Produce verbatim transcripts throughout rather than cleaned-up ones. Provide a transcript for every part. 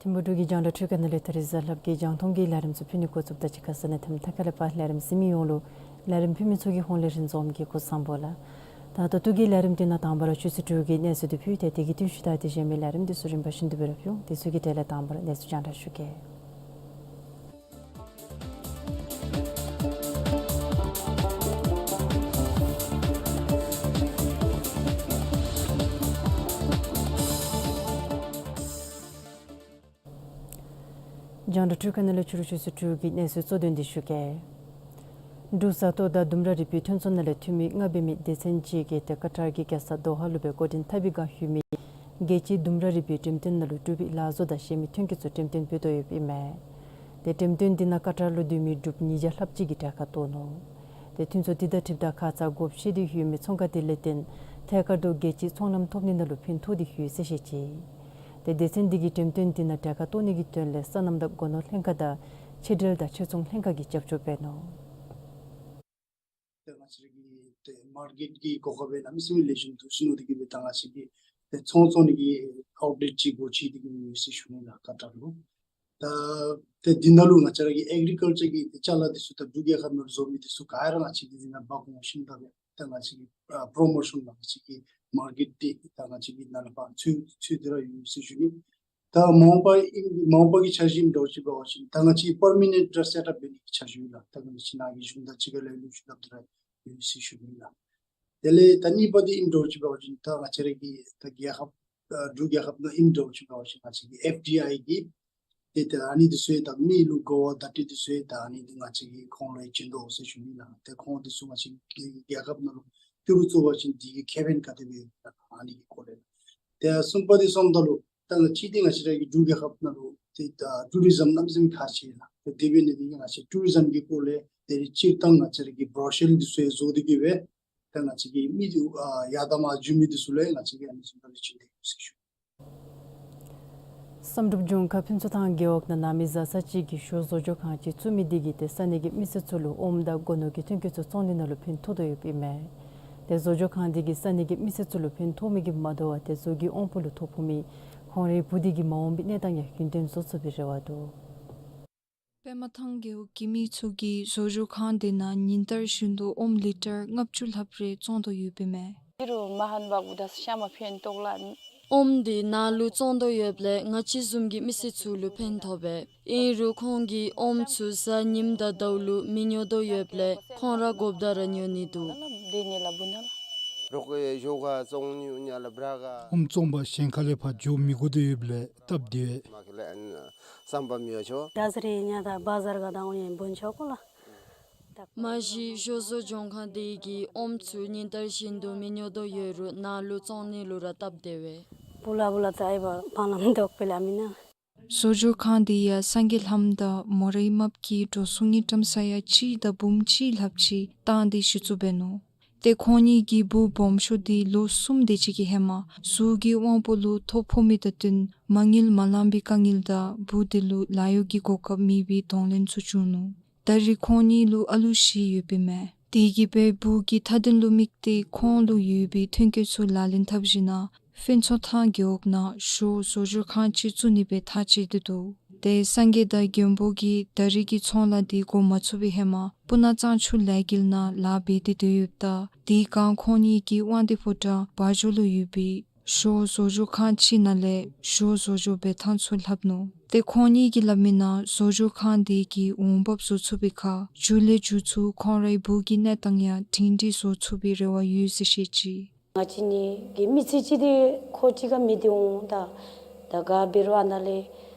ཐིམ་ཕུག་འབྲུག་གི་རྒྱང་བསྒྲགས་ཁང་ནང་ལས་ད་རིས་གཟའ་ལྷག་པའི་གི་རྒྱང་མཐོང་གི་ལས་རིམ་ཚུ་ཕུལ་ནི་འགོ་བཙུགསཔ་ད་གཅིག་ཁར་ས་གནས་དེ་མཐའ་ཁ་ལས་ཕར་ལས་རིམ་གཟིགས་མི་ཡོངས་ལུ་ལས་རིམ་ཕུལ་མི་ཚུ་གི་ཧོངས་ལས་རིན་འཛོམས་ཀྱིས་སྐུ་གཟུགས་བཟང་པོ་ལགས། ད་ད་ལྟོ་གི་ལས་རིམ་འདི་ནང་དང་པ་ར་ཆུ་ཚོད་དྲུག་གི་གནས་ཚུལ་འདི་ཕུལ་ཏེ་དེ་གི་རྟིང་ཤུལ་ད་དེ་གཞན་མི་ལས་རིམ་འདི་ཚུ་རིམ་པ་བཞིན་དུ་སྦེ་ར་ཕུལ་འོང་། དེ་ཚུ་གི་གྲས་ལས་དང་པ་ར་གནས་ཚུལ་རྒྱང་བསྒྲགས་ཞུ་གེ། རྒྱང་བསྒྲགས་ཁང་ནང་ལས་ཕྱི་རུ་ཆུ་ཚོད་དྲུག་གི་གནས་ཚུལ་གཙོ་དོན་འདི་ཞུ་གེ། འབྲུག་ས་སྟོང་དང་ལྡུམ་ར་རིག་པའི་མཐུན་ཚོགས་ནང་ལས་འཐུས་མི་ལྔ་འབད་མི་སྡེ་ཚན་ཅིག་གིས་ཏེ་ཀ་ཏར་གྱི་རྒྱལ་ས་དོ་ཧ་ལུ་སྦེ་འགོ་འདྲེན་འཐབ་པའི་བསྒང་ལྷོད་མི་རྒྱལ་སྤྱིའི་ལྡུམ་ར་རིག་པའི་འགྲེམས་སྟོན་ནང་ལུ་འབྲུག་པའི་ལག་བཟོ་དང་གཞན་མི་ཐོན་སྐྱེད་ཚུ་འགྲེམས་སྟོན་འབད་དོ་ཡོདཔ་ཨིན་མས། ཏེ་འགྲེམས་སྟོན་འདི་ནང་ཀ་ཏར་ལུ་སྡོད་མི་འབྲུགཔ་ཉིས་བརྒྱ་ལྷགཔ་ཅིག་གིས་གྲལ་ཁར་གཏོགས་ནུག། ཏེ་མཐུན་ཚོགས་འདི་དང་འཁྲིལཝ་ད་ཁ་ཙ་བགོ་བཤའ་འདི་ལྷོད་མི་ཚོང་ཁང་དེ་ལས་བརྟེན་ཐད་ཀར་དུ་རྒྱལ་སྤྱིའི་ཚོང་ལམ་ཐོབ་ནི་ནང་ལུ་ཕན་ཐོགས་འདི་ཡོད་ཟེར་བཤད་ཅི། ཏེ་སྡེ་ཚན་འདི་གིས་འགྲེམས་སྟོན་འདི་ནང་གྲལ་ཁར་གཏོགས་ནི་གི་དོན་ལས་སོ་ནམ་དང་སྒོ་ནོར་ལྷན་ཁག་དང་ཕྱི་འབྲེལ་དང་ཕྱིར་ཚོང་ལྷན་ཁག་གིས་རྒྱབ་སྐྱོར་འབད་ནུག། ཏེ་ང་བཅས་ར་གི་ཏེ་མར་ཀེཊ་གི་གོ་སྐབས་གནམ་མེད་ས་མེད་ལེགས་ཤོམ་འདུག་ཟེར་མནོ་སྟེ་གིས་སྦེ་ད་ང་བཅས་ཀྱིས་ཏེ་ཚོང་བཙོང་ནི་གི་ཨའུཊ་ལེཊ་ཅིག་སྒོ་ཕྱེ་སྟེ་གིས་སྦེ་ཡོད་ཟེར་ཞུ་ནི་ལགས། ཀ་ཏར་ལུ། ད་ཏེ་འདི་ནང་ལུ་ང་བཅས་ར་གི་ཨེག་རི་ཀལ་ཅར་གྱི་ཏེ་ཅ་ལ་འདི་ཚུ་དང་འབྲུག་རྒྱལ་ཁབ་ནང་བཟོ་མི་འདི་ཚུ་ག་ར་ང་བཅས་ཀྱིས་འདི་ནང་འབག་འོང་ཞིནམ་ད་སྦེ་ད་ང་བཅས་ཀྱིས་ཨ་པྲོ་མོ་ཤཱན་ལགས་ང་བཅས་ཀྱི་མར་ཀེཊ་འདི་ད་ང་བཅས་ཀྱི་ནང་ལུ་ཕར་ཚུད་ཚུད་དེ་ར་ཡོད་ཟེར་ཞུ་ནི། ད་མ་འོངས་པ་ཨིན་མ་འོངས་པ་གི་འཆར་གཞི་ཨིནམ་འདྲཝ་ཅིག་འབད་བ་ཅིན་ད་ང་བཅས་པར་མ་ནེནཊ་ར་སེཊ་ཨཔ་འབད་ནི་གི་འཆར་གཞི་ཡོད་ལགས། ད་ང་བཅས་ནཱ་གི་གཞུང་དང་གཅིག་ཁར་ལས་ལུ་ཞུ་སླབ་སྟེ་ར་ཡོད་ཟེར་ཞུ་ནི་ལགས། དེ་ལས་ད་གཉིས་པ་འདི་ཨིནམ་འདྲཝ་ཅིག་འབད་བ་ཅིན་ད་ང་བཅས་ར་གི་ད་རྒྱལ་ཁབ་ཨ་འབྲུག་རྒྱལ་ཁབ་ནང་ཨིནམ་འདྲཝ་ཅིག་འབད་བ་ཅིན་ང་བཅས་ཀྱི་ཨེཕ་ཌི་ཨའི་གི་ཏེ་ད་ཨ་ནི་འདི་ཚུ་ཡང་ད་མི་ལུ་གོ་བ་བརྡ་སྤྲོད་འདི་ཚུ་ཡང་ད་ཨ་ནི་འདི་ང་བཅས་ཀྱིས་ཁོང་ལུ་ཡང་བྱིན་དོ་ཟེར་ཞུ་ནི་ལགས། ཏེ་ཁོང་འདི་ཚུ་ང་བཅས་ཀྱི་རྒྱལ་ཁབ་ནང་ལུ་ཏི་རུ་བཙུགས་པ་ཅིན་འདི་གི་ཁེ་ཕན་ག་དེ་སྦེ་ཨ་ནི་གི་སྐོར་ལས། ཏེ་གསུམ་པ་འདི་སོངམ་ད་ལུ་ད་ང་བཅས་འདི་ང་བཅས་ར་གི་འབྲུག་རྒྱལ་ཁབ་ནང་ལུ་ཏེ་ད་ཊུ་རི་ཛམ་གནམ་མེད་ས་མེད་ཁག་ཆེ་ལགས། ཏེ་དེ་འབད་ནི་འདི་གིས་ང་བཅས་ཊུ་རི་ཛམ་གྱི་སྐོར་ལས་ཏེ་སྤྱིར་བཏང་ང་བཅས་ར་གི་བྲོ་ཤར་འདི་ཚུ་ཡང་བཟོ་སྟེ་གིས་སྦེ་ད་ང་བཅས་ཀྱི་མི་འདི་ཨ་ཡར་དང་མར་འགྱོ་མི་འདི་ཚུ་ལུ་ཡང་ང་བཅས་ཀྱིས་ཨ་ནི་བཟུམ་སྦེ་ར་བྱིན་ཏེ་ཡོད་ཟེར་ཞུ། བསམ་གྲུབ་ལྗོངས་མཁར་ཕུན་ཚོགས་ཐང་རྒེད་འོག་ནང་ནང་མི་བཟའ་ཚང་ཅིག་གིས་ཞོ་བཟོ་སྐྱོང་ཁང་ཅིག་བཙུགས་མི་འདི་གིས་ཏེ་ས་གནས་ཀྱི་མི་སེར་ཚུ་ལུ་ཨོམ་དང་སྒོ་ནོར་གྱི་ཐོན་སྐྱེད་ཚུ་བཙོང་ནི་ནང་ལུ་ཕན་ཐོགས་དོ་ཡོདཔ་ཨིན་མས། ཏེ་བཟོ་སྐྱོང་ཁང་འདི་གིས་ས་གནས་ཀྱི་མི་སེར་ཚུ་ལུ་ཕན་ཐོགས་མི་གིས་མ་དོ་བར་ཏེ་བཟོ་བཀོད་དབང་པོ་ལུ་ཐོ་ཕོག་མི་ཁོང་རའི་བུ་འདི་གི་མ་འོངས་པའི་གནས་སྟངས་ཡང་རྒྱུན་གཏན་བཟོ་ཚུགས་པའི་རེ་བ་འདུག། པདྨ་ཐང་རྒེད་འོག་གི་མི་ཚུ་གིས་བཟོ་སྐྱོང་ཁང་འདི་ནང་ཉིན་ལྟར་བཞིན་དུ་ཨོམ་ལི་ཊར་ལྔ་བཅུ་ལྷགཔ་རེ་བཙོང་དོ་ཡོདཔ་ཨིན་མས། ཨོམ་འདི་ནཱ་ལུ་བཙོང་དོ་ཡོདཔ་ལས་ང་བཅས་བཟུམ་གྱི་མི་སེར་ཚུ་ལུ་ཕན་ཐོགས་པས། ཨིན་རུང་ཁོང་གིས་ཨོམ་ཚུ་གཟའ་ཉིམ་དང་ཟླཝ་ལུ་མི་ཉོ་དོ་ཡོདཔ་ལས་ཁོང་ར་དགོཔ་ད་ར་ཉོ་ནི་འདུག། ཨོམ་བཙོང་པར་གཞན་ཁ་ལས་ཕར་འགྱོ་མི་དགོ་དོ་ཡོདཔ་ལས་སྟབས་བདེ་བས། མ་གཞི་ཞོ་བཟོ་སྐྱོང་ཁང་འདི་གིས་ཨོམ་ཚུ་ཉིན་ལྟར་བཞིན་དུ་མི་ཉོ་དོ་ཡོད་རུང་ནཱ་ལུ་བཙོང་ནི་ལུ་ར་སྟབས་བདེ་བས། བཟོ་སྐྱོང་ཁང་འདི་ཡང་སངས་རྒྱས་ལྷམ་དང་མོ་རའི་རྨགཔ་གིས་འགྲོ་སོང་གི་ཀྲམ་ས་ཡ་གཅིག་དང་འབུམ་གཅིག་ལྷགཔ་ཅིག་བཏང་སྟེ་གཞི་བཙུགས་འབད་ནུག། ཏེ་ཁོང་གཉིས་ཀྱི་བུ་སྦོམ་ཤོས་འདི་ལོ་གསུམ་དེ་ཅིག་གི་ཧེ་མ་ཟུག་གི་དབང་པོ་ལུ་ཐོ་ཕོག་མི་དང་བསྟུན་མ་དངུལ་མ་ལང་པའི་དཀའ་ངལ་དང་བུ་དེ་ལུ་ལཱ་གཡོག་གི་གོ་སྐབས་མེད་པའི་གདོང་ལེན་ཚུ་བྱུང་ནུག། ད་རེས་ཁོང་གཉིས་ལུ་ཨ་ལུ་བཞི་ཡོདཔ་ཨིན་མས། དེ་གིས་སྦེ་བུ་གི་མཐའ་དོན་ལུ་དམིགས་ཏེ་ཁོང་ལུ་ཡོད་པའི་ཐོན་སྐྱེད་ཚུ་ལག་ལེན་འཐབ་ཞིནམ་ལས་ཕུན་ཚོགས་ཐང་རྒེད་འོག་ནང་ཞོ་བཟོ་སྦྱོར་ཁང་ཅིག་བཙུགས་ནི་སྦེ་ཐག་བཅད་དེ་འདུག། ཏེ་སངས་རྒྱས་དང་མགོན་པོ་གིས་ད་རེས་ཀྱི་ཚོང་ལཱ་འདི་འགོ་མ་བཙུགས་པའི་ཧེ་མ་སྤུ་ན་གཙང་ཆུ་ལས་འགུལ་ནང་ལཱ་འབད་དེ་སྡོད་ཡོདཔ་ད་དེའི་སྒང་ཁོང་གཉིས་ཀྱིས་དབང་འདུས་ཕོ་བྲང་བ་འཇོ་ལུ་ཡོད་པའི་ཞོ་བཟོ་སྦྱོར་ཁང་ཅིག་ནང་ལས་ཞོ་བཟོ་སྦྱོར་འབད་ཐངས་ཚུ་ལྷབ་ནུག། ཏེ་ཁོང་གཉིས་ཀྱིས་སླབ་མི་ནང་བཟོ་སྦྱོར་ཁང་འདི་གིས་འོང་འབབ་བཟོ་ཚུགས་པའི་ཁར་མཇུག་ལས་མཇུག་ཚུ་ཁོང་རའི་བུ་གི་གནས་སྟངས་ཡང་སྒྲིང་སྒྲིང་བཟོ་ཚུགས་པའི་རེ་བ་ཡོད་ཟེར་བཤད་ཅི། ང་བཅས་གཉིས་ཀྱི་མི་ཚེ་གཅིག་འདི་ཁོ་གཅིག་ཁར་མི་སྡོད་འོང་། ད་ད་ག་འབད་རུང་ཨ་ནཱ་ལས་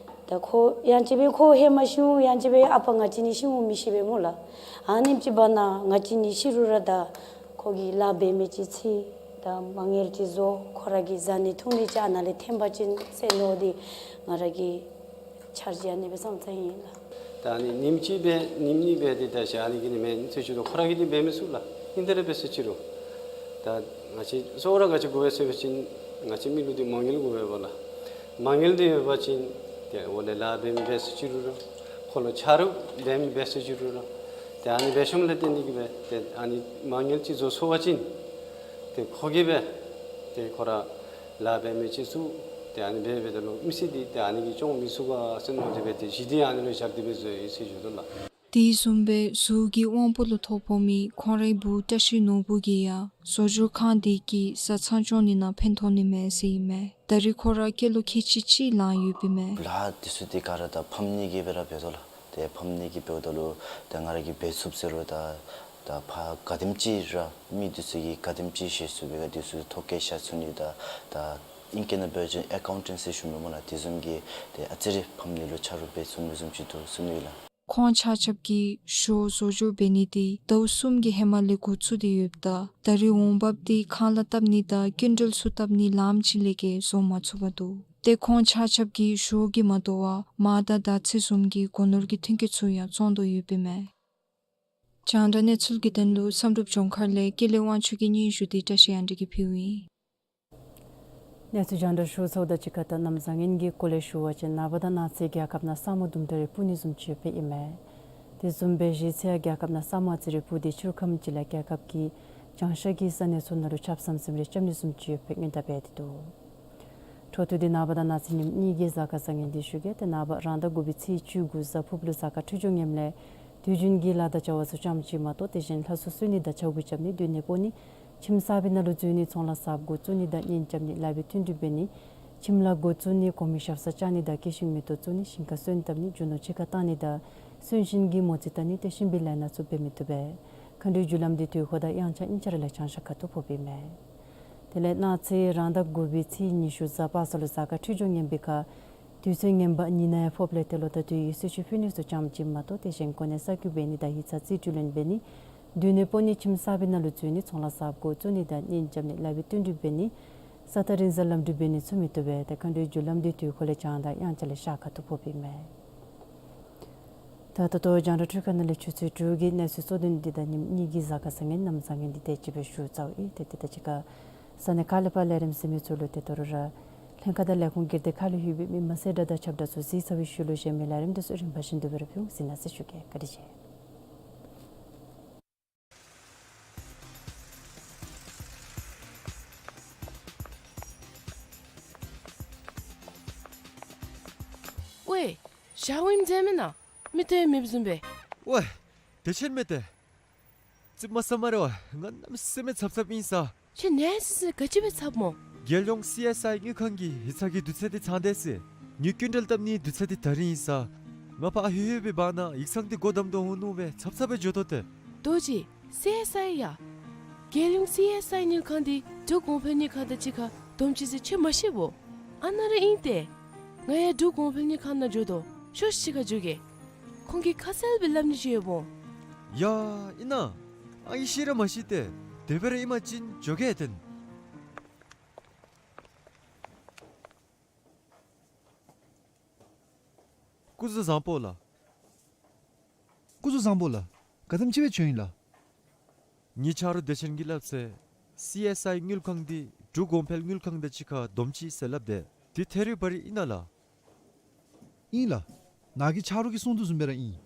ད་ཁོ་ཡང་ཅིན་སྦེ་ཁོ་ཧེ་མ་ཤི་འོང་། ཡང་ཅིན་སྦེ་ཨ་པ་ང་བཅས་གཉིས་ཤི་འོང་མི་ཤེས་པས་སྨོ་ལགས། ཨ་ནེམ་ཅིག་འབད་ནི་ན་ང་བཅས་གཉིས་ཤི་རུང་ར་ད་ཁོ་གིས་ལཱ་འབད་མི་ཅིག་འཚོལ། ད་མ་དངུལ་ཅིག་བཟོ། ཁོ་ར་གི་བཟའ་ནི་འཐུང་ནི་ཅིག་ཨ་ནཱ་ལས་ཐོན་པ་ཅིན་ཟེར་མནོ་སྟེ་ང་ར་གི་འཆར་གཞི་ཨ་ནི་སྦེ་བསམ་ཚར་ཡི་ལགས། ད་ཨ་ནི་ཉིནམ་གཅིག་འབད་ཉིནམ་གཉིས་འབད་དེ་ད་ཞག་ཨ་ནི་གི་ནི་མེན་ཟེར་ཞུ་དོ། ཁོ་ར་གིས་འདི་འབད་མི་ཚུགས་ལགས། ཨིན་ཏེ་ར་འབད་ཟེར་ཅི་རུང་ད་ང་བཅས་གཙོ་བོ་ར་ག་ཅི་དགོ་པས་ཟེར་བ་ཅིན་ང་བཅས་མི་ལུ་འདི་མ་དངུལ་དགོ་པས་པ་ལགས། མ་དངུལ་འདི་ཡོད་པ་ཅིན་ཏེ་འོག་ལས་ལཱ་འབད་མི་འབད་ཟེར་ཅི་རུང་ར་ཁོ་ལུ་ཆ་རོགས་འབད་མི་འབད་ཟེར་ཅི་རུང་ར་ཏེ་ཨ་ནི་འབད་ཤོམ་ལས་བརྟེན་ཏེ་གིས་སྦེ་ཏེ་ཨ་ནི་མ་དངུལ་ཅིག་བཟོ་ཚུགས་པ་ཅིན་ཏེ་ཁོ་གིས་སྦེ་ཏེ་ཁོ་ར་ལཱ་འབད་མི་ཅིག་བཙུགས། ཏེ་ཨ་ནི་འབད་འབདཝ་ད་ལུ་མི་སེར་འདི་ཏེ་ཨ་ནི་གིས་སྐྱོང་མི་ཚུགས་ག་ཟེར་མནོ་སྟེ་སྦེ་ཏེ་གཞི་འདི་ཨ་ནི་ལུ་བཞག་སྟེ་སྦེ་བཟོ་ཡི་ཟེར་ཞུ་དོ་ལགས། དེ་བཟུམ་སྦེ་ཟུག་གི་དབང་པོ་ལུ་ཐོ་ཕོག་མི་ཁོང་རའི་བུ་བཀྲ་ཤིས་ནོར་བུ་གིས་ཡང་བཟོ་སྦྱོར་ཁང་འདི་གིས་བཟའ་ཚང་སྐྱོང་ནི་ནང་ཕན་ཐོགས་ནི་མས་ཟེར་ཨིན་མས། ད་རེས་ཁོ་ར་སྐྱེས་ལོ་ཁལ་གཅིག་གཅིག་ལང་ཡོདཔ་ཨིན་མས། ལཱ་འདི་ཚུ་འདི་ག་ར་ད་ཕམ་གཉིས་ཀྱིས་སྦེ་ར་འབད་དོ་ལགས། ཏེ་ཕམ་གཉིས་ཀྱིས་འབདཝ་ད་ལུ་ད་ང་ར་གིས་འབད་ཚུགསཔ་ཟེར་རུང་ད་ད་ཕར་ག་དེམ་ཅིག་ར་མི་འདི་ཚུ་གིས་ག་དེམ་ཅིག་ཤེས་ཚུགས་པས་ག་འདི་ཚུ་ཐོ་བཀོད་བཞག་ཚུགས་ནི་ད་ད་ཨིང་སྐད་ནང་འབད་བ་ཅིན་ཨེ་ཀའུན་ཊེནཊ་ཟེར་ཞུ་མི་སྨོ་ལགས། དེ་བཟུམ་གྱིས་ཏེ་ཨ་ཙི་རེ་ཕམ་གཉིས་ལུ་ཆ་རོགས་འབད་ཚུགས་མི་བཟུམ་ཅིག་འདུག་ཟེར་མནོ་ཡི་ལགས། ཁོང་ཆ་ཁྱབ་ཀྱིས་ཞོ་བཟོ་སྦྱོར་འབད་ནི་འདི་ཟླཝ་གསུམ་གྱི་ཧེ་མ་ལས་འགོ་བཙུགས་ཏེ་ཡོདཔ་ད་ད་རེས་འོང་འབབ་འདི་ཁང་གླ་བཏབ་ནི་དང་སྐྱིན་འགྲུལ་ཚུ་བཏབ་ནི་ལངམ་ཅིག་ལས་བརྒལ་བཟོ་མ་ཚུགས་པར་འདུག། ཏེ་ཁོང་ཆ་ཁྱབ་ཀྱིས་ཞོ་གིས་མ་དོ་བར་མར་དང་དར་ཚི་བཟུམ་གྱི་སྒོ་ནོར་གྱི་ཐོན་སྐྱེད་ཚུ་ཡང་བཙོང་དོ་ཡོདཔ་ཨིན་མས། རྒྱང་བསྒྲགས་གནས་ཚུལ་གྱི་དོན་ལུ་བསམ་གྲུབ་ལྗོངས་མཁར་ལས་ཀུན་ལེགས་དབང་ཕྱུག་གི་སྙན་ཞུ་འདི་བཀྲ་ཤིས་དབང་འདུས་ཀྱིས་ཕུལཝ་ཨིན། གནས་ཚུལ་རྒྱང་བསྒྲགས་ཞུ་ཚརཝ་དང་གཅིག་ཁར་ད་གནམ་བཟང་ངན་གྱི་སྐོར་ལས་ཞུ་བ་ཅིན་ནངས་པ་དང་གནངས་ཚེ་རྒྱལ་ཁབ་ནང་ས་སྨུག་དུམ་གྲ་རེ་སྤུབ་ནི་བཟུམ་ཅིག་ཡོདཔ་ཨིན་མས། དེ་བཟུམ་སྦེ་གཞེས་ཚེ་ཡང་རྒྱལ་ཁབ་ནང་ས་སྨུག་ཨ་ཙི་རེ་སྤུབ་སྟེ་ཕྱི་རུ་ཁམས་ཅིག་ལས་རྒྱལ་ཁབ་ཀྱི་བྱང་ཤར་གྱི་ས་གནས་ཚུ་ནང་ལུ་ཆརཔ་ཟམ་ཟིམ་རེ་རྐྱབ་ནི་བཟུམ་ཅིག་ཡོདཔ་སྦེ་སྔོན་བརྡ་འབད་དེ་འདུག། འཕྲོ་མཐུད་དེ་ནངས་པ་དང་གནངས་ཚེ་ཉིནམ་གཉིས་ཀྱི་གཟའ་སྐར་བཟང་ངན་འདི་ཞུ་གེ། ཏེ་ནངས་པ་རང་ཟླ་དགུ་པའི་ཚེས་བཅུ་དགུ་གཟའ་ཕུརཔ་ལུ་གཟའ་སྐར་འཕྲོད་སྦྱོར་ངནམ་ལས་དུས་རྒྱུན་གྱི་ལཱ་དང་བྱ་བ་ཚུ་ཙམ་ཅིག་མ་གཏོགས་དེ་བཞིན་ལྷ་སྲུང་གསོལ་ནི་དང་ཕྱག་འབུལ་རྐྱབ་ནི་སྡོད་གནས་སྤོ་ནི་ཁྱིམ་གསར་པའི་ནང་ལུ་འཛུལ་ནི་ཚོང་ལཱ་གསརཔ་འགོ་བཙུགས་ནི་དང་གཉེན་རྐྱབ་ནི་ལག་པའི་བསྟུན་གྲོས་འབད་ནི་ཁྱིམ་ལཱ་འགོ་བཙུགས་ནི་གོང་མའི་ཞབས་སར་བཅར་ནི་དང་སྐྱེད་ཤིང་མེ་ཏོག་བཙུགས་ནི་ཞིང་ཁར་སོན་བཏབ་ནི་རྒྱུ་ནོར་ཕྱི་ཁར་བཏང་ནི་དང་གསོན་གཤིན་གྱི་མོ་རྩིས་བལྟ་ནི་ཏེ་གཤིན་པོའི་ལས་སྣ་ཚུ་འབད་མི་བཏུབ་པས། མཁའ་འགྲོའི་རྒྱུ་ལམ་འདི་དུས་འཁོར་དང་དབྱངས་འཆར་གཉིས་ཆ་ར་ལས་བྱང་ཤར་ཁ་ཐུག་ཕོགཔ་ཨིན་མས། དེ་ལས་གནངས་ཚེ་རང་ཟླ་དགུ་པའི་ཚེས་ཉི་ཤུ་གཟའ་པ་སངས་ལུ་གཟའ་སྐར་འཕྲོད་སྦྱོར་ངན་པའི་ཁར་དུས་ཚོད་ངན་པ་ཉིན་ནང་ཡང་ཕོགཔ་ལས་ཏེ་ལོ་ཟླ་དུས་ཀྱི་གསོལ་མཆོད་ཕུལ་ནི་ཚུ་ཙམ་ཅིག་མ་གཏོགས་དེ་བཞིན་གོ་གནས་གསར་བསྐོ་འབད་ནི་དང་ཡིག་ཚང་རྩིས་སྤྲོད་ལེན་འབད་ནི་སྡོད་གནས་སྤོ་ནི་ཁྱིམ་གསར་པའི་ནང་ལུ་འཛུལ་ནི་ཚོང་ལཱ་གསརཔ་འགོ་བཙུགས་ནི་དང་གཉེན་རྐྱབ་ནི་ལག་པའི་བསྟུན་གྲོས་འབད་ནི་ས་ཐག་རིང་ས་ལམ་འགྲུལ་འབད་ནི་ཚུ་མི་བཏུབ་པས། ཏེ་མཁའ་འགྲོའི་རྒྱུ་ལམ་འདི་དུས་འཁོར་ལས་བྱང་དང་དབྱངས་འཆར་ལས་ཤར་ཁ་ཐུག་ཕོགཔ་ཨིན་མས། ད་ད་ལྟོ་རྒྱང་བསྒྲགས་འཕྲུལ་ཁང་ནང་ལས་ཆུ་ཚོད་དྲུག་གི་གནས་ཚུལ་གཙོ་དོན་འདི་དང་ཉིནམ་གཉིས་ཀྱི་གཟའ་སྐར་བཟང་ངན་གནམ་བཟང་ངན་འདི་དེ་ཅིག་སྦེ་ཞུ་ཚརཝ་ཨིན། ཏེ་དེ་དང་གཅིག་ཁར་ས་གནས་ཁག་ལས་ཕར་ལས་རིམ་གཟིགས་མི་ཚུ་ལུ་ཏེ་དོ་རུང་ར་ལྷན་ཁག་དང་ལས་ཁུངས་སྒེར་སྡེ་ཁག་ལུ་ལྷོད་པའི་མི་མང་གསལ་བསྒྲགས་དང་ཁྱབ་བསྒྲགས་ཚུ་གཟིགས་ཚར་བའི་ཤུལ་ལུ་གཞན་མི་ལས་རིམ་འདི་ཚུ་རིམ་པ་བཞིན་དུ་སྦེ་ར་ཕུལ་འོང་། གཟིགས་གནང་ཟེར་ཞུ་གེ། བཀའ་དྲིན་ཆེ། ཝའེ། ཞག་ཝིམ་མཛད་མི་ན། མི་ཏེ་མེདཔ་བཟུམ་སྦེ། ཝའེ། དེ་ཆེན་མེད་དེ། ཙིགཔ་མ་ཟ་སྨ་རེ་ཝའེ། ང་གནམ་མེད་ས་མེད་འཚབ་འཚབ་ཨིན་ས། ཁྱོད་ནད་སི་སི་ག་ཅི་སྦེ་འཚབ་སྨོ། རྒྱལ་ཡོངས་སི་ཨེསི་ཨའི་དངུལ་ཁང་གི་ཡིག་ཚང་གི་དུས་ཚོད་འདི་ཚང་སྟེ་ཟེར། ངེའི་སྐྱིན་འགྲུལ་བཏབ་ནིའི་དུས་ཚོད་འདི་ད་རིས་ཨིན་ས། ང་ཕར་ལྷོད་ལྷོད་པའི་བར་ན་ཡིག་ཚང་འདི་སྒོ་བསྡམ་དོ་འོང་མནོ་སྦེ་འཚབ་འཚབ་སྦེ་འགྱོ་དོ་ཏེ། རྡོ་རྗེ། སི་ཨེསི་ཨའི་ཡ། རྒྱལ་ཡོངས་སི་ཨེསི་ཨའི་དངུལ་ཁང་འདི་འབྲུག་གོང་འཕེལ་དངུལ་ཁང་དང་གཅིག་ཁར་བསྡོམས་ཅི་ཟེར་ཁྱོད་མ་ཤེས་བོ། ཨ་ནཱ་ར་ཨིན་ཏེ། ང་ཡང་འབྲུག་གོང་འཕེལ་དངུལ་ཁང་ནང་འགྱོ་དོ། ཤོག་ཤིག་ཁར་འགྱོ་གེ། ཁོང་གིས་ཁ་གསལ་སྦེ་སླབ་ནི་ཅིག་ཡོདཔ་འོང་། ཡ་ཨིན་ན། ཨ་ངེ་ཤེས་ར་མ་ཤེས་ཏེ། དེ་སྦེ་ར་ཨིན་པ་ཅིན་འགྱོ་གེ་ཏེ། སྐུ་གཟུགས་བཟང་པོ་ལགས། སྐུ་གཟུགས་བཟང་པོ་ལགས། ག་དེམ་ཅིག་སྦེ་བྱོན་ཡི་ལགས། ངེའི་ཆ་རོགས་བདེ་ཆེན་གྱིས་སླབ་ཚེ་སི་ཨེསི་ཨའི་དངུལ་ཁང་འདི་འབྲུག་གོང་འཕེལ་དངུལ་ཁང་དང་གཅིག་ཁར་བསྡོམས་ཅི་ཟེར་སླབ་དེས། འདི་ཐད་རི་བ་རི་ཨིན་ན་ལགས། ཨིན་ལགས། ནཱ་གི་ཆ་རོགས་ཀྱིས་གསུངས་དོ་བཟུམ་སྦེ་ར་ཨིན།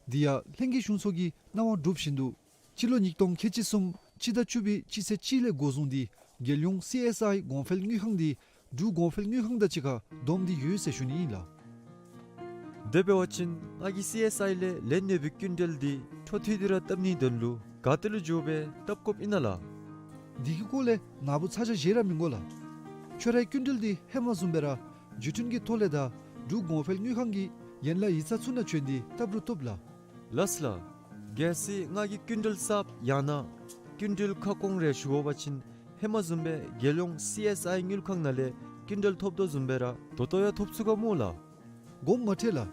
འདི་ཡང་ལྷན་རྒྱས་གཞུང་ཚོགས་ཀྱི་གནང་བ་གྲུབ་བཞིན་དུ་སྤྱི་ལོ་ཉིས་སྟོང་ཁལ་གཅིག་གསུམ་སྤྱི་ཟླ་བཅུ་པའི་སྤྱི་ཚེས་གཅིག་ལས་འགོ་བཟུང་སྟེ་རྒྱལ་ཡོངས་སི་ཨེསི་ཨའི་གོང་འཕེལ་དངུལ་ཁང་འདི་འབྲུག་གོང་འཕེལ་དངུལ་ཁང་དང་གཅིག་ཁར་བསྡོམས་ཏེ་ཡོད་ཟེར་ཞུ་ནི་ཨིན་ལགས། དེ་འབད་བ་ཅིན་ང་གིས་སི་ཨེསི་ཨའི་ལས་ལེན་ནི་ཡོད་པའི་སྐྱིན་འགྲུལ་འདི་འཕྲོ་མཐུད་དེ་ར་བཏབ་ནིའི་དོན་ལུ་ག་ཏེ་ལུ་འགྱོ་སྦེ་བཏབ་དགོཔ་ཨིན་ན་ལགས། འདི་གི་སྐོར་ལས་ནཱ་བུ་ཚ་གྱང་བཞེས་ར་མི་དགོ་ལགས། ཁྱོད་རའི་སྐྱིན་འགྲུལ་འདི་ཧེ་མ་བཟུམ་སྦེ་ར་བརྒྱུད་འཕྲིན་གྱི་ཐོག་ལས་དང་འབྲུག་གོང་འཕེལ་དངུལ་ཁང་གི་ཡན་ལག་ཡིག་ཚང་ཚུ་ནང་བྱོན་ཏེ་བཏབ་རུང་བཏུབ་ལགས། ལགས་ལགས། གལ་སྲིད་ང་གིས་སྐྱིན་འགྲུལ་གསརཔ་ཡང་ན་སྐྱིན་འགྲུལ་ཁ་སྐོང་རེ་ཞུ་དགོ་པ་ཅིན་ཧེ་མ་བཟུམ་སྦེ་རྒྱལ་ཡོངས་སི་ཨེསི་ཨའི་དངུལ་ཁང་ནང་ལས་སྐྱིན་འགྲུལ་ཐོབ་དོ་བཟུམ་སྦེ་ར་ད་ལྟོ་ཡང་ཐོབ་ཚུགས་ག་སྨོ་ལགས། དགོངསམ་མ་ཁྲེལ་ལགས།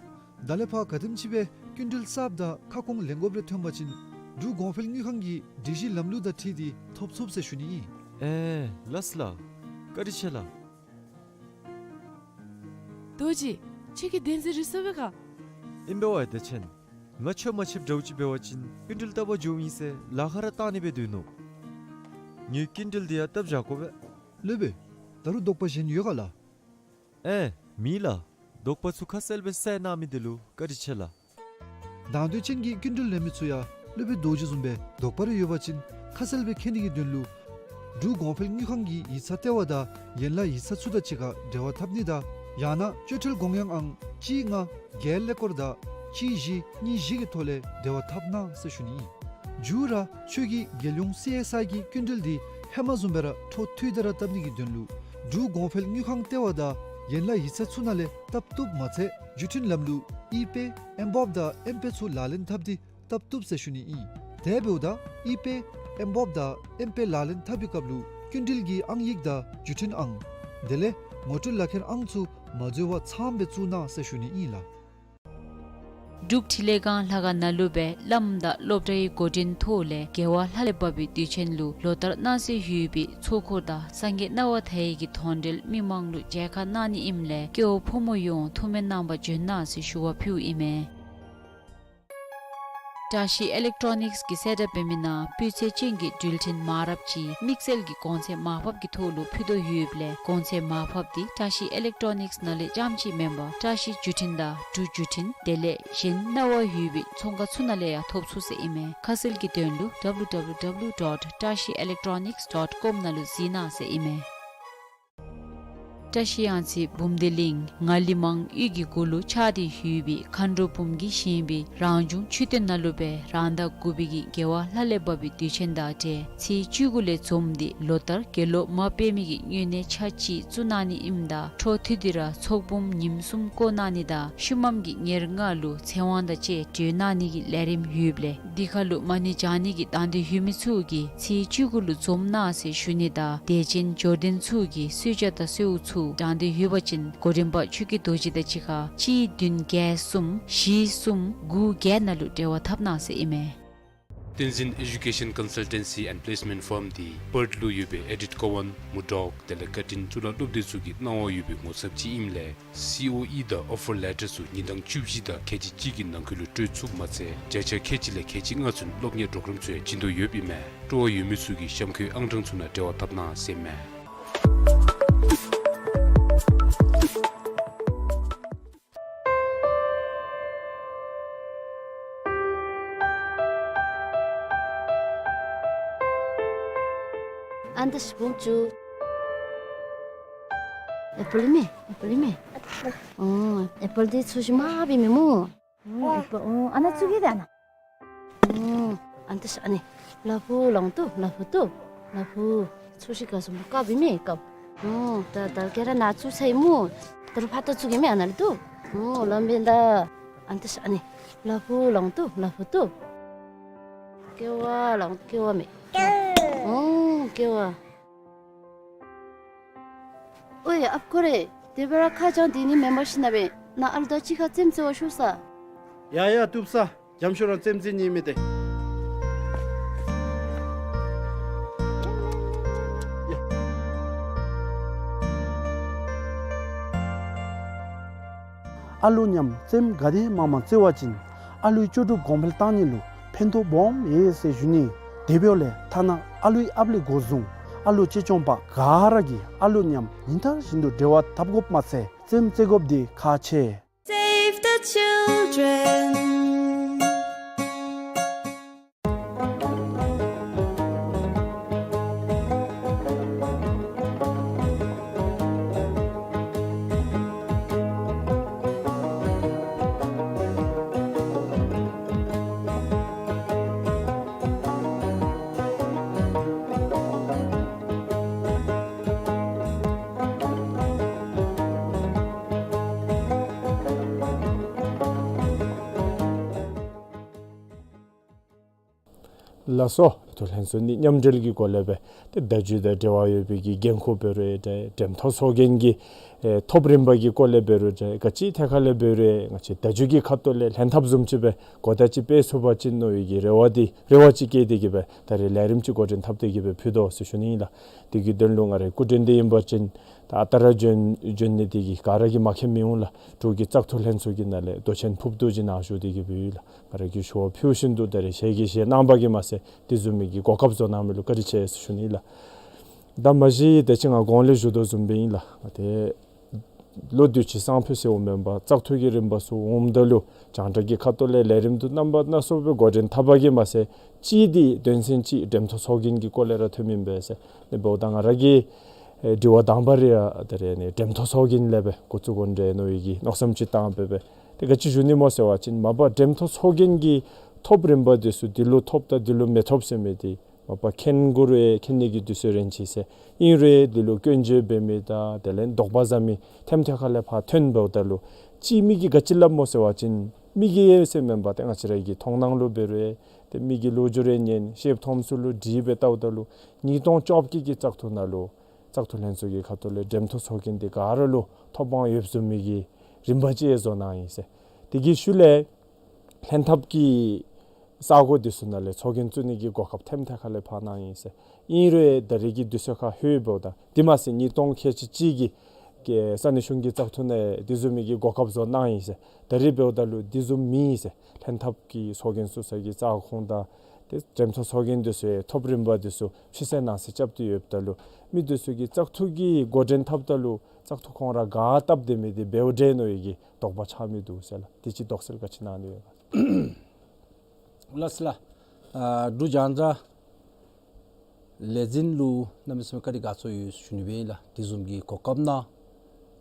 ད་ལས་ཕར་ག་དེམ་ཅིག་སྦེ་སྐྱིན་འགྲུལ་གསརཔ་དང་ཁ་སྐོང་ལེན་དགོཔ་རེ་ཐོན་པ་ཅིན་འབྲུག་གོང་འཕེལ་དངུལ་ཁང་གི་སྒྲིག་གཞི་ལམ་ལུགས་དང་འཁྲིལ་ཏེ་ཐོབ་ཚུགས་ཟེར་ཞུ་ནི་ཨིན། ཨེ་ལགས་ལགས། བཀའ་དྲིན་ཆེ་ལགས། རྡོ་རྗེ། ཁྱོད་ཀྱིས་བདེན་འཛིན་རེ་སོང་པས་ག། ཨིན་པས་ཝའེ་བདེ་ཆེན། ང་ཁྱོད་མ་ཕྱདཔ་འདྲཝ་ཅིག་འབད་བ་ཅིན་སྐྱིན་འགྲུལ་བཏབ་པར་འགྱོཝ་ཨིན་ཟེར་ལཱ་ཁག་ར་བཏང་ནི་སྦེ་སྡོད་ནུག། ངེའི་སྐྱིན་འགྲུལ་འདི་ཡང་བཏབ་བཞག་དགོ་པས། སློབ་དཔོན། ད་རུང་དོགས་པ་གཞན་ཡོད་ག་ལགས། ཨེ་མེད་ལགས། དོགས་པ་ཚུ་ཁ་གསལ་སྦེ་བསལ་གནང་མི་འདི་ལུ་བཀའ་དྲིན་ཆེ་ལགས། དང་འདོད་ཅན་གྱི་སྐྱིན་འགྲུལ་ལེན་མི་ཚུ་ཡང་སློབ་དཔོན་རྡོ་རྗེ་བཟུམ་སྦེ་དོགས་པ་རེ་ཡོད་པ་ཅིན་ཁ་གསལ་སྦེ་མཁྱེན་ནི་གི་དོན་ལུ་འབྲུག་གོང་འཕེལ་དངུལ་ཁང་གི་ཡིག་ཚང་ལྟེ་བ་དང་ཡན་ལག་ཡིག་ཚང་ཚུ་དང་གཅིག་ཁར་འབྲེལ་བ་འཐབ་ནི་དང་ཡང་ན་སྤྱོད་ཁྲལ་དགོངས་ཡངས་ཨང་གཅིག་ལྔ་བརྒྱད་ཀླད་ཀོར་དང་གཅིག་བཞི་གཉིས་བཞི་གི་ཐོག་ལས་འབྲེལ་བ་འཐབ་གནང་ཟེར་ཞུ་ནི་ཨིན། མཇུག་ར་ཁྱོད་ཀྱིས་རྒྱལ་ཡོངས་སི་ཨེསི་ཨའི་གི་སྐྱིན་འགྲུལ་འདི་ཧེ་མ་བཟུམ་སྦེ་ར་འཕྲོ་མཐུད་དེ་ར་བཏབ་ནི་གི་དོན་ལུ་འབྲུག་གོང་འཕེལ་དངུལ་ཁང་ལྟེ་བ་དང་ཡན་ལག་ཡིག་ཚང་ཚུ་ནང་ལས་བཏབ་བཏུབ་མ་ཚད་བརྒྱུད་འཕྲིན་ལམ་ལུགས་ཨི་པེ་ཨེམ་བོབ་དང་ཨེམ་པེ་ཚུ་ལག་ལེན་འཐབ་སྟེ་བཏབ་བཏུབ་ཟེར་ཞུ་ནི་ཨིན། དེ་འབདཝ་ད་ཨི་པེ་ཨེམ་བོབ་དང་ཨེམ་པེ་ལག་ལེན་འཐབ་པའི་སྐབས་ལུ་སྐྱིན་འགྲུལ་གྱི་ཨང་ཡིག་དང་བརྒྱུད་འཕྲིན་ཨང་དེ་ལས་ངོ་སྤྲོད་ལག་ཁྱེར་ཨང་ཚུ་མ་འཛོལ་བར་ཚངམ་སྦེ་བཙུགས་གནང་ཟེར་ཞུ་ནི་ཨིན་ལགས། འབྲུག་འཕྲིན་ལས་ཁང་ལྷ་ཁང་ནང་ལུ་སྦེ་བླམ་དང་སློབ་གྲྭའི་འགོ་འདྲེན་ཐོག་ལས་རྒྱལ་བ་ལྷ་ལས་བབས་པའི་དུས་ཆེན་ལུ་ལོ་ལྟར་གནང་སྲོལ་ཡོད་པའི་ཚོགས་འཁོར་དང་སངས་རྒྱས་སྣང་བ་མཐའ་ཡས་ཀྱི་མཐོང་གྲོལ་མི་མང་ལུ་མཇལ་ཁ་གནང་ནི་ཨིནམ་ལས་སྐྱེ་བོ་ཕོ་མོ་ཡོངས་ཐུགས་སྨོན་གནང་བར་འབྱོན་གནང་ཟེར་ཞུ་བ་ཕུལཝ་ཨིན་མས། བཀྲ་ཤིས་ཨི་ལེག་ཊོ་ནིཀསི་གིས་གསལ་བསྒྲགས་འབད་མི་ནང་སྤུས་ཚད་ཅན་གྱི་འགྲུལ་འཕྲིན་མང་རབས་ཅིག་དམིགས་བསལ་གྱི་གོང་ཚད་མར་ཕབ་ཀྱི་ཐོག་ལུ་ཕུལ་དོ་ཡོདཔ་ལས་གོང་ཚད་མར་ཕབ་འདི་བཀྲ་ཤིས་ཨི་ལེག་ཊོ་ནིཀསི་ནང་ལས་རྐྱངམ་ཅིག་མེན་པར་བཀྲ་ཤིས་བརྒྱུད་འཕྲིན་དང་འབྲུག་བརྒྱུད་འཕྲིན་དེ་ལས་གཞན་གནང་བ་ཡོད་པའི་ཚོང་ཁང་ཚུ་ནང་ལས་ཡང་ཐོབ་ཚུགས་ཟེར་ཨིན་མས། ཁ་གསལ་གྱི་དོན་ལུ་W W W dot trashiselectronics dot com ནང་ལུ་གཟིགས་གནང་ཟེར་ཨིན་མས། བཀྲ་ཤིས་གཡང་རྩེ་འབུམ་སྡེ་གླིང་ངང་ལི་མང་གཡུས་ཀྱི་གུ་ལུ་ཆགས་ཏེ་ཡོད་པའི་མཁའ་འགྲོ་འབུམ་གྱིས་བཞེངས་པའི་རང་བྱུང་མཆོད་རྟེན་ནང་ལུ་སྦེ་རང་ཟླ་དགུ་པའི་གི་རྒྱལ་བ་ལྷ་ལས་བབས་པའི་དུས་ཆེན་དང་འབྲེལ་ཚེས་བཅུ་དགུ་ལས་འཛོམས་ཏེ་ལོ་ལྟར་དགེ་སློབ་མ་དཔེ་མེད་ཀྱི་སྨྱུང་གནས་ཆ་གཅིག་བཙུགས་གནང་ནི་ཨིནམ་ད་འཕྲོ་མཐུད་དེ་ར་ཚོགས་འབུམ་ཉིནམ་གསུམ་བསྐོར་གནང་ནི་དང་ཤུལ་མམ་གྱི་ཉེར་ལྔ་ལུ་ཚེ་དབང་དང་བཅས་གྲོལ་གནང་ནི་གི་ལས་རིམ་ཡོདཔ་ལས་འདི་ཁར་ལུ་མ་ཎི་བགྱང་ནི་གི་དང་འདོད་ཡོད་མི་ཚུ་གིས་ཚེས་བཅུ་དགུ་ལུ་འཛོམས་གནང་ཟེར་ཞུ་ནི་དང་དད་ཅན་འབྱོར་ལྡན་ཚུ་གིས་གསོལ་ཇ་དང་གསོལཝ་ཚུ་དྲང་འདོད་ཡོད་པ་ཅིན་འགོ་འདྲེན་པ་ཆོས་སྐྱིད་རྡོ་རྗེ་དང་གཅིག་ཁར་གཅིག་བདུན་བརྒྱད་གསུམ་བཞི་གསུམ་དགུ་བརྒྱད་ནང་ལུ་འབྲེལ་བ་འཐབ་གནང་ཟེར་ཨིན་མས། བསྟན་འཛིན་ཨེ་ཌུ་ཀེ་ཤཱན་ཀོན་སལ་ཊེན་སི་ཨེནཌ་པི་ལེསི་མེནཊ་ཕརམ་འདི་པརཐ་ལུ་ཡོད་པའི་ཨེ་ཌིཐ་ཀོ་ཝཱན་མུར་ཌོག་དེ་ལས་ཀར་ཊིན་གཙུག་ལག་སློབ་སྡེ་ཚུ་གིས་གནང་བ་ཡོད་པའི་ངོ་ཚབ་ཅིག་ཨིནམ་ལས་སི་ཨོ་ཨི་དང་ཨོ་ཕར་ལེ་ཊར་ཚུ་ཉིན་གྲངས་བཅུ་བཞི་དང་ཁལ་གཅིག་གཅིག་གི་ནང་འཁོད་ལུ་སྤྲོད་ཚུགསཔ་མ་ཚད་བརྒྱ་ཆ་ཁལ་གཅིག་ལས་ཁལ་གཅིག་ལྔ་ཚུན་སློབ་གཉེར་པོརོ་གརམ་ཚུ་ཡང་བྱིན་དོ་ཡོདཔ་ཨིན་མས། སྤྲོ་བ་ཡོད་མི་ཚུ་གིས་གཤམ་འཁོད་ཨང་གྲངས་ཚུ་ནང་འབྲེལ་བ་འཐབ་གནང་ཟེར་ཨིན་མས། ཨ་ནི་ད་ཤི་བུམ་ཅུ། ཨེ་པཱལ་ཨིན་མས། ཨེ་པཱལ་ཨིན་མས། ཨོ་ཨེ་པཱལ་འདི་ཚོས་ཤིག་མ་འབད་མི་སྨོ། ཨོ་ཨེ་པཱལ་ཨོ་ཨ་ནཱ་བཙུགས་གེ་ད་ཨ་ནཱ། ཨོ་ཨ་ནི་ད་ཤ་ཨ་ནི་ལ་ཕུག་ལོང་ཏོ་ལ་ཕུག་ཏོ་ལ་ཕུག་ཚོས་ཤིག་ག་སུམ་བཀབ་འབད་མི་བཀབ། ཨོ་ད་ད་ག་ར་ནཱ་བཙུགས་ཚར་ཡི་སྨོ། ད་རུང་ཕར་ད་བཙུགས་གེ་མས་ཨ་ནཱ་ལུ་ཏོ། ཨོ་ལམ་འབད་ད། ཨ་ནི་ད་ཤ་ཨ་ནི་ལ་ཕུག་ལོང་ཏོ་ལ་ཕུག་ཏོ། ཀེ་བ་ལོང་ཀེ་བ་མས། ཨོ་ཀེ་བ། ཨོའི་ཨཔ་ཁོ་རེ། དེ་སྦེ་ར་ཁ་བྱང་དེ་ནི་མེན་པར་ཤིག་ན་སྦེ་ནཱ་ཨ་ལུ་དང་གཅིག་ཁར་རྩེདམོ་རྩེ་བར་ཤོག་ས། ཡ་ཡ་བཏུབ་ས། འཇམ་ཤོས་རང་རྩེདམོ་རྩེ་ནི་མས་ཏེ། ཡ། ཨ་ལུ་མཉམ་རྩེདམོ་ག་དེ་མང་མང་རྩེ་བ་ཅིན་ཨ་ལུའི་ལྕོགས་གྲུབ་གོང་འཕེལ་གཏང་ནི་ལུ་ཕན་ཐོགས་སྦོམ་ཡོད་ཟེར་ཞུ་ནི། དེ་འབདཝ་ལས་ཐ་ན་ཨ་ལུའི་ཨཔ་ལས་འགོ་བཟུང་ཨ་ལུ་གཅེས་སྐྱོང་པ་ག་ར་གིས་ཨ་ལུ་མཉམ་ཉིན་ལྟར་བཞིན་དུ་འབྲེལ་བ་འཐབ་དགོཔ་མ་ཚད་རྩེདམོ་རྩེ་དགོཔ་འདི་ཁག་ཆེ། Save the children. ལགས་སོ། ད་ལྷན་ཚོགས་འདི་མཉམ་འབྲེལ་གྱི་སྒོ་ལས་སྦེ་ཏེ་བརྡ་བརྒྱུད་དང་འབྲེལ་བ་ཡོད་པའི་གི་འགན་ཁུར་འབད་རུང་འདྲ་འགྲེམས་ཐོག་ཚོགས་རྒྱན་གྱི་ཨེ་ཐོབ་རིམ་པ་གི་སྐོར་ལས་འབད་རུང་འདྲ་ག་ཅི་ཐད་ཁ་ལས་འབད་རུང་ང་བཅས་བརྡ་བརྒྱུད་ཀྱི་ཁ་ཐུག་ལས་ལྷན་ཐབས་བཟུམ་ཅིག་སྦེ་འགོ་ཐག་ཅིག་སྤེལ་ཚུགས་པ་ཅིན་མནོ་བའི་གི་རེ་བ་འདི་རེ་བ་ཅིག་བསྐྱེད་དེ་གིས་སྦེ་ད་རེས་ལས་རིམ་ཅིག་འགོ་འདྲེན་འཐབ་སྟེ་གིས་སྦེ་ཕུལ་དོ་ཟེར་ཞུ་ནི་ཨིན་ལགས། དེ་གི་དོན་ལུ་ང་རའི་སྐུ་མགྲོན་འདི་ཨིན་པ་ཅིན་ད་ཨ་རྟག་ར་འབྱོན་འབྱོན་ནི་དེ་གིས་ག་ར་གིས་མ་མཁྱེན་མི་འོང་ལགས། འབྲུག་གི་བཙག་འཐུ་ལྷན་ཚོགས་ཀྱི་ནང་ལས་མདོ་ཆེན་ཕུརཔ་རྡོ་རྗེ་ནཱ་བཞུགས་ཏེ་གིས་སྦེ་ཡོད་ལགས། ང་ར་གིས་ཞུ་བ་ཕུལ་བཞིན་དུ་ད་རེས་ཞལ་གྱིས་བཞེས་གནང་བ་གིས་མ་ཚད་དེ་བཟུམ་མའི་གི་གོ་སྐབས་བཟོ་གནང་མི་ལུ་བཀའ་དྲིན་ཆེ་ཟེར་ཞུ་ནི་ལགས། ད་མ་གཞི་ད་ཅི་ང་གོང་ལས་ཞུ་དོ་བཟུམ་སྦེ་ཨིན་ལགས། ཏེ་ལོ་དུས་ཅི་སང་ཕོད་ཟེར་འོང་མེན་པར་བཙག་འཐུ་གི་རིམ་པ་ཚུ་འོངམ་ད་ལུ་རྒྱང་བསྒྲགས་ཀྱི་ཁ་ཐུག་ལས་ལས་རིམ་དུ་རྣམ་པ་སྣ་ཚོགས་སྦེ་འགོ་འདྲེན་འཐབ་པ་གིས་མ་ཚད་གཅིག་འདི་དོན་ཚན་གཅིག་འགྲེམས་ཐོག་ཚོགས་རྒྱན་གྱི་སྐོར་ལས་ར་ཐོནམ་ཨིན་པས་ཟེར། ཏེ་འབདཝ་ད་ང་ར་གིས་ཨེ་དྲི་བ་དང་པ་ར་ཡང་ད་རེས་ནི་འགྲེམས་ཐོག་ཚོགས་རྒྱན་ལས་སྦེ་འགོ་བཙུགས་དགོ་འདྲས་མནོ་བའི་གི་མནོ་བསམ་ཅིག་བཏང་སྦེ་སྦེ་ཏེ་ག་ཅི་ཞུ་ནི་སྨོ་ཟེར་བ་ཅིན་མ་པ་འགྲེམས་ཐོག་ཚོགས་རྒྱན་གྱི་ཐོབ་རིམ་པ་འདི་ཚུ་འདི་ལུ་ཐོབ་དང་འདི་ལུ་མི་ཐོབ་ཟེར་མི་འདི་མ་པ་མཁྱེན་དགོ་རུང་མཁྱེན་ནི་གི་དུས་ཚོད་རན་ཅི་ཟེར། ཨིན་རུང་འདི་ལུ་སྐྱོན་བརྗོད་འབད་མི་དང་དེ་ལས་དོགས་པ་ཟ་མི་ཐེམ་ཐད་ཁ་ལས་ཕར་ཐོན་འབདཝ་ད་ལུ་གཅིག་མི་གིས་ག་ཅི་སླབ་སྨོ་ཟེར་བ་ཅིན་མི་གིས་ཟེར་མེན་པར་ཏེ་ང་བཅས་ར་གི་མཐོང་སྣང་ལུ་འབད་རུང་ཏེ་མི་གི་ལོ་རྒྱུས་རེ་ཉན་ཤེསཔ་མཐོངམ་ཚུ་ལུ་དྲིས་སྦེ་བལྟཝ་ད་ལུ་ཉིས་སྟོང་བཅོ་བརྒྱད་ཀྱི་བཙག་འཐུ་ནང་ལུ་བཙག་འཐུ་ལྷན་ཚོགས་ཀྱི་ཁ་ཐུག་ལས་འགྲེམས་ཐོག་ཚོགས་རྒྱན་འདི་ག་ར་ལུ་ཐོབ་དབང་ཡོདཔ་བཟུམ་མའི་གི་རིམ་པ་ཅིག་བཟོ་གནང་ཡི་ཟེར། དེ་གི་ཤུལ་ལས་ལྷན་ཐབས་ཀྱི་ས་གོ་འདི་ཚུ་ནང་ལས་ཚོགས་རྒྱན་བཙུགས་ནི་གི་གོ་སྐབས་ཐེམ་ཐད་ཁ་ལས་ཕར་གནང་ཡི་ཟེར། ཨིན་རུང་ད་རེས་ཀྱི་དུས་ཚོད་ཁར་ལྷོད་འབདཝ་ད་དེ་མ་ཚད་ཉིས་སྟོང་ཁལ་གཅིག་གཅིག་གི་ས་གནས་གཞུང་གི་བཙག་འཐུ་ནང་དེ་བཟུམ་མའི་གི་གོ་སྐབས་བཟོ་གནང་ཡི་ཟེར། ད་རེས་འབདཝ་ད་ལུ་དེ་བཟུམ་མེད་ཟེར། ལྷན་ཐབས་ཀྱི་ཚོགས་རྒྱན་བཙུགས་ས་གི་བཙག་ཁང་དང་ཏེ་འགྲེམས་ཐོག་ཚོགས་རྒྱན་འདི་ཚུ་ཐོབ་རིམ་པ་འདི་ཚུ་ཕྱི་གསལ་ནང་གསལ་རྐྱབ་སྟེ་ཡོདཔ་ད་ལུ་མི་འདི་ཚུ་གིས་བཙག་འཐུ་གི་འགོ་འདྲེན་འཐབ་ད་ལུ་བཙག་འཐུ་ཁོང་ར་ག་བཏབ་སྡོད་མི་འདི་འབདཝ་འདྲས་མནོ་བའི་གི་དོགས་པ་ཆགས་མི་འདུག་ཟེར་ལགས། དེ་ཅིག་དོགས་སེལ་ག་ཅི་གནང་ནི་ཡོད་ག། ལགས་སོ་ལགས། ཨ་འབྲུག་རྒྱང་བསྒྲགས་ལས་འཛིན་ལུ་གནམ་མེད་ས་མེད་བཀའ་དྲིན་དགའ་ཚོར་ཡོད་ཞུ་ནི་སྦེ་ཨིན་ལགས། དེ་བཟུམ་གྱི་གོ་སྐབས་གནང་།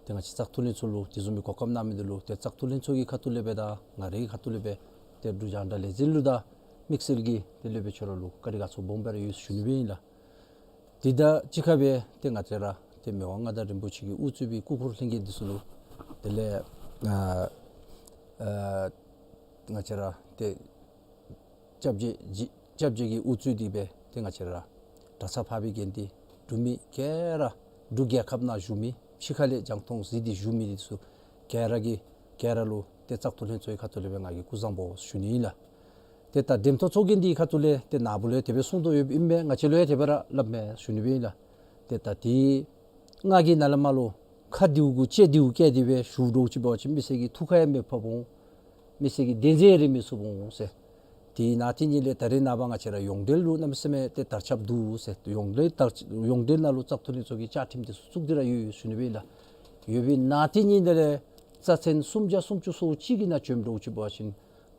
ཏེ་ང་བཅས་བཙག་འཐུ་ལྷན་ཚོགས་ལུ་དེ་བཟུམ་གྱི་གོ་སྐབས་གནང་མི་འདི་ལུ་ཏེ་བཙག་འཐུ་ལྷན་ཚོགས་ཀྱི་ཁ་ཐུག་ལས་སྦེ་དང་ང་རའི་ཁ་ཐུག་ལས་སྦེ་ཏེ་འབྲུག་རྒྱང་བསྒྲགས་ལས་འཛིན་ལུ་དང་དམིགས་བསལ་གྱིས་ཏེ་སློབ་དཔོན་ཁྱོད་ར་ལུ་བཀའ་དྲིན་དགའ་ཚོར་སྦོམ་སྦེ་ར་ཡོད་ཞུ་ནི་སྦེ་ཨིན་ལགས། དེ་དང་གཅིག་ཁར་སྦེ་ཏེ་ང་བཅས་ར་ཏེ་མི་དབང་མངའ་བདག་རིན་པོ་ཆེ་གིས་དབུ་གཙོས་པའི་སྐུ་འཁོར་ལྷན་རྒྱས་འདི་ཚུ་ལུ་དེ་ལས་ཨ་ཨ་ང་བཅས་ར་ཏེ་སྐྱབས་རྗེ་སྐྱབས་རྗེ་གིས་དབུ་གཙོས་ཏེ་སྦེ་ཏེ་ང་བཅས་ར་གྲྭ་ཚང་འཕགས་པའི་དགེ་འདུན་འབྲུག་མི་ག་ར་འབྲུག་རྒྱལ་ཁབ་ནང་བཞུགས་མི་ཕྱི་ཁ་ལས་རྒྱང་མཐོང་གཟིགས་ཏེ་བཞུགས་མི་འདི་ཚུ་ག་ར་གིས་ག་ར་ལུ་ཏེ་བཙག་འཐུ་ལྷན་ཚོགས་ཀྱི་ཁ་ཐུག་ལས་སྦེ་ང་གིས་སྐུ་གཟུགས་བཟང་པོ་ཞུ་ནི་ཨིན་ལགས། ཏེ་ད་འགྲེམས་ཐོག་ཚོགས་རྒྱན་འདི་ཁ་ཐུག་ལས་ཏེ་ན་བུ་ལུ་ཡང་དེ་སྦེ་གསུང་དོ་ཡོདཔ་ཨིན་པས། ང་བཅས་ལུ་ཡང་དེ་སྦེ་ར་སླབ་མས་ཞུ་ནི་སྦེ་ཨིན་ལགས། ཏེ་ད་དེ་ང་གིས་ནཱ་ལས་མར་ལུ་ཁ་བདེཝ་གུ་ལྕེ་བདེཝ་བཀལ་ཏེ་སྦེ་ཞུ་དོ་ཅིག་འབད་བ་ཅིན་མི་སེར་གྱི་ཐུགས་ཁར་ཡང་མི་ཕབ་འོང་། མི་སེར་གྱི་བདེན་འཛིན་རེ་མི་ཚུགས་འོང་ཟེར། དེ་ནང་དེ་ཉིད་ལས་ད་རེས་ནངས་པ་ང་བཅས་ར་ཡོངས་འབྲེལ་ལུ་གནམ་མེད་ས་མེད་ཏེ་དར་ཁྱབ་འདུག་ཟེར། ཡོངས་འབྲེལ་དར་ཡོངས་འབྲེལ་ནང་ལུ་བཙག་འཐུ་ལྷན་ཚོགས་ཀྱི་བཅའ་ཁྲིམས་འདི་ཚུ་བཙུགས་ཏེ་ར་ཡོད་ཞུ་ནི་སྦེ་ཨིན་ལགས། ཡོད་པའི་ནང་དེ་ཉིད་ལས་རྩ་ཚན་སུམ་བརྒྱ་སུམ་ཅུ་སོ་གཅིག་གི་ནང་བྱོན་དོ་ཅིག་འབད་བ་ཅིན་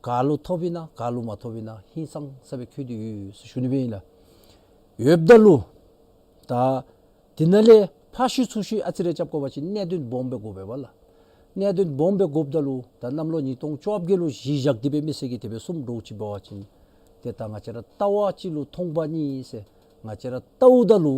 ག་ལུ་ཐོབ་ཨིན་ན་ག་ལུ་མ་ཐོབ་ཨིན་ན་ཧིང་སངས་ས་སྦེ་འཁོད་དེ་ཡོད་ཟེར་ཞུ་ནི་སྦེ་ཨིན་ལགས། ཡོདཔ་ད་ལུ་ད་དེ་ནང་ལས་ཕར་བཤུད་ཚུར་བཤུད་ཨ་ཙི་རེ་རྐྱབ་དགོ་པ་ཅིན་གནད་དོན་སྦོམ་སྦེ་དགོ་པས་ལགས། གནད་དོན་སྦོམ་སྦེ་དགོཔ་ད་ལུ་ད་གནམ་ལོ་ཉིས་སྟོང་བཅོ་བརྒྱད་ལུ་གཞི་བཞག་སྟེ་སྦེ་མི་སེར་གྱིས་དེ་སྦེ་གསུངམ་དོ་ཅིག་འབད་བ་ཅིན་ཏེ་ད་ང་བཅས་ར་ལྟ་བ་གཅིག་ལུ་མཐོང་པ་གཉིས་ཟེར། ང་བཅས་ར་ལྟཝ་ད་ལུ་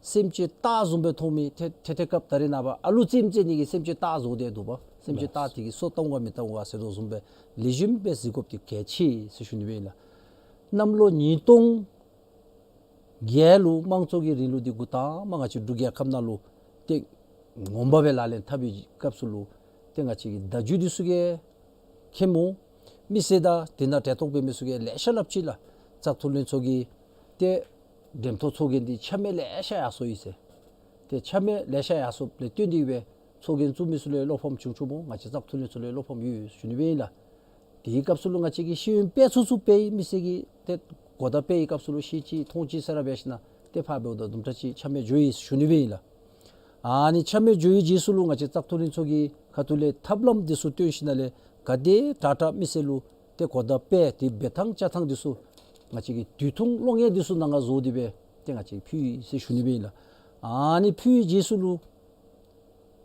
སེམས་ཅན་རྟགས་བཟུམ་སྦེ་མཐོང་མི་ཏེ་ཏེ་ཏེ་སྐབས་ད་རེས་ནངས་པ་ཨ་ལུ་རྩེདམོ་རྩེ་ནི་གི་སེམས་ཅན་རྟགས་བཟོ་སྟེ་འདུག་པ། སེམས་ཅན་རྟགས་དེ་གིས་སོ་བཏང་ག་མི་བཏང་ག་ཟེར་དོ་བཟུམ་སྦེ་ལེགས་ཤོམ་སྦེ་གཟིགས་དགོཔ་འདི་གལ་ཆེ་ཟེར་ཞུ་ནི་སྦེ་ཨིན་ལགས། གནམ་ལོ་ཉིས་སྟོང་བརྒྱད་ལུ་དམངས་གཙོ་གི་རིང་ལུགས་འདི་འགོ་དང་པ་ང་བཅས་འབྲུག་རྒྱལ་ཁབ་ནང་ལུ་ཏེ་ངོ་མ་སྦེ་ལག་ལེན་འཐབ་པའི་སྐབས་སུ་ལུ་ཏེ་ང་བཅས་ཀྱི་བརྡ་བརྒྱུད་འདི་ཚུ་གིས་མཁྱེནམ་འོང་། མི་སེར་དང་དེ་ནང་གྲལ་གཏོགས་འབད་མི་ཚུ་གིས་ལེ་ཤ་སླབ་ཅི་ལགས། བཙག་འཐུ་ལྷན་ཚོགས་ཀྱི་ཏེ་འགྲེམས་ཐོག་ཚོགས་རྒྱན་འདི་ཆ་མེད་ལེ་ཤ་ཡར་སོང་ཡི་ཟེར། ཏེ་ཆ་མེད་ལེ་ཤ་ཡར་སོངམ་ལས་བརྟེན་ཏེ་སྦེ་ཚོགས་རྒྱན་བཙུགས་མི་ཚུ་ལུ་བློ་ཕམ་བྱུང་བྱུངམ་འོང་། ང་བཅས་བཙག་འཐུ་ལྷན་ཚོགས་ལུ་བློ་ཕམ་ཡོད་ཞུ་ནི་སྦེ་ཨིན་ལགས། དེའི་སྐབས་སུ་ལུ་ང་བཅས་ཀྱིས་ཤེས་ཡོན་སྤེལ་ཚུགས་ཚུགས་སྤེལ་ཡི། མི་སེར་གྱིས་ཏེ་ གོ་བརྡ་སྤེལ་བའི་སྐབས་སུ་ལུ་ཤེས་ཅི་མཐོང་ཅི་ཟེར་ར་འབད་ཞིན་ན་ཏེ་ཕར་འབདཝ་ད་དུམ་གྲ་ཅིག་ཆ་མེད་འགྱོ་ཡི་ཟེར་ཞུ་ནི་སྦེ་ཨིན་ལགས། ཨ་ནི་ཆ་མེད་འགྱོ་བའི་རྗེས་སུ་ལུ་ང་བཅས་བཙག་འཐུ་ལྷན་ཚོགས་ཀྱི་ཁ་ཐུག་ལས་ཐབས་ལམ་འདི་ཚུ་སྟོན་ཞིན་ན་ལས་ག་དེ་དྲག་དྲག་མི་སེར་ལུ་ཏེ་གོ་བརྡ་སྤེལ་ཏེ་འབད་ཐངས་བཅའ་ཐངས་འདི་ཚུ་ང་བཅས་ཀྱིས་དུས་ཐུང་གློག་བརྙན་འདི་ཚུ་ནང་ང་བཟོ་སྟེ་སྦེ་ཏེ་ང་བཅས་ཕུལ་ཡི་ཟེར་ཞུ་ནི་སྦེ་ཨིན་ལགས། ཨ་ནི་ཕུལ་བའི་རྗེས་སུ་ལུ་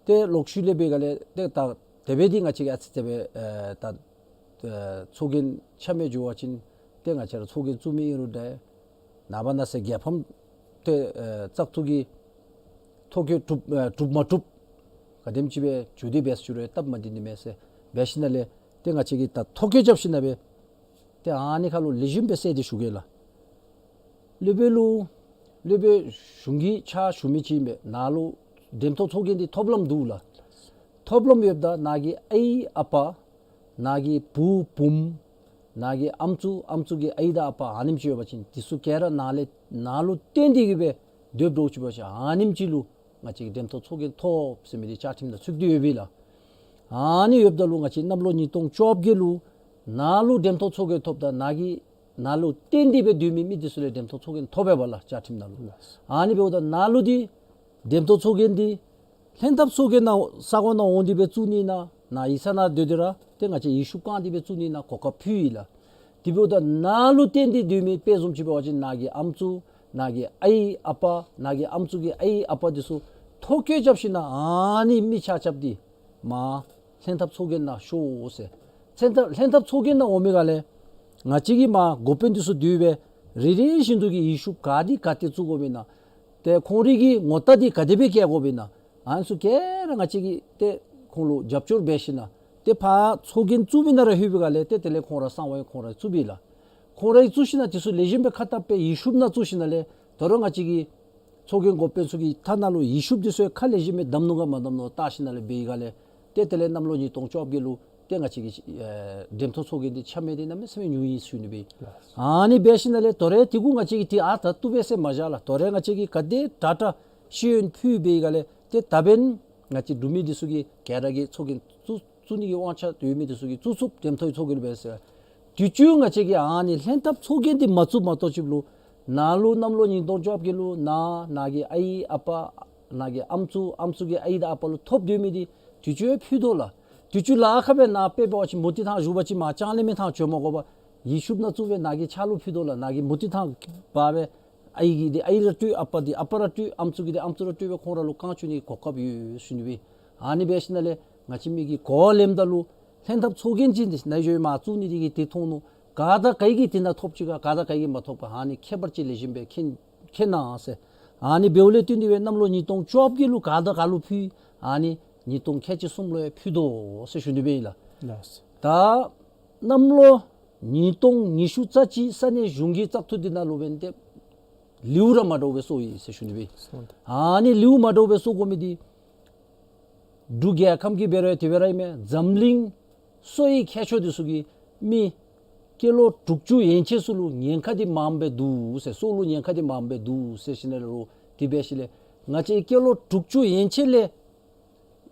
ཏེ་ལོག་ཤུལ་ལས་འབད་ག་ལས་ཏེ་ད་དེ་སྦེ་འདི་ང་བཅས་ཀྱིས་ཨ་ཙི་དེ་སྦེ་ཨེ་ད་ཨེ་ཚོགས་རྒྱན་ཆ་མེད་འགྱོ་བ་ཅིན་ཏེ་ང་བཅས་ར་ཚོགས་རྒྱན་བཙུགས་མི་ཨིན་རུང་འདྲ་ནངས་པ་གནངས་ཚེ་རྒྱལ་ཕམ་ཏེ་ཨེ་བཙག་འཐུ་གི་ཐོ་བཀོད་གྲུབ་ཨེ་གྲུབ་མ་གྲུབ་ག་དེམ་ཅིག་སྦེ་འགྱོ་སྟེ་འབད་ཞུ་རུང་སྟབས་མ་བདེ་ནི་མས་ཟེར་འབད་ཞིན་ན་ལས་ཏེ་ང་བཅས་ཀྱིས་ད་ཐོ་བཀོད་རྐྱབ་ཞིན་ན་སྦེ་ཏེ་ཨ་ནི་ཁར་ལུ་ལེགས་ཤོམ་སྦེ་གསལ་ཏེ་ཞུ་གེ་ལགས། སློབ་དཔོན་ལུ་སློབ་དཔོན་གཞུང་གི་ཕྱག་ཞུ་མི་ཅིག་ཨིན་པས། ནཱ་ལུ་འགྲེམས་ཐོག་ཚོགས་རྒྱན་འདི་ཐོབ་ལམ་འདུག་ལགས། ཐོབ་ལམ་ཡོདཔ་ད་ནཱ་གི་ཨའི་ཨ་པ་ནཱ་གི་བུ་བུམོ་ནཱ་གི་ཨམ་སྲུ་ཨམ་སྲུ་གི་ཨའི་དང་ཨ་པ་ཨ་ནེམ་ཅིག་ཡོད་པ་ཅིན་འདི་ཚུ་ག་ར་ནཱ་ལས་ནཱ་ལུ་བརྟེན་ཏེ་གི་སྦེ་སྡོདཔ་འདྲཝ་ཅིག་འབད་བ་ཅིན་ཨ་ནེམ་ཅིག་ལུ་ང་བཅས་ཀྱིས་འགྲེམས་ཐོག་ཚོགས་རྒྱན་ཐོབ་ཟེར་མི་འདི་བཅའ་ཁྲིམས་ནང་ཚུད་དེ་ཡོད་པས་ལགས། ཨ་ནི་ཡོདཔ་ད་ལུ་ང་བཅས་གནམ་ལོ་ཉིས་སྟོང་བཅོ་བརྒྱད་ལུ་ནཱ་ལུ་འགྲེམས་ཐོག་ཚོགས་རྒྱན་ཐོབ་ད་ནཱ་གི་ནཱ་ལུ་བརྟེན་ཏེ་སྦེ་སྡོད་མི་མི་འདི་ཚུ་ལས་འགྲེམས་ཐོག་ཚོགས་རྒྱན་ཐོབ་པས་པ་ལགས་བཅའ་ཁྲིམས་ནང་ལུ། ཨ་ནི་འབདཝ་ད་ནཱ་ལུ་འདི་འགྲེམས་ཐོག་ཚོགས་རྒྱན་འདི་ལྷན་ཐབས་ཚོགས་རྒྱན་ནང་ས་གོ་ནང་འོང་སྟེ་སྦེ་བཙུགས་ནི་ན་ནཱ་གཡུས་ས་ནང་སྡོད་དེ་ར་ཏེ་ང་བཅས་ཡིག་ཤུབས་བཀང་སྟེ་སྦེ་བཙུགས་ནི་ན་གོ་སྐབས་ཕུལ་ཡི་ལགས། དེ་འབདཝ་ད་ནཱ་ལུ་བརྟེན་ཏེ་སྡོད་མི་དཔེ་བཟུམ་ཅིག་འབད་བ་ཅིན་ནཱ་གི་ཨམ་སྲུ་ནཱ་གི་ཨའི་ཨ་པ་ནཱ་གི་ཨམ་སྲུ་གི་ཨའི་ཨ་པ་འདི་ཚུ་ཐོ་བཀོད་རྐྱབ་ཞིན་ན་ཨ་ནི་མི་ཆ་ཁྱབ་འདི་མར་ལྷན་ཐབས་ཚོགས་རྒྱན་ནང་ཤོག་ཟེར། ལྷན་ཐབས་ལྷན་ཐབས་ཚོགས་རྒྱན་ནང་འོང་མི་ག་ལས་ང་བཅས་ཀྱིས་མར་འགོ་དཔོན་འདི་ཚུ་བསྡུ་སྦེ་རེ་རེ་བཞིན་དུ་གི་ཡིག་ཤུབས་ག་ཏེ་ག་ཏེ་བཙུགས་དགོ་པས་ན་ཏེ་ཁོང་རའི་གི་ངོ་རྟགས་འདི་ག་དེ་སྦེ་བཀལ་དགོ་པས་ན་ཨ་ནི་ཚུ་ག་ར་ང་བཅས་ཀྱིས་ཏེ་ཁོང་ལུ་རྒྱབ་སྐྱོར་འབད་ཞིན་ན་ཏེ་ཕར་ཚོགས་རྒྱན་བཙུགས་མི་ནང་ར་ལྷོད་པའི་ག་ལས་ཏེ་དེ་ལས་ཁོང་ར་གསང་བ་ཡང་ཁོང་ར་བཙུགས་པས་ལགས། ཁོང་ར་གིས་བཙུགས་ཞིན་ན་འདི་ཚུ་ལེགས་ཤོམ་སྦེ་ཁ་བཏབ་སྦེ་ཡིག་ཤུབས་ནང་བཙུགས་ཞིན་ན་ལས་ད་རུང་ང་བཅས་ཀྱི་ཚོགས་རྒྱན་འགོ་དཔོན་ཚུ་གི་ཐ་ནང་ལུ་ཡིག་ཤུབས་འདི་ཚུ་ཁ་ལེགས་ཤོམ་སྦེ་བསྡམ་ནུག་ག་མ་བསྡམ་ནུག་བལྟ་ཞིན་ན་ལས་འབད་བའི་ག་ལས་ཏེ་དེ་ལས་གནམ་ལོ་ཉིས་སྟོང་བཅོ་བརྒྱད་ལུ་ཏེ་ང་བཅས་ཀྱི་ཨེ་འགྲེམས་ཐོག་ཚོགས་རྒྱན་འདི་ཆ་མེད་འདི་གནམ་མེད་ས་མེད་ཉུང་ཡི་ཟེར་ཞུ་ནི་སྦེ། ཨ་ནི་འབད་ཞིན་ན་ལས་དོ་རུང་དེ་གུ་ང་བཅས་ཀྱིས་ཏེ་ཨ་ད་བཏུབ་པས་ཟེར་མ་བཞག་ལགས། དོ་རུང་ང་བཅས་ཀྱིས་ག་དེ་དྲག་དྲག་ཤེས་ཡོན་ཕུལ་བའི་ག་ལས་ཏེ་ད་འབདན་ང་བཅས་འབྲུག་མི་འདི་ཚུ་གིས་ག་ར་གིས་ཚོགས་རྒྱན་བཙུགས་བཙུགས་ནི་གི་དབང་ཆ་ཡོད་མི་འདི་ཚུ་གིས་བཙུགས་བཙུགསཔ་འགྲེམས་ཐོག་ཚོགས་རྒྱན་ལུ་འབད་ཟེར། དུས་ཅི་ང་བཅས་ཀྱིས་ཨ་ནི་ལྷན་ཐབས་ཚོགས་རྒྱན་འདི་མ་བཙུགས་མ་གཏོགས་ཅིག་ལུ་ནཱ་ལུ་གནམ་ལོ་ཉིས་སྟོང་བཅོ་བརྒྱད་ལུ་ནཱ་ནཱ་གི་ཨའི་ཨ་པ་ནཱ་གི་ཨམ་སྲུ་ཨམ་སྲུ་གི་ཨའི་དང་ཨ་པ་ལུ་ཐོབ་སྡོད་མི་འདི་དུས་ཅི་ཕུལ་དོ་ལགས། དུས་ཅི་ལཱ་ཁག་སྦེ་ནཱ་དཔེ་འབད་བ་ཅིན་མུ་སྟེགས་ཐང་བཞུགས་པ་ཅིན་མར་ལྕང་གླིང་མི་ཐང་བྱོན་མ་དགོ་པར་ཡིག་ཤུབས་ནང་བཙུགས་སྦེ་ནཱ་གི་ཕྱག་ལུ་ཕུལ་དོ་ལགས། ནཱ་གི་མུ་སྟེགས་ཐང་འབག་སྦེ་ཨའི་གི་འདི་ཨའི་ར་སྤྲོད་ཨ་པ་འདི་ཨ་པ་ར་སྤྲོད་ཨམ་སྲུ་གི་འདི་ཨམ་སྲུ་ར་སྤྲོད་སྦེ་ཁོང་ར་ལུ་བཀང་བཅུག་ནི་གོ་སྐབས་ཡོད་ཟེར་ཞུ་ནི་སྦེ། ཨ་ནི་འབད་ཞིན་ན་ལས་ང་བཅས་མི་གིས་གོ་བ་ལེནམ་ད་ལུ་ལྷན་ཐབས་ཚོགས་རྒྱན་ཅིག་འདི་ནཱ་ཞུ་མར་བཙུགས་ནི་འདི་གིས་འདི་མཐོང་ནུག། ག་དང་ག་གིས་འདི་ནང་ཐོབ་ཅི་ག་ག་དང་ག་གིས་མ་ཐོབ་ག་ཨ་ནི་ཁྱད་པར་ཅིག་ལེགས་ཤོམ་སྦེ་མཁྱེན་མཁྱེན་གནང་ཟེར། ཨ་ནི་འབདཝ་ལས་བརྟེན་ཏེ་སྦེ་གནམ་ལོ་ཉིས་སྟོང་བཅོ་བརྒྱད་ལུ་ག་དང་ག་ལུ་ཕུལ། ཨ་ནི་ཉིས་སྟོང་ཁལ་གཅིག་གསུམ་ལུ་ཡང་ཕུལ་དོ་ཟེར་ཞུ་ནི་སྦེ་ཨིན་ལགས། ལགས། ད་གནམ་ལོ་ཉིས་སྟོང་ཉི་ཤུ་རྩ་གཅིག་ས་གནས་གཞུང་གི་བཙག་འཐུ་འདི་ནང་ལུ་འབདན་ཏེ་ལེའུ་ར་མ་འདྲཝ་སྦེ་སོང་ཡི་ཟེར་ཞུ་ནི་སྦེ། སོང་། ཨ་ནི་ལེའུ་མ་འདྲཝ་སྦེ་སོང་དགོ་མི་འདི་འབྲུག་རྒྱལ་ཁམས་ཀྱི་འབད་རུང་དེ་སྦེ་ར་ཨིན་མས། འཛམ་གླིང་སོ་ཡི་མཁས་མཆོག་འདི་ཚུ་གིས་མི་སྐྱེས་ལོ་དྲུག་ཅུ་ཡན་ཆད་ཚུ་ལུ་ཉེན་ཁ་འདི་མངམ་སྦེ་འདུག་ཟེར། སྲོག་ལུ་ཉེན་ཁ་འདི་མངམ་སྦེ་འདུག་ཟེར་ཞིནམ་ལས་ལོ་དེ་སྦེ་ཞིནམ་ལས་ང་བཅས་སྐྱེས་ལོ་དྲུག་ཅུ་ཡན་ཆད་ལས་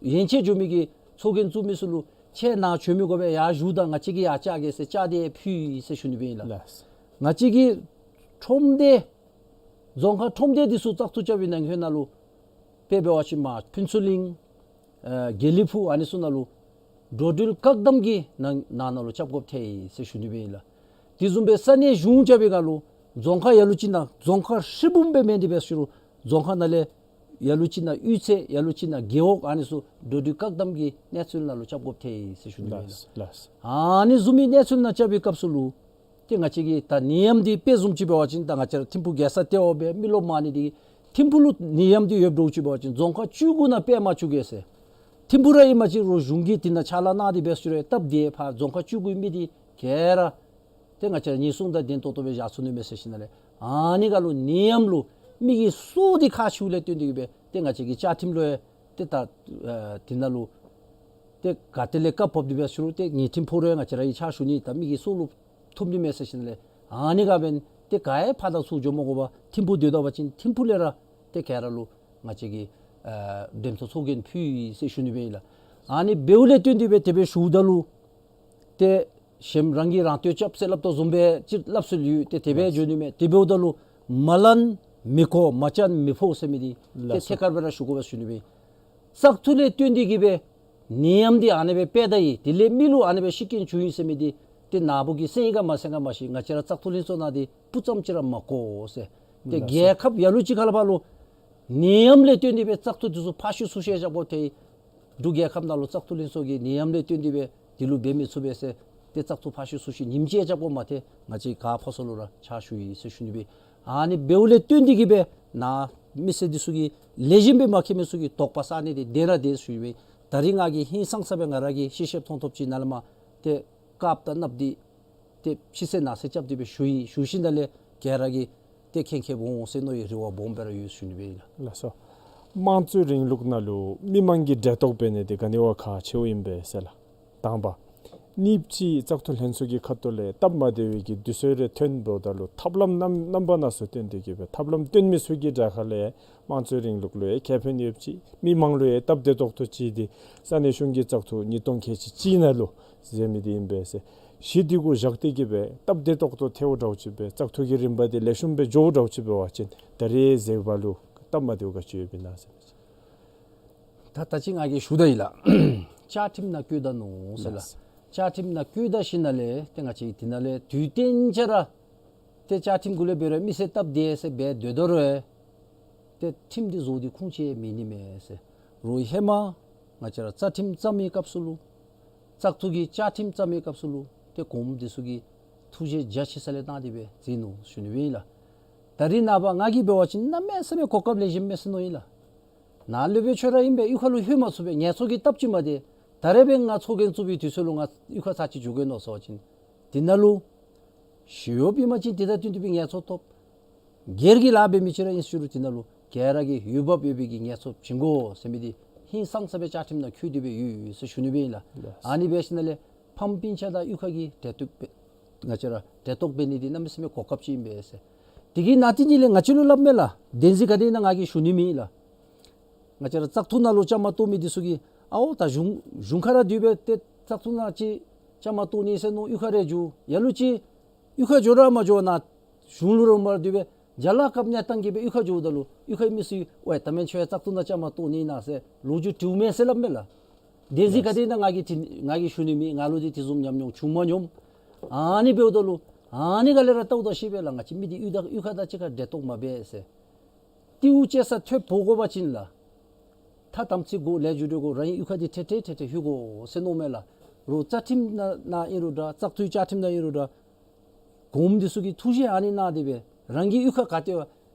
ཡན་ཆད་འགྱོ་མི་གི་ཚོགས་རྒྱན་བཙུགས་མི་ཚུ་ལུ་ཁྱེད་ནཱ་བྱོན་མི་དགོ་པས། ཡར་བཞུགས་ད་ང་བཅས་ཀྱིས་ཡར་བཅར་གེ་ཟེར་བཅར་ཏེ་ཕུལ་ཡི་ཟེར་ཞུ་ནི་སྦེ་ཨིན་ལགས། ལགས། ང་བཅས་ཀྱི་ཁྲོམ་སྡེ་རྫོང་ཁག་ཁྲོམ་སྡེ་འདི་ཚུ་བཙག་འཐུ་རྐྱབ་པའི་ནང་འཁོད་ནང་ལུ་དཔེ་འབད་བ་ཅིན་མར་ཕུན་ཚོགས་གླིང་ཨེ་དགེ་ལེགས་ཕུག་ཨ་ནི་ཚུ་ནང་ལུ་འགྲོ་འགྲུལ་བཀག་དམ་གྱི་ནང་ནང་ནང་ལུ་རྐྱབ་དགོཔ་ཐལ་ཡི་ཟེར་ཞུ་ནི་སྦེ་ཨིན་ལགས། དེ་བཟུམ་སྦེ་ས་གནས་གཞུང་རྐྱབ་པའི་སྒང་ལུ་རྫོང་ཁག་ལ་ལུ་ཅིག་ནང་རྫོང་ཁག་ཧྲིལ་བུམ་སྦེ་མེན་ཏེ་འབད་ཞུ་རུང་རྫོང་ཁག་ནང་ལས་ལ་ལུ་ཅིག་ནང་གཡུས་ཚན་ལ་ལུ་ཅིག་ནང་རྒེད་འོག་ཨ་ནི་ཚུ་འགྲོ་འགྲུལ་བཀག་དམ་གྱི་གནས་ཚུལ་ནང་ལུ་རྐྱབ་དགོཔ་ཐལ་ཡི་ཟེར་ཞུ་ནི་སྦེ་ཨིན་ལགས། ལགས། ཨ་ནི་བཟུམ་མའི་གནས་ཚུལ་ནང་རྐྱབ་པའི་སྐབས་སུ་ལུ་ཏེ་ང་བཅས་ཀྱི་ད་ནད་ཡམས་འདི་དཔེ་བཟུམ་ཅིག་འབད་བ་ཅིན་ད་ང་བཅས་ར་ཐིམ་ཕུག་རྒྱལ་ས་ལྟེ་བ་སྦེ་མི་རློབས་མང་ནི་འདི་ཐིམ་ཕུག་ལུ་ནད་ཡམས་འདི་ཡོདཔ་འདྲཝ་ཅིག་འབད་བ་ཅིན་རྫོང་ཁག་བཅུ་དགུ་ནང་སྤེལ་མ་བཅུག་གེ་ཟེར། ཐིམ་ཕུག་ར་ཨིན་པ་ཅིན་རུང་གཞུང་གིས་དེ་ནང་ཕྱག་ལཱ་གནང་སྟེ་འབད་ཞུ་རུང་སྟབས་བདེ་ཕར་རྫོང་ཁག་བཅུ་དགུའི་མི་འདི་ག་ར་ཏེ་ང་བཅས་ཉེན་སྲུང་དང་ལྡན་ཏོག་ཏོ་སྦེ་བཞག་ཚུགས་ནི་མས་ཟེར་ཞིནམ་ལས་ཨ་ནི་སྒང་ལུ་ནད་ཡམས་ལུ་མི་གི་སྲོག་འདི་ཁག་ཆེཝ་ལས་བརྟེན་ཏེ་གིས་སྦེ་ཏེ་ང་བཅས་ཀྱི་བཅའ་ཁྲིམས་ལུ་ཡང་ཏེ་ད་ཨེ་དེ་ནང་ལུ་ཏེ་ག་ཏེ་ལས་བཀག་ཕབ་སྟེ་འབད་ཞུ་རུང་ཏེ་ངེའི་ཁྲིམས་ཕོག་རུང་ཡང་ང་བཅས་ར་གིས་ཕྱག་ཞུ་ནི་ད་མི་གི་སྲོག་ལུ་ཐུག་ནི་མས་ཟེར་ཞིནམ་ལས་ཨ་ནི་སྒང་འབདན་ཏེ་ག་ཡང་ཕར་དང་ཚུར་འགྱོ་མ་དགོ་པར་ཐིམ་ཕུག་སྡོད་ད་པ་ཅིན་ཐིམ་ཕུག་ལས་ར་ཏེ་ག་ར་ལུ་ང་བཅས་ཀྱིས་ཨེ་འགྲེམས་ཐོག་ཚོགས་རྒྱན་ཕུལ་ཡི་ཟེར་ཞུ་ནི་སྦེ་ཨིན་ལགས། ཨ་ནི་འབདཝ་ལས་བརྟེན་ཏེ་སྦེ་དེ་སྦེ་ཞུཝ་ད་ལུ་ཏེ་ གཞན་རང་གིས་རང་བསྟོད་རྐྱབ་ཟེར་སླབ་དོ་བཟུམ་སྦེ་ཅིག་སླབ་སྲོལ་ཡོད། ཏེ་དེ་སྦེ་ལགས་སོ། འགྱོ་ནི་མས། དེ་འབདཝ་ད་ལུ་མ་ལན་མི་གོ་མ་བྱན་མི་ཕོག་ཟེར་མི་འདི་ཏེ་ལགས་སོ། ཐད་ཀར་སྦེ་ར་ཞུ་དགོ་པས་ཟེར་ཞུ་ནི་སྦེ། བཙག་འཐུ་ལས་བརྟེན་ཏེ་གིས་སྦེ་ནད་ཡམས་འདི་ཨ་ནི་སྦེ་སྤེལ་ད་ཡི། དེ་ལས་མི་ལུ་ཨ་ནི་སྦེ་ཤི་རྐྱེན་བྱུང་ཡི་ཟེར་མི་འདི་ཏེ་ནཱ་བུ་གིས་གསན་ཡི་ག་མ་གསན་ག་མ་ཤེས། ང་བཅས་ར་བཙག་འཐུ་ལྷན་ཚོགས་ནང་འདི་སྤུ་ཙམ་ཅིག་ར་མ་གོ་ཟེར། ཏེ་ལགས་སོ། རྒྱལ་ཁབ་ལ་ལུ་ཅིག་ཁར་ལས་ཕར་ལུ་ནད་ཡམས་ལས་བརྟེན་ཏེ་སྦེ་བཙག་འཐུ་འདི་ཚུ་ཕར་བཤུད་ཚུར་བཤུད་རྐྱབ་དགོཔ་ཐལ་ཡི། འབྲུག་རྒྱལ་ཁབ་ནང་ལུ་བཙག་འཐུ་ལྷན་ཚོགས་ཀྱིས་ནད་ཡམས་ལས་བརྟེན་ཏེ་སྦེ་འདི་ལུ་འབད་མི་ཚུགས་པས་ཟེར་ཏེ་བཙག་འཐུ་ཕར་བཤུད་ཚུར་བཤུད་ཉིནམ་གཅིག་རྐྱབ་དགོཔ་མ་ཐལ། ང་བཅས་ག་ཕོ་སོ་ལུ་ར་ཕྱག་ཞུ་ཡི་ཟེར་ཞུ་ནི་སྦེ། ཨ་ནི་འབདཝ་ལས་བརྟེན་ཏེ་གིས་སྦེ་ནཱ་མི་སེར་འདི་ཚུ་གིས་ལེགས་ཤོམ་སྦེ་མ་མཁྱེན་མི་ཚུ་གིས་དོགས་པ་ཟ་ནི་འདི་བདེན་ར་བདེན་ཟེར་ཞུ་ནི་སྦེ། ད་རིས་ང་གིས་ཧིང་སངས་ས་སྦེ་ང་ར་གིས་ཤེས་ཤེསཔ་མཐོང་ཐོབ་ཅིག་ནང་ལས་མར་ཏེ་དཀརཔོ་དང་གནགཔོ་འདི་ཏེ་ཕྱི་གསལ་ནང་གསལ་རྐྱབ་སྟེ་སྦེ་ཞུ་ཡི། ཞུ་ཞིནམ་ལས་ག་ར་གིས་ཏེ་མཁྱེན་མཁྱེནམ་འོང་ཟེར་མནོ་བའི་རེ་བ་སྦོམ་སྦེ་ར་ཡོད་ཟེར་ཞུ་ནི་སྦེ་ཨིན་ལགས། ལགས་སོ། དམངས་གཙོའི་རིང་ལུགས་ནང་ལུ་མི་མང་གིས་འབྲེལ་གཏོགས་འབད་ནི་འདི་ག་ནི་བ་ཁག་ཆེཝ་ཨིན་པས་ཟེར་ལགས། དང་པ། གཉིས་པ་ཅིག་བཙག་འཐུ་ལྷན་ཚོགས་ཀྱི་ཁ་ཐུག་ལས་སྟབས་མ་བདེ་བའི་གི་དུས་ཚོད་རེ་ཐོན་འབདཝ་ད་ལུ་ཐབས་ལམ་རྣམ་རྣམ་པ་སྣ་ཚོགས་བཏོན་ཏེ་གིས་སྦེ་ཐབས་ལམ་བཏོན་མི་ཚུ་གི་གྲལ་ཁ་ལས་དམངས་གཙོའི་རིང་ལུགས་ལུ་ཡང་ཁེ་ཕན་ཡོདཔ་ཅིག་མི་མང་ལུ་ཡང་སྟབས་བདེ་ཏོག་ཏོ་ཅིག་འདི་ས་གནས་གཞུང་གི་བཙག་འཐུ་ཉིས་སྟོང་ཁལ་གཅིག་གཅིག་ནང་ལུ་མཛད་མི་འདི་ཨིན་པས་ཟེར། གཞི་འདི་གུ་བཞག་སྟེ་གིས་སྦེ་སྟབས་བདེ་ཏོག་ཏོ་ཐལཝ་འདྲཝ་ཅིག་སྦེ་བཙག་འཐུ་གི་རིམ་པ་འདི་ལེགས་ཤོམ་སྦེ་འགྱོ་འདྲཝ་ཅིག་འབད་བ་ཅིན་ད་རེས་མཛད་པ་ལུ་སྟབས་མ་བདེཝ་ག་ཅི་ཡོདཔ་ཨིན་ན་ཟེར། ད་ད་ཅི་ང་གིས་ཞུ་ད་ཡི་ལགས། བཅའ་ཁྲིམས་ནང་བཀོད་ད་ནུག་ཟེར་ལགས། ལགས། བཅའ་ཁྲིམས་ནང་བཀོད་ད་ཞིནམ་ལས་ཏེ་ང་བཅས་དེ་ནང་ལས་དུས་གཏན་ཆ་ར་ཏེ་བཅའ་ཁྲིམས་གུ་ལས་འབད་རུང་མི་སེར་སྟབས་བདེ་ཟེར་འབད་སྡོད་དོ་རུང་ཏེ་ཁྲིམས་འདི་བཟོ་སྟེ་ཁུངས་ཅིག་མེད་ནི་མས་ཟེར། རོགས་ཧེ་མ་ང་བཅས་ར་རྩ་ཁྲིམས་བརྩམ་མི་སྐབས་སུ་ལུ་བཙག་འཐུ་གི་བཅའ་ཁྲིམས་བརྩམ་མི་སྐབས་སུ་ལུ་ཏེ་གོངམ་འདི་ཚུ་གིས་ཐུགས་རྗེ་རྒྱ་ཆེ་ས་ལས་བཏང་སྟེ་སྦེ་མཛད་ནུག་ཞུ་ནི་སྦེ་ཨིན་ལགས། ད་རིས་ནངས་པ་ང་གིས་འབད་བ་ཅིན་གནམ་མེད་ས་མེད་གོ་སྐབས་ལེགས་ཤོམ་མས་ཟེར་མནོ་ཡི་ལགས། ནཱ་ལུ་སྦེ་ཁྱོད་ར་ཨིན་པས། གཡུས་ཁ་ལུ་ལྷོད་མ་ཚུགས་པས། ངལ་འཚོ་གི་སྟབས་ཅིག་མ་བདེ། ད་རེས་འབད་ང་ཚོགས་རྒྱན་བཙུགས་པའི་དུས་ཚོད་ལུ་ང་གཡུས་ཁ་ཚར་གཅིག་འགྱོ་དགོ་མནོ་ཟེར་བ་ཅིན་དེ་ནང་ལུ་ཞི་གཡོགཔ་ཨིན་པ་ཅིན་དེ་དང་བསྟུན་ཏེ་སྦེ་ངལ་འཚོ་ཐོབ། སྒེར་གྱི་ལཱ་འབད་མི་ཅིག་ར་ཨིན་ཞུ་རུང་དེ་ནང་ལུ་ག་ར་གིས་འོས་འབབ་ཡོད་པའི་གི་ངལ་འཚོ་བྱིན་དགོ་ཟེར་མི་འདི་ཧིང་སངས་ས་སྦེ་བཅའ་ཁྲིམས་ནང་འཁོད་དེ་སྦེ་ཡོད་ཟེར་ཞུ་ནི་སྦེ་ཨིན་ལགས། ལགས། ཨ་ནི་འབད་ཞིནམ་ལས་ཕམ་སྤུན་ཆ་དང་གཡུས་ཁ་གི་འབྲེལ་གཏོགས་འབད་ང་བཅས་ར་འབྲེལ་གཏོགས་འབད་ནི་འདི་གནམ་མེད་ས་མེད་གོ་སྐབས་ཅིག་ཨིན་པས་ཟེར། དེ་གི་ནང་དེ་ཉིད་ལས་ང་བཅས་ལུ་སླབ་མས་ལགས། བདེན་འཛིན་ག་དེ་ཨིན་ན་ང་གིས་ཞུ་ནི་མེད་ལགས། ང་བཅས་ར་བཙག་འཐུ་ནང་ལུ་བཅའ་མར་གཏོགས་མི་འདི་ཚུ་གིས་ཨའོ་ད་གཞུང་གཞུང་ཁ་ར་སྡོད་སྦེ་ཏེ་བཙག་འཐུ་ནང་ཅིག་བཅའ་མར་གཏོགས་ནི་ཟེར་མནོ་གཡུས་ཁ་ར་འགྱོ། ལ་ལུ་ཅིག་གཡུས་ཁ་འགྱོ་ར་མ་འགྱོ་ནཱ་གཞུང་ལུ་ར་མར་སྡོད་སྦེ་ཅ་ལ་སྐབས་གནས་སྟངས་ཀྱིས་སྦེ་གཡུས་ཁ་འགྱོཝ་ད་ལུ་གཡུས་ཁའི་མི་ཚུ་ཝའེ་ད་མེན་ཁྱོད་བཙག་འཐུ་ནང་བཅའ་མར་གཏོགས་ནི་ཨིན་ན་ཟེར་ལོ་རྒྱུས་དྲིཝ་མས་ཟེར་སླབ་མས་ལགས། བདེན་འཛིན་ག་དེ་ཨིན་ན་ང་གིས་དྲི་ང་གིས་ཞུ་ནི་མེད། ང་ལུ་འདི་དེ་བཟུམ་ཉམས་མྱོང་བྱུང་མ་མྱོང་། ཨ་ནི་འབདཝ་ད་ལུ་ཨ་ནི་ག་ལས་ར་བལྟཝ་ད་ཤེས་པས་ལགས། ང་བཅས་མི་འདི་གཡུས་དང་གཡུས་ཁ་དང་གཅིག་ཁར་འབྲེལ་གཏོགས་མ་འབད་ཟེར། ཏེ་འུ་ཅེ་ས་ཐོབ་འབོ་དགོ་པ་ཅིན་ལགས། ཐ་དམ་ཚིག་དགོ། ལས་རྒྱུ་འབྲས་དགོ། རང་གཡུས་ཁ་འདི་ཏེ་ཏེ་ཏེ་ཏེ་ལྷོད་དགོ་ཟེར་མནོཝ་མས་ལགས། རོགས་རྩ་ཁྲིམས་ནང་ནང་ཨིན་རུང་འདྲ་བཙག་འཐུའི་བཅའ་ཁྲིམས་ནང་ཨིན་རུང་འདྲ་གོངམ་འདི་ཚུ་གིས་ཐུགས་བཞེད་ཨ་ནི་གནང་སྟེ་སྦེ་རང་གི་གཡུས་ཁ་ག་ཏེ་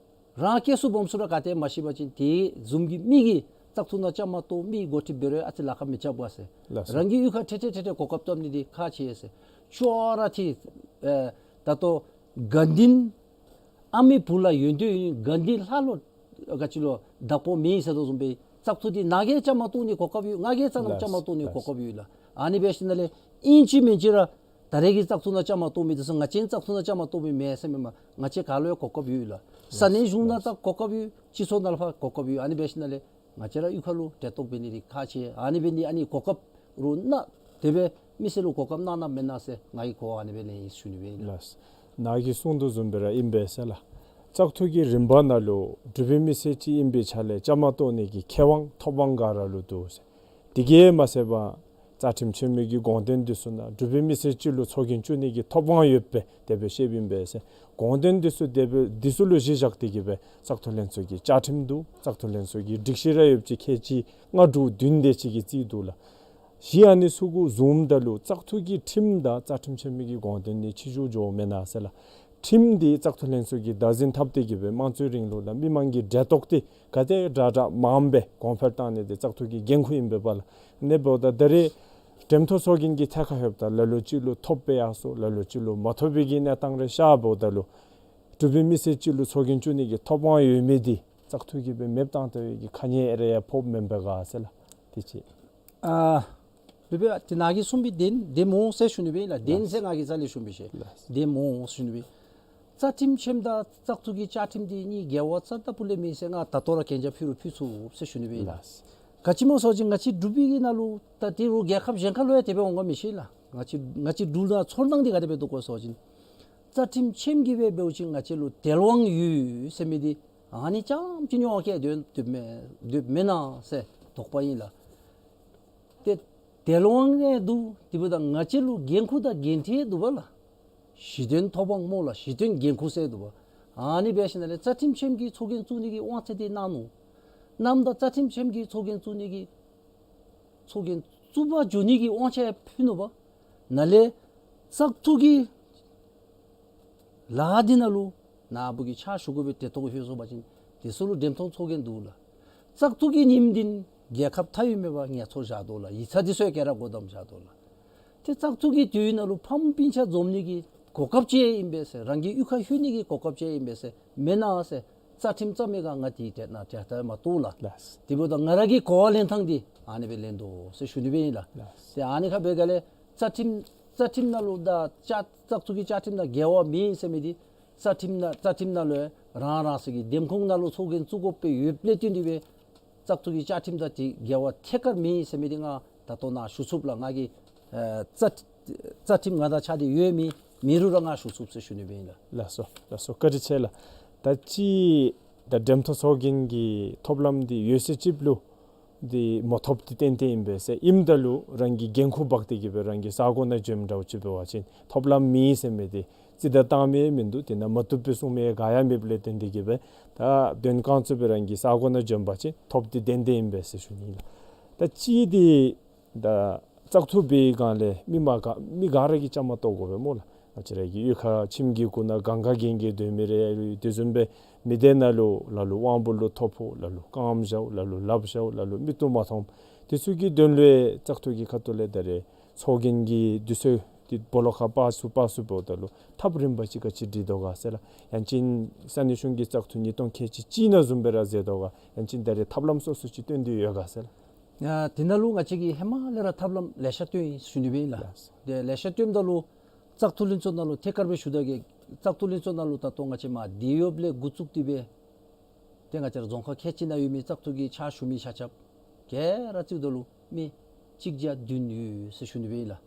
རང་སྐྱེས་སུ་སྦོམ་སུ་ར་ག་ཏེ་མ་ཤེས་པ་ཅིན་དེ་བཟུམ་གྱི་མི་གིས་བཙག་འཐུ་ནང་བཅའ་མར་གཏོགས་མི་འགོ་ཁྲིདཔ་འབད་རུང་ཨ་ཙི་ལཱ་ཁག་མི་རྐྱབ་ག་ཟེར། ལགས་སོ། རང་གི་གཡུས་ཁ་ཏེ་ཏེ་ཏེ་ཏེ་གོ་སྐབས་བཏབ་ནི་འདི་ཁག་ཆེ་ཟེར། ཅོག་ར་འཐད། ཨེ་ད་ལྟོ་དགའ་ལྡན་ཨ་མའི་བུ་ལ་ཡོན་ཏན་ཡོད། དགའ་ལྡན་ལྷ་ལུ་ག་ཅི་ལོ་བདག་པོ་མེད་ཟེར་དོ་བཟུམ་སྦེ་བཙག་འཐུ་འདི་ནཱ་གིས་བཅའ་མར་གཏོགས་ནི་གོ་སྐབས་ཡོད། ང་གིས་རྩ་ནམ་བཅའ་མར་གཏོགས་ནི་གོ་སྐབས་ཡོད་ལགས། ཨ་ནི་འབད་ཞིནམ་ལས་ཨིན་ཅི་མིན་ཅི་ར་ད་རེས་ཀྱི་བཙག་འཐུ་ནང་བཅའ་མར་གཏོགས་མི་འདི་ཚུ་ང་བཅས་བཙག་འཐུ་ནང་བཅའ་མར་གཏོགས་མི་མེན་ཟེར་མེན་པར་ང་བཅས་ག་ལུ་ཡང་གོ་སྐབས་ཡོད་ལགས། ས་གནས་གཞུང་ནང་ད་གོ་སྐབས་ཡོད། སྤྱི་ཚོགས་ནང་ལུ་ཕར་གོ་སྐབས་ཡོད། ཨ་ནི་འབད་ཞིནམ་ལས་ང་བཅས་ར་གཡུས་ཁ་ལུ་འབྲེལ་གཏོགས་འབད་ནི་འདི་ཁག་ཆེ། ཨ་ནི་འབད་ནི་ཨ་ནི་གོ་སྐབས་རོགས་གནང་དེ་སྦེ་མི་སེར་ལུ་གོ་སྐབས་གནང་གནངམ་མེན་ན་ཟེར་ང་གིས་གོ་བ་ཨ་ནི་སྦེ་ལེན་ཡི་ཟེར་ཞུ་ནི་སྦེ་ཨིན་ལགས། ལགས། ནཱ་གིས་གསུངས་དོ་བཟུམ་སྦེ་ར་ཨིན་པས་ཟེར་ལགས། བཙག་འཐུ་གི་རིམ་པ་ནང་ལུ་འབྲུག་པའི་མི་སེར་ཅིག་ཨིན་པའི་ཆ་ལས་བཅའ་མར་གཏོགས་ནི་གི་ཁེ་དབང་ཐོབ་དབང་ག་ར་ལུ་འདུག་ཟེར། དེ་གིས་མ་ཚད་པར་རྩ་ཁྲིམས་ཆེན་མོ་གི་དགོངས་དོན་འདི་ཚུ་ནང་འབྲུག་པའི་མི་སེར་ཅིག་ལུ་ཚོགས་རྒྱན་བཙུགས་ནི་གི་ཐོབ་དབང་ཡོདཔ་སྦེ་དེ་སྦེ་བཤདཔ་ཨིན་པས་ཟེར། དགོངས་དོན་འདི་ཚུ་དེ་སྦེ་འདི་ཚུ་ལུ་གཞི་བཞག་སྟེ་གིས་སྦེ་བཙག་འཐུ་ལྷན་ཚོགས་ཀྱི་བཅའ་ཁྲིམས་འདུག། བཙག་འཐུ་ལྷན་ཚོགས་ཀྱི་སྒྲིག་གཞི་ར་ཡོདཔ་ཅིག་ཁལ་གཅིག་ལྔ་དྲུག་བདུན་དེ་ཅིག་གིས་བརྩི་འདུག་ལགས། གཞི་ཨ་ནི་ཚུ་གུ་བཟུངམ་ད་ལུ་བཙག་འཐུ་གི་ཁྲིམས་དང་རྩ་ཁྲིམས་ཆེན་མོ་གི་དགོངས་དོན་ནི་ཕྱེ་ཤུལ་འགྱོཝ་མེན་ན་ཟེར་ལགས། ཁྲིམས་འདི་བཙག་འཐུ་ལྷན་ཚོགས་ཀྱིས་བདག་འཛིན་འཐབ་སྟེ་གིས་སྦེ་དམངས་གཙོའི་རིང་ལུགས་ལུ་མི་མང་གི་འབྲེལ་གཏོགས་འདི་ག་དེ་དྲག་དྲག་མངམ་སྦེ་གོང་འཕེལ་བཏང་ནི་འདི་བཙག་འཐུ་གི་འགན་ཁུར་ཨིན་པས་ལགས། ཨ་ནི་འབདཝ་ད་ད་རེས་འགྲེམས་ཐོག་ཚོགས་རྒྱན་གྱི་ཐད་ཁར་ལྷོདཔ་ད་ལ་ལུ་ཅིག་ལུ་ཐོབ་སྦེ་ཡར་སོང་། ལ་ལུ་ཅིག་ལུ་མ་ཐོབ་པའི་གི་གནས་སྟངས་རེ་ཤརཝ་ད་ལུ་འབྲུག་པའི་མི་སེར་ཅིག་ལུ་ཚོགས་རྒྱན་བཙུགས་ནི་གི་ཐོབ་དབང་ཡོད་མི་འདི་བཙག་འཐུ་གིས་སྦེ་མེདཔ་བཏང་ད་བའི་གི་ཁ་ཉེས་རེ་ཡང་ཕོགཔ་མེན་པས་ག་ཟེར་ལགས། དེ་ཅིག། ཨ་ལུ་སྦེ་ཏེ་ནཱ་གིས་གསུངས་པའི་བདེན་བདེནམ་འོང་ཟེར་ཞུ་ནི་སྦེ་ལགས། བདེན་ཟེར་ང་གིས་རྩ་ལས་ཞུ་མི་ཤེས། ལགས། བདེནམ་འོང་ཟེར་ཞུ་ནི་སྦེ། རྩ་ཁྲིམས་ཆེན་མོ་དང་བཙག་འཐུ་གི་བཅའ་ཁྲིམས་འདི་གཉིས་འགལ་བ་རྩ་ལྟ་བུ་ལས་མེད་ཟེར་ང་ད་ལྟོ་ར་གན་རྒྱ་ཕུལ་རུང་ཕུལ་ཚུགས་ཟེར་ཞུ་ནི་སྦེ་ལགས། ལགས། ག་ཅི་སྨོ་ཟེར་བ་ཅིན་ང་བཅས་འབྲུག་པའི་གི་ནང་ལུ་ད་དེ་རུང་རྒྱལ་ཁབ་གཞན་ཁ་ལུ་ཡང་དེ་སྦེ་འོང་ག་མི་ཤེས་ལགས། ང་བཅས་ང་བཅས་འབྲུག་ནང་ཚོར་སྣང་འདི་ག་དེ་སྦེ་འདུག་གོ་ཟེར་བ་ཅིན་རྩ་ཁྲིམས་ཆེནམ་གིས་སྦེ་འབད་བ་ཅིན་ང་བཅས་ལུ་དལ་དབང་ཡོད་ཟེར་མི་འདི་ཨ་ནི་རྐྱངམ་ཅིག་ཉོ་བ་བཀལ་སྡོད་སྡོདཔ་མེན་སྡོདཔ་མེན་ན་ཟེར་དོགས་པ་ཨིན་ལགས། ཏེ་དལ་དབང་ཡང་འདུག། དེ་འབདཝ་ད་ང་བཅས་ལུ་འགན་ཁུར་དང་འགན་འཁྲི་འདུག་པ་ལགས། གཞི་རྟེན་ཐོབ་དབང་སྨོ་ལགས། གཞི་རྟེན་འགན་ཁུར་ཟེར་འདུག་པ། ཨ་ནི་འབད་ཞིནམ་ལས་རྩ་ཁྲིམས་ཆེནམ་གིས་ཚོགས་རྒྱན་བཙུགས་ནི་གི་དབང་ཚད་འདི་གནང་ནུག། གནངམ་ད་རྩ་ཁྲིམས་ཆེནམ་གིས་ཚོགས་རྒྱན་བཙུགས་ནི་གི་ཚོགས་རྒྱན་བཙུགས་པར་འགྱོ་ནི་གི་དབང་ཆ་ཡང་ཕུལ་ནུག་པ། ནཱ་ལས་བཙག་འཐུ་གི་ལཱ་འདི་ནང་ལུ་ནཱ་བུ་གིས་ཕྱག་ཞུ་དགོ་པའི་གྲལ་གཏོགས་ལྷོད་སོང་པ་ཅིན་དེ་ཚུ་ལུ་འགྲེམས་ཐོག་ཚོགས་རྒྱན་འདུག་ལགས། བཙག་འཐུ་གི་ཉིནམ་འདི་རྒྱལ་ཁབ་མཐའ་དབུས་མེད་པར་ངལ་འཚོ་བཞག་དོ་ལགས། ཡིག་ཚང་འདི་ཚུ་ཡང་ག་ར་སྒོ་བསྡམས་བཞག་དོ་ལགས། ཏེ་བཙག་འཐུ་གི་དུས་ནང་ལུ་ཕམ་སྤུན་ཆ་འཛོམས་ནི་གི་གོ་སྐབས་ཅིག་ཨིན་པས་ཟེར། རང་གི་གཡུས་ཁར་ལྷོད་ནི་གི་གོ་སྐབས་ཅིག་ཨིན་པས་ཟེར་མེན་ན་ཟེར། རྩ་ཁྲིམས་རྩ་མེད་ག་ང་དེ་གྲལ་ནང་གྲལ་ལྟ་མ་གཏོགས་ལགས། ལགས། དེ་འབདཝ་ད་ང་ར་གི་གོ་བ་ལེན་ཐངས་འདི་ཨ་ནི་སྦེ་ལེན་དོ་ཟེར་ཞུ་ནི་སྦེ་ཨིན་ལགས། ལགས། ཏེ་ཨ་ནི་ཁར་འབད་ག་ལས་རྩ་ཁྲིམས་རྩ་ཁྲིམས་ནང་ལུ་ད་བཅའ་བཙག་འཐུ་གི་བཅའ་ཁྲིམས་ནང་འགལ་བ་མེད་ཟེར་མི་འདི་རྩ་ཁྲིམས་ནང་རྩ་ཁྲིམས་ནང་ལུ་རང་རང་སོ་གི་འདེམས་ཁོངས་ནང་ལུ་ཚོགས་རྒྱན་བཙུགས་དགོཔ་སྦེ་ཡོདཔ་ལས་བརྟེན་ཏེ་སྦེ་བཙག་འཐུ་གི་བཅའ་ཁྲིམས་དང་དེ་འགལ་བ་ཐད་ཀར་མེད་ཟེར་མི་འདི་ང་ད་ལྟོ་ནཱ་ཞུ་ཚུགས་ལགས། ང་གིས་ཨེ་རྩ་རྩ་ཁྲིམས་ང་དང་ཆ་འདི་ཡོད་མེད་མེད་རུང་ར་ང་ཞུ་ཚུགས་ཟེར་ཞུ་ནི་སྦེ་ཨིན་ལགས། ལགས་སོ་ལགས་སོ། བཀའ་དྲིན་ཆེ་ལགས། ད་ཅི་ད་འགྲེམས་ཐོག་ཚོགས་རྒྱན་གྱི་ཐོབ་ལམ་འདི་ཡོད་ཚད་ཅིག་ལུ་འདི་མ་ཐོབ་འདི་ཏན་ཏན་ཨིན་པས་ཟེར། ཨིནམ་ད་ལུ་རང་གི་འགན་ཁུར་འབག་སྟེ་གི་སྦེ་རང་གི་ས་གོ་ནང་འབྱོནམ་འདྲཝ་ཅིག་འབད་བ་ཅིན་ཐོབ་ལམ་མེད་ཟེར་མི་འདི་རྩིས་ད་བཏང་མི་མིན་འདུག། དེ་ནང་མ་བཏུབ་པའི་གསུང་མི་ག་ཡང་མེདཔ་ལས་བརྟེན་ཏེ་གི་སྦེ་ད་དོན་ཁོང་ཚུ་སྦེ་རང་གི་ས་གོ་ནང་འབྱོན་པ་ཅིན་ཐོབ་འདི་ཏན་ཏན་ཨིན་པས་ཟེར་ཞུ་ནི་ཨིན་ལགས། ད་ཅི་འདི་ད་བཙག་འཐུ་འབད་བའི་སྒང་ལས་མི་མང་ག་མི་ག་ར་གིས་བཅའ་མར་གཏོགས་དགོ་པས་སྨོ་ལགས། ང་བཅས་ར་གི་གཡུས་ཁར་ཁྱིམ་གྱི་གུ་ནང་གང་ག་གན་རྐྱལ་སྡོད་མི་རེ་ཡོད། དེ་བཟུམ་སྦེ་མི་སྡེ་ནང་ལུ་ལ་ལུ་དབང་པོ་ལུ་ཐོ་ཕོག། ལ་ལུ་རྐངམ་བཞག། ལ་ལུ་ལགཔ་བཞག། ལ་ལུ་མིག་ཏོ་མ་མཐོང་། དེ་ཚུ་གི་དོན་ལུ་བཙག་འཐུ་གི་ཁ་ཐུག་ལས་ད་རེས་ཚོགས་རྒྱན་གྱི་དུས་ཚོད་འདི་སྦོ་ལོགས་ཁར་སྤར་ཚུགས་སྤར་ཚུགས་འབདཝ་ད་ལུ་ཐབས་རིམ་པ་ཅིག་ག་ཅི་སྒྲིག་དོ་ག་ཟེར་ལགས། ཡང་ཅིན་ས་གནས་གཞུང་གི་བཙག་འཐུ་ཉིས་སྟོང་ཁལ་གཅིག་གཅིག་ནང་བཟུམ་སྦེ་ར་མཛད་དོ་ག། ཡང་ཅིན་ད་རེས་ཐབས་ལམ་སོ་སོ་ཅིག་བཏོན་ཏེ་ཡོད་ག་ཟེར་ལགས། ཡ་དེ་ནང་ལུ་ང་བཅས་ཀྱིས་ཧེ་མ་ལས་ར་ཐབས་ལམ་ལེ་ཤ་བཏོན་ཡི་ཟེར་ཞུ་ནི་སྦེ་ཨིན་ལགས། ལགས། ཏེ་ལེ་ཤ་བཏོནམ་ད་ལུ་བཙག་འཐུ་ལྷན་ཚོགས་ནང་ལུ་ཐད་ཀར་སྦེ་ཞུ་ད་གེ། བཙག་འཐུ་ལྷན་ཚོགས་ནང་ལུ་ད་ལྟོ་ང་བཅས་མ་དེ་ཡོདཔ་ལས་འགོ་བཙུགས་ཏེ་སྦེ་ཏེ་ང་བཅས་ར་རྫོང་ཁག་ཁལ་གཅིག་ནང་ཡོད་མི་བཙག་འཐུ་གི་ཕྱག་ཞུ་མི་ཆ་ཁྱབ་ག་ར་རྩིསཝ་ད་ལུ་མི་གཅིག་བརྒྱ་བདུན་ཡོད་ཟེར་ཞུ་ནི་སྦེ་ཨིན་ལགས།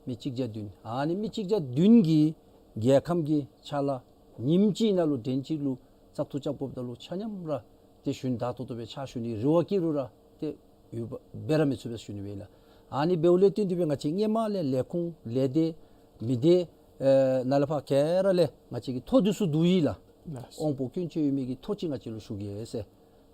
མི་གཅིག་བརྒྱ་བདུན། ཨ་ནི་མི་གཅིག་བརྒྱ་བདུན་གྱིས་རྒྱལ་ཁམས་ཀྱི་ཕྱག་ལཱ་ཉིནམ་གཅིག་ནང་ལུ་དྲན་གཅིག་ལུ་བཙག་འཐུ་རྐྱབ་དགོཔ་ད་ལུ་ཆ་མཉམ་ར་ཏེ་གཞོན་དར་ཏོག་ཏོ་སྦེ་ཕྱག་ཞུ་ནི་རེ་བ་བསྐྱེད་རུང་ར་ཏེ་ཡོདཔ་འབད་ར་མི་ཚུགས་པས་ཟེར་ཞུ་ནི་སྦེ་ཨིན་ལགས། ཨ་ནི་འབདཝ་ལས་བརྟེན་ཏེ་སྦེ་ང་བཅས་སྔོན་མ་ལས་ལས་ཁུངས་ལས་སྡེ་མི་སྡེ་ཨེ་ནང་ལས་ཕར་ག་ར་ལས་ང་བཅས་ཀྱིས་ཐོ་འདི་ཚུ་བསྡུ་ཡི་ལགས། ལགས། དབང་པོ་སྐྱོན་ཅན་ཡོད་མི་གི་ཐོ་ཅིག་ང་བཅས་ལུ་ཞུ་གེ་ཟེར།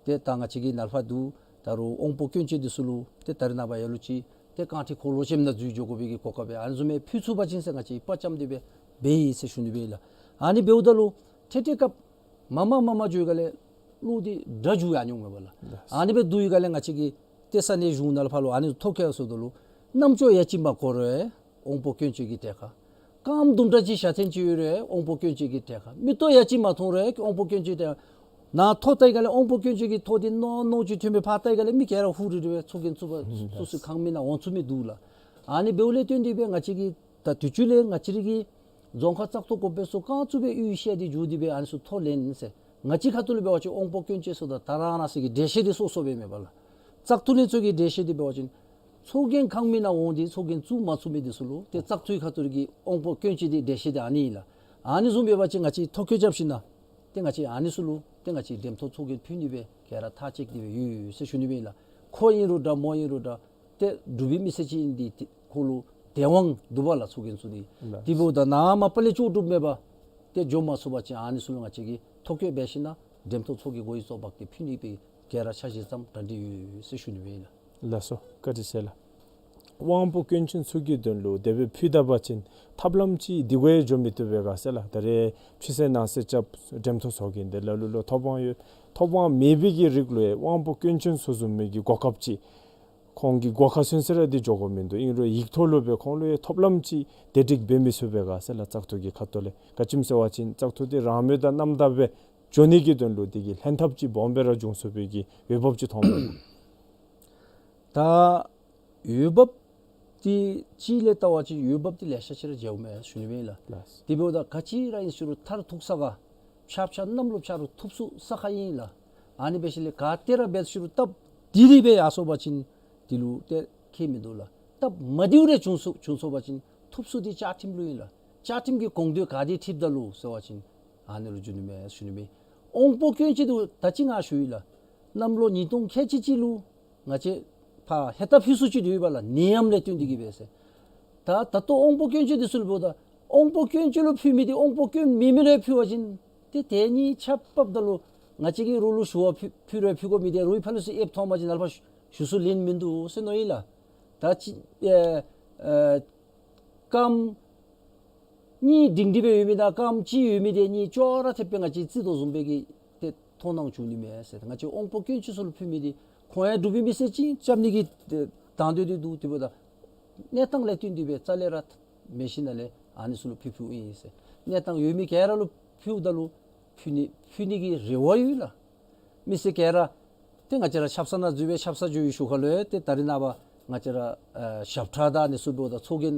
ཏེ་ད་ང་བཅས་ཀྱིས་ནཱ་ལས་ཕར་བསྡུ་ད་རུང་དབང་པོ་སྐྱོན་ཅན་འདི་ཚུ་ལུ་ཏེ་ད་རེས་ནངས་པ་ལ་ལུ་ཅིག་ཏེ་རྐང་ཁྲི་འཁོར་ལོ་ཅན་ནང་འཛུལ་འགྱོ་དགོ་པའི་གི་གོ་སྐབས་སྦེ་ཨ་ནི་བཟུམ་སྦེ་ཕུལ་ཚུགས་པ་ཅིན་ཟེར་ང་བཅས་དཔའ་བཅམ་སྟེ་སྦེ་འབད་ཡི་ཟེར་ཞུ་ནི་སྦེ་ཨིན་ལགས། ཨ་ནི་འབདཝ་ད་ལུ་ཐད་ཐད་སྐབས་མ་མ་མ་མ་འགྱོ་བའི་སྒང་ལས་གློག་འདི་དྲག་འགྱོ་ཡང་འོང་མས་པ་ལགས། ལགས། ཨ་ནི་སྦེ་འགྱོ་བའི་སྒང་ལས་ང་བཅས་ཀྱིས་ཏེ་ས་གནས་གཞུང་ནང་ལས་ཕར་ལུ་ཨ་ནི་ཐོ་བཀོད་སོངམ་ད་ལུ་རྣམ་ཅོ་ཡ་གཅིག་མ་གོ་རུང་དབང་པོ་སྐྱོན་ཅན་གྱི་གྲལ་ཁར། རྐངམ་དུམ་གྲ་ཅིག་ཞན་ཐལ་ཅིག་ཡོད་རུང་དབང་པོ་སྐྱོན་ཅན་གྱི་གྲལ་ཁར། མིག་ཏོ་ཡ་གཅིག་མ་མཐོང་རུང་དབང་པོ་སྐྱོན་ཅན་གྱི་གྲལ་ཁར། ནཱ་ཐོ་བལྟ་བའི་སྒང་ལས་དབང་པོ་སྐྱོན་ཅན་གྱི་ཐོ་འདི་ནོར་ནོར་ཅིག་ཐོན་སྦེ་ཕར་བལྟ་བའི་སྒང་ལས་མི་ག་ར་ཧུ་རི་རི་སྦེ་ཚོགས་རྒྱན་བཙུགས་པར་ཚུགས་ཚུགས་ཁང་མིག་ནང་འོང་ཚུགས་མི་འདུག་ལགས། ཨ་ནི་འབདཝ་ལས་བརྟེན་ཏེ་སྦེ་ང་བཅས་ཀྱིས་ད་དུས་ཅི་ལས་ང་བཅས་ར་གི་རྫོང་ཁག་བཙག་འཐུ་གོང་འཕེལ་ཚོགས་རྐང་བཙུགས་སྦེ་གཡུས་ཤེས་འདི་འགྱོ་སྟེ་སྦེ་ཨ་ནི་ཚུ་ཐོ་ལེན་ཟེར། ང་བཅས་ཁ་ཐུག་ལས་འབད་བ་ཅིན་དབང་པོ་སྐྱོན་ཅན་ཚུ་དང་ད་རང་རང་སོ་གི་གྲལ་བཤེར་འདི་སོ་སོ་སྦེ་མེན་པ་ལགས། བཙག་འཐུ་ལྷན་ཚོགས་ཀྱི་གྲལ་བཤེར་འདི་འབད་བ་ཅིན་ཚོགས་རྒྱན་ཁང་མིག་ནང་འོང་སྟེ་ཚོགས་རྒྱན་བཙུགས་མ་ཚུགས་མི་འདི་ཚུ་ལུ་ཏེ་བཙག་འཐུའི་ཁ་ཐུག་གི་དབང་པོ་སྐྱོན་ཅན་འདི་གྲལ་བཤེར་འདི་ཨ་ནི་ཨིན་ལགས། ཨ་ནི་བཟུམ་འབད་བ་ཅིན་ང་བཅས་ཐོ་བཀོད་རྐྱབ་ཞིནམ་ལས་ཏེ་ང་བཅས་ཨ་ནི་ཚུ་ལུ་ཏེ་ང་བཅས་འགྲེམས་ཐོག་ཚོགས་རྒྱན་ཕུལ་ནི་སྦེ་ག་ར་ཐག་བཅད་དེ་སྦེ་ཡོད་ཟེར་ཞུ་ནི་སྦེ་ཨིན་ལགས། ཁོ་ཨིན་རུང་འདྲ་མོ་ཨིན་རུང་འདྲ་ཏེ་འབྲུག་པའི་མི་སེར་ཅིག་ཨིན། འདི་ཏེ་ཁོ་ལུ་དལ་དབང་འདུག་པ་ལགས་ཚོགས་རྒྱན་ཚུ་འདི། ལགས། དེ་འབདཝ་ད་ནཱ་མ་པ་ལས་ལྕོགས་གྲུབ་མེད་པར་ཏེ་འགྱོ་མ་ཚུགས་པ་ཅིན་ཨ་ནི་ཚུ་ལུ་ང་བཅས་ཀྱིས་ཐོ་བཀོད་འབད་ཞིནམ་ལས་འགྲེམས་ཐོག་ཚོགས་རྒྱན་སྒོ་ཡི་ཚོགས་འབག་སྟེ་ཕུལ་ནི་སྦེ་ག་ར་འཆར་གཞི་བརྩམས་གྲ་སྒྲིག་ཡོད་ཟེར་ཞུ་ནི་སྦེ་ཨིན་ལགས། ལགས་སོ། བཀའ་དྲིན་ཆེ་ལགས། དབང་པོ་སྐྱོན་ཅན་ཚུ་གི་དོན་ལུ་དེ་སྦེ་ཕུལ་ད་པ་ཅིན་ཐབས་ལམ་ཅིག་འདི་གུ་ཡང་འགྱོ་མི་བཏུབ་པས་ག་ཟེར་ལགས། ད་རེས་ཕྱི་གསལ་ནང་གསལ་རྐྱབ་འགྲེམས་ཐོག་ཚོགས་རྒྱན་འདི་ལ་ལུ་ལུ་ཐོབ་དབང་ཡོད། ཐོབ་དབང་མེད་པའི་གི་རིགས་ལུ་ཡང་དབང་པོ་སྐྱོན་ཅན་ཚུ་བཟུམ་མའི་གི་གོ་སྐབས་ཅིག་ཁོང་གི་སྒོ་ཁར་སོན་ས་ར་འདི་འགྱོ་དགོཔ་མིན་འདུག། ཨིན་རུང་ཡིག་ཐོག་ལུ་སྦེ་ཁོང་ལུ་ཡང་ཐོབ་ལམ་ཅིག་དེ་སྒྲིག་འབད་མི་ཚུགས་པས་ག་ཟེར་ལགས། བཙག་འཐུ་གི་ཁ་ཐུག་ལས་ག་ཅི་སྨོ་ཟེར་བ་ཅིན་བཙག་འཐུ་འདི་རང་མོས་དང་རྣམ་དག་སྦེ་འགྱོ་ནི་གི་དོན་ལུ་དེ་གི་ལྷན་ཐབས་ཅིག་སྦོམ་སྦེ་ར་འབྱུང་ཚུགས་པའི་གི་འོས་འབབ་ཅིག་མཐོངམ་མས། ད་འོས་འབབ་འདི་ཅིག་ལས་བལྟ་བ་ཅིན་འོས་འབབ་འདི་ལེ་ཤ་ཅིག་ར་མཇལཝ་མས་ཟེར་ཞུ་ནི་སྦེ་ཨིན་ལགས། ལགས། དེ་འབདཝ་ད་ག་ཅི་ར་ཨིན་ཟེར་རུང་མཐར་ཐུག་ས་ག་ཕྱག་ཕྱག་གནམ་ལུ་ཕྱག་རུང་ཐུབ་ཚུགས་ས་ག་ཨིན་ལགས། ཨ་ནི་འབད་ཞིནམ་ལས་ག་ཏེ་ར་འབད་ཟེར་རུང་སྟབས་བདེ་སྟེ་སྦེ་ཡར་སོང་པ་ཅིན་དེ་ལུ་ཏེ་ཁྱད་མིན་འདུག་ལགས། སྟབས་མ་བདེཝ་རེ་བྱུང་སོ་བྱུང་སོང་པ་ཅིན་ ཐུབ་ས་འདི་བཅའ་ཁྲིམས་ལུ་ཨིན་ལགས། བཅའ་ཁྲིམས་ཀྱི་དགོངས་དོན་ག་དེ་འཁྲིལཝ་ད་ལུ་ཟེར་བ་ཅིན་ཨ་ནི་ལུ་འགྱོ་ནི་མས་ཟེར་ཞུ་ནི་མས། དབང་པོ་སྐྱོན་ཅན་འདི་ད་ཅི་ང་ཞུ་ཡི་ལགས། གནམ་ལོ་ཉིས་སྟོང་ཁལ་གཅིག་གཅིག་ལུ་ང་བཅས་ཕར་ཧེ་ད་ཕུལ་ས་ཅིག་འདུག་པ་ལགས། ནད་ཡམས་ལས་བརྟེན་ཏེ་གིས་སྦེ་ཟེར། ད་ད་ལྟོ་དབང་པོ་སྐྱོན་ཅན་འདི་ཚུ་ལུ་འབདཝ་ད་དབང་པོ་སྐྱོན་ཅན་ལུ་ཕུལ་མི་འདི་དབང་པོ་སྐྱོན་མེད་མི་ལུ་ཕུལ་བ་ཅིན་ཏེ་དེ་གཉིས་ཆ་ཕབ་ད་ལུ་ང་བཅས་ཀྱིས་རོགས་ལུ་ཞུ་བ་ཕུལ་ཕུལ་རུང་ཕུལ་དགོ་མི་འདི་རོགས་ཕར་ལས་ཚུར་ཨེབ་ཐོབ་པ་ཅིན་ནཱ་ལས་ཕར་ཞུ་ཞུ་ས་ལན་མིན་འདུག་ཟེར་མནོ་ཡི་ལགས། ད་ཅི་ཨེ་ཨེ་རྐངམ་གཉིས་སྒྲིང་སྒྲི་སྦེ་ཡོད་མི་དང་རྐངམ་གཅིག་ཡོད་མི་འདི་གཉིས་ཅོག་ར་འཐདཔ་སྦེ་ང་བཅས་རྩིས་དོ་བཟུམ་སྦེ་གི་ཏེ་མཐོང་སྣང་བྱུང་ནི་མས་ཟེར། ང་བཅས་དབང་པོ་སྐྱོན་ཅན་ཚུ་ལུ་ཕུལ་མི་འདི་ཁོང་ཡང་འབྲུག་པའི་མི་སེར་ཅིག་རྐྱབ་ནི་གི་ཏེ་དང་འདོད་འདི་འདུག། དེ་འབདཝ་ད་གནས་སྟངས་ལས་བརྟེན་ཏེ་སྦེ་རྩ་ལས་ར་མི་ཤེས་ནཱ་ལས་ཨ་ནི་ཚུ་ལུ་ཕུལ་ཕུལཝ་ཨིན་ཟེར། གནས་སྟངས་ཡོད་མི་ག་ར་ལུ་ཕུལཝ་ད་ལུ་ཕུལ་ནི་ཕུལ་ནི་གི་རེ་བ་ཡོད་ལགས། མི་སེར་ག་ར་ཏེ་ང་བཅས་ར་ཆབ་གསང་ནང་འཛུལ་སྦེ་ཆབ་གསང་འགྱོ་བའི་ཤུལ་ཁ་ལུ་ཏེ་ད་རིས་ནངས་པ་ང་བཅས་ར་ཨ་ཞབས་ཁྲ་དང་ཨ་ནི་ཚུ་འབདཝ་ད་ཚོགས་རྒྱན་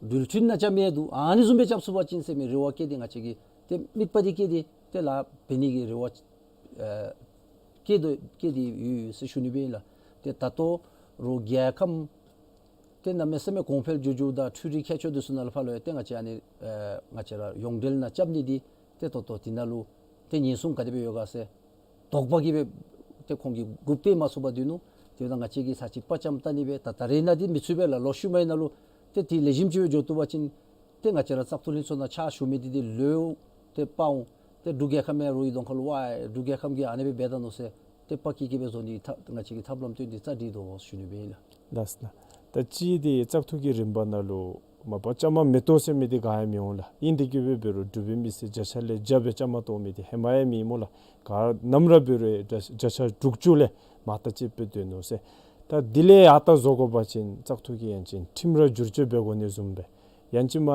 འགྲུལ་འཕྲིན་ནང་རྐྱབ་མི་འདུག། ཨ་ནི་བཟུམ་སྦེ་རྐྱབ་ཚུགས་པ་ཅིན་ཟེར་མི་རེ་བ་བསྐྱེད་དེ་ང་བཅས་ཀྱིས་ཏེ་དམིགས་པ་འདི་བསྐྱེད་དེ་ཏེ་ལཱ་འབད་ནི་གི་རེ་བ་ཨ་བསྐྱེད་དོ་བསྐྱེད་དེ་ཡོད་ཟེར་ཞུ་ནི་སྦེ་ཨིན་ལགས། ཏེ་ད་ལྟོ་རོགས་རྒྱལ་ཁམས་ཏེ་གནམ་མེད་ས་མེད་གོང་འཕེལ་འགྱོ་འགྱོཝ་དང་འཕྲུལ་རིག་ཁྱད་ཆོས་འདི་ཚུ་ནང་ལུ་ཕར་ལུ་ཡང་ཏེ་ང་བཅས་ཨ་ནི་ཨེ་ང་བཅས་ར་ཡོངས་འབྲེལ་ནང་རྐྱབ་ནི་འདི་ཏེ་ད་ལྟོ་འདི་ནང་ལུ་ཏེ་ཉེན་སྲུང་ག་དེ་སྦེ་ཡོད་ག་ཟེར་དོགས་པ་གིས་སྦེ་ཏེ་ཁོང་གིས་འགོ་འབུད་མ་ཚུགས་པར་སྡོད་ནུག། དེ་འབདཝ་ད་ང་བཅས་ཀྱིས་ཚར་གཅིག་དཔའ་བཅམ་བལྟ་ནི་སྦེ་ད་ད་རིས་ནཱ་འདི་མི་ཚུད་པས་ལགས། ལོག་ཤུལ་མའི་ནང་ལུ་ཏེ་འདི་ལེགས་ཤོམ་ཅིག་སྦེ་འགྱོ་བཏུབ་པ་ཅིན་ཏེ་ང་བཅས་ར་བཙག་འཐུ་ལྷན་ཚོགས་ནང་ཕྱག་ཞུ་མི་འདི་འདི་ལོག་ཏེ་པ་འོང་། ཏེ་འབྲུག་རྒྱལ་ཁབ་མི་རོགས་ཀྱི་གདོང་ཁ་ལུ་ཝའི་འབྲུག་རྒྱལ་ཁབ་ཀྱིས་ཨ་ནི་སྦེ་འབད་ད་ནུག་ཟེར་ཏེ་པ་སྐྱིད་སྐྱིད་སྦེ་བཟོ་ནི་ཐབས་ང་བཅས་ཀྱིས་ཐབས་ལམ་བཏོན་ཏེ་རྩ་འགྲིག་དོ་ཟེར་ཞུ་ནི་སྦེ་ཨིན་ལགས། ལགས་སོ་ལགས། ད་ཅི་འདི་བཙག་འཐུ་གི་རིམ་པ་ནང་ལུ་མ་པ་བཅའ་མར་མི་གཏོགས་ཟེར་མི་འདི་ག་ཡང་མི་འོང་ལགས། ཨིན་དེ་གིས་སྦེ་འབད་རུང་འབྲུག་པའི་མི་སེར་བརྒྱ་ཆ་ལས་བརྒྱ་སྦེ་བཅའ་མར་གཏོགས་མི་འདི་ཧེ་མ་ཡང་མེད་སྨོ་ལགས། ག་ནམ་ར་འབད་རུང་བརྒྱ་ཆ་དྲུག་ཅུ་ལས་མར་ལྟ་ཅིག་སྦེ་སྡོད་ནུག་ཟེར། ད་འདི་ལས་ཡར་ལྟ་བཟོ་དགོ་པ་ཅིན་བཙག་འཐུ་གི་ཡང་ཅིན་ཁྲིམས་ར་བསྒྱུར་བཅོས་འབད་དགོ་ནི་བཟུམ་སྦེ་ཡང་ཅིན་མ་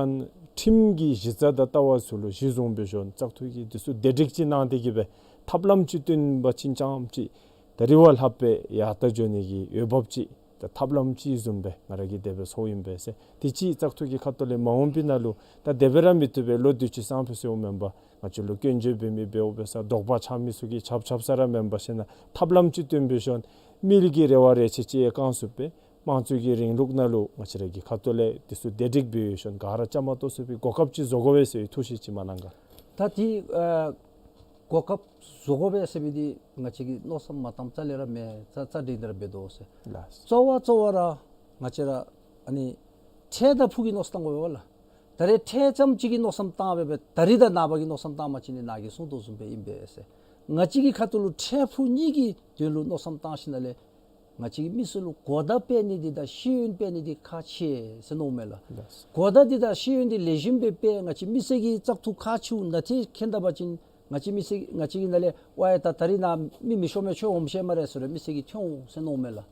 ཁྲིམས་ཀྱི་གཞི་རྩ་དང་ལྟ་བ་ཚུ་ལུ་གཞི་བཟུང་སྦེ་ཞིནམ་བཙག་འཐུ་གི་འདི་ཚུ་བདེ་སྒྲིག་ཅིག་གནང་སྟེ་གིས་སྦེ་ཐབས་ལམ་ཅིག་བཏོན་པ་ཅིན་ཙམ་ཅིག་ད་རིས་བ་ལྷགཔ་སྦེ་ཡར་ལྟ་འགྱོ་ནི་གི་འོས་འབབ་ཅིག་ད་ཐབས་ལམ་ཅིག་བཟུམ་སྦེ་ང་ར་གིས་དེ་སྦེ་ཚོརཝ་ཨིན་པས་ཟེར། དེ་ཅིག་བཙག་འཐུ་གི་ཁ་ཐུག་ལས་མ་འོངས་པའི་ནང་ལུ་ད་དེ་སྦེ་ར་མི་བཏུབ་པས། ལོ་དུས་ཅི་སང་ཕོད་ཟེརཝ་མེན་པར་ང་བཅས་ལུ་སྐྱོན་བརྗོད་འབད་མི་འབདཝ་འབད་ས་དོགས་པ་ཆགས་མི་ཚུ་གིས་ཆགས་ཆགས་ས་ར་མེན་པར་ཞིནམ་ཐབས་ལམ་ཅིག་བཏོན་སྦེ་ཞིནམ་མི་ལུ་གི་རེ་བ་རེ་ཆེ་ཅིག་བསྐང་ཚུགསཔ་སྦེ་དམངས་གཙོ་གི་རིང་ལུགས་ནང་ལུ་ང་བཅས་ར་གི་ཁ་ཐུག་ལས་འདི་ཚུ་བདེ་སྒྲིག་འབད་ཞིནམ་ག་ར་བཅའ་མར་གཏོགས་ཚུགས་པའི་གོ་སྐབས་ཅིག་བཟོ་དགོ་པས་ཟེར་བའི་ཐུགས་བཞེད་ཅིག་མ་གནང་ག། ད་འདི་ཨ་གོ་སྐབས་བཟོ་དགོ་པས་ཟེར་མི་འདི་ང་བཅས་ཀྱིས་མནོ་བསམ་མ་བཏངམ་རྩ་ལས་ར་མེད། རྩ་རྩ་འགྲིག་ནི་ར་འབད་དོ་ཟེར། ལགས། གཙོ་བོ་གཙོ་བོ་ར་ང་བཅས་ར་ཨ་ནི་འཕྲལ་དང་ཕུགས་ཀྱི་མནོ་བསམ་བཏང་དགོ་པས་ལགས། ད་རེས་འཕྲལ་ཙམ་ཅིག་གི་མནོ་བསམ་བཏང་སྦེ་སྦེ་ད་རིས་དང་ནངས་པ་གི་མནོ་བསམ་བཏང་པ་ཅིན་ནི་ནཱ་གིས་གསུངས་དོ་བཟུམ་སྦེ་ཨིན་པས་ཟེར། ང་བཅས་ཀྱི་ཁ་ཐུག་ལུ་འཕྲལ་ཕུགས་གཉིས་ཀྱི་དོན་ལུ་མནོ་བསམ་བཏང་ཞིནམ་ལས་ང་བཅས་ཀྱིས་མི་སེར་ལུ་གོ་བརྡ་སྤེལ་ནི་འདི་དང་ཤེས་ཡོན་སྤེལ་ནི་འདི་ཁག་ཆེ་ཟེར་མནོཝ་མས་ལགས། ལགས། གོ་བརྡ་འདི་དང་ཤེས་ཡོན་འདི་ལེགས་ཤོམ་སྦེ་སྤེལ། ང་བཅས་མི་སེར་གྱིས་བཙག་འཐུ་ཁག་ཆེཝ་ནང་འཁོད་མཁྱེན་ད་པ་ཅིན་ང་བཅས་མི་སེར་ང་བཅས་ཀྱིས་ནཱ་ལས་ཝའི་ད་ད་རིས་ནཱ་མི་མི་ཤོང་མས་ཁྱོད་འོངམ་ཤེས་སྨ་རེ་ཟེར་རུང་མི་སེར་གྱིས་ཐོན་འོང་ཟེར་མནོཝ་མས་ལགས།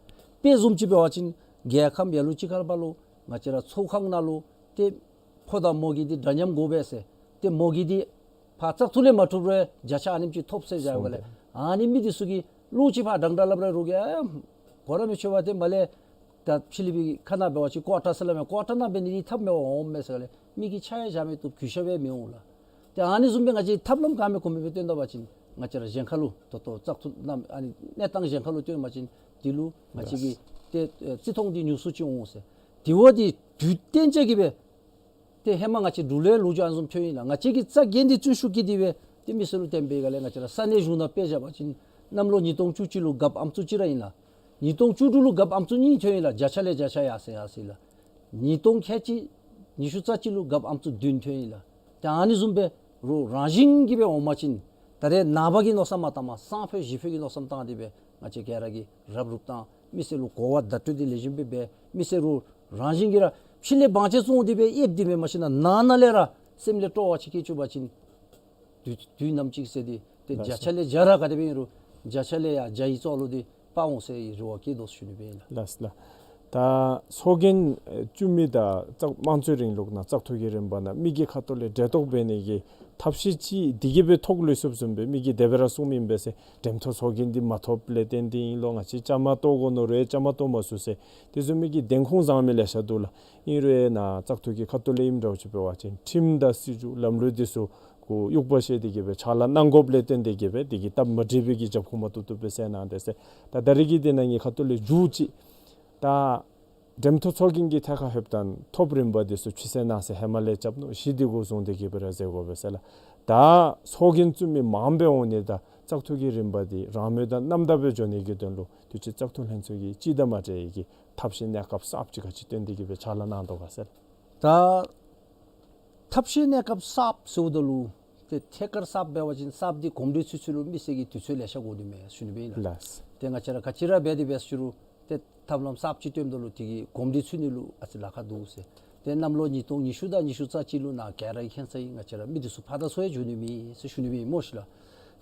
དཔེ་བཟུམ་ཅིག་འབད་བ་ཅིན་རྒྱལ་ཁམས་ཡར་ལུ་ཅིག་ཁར་ཕར་ལུ་ང་བཅས་ར་ཚོགས་ཁང་ནང་ལུ་ཏེ་ཕོ་དང་མོ་གི་འདི་འདྲ་མཉམ་དགོ་པས་ཟེར། ཏེ་མོ་གི་འདི་ཕར་བཙག་འཐུ་ལས་མ་ཐོབ་རུང་བརྒྱ་ཆ་ཨ་ནེམ་ཅིག་ཐོབ་ཟེར་བཞག་པས་ལགས། ཨ་ནི་མི་འདི་ཚུ་གིས་ལོག་ཅིག་ཕར་དྲང་དྲང་སླབ་རུང་རོགས་ཀྱིས་ཨ་གོ་ར་མི་ཆོད་པས། ཏེ་མར་ལས་ད་ཕྱི་གླིང་པའི་ཁ་ནང་འབད་བ་ཅིན་ཀོ་ཊར་ཟེར་སླབ་མས། ཀོ་ཊར་ནང་འབད་ནི་འདི་ཐབས་མེད་པར་འོངམ་མས་ཟེར་ལས་མི་གིས་ཆ་ཡང་བཞག་མི་བཏུབ། གུས་ཞབས་ཡང་མི་འོང་ལགས། ཏེ་ཨ་ནི་བཟུམ་སྦེ་ང་བཅས་ཐབས་ལམ་ག་མེད་གོང་མེད་སྦེ་བཏོན་ད་པ་ཅིན་ང་བཅས་ར་གཞན་ཁ་ལུ་ད་ལྟོ་བཙག་འཐུ་གནམ་ཨ་ནི་གནས་སྟངས་གཞན་ཁ་ལུ་བཏོན་པ་ཅིན་འདི་ལུ་ང་བཅས་ཀྱི་ཏེ་ཨེ་བརྩི་མཐོང་འདི་ཉུང་སུ་ཅིག་འོང་ཟེར། དེ་བ་འདི་དུས་གཏན་འཇགས་ཀྱི་སྦེ་ཏེ་ཧེ་མ་ང་བཅས་འབྲུག་ལུ་ལོ་རྒྱུས་ཨ་ནི་བཟུམ་ཐོན་ཡི་ལགས། ང་བཅས་ཀྱིས་རྩ་འགེངས་ཏེ་བརྩོན་ཤུགས་བསྐྱེད་དེ་སྦེ་ཏེ་མི་སེར་ལུ་བསྟན་པའི་སྒང་ལས་ང་བཅས་ར་ས་གནས་གཞུང་ནང་དཔེ་བཞག་པ་ཅིན་གནམ་ལོ་ཉིས་སྟོང་བཅུ་གཅིག་ལུ་རྒཔོ་ཨམ་སྲུ་གཅིག་ར་ཨིན་ལགས། ཉིས་སྟོང་བཅུ་དྲུག་ལུ་རྒཔོ་ཨམ་སྲུ་གཉིས་ཐོན་ཡི་ལགས། བརྒྱ་ཆ་ལས་བརྒྱ་ཆ་ཡར་སོང་ཡར་སོང་ཡི་ལགས། ཉིས་སྟོང་ཁལ་གཅིག་ཉི་ཤུ་རྩ་གཅིག་ལུ་རྒཔོ་ཨམ་སྲུ་བདུན་ཐོན་ཡི་ལགས། ཏེ་ཨ་ནི་བཟུམ་སྦེ་རོགས་རང་བཞིན་གྱིས་སྦེ་འོང་པ་ཅིན་ད་རེས་ནངས་པ་གི་མནོ་བསམ་མ་བཏངམ་སང་ཕོད་གཞེས་ཕོད་ཀྱི་མནོ་བསམ་བཏང་སྟེ་སྦེ་ང་བཅས་ག་ར་གིས་རབ་རུབ་བཏང་། མི་སེར་ལུ་གོ་བ་བརྡ་སྤྲོད་འདི་ལེགས་ཤོམ་སྦེ་འབད། མི་སེར་རོགས་རང་བཞིན་གྱིས་ར་ཕྱི་ལས་བང་ཆེན་བཙོང་སྟེ་སྦེ་ཨེབ་སྟེ་མེན་མ་གཞི་ནང་ན་ནང་ལས་ར་སེམས་ལས་སྤྲོ་བ་ཅིག་སྐྱེ་བཅུག་པ་ཅིན་དུས་དུས་ནམ་ཅིག་ཟེར་ཏེ་ཏེ་ལགས་བརྒྱ་ཆ་ལས་བརྒྱ་ར་ག་དེ་སྦེ་ཨིན་རུང་བརྒྱ་ཆ་ལས་ཡར་བརྒྱ་ཡི་ཚོགས་ལུ་འདི་དཔའ་འོང་ཟེར་བའི་རེ་བ་བསྐྱེད་དོ་ཟེར་ཞུ་ནི་སྦེ་ཨིན་ལགས། ལགས་ལགས། ད་ཚོགས་རྒྱན་ཨེ་བཙུགས་མི་དང་བཙག་དམངས་གཙོའི་རིང་ལུགས་ནང་བཙག་འཐུ་གི་རིམ་པ་ནང་མི་གི་ཁ་ཐུག་ལས་འབྲེལ་གཏོགས་འབད་ནི་གི་ཐབས་ཤེས་ཅིག་འདི་གིས་སྦེ་ཐོག་ལུས་སོཔ་བཟུམ་སྦེ་མི་གིས་དེ་སྦེ་ར་གསུངམ་ཨིན་པས་ཟེར། འགྲེམས་ཐོག་ཚོགས་རྒྱན་འདི་མ་ཐོབ་ལས་བརྟེན་ཏེ་ཨིན་ལོ། ང་བཅས་བཅའ་མར་གཏོགས་དགོ་མནོ་རུང་བཅའ་མར་གཏོགས་མ་ཚུགས་ཟེར། དེ་བཟུམ་མའི་གི་བདེན་ཁུངས་བཟང་མི་ལེ་ཤ་འདུག་ལགས། ཨིན་རུང་ནཱ་བཙག་འཐུ་གི་ཁ་ཐུག་ལས་ཨིནམ་འདྲཝ་ཅིག་འབད་བ་ཅིན་ཁྲིམས་དང་སྲིད་བྱུས་ལམ་ལུགས་འདི་ཚུ་གུ་དབྱུག་པ་བཤེད་དེ་གིས་སྦེ་ཕྱག་ལཱ་གནང་དགོཔ་ལས་བརྟེན་ཏེ་གིས་སྦེ་དེ་གི་སྟབས་མ་འགྲིག་པའི་གི་རྒྱབ་ཁུངས་མ་ཐུབ་ཐུབ་སྦེ་ཟེར་གནང་སྟེ་ཟེར། ད་ད་རིས་ཀྱི་འདི་ནང་གི་ཁ་ཐུག་ལས་མཇུག་ཅིག་ད་ འགྲེམས་ཐོག་ཚོགས་རྒྱན་གྱི་ཐད་ཁར་ལྷོདཔ་ད་ཐོབ་རིམ་པ་འདི་ཚུ་ཕྱི་སེལ་ནང་སེལ་ཧེ་མ་ལས་རྐྱབ་ནུག། གཞི་འདི་གུ་བཟུང་སྟེ་གི་སྦེ་ར་མཛད་དགོ་པས་ཟེར་ལགས། ད་ཚོགས་རྒྱན་བཙུགས་མི་མངམ་སྦེ་འོང་ནི་ད་བཙག་འཐུ་གི་རིམ་པ་འདི་རང་མོས་དང་རྣམ་དག་སྦེ་འགྱོ་ནི་གི་དོན་ལུ་དུས་ཅི་བཙག་འཐུ་ལྷན་ཚོགས་ཀྱིས་སྤྱི་ཟླ་མ་སྤྲད་ཡི་གི་ཐབས་ཤེས་གནས་སྐབས་གསརཔ་ཅིག་ག་ཅི་བཏོན་ཏེ་གི་སྦེ་ཕྱག་ལཱ་གནང་དོ་ག་ཟེར། ད་ཐབས་ཤེས་གནས་སྐབས་གསརཔ་ཟེརཝ་ད་ལུ་ཏེ་ཐད་ཀར་གསརཔ་འབད་བ་ཅིན་གསརཔ་འདི་གོམས་འདྲིས་ཚུན་ཚོད་ལུ་མི་སེར་གྱིས་དུས་ཚོད་ལེ་ཤ་དགོ་ནི་མས་ཞུ་ནི་སྦེ་ཨིན་ལགས། ལགས། ཏེ་ང་བཅས་ར་ག་ཅི་ར་འབད་དེ་འབད་ཟེར་རུང་ཏེ་ཐབས་ལམ་གསརཔ་ཅིག་བཏོནམ་ད་ལུ་དེ་གིས་གོམས་འདྲིས་ཚུན་ཚོད་ལུ་ཨ་ཙི་ལཱ་ཁག་འདུག་ཟེར། ཏེ་གནམ་ལོ་ཉིས་སྟོང་ཉི་ཤུ་དང་ཉི་ཤུ་རྩ་གཅིག་ལུ་ནཱ་ག་ར་གིས་མཁྱེན་ས་ཨིན། ང་བཅས་ར་མི་འདི་ཚུ་ཕར་དང་ཚུར་ཡང་འགྱོ་ནི་མེད་ཟེར་ཞུ་ནི་སྦེ་ཨིན་སྨོ་ཤིག་ལགས།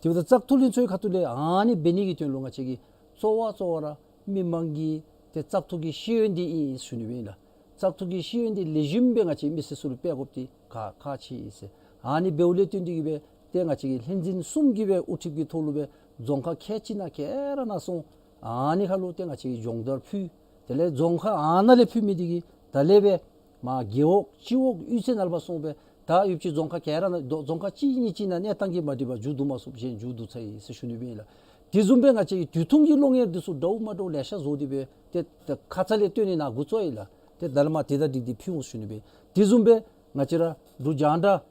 དེ་འབདཝ་ད་བཙག་འཐུ་ལྷན་ཚོགས་ཁ་ཐུག་ལས་ཨ་ནི་འབད་ནི་གི་དོན་ལུ་ང་བཅས་ཀྱིས་གཙོ་བོ་གཙོ་བོ་ར་མི་མང་གི་ཏེ་བཙག་འཐུ་གི་ཤེས་ཡོན་འདི་ཨིན་ཞུ་ནི་སྦེ་ཨིན་ལགས། བཙག་འཐུ་གི་ཤེས་ཡོན་འདི་ལེགས་ཤོམ་སྦེ་ང་བཅས་མི་སེར་ཚུ་ལུ་སྤེལ་དགོཔ་འདི་ཁག་ཁག་ཆེ་ཨིན་ཟེར། ཨ་ནི་འབདཝ་ལས་བརྟེན་ཏེ་གི་སྦེ་ཏེ་ང་བཅས་ཀྱི་ལྷན་འཛིན་གསུམ་གྱིས་སྦེ་དབུ་ཁྲིད་ཀྱི་ཐོག་ལུ་སྦེ་རྫོང་ཁག་ཁལ་གཅིག་ནང་ག་ར་ནང་སོང་ཨ་ནི་ཁར་ལུ་ཏེ་ང་བཅས་ཀྱིས་སྦྱོང་བརྡར་ཕུལ། དེ་ལས་རྫོང་ཁག་ཨ་ནཱ་ལས་ཕུལ་མི་འདི་གིས་ད་ལས་སྦེ་མར་རྒེད་འོག་སྤྱི་འོག་གཡུས་ཚན་ནང་ལུ་ཕར་སོང་སྦེ་ད་ཡུདཔ་ཅིག་རྫོང་ཁག་ག་ར་ནང་རྫོང་ཁག་གཅིག་གཉིས་ཅིག་ནང་གནས་སྟངས་ཀྱིས་མ་འགྲིག་པར་མཇུག་བསྡུ་མ་ཚུགསཔ་གཞན་མཇུག་བསྡུ་ཚར་ཡི་ཟེར་ཞུ་ནི་སྦེ་ཨིན་ལགས། དེ་བཟུམ་སྦེ་ང་བཅས་ཀྱིས་དུས་ཐུང་གི་སློབ་གཉེར་འདི་ཚུ་འདྲཝ་མ་འདྲཝ་ལེ་ཤ་བཟོ་སྟེ་སྦེ་ཏེ་ཏེ་ཁ་ཙ་ལས་བཏོན་ནི་ནཱ་འགོ་བཙུགས་ཡི་ལགས། ཏེ་ད་ལས་མར་དེ་དང་འགྲིག་སྟེ་ཕུལ་འོང་ཞུ་ནི་སྦེ། དེ་བཟུམ་སྦེ་ང་བཅས་ར་འབྲུག་རྒྱང་བསྒྲགས་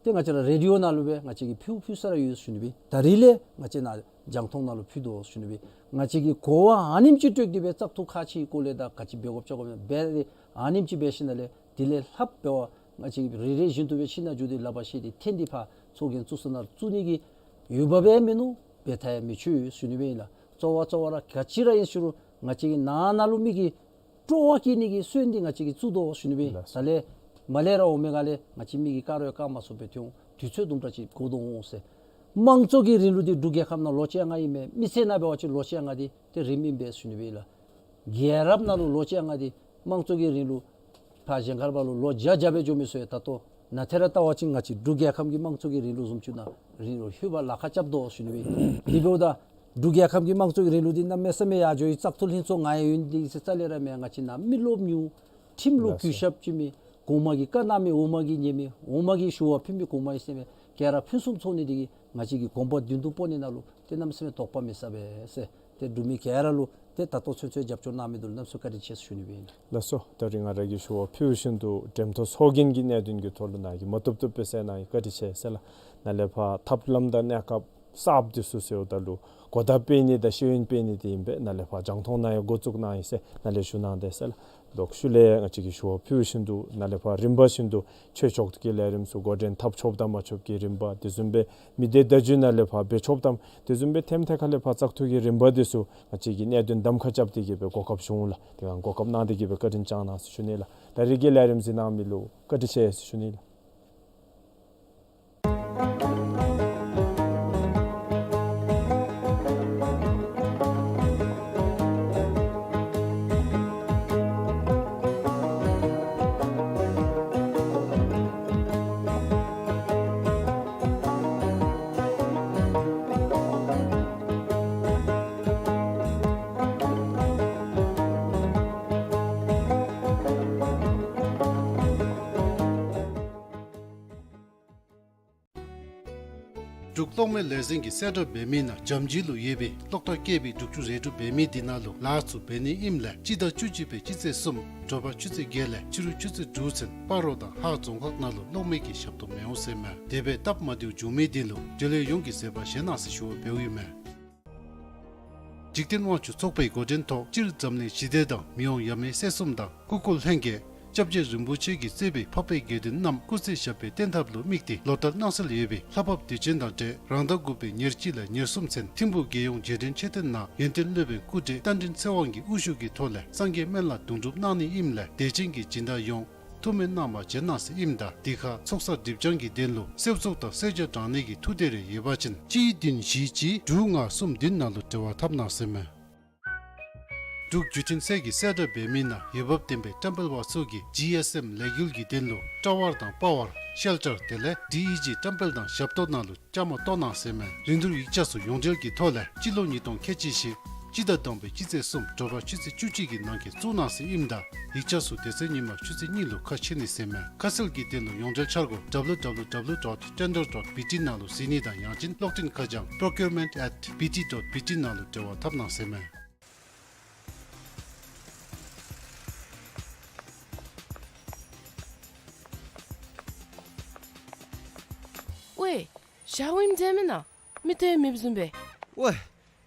ཏེ་ང་བཅས་ར་རེ་ཌི་ཡོ་ནང་ལུ་སྦེ་ང་བཅས་ཀྱིས་ཕུལ་ཕུལ་ས་ར་ཡོད་ཞུ་ནི་སྦེ། ད་རིས་ལས་ང་བཅས་ནཱ་རྒྱང་མཐོང་ནང་ལུ་ཕུལ་དོ་ཞུ་ནི་སྦེ། ང་བཅས་ཀྱིས་གོ་བ་ཨ་ནེམ་ཅིག་སྤྲོད་དེ་སྦེ་བཙག་འཐུ་ཁག་ཆེ་བའི་སྐོར་ལས་དང་ག་ཅི་འབད་དགོཔ་བཅོ་དགོཔ་འབད་དེ་ཨ་ནེམ་ཅིག་འབད་ཞིནམ་ལས་དེ་ལས་ལྷགཔ་འབད་བ་ང་བཅས་ཀྱིས་རེ་རེ་བཞིན་དུ་སྦེ་ཕྱི་ནང་འགྱོ་སྟེ་ལག་པར་བཤེད་དེ་འཐེན་ཏེ་ཕར་ཚོགས་རྒྱན་བཙུགས་ས་ནང་བཙུགས་ནི་གི་འོས་འབབ་ཡང་མིན་ནུག། འབད་ཐབས་ཡང་མི་ཆོག་ཞུ་ནི་སྦེ་ཨིན་ལགས། གཙོ་བོ་གཙོ་བོ་ར་ག་ཅི་ར་ཨིན་ཟེར་རུང་ང་བཅས་ཀྱིས་ནང་ན་ལུ་མི་གི་སྤྲོ་བ་བསྐྱེད་ནི་གི་སྲོལ་འདི་ང་བཅས་ཀྱིས་བཙུགས་དོ་ཞུ་ནི་སྦེ། ལགས་སོ། ད་ལས་མར་ལས་ར་འོང་མི་ག་ལས་ང་བཅས་མི་གིས་བཀག་རུང་བཀག་མ་ཚུགས་པའི་དོན་དུས་ཚོད་དུམ་གྲ་ཅིག་འགོར་དོ་འོང་ཟེར། དམངས་གཙོ་གི་རིང་ལུགས་འདི་འབྲུག་རྒྱལ་ཁབ་ནང་ལོ་བཅོ་ལྔ་ཨིན་མས། མི་སེར་ནང་འབད་བ་ཅིན་ལོ་བཅོ་ལྔ་འདི་ཏེ་རིངམ་ཨིན་པས་ཞུ་ནི་སྦེ་ཨིན་ལགས། རྒྱལ་རབས་ནང་ལུ་ལོ་བཅོ་ལྔ་འདི་དམངས་གཙོ་གི་རིང་ལུགས་ཕར་གཞན་ཁར་བ་ལུ་ལོ་བརྒྱ་བརྒྱ་སྦེ་འགྱོ་མི་ཚུ་ཡང་ད་ལྟོ་ནཱ་ཏེ་ར་བལྟ་བ་ཅིན་ང་བཅས་འབྲུག་རྒྱལ་ཁབ་ཀྱི་དམངས་གཙོ་གི་རིང་ལུགས་བཟུམ་ཅིག་ནང་རིང་ལུགས་ལྷོད་པར་ལཱ་ཁག་རྐྱབ་དོ་ཞུ་ནི་སྦེ། དེ་འབདཝ་ད་འབྲུག་རྒྱལ་ཁབ་ཀྱི་དམངས་གཙོ་གི་རིང་ལུགས་འདི་གནམ་མེད་ས་མེད་ཡར་འགྱོ་ཡི། བཙག་འཐུ་ལྷན་ཚོགས་ང་ཡང་ཡོད་ནི་འདི་གིས་རྩ་ལས་ར་མེན། ང་བཅས་ནཱ་མི་རློབས་ཉུང་། ཁྲིམས་ལུ་ལགས་སོ། གུས་ཞབས་བྱིན་མི་གོང་མ་གིས་བཀའ་གནང་མི་འོག་མ་གིས་ཉན་མི་འོག་མ་གིས་ཞུ་བ་ཕུལ་མི་གོང་མ་གིས་གསན་མི་ག་ར་ཕུན་སུམ་ཚོགས་ནི་འདི་གིས་ང་བཅས་ཀྱིས་གོམ་པ་མདུན་དུ་སྤོ་ནི་ནང་ལུ་ཏེ་གནམ་མེད་ས་མེད་དོགས་པ་མེད་ས་སྦེ་ཟེར། ཏེ་འབྲུག་མི་ག་ར་ལུ་ཏེ་ད་ལྟོ་ཚུན་ཚོད་རྒྱབ་སྐྱོར་གནང་མི་འདི་ལུ་གནམ་མེད་ས་མེད་བཀའ་དྲིན་ཆེ་ཞུ་ནི་སྦེ་ཨིན། ལགས་སོ། ད་རིས་ང་ར་གིས་ཞུ་བ་ཕུལ་བཞིན་དུ་འགྲེམས་ཐོག་ཚོགས་རྒྱན་གྱི་གནད་དོན་གྱི་ཐོག་ལུ་ནཱ་གིས་མ་བཏུབ་བཏུབ་སྦེ་གསལ་གནང་ཡི། བཀའ་དྲིན་ཆེ་ཟེར་ལགས། ནཱ་ལས་ཕར་ཐབས་ལམ་དང་གནས་སྐབས་གསརཔ་འདི་ཚུ་ཟེརཝ་ད་ལུ་གོ་བརྡ་སྤེལ་ནི་དང་ཤེས་ཡོན་སྤེལ་ནི་འདི་ཨིན་པས། ནཱ་ལས་ཕར་རྒྱང་མཐོང་ནང་ཡང་འགོ་བཙུགས་གནང་ཡི་ཟེར་ནཱ་ལས་ཞུ་གནང་དེས་ཟེར་ལགས། ལོག་ཤུལ་ལས་ང་བཅས་ཀྱིས་ཞུ་བ་ཕུལ་བཞིན་དུ་ནཱ་ལས་ཕར་རིམ་པ་བཞིན་དུ་ཆོས་ཕྱོགས་ཀྱི་ལས་རིམ་ཚུ་འགོ་འདྲེན་འཐབ་ཆོགཔ་དང་མ་ཆོགཔ་ཀྱི་རིམ་པ། དེ་བཟུམ་སྦེ་མི་སྡེ་བརྡ་བརྒྱུད་ནང་ལས་ཕར་འབད་ཆོགཔ་དང་དེ་བཟུམ་སྦེ་ཐེམ་ཐེ་ཁ་ལས་ཕར་བཙག་འཐུ་གི་རིམ་པ་འདི་ཚུ་ང་བཅས་ཀྱིས་གནད་དོན་གདམ་ཁ་རྐྱབ་སྟེ་གི་སྦེ་གོ་སྐབས་བྱུང་ལགས། དེ་ཡང་གོ་སྐབས་གནང་སྟེ་གི་སྦེ་བཀའ་དྲིན་བསྐྱང་གནང་ཟེར་ཞུ་ནི་ལགས། ད་རིས་ཀྱི་ལས་རིམ་གཟིགས་གནང་མི་ལུ་བཀའ་དྲིན་ཆེ་ཟེར་ཞུ་ནི་ལགས། འབྲུག་གློག་མེ་ལས་འཛིན་གྱིས་གསལ་བསྒྲགས་འབད་མི་ནང་འཇམ་དབྱེ་ལུ་ཡོད་པའི་གློག་ཐག་སྐྱེས་པའི་དྲུག་ཅུ་རེ་དྲུག་འབད་མི་འདི་ནང་ལུ་ལཱ་ཚུ་འབད་ནི་ཨིནམ་ལས་སྤྱི་ཟླ་བཅུ་གཅིག་པའི་སྤྱི་ཚེས་གསུམ་དྲོ་པ་ཆུ་ཚོད་བརྒྱད་ལས་ཕྱི་རུ་ཆུ་ཚོད་དྲུག་ཚུན་སྤ་རོ་དང་ཧཱ་རྫོང་ཁག་ནང་ལུ་གློག་མེ་གི་ཞབས་ཏོག་མི་འོང་ཟེར་མས། དེ་སྦེ་སྟབས་མ་བདེཝ་བྱུང་མི་འདི་ལུ་འབྲེལ་ཡོད་ཡོངས་ཀྱིས་བཟོད་པ་བཞེས་གནང་ཟེར་ཞུ་བ་འབདཝ་ཨིན་མས། འཇིག་རྟེན་དབང་ཕྱུག་ཚོགས་པའི་འགོ་འདྲེན་ཐོག་སྤྱིར་འཛམ་གླིང་ཞི་བདེ་དང་མི་དབང་ཡབ་མེས་སྲས་གསུམ་དང་སྐུ་འཁོར་ལྷན་རྒྱས་སྐྱབས་རྗེ་རིན་པོ་ཆེ་གིས་གཙོས་པའི་འཕགས་པའི་དགེ་འདུན་རྣམས་སྐུ་ཚེ་ཞབས་པད་བརྟན་ཐབས་ལུ་དམིགས་ཏེ་ལོ་ལྟར་གནང་སྲོལ་ཡོད་པའི་ལྷ་བབས་དུས་ཆེན་དང་འབྲེལ་རང་ཟླ་དགུ་པའི་ཉེར་གཅིག་ལས་ཉེར་གསུམ་ཚུན་ཐིམ་ཕུག་རྒྱལ་ཡོངས་རྗེས་དྲན་མཆོད་རྟེན་ནང་ཡོན་ཏན་སློབ་དཔོན་སྐུ་བགྲེས་རྟ་མགྲིན་ཚེ་དབང་གིས་དབུ་བཞུགས་ཀྱི་ཐོག་ལས་སངས་རྒྱས་སྨན་བླ་དུང་སྒྲུབ་གནང་ནི་ཨིནམ་ལས་དད་ཅན་གྱི་སྦྱིན་བདག་ཡོངས་ཐུགས་སྨོན་གནང་བར་བྱོན་གནང་ཟེར་ཨིནམ་ད་འདི་ཁར་ཚོགས་བསགས་སྒྲིབ་སྦྱང་གི་དོན་ལུ་གསོལ་ཚོགས་དང་གསོལ་ཇ་དྲང་ནི་གི་ཐུགས་འདོད་རེ་ཡོད་པ་ཅིན་གཅིག་བདུན་བཞི་གཅིག་དྲུག་ལྔ་གསུམ་བདུན་ནང་ལུ་འབྲེལ་བ་འཐབ་གནང་ཟེར་མས། འབྲུག་བརྒྱུད་འཕྲིན་ཚད་ཀྱིས་གསལ་བསྒྲགས་འབད་མི་ནང་འོས་འབབ་ལྡན་པའི་བཀྲམ་སྤེལ་པ་ཚུ་གིས་ཇི་ཨེསི་ཨེམ་ལས་འགུལ་གྱི་དོན་ལུ་ཊ་ཝར་དང་པ་ཝར་ཤེལ་ཊར་དེ་ལས་ཌི་ཨི་ཇི་བཀྲམ་སྤེལ་དང་ཞབས་ཏོག་ནང་ལུ་བཅའ་མར་གཏོགས་གནང་ཟེར་མས། རིན་བསྡུར་ཡིག་ཆ་ཚུ་ཡོངས་འབྲེལ་གྱི་ཐོག་ལས་སྤྱི་ལོ་ཉིས་སྟོང་ཁལ་གཅིག་བཞི་སྤྱི་ཟླ་དང་པའི་སྤྱི་ཚེས་གསུམ་དྲོ་པ་ཆུ་ཚོད་བཅུ་གཅིག་གི་ནང་འཁོད་བཙུགས་གནང་ཟེར་ཨིནམ་ད་ཡིག་ཆ་ཚུ་དེ་ཚེ་ཉིན་མ་ཆུ་ཚོད་གཉིས་ལུ་ཁ་ཕྱེ་ནི་ཟེར་མས། ཁ་གསལ་གྱི་དོན་ལུ་ཡོངས་འབྲེལ་འཆར་སྒོ་ཌབ་ལུ་ཌབ་ལུ་ཌབ་ལུ་ཌོཊ་ཊེན་ཌར་ཌོཊ་བི་ཊི་ནང་ལུ་གཟིགས་ནི་དང་ཡང་ཅིན་གློག་འཕྲིན་ཁ་བྱང་པྲོ་ཀིའུར་མེནཊ་ཨེཊ་བི་ཊི་ཌོཊ་བི་ཊི་ནང་ལུ་འབྲེལ་བ་འཐབ་གནང་ཟེར་མས། ཞག་འོང་མི་འདྲ་མེན་ན། མི་དེ་མེདཔ་བཟུམ་སྦེ། ཝའེ།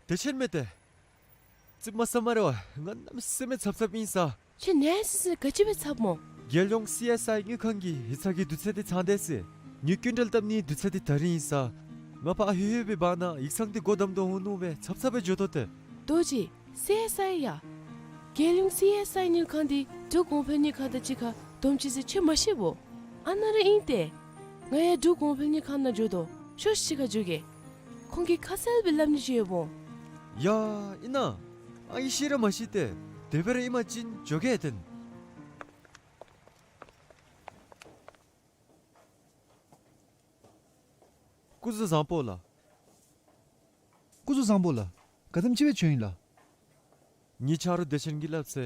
བདེ་ཆེན་མི་དེ། ཙིགཔ་མ་ཟ་སྨ་རེ་བ། ང་གནམ་མེད་ས་མེད་འཚབ་འཚབ་ཨིན་ས། ཁྱོད་ནད་ཟེར་ཟེར་ག་ཅི་སྦེ་འཚབ་སྨོ། རྒྱལ་ཡོངས་སི་ཨེསི་ཨའི་དངུལ་ཁང་གི་ཡིག་ཚང་གི་དུས་ཚོད་འདི་ཚང་སྟེ་ཟེར། ངེའི་སྐྱིན་འགྲུལ་བཏབ་ནིའི་དུས་ཚོད་འདི་ད་རིས་ཨིན་ས། ང་ཕར་ལྷོད་ལྷོད་པའི་བར་ན་ཡིག་ཚང་འདི་སྒོ་བསྡམ་དོ་འོང་ནུག་སྦེ་འཚབ་འཚབ་སྦེ་འགྱོ་དོ་ཏེ། རྡོ་རྗེ། སི་ཨེསི་ཨའི་ཡ། རྒྱལ་ཡོངས་སི་ཨེསི་ཨའི་དངུལ་ཁང་འདི་འབྲུག་གོང་འཕེལ་དངུལ་ཁང་དང་གཅིག་ཁར་བསྡོམས་ཅི་ཟེར་ཁྱོད་མ་ཤེས་བོ། ཨ་ནཱ་ར་ཨིན་ཏེ། ང་ཡང་འབྲུག་གོང་འཕེལ་དངུལ་ཁང་ནང་འགྱོ་དོ། ཤོག་ཤིག་ཁར་འགྱོ་གེ། ཁོང་གིས་ཁ་གསལ་སྦེ་སླབ་ནི་ཅིག་ཡོདཔ་འོང་། ཡ་ཨིན་ན། ཨ་ངེ་ཤེས་ར་མ་ཤེས་ཏེ། དེ་སྦེ་ར་ཨིན་པ་ཅིན་འགྱོ་གེ་ཏེ། སྐུ་གཟུགས་བཟང་པོ་ལགས། སྐུ་གཟུགས་བཟང་པོ་ལགས། ག་དེམ་ཅིག་སྦེ་བྱོན་ཡི་ལགས། ངེའི་ཆ་རོགས་བདེ་ཆེན་གྱིས་སླབ་ཚེ།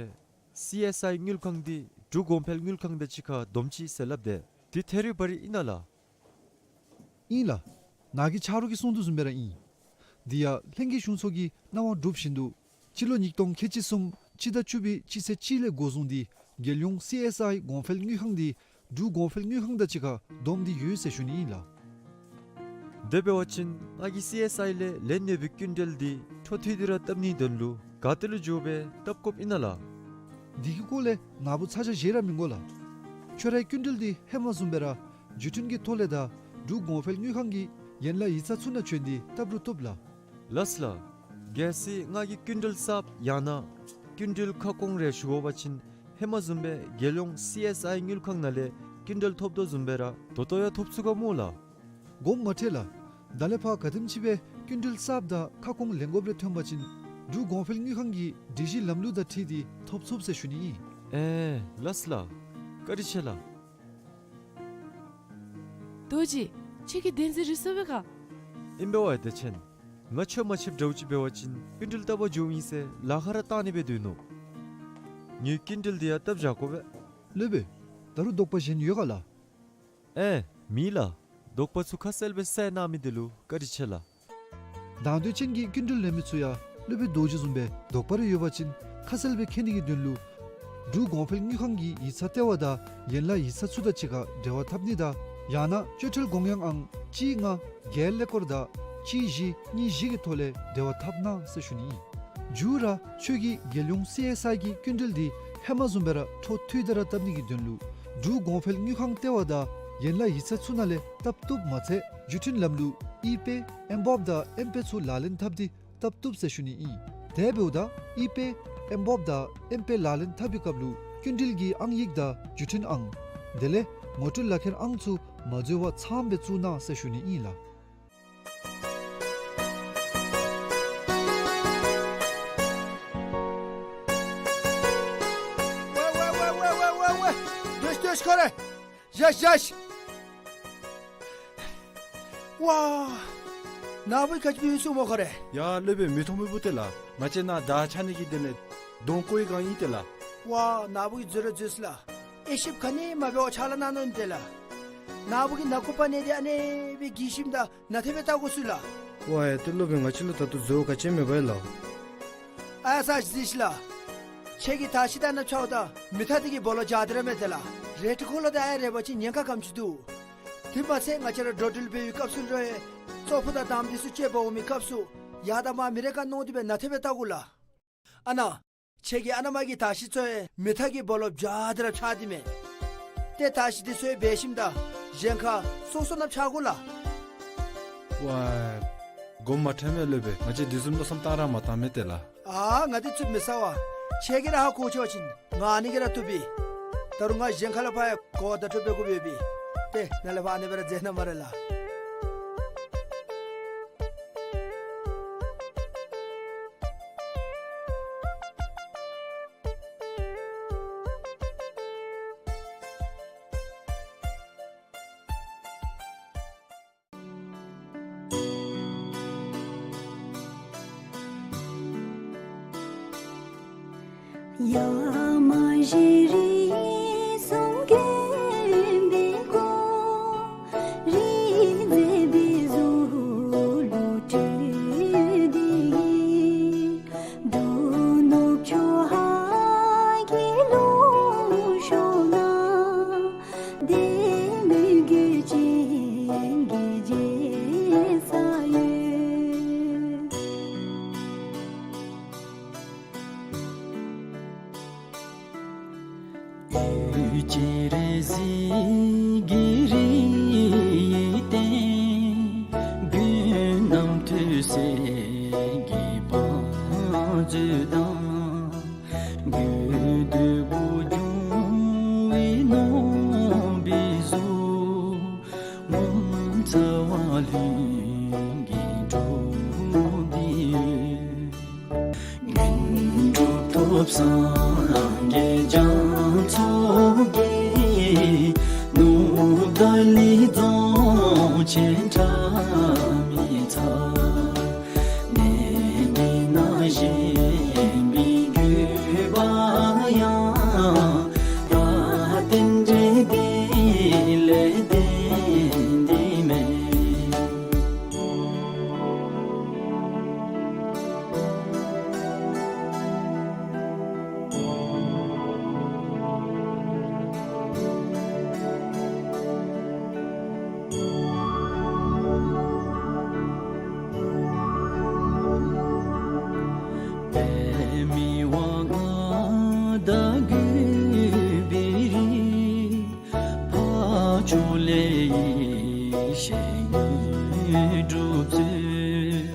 སི་ཨེསི་ཨའི་དངུལ་ཁང་འདི་འབྲུག་གོང་འཕེལ་དངུལ་ཁང་དང་གཅིག་ཁར་བསྡོམས་ཅི་ཟེར་སླབ་དེས། འདི་ཐད་རི་བ་རི་ཨིན་ན་ལགས། ཨིན་ལགས། ནཱ་གི་ཆ་རོགས་ཀྱིས་གསུངས་དོ་བཟུམ་སྦེ་ར་ཨིན། འདི་ཡང་ལྷན་རྒྱས་གཞུང་ཚོགས་ཀྱི་གནང་བ་གྲུབ་བཞིན་དུ་སྤྱི་ལོ་ཉིས་སྟོང་ཁལ་གཅིག་གསུམ་སྤྱི་ཟླ་བཅུ་པའི་སྤྱི་ཚེས་གཅིག་ལས་འགོ་བཟུང་སྟེ་རྒྱལ་ཡོངས་སི་ཨེསི་ཨའི་གོང་འཕེལ་དངུལ་ཁང་འདི་འབྲུག་གོང་འཕེལ་དངུལ་ཁང་དང་གཅིག་ཁར་བསྡོམས་ཏེ་ཡོད་ཟེར་ཞུ་ནི་ཨིན་ལགས། དེ་འབད་བ་ཅིན་ང་གིས་སི་ཨེསི་ཨའི་ལས་ལེན་ནི་ཡོད་པའི་སྐྱིན་འགྲུལ་འདི་འཕྲོ་མཐུད་དེ་ར་བཏབ་ནིའི་དོན་ལུ་ག་ཏེ་ལུ་འགྱོ་སྦེ་བཏབ་དགོཔ་ཨིན་ན་ལགས། འདི་གི་སྐོར་ལས་ནཱ་བུ་ཚ་གྱང་བཞེས་ར་མི་དགོ་ལགས། ཁྱོད་རའི་སྐྱིན་འགྲུལ་འདི་ཧེ་མ་བཟུམ་སྦེ་ར་བརྒྱུད་འཕྲིན་གྱི་ཐོག་ལས་དང་འབྲུག་གོང་འཕེལ་དངུལ་ཁང་གི་ཡན་ལག་ཡིག་ཚང་ཚུ་ནང་བྱོན་ཏེ་བཏབ་རུང་བཏུབ་ལགས། ལགས་ལགས། གལ་སྲིད་ང་གིས་སྐྱིན་འགྲུལ་གསརཔ་ཡང་ན་སྐྱིན་འགྲུལ་ཁ་སྐོང་རེ་ཞུ་དགོ་པ་ཅིན་ཧེ་མ་བཟུམ་སྦེ་རྒྱལ་ཡོངས་སི་ཨེསི་ཨའི་དངུལ་ཁང་ནང་ལས་སྐྱིན་འགྲུལ་ཐོབ་དོ་བཟུམ་སྦེ་ར་ད་ལྟོ་ཡང་ཐོབ་ཚུགས་ག་སྨོ་ལགས། དགོངསམ་མ་ཁྲེལ་ལགས། ད་ལས་ཕར་ག་དེམ་ཅིག་སྦེ་སྐྱིན་འགྲུལ་གསརཔ་དང་ཁ་སྐོང་ལེན་དགོཔ་རེ་ཐོན་པ་ཅིན་འབྲུག་གོང་འཕེལ་དངུལ་ཁང་གི་སྒྲིག་གཞི་ལམ་ལུགས་དང་འཁྲིལ་ཏེ་ཐོབ་ཚུགས་ཟེར་ཞུ་ནི་ཨིན། ཨེ་ལགས་ལགས། བཀའ་དྲིན་ཆེ་ལགས། རྡོ་རྗེ། ཁྱོད་ཀྱིས་བདེན་འཛིན་རེ་སོང་པས་ག། ཨིན་པས་ཝའེ་བདེ་ཆེན། ང་ཆོས་མ་ཆོསཔ་འདྲཝ་ཅིག་འབད་བ་ཅིན་སྐྱིན་འགྲུལ་བཏབ་པར་འགྱོཝ་ཨིན་ཟེར་ལཱ་ཁག་ར་བཏང་ནི་སྦེ་སྡོད་ནུག། ངེའི་སྐྱིན་འགྲུལ་འདི་ཡང་བཏབ་བཞག་དགོ་པས། སློབ་དཔོན། ད་རུང་དོགས་པ་གཞན་ཡོད་ག་ལགས། ཨེ་མེད་ལགས། དོགས་པ་ཚུ་ཁ་གསལ་སྦེ་བསལ་གནང་མི་འདི་ལུ་བཀའ་དྲིན་ཆེ་ལགས། དང་འདོད་ཅན་གྱི་སྐྱིན་འགྲུལ་ལེན་མི་ཚུ་ཡང་སློབ་དཔོན་རྡོ་རྗེ་བཟུམ་སྦེ་དོགས་པ་རེ་ཡོད་པ་ཅིན་ཁ་གསལ་སྦེ་མཁྱེན་ནི་གི་དོན་ལུ་འབྲུག་གོང་འཕེལ་དངུལ་ཁང་གི་ཡིག་ཚང་ལྟེ་བ་དང་ཡན་ལག་ཡིག་ཚང་ཚུ་དང་གཅིག་ཁར་འབྲེལ་བ་འཐབ་ནི་དང་ཡང་ན་སྤྱོད་ཁྲལ་དགོངས་ཡངས་ཨང་གཅིག་ལྔ་བརྒྱད་ཀླད་ཀོར་དང་གཅིག་བཞི་གཉིས་བཞི་གི་ཐོག་ལས་འབྲེལ་བ་འཐབ་གནང་ཟེར་ཞུ་ནི་ཨིན། མཇུག་ར་ཁྱོད་ཀྱིས་རྒྱལ་ཡོངས་སི་ཨེསི་ཨའི་གི་སྐྱིན་འགྲུལ་འདི་ཧེ་མ་བཟུམ་སྦེ་ར་འཕྲོ་མཐུད་དེ་ར་བཏབ་ནི་གི་དོན་ལུ་འབྲུག་གོང་འཕེལ་དངུལ་ཁང་ལྟེ་བ་དང་ཡན་ལག་ཡིག་ཚང་ཚུ་ནང་ལས་བཏབ་བཏུབ་མ་ཚད་བརྒྱུད་འཕྲིན་ལམ་ལུགས་ཨི་པེ་ཨེམ་བོབ་དང་ཨེམ་པེ་ཚུ་ལག་ལེན་འཐབ་སྟེ་བཏབ་བཏུབ་ཟེར་ཞུ་ནི་ཨིན། དེ་འབདཝ་ད་ཨི་པེ་ཨེམ་བོབ་དང་ཨེམ་པེ་ལག་ལེན་འཐབ་པའི་སྐབས་ལུ་སྐྱིན་འགྲུལ་གྱི་ཨང་ཡིག་དང་བརྒྱུད་འཕྲིན་ཨང་དེ་ལས་ངོ་སྤྲོད་ལག་ཁྱེར་ཨང་ཚུ་མ་འཛོལ་བར་ཚངམ་སྦེ་བཙུགས་གནང་ཟེར་ཞུ་ནི་ཨིན་ལགས། ཝེ་ཝེ་ཝེ། སྡོད་སྡོད་ཁོ་རེ། བཞག་བཞག། ཝ། ནཱ་བུ་ག་ཅི་འབད་ཡི་སྨོ་ཁོ་རེ། ཡ་སློབ་དཔོན་མི་མཐོང་མི་བུ་དེ་ལགས། ང་བཅས་ནཱ་དར་འཕྱར་ནི་གི་དོན་ལས་གདོང་བཀོག་པའི་སྒང་ཨིན་ཏེ་ལགས། ཝ་ནཱ་བུ་གིས་འཛོལ་ར་འཛོལ་སོ་ལགས། དབྱེ་ཞིབ་ག་ནི་མ་འབད་བར་ཕྱག་ལཱ་གནང་ནུག་ཨིན་ཏེ་ལགས། ནཱ་བུ་གིས་ནང་ཁུག་པ་ནང་འདི་ཨ་ནི་སྦེ་བཀལ་ཞིནམ་ད་ནཱ་དེ་སྦེ་བལྟ་དགོ་ཚུགས་ལགས། ཝ་ཡ་ཏེ་སློབ་དཔོན་ང་བཅས་ལུ་ད་ལྟོ་འཛོལ་བ་ག་ཅི་ཡང་མེད་པས་ལགས། ཨ་ས་གཟིགས་ཤིག་ལགས། ཁྱེད་ཀྱིས་དར་ཤིང་དང་ནཱ་ཕྱརཝ་ད་མེ་ཐག་འདི་གི་སྦོ་ལོགས་འཇའ་ལྡིར་ར་མས་ཏེ་ལགས། རལ་གྲི་འཁོར་ལོ་དང་ཨ་རེ་འབད་བ་ཅིན་ཉེན་ཁ་ག་དེམ་ཅིག་འདུག། དེ་མ་ཚད་ང་བཅས་ར་འགྲོ་འགྲུལ་འབད་བའི་སྐབས་སུ་ལུ་ཡང་ཙོག་པུ་དང་དམ་འདི་ཚུ་ཅིག་འབག་འོང་མི་སྐབས་སུ་ཡར་དང་མར་མི་རེ་ཁར་མནོ་སྟེ་སྦེ་ནཱ་དེ་སྦེ་བལྟ་དགོ་ལགས། ཨ་ནཱ། ཁྱེད་ཀྱིས་ཨ་ནཱ་མར་གྱི་དར་ཤིང་ཚུ་ཡང་མེ་ཐག་གི་སྦོ་ལོགས་འཇའ་ལྡིར་ར་ཕྱར་ཏེ་མས། ཏེ་དར་ཤིང་འདི་ཚུ་ཡང་འབག་ཞིནམ་ད་གཞན་ཁར་སོ་སོ་ནང་ཕྱར་དགོ་ལགས། ཝའི། དགོངསམ་མ་ཁྲེལ་མས་སློབ་དཔོན། ང་བཅས་དེ་བཟུམ་མནོ་བསམ་བཏང་ར་མ་བཏང་མས་ཏེ་ལགས། ཨ་ང་འདི་ཚུ་མི་ཟ་བས། ཁྱེད་ཀྱིས་ར་ཧ་གོ་ཚུགས་པ་ཅིན་ང་ཨ་ནི་གིས་ར་བཏུབ་པས། ད་རུང་ང་གཞན་ཁ་ལས་ཕར་ཡང་གོ་བརྡ་སྤྲོད་འབད་དགོཔ་ཡོད་པས། ཏེ་ནཱ་ལས་ཕར་ཨ་ནི་སྦེ་ར་མཛད་གནང་སྨ་རེ་ལགས། སྤྱན་རས་གཟིགས་ཀྱི་རིགས་ཡི་བསྟན། མགོན་རྣམ་ཐོས་སྲས་ཀྱི་བང་མཛོད་དང་། དགོས་འདོད་པོ་འབྱུང་བའི་ནོར་བུའི་གཟུགས། ངོ་མཚར་བ་ལྷུན་གྱིས་གྲུབ་པའི་ཡུལ། དངོས་གྲུབ་ཐོབ་སངས་རྒྱས་རྒྱ་མཚོ་རྒྱལ། ནུབ་ཏཱ་ལའི་རྫོང་ཆེན་ཁྲ་མི་ཚ། གནས་འདི་ན་བཞེངས་པའི་དགོས་པ་ཡང་། ད་རྟེན་འབྲེལ་འདི་ལས་བརྟེན་ཏེ་མེད། པདྨའི་དབང་མངའ་བདག་གུས་པའི་རིགས། འཕགས་མཆོག་ལས་ཡེ་ཤེས་དངོས་གྲུབ་སྩོལ།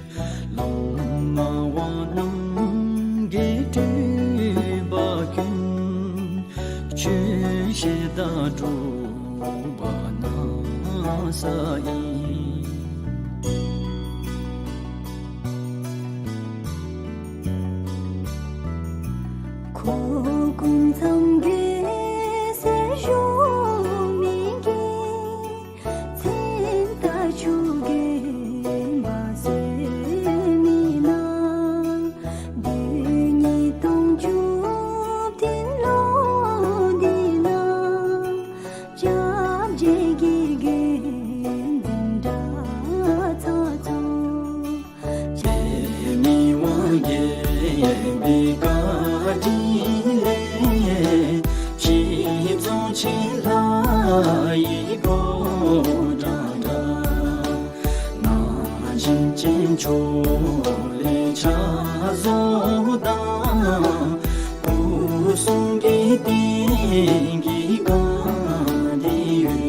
བླ་མ་དབང་རྣམས་ཀྱི་སྤྲུལ་པ་ཀུན། ཆོས་བཤད་དང་སྒྲུབ་པ་གནང་ས་ཡིན། ཁོ་སྐུ་མཚམས་བརྒྱད་ཟེར་བཞུགས་མི་གི། མཚན་རྟགས་ཆུ་རྒྱུན་མ་ཟད་མི་ན། དུས་ཉིས་སྟོང་བཅུ་བདུན་ལོ་འདི་ན། སྐྱབས་རྗེ་དགེ་རྒན་འཛིན་གྲྭ་ཚང་ཚོགས། པདྨའི་དབང་རྒྱལ་བའི་བཀའ་དྲིན་ལས། གཞིས་རྫོང་ཆེན་ལྷ་ཡི་ཕོ་བྲང་འདྲ། ན་གཞོན་ཅན་ཕྱོགས་ལས་ཕྱག་བཟོ་དང་། སྐུ་གསུང་གི་རྟེན་གྱི་སྒང་འདི་ཡོད།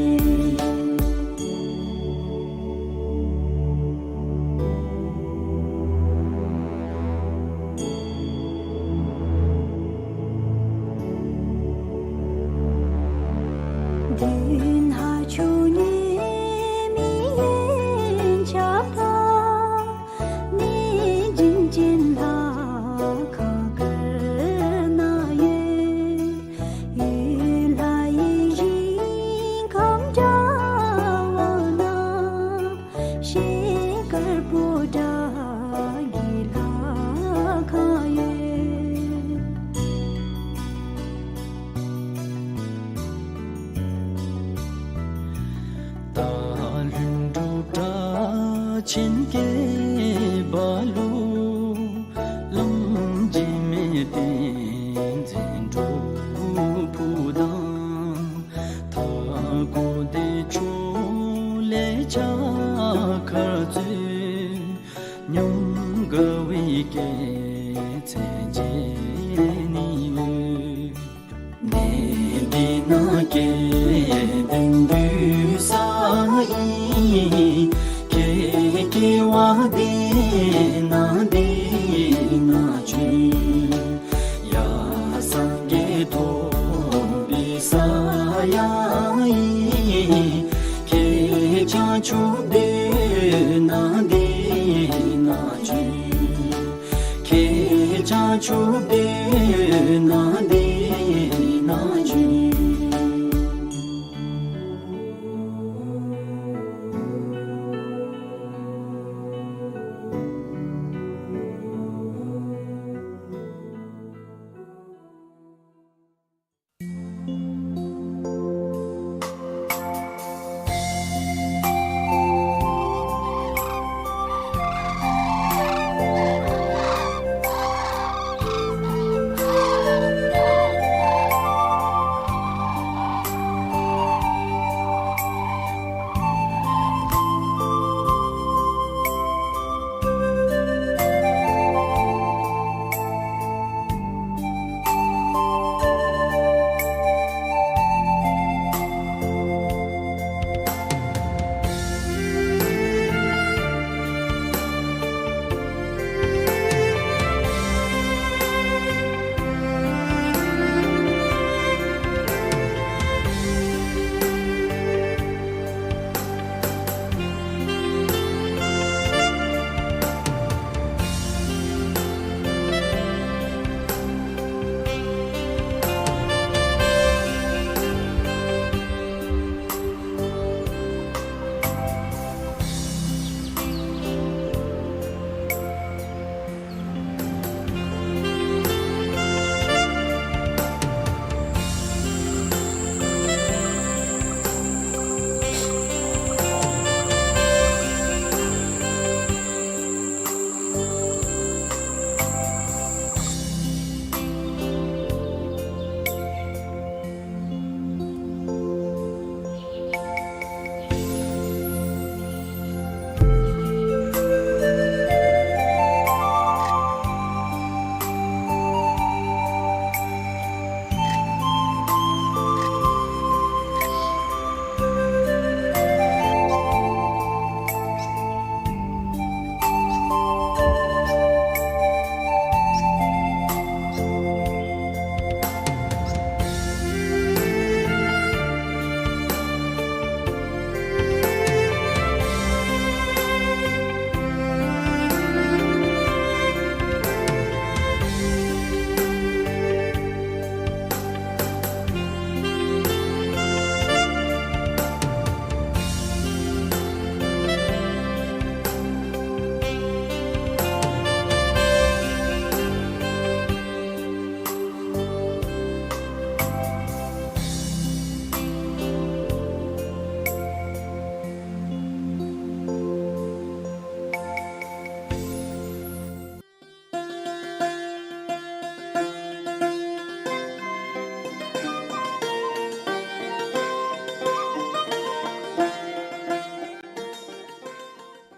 མདུན་ལྷ་ཆུ་ཉེ་མི་གཡོན་ཆགས་པ། གནས་བྱིན་ཅན་ལྷ་ཁང་དཀར་ནང་ཡོད། ཡུལ་ལྷ་ཡི་ཞིང་ཁམས་འདྲ་བ་ན། ཤེལ་དཀར་པོ་ཏ་གི་ལྷ་ཁང་ཡོད། སྟག་ལྷུན་གྲུབ་སྒྲ་ཆེན་སྐད་པ་ལུ། བླམ་འཇིགས་མེད་བསྟན་འཛིན་སྒྲུབ་ཕུག་དང་། མཐའ་འཁོབ་བདེ་མཆོག་ལས་ཕྱག་འཁར་སྩོལ། ཉམས་དགའ་བའི་སྐྱེད་ཚལ་མཇལ་ནི་ཡོད། གནས་འདི་ན་སྐལ་ལྡན་འདུས་ས་ཡིན། ཁྱེད་སྐྱེ་བ་འདི་ན་འདི་ན་བྱོན། ཡར་སངས་རྒྱས་ཐོབ་པའི་ས་ཡང་ཨིན། ཁྱེད་བྱང་ཆུབ་སྡོད་ན་འདི་ན་བྱོན། ཁྱེད་བྱང་ཆུབ་སྡོད་ན་འདི་ན་བྱོན།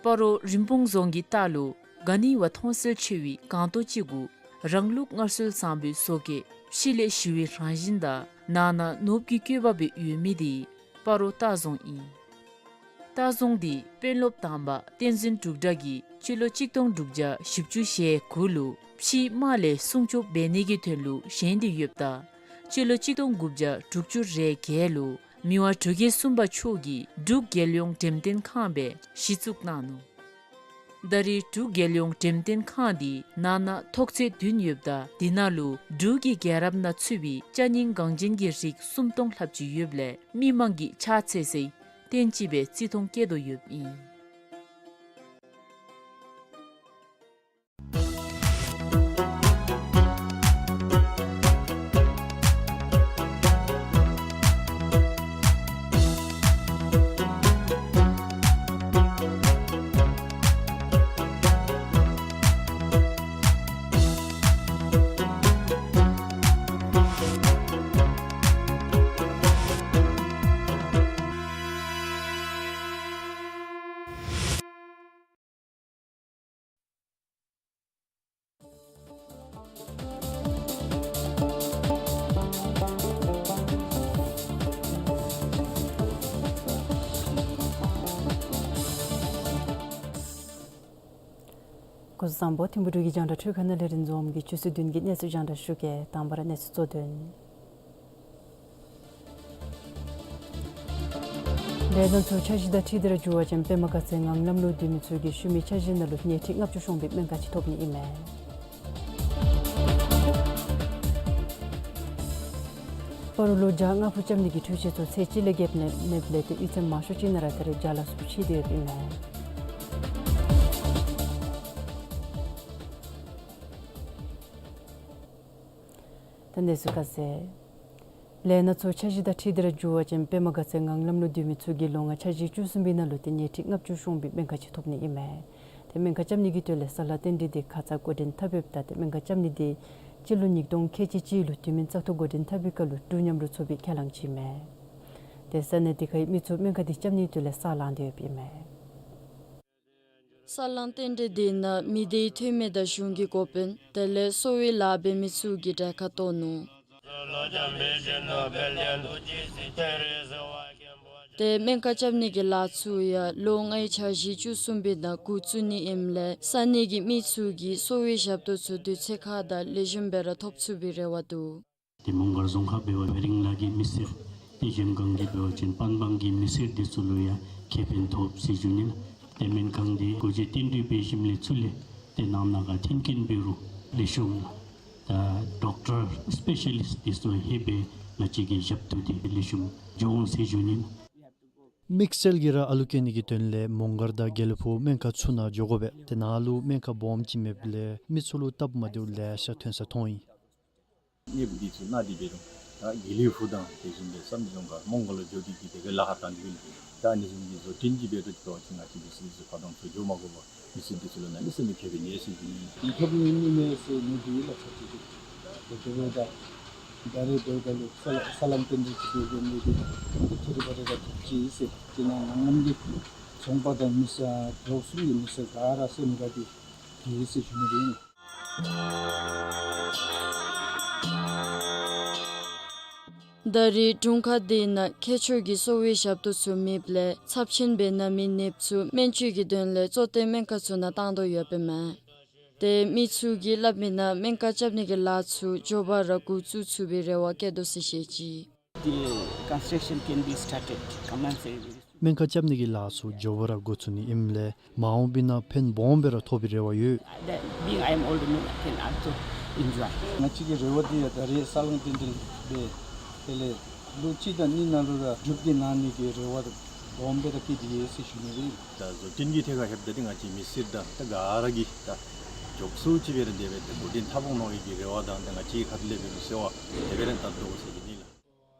སྤ་རོ་རིན་སྤུངས་རྫོང་གི་ལྟག་ལུ་ག་ནི་བ་མཐོང་གསལ་ཆེ་བའི་སྒང་ཏོག་ཅིག་གུ་རང་ལུགས་སྔར་སྲོལ་བཟང་པོའི་བཟོ་བཀོད་ཕྱི་ལས་ཞི་བའི་རང་བཞིན་དང་ནང་ན་ནོར་བུ་གི་བཀོད་པ་སྦེ་ཡོད་མི་དེ་སྤ་རོ་ལྟ་རྫོང་ཨིན། ལྟ་རྫོང་འདི་དཔོན་སློབ་དང་པ་བསྟན་འཛིན་འབྲུག་སྒྲ་གིས་སྤྱི་ལོ་གཅིག་སྟོང་དྲུག་བརྒྱ་བཞི་བཅུ་ཞེ་དགུ་ལུ་ཕྱིའི་དམག་ལས་སྲུང་སྐྱོབ་འབད་ནི་གི་དོན་ལུ་བཞེངས་ཏེ་ཡོདཔ་ད་སྤྱི་ལོ་གཅིག་སྟོང་དགུ་བརྒྱ་དྲུག་ཅུ་རེ་བརྒྱད་ལུ་མི་དབང་འབྲུག་རྒྱལ་གསུམ་པ་མཆོག་གིས་འབྲུག་རྒྱལ་ཡོངས་འགྲེམས་སྟོན་ཁང་སྦེ་གཞི་བཙུགས་གནང་ནུག། ད་རེས་འབྲུག་རྒྱལ་ཡོངས་འགྲེམས་སྟོན་ཁང་འདི་ནང་ན་ཐོག་ཚད་བདུན་ཡོདཔ་ད་དེ་ནང་ལུ་འབྲུག་གི་རྒྱལ་རབས་ནང་ཚུད་པའི་ཅ་རྙིང་འགངས་ཅན་གྱི་རིགས་སུམ་སྟོང་ལྷགཔ་ཅིག་ཡོདཔ་ལས་མི་མང་གིས་ཕྱག་འཚལ་སའི་རྟེན་ཅིག་སྦེ་བརྩི་མཐོང་བསྐྱེད་དོ་ཡོདཔ་ཨིན། སྐུ་གཟུགས་བཟང་པོ། ཐིམ་ཕུ་འབྲུག་གི་རྒྱང་བསྒྲགས་འཕྲུལ་ཁང་ནང་ལས་རིན་འཛོམས་ཀྱིས་ཆུ་ཚོད་བདུན་གྱི་གནས་ཚུལ་རྒྱང་བསྒྲགས་ཞུ་གེ། དང་པ་ར་གནས་ཚུལ་གཙོ་དོན། ལས་སྣ་ཚོགས་འཆར་གཞི་དང་འཁྲིལ་ཏེ་ར་འགྱུར་བ་ཅན་པདྨ་དགའ་ཚལ་ངང་ལམ་ལུ་སྡོད་མི་ཚུ་གིས་ཤུལ་མའི་འཆར་གཞི་ནང་ལུ་སྣེ་ཁྲིད་ལྔ་བཅུ་ཤོང་པའི་སྨན་ཁང་ཅིག་ཐོབ་ནི་ཨིན་མས། སྤ་རོ་ལུ་ཇ་མངར་ཕུ་རྐྱབ་ནི་གི་འཕྲུལ་ཆས་ཚུ་ཚད་གཅིག་ལས་བརྒལ་མེད་མེདཔ་ལས་ཏེ་གཡུས་ཚན་མང་ཤོས་ཅིག་ནང་ར་ད་རེས་ཇ་ལ་སོགས་ཕྱེ་སྟེ་ཡོདཔ་ཨིན་མས། ད་གནས་ཚུལ་ཁ་གསལ། ལས་སྣ་ཚོགས་འཆར་གཞི་དང་འཁྲིལ་ཏེ་ར་འགྱུར་བ་ཅན་པདྨ་དགའ་ཚལ་ངང་ལམ་ལུ་སྡོད་མི་ཚུ་གིས་ལོ་ལྔའི་འཆར་གཞི་བཅུ་གསུམ་པའི་ནང་ལུ་ཏེ་སྣེ་ཁྲིད་ལྔ་བཅུ་ཤོང་པའི་སྨན་ཁང་ཅིག་ཐོབ་ནི་ཨིན་མས། ཏེ་སྨན་ཁང་རྐྱབ་ནི་གི་དོན་ལས་ས་ལཱ་རྟེན་འབྲེལ་འདི་ཁ་ཙ་འགོ་འདྲེན་འཐབ་ཡོདཔ་ད་ཏེ་སྨན་ཁང་རྐྱབ་ནི་འདི་སྤྱི་ལོ་ཉིས་སྟོང་ཁལ་གཅིག་གཅིག་ལུ་དུས་མིན་བཙག་འཐུ་འགོ་འདྲེན་འཐབ་པའི་སྐབས་ལུ་འབྲུག་མཉམ་རུབ་ཚོགས་པའི་ཁས་བླངས་ཅིག་ཨིན་མས། ཏེ་ས་གནས་དེ་ཁའི་མི་ཚུ་སྨན་ཁང་འདི་རྐྱབ་ནིའི་དོན་ལས་ས་ལང་སྟེ་ཡོདཔ་ཨིན་མས། ས་ལང་རྟེན་འབྲེལ་འདི་ནང་མི་སྡེའི་འཐུས་མི་དང་གཞུང་གི་འགོ་དཔོན་དེ་ལས་གསོ་བའི་ལཱ་འབད་མི་ཚུ་གིས་གྲལ་ཁར་གཏོགས་ནུག། ཏེ་སྨན་ཁང་རྐྱབ་ནི་གི་ལཱ་ཚུ་ཡང་ལོ་ལྔའི་འཆར་གཞི་བཅུ་གསུམ་པའི་ནང་འགོ་བཙུགས་ནི་ཨིནམ་ལས་ས་གནས་ཀྱི་མི་ཚུ་གིས་གསོ་བའི་ཞབས་ཏོག་ཚུ་དུས་ཚོད་ཁར་དང་ལེགས་ཤོམ་སྦེ་ར་ཐོབ་ཚུགས་པའི་རེ་བ་འདུག། ཏེ་མོང་སྒར་རྫོང་ཁག་འབད་བ་ཝེ་རིང་ལ་གི་མི་སེར་ཏེ་གཞན་སྒང་གི་འབད་བ་ཅིན་པན་སྦང་གི་མི་སེར་འདི་ཚུ་ལུ་ཡང་ཁེ་ཕན་ཐོབ་ཟེར་ཞུ་ནི་ལགས། ཏེ་སྨན་ཁང་འདི་སྒོ་འབྱེད་རྟེན་འབྲེལ་འབད་ཞིནམ་ལས་ཚུར་ལས་ཏེ་ནང་ན་ག་མཐུན་རྐྱེན་འབད་རུང་ལེགས་ཤོམ་ད་ཌོག་ཊར་སི་པེ་ཤ་ལིསཊ་འདི་ཚུ་ཧེ་སྦེ་ང་བཅས་ཀྱི་ཞབས་ཏོག་འདི་ལེགས་ཤོམ་འགྱོ་འོང་ཟེར་ཞུ་ནི་ལགས། དམིགས་བསལ་གྱིས་ར་ཨ་ལུ་སྐྱེ་ནི་གི་དོན་ལས་མོང་སྒར་དང་དགེ་ལེགས་ཕུག་སྨན་ཁང་ཚུ་ནང་འགྱོ་དགོ་པས། ཏེ་ནཱ་ལུ་སྨན་ཁང་སྦོམ་ཅིག་མེདཔ་ལས་མི་ཚུ་ལུ་སྟབས་མ་བདེཝ་ལེ་ཤ་ཐོན་ས་མཐོང་ཡི། གནས་བབ་འདི་ཚུ་ནང་འདི་འབད་རུང་ད་དགེ་ལེགས་ཕུག་དང་དེ་བཞིན་དུ་བསམ་གྲུབ་ལྗོངས་མཁར་མོང་སྒར་ལུ་འགྱོ་སྟེ་གིས་དེ་སྦེ་ལཱ་ཁག་བཏང་སྟེ་ཡོད། ད་ཨ་ནི་བཟུམ་གྱི་བཟོ་སྐྲུན་གྱི་འབད་རུང་ཅིག་འབད་བ་ཅིན་ང་བཅས་མི་སེར་ཚུ་ཕར་དང་ཚུར་འགྱོ་མ་དགོ་པར་མི་སེར་འདི་ཚུ་ལུ་གནམ་མེད་ས་མེད་ཁེ་ཕན་ཡོད་ཟེར་ཞུ་ནི། ཡིད་ཐོབ་ནི་མི་མེད་ཟེར་ནི་འདི་ལགས་ས་ཅིག་འདུག། དེ་འབདཝ་ད་ད་རེས་འབདཝ་ད་ལུ་ས་ལ་ས་ལང་རྟེན་འབྲེལ་ཅིག་འབད་དགོ་མི་འདི་ཁྱེད་ར་བ་ར་ར་ཐུགས་ཅིག་ཟེར། དེ་ནང་ནང་ལམ་གྱི་ཚོང་པ་དང་མི་སེར་འབྲོག་གསུམ་གྱི་མི་སེར་ག་ར་སེམས་དགའ་སྟེ་ཡོད་ཟེར་ཞུ་ནི་འདི་ཨིན། ད་རེས་དྲུང་ཁག་འདི་ནང་མཁས་མཆོག་གི་གསོ་བའི་ཞབས་ཏོག་ཚུ་མེདཔ་ལས་ཚབས་ཆེན་སྦེ་ན་མི་ནདཔ་ཚུ་སྨན་བཅོས་ཀྱི་དོན་ལས་གཙོ་བསྟེན་སྨན་ཁང་ཚུ་ནང་བཏང་དོ་ཡོདཔ་ཨིན་མས། ཏེ་མི་ཚུ་གིས་སླབ་མི་ནང་སྨན་ཁང་རྐྱབ་ནི་གི་ལཱ་ཚུ་མགྱོགས་པ་ར་འགོ་བཙུགས་ཚུགས་པའི་རེ་བ་བསྐྱེད་དོ་ཟེར་བཤད་ཅི། The construction can be started commensurably. སྨན་ཁང་རྐྱབ་ནི་གི་ལཱ་ཚུ་མགྱོགས་པ་ར་འགོ་བཙུགས་ནི་ཨིནམ་ལས་མ་འོངས་པའི་ནང་ཕན་སྦོམ་སྦེ་ར་ཐོབ་པའི་རེ་བ་ཡོད། That being I am old, no, I can also enjoy. ང་བཅས་ཀྱི་རེ་བ་འདི་ཡང་ད་རེས་ས་ལང་རྟེན་འབྲེལ་འབད་དེ་ལས་ལོ་གཅིག་དང་གཉིས་ནང་ལུ་ར་འགྲུབ་སྟེ་གནང་ནི་གི་རེ་བ་སྦོམ་སྦེ་ར་བསྐྱེད་དེ་ཡོད་ཟེར་ཞུ་ནི་ཨིན། ད་བཟོ་སྐྲུན་གྱི་ཐད་ཁར་ལྷོདཔ་ད་འདི་ང་བཅས་མི་སེར་དང་ད་ག་ར་གིས་ད་མགྱོགས་སུ་ཅིག་སྦེ་ར་དེ་སྦེ་ཏེ་འགོ་འདྲེན་འཐབ་འོང་མནོ་བའི་གི་རེ་བ་དང་ད་ང་བཅས་ཁ་ཐུག་ལས་འབད་མི་སེར་བ་དེ་སྦེ་ར་འཐབ་དོ་ཟེར་ཞུ་ནི་ལགས།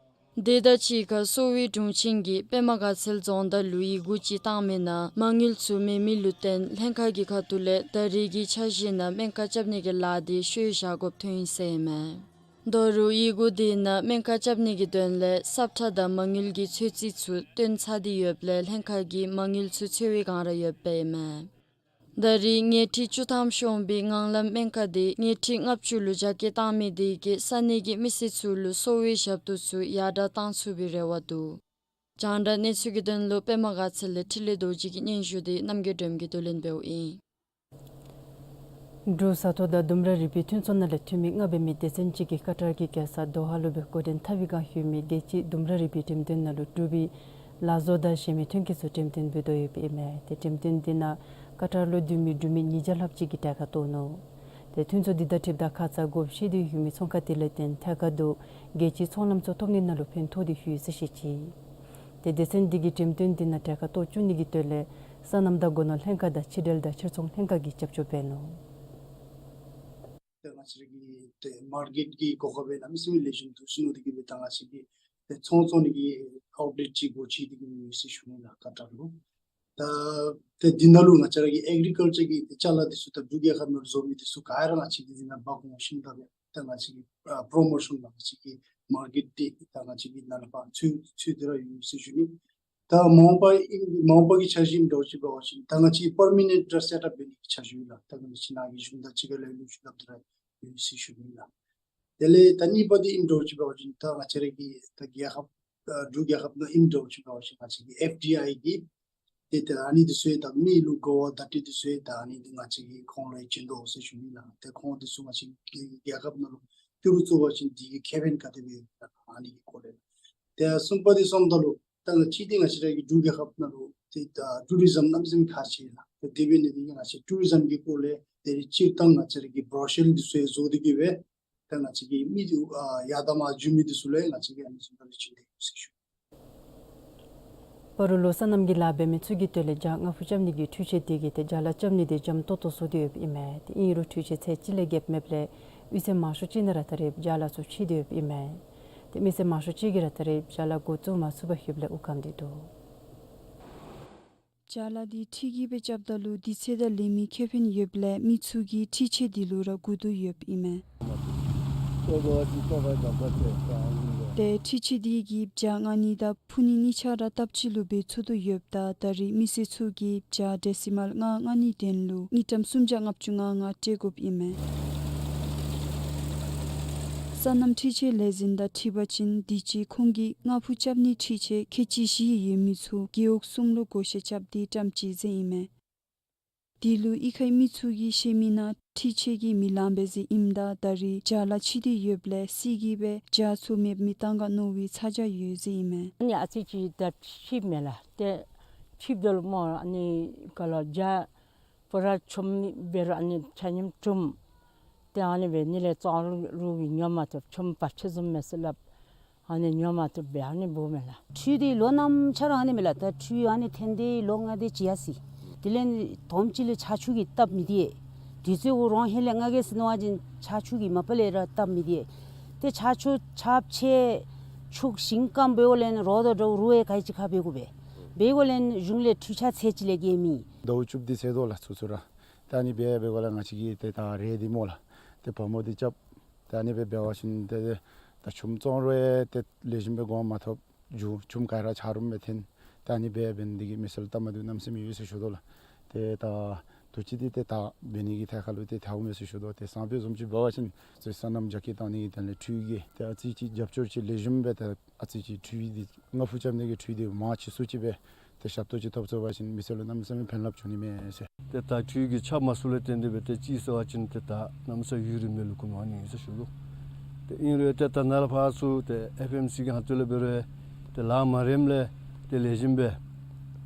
དེ་དང་གཅིག་ཁར་གསོ་བའི་དྲུང་ཆེན་གྱིས་པདྨ་དགའ་ཚལ་རྫོང་བདག་ལུ་ཡི་གུ་ཅིག་བཏང་མི་ནང་མ་དངུལ་ཚུ་མེད་མི་ལུ་བརྟེན་ལྷན་ཁག་གི་ཁ་ཐུག་ལས་ད་རེས་ཀྱི་འཆར་གཞི་ནང་སྨན་ཁང་རྐྱབ་ནི་གི་ལཱ་འདི་ཤོལ་བཞག་དགོཔ་ཐོན་ཡི་ཟེར་ཨིན་མས། ད་རུང་ཡི་གུ་དེ་ནང་སྨན་ཁང་རྐྱབ་ནི་གི་དོན་ལས་སབ་ཁྲ་དང་མ་དངུལ་གྱི་ཚོད་རྩིས་ཚུ་བཏོན་ཚར་ཏེ་ཡོདཔ་ལས་ལྷན་ཁག་གིས་མ་དངུལ་ཚུ་འཚོལ་བའི་བསྒང་ར་ཡོདཔ་ཨིན་མས། ད་རེས་ཉལ་ཁྲི་བཅུ་ཐམ་ཤོང་པའི་ངང་ལམ་སྨན་ཁང་དེ་ཉལ་ཁྲི་ལྔ་བཅུ་ལུ་རྒྱ་སྐྱེད་བཏང་མི་དེ་གིས་ས་གནས་ཀྱི་མི་སེར་ཚུ་ལུ་གསོ་བའི་ཞབས་ཏོག་ཚུ་ཡར་དྲག་བཏང་ཚུགས་པའི་རེ་བ་འདུག། རྒྱང་བསྒྲགས་གནས་ཚུལ་གྱི་དོན་ལུ་པདྨ་དགའ་ཚལ་ལས་འཕྲིན་ལས་རྡོ་རྗེ་གི་སྙན་ཞུ་དེ་རྣམ་རྒྱལ་སྒྲོལམ་གྱིས་བསྡུ་ལེན་འབདཝ་ཨིན། འབྲུག་ས་མཐོ་དང་ལྡུམ་ར་རི་པའི་མཐུན་ཚོགས་ནང་ལས་འཐུས་མི་ལྔ་འབད་མི་སྡེ་ཚན་གཅིག་གིས་ཀ་ཏར་གྱི་རྒྱལ་ས་དོ་ཧ་ལུ་སྦེ་འགོ་འདྲེན་འཐབ་པའི་བསྒང་ལྷོད་མི་རྒྱལ་སྤྱིའི་ལྡུམ་ར་རི་པའི་འགྲེམས་སྟོན་ནང་ལུ་འབྲུག་པའི་ལག་བཟོ་དང་གཞན་མི་ཐོན་སྐྱེད་ཚུ་འགྲེམས་སྟོན་འབད་དོ་ཡོདཔ་ཨིན་མས། ཏེ་འགྲེམས་སྟོན་དེ་ནང་ཀ་ཏར་ལུ་སྡོད་མི་འབྲུག་མི་ཉིས་བརྒྱ་ལྷགཔ་ཅིག་གིས་གྲལ་ཁར་གཏོགས་ནུག། ཏེ་མཐུན་ཚོགས་འདི་དང་འཁྲིལཝ་ད་ཁ་ཙ་བགོ་བཤའ་འདི་ལྷོད་མི་ཚོང་ཁང་དེ་ལས་བརྟེན་ཐད་ཀར་དུ་རྒྱལ་སྤྱིའི་ཚོང་ལམ་ཚུ་ཐོབ་ནི་ནང་ལུ་ཕན་ཐོགས་ཏེ་ལྷོད་ཟེར་བཤད་ཅི། ཏེ་སྡེ་ཚན་འདི་གིས་འགྲེམས་སྟོན་འདི་ནང་གྲལ་ཁར་གཏོགས་བཅུག་ནི་གི་དོན་ལས་སོ་ནམ་དང་སྒོ་ནོར་ལྷན་ཁག་དང་ཕྱི་འབྲེལ་དང་ཕྱིར་ཚོང་ལྷན་ཁག་གིས་རྒྱབ་སྐྱོར་འབད་ནུག། ཏེ་ང་བཅས་ར་གི་ཏེ་མར་ཀེཊ་ཀྱི་གོ་སྐབས་གནམ་མེད་ས་མེད་ལེགས་ཤོམ་འདུག་ཟེར་མནོ་སྟེ་གིས་སྦེ་ད་ང་བཅས་ཀྱིས་ཏེ་ཚོང་བཙོང་ནི་གི་ཨའུཊ་ལེཊ་ཅིག་སྒོ་ཕྱེ་སྟེ་གིས་སྦེ་ཡོད་ཟེར་ཞུ་ནི་ལགས། ཀ་ཏར་ལུ། ད་ཏེ་འདི་ནང་ལུ་ང་བཅས་ར་གི་ཨེག་རི་ཀལ་ཅར་གྱི་ཏེ་ཅ་ལ་འདི་ཚུ་ད་འབྲུག་རྒྱལ་ཁབ་ནང་ལུ་བཟོ་མི་འདི་ཚུ་ག་ར་ང་བཅས་ཀྱིས་འདི་ནང་འབག་འོང་ཞིནམ་ད་སྦེ་ད་ང་བཅས་ཀྱིས་ཨ་པྲོ་མོ་ཤཱན་ལགས་ང་བཅས་ཀྱི་མར་ཀེཊ་འདི་ད་ང་བཅས་ཀྱིས་ནཱ་ལས་ཕར་ཚུ་ཚུ་འདི་ར་ཡོད་ཟེར་ཞུ་ནི། ད་མ་འོངས་པ་ཨིན་མ་འོངས་པ་གི་འཆར་གཞི་ཨིནམ་འདྲཝ་ཅིག་འབད་བ་ཅིན་ད་ང་བཅས་པར་མ་ནེནཊ་ར་སེཊ་ཨཔ་འབད་ནི་གི་འཆར་གཞི་ཡོད་ལགས། ད་ང་བཅས་ནཱ་གི་གཞུང་དང་གཅིག་ཁར་ལས་ལུ་ཞུ་ལགས་འདི་ར་ཡོད་ཟེར་ཞུ་ནི་ལགས། དེ་ལས་ད་གཉིས་པ་འདི་ཨིནམ་འདྲཝ་ཅིག་འབད་བ་ཅིན་ད་ང་བཅས་ར་གི་ད་རྒྱལ་ཁབ་ཨ་འབྲུག་རྒྱལ་ཁབ་ནང་ཨིནམ་འདྲཝ་ཅིག་འབད་བ་ཅིན་ང་བཅས་ཀྱི་ཨེཕ་ཌི་ཨའི་གི་ཏེ་ད་ཨ་ནི་འདི་ཚུ་ཡང་ད་མི་ལུ་གོ་བ་བརྡ་སྤྲོད་འདི་ཚུ་ཡང་ད་ཨ་ནི་འདི་ང་བཅས་ཀྱིས་ཁོང་ལུ་ཡང་བྱིན་དོ་ཟེར་ཞུ་ནི་ལགས། ཏེ་ཁོང་འདི་ཚུ་ང་བཅས་ཀྱི་རྒྱལ་ཁབ་ནང་ལུ་ཏི་རུ་བཙུགས་པ་ཅིན་འདི་གི་ཁེ་ཕན་ག་དེ་སྦེ་ཡོདཔ་ཨ་ནི་གི་སྐོར་ལས། ཏེ་གསུམ་པ་འདི་སོངམ་ད་ལུ་ད་ང་བཅས་འདི་ང་བཅས་ར་གི་འབྲུག་རྒྱལ་ཁབ་ནང་ལུ་ཏེ་ད་ཊུ་རི་ཛམ་གནམ་མེད་ས་མེད་ཁག་ཆེ་ལགས། ཏེ་དེ་འབད་ནི་འདི་གིས་ང་བཅས་ཊུ་རི་ཛམ་གྱི་སྐོར་ལས་ད་རེས་སྤྱིར་བཏང་ང་བཅས་ར་གི་བྲོ་ཤར་འདི་ཚུ་ཡང་བཟོ་སྟེ་གིས་སྦེ་ད་ང་བཅས་ཀྱི་མི་འདི་ཨ་ཡར་དང་མར་འགྱོ་མི་འདི་ཚུ་ལུ་ཡང་ང་བཅས་ཀྱིས་ཨ་ནི་བཟུམ་སྦེ་ར་བྱིན་ཏེ་ཡོད་ཟེར་ཞུ། སྤ་རོ་ལུ་སོ་ནམ་གྱི་ལཱ་འབད་མི་ཚུ་གི་དོན་ལས་བྱ་རྔ་བུ་རྐྱབ་ནི་གི་འཕྲུལ་ཆས་དེ་གིས་ཏེ་བྱ་ལཱ་རྐྱབ་ནི་དེ་འཇམ་ཏོག་ཏོ་བཟོ་སྟེ་ཡོདཔ་ཨིན་མས། ཏེ་ཨིན་རུང་འཕྲུལ་ཆས་ཚད་ཅིག་ལས་བརྒལ་མེདཔ་ལས་གཡུས་ཚན་མང་ཤོས་ཅིག་ནང་ར་ད་རེས་བྱ་ལཱ་ཚུ་འཕྱད་དེ་ཡོདཔ་ཨིན་མས། ཏེ་མི་སེར་མང་ཤོས་ཅིག་གིས་ར་ད་རེས་བྱ་ལཱ་འགོ་བཙུགས་མ་ཚུགས་པར་ལྷོདཔ་ལས་དབུགས་སྐམ་སྟེ་འདུག། བྱ་ལཱ་འདི་འཕྲུལ་གྱིས་སྦེ་རྐྱབ་ད་ལུ་དུས་ཚོད་དང་ལས་མི་ཁེ་ཕན་ཡོདཔ་ལས་མི་ཚུ་གིས་འཕྲུལ་ཆས་འདི་ལུ་ར་སྒུག་དོ་ཡོདཔ་ཨིན་མས། ཏེ་འཕྲུལ་ཆས་འདི་གིས་བྱ་མངག་ནི་དང་འཕུར་ནི་གཉིས་ཆ་ར་སྟབས་གཅིག་ལུ་འབད་ཚུགས་དོ་ཡོདཔ་ད་ད་རེས་མི་སེར་ཚུ་གིས་བྱ་ཌེ་སི་མཱལ་ལྔ་མངག་ནིའི་དོན་ལུ་དངུལ་ཀྲམ་སུམ་བརྒྱ་ལྔ་བཅུ་ང་ལྔ་སྤྲོད་དགོཔ་ཨིན་མས། སོ་ནམ་འཕྲུལ་ཆས་ལས་འཛིན་དང་འཁྲིལ་བ་ཅིན་དུས་ཅི་ཁོང་གིས་རྔ་བུ་རྐྱབ་ནིའི་འཕྲུལ་ཆས་ཁལ་གཅིག་བཞི་ཡོད་མི་ཚུ་རྒེད་འོག་གསུམ་ལུ་བགོ་བཤའ་རྐྱབ་སྟེ་བཀྲམ་ཅི་ཟེར་ཨིན་མས། དེ་ལུ་གཡུས་ཁའི་མི་ཚུ་གིས་བཤད་མི་ནང་འཕྲུལ་ཆས་ཀྱིས་མི་ལང་པས་ཟེར་ཨིནམ་ད་ད་རེས་བྱ་ལཱ་འཕྱད་དེ་ཡོདཔ་ལས་སྲིད་ཀྱིས་སྦེ་བྱ་ཚུ་མེདཔ་མི་བཏང་ག་མནོ་བའི་ཚ་གྱང་ཡོད་ཟེར་ཨིན་མས། ཨ་ནི་ཨ་ཙི་ཅིག་ད་འཕྱདཔ་མས་ལགས། ཏེ་འཕྱདཔ་ད་ལུ་སྨོ་ཨ་ནི་ག་ལ་བྱ་པོ་ར་ཆོམ་འབད་རུང་ཨ་ནི་ཆ་མཉམ་གྲུམ། ཏེ་ཨ་ནི་སྦེ་ཨ་ནི་ལས་བཙོང་རུང་གིས་ཉོ་མ་བཏུབ། ཆོམ་བར་ཆད་བཟུམ་མས་ཟེར་སླབ། ཨ་ནི་ཉོ་མ་བཏུབ་སྦེ་ཨ་ནི་འབདཝ་མས་ལགས། འཕྲུལ་འདི་ལོ་གནམ་ཆ་ར་ཨ་ནི་མས་ལགས། ད་འཕྲུལ་ཨ་ནི་ཐོན་ཏེ་ལོ་ལྔ་དེ་ཅིག་ཡར་སོ་ཡི། དེ་ལས་དུམ་ཅིག་ལས་ཆར་ཆུ་གིས་སྟབས་མི་བདེ། དུས་ཚོད་གུ་རོགས་ཧེང་ལས་མངག་གེ་ཟེར་མནོ་བ་ཅིན་ཆར་ཆུ་གིས་མ་པ་ལས་ར་སྟབས་མི་བདེ། ཏེ་ཆར་ཆུ་ཆརཔ་ཆེ་ཆུ་ཞིང་སྐམ་འབདཝ་ལས་རོགས་དང་འདྲཝ་རུང་ཡང་ག་ཅི་ག་འབད་དགོ་པས། འབདཝ་ལས་གཞུང་ལས་འཕྲུལ་ཆས་ཚད་ཅིག་ལས་བརྒལ་མེད། ཟླཝ་བཅུ་པ་འདི་ཚེས་དོ་ལགས་ཚུན་ཚོད་ར། ད་ཨ་ནི་སྦེ་འབདཝ་ལས་ང་བཅས་ཀྱིས་ཏེ་ད་རེ་འདི་སྨོ་ལགས། ཏེ་བ་མོ་འདི་རྐྱབ། ད་ཨ་ནི་སྦེ་འབད་བ་ཅིན་ཏེ་ད་ཆུམ་བཙོང་རུང་ཡང་ཏེ་ལེགས་ཤོམ་སྦེ་སྒོ་མ་ཐོབ། ཆུ་ཆུམ་ག་ར་ཆ་རོགས་མེད་འཐོན། ད་ཨ་ནི་སྦེ་འབད་ནི་འདི་གིས་མི་སེར་ལུ་སྟབས་མ་བདེཝ་གནམ་མེད་ས་མེད་ཡོད་ཟེར་ཞུ་དོ་ལགས། ཏེ་ད་དུས་ཅི་འདི་ཏེ་ད་འབད་ནི་གི་ཐད་ཁར་ལུ་ཏེ་ཐལཝ་མས་ཟེར་ཞུ་དོ། ཏེ་སང་ཕོད་བཟུམ་ཅིག་འབད་བ་ཅིན་ཏེ་སོ་ནམ་རྒྱ་སྐྱེད་བཏང་ནི་གི་དོན་ལས་འཕྲུལ་གྱིས་ཏེ་ཨ་ཙི་ཅིག་རྒྱབ་སྐྱོར་ཅིག་ལེགས་ཤོམ་སྦེ་ཏེ་ཨ་ཙི་ཅིག་འཕྲུལ་འདི་རྔ་བུ་རྐྱབ་ནི་གི་འཕྲུལ་འདི་མང་ཆེ་སུ་ཅིག་སྦེ་ཏེ་ཞབས་ཏོག་ཅིག་ཐོབ་ཚུགས་པ་ཅིན་མི་སེར་ལུ་གནམ་མེད་ས་མེད་ཕན་རླབས་འབྱུང་ནི་མས་ཟེར། ཏེ་ད་འཕྲུལ་གྱི་ཆ་མ་ཚུགསཔ་ལས་བརྟེན་ཏེ་སྦེ་ཏེ་ཅིག་ཟེར་བ་ཅིན་ཏེ་ད་གནམ་མེད་ས་མེད་ཡུན་རིངམོ་ལུ་འགོར་མི་ཨ་ནི་ཨིན་ཟེར་ཞུ་དོ། ཏེ་ཨིན་རུང་ཏེ་ད་ནཱ་ལས་ཕར་ཚུར་ཏེ་ཨེཕ་ཨེམ་སི་གི་ཧོངས་ཏོ་ལས་འབད་རུང་ཏེ་ལཱ་མ་རནམ་ལས་ཏེ་ལེགས་ཤོམ་སྦེ་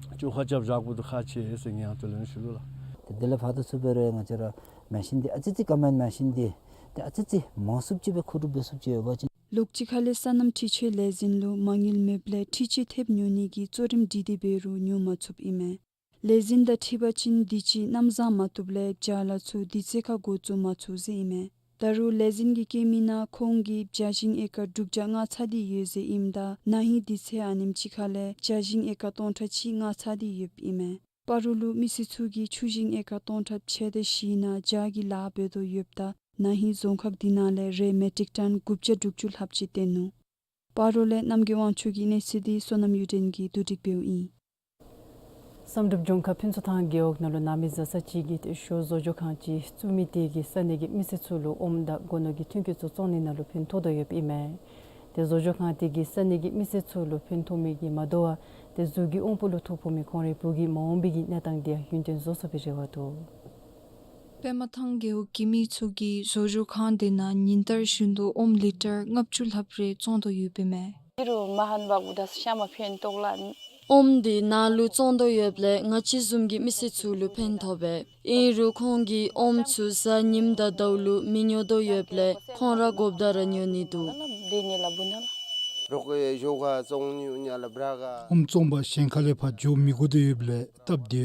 བཅོ་ཁ་རྐྱབ་བཞག་དགོཔ་འདི་ཁག་ཆེ་ཟེར་ངེའི་ཧོངས་ཏོ་ལས་ནི་ཞུ་དོ་ལགས། ཏེ་དེ་ལས་ཕར་ཏེ་ཚུར་འབད་རུང་ང་བཅས་ར་མེ་ཤིན་འདི་ཨ་ཙི་ཅིག་ཀམ་བཱའིན་མེ་ཤིན་འདི་ཏེ་ཨ་ཙི་ཅིག་མང་སུ་ཅིག་སྦེ་མཁོ་སྒྲུབ་འབད་ཚུགསཔ་ཅིག་ཡོད་པ་ཅིན། ལོགས་གཅིག་ཁ་ལས་སོ་ནམ་འཕྲུལ་ཆས་ལས་འཛིན་ལུ་མ་དངུལ་མེདཔ་ལས་འཕྲུལ་ཆས་ཐེབས་ཉོ་ནི་གི་གཙོ་རིམ་སྒྲིག་སྟེ་འབད་རུང་ཉོ་མ་ཚུགསཔ་ཨིན་མས། ལས་འཛིན་དང་འཁྲིལ་བ་ཅིན་དུས་ཅི་གནམ་བཟང་མ་བཏུབ་ལས་བྱ་ལཱ་ཚུ་དུས་ཚོད་ཁར་འགོ་བཙུགས་མ་ཚུགས་ཟེར་ཨིན་མས། ད་རུང་ལས་འཛིན་གྱིས་བཀོད་མི་ནང་ཁོང་གིས་བྱ་ཤིང་ཨེ་ཀར་དྲུག་བརྒྱ་ལྔ་ཚར་ཏེ་ཡོད་ཟེར་ཨིནམ་ད་ན་ཧིང་དུས་ཚོད་ཨ་ནེམ་ཅིག་ཁ་ལས་བྱ་ཤིང་ཨེ་ཀར་སྟོང་ཕྲག་གཅིག་ལྔ་ཚར་ཏེ་ཡོདཔ་ཨིན་མས། སྤ་རོ་ལུ་མི་སེར་ཚུ་གིས་ཆུ་ཤིང་ཨེ་ཀར་སྟོང་ཕྲག་ཕྱེད་དང་བཞི་ནང་བྱ་གི་ལཱ་འབད་དོ་ཡོདཔ་ད་ ན་ཧིང་རྫོང་ཁག་འདི་ནང་ལས་རས་མེ་ཊིག་ཊཱན་དགུ་བརྒྱ་དྲུག་ཅུ་ལྷགཔ་ཅིག་བཏོན་ནུག། སྤ་རོ་ལས་རྣམ་རྒྱལ་དབང་ཕྱུག་གི་གནས་ཚུལ་འདི་བསོད་ནམས་གཡུ་སྒྲོན་གྱིས་བསྡུ་སྒྲིག་འབདཝ་ཨིན། བསམ་གྲུབ་ལྗོངས་མཁར་ཕུན་ཚོགས་ཐང་རྒེད་འོག་ནང་ལུ་ནང་མི་བཟའ་ཚང་ཅིག་གིས་ཏེ་ཞོ་བཟོ་བཅོས་ཁང་ཅིག་བཙུགས་མི་དེ་གིས་ས་གནས་ཀྱི་མི་སེར་ཚུ་ལུ་ཨོམ་དང་སྒོ་ནོར་གྱི་ཐོན་སྐྱེད་ཚུ་བཙོང་ནི་ནང་ལུ་ཕན་ཐོགས་དོ་ཡོདཔ་ཨིན་མས། ཏེ་བཟོ་བཅོས་ཁང་དེ་གིས་ས་གནས་ཀྱི་མི་སེར་ཚུ་ལུ་ཕན་ཐོགས་མི་གིས་མ་དོ་བར་ཏེ་གཟུགས་ཀྱི་དབང་པོ་ལུ་ཐོ་ཕོག་མི་ཁོང་རའི་བུ་གི་མ་འོངས་པའི་གི་གནས་སྟངས་དེ་ཡང་ཡུན་བརྟན་བཟོ་ཚུགས་པའི་རེ་བ་འདུག། པདྨ་ཐང་རྒེད་འོག་གི་མི་ཚུ་གིས་བཟོ་བཅོས་ཁང་དེ་ནང་ཉིན་ལྟར་བཞིན་དུ་ཨོམ་ལི་ཊར་ལྔ་བཅུ་ལྷགཔ་རེ་བཙོང་དོ་ཡོདཔ་ཨིན་མས། ཨོམ་དེ་ནང་ལུ་བཙོང་དོ་ཡོདཔ་ལས་ང་བཅས་བཟུམ་གྱི་མི་སེར་ཚུ་ལུ་ཕན་ཐོགས་པས། ཨིན་རུང་ཁོང་གིས་ཨོམ་ཚུ་གཟའ་ཉིམ་དང་ཟླཝ་ལུ་མི་ཉོ་དོ་ཡོདཔ་ལས་ཁོང་ར་དགོཔ་ད་ར་ཉོ་ནི་འདུག། ཨོམ་བཙོང་པར་གཞན་ཁ་ལས་ཕར་འགྱོ་མི་དགོ་དོ་ཡོདཔ་ལས་སྟབས་བདེ་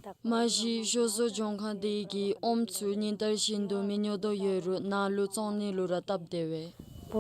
བས། མ་གཞི་ཞོ་བཟོ་བཅོས་ཁང་དེ་གིས་ཨོམ་ཚུ་ཉིན་ལྟར་བཞིན་དུ་མི་ཉོ་དོ་ཡོད་རུང་ནང་ལུ་བཙོང་ནི་ལུ་ར་སྟབས་བདེ་བས། བཟོ་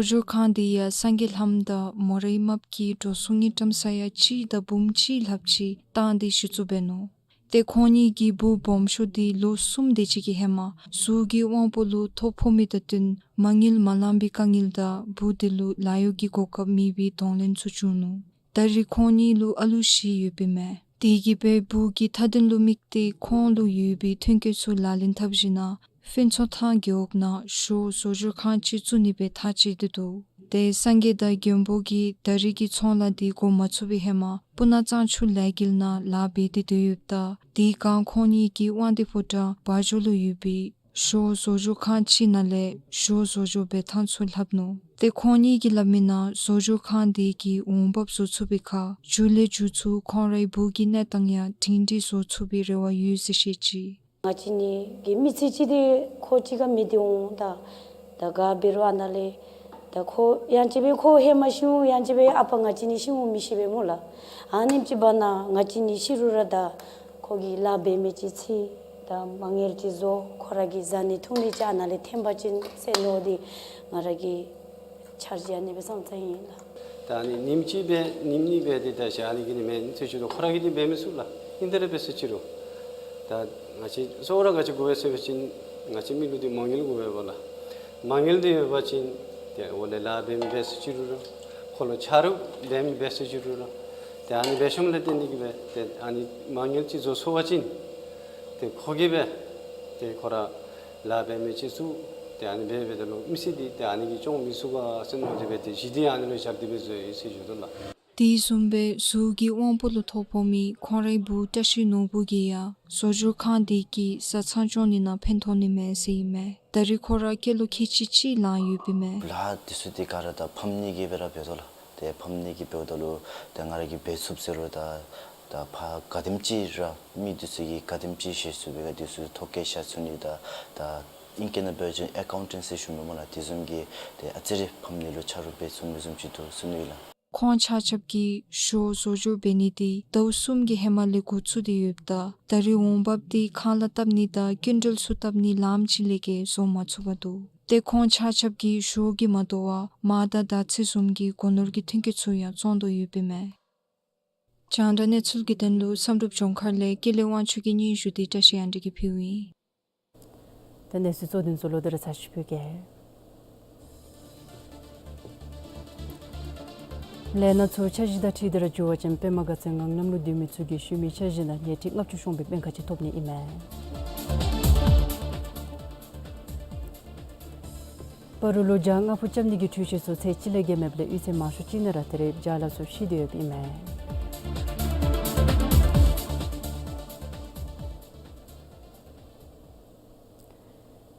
བཅོས་ཁང་དེ་ཡང་སངས་རྒྱས་ལྷམོ་དང་མོ་རའི་རྨགཔ་གིས་འགྲོ་སོང་གི་བཀྲམ་ས་ཡང་གཅིག་དང་འབུམ་གཅིག་ལྷགཔ་ཅིག་བཏང་སྟེ་གཞི་བཙུགས་འབད་ནུག། ཏེ་ཁོང་གཉིས་ཀྱི་བུ་སྦོམ་ཤོས་དེ་ལོ་གསུམ་དེ་ཅིག་གི་ཧེ་མ་གཟུགས་ཀྱི་དབང་པོ་ལུ་ཐོ་ཕོག་མི་དང་བསྟུན་མ་དངུལ་མ་ལང་པའི་དཀའ་ངལ་དང་བུ་དེ་ལུ་ལཱ་གཡོག་གི་གོ་སྐབས་མེད་པའི་གདོང་ལེན་ཚུ་བྱུང་ནུག། ད་རེས་ཁོང་གཉིས་ལུ་ཨ་ལུ་བཞི་ཡོདཔ་ཨིན་མས། དེ་གིས་སྦེ་བུ་གི་མཐའ་དོན་ལུ་དམིགས་ཏེ་ཁོང་ལུ་ཡོད་པའི་ཐོན་སྐྱེད་ཚུ་ལག་ལེན་འཐབ་ཞིནམ་ལས་ཕུན་ཚོགས་ཐང་རྒེད་འོག་ནང་ཞོ་བཟོ་བཅོས་ཁང་ཅིག་བཙུགས་ནི་སྦེ་ཐག་བཅད་དེ་འདུག། ཏེ་སངས་རྒྱས་དང་མགོན་པོ་གིས་ད་རེས་ཀྱི་ཚོང་ལཱ་དེ་འགོ་མ་བཙུགས་པའི་ཧེ་མ་སྤུ་ན་གཙང་ཆུ་ལས་འགུལ་ནང་ལཱ་འབད་དེ་སྡོད་ཡོདཔ་ད་དེའི་སྒང་ཁོང་གཉིས་ཀྱིས་དབང་འདུས་ཕོ་བྲང་བ་འཇོ་ལུ་ཡོད་པའི་ཞོ་བཟོ་བཅོས་ཁང་ཅིག་ནང་ལས་ཞོ་བཟོ་བཅོས་འབད་ཐངས་ཚུ་ལྷབ་ནུག། ཏེ་ཁོང་གཉིས་ཀྱིས་སླབ་མི་ནང་བཟོ་བཅོས་ཁང་དེ་གིས་འོང་འབབ་བཟོ་ཚུགས་པའི་ཁར་མཇུག་ལས་མཇུག་ཚུ་ཁོང་རའི་བུ་གི་གནས་སྟངས་ཡང་སྒྲིང་སྒྲི་བཟོ་ཚུགས་པའི་རེ་བ་ཡོད་ཟེར་བཤད་ཅི། ང་བཅས་གཉིས་ཀྱི་མི་ཚེ་གཅིག་དེ་ཁོ་གཅིག་ཁར་མི་དེ་འོང་ད། ད་ག་འབད་རུང་ཨ་ནཱ་ལས། ད་ཁོ་ཡང་ཅིན་སྦེ་ཁོ་ཧེ་མ་ཤི་འོང་ཡང་ཅིན་སྦེ་ཨ་པ་ང་བཅས་གཉིས་ཤི་འོང་མི་ཤེས་པས་སྨོ་ལགས། ཨ་ནེམ་ཅིག་འབད་ནི་ང་བཅས་གཉིས་ཤི་རུང་ར་ད་ཁོ་གིས་ལཱ་འབད་མི་ཅིག་འཚོལ། ད་མ་དངུལ་ཅིག་བཟོ་ཁོ་ར་གིས་བཟའ་ནི་འཐུང་ནི་ཅིག་ཨ་ནཱ་ལས་ཐོན་པ་ཅིན་ཟེར་མནོ་སྟེ་ང་ར་གི་འཆར་གཞི་ཨ་ནི་སྦེ་བསམ་བསམ་ཨིན་ལགས། ད་ཨ་ནི་ཉིནམ་གཅིག་སྦེ་ཉིནམ་གཉིས་སྦེ་དེ་ད་ཞག་ཨ་ནི་གི་ནི་མེན་ཟེར་ཞུ་དོ། ཁོ་ར་གིས་འདི་འབད་མི་ཚུགས་ལགས། ཨིན་ཏེ་ར་འབད་ཟེར་ཅི་རུང་། ད་ང་བཅས་གཙོ་བོ་ར་ང་བཅས་དགོ་པས་ཟེར་བ་ཅིན་ང་བཅས་མི་ལུ་འདི་མ་དངུལ་དགོ་པས་སྨོ་ལགས། མ་དངུལ་འདི་ཡོད་པ་ཅིན་ཏེ་འོག་ལས་ལཱ་འབད་མི་འབད་ཟེར་ཅི་རུང་ར་ཁོ་ལུ་ཆ་རོགས་འབད་མི་འབད་ཟེར་ཅི་རུང་ར་ཏེ་ཨ་ནི་འབད་ཤོམ་ལས་བརྟེན་ཏེ་གིས་སྦེ་ཏེ་ཨ་ནི་མ་དངུལ་ཅིག་བཟོ་ཚུགས་པ་ཅིན་ཏེ་ཁོ་གིས་སྦེ་ཏེ་ཁོ་ར་ལཱ་འབད་མི་ཅིག་བཙུགས་ཏེ་ཨ་ནི་འབད་འབདཝ་ད་ལུ་མི་སེར་འདི་ཏེ་ཨ་ནི་གིས་སྐྱོང་མི་ཚུགས་ག་ཟེར་མནོ་སྟེ་སྦེ་ཏེ་གཞི་འདི་ཨ་ནི་ལུ་བཞག་སྟེ་སྦེ་བཟོ་ཡི་ཟེར་ཞུ་དོ་ལགས། དེ་བཟུམ་སྦེ་གཟུགས་ཀྱི་དབང་པོ་ལུ་ཐོ་ཕོག་མི་ཁོང་རའི་བུ་བཀྲ་ཤིས་ནོར་བུ་གིས་ཡང་བཟོ་བཅོས་ཁང་དེ་གིས་བཟའ་ཚང་སྐྱོང་ནི་ནང་ཕན་ཐོགས་ནི་མས་ཟེར་ཨིན་མས། ད་རེས་ཁོ་ར་སྐྱེས་ལོ་ཁལ་གཅིག་གཅིག་ལང་ཡོདཔ་ཨིན་མས། ལཱ་འདི་ཚུ་འདི་ག་ར་ད་ཕམ་གཉིས་ཀྱིས་སྦེ་ར་འབད་དོ་ལགས། ཏེ་ཕམ་གཉིས་ཀྱིས་འབདཝ་ད་ལུ་ཏེ་ང་ར་གིས་འབད་ཚུགསཔ་ཟེར་རུང་ད་ད་ཕར་ག་དེམ་ཅིག་ར་མི་འདི་ཚུ་གིས་ག་དེམ་ཅིག་བཞེས་ཚུགས་པས་ག་འདི་ཚུ་ཐོ་བཀོད་བཞག་ཚུགས་ནི་ད་ད་ཨིང་སྐད་ནང་འབད་བ་ཅིན་ཨེ་ཀའུན་ཊེནཊ་ཟེར་ཞུ་མི་སྨོ་ལགས། དེ་བཟུམ་གྱི་ཏེ་ཨ་ཙི་རེ་ཕམ་གཉིས་ལུ་ཆ་རོགས་འབད་ཚུགས་མི་བཟུམ་ཅིག་འདུག་ཟེར་མནོ་ཡི་ལགས། ཁོང་ཆ་ཁྱབ་ཀྱིས་ཞོ་བཟོ་བཅོས་འབད་ནི་དེ་ཟླཝ་གསུམ་གྱི་ཧེ་མ་ལས་འགོ་བཙུགས་ཏེ་ཡོདཔ་ད་ད་རེས་འོང་འབབ་དེ་ཁང་གླ་བཏབ་ནི་དང་སྐྱིན་འགྲུལ་ཚུ་བཏབ་ནི་ལངམ་ཅིག་ལས་བརྒལ་བཟོ་མ་ཚུགས་པར་འདུག། ཏེ་ཁོང་ཆ་ཁྱབ་ཀྱིས་ཞོ་གིས་མ་དོ་བར་མར་དང་དར་ཚི་བཟུམ་གྱི་སྒོ་ནོར་གྱི་ཐོན་སྐྱེད་ཚུ་ཡང་བཙོང་དོ་ཡོདཔ་ཨིན་མས། རྒྱང་བསྒྲགས་གནས་ཚུལ་གྱི་དོན་ལུ་བསམ་གྲུབ་ལྗོངས་མཁར་ལས་ཀུན་ལེགས་དབང་ཕྱུག་གི་སྙན་ཞུ་དེ་བཀྲ་ཤིས་དབྱངས་སྒྲོན་གྱིས་ཕུལཝ་ཨིན། ད་གནས་ཚུལ་གཙོ་དོན་ཚུ་ལོག་སྟེ་ར་ཚར་ཅིག་ཕུལ་གེ། ལས་སྣ་ཚོགས་འཆར་གཞི་དང་འཁྲིལ་ཏེ་ར་འགྱོ་བ་ཅིན་པདྨ་དགའ་ཚལ་ངང་ལམ་ལུ་སྡོད་མི་ཚུ་གིས་ཞུ་མི་འཆར་གཞི་ནང་ཉལ་ཁྲི་ལྔ་བཅུ་ཤོང་པའི་སྤུན་ཁ་ཅིག་ཐོབ་ནི་ཨིན་མས། སྤ་རོ་ལུ་བྱཱར་ལྔ་ཕུ་རྐྱབ་ནི་གི་འཕྲུལ་ཆས་ཚུ་ཚེས་གཅིག་ལས་རྐྱབ་མི་ལས་དབྱེ་ཚེས་མང་ཤོས་ཅིག་ནང་ར་ད་རེས་བྱཱར་ལཱ་ཚུ་ཤི་སྟེ་ཡོདཔ་ཨིན་མས།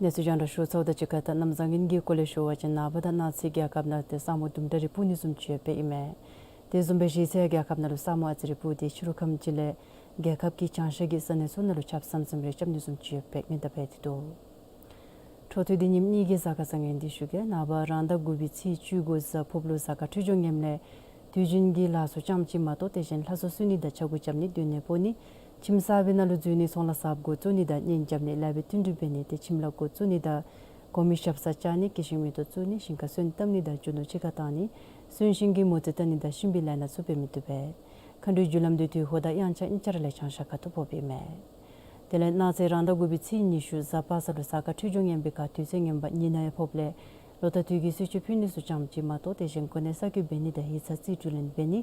གནས་ཚུལ་རྒྱང་བསྒྲགས་ཞུ་ཚརཝ་དང་གཅིག་ཁར་ད་གནམ་བཟང་ངན་གྱི་སྐོར་ལས་ཞུ་བ་ཅིན་ནངས་པ་དང་གནངས་ཚེ་རྒྱལ་ཁབ་ནང་ཏེ་ས་སྨུག་དུམ་གྲ་རེ་སྤུབ་ནི་བཟུམ་ཅིག་ཡོདཔ་ཨིན་མས། དེ་བཟུམ་སྦེ་གཞེས་ཚེ་རྒྱལ་ཁབ་ནང་ལུ་ས་སྨུག་ཨ་ཙི་རེ་སྤུབ་སྟེ་ཕྱི་རུ་ཁམས་ཅིག་ལས་རྒྱལ་ཁབ་ཀྱི་བྱང་ཤར་གྱི་ས་གནས་ཚུ་ནང་ལུ་ཆརཔ་ཟམ་ཟིམ་རེ་རྐྱབ་ནི་བཟུམ་ཅིག་ཡོདཔ་སྨོ། ད་འབད་དེ་འདུག། འཕྲོ་མཐུད་དེ་ཉིནམ་གཉིས་ཀྱི་གཟའ་སྐར་བཟང་ངན་འདི་ཞུ་གེ། ནངས་པ་རང་ཟླ་དགུ་པའི་ཚེས་བཅུ་དགུ་གཟའ་ཕུརཔ་ལུ་གཟའ་སྐར་འཕྲོད་སྦྱོར་ངནམ་ལས་དུས་རྒྱུན་གྱི་ལཱ་ཚུ་རྐྱངམ་ཅིག་མ་གཏོགས་དེ་བཞིན་ལྷ་གསོལ་གསོལ་ནི་དང་ཕྱྭ་འགུགས་རྐྱབ་ནི་སྡོད་གནས་སྤོ་ནི་ཁྱིམ་གསར་པའི་ནང་ལུ་འཛུལ་ནི་ཚོང་ལཱ་གསརཔ་འགོ་བཙུགས་ནི་དང་གཉེན་རྐྱབ་ནི་ལཱ་འབད་བསྟུན་གྲོས་འབད་ནི་ཏེ་ཁྱིམ་ལཱ་འགོ་བཙུགས་ནི་དང་གོང་མའི་ཞབས་སར་བཅར་ནི་སྐྱེད་ཤིང་མེ་ཏོག་བཙུགས་ནི་ཞིང་ཁར་སོན་བཏབ་ནི་དང་རྒྱུ་ནོར་ཕྱི་ཁར་བཏང་ནི་གསོན་གཤིན་གྱི་མོ་རྩིས་བལྟ་ནི་དང་གཤིན་པོའི་ལས་སྣ་ཚུ་འབད་མི་བཏུབ་པས། མཁའ་འགྲོའི་རྒྱུ་ལམ་འདི་དུས་འཁོར་དང་དབྱངས་འཆར་གཉིས་ཆ་ར་ལས་བྱང་ཤར་ཁ་ཐུག་ཕོགཔ་ཨིན་མས། དེ་ལས་གནངས་ཚེ་རང་ཟླ་དགུ་པའི་ཚེས་ཉི་ཤུ་གཟའ་པ་སངས་ལུ་གཟའ་སྐར་འཕྲོད་སྦྱོར་ངན་པའི་ཁར་དུས་ཚོད་ངན་པ་ཉི་ནག་ཡང་ཕོགཔ་ལས་ལོ་ཟླ་དུས་ཀྱི་གསོལ་མཆོད་ཕུལ་ནི་ཚུ་ཙམ་ཅིག་མ་གཏོགས་དེ་བཞིན་གོ་གནས་གསར་བསྐོ་འབད་ནི་དང་ཡིག་ཚང་རྩིས་སྤྲོད་ལེན་འབད་ནི།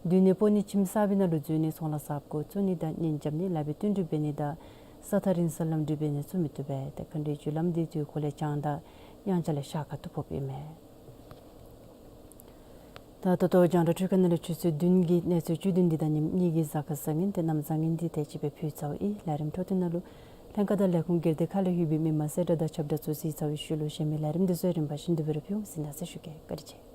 འདུག་ནི་སྤོ་ནི་ཁྱིམ་གསར་པའི་ནང་ལུ་འཛུལ་ནི་ཚོང་ལཱ་གསརཔ་འགོ་བཙུགས་ནི་དང་གཉེན་རྐྱབ་ནི་ལཱ་འབད་བསྟུན་གྲོས་འབད་ནི་དང་ས་ཐག་རིང་སར་ལམ་འགྲུལ་འབད་ནི་ཚུ་མི་བཏུབ་པས། ཏེ་མཁའ་འགྲོའི་རྒྱུ་ལམ་འདི་དུས་འཁོར་ལས་བྱང་དང་དབྱངས་འཆར་ལས་ཤར་ཁ་ཐུག་ཕོགཔ་ཨིན་མས། ད་ད་ལྟོ་རྒྱང་བསྒྲགས་འཕྲུལ་ཁང་ནང་ལས་ཆུ་ཚོད་བདུན་གྱི་གནས་ཚུལ་བཅུད་བསྡུས་འདི་དང་ཉིནམ་གཉིས་ཀྱི་གཟའ་སྐར་གསར་རྙིང་ཏེ་གནམ་གཟའ་རྙིང་འདི་དེ་ཅིག་སྦེ་ཕུལ་ཚརཝ་ཨིན། ལས་རིམ་འཕྲོ་མཐུད་ནང་ལུ་ལྷན་ཁག་དང་ལས་ཁུངས་སྒེར་སྡེ་ཁག་ལས་ལྷོད་པའི་མི་མང་གསལ་བསྒྲགས་དང་ཁྱབ་བསྒྲགས་ཚུ་གཟིགས་ཚར་བའི་ཤུལ་ལུ་གཞན་མི་ལས་རིམ་འདི་ཚུ་རིམ་པ་བཞིན་དུ་སྦེ་ར་ཕུལ་འོང་ཟེར་གནང་ཟེར་ཞུ་གེ། བཀའ་དྲིན་ཆེ།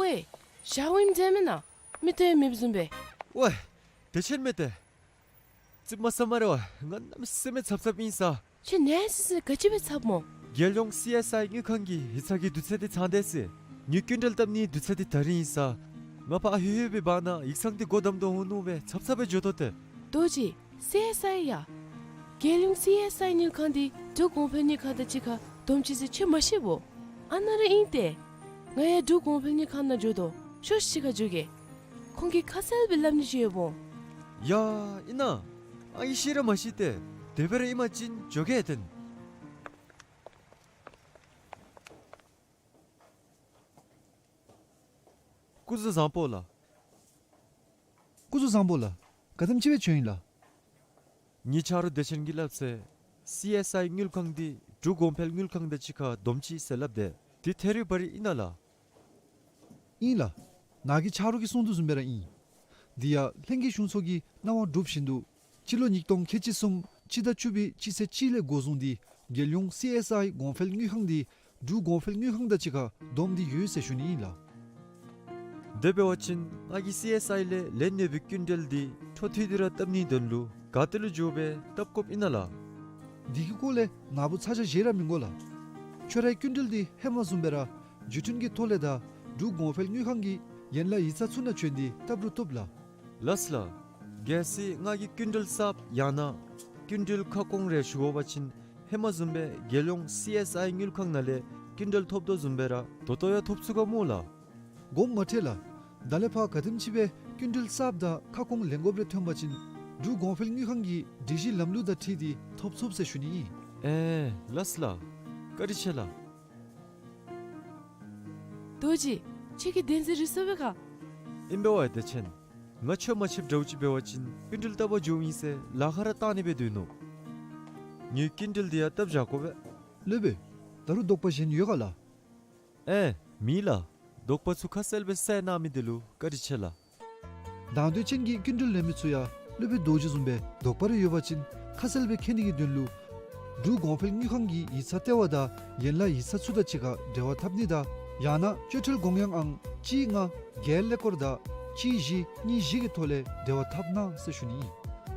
ཝའེ། ཞག་ཝིམ་ཛེ་མེན་ན། མི་ཏེ་མེདཔ་བཟུམ་སྦེ། ཝའེ། བདེ་ཆེན་མི་ཏེ། ཙིགཔ་མ་ཟ་སྨ་རེ་ཝ། ང་གནམ་མེད་ས་མེད་འཚབ་འཚབ་ཨིན་ས། ཁྱོད་གནས་སི་སི་ག་ཅི་སྦེ་འཚབ་སྨོ། རྒྱལ་ཡོངས་སི་ཨེསི་ཨའི་དངུལ་ཁང་གི་ཡིག་ཚང་གི་དུས་ཚོད་འདི་ཚང་སྟེ་ཟེར། ངེའི་སྐྱིན་འགྲུལ་བཏབ་ནིའི་དུས་ཚོད་འདི་ད་རིས་ཨིན་ས། ང་ཕར་ཨ་ཧེ་ཧེ་སྦེ་འབག་ན་ཡིག་ཚང་འདི་སྒོ་བསྡམ་དོ་འོང་མནོ་སྦེ་འཚབ་འཚབ་སྦེ་འགྱོ་དོ་ཏེ། རྡོ་རྗེ། སི་ཨེསི་ཨའི་ཡ། རྒྱལ་ཡོངས་སི་ཨེསི་ཨའི་དངུལ་ཁང་འདི་འབྲུག་གོང་འཕེལ་དངུལ་ཁང་དང་གཅིག་ཁར་བསྡོམས་ཅི་ཟེར་ཁྱོད་མ་ཤེས་བོ། ཨ་ནཱ་ར་ཨིན་ཏེ། ང་ཡང་འབྲུག་གོང་འཕེལ་དངུལ་ཁང་ནང་འགྱོ་དོ། ཤོག་ཤིག་ཁར་འགྱོ་གེ། ཁོང་གིས་ཁ་གསལ་སྦེ་སླབ་ནི་ཅིག་ཡོདཔ་འོང་། ཡ། ཨིན་ན། ཨ་ཡེ་ཤེས་ར་མ་ཤེས་ཏེ། དེ་སྦེ་ར་ཨིན་པ་ཅིན་འགྱོ་གེ་ཏེ། སྐུ་གཟུགས་བཟང་པོ་ལགས། སྐུ་གཟུགས་བཟང་པོ་ལགས། ག་དེམ་ཅིག་སྦེ་བྱོན་ཡི་ལགས། ངེའི་ཆ་རོགས་བདེ་ཆེན་གྱིས་སླབ་ཚེ་སི་ཨེསི་ཨའི་དངུལ་ཁང་འདི་འབྲུག་གོང་འཕེལ་དངུལ་ཁང་དང་གཅིག་ཁར་བསྡོམས་ཅི་ཟེར་སླབ་དེས། འདི་ཐད་རི་བ་རི་ཨིན་ན་ལགས། ཨིན་ལགས། ནཱ་གི་ཆ་རོགས་ཀྱིས་གསུངས་དོ་བཟུམ་སྦེ་ར་ཨིན། འདི་ཡང་ལྷན་རྒྱས་གཞུང་ཚོགས་ཀྱི་གནང་བ་གྲུབ་བཞིན་དུ་སྤྱི་ལོ་ཉིས་སྟོང་ཁལ་གཅིག་གསུམ་སྤྱི་ཟླ་བཅུ་པའི་སྤྱི་ཚེས་གཅིག་ལས་འགོ་བཟུང་སྟེ་རྒྱལ་ཡོངས་སི་ཨེསི་ཨའི་གོང་འཕེལ་དངུལ་ཁང་འདི་འབྲུག་གོང་འཕེལ་དངུལ་ཁང་དང་གཅིག་ཁར་བསྡོམས་ཏེ་ཡོད་ཟེར་ཞུ་ནི་ཨིན་ལགས། དེ་འབད་བ་ཅིན་ང་གིས་སི་ཨེསི་ཨའི་ལས་ལེན་ནི་སྦེ་སྐྱིན་འགྲུལ་འདི་འཕྲོ་མཐུད་དེ་ར་བཏབ་ནིའི་དོན་ལུ་ག་ཏེ་ལུ་འགྱོ་སྦེ་བཏབ་དགོཔ་ཨིན་ན་ལགས། འདི་གི་སྐོར་ལས་ནཱ་བུ་ཚ་གྱང་བཞེས་ར་མི་དགོ་ལགས། ཁྱོད་རའི་སྐྱིན་འགྲུལ་འདི་ཧེ་མ་བཟུམ་སྦེ་ར་བརྒྱུད་འཕྲིན་གྱི་ཐོག་ལས་དང་འབྲུག་གོང་འཕེལ་དངུལ་ཁང་གི་ཡན་ལག་ཡིག་ཚང་ཚུ་ནང་བྱོན་ཏེ་བཏབ་རུང་བཏུབ་ལགས། ལགས་ལགས། གལ་སྲིད་ང་གིས་སྐྱིན་འགྲུལ་གསརཔ་ཡང་ན་སྐྱིན་འགྲུལ་ཁ་སྐོང་རེ་ཞུ་དགོ་པ་ཅིན་ཧེ་མ་བཟུམ་སྦེ་རྒྱལ་ཡོངས་སི་ཨེསི་ཨའི་དངུལ་ཁང་ནང་ལས་སྐྱིན་འགྲུལ་ཐོབ་དོ་བཟུམ་སྦེ་ར་ད་ལྟོ་ཡང་ཐོབ་ཚུགས་ག་སྨོ་ལགས། དགོངསམ་མ་ཁྲེལ་ལགས། ད་ལས་ཕར་ག་དེམ་ཅིག་སྦེ་སྐྱིན་འགྲུལ་གསརཔ་དང་ཁ་སྐོང་ལེན་དགོཔ་རེ་ཐོན་པ་ཅིན་འབྲུག་གོང་འཕེལ་དངུལ་ཁང་གི་སྒྲིག་གཞི་ལམ་ལུགས་དང་འཁྲིལ་ཏེ་ཐོབ་ཚུགས་ཟེར་ཞུ་ནི་ཨིན། ཨེ་ལགས་ལགས། བཀའ་དྲིན་ཆེ་ལགས། རྡོ་རྗེ། ཁྱོད་ཀྱིས་བདེན་འཛིན་རེ་སོང་པས་ག། ཨིན་པས་ཝའེ་བདེ་ཆེན། ང་ཁྱོད་མ་ཕྱདཔ་འདྲཝ་ཅིག་འབད་བ་ཅིན་སྐྱིན་འགྲུལ་བཏབ་པར་འགྱོཝ་ཨིན་ཟེར་ལཱ་ཁག་ར་བཏང་ནི་སྦེ་སྡོད་ནུག། ངེའི་སྐྱིན་འགྲུལ་འདི་ཡང་བཏབ་བཞག་དགོ་པས། སློབ་དཔོན། ད་རུང་དོགས་པ་གཞན་ཡོད་ག་ལགས། ཨེ་མེད་ལགས། དོགས་པ་ཚུ་ཁ་གསལ་སྦེ་བསལ་གནང་མི་འདི་ལུ་བཀའ་དྲིན་ཆེ་ལགས། དང་འདོད་ཅན་གྱི་སྐྱིན་འགྲུལ་ལེན་མི་ཚུ་ཡང་སློབ་དཔོན་རྡོ་རྗེ་བཟུམ་སྦེ་དོགས་པ་རེ་ཡོད་པ་ཅིན་ཁ་གསལ་སྦེ་མཁྱེན་ནི་གི་དོན་ལུ་འབྲུག་གོང་འཕེལ་དངུལ་ཁང་གི་ཡིག་ཚང་ལྟེ་བ་དང་ཡན་ལག་ཡིག་ཚང་ཚུ་དང་གཅིག་ཁར་འབྲེལ་བ་འཐབ་ནི་དང་ཡང་ན་སྤྱོད་ཁྲལ་དགོངས་ཡངས་ཨང་གཅིག་ལྔ་བརྒྱད་ཀླད་ཀོར་དང་གཅིག་བཞི་གཉིས་བཞི་གི་ཐོག་ལས་འབྲེལ་བ་འཐབ་གནང་ཟེར་ཞུ་ནི་ཨིན།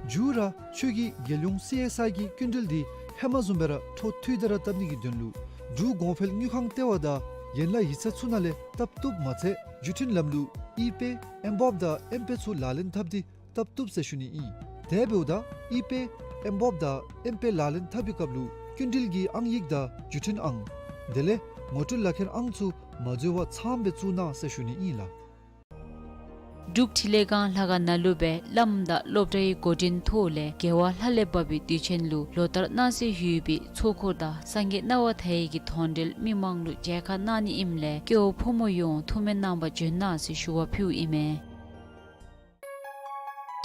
མཇུག་ར་ཁྱོད་ཀྱིས་རྒྱལ་ཡོངས་སི་ཨེསི་ཨའི་གི་སྐྱིན་འགྲུལ་འདི་ཧེ་མ་བཟུམ་སྦེ་ར་འཕྲོ་མཐུད་དེ་ར་བཏབ་ནི་གི་དོན་ལུ་འབྲུག་གོང་འཕེལ་དངུལ་ཁང་ལྟེ་བ་དང་ཡན་ལག་ཡིག་ཚང་ཚུ་ནང་ལས་བཏབ་བཏུབ་མ་ཚད་བརྒྱུད་འཕྲིན་ལམ་ལུགས་ཨི་པེ་ཨེམ་བོབ་དང་ཨེམ་པེ་ཚུ་ལག་ལེན་འཐབ་སྟེ་བཏབ་བཏུབ་ཟེར་ཞུ་ནི་ཨིན། དེ་འབདཝ་ད་ཨི་པེ་ཨེམ་བོབ་དང་ཨེམ་པེ་ལག་ལེན་འཐབ་པའི་སྐབས་ལུ་སྐྱིན་འགྲུལ་གྱི་ཨང་ཡིག་དང་བརྒྱུད་འཕྲིན་ཨང་དེ་ལས་ངོ་སྤྲོད་ལག་ཁྱེར་ཨང་ཚུ་མ་འཛོལ་བར་ཚངམ་སྦེ་བཙུགས་གནང་ཟེར་ཞུ་ནི་ཨིན་ལགས། འབྲུག་འཕྲིན་ལས་ཁང་ལྷ་ཁང་ནང་ལུ་སྦེ་བླམ་དང་སློབ་གྲྭའི་འགོ་འདྲེན་ཐོག་ལས་རྒྱལ་བ་ལྷ་ལས་བབས་པའི་དུས་ཆེན་ལུ་ལོ་ལྟར་གནང་སྲོལ་ཡོད་པའི་ཚོགས་འཁོར་དང་སངས་རྒྱས་སྣང་བ་མཐའ་ཡས་ཀྱི་དོན་འགྲེལ་མི་མང་ལུ་མཇལ་ཁ་གནང་ནི་ཨིནམ་ལས་སྐྱེ་བོ་ཕོ་མོ་ཡོངས་ཐུགས་སྨོན་གནང་བར་འབྱོན་གནང་ཟེར་ཞུ་བ་ཕུལཝ་ཨིན་མས།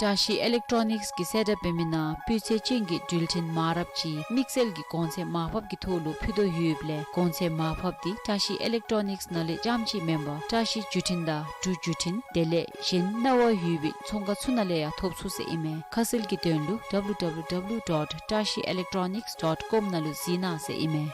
བཀྲ་ཤིས་ཨི་ལེག་ཊོ་ནིཀསི་གི་གསལ་བསྒྲགས་འབད་མི་ནང་སྤུས་ཚད་ཅན་གྱི་འགྲུལ་འཕྲིན་མང་རབས་ཅིག་དམིགས་བསལ་གྱི་གོང་ཚད་མར་ཕབ་ཀྱི་ཐོག་ལུ་ཕུལ་དོ་ཡོདཔ་ལས་གོང་ཚད་མར་ཕབ་འདི་བཀྲ་ཤིས་ཨི་ལེག་ཊོ་ནིཀསི་ནང་ལས་རྐྱངམ་ཅིག་མེན་པར་བཀྲ་ཤིས་བརྒྱུད་འཕྲིན་དང་འབྲུག་བརྒྱུད་འཕྲིན་དེ་ལས་གཞན་གནང་བ་ཡོད་པའི་ཚོང་ཁང་ཚུ་ནང་ལས་ཡང་ཐོབ་ཚུགས་ཟེར་ཨིན་མས། ཁ་གསལ་གྱི་དོན་ལུ་W W W dot trashiyelectronics dot com ནང་ལུ་གཟིགས་གནང་ཟེར་ཨིན་མས།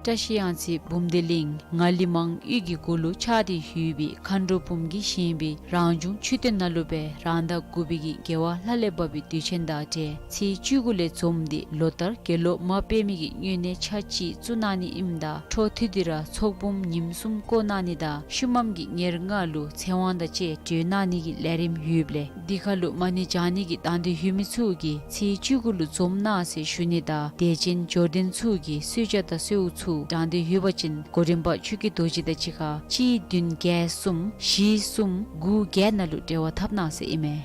བཀྲ་ཤིས་གཡང་རྩེ་འབུམ་སྡེ་གླིང་ངང་ལི་མང་གཡུས་ཀྱི་གུ་ལུ་ཆགས་ཏེ་ཡོད་པའི་མཁའ་འགྲོ་འབུམ་གྱིས་བཞེངས་པའི་རང་བྱུང་མཆོད་རྟེན་ནང་ལུ་སྦེ་རང་ཟླ་དགུ་པའི་གི་རྒྱལ་བ་ལྷ་ལས་བབས་པའི་དུས་ཆེན་དང་འབྲེལ་ཚེས་བཅུ་དགུ་ལས་འཛོམས་ཏེ་ལོ་ལྟར་དགེ་སློང་མ་དཔེ་མེད་ཀྱི་སྨྱུང་གནས་ཆ་གཅིག་བཙུགས་གནང་ནི་ཨིནམ་ད་འཕྲོ་མཐུད་དེ་ར་ཚོགས་འབུམ་ཉིནམ་གསུམ་བསྐོར་གནང་ནི་དང་ཤུལ་མམ་གྱི་ཉེར་ལྔ་ལུ་ཚེ་དབང་དང་བཅས་གྲོལ་གནང་ནི་གི་ལས་རིམ་ཡོདཔ་ལས་འདི་ཁར་ལུ་མ་ཎི་བགྱང་ནི་གི་དང་འདོད་ཡོད་མི་ཚུ་གིས་ཚེས་བཅུ་དགུ་ལུ་འཛོམས་གནང་ཟེར་ཞུ་ནི་དང་དད་ཅན་འབྱོར་ལྡན་ཚུ་གིས་གསོལ་ཇ་དང་གསོལཝ་ཚུ་དང་འདོད་ཡོད་པ་ཅིན་གོ་རིམ་པ་ཆོས་ཀྱི་རྡོ་རྗེ་དང་གཅིག་ཁར་གཅིག་བདུན་བརྒྱད་གསུམ་བཞི་གསུམ་དགུ་བརྒྱད་ནང་ལུ་འབྲེལ་བ་འཐབ་གནང་ཟེར་ཨིན་མས།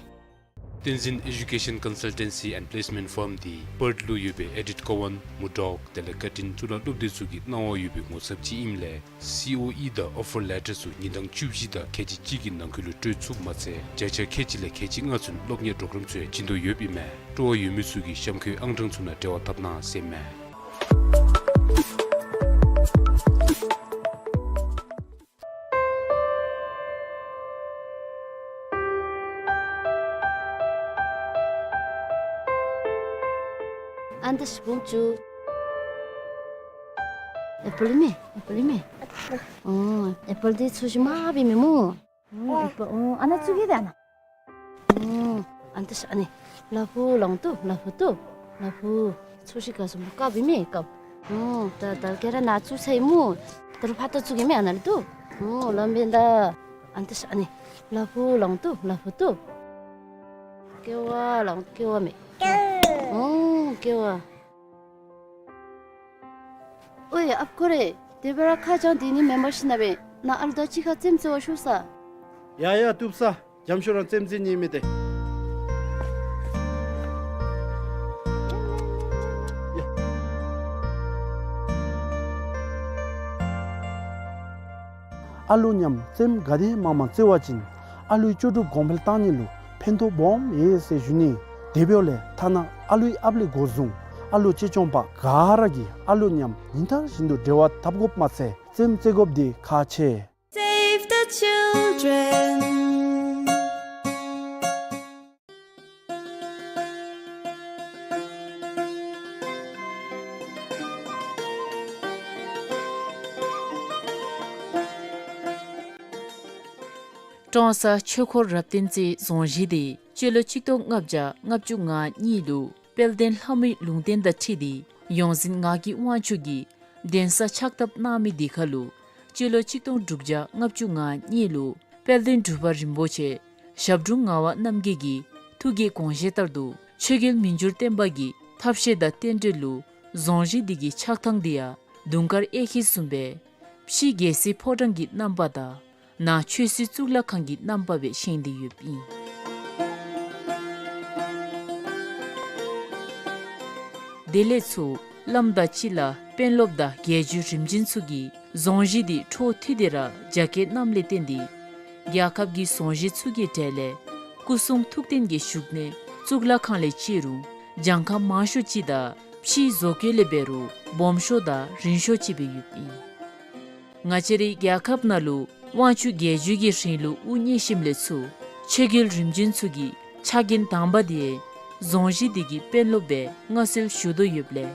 བསྟན་འཛིན་Education Consultancy and Placement Firm འདི་པརཐ་ལུ་ཡོད་པའི་ཨེ་ཌིཐ་ཀོ་ཝན་མུར་ཌོག་དེ་ལས་ཀར་ཊིན་གཙུག་ལག་སློབ་སྡེ་ཚུ་གིས་གནང་བ་ཡོད་པའི་ངོ་ཚབ་ཅིག་ཨིནམ་ལས་སི་ཨོ་ཨི་དང་ཨོ་ཕར་ལེ་ཊར་ཚུ་ཉིན་གྲངས་བཅུ་བཞི་དང་ཁལ་གཅིག་གཅིག་གི་ནང་འཁོད་ལུ་སྤྲོད་ཚུགསཔ་མ་ཚད་བརྒྱ་ཆ་ཁལ་གཅིག་ལས་ཁལ་གཅིག་ལྔ་ཚུན་སློབ་གཉེར་པོརོ་གརམ་ཚུ་ཡང་བྱིན་དོ་ཡོདཔ་ཨིན་མས། སྤྲོ་བ་ཡོད་མི་ཚུ་གིས་གཤམ་འཁོད་ཨང་གྲངས་ཚུ་ནང་འབྲེལ་བ་འཐབ་གནང་ཟེར་ཨིན་མས། ཨ་ནི་ད་ཤི་བུམ་ཅུ། ཨེ་པཱལ་མས། ཨེ་པཱལ་མས། ཨོ་ཨེ་པཱལ་འདི་ཚོས་ཤིག་མ་འབད་མི་སྨོ། ཨོ་ཨེ་པཱལ། ཨོ་ཨ་ནཱ་བཙུགས་གེ་ད་ཨ་ནཱ། ཨོ་ཨ་ནི་ད་ཤ་ཨ་ནི་ལ་ཕུག་ལོང་ཏོ་ལ་ཕུག་ཏོ་ལ་ཕུག། ཚོས་ཤིག་ག་སོང་བཀབ་འབད་མི་བཀབ། ཨོ་ད་ད་ག་ར་ནཱ་བཙུགས་ཚར་ཡི་སྨོ། ད་རུང་ཕར་ད་བཙུགས་གེ་མས་ཨ་ནཱ་ལུ་ཏོ། ཨོ་ལོང་འབད་ད། ཨ་ནི་ད་ཤ་ཨ་ནི་ལ་ཕུག་ལོང་ཏོ་ལ་ཕུག་ཏོ། ཀེ་བ་ལོང་ཀེ་བ་མས། ཨོ་ཀེ་བ། ཨོའི་ཨཔ་ཁོ་རེ། དེ་སྦེ་ར་ཁ་བྱང་དེ་ནི་མེན་པར་ཤིག་ན་སྦེ་ནཱ་ཨ་ལུ་དང་གཅིག་ཁར་རྩེདམོ་རྩེ་བར་ཤོག་ས། ཡ་ཡ་བཏུབ་ས། འཇམ་ཤོས་རང་རྩེདམོ་རྩེ་ནི་མས་ཏེ། ཡ། ཨ་ལུ་མཉམ་རྩེདམོ་ག་དེ་མང་མང་རྩེ་བ་ཅིན་ཨ་ལུའི་ལྕོགས་གྲུབ་གོང་འཕེལ་གཏང་ནི་ལུ་ཕན་ཐོགས་སྦོམ་ཡོད་ཟེར་ཞུ་ནི། དེ་འབདཝ་ལས་ཐ་ན་ཨ་ལུའི་ཨཔ་ལས་འགོ་བཟུང་ཨ་ལུ་གཅེས་སྐྱོང་པ་ག་ར་གིས་ཨ་ལུ་མཉམ་ཉིན་ལྟར་བཞིན་དུ་འབྲེལ་བ་འཐབ་དགོཔ་མ་ཚད་རྩེདམོ་རྩེ་དགོཔ་འདི་ཁག་ཆེ། Save the children. ཀྲོང་གསར་ཆོས་འཁོར་རབ་བརྟན་རྩེའི་རྫོང་གཞིས་འདི་སྤྱི་ལོ་ཆིག་སྟོང་ལྔ་བརྒྱ་ལྔ་བཅུ་ང་གཉིས་ལུ་དཔལ་ལྡན་ལྷ་མོའི་ལུང་བསྟན་དང་འཁྲིལ་ཏེ་ཡོངས་འཛིན་ངག་གི་དབང་ཕྱུག་གིས་གདན་ས་ཕྱག་བཏབ་གནང་མི་འདི་ཁར་ལུ་སྤྱི་ལོ་ཆིག་སྟོང་དྲུག་བརྒྱ་ལྔ་བཅུ་ང་གཉིས་ལུ་དཔལ་ལྡན་འབྲུག་པ་རིན་པོ་ཆེ་ཞབས་དྲུང་ངག་དབང་རྣམ་རྒྱལ་གྱི་ཐུགས་ཀྱི་དགོངས་བཞེད་ལྟར་དུ་ཆོས་རྒྱལ་མི་འགྱུར་བརྟན་པ་གི་ཐབས་ཤེས་དང་རྟེན་འབྲེལ་ལུ་རྫོང་གཞིས་འདི་གི་ཆགས་ཐངས་འདི་ཡང་དུང་དཀར་གཡས་འཁྱིལ་བཟུམ་སྦེ་ཕྱི་རྒྱལ་སྲིད་ཕོ་བྲང་གི་རྣམ་པ་དང་ནང་ཆོས་སྲིད་གཙུག་ལག་ཁང་གི་རྣམ་པ་སྦེ་བཞེངས་ཏེ་ཡོདཔ་ཨིན། དེ་ལས་ཚུར་བླམ་དང་སྤྱི་བླ་དཔོན་སློབ་དང་རྒྱལ་བརྒྱུད་རིམ་བྱོན་ཚུ་གིས་རྫོང་གཞིས་འདི་འཕྲོ་མཐུད་དེ་ར་རྒྱ་བསྐྱེད་གནངམ་ལས་བརྟེན་ཏེ་རྒྱལ་ཁབ་ཀྱི་རྫོང་གཞིས་ཚུ་གི་གྲས་ལས་སྐུ་གསུང་ཐུགས་རྟེན་གྱི་བཞུགས་གནས་གཙུག་ལག་ཁང་ལས་བརྩི་རུང་གྱངས་ཁ་མང་ཤོས་ཅིག་དང་ཕྱིའི་བཟོ་བཀོད་ལས་འབད་རུང་སྦོམ་ཤོས་དང་རིང་ཤོས་ཅིག་སྦེ་ཡོདཔ་ཨིན། ང་བཅས་རའི་རྒྱལ་ཁབ་ནང་ལུ་དབང་ཕྱུག་རྒྱལ་བརྒྱུད་ཀྱི་རིང་ལུགས་དབུ་བརྙེས་ཞིནམ་ལས་ཚུར་ཆོས་རྒྱལ་རིམ་བྱོན་ཚུ་གི་ཕྱག་འགན་དང་པ་འདི་རྫོང་གཞིས་འདི་གི་དཔོན་སློབ་སྦེ་མངའ་གསོལ་ཞུ་དོ་ཡོདཔ་ལས་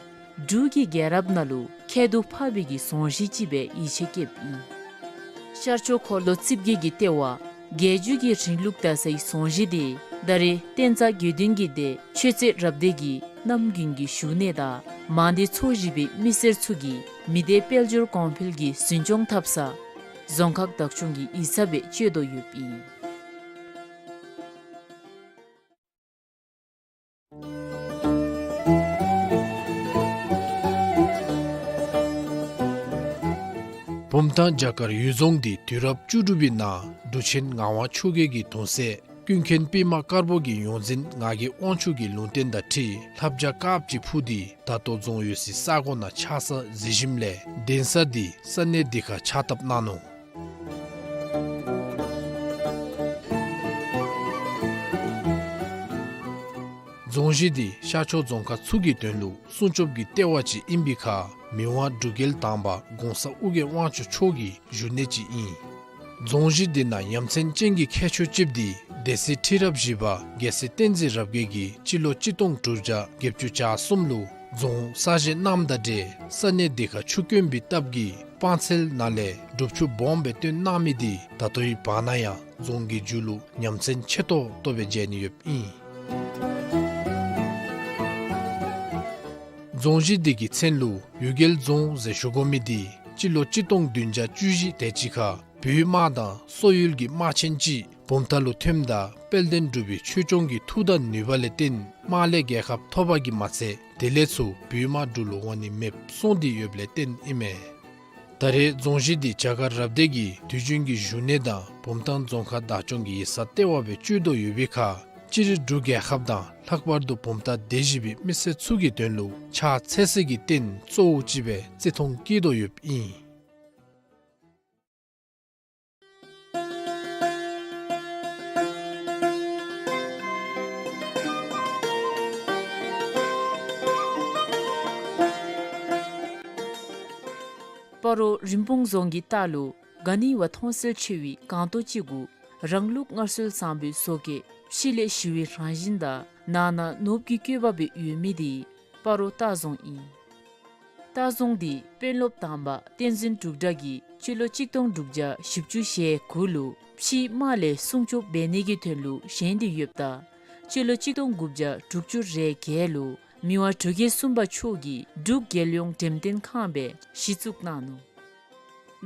འབྲུག་གི་རྒྱལ་རབས་ནང་ལུ་ཁྱད་དུ་འཕགས་པའི་གི་རྫོང་གཞིས་ཅིག་སྦེ་ཡིད་ཆེས་བསྐྱེདཔ་ཨིན། ཤར་ཕྱོགས་འཁོར་ལོ་རྩིབས་བརྒྱད་ཀྱི་ལྟེ་བ་རྒྱལ་བརྒྱུད་ཀྱི་རིང་ལུགས་དར་སའི་རྫོང་གཞིས་འདི་ད་རེས་བསྟན་རྩ་དགེ་འདུན་གྱི་སྡེ་ཆོས་རྩེ་རབ་སྡེ་གི་རྣམ་རྒྱུན་གྱི་བཞུགས་གནས་དང་མང་སྡེ་ཚོ་བཞི་པའི་མི་སེར་ཚུ་གི་མི་སྡེ་དཔལ་འབྱོར་གོང་འཕེལ་གྱི་འཛིན་སྐྱོང་འཐབ་ས་རྫོང་ཁག་བདག་སྐྱོང་གི་ཡིག་ཚང་སྦེ་སྤྱོད་དོ་ཡོདཔ་ཨིན། བུམ་ ད་རྒྱ་གར་འོད་རྫོང་འདི་དུས་རབས་བཅུ་དྲུག་པའི་ནང་འབྲུག་ཆེན་ངག་དབང་ཆོས་རྒྱལ་གྱི་གདུང་སྲས་ཀུན་མཁྱེན་པདྨ་དཀར་པོ་གི་ཡོངས་འཛིན་ངག་གི་དབང་ཕྱུག་གི་ལུང་བསྟན་དང་འཁྲིལ་ལྷ་བྱ་དཀརཔོ་ཅིག་འཕུར་ཏེ་ད་ལྟོ་རྫོང་ཡོད་སའི་ས་གོ་ནང་ཆགས་ས་གཟིགས་ཞིནམ་ལས་གདན་ས་འདི་ས་གནས་འདི་ཁར་ཕྱག་བཏབ་གནང་ནུག། རྫོང་གཞི་འདི་ཤར་ཕྱོགས་རྫོང་ཁག་ཚུ་གི་དོན་ལུ་སྲུང་སྐྱོབ་ཀྱི་ལྟེ་བ་ཅིག་ཨིན་པའི་ཁར་མི་དབང་འབྲུག་རྒྱལ་དང་པ་གོང་ས་ཨོ་རྒྱན་དབང་ཕྱུག་མཆོག་གི་བཞུགས་གནས་ཅིག་ཨིན། རྫོང་གཞི་འདི་ནང་ཡ་མཚན་ཅན་གྱི་ཁྱད་ཆོས་ཅིག་འདི་སྡེ་སྲིད་ཁྲི་རབས་བཞི་པ་རྒྱལ་སྲས་བསྟན་འཛིན་རབ་རྒྱས་ཀྱིས་སྤྱི་ལོ་གཅིག་སྟོང་དྲུག་བརྒྱ་བརྒྱད་ཅུ་གྱ་གསུམ་ལུ་རྫོང་གསར་བཞེངས་གནངམ་དང་འབྲེལ་ས་གནས་འདི་ཁར་ཆུ་དཀོན་པའི་སྟབས་ཀྱིས་སྤང་ཚལ་ནང་ལས་སྒྲུབ་ཆུ་སྦོམ་སྦེ་བཏོན་གནང་མི་འདི་ད་ལྟོའི་བར་ན་ཡང་རྫོང་གི་མཇུག་ལུ་ཡ་མཚན་ཆེ་ཏོག་ཏོ་སྦེ་མཇལ་ནི་ཡོདཔ་ཨིན། རྫོང་གཞི་འདི་གི་མཚན་ལུ་འོད་རྒྱལ་རྫོང་ཟེར་ཞུ་དགོ་མི་འདི་སྤྱི་ལོ་གཅིག་སྟོང་བདུན་བརྒྱ་བཅུ་བཞི་དེ་ཅིག་ཁར་བོད་དམག་དང་སོག་ཡུལ་གྱི་དམག་ཆེན་ཅིག་བུམ་ཐང་ལུ་ཐོནམ་ད་དཔལ་ལྡན་འབྲུག་པའི་ཆོས་སྐྱོང་གི་མཐུ་དང་ནུས་པ་ལས་བརྟེན་དམག་ལས་རྒྱལ་ཁ་ཐོབ་པ་གིས་མ་ཚད་དེ་ལས་ཚུར་བོད་དམག་འབྲུག་ལུ་འོང་ནི་མེདཔ་སོང་སྟེ་ཡོདཔ་ལས་བརྟེན་ཨིན་མས། ད་རེས་རྫོང་གཞི་འདི་རྒྱ་གར་རབ་སྡེ་གི་དུས་རྒྱུན་གྱི་བཞུགས་གནས་དང་བུམ་ཐང་རྫོང་ཁག་བདག་སྐྱོང་གི་ཡིག་ཚང་ལྟེ་བ་སྦེ་སྤྱོད་དོ་ཡོད་པའི་ཁར་སྤྱིར་འབྲུག་རྒྱལ་ཁབ་དང་ལྷག་པར་དུ་བུམ་ཐང་སྡེ་བཞི་པའི་མི་སེར་ཚུ་གི་དོན་ལུ་ཕྱག་འཚལ་སའི་རྟེན་གཙོ་བོ་ཅིག་སྦེ་བརྩི་མཐོང་བསྐྱེད་དོ་ཡོདཔ་ཨིན། སྤ་རོ་རིན་སྤུངས་རྫོང་གི་ལྟག་ལུ་ག་ནི་བ་མཐོང་གསལ་ཆེ་བའི་སྒང་ཏོག་ཅིག་གུ་རང་ལུགས་སྔར་སྲོལ་བཟང་པོའི་བཟོ་བཀོད་ཕྱི་ལས་ཞི་བའི་རང་བཞིན་དང་ནང་ན་ནོར་བུའི་བཀོད་པ་སྦེ་ཡོད་མི་འདི་སྤ་རོ་ལྟ་རྫོང་ཨིན། ལྟ་རྫོང་འདི་དཔོན་སློབ་དང་པ་བསྟན་འཛིན་འབྲུག་གྲགས་ཀྱིས་སྤྱི་ལོ་གཅིག་སྟོང་དྲུག་བརྒྱ་བཞི་བཅུ་ཞེ་དགུ་ལུ་ཕྱིའི་དམག་ལས་སྲུང་སྐྱོབ་འབད་ནི་གི་དོན་ལུ་བཞེངས་ཏེ་ཡོདཔ་ད་སྤྱི་ལོ་གཅིག་སྟོང་དགུ་བརྒྱ་དྲུག་ཅུ་རེ་བརྒྱད་ལུ་མི་དབང་འབྲུག་རྒྱལ་གསུམ་པ་མཆོག་གིས་འབྲུག་རྒྱལ་ཡོངས་འགྲེམས་སྟོན་ཁང་སྦེ་གཞི་བཙུགས་གནང་ནུག།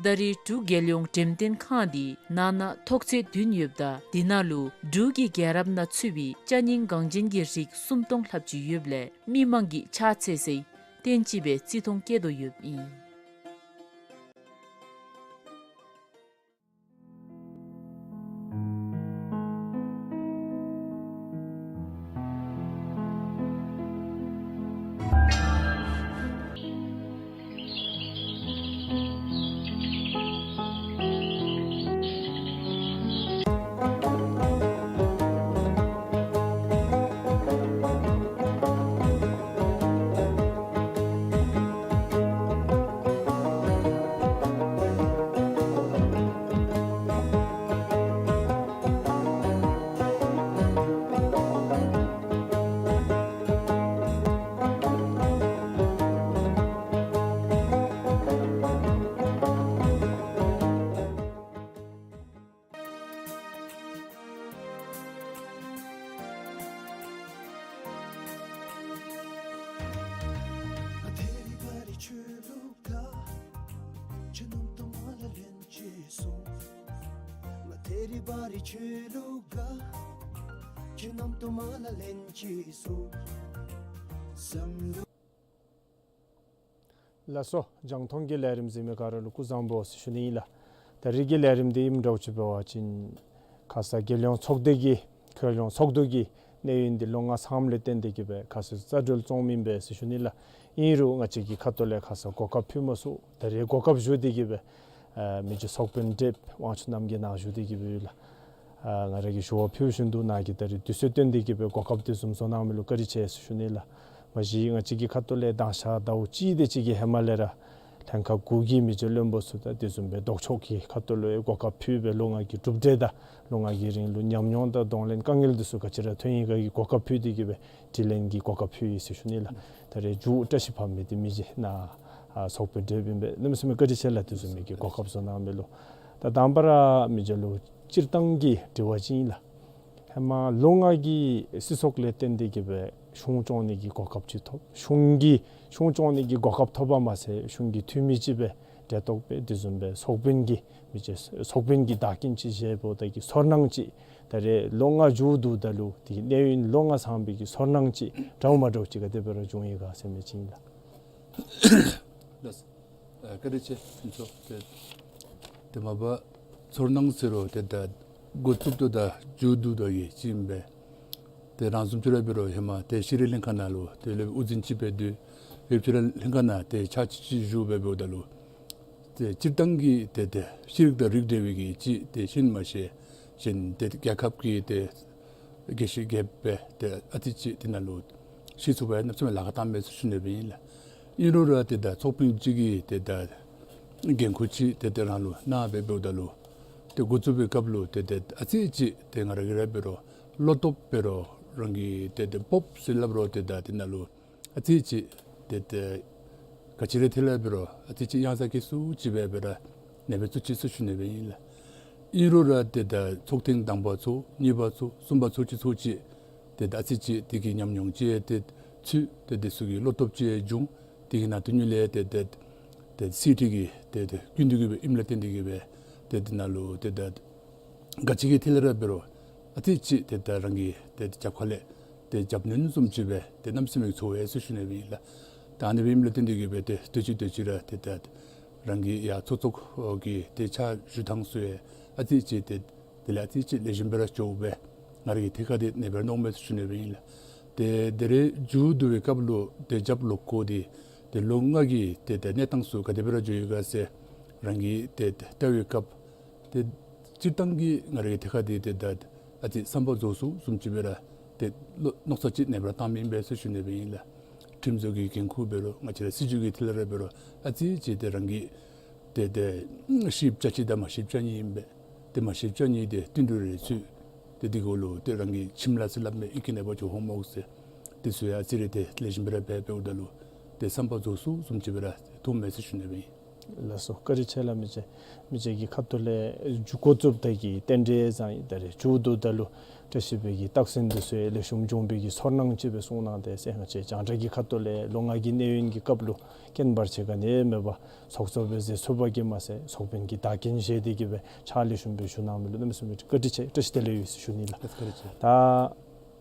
ད་རེས་འབྲུག་རྒྱལ་ཡོངས་འགྲེམས་སྟོན་ཁང་འདི་ནང་ན་ཐོག་ཚད་བདུན་ཡོདཔ་ད་དེ་ནང་ལུ་འབྲུག་གི་རྒྱལ་རབས་ནང་ཚུད་པའི་ཅ་རྙིང་འགངས་ཅན་གྱི་རིགས་སུམ་སྟོང་ལྷགཔ་ཅིག་ཡོདཔ་ལས་མི་མང་གིས་ཕྱག་འཚལ་སའི་རྟེན་ཅིག་སྦེ་བརྩི་མཐོང་བསྐྱེད་དོ་ཡོདཔ་ཨིན། ལགས་སོ། རྒྱང་མཐོང་གི་ལས་རིམ་གཟིགས་མི་ག་ར་ལུ་སྐུ་གཟུགས་བཟང་པོ་ཟེར་ཞུ་ནི་ཨིན་ལགས། ད་རིས་ཀྱི་ལས་རིམ་འདི་ཨིནམ་འདྲཝ་ཅིག་འབད་བ་ཅིན་ཁ་ཙ་རྒྱལ་ཡོངས་ཚོགས་སྡེ་གི་རྒྱལ་ཡོངས་ཚོགས་འདུ་གི་གནས་ཡུན་འདི་ལོ་ལྔ་ཚངམ་ལས་བརྟེན་ཏེ་གི་སྦེ་ཁ་ཙ་རྩ་འགྲོལ་བཙོངམ་ཨིན་པས་ཟེར་ཞུ་ནི་ལགས། ཨིན་རུང་ང་བཅས་ཀྱི་ཁ་ཐུག་ལས་ཁ་ཙ་གོ་སྐབས་ཕུལ་མ་ཚུགས། ད་རིས་གོ་སྐབས་ཞུ་སྟེ་གི་སྦེ་ཨ་མི་རྗེ་ཚོགས་དཔོན་བགྲེསཔ་དབང་ཕྱུག་རྣམ་རྒྱལ་ནཱ་བཞུགས་ཏེ་གི་སྦེ་ཡོད་ལགས། ཨ་ང་ར་གིས་ཞུ་བ་ཕུལ་བཞིན་དུ་ནཱ་གིས་ད་རིས་དུས་ཚོད་བཏོན་ཏེ་གི་སྦེ་གོ་སྐབས་དེ་བཟུམ་བཟོ་གནང་མི་ལུ་བཀའ་དྲིན་ཆེ་ཟེར་ཞུ་ནི་ལགས། མ་གཞི་ང་བཅས་ཀྱི་ཁ་ཐུག་ལས་མདང་ཞག་ཟླཝ་གཅིག་དེ་ཅིག་གི་ཧེ་མ་ལས་ར་ལྷན་ཁག་དགུ་གི་མི་རྗེ་བློན་པོ་ཚུ་དང་དེ་བཟུམ་སྦེ་ལྡོག་ཕྱོགས་ཀྱི་ཁ་ཐུག་ལུ་ཡང་གོ་སྐབས་ཕུལ་སྦེ་ལོ་ལྔ་གི་གྲུབ་འབྲས་དང་ལོ་ལྔ་གི་རིང་ལུ་ཉམས་མྱོང་དང་གདོང་ལེན་དཀའ་ངལ་འདི་ཚུ་ག་ཅི་ར་ཐོན་ཡི་ག་གི་གོ་སྐབས་ཕུལ་ཏེ་གི་སྦེ་དྲི་ལན་གྱི་གོ་སྐབས་ཕུལ་ཡི་ཟེར་ཞུ་ནི་ལགས། ད་རིས་མཇུག་བཀྲ་ཤིས་ཕབ་མི་འདི་མི་རྗེ་ནཱ་ཨ་ཚོགས་དཔོན་བགྲེསཔ་ཨིན་པས། གནམ་མེད་ས་མེད་བཀའ་དྲིན་ཆེ་ལགས། དེ་བཟུམ་མའི་གི་གོ་སྐབས་བཟོ་གནང་མི་ལུ། ད་དང་པ་ར་མི་རྗེ་ལུ་སྤྱིར་བཏང་གི་དྲི་བ་ཅིག་ཨིན་ལགས། ཧེ་མ་ལོ་ལྔ་གི་སྲིད་ཚོགས་ལས་བརྟེན་ཏེ་གི་སྦེ་གཞུང་སྐྱོང་ནི་གི་གོ་སྐབས་ཅིག་ཐོབ། གཞུང་གི་གཞུང་སྐྱོང་ནི་གི་གོ་སྐབས་ཐོབ་པ་མ་ཚད་གཞུང་གི་འཐུས་མི་ཅིག་སྦེ་གྲལ་གཏོགས་འབད། དེ་བཟུམ་སྦེ་ཚོགས་དཔོན་གྱི་མི་རྗེ་ཚོགས་དཔོན་གྱི་བདག་རྐྱེན་ཅིག་བཞེས་འབདཝ་ད་གི་ཚོར་སྣང་ཅིག་ད་རེས་ལོ་ལྔ་མཇུག་བསྡུཝ་ད་ལུ་དེ་གི་གནས་ཡུན་ལོ་ལྔ་ཚང་པའི་གི་ཚོར་སྣང་ཅིག་འདྲཝ་མ་འདྲཝ་ཅིག་ག་དེ་སྦེ་ར་བྱུང་ཡི་ག་ཟེར་མི་ཅིག་ཨིན་ལགས། ལགས། ཨ་བཀའ་དྲིན་ཆེ་ཕུན་ཚོགས་དཔལ། ཏེ་མ་པ་ཚོར་སྣང་ཟེར་རུང་ཏེ་ད་འགོ་བཙུགས་དོ་དང་མཇུག་བསྡུ་དོ་གི་ཅིག་ཨིན་པས། ཏེ་རང་བཟུམ་ཅིག་ར་འབད་རུང་ཧེ་མ་ཏེ་ཤེས་རིག་ལྷན་ཁག་ནང་ལུ་ཏེ་ལས་དབུ་འཛིན་ཅིག་འབད་དེ་ཡོདཔ་ཅིག་ར་ལྷན་ཁག་ནང་ཏེ་ཕྱག་ཕྱིད་ཅིག་ཞུ་སྦེ་འབདཝ་ད་ལུ་ཏེ་སྤྱིར་བཏང་གི་ཏེ་ཏེ་ཤེས་རིག་དང་རིག་འབྲེལ་བའི་གི་ཅིག་ཏེ་ཤེས་མ་ཤེས་ཅིན་ཏེ་རྒྱལ་ཁབ་ཀྱི་ཏེ་དགེ་བཤེས་དགེ་འཕེལ་ཏེ་ཨ་ཙི་ཅིག་དེ་ནང་ལུ་ཤེས་ཚུགས་པར་གནམ་མེད་ས་མེད་ལཱ་ཁག་བཏངམ་མས་ཟེར་ཞུ་ནི་སྦེ་ཨིན་ལགས། ཨིན་རུང་ར་ཏེ་ད་ཚོགས་དཔོན་ཅིག་གིས་ཏེ་ད་འགན་ཁུར་ཅིག་ཏེ་ཏེ་རང་ལུ་གནང་སྦེ་འབདཝ་ད་ལུ་ཏེ་འགོ་བཙུགས་པའི་སྐབས་ལུ་ཏེ་ཏེ་ཨ་ཙི་ཅིག་ཏེ་ང་ར་གིས་ར་འབད་རུང་བློ་སྟོབས་འབད་རུང་རང་གི་ཏེ་ཏེ་སྤོབས་ཟེར་སླབ་རུང་ཏེ་ད་དེ་ནང་ལུ་ཨ་ཙི་ཅིག་ཏེ་ཏེ་ག་ཅི་ར་ཐད་ལས་འབད་རུང་ཨ་ཙི་ཅིག་གཡང་ས་བཀལ་སུ་ཅིག་སྦེ་འབད་ར་ཨ་ནེ་སྦེ་ཚུད་ཅི་ཟེར་ཞུ་ནི་སྦེ་ཨིན་ལགས། ཨིན་རུང་ར་ཏེ་ད་ཚོགས་ཐེངས་དང་པ་ཚུགས་གཉིས་པ་ཚུགས་གསུམ་པ་ཚུགས་ཅིག་ཚུགས་ཅིག་ཏེ་ད་ཨ་ཙི་ཅིག་དེ་གི་ཉམས་མྱོང་ཅིག་ཏེ་ཚུད་ཏེ་དེ་ཚུ་གི་བློ་སྟོབས་ཅིག་འབྱུང་། དེ་གི་ནང་དོན་ལས་ཏེ་ཏེ་ཏེ་སྲིད་ཁྲི་གི་ཏེ་ཏེ་སྐུ་མདུན་གྱི་སྦེ་ཨིནམ་ལས་བརྟེན་ཏེ་གི་སྦེ་ཏེ་དེ་ནང་ལུ་ཏེ་ད་ག་ཅི་གི་ཐད་ལས་ར་འབད་རུང་ཨ་ཙི་ཅིག་ཏེ་ད་རང་གི་ཏེ་རྒྱབ་ཁ་ལས་ཏེ་རྒྱབ་སྣོན་བཟུམ་ཅིག་སྦེ་ཏེ་གནམ་མེད་ས་མེད་ཚོར་བས་ཟེར་ཞུ་ནི་སྦེ་ཨིན་ལགས། ད་ཨ་ནི་སྦེ་ཨིནམ་ལས་བརྟེན་ཏེ་གི་སྦེ་ཏེ་དུས་ཅི་དུས་ཅི་ར་ཏེ་ད་རང་གི་ཡ་ཚོགས་གཙོ་གི་ཏེ་ཕྱག་ཞུ་ཐངས་ཚུ་ཡང་ཨ་ཙི་ཅིག་ཏེ་དེ་ལས་ཨ་ཙི་ཅིག་ལེགས་ཤོམ་སྦེ་ར་འགྱོ་སྦེ་ང་ར་གི་ཐད་ཁར་ཏེ་ཨ་ནེ་སྦེ་ར་མནོཝ་མས་ཟེར་ཞུ་ནི་སྦེ་ཨིན་ལགས། ཏེ་དེ་རེ་མཇུག་བསྡུ་བའི་སྐབས་ལུ་ཏེ་རྒྱབ་ལོགས་སྐོར་ཏེ་ཏེ་ལོ་ལྔ་གི་ཏེ་ཏེ་གནས་སྟངས་ཚུ་ག་དེ་སྦེ་ར་འགྱོ་ཡི་ག་ཟེར་རང་གིས་ཏེ་ཏེ་བལྟ་བའི་སྐབས་ཏེ་སྤྱིར་བཏང་གི་ང་ར་གི་ཐད་ཁར་ཏེ་ཏེ་ད་ཨ་ཙི་བསམ་པ་རྫོགས་སོང་བཟུམ་ཅིག་སྦེ་ར་ཏེ་བློ་མནོ་བསམ་ཅིག་ཨ་ནེ་སྦེ་ར་བཏངམ་ཨིན་པས་ཟེར་ཞུ་ནི་སྦེ་ཨིན་ལགས། ཁྲིམས་བཟོ་གི་འགན་ཁུར་འབད་རུང་ང་བཅས་ར་སྲིད་བྱུས་ཀྱི་ཐད་ལས་ར་འབད་རུང་ཨ་ཙི་ཅིག་ཏེ་རང་གི་ཏེ་ཏེ་ཤེསཔ་ཆ་གཅིག་དང་མ་ཤེསཔ་ཆ་གཉིས་ཨིན་པས། ཏེ་མ་ཤེསཔ་ཆ་གཉིས་དེ་བསྟུན་གྲོས་རེ་ཚུད་དེ་དེ་གུ་ལུ་ཏེ་རང་གི་ཁྱིམ་ལཱ་ཟེར་སླབ་མི་ཨིན་གྱི་ཨ་ནེ་སྦེ་འགྱོ་འོང་སྨོ་ཟེར། དེ་ཚུ་ཡང་ཨ་ཙི་རེ་ཏེ་ལེགས་ཤོམ་སྦེ་ར་འབད་འབདཝ་ད་ལུ་ཏེ་བསམ་པ་རྫོགས་སོང་བཟུམ་ཅིག་སྦེ་ར་མཐོངམ་མས་ཟེར་ཞུ་ནི་སྦེ་ཨིན། ལགས་སོ། བཀའ་དྲིན་ཆེ་ལགས། མི་རྗེ་མི་རྗེ་གི་ཁ་ཐུག་ལས་འགོ་བཙུགསཔ་ད་གི་རྟེན་འབྲེལ་བཟང་ཡི། ད་རེས་མཇུག་བསྡུཝ་ད་ལུ་བཀྲ་ཤིས་པའི་གི་རྟགས་མཚན་འདི་ཚུ་ཡང་ལེགས་ཤོམ་འབྱུང་བའི་གི་ཚོར་སྣང་ཅིག་སྦེ་གསུངས་གནང་དེས་ཟེར། ང་བཅས་རྒྱང་བསྒྲགས་ཀྱི་ཁ་ཐུག་ལས་ལོ་ལྔ་གི་གནས་ཡུན་གྱི་སྐབས་ལུ་རྐྱེན་བར་ཆད་ག་ནི་མེད་པར་ཚོགས་གཙོ་སྦེ་མཛད་ཚུགས་པ་གིས་མ་ཚད་ཚོགས་དཔོན་གྱི་བདག་རྐྱེན་བཞེས་ཏེ་གི་སྦེ་ཕྱག་ལེགས་ཤོམ་སྦེ་ཞུ་གནང་མི་ལུ་གནམ་མེད་ས་མེད་བཀའ་དྲིན་ཆེ་བཀྲ་ཤིས་བདེ་ལེགས་ཡོད་ཟེར་ཞུ་ནི་ལགས། བཀའ་དྲིན་ཆེ། ད་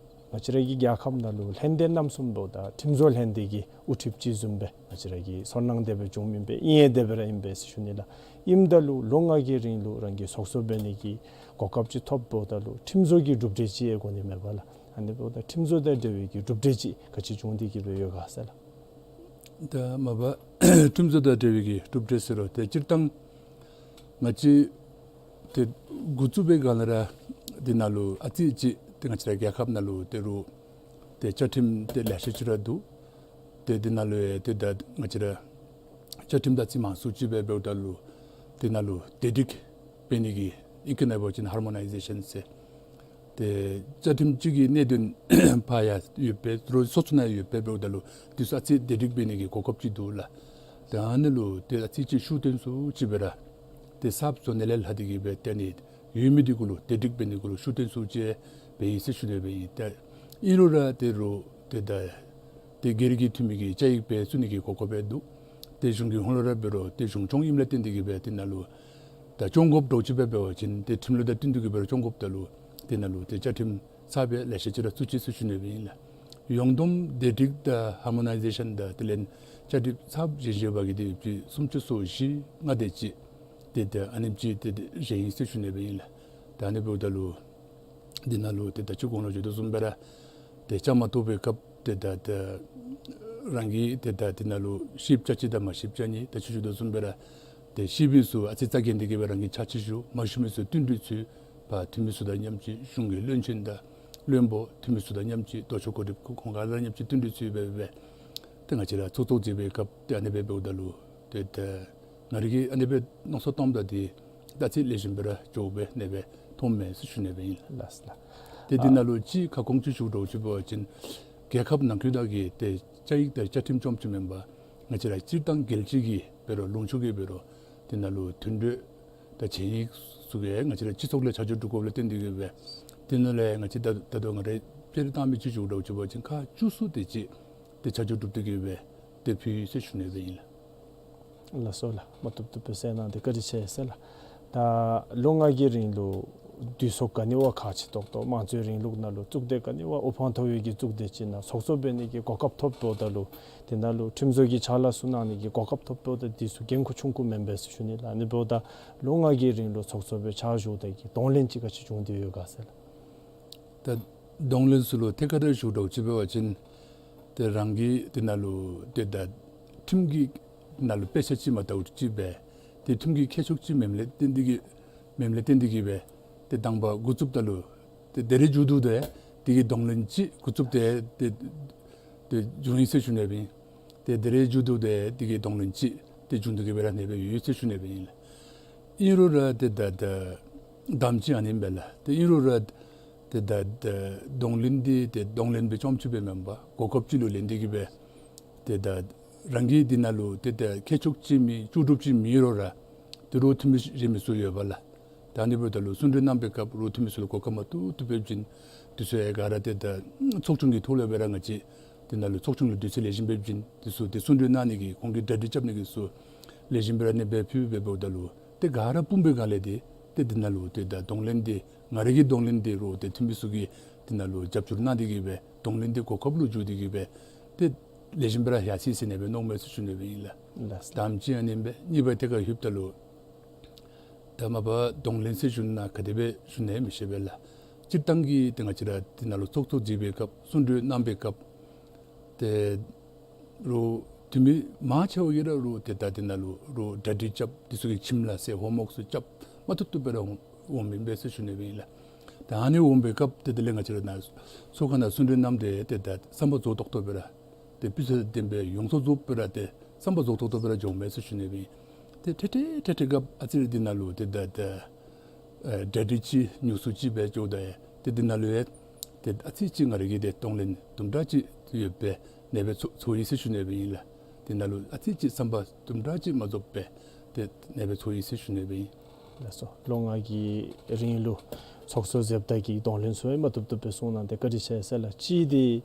ང་བཅས་ར་གི་རྒྱལ་ཁབ་ནང་ལུ་ལྷན་སྡེ་རྣམ་གསུམ་འབདཝ་ད་ཁྲིམས་བཟོ་ལྷན་སྡེ་གི་དབུ་ཁྲིདཔ་ཅིག་བཟུམ་སྦེ་ང་བཅས་ར་གི་ཚོར་སྣང་དེ་སྦེ་བྱུངམ་ཨིན་པས། ཨིན་ཡང་དེ་སྦེ་ར་ཨིན་པས་ཟེར་ཞུ་ནི་ལགས། ཨིནམ་ད་ལུ་ལོ་ལྔ་གི་རིང་ལུ་རང་གིས་ཚོགས་གཙོ་འབད་ནི་གི་གོ་སྐབས་ཅིག་ཐོབ་འབདཝ་ད་ལུ་ཁྲིམས་བཟོ་གི་གྲུབ་འབྲས་ཅིག་ཡང་གོ་ནི་མས་པ་ལགས། ཨ་ནི་འབདཝ་ད་ཁྲིམས་བཟོ་དང་འབྲེལ་བའི་གི་གྲུབ་འབྲས་ཅིག་ག་ཅི་བྱུང་སྟེ་གི་སྦེ་ཡོད་ག་ཟེར་ལགས། ད་མ་པ་ཁྲིམས་བཟོ་དང་འབྲེལ་བའི་གི་གྲུབ་འབྲས་ཟེར་རུང་ཏེ་སྤྱིར་བཏང་ང་བཅས་ཏེ་འགོ་བཙུགས་པའི་སྒང་ལས་ར་དེ་ནང་ལུ་ཨ་ཙི་ཅིག་ཏེ་ང་བཅས་ར་རྒྱལ་ཁབ་ནང་ལུ་ཏེ་རུང་ཏེ་བཅའ་ཁྲིམས་ཏེ་ལེ་ཤ་ཅིག་ར་འདུག། ཏེ་དེ་ནང་ལུ་ཡང་ཏེ་ད་ང་བཅས་ར་བཅའ་ཁྲིམས་ད་ཨ་ཙི་མང་སུ་ཅིག་སྦེ་འབདཝ་ད་ལུ་དེ་ནང་ལུ་བདེ་སྒྲིག་འབད་ནི་གི་ཨིང་སྐད་ནང་འབད་བ་ཅིན་ཧར་མོ་ནའི་ཟེ་ཤཱན་ཟེར། ཏེ་བཅའ་ཁྲིམས་ཅིག་གི་གནད་དོན་ཕར་ཡང་ཡོདཔ་སྦེ་རོགས་སོ་སོ་ནང་ཡོདཔ་སྦེ་འབདཝ་ད་ལུ་དེ་ཚུ་ཨ་ཙི་བདེ་སྒྲིག་འབད་ནི་གི་གོ་སྐབས་ཅིག་འདུག་ལགས། ཏེ་ཨ་ནི་ལུ་ཏེ་ཨ་ཙི་ཅིག་ཤུགས་བཏོན་སུ་ཅིག་སྦེ་ར་ཏེ་གསརཔ་བཟོ་ནི་ལས་ལྷག་སྟེ་གི་སྦེ་ཏེ་ཨ་ནི་ཡོད་མི་འདི་གུ་ལུ་བདེ་སྒྲིག་འབད་ནི་གུ་ལུ་ཤུགས་བཏོན་སུ་ཅིག་འབད་ཡི་ཟེར་ཞུ་ནི་སྦེ་ཨིན། ཏེ་ཨིན་རུང་ར་ཏེ་རོགས་ཏེ་ད་ཏེ་སྒེར་གྱི་འཐུས་མི་གི་བཅའ་ཡིག་སྦེ་བཙུགས་ནི་གི་གོ་སྐབས་སྦེ་འདུག། ཏེ་གཞུང་གི་ཧོངས་ལས་ར་འབད་རུང་ཏེ་གཞུང་སྐྱོང་ཨིནམ་ལས་བརྟེན་ཏེ་གི་སྦེ་དེ་ནང་ལུ་ད་སྐྱོང་དགོཔ་འདྲཝ་ཅིག་སྦེ་འབད་བ་ཅིན་ཏེ་ཁྲིམས་ལུགས་དང་བསྟུན་ཏེ་གི་སྦེ་ར་སྐྱོང་དགོཔ་ད་ལུ་དེ་ནང་ལུ་ཏེ་བཅའ་ཁྲིམས་གསརཔ་ལེ་ཤ་ཅིག་ར་བཙུགས་ཅི་ཟེར་ཞུ་ནི་སྦེ་ཨིན་ལགས། ཡོངས་བསྡོམས་བདེ་སྒྲིག་དང་ཧར་མོ་ནའི་ཟེ་ཤཱན་དང་དེ་ལས་བཅའ་ཁྲིམས་གསརཔ་བཞེངས་བཞེངས་པ་གི་དེ་ཡོདཔ་ཅིག་སུམ་ཅུ་སོ་བཞི་ལྔ་དེ་ཅིག་ཏེ་ད་ཨ་ནེམ་ཅིག་ཏེ་ད་བཞེངས་ཡི་ཟེར་ཞུ་ནི་སྦེ་ཨིན་ལགས། ད་ཨ་ནི་འབདཝ་ད་ལུ་དེ་ནང་ལུ་ཏེ་ད་ཅི་གོང་ལུ་ཞུ་དོ་བཟུམ་སྦེ་ར་ཏེ་བཅའ་མར་གཏོགས་པའི་སྐབས་ཏེ་ད་ཏེ་རང་གིས་ཏེ་ད་དེ་ནང་ལུ་ཤེསཔ་ཆ་གཅིག་དང་མ་ཤེསཔ་ཆ་གཉིས་ད་ཅི་ཞུ་དོ་བཟུམ་སྦེ་ར་ཏེ་ཤེས་མི་ཚུ་ཨ་ཙི་རྩ་འགེངས་ཏེ་གི་སྦེ་རང་གིས་ཕྱག་ཕྱིད་ཞུ། མ་ཞུ་མི་ཚུ་བསྟུན་གྲོས་ཚུད། ཕར་འཐུས་མི་ཚུ་དང་མཉམ་གཅིག་གཞུང་གི་བློན་ཆེན་དང་བློན་པོ་འཐུས་མི་ཚུ་དང་མཉམ་གཅིག་ལྟོ་ཆས་གོ་སྒྲིགཔ་ཁོང་ཁ་དང་མཉམ་གཅིག་བསྟུན་གྲོས་ཚུད་སྦེ་སྦེ་ཏེ་ང་བཅས་ར་ཚོགས་གཙོ་མཛད་པའི་སྐབས་ཏེ་ཨ་ནེ་སྦེ་འབདཝ་ད་ལུ་ཏེ་ད་ང་ར་གིས་ཨ་ནེ་སྦེ་མནོ་བསམ་བཏངམ་ད་ཏེ་ད་ཨ་ཙི་ལེགས་ཤོམ་སྦེ་ར་འགྱོཝ་སྦེ་ཨ་ནེ་སྦེ་མཐོངམ་མས་ཟེར་ཞུ་ནི་སྦེ་ཨིན། ལགས་ལགས། ཏེ་དེ་ནང་ལུ་ཅིག་ཁ་སྐོང་ཅིག་ཞུ་དགོཔ་འདྲཝ་ཅིག་འབད་བ་ཅིན་རྒྱལ་ཁབ་ནང་འཁོད་ནང་གི་ཏེ་བཅའ་ཡིག་དང་བཅའ་ཁྲིམས་རྐྱངམ་ཅིག་མེན་པར་ང་བཅས་ར་སྤྱིར་བཏང་རྒྱལ་སྤྱི་གི་འབད་རུང་ལུང་ཕྱོགས་ཀྱི་འབད་རུང་དེ་ནང་ལུ་མཐུན་གྲོས་དང་ཆིངས་ཡིག་ཚུ་གིས་ང་བཅས་ར་སྤྱི་ཚོགས་ལས་ཆ་འཇོག་གྲུབ་དགོཔ་ལས་བརྟེན་ཏེ་གི་སྦེ་དེ་ནང་ལས་ང་བཅས་ད་ད་ལྟོ་ང་ར་དཔེར་བཏང་མི་ཅིག་ཞུ་དགོཔ་འདྲཝ་ཅིག་འབད་བ་ཅིན་ཁག་བཅུ་གསུམ་དེ་ཅིག་ཏེ་ཆ་འཇོག་གྲུབ་སྟེ་གི་སྦེ་ཏེ་ཕུལ་ཡི་ཟེར་ཞུ་ནི་སྦེ་ཨིན་ལགས། ལགས་སོ་ལགས། མ་བཏུབ་བཏུབ་སྦེ་གསལ་གནང་སྟེ་བཀའ་དྲིན་ཆེ་ཟེར་ལགས། ད་ལོ་ལྔ་གི་རིང་ལུ་ འདུས་ཚོགས་ག་ནི་བ་ཁག་ཆེ་ཏོག་ཏོ་དམངས་གཙོའི་རིང་ལུགས་ནང་ལུ་གཙུག་སྡེ་ག་ནི་བ་དབུ་འཕང་མཐོ་བའི་གི་གཙུག་སྡེ་ཅིག་ནང་ཚོགས་གཙོ་འབད་ནི་གི་གོ་སྐབས་ཐོབ་འབདཝ་ད་ལུ་དེ་ནང་ལུ་ཁྲིམས་བཟོ་གི་ཕྱག་ལཱ་ཚུ་གནང་ནི་གི་གོ་སྐབས་ཐོབ་འབདཝ་ད་འདི་ཚུ་འགན་ཁུར་ཆུང་ཀུ་མེན་པས་ཟེར་ཞུ་ནི་ལགས། ཨ་ནི་འབདཝ་ད་ལོ་ལྔ་གི་རིང་ལུ་ཚོགས་གཙོ་སྦེ་ཕྱག་ཞུཝ་ད་གི་གདོང་ལེན་ཅིག་ག་ཅི་བྱུང་སྟེ་ཡོད་ག་ཟེར་ལགས། ད་གདོང་ལེན་ཚུ་ལུ་ཐད་ཀར་ཞུ་དོ་ཅིག་འབད་བ་ཅིན་ཏེ་རང་གི་དེ་ནང་ལུ་ཏེ་ད་ཁྲིམས་ཀྱི་ནང་ལུ་དཔེ་ཆ་ཅིག་མ་བལྟཝ་ཅིག་སྦེ་ཏེ་ཁྲིམས་ཀྱི་ཁྱད་ཆོས་ཅིག་མེནམ་ལས་བརྟེན་ཏེ་གི་མེནམ་ལས་བརྟེན་ཏེ་གི་སྦེ་ཏེ་དང་པ་འགོ་བཙུགསཔ་ད་ལུ་ཏེ་དེ་རེ་མཇུག་བསྡུ་སྟེ་དེ་གི་གདོང་ལེན་ཅིག་འགོ་བཙུགས་ཏེ་ཏེ་ཏེ་བྱུང་ཡི་ཟེར་ཞུ་ནི་སྦེ་ཨིན། ཏེ་དེ་རེ་མཇུག་བསྡུ་སྟེ་དེ་གི་གདོང་ལེན་ཅིག་ཏེ་བྱུང་སྟེ་གི་སྦེ་ར་ཨ་ནི་སྦེ་ཡོད་ཟེར་ཞུ་ནི་སྦེ་ཨིན་ལགས། ཨིན་རུང་ར་ཏེ་ད་ད་དང་པ་ཅིག་ཨ་ནི་ཨིན་པས་ལགས། ཏེ་ཨིན་རུང་ར་ཏེ་ད་ད་གདོང་ལེན་འདི་ཏེ་གདོང་ལེན་སྦེ་རྐྱངམ་ཅིག་སྦེ་མེན་པར་གོ་སྐབས་ཅིག་ལུ་ལེན་ཏེ་གི་སྦེ་ཏེ་ད་རང་གི་འདི་ནང་ལུ་ཏེ་ད་ཁྱད་ཆོས་ཅིག་མེད་ལྕོགས་གྲུབ་ཅིག་མེད་རུང་ར་ཏེ་རོགས་འཐུས་མི་རེ་མི་ཚུ་ཡོད་པས་ལགས། ད་ཨ་ནི་འབདཝ་ད་ལུ་གསུང་གྲོས་གནང་པའི་སྐབས་རོགས་འཐུས་མི་ཚུ་ལུ་གོ་སྐབས་མ་བཏུབ་བཏུབ་སྦེ་བྱིན། དེ་ཚུ་ཡང་ག་ར་ཏེ་ད་ཚོགས་ཆུང་གི་ཐོག་ལས་སྦེ་ར་ང་བཅས་དེ་ནང་ལུ་ཚོགས་ཆུང་ལུ་དུས་ཚོད་ལེགས་ཤོམ་སྦེ་བྱིན། དེ་ཚུ་ཏེ་གསུང་གྲོས་གནང་ནི་གི་ཁོང་གི་གྲ་སྒྲིག་རྐྱབ་ནི་གི་ཚུ་ལེགས་ཤོམ་སྦེ་ར་ཨ་ནི་སྦེ་ཕུལ་སྦེ་འབདཝ་ད་ལུ་ཏེ་ག་ར་སྤུངས་པའི་སྒང་ལས་ཏེ་ཏེ་དེ་ནང་ལུ་ཏེ་ད་གདོང་ལེན་འདི་ང་རའི་གི་གདོང་ལེན་འདི་རོགས་ཏེ་འཐུས་མི་ཚུ་གིས་དེ་ནང་ལུ་རྒྱབ་སྐྱོར་གནང་སྟེ་གི་སྦེ་གདོང་ལེན་འདི་གོ་སྐབས་ལུ་བསྒྱུར་ཏེ་གི་སྦེ་ཏེ་ལེགས་ཤོམ་སྦེ་ར་ཡར་སོ་ཡི་ཟེར་ཨ་ནི་སྦེ་མནོཝ་མས་ཟེར་ཞུ་ནི་སྦེ་ཨིན་ལགས། ལགས་སོ། དང་པ་ཅིག་ཨ་ནི་ཨིན་པས། གཉིས་པ་ཐད་ཁར་ལྷོདཔ་ད་ལུ་ད་མ་པ་གདོང་ལེན་ཟེར་ཞུ་ན་ག་དེ་སྦེ་ཞུ་ནི་མི་ཤེས་པས་ལགས། སྤྱིར་བཏང་གི་ཏེ་ང་བཅས་ར་དེ་ནང་ལུ་ཚོགས་གཙོ་མཛད་པའི་སྐབས་གསུང་གྲོས་གནང་པའི་སྐབས་ཏེ་རོགས་འཐུས་མི་མང་ཆེ་བ་གིས་ར་རོགས་ཏེ་ད་དེ་ནང་ལུ་རོགས་གྲ་སྒྲིག་རྐྱབ། དེ་ཚུ་གི་ཁྱིམ་ལས་ཟེར་ཧོམ་ཝརཀ་ཚུ་རྐྱབ་མ་བཏུབ་བཏུབ་སྦེ་ར་འོང་འོངམ་ཨིན་པས་ཟེར་ཞུ་ནི་སྦེ་ཨིན་ལགས། ད་ཨ་ནི་འོང་པའི་སྐབས་ཏེ་དེ་ལས་ང་བཅས་ར་ནཱ་ཚོགས་ཁང་ནང་གསུང་གྲོས་གནངམ་ད་ཏེ་ད་བསམ་པ་རྫོགས་ཏོག་ཏོ་སྦེ་ར་ཏེ་སྤུས་ཚད་ལྡན་པའི་ཡོངས་རྫོགས་རྫོགས་སྦེ་ར་ཏེ་བསམ་པ་རྫོགས་ཏོག་ཏོ་སྦེ་ར་འགྱོཝ་མས་ཟེར་ཞུ་ནི་སྦེ་ཨིན། ཏེ་ཐེངས་ཐེངས་ཐེངས་ཐེངས་སྐབས་ཨ་ཙི་རེ་དེ་ནང་ལུ་ཏེ་ད་ད་ཨེ་གྲ་སྒྲིག་ཅིག་ཉུང་སུ་ཅིག་སྦེ་འགྱོཝ་ད་ཡང་ཏེ་དེ་ནང་ལུ་ཡང་ཏེ་ཨ་ཙི་ཅིག་ང་རའི་གི་ཏེ་གདོང་ལེན་དུམ་གྲ་ཅིག་ཡོདཔ་སྦེ་ཨ་ནི་སྦེ་ཚོར་ཚོར་ཡི་ཟེར་ཞུ་ནི་སྦེ་ཨིན་ལགས། དེ་ནང་ལུ་ཨ་ཙི་ཅིག་བསམ་པ་དུམ་གྲ་ཅིག་མ་རྫོགས་པར་ཏེ་ཨ་ནི་སྦེ་ཚོར་ཡི་ཟེར་ཞུ་ནི་སྦེ་ཨིན། ལགས་སོ། ལོ་ལྔ་གི་རིང་ལུ་ཚོགས་གཙོ་མཛདཔ་ད་གི་གདོང་ལེན་ཚུ་ཡང་མ་བཏུབ་བཏུབ་སྦེ་གསུངས་གནང་སྟེ་བཀའ་དྲིན་ཆེ་ཟེར་ལགས། གཅིག་འདི་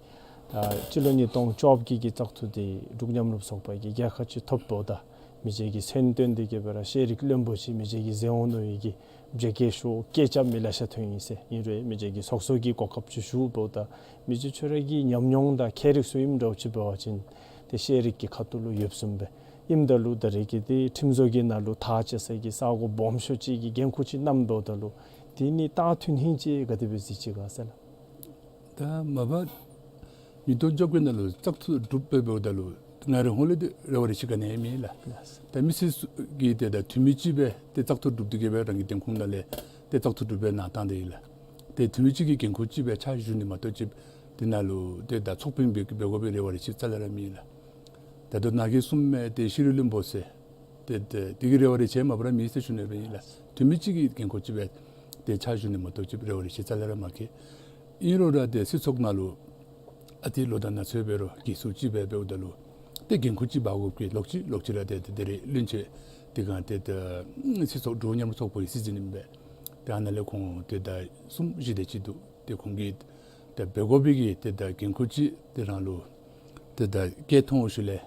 ཨ་སྤྱི་ལོ་ཉིས་སྟོང་བཅོ་བརྒྱད་ཀྱི་བཙག་འཐུ་འདི་འབྲུག་མཉམ་རུབ་ཚོགས་པ་གིས་རྒྱལ་ཁ་ཅིག་ཐོབ་འབདཝ་ད་མི་རྗེ་གིས་མཚན་བཏོན་ཏེ་གི་སྦེ་ར་ཤེས་རིག་བློན་པོ་ཅིག་མི་རྗེ་གིས་མཛད་འོང་མནོ་བའི་གི་བརྗེ་བཀལ་ཤོག་བཀལ་རྐྱབ་མི་ལེ་ཤ་ཐོན་ཡི་ཟེར། ཨིན་རུང་མི་རྗེ་གིས་ཚོགས་གཙོ་གི་གོ་སྐབས་ཅིག་ཞུ་འབདཝ་ད་མི་རྗེ་ཁྱོད་ར་གི་ཉམས་མྱོང་དང་མཁས་རིག་ཚུ་ཨིནམ་འདྲཝ་ཅིག་འབད་བ་ཅིན་ཏེ་ཤེས་རིག་གི་ཁ་ཐུག་ལུ་ཡོདཔ་བཟུམ་སྦེ་ཨིནམ་ད་ལུ་ད་རེས་ཀྱི་འདི་ཁྲིམས་བཟོ་གི་ནང་ལུ་ཐག་བཅད་ས་གི་ས་གོ་སྦོམ་ཤོས་ཅིག་གི་འགན་ཁུར་ཅིག་བསྣམས་འབདཝ་ད་ལུ་དེ་ནི་ད་ཐུན་ཧིང་ཅིག་ག་དེ་སྦེ་གཟིགས་ཅི་ག་ཟེར་ལགས། ད་མ་པ་ཉིས་སྟོང་བཅོ་བརྒྱད་ནང་ལུ་བཙག་འཐུ་གྲུབ་སྦེ་འབདཝ་ད་ལུ་ང་རའི་ཧོངས་ལས་ཏེ་རེ་བ་རེ་ཆེ་ག་ནི་ཡང་མེད་ལགས། ད་མི་སེར་ཚུ་གིས་ཏེ་ད་འཐུས་མི་ཅིག་སྦེ་ཏེ་བཙག་འཐུ་གྲུབ་སྟེ་གི་སྦེ་རང་གི་འདེམས་ཁོངས་ནང་ལས་ཏེ་བཙག་འཐུ་གྲུབ་སྦེ་ནཱ་བཏང་སྟེ་ཡོད་ལགས། ཏེ་འཐུས་མི་ཅིག་གི་འགན་ཁུར་ཅིག་སྦེ་ཕྱག་ཞུ་ནི་མ་གཏོགས་ཅིག་དེ་ནང་ལུ་ཏེ་ད་ཚོགས་དཔོན་འབད་འབད་དགོ་པའི་རེ་བ་རེ་ཆེ་རྩ་ལས་ར་མེད་ལགས། ད་ལྟོ་ནཱ་གིས་གསུངམ་མས་ཏེ་ཤེས་རིག་བློན་པོ་ཟེར་ཏེ་ཏེ་དེ་གི་རེ་བ་རེ་ཆེ་མ་པ་ར་མེད་ཟེར་ཞུ་ནི་སྦེ་ཨིན་ལགས། འཐུས་མི་ཅིག་གི་འགན་ཁུར་ཅིག་སྦེ་ཏེ་ཕྱག་ཞུ་ནི་མ་གཏོགས་ཅིག་རེ་བ་རེ་ཆེ་རྩ་ལས་ར་མ་བསྐྱེད། ཨིན་རུང་ར་ཏེ་སྲིད་ཚོགས་ནང་ལུ་ཨ་ཏི་ལོ་དང་ན་ཚོད་འབད་རུང་དགེ་ཚུལ་ཅིག་སྦེ་འབདཝ་ད་ལུ་ཏེ་འགན་ཁུར་ཅིག་འབག་དགོཔ་གིས་ལོག་ཅི་ལོག་ཅི་ར་ཏེ་ཏེ་དེ་རེ་བློན་ཆེན་དེ་སྒང་ཏེ་ཏེ་སྲིད་ཚོགས་འབྲུག་མཉམ་རུབ་ཚོགས་པའི་སྲིད་འཛིན་ཨིན་པས། ཏེ་ཨ་ནཱ་ལས་ཁོང་ཏེ་ད་གསུམ་བཞི་དེ་ཅིག་འདུག། ཏེ་ཁོང་གིས་ཏེ་འབད་དགོ་པའི་གི་ཏེ་ད་འགན་ཁུར་ཅིག་ཏེ་རང་ལུ་ཏེ་ད་བཀལ་ཐོན་ཞིནམ་ལས་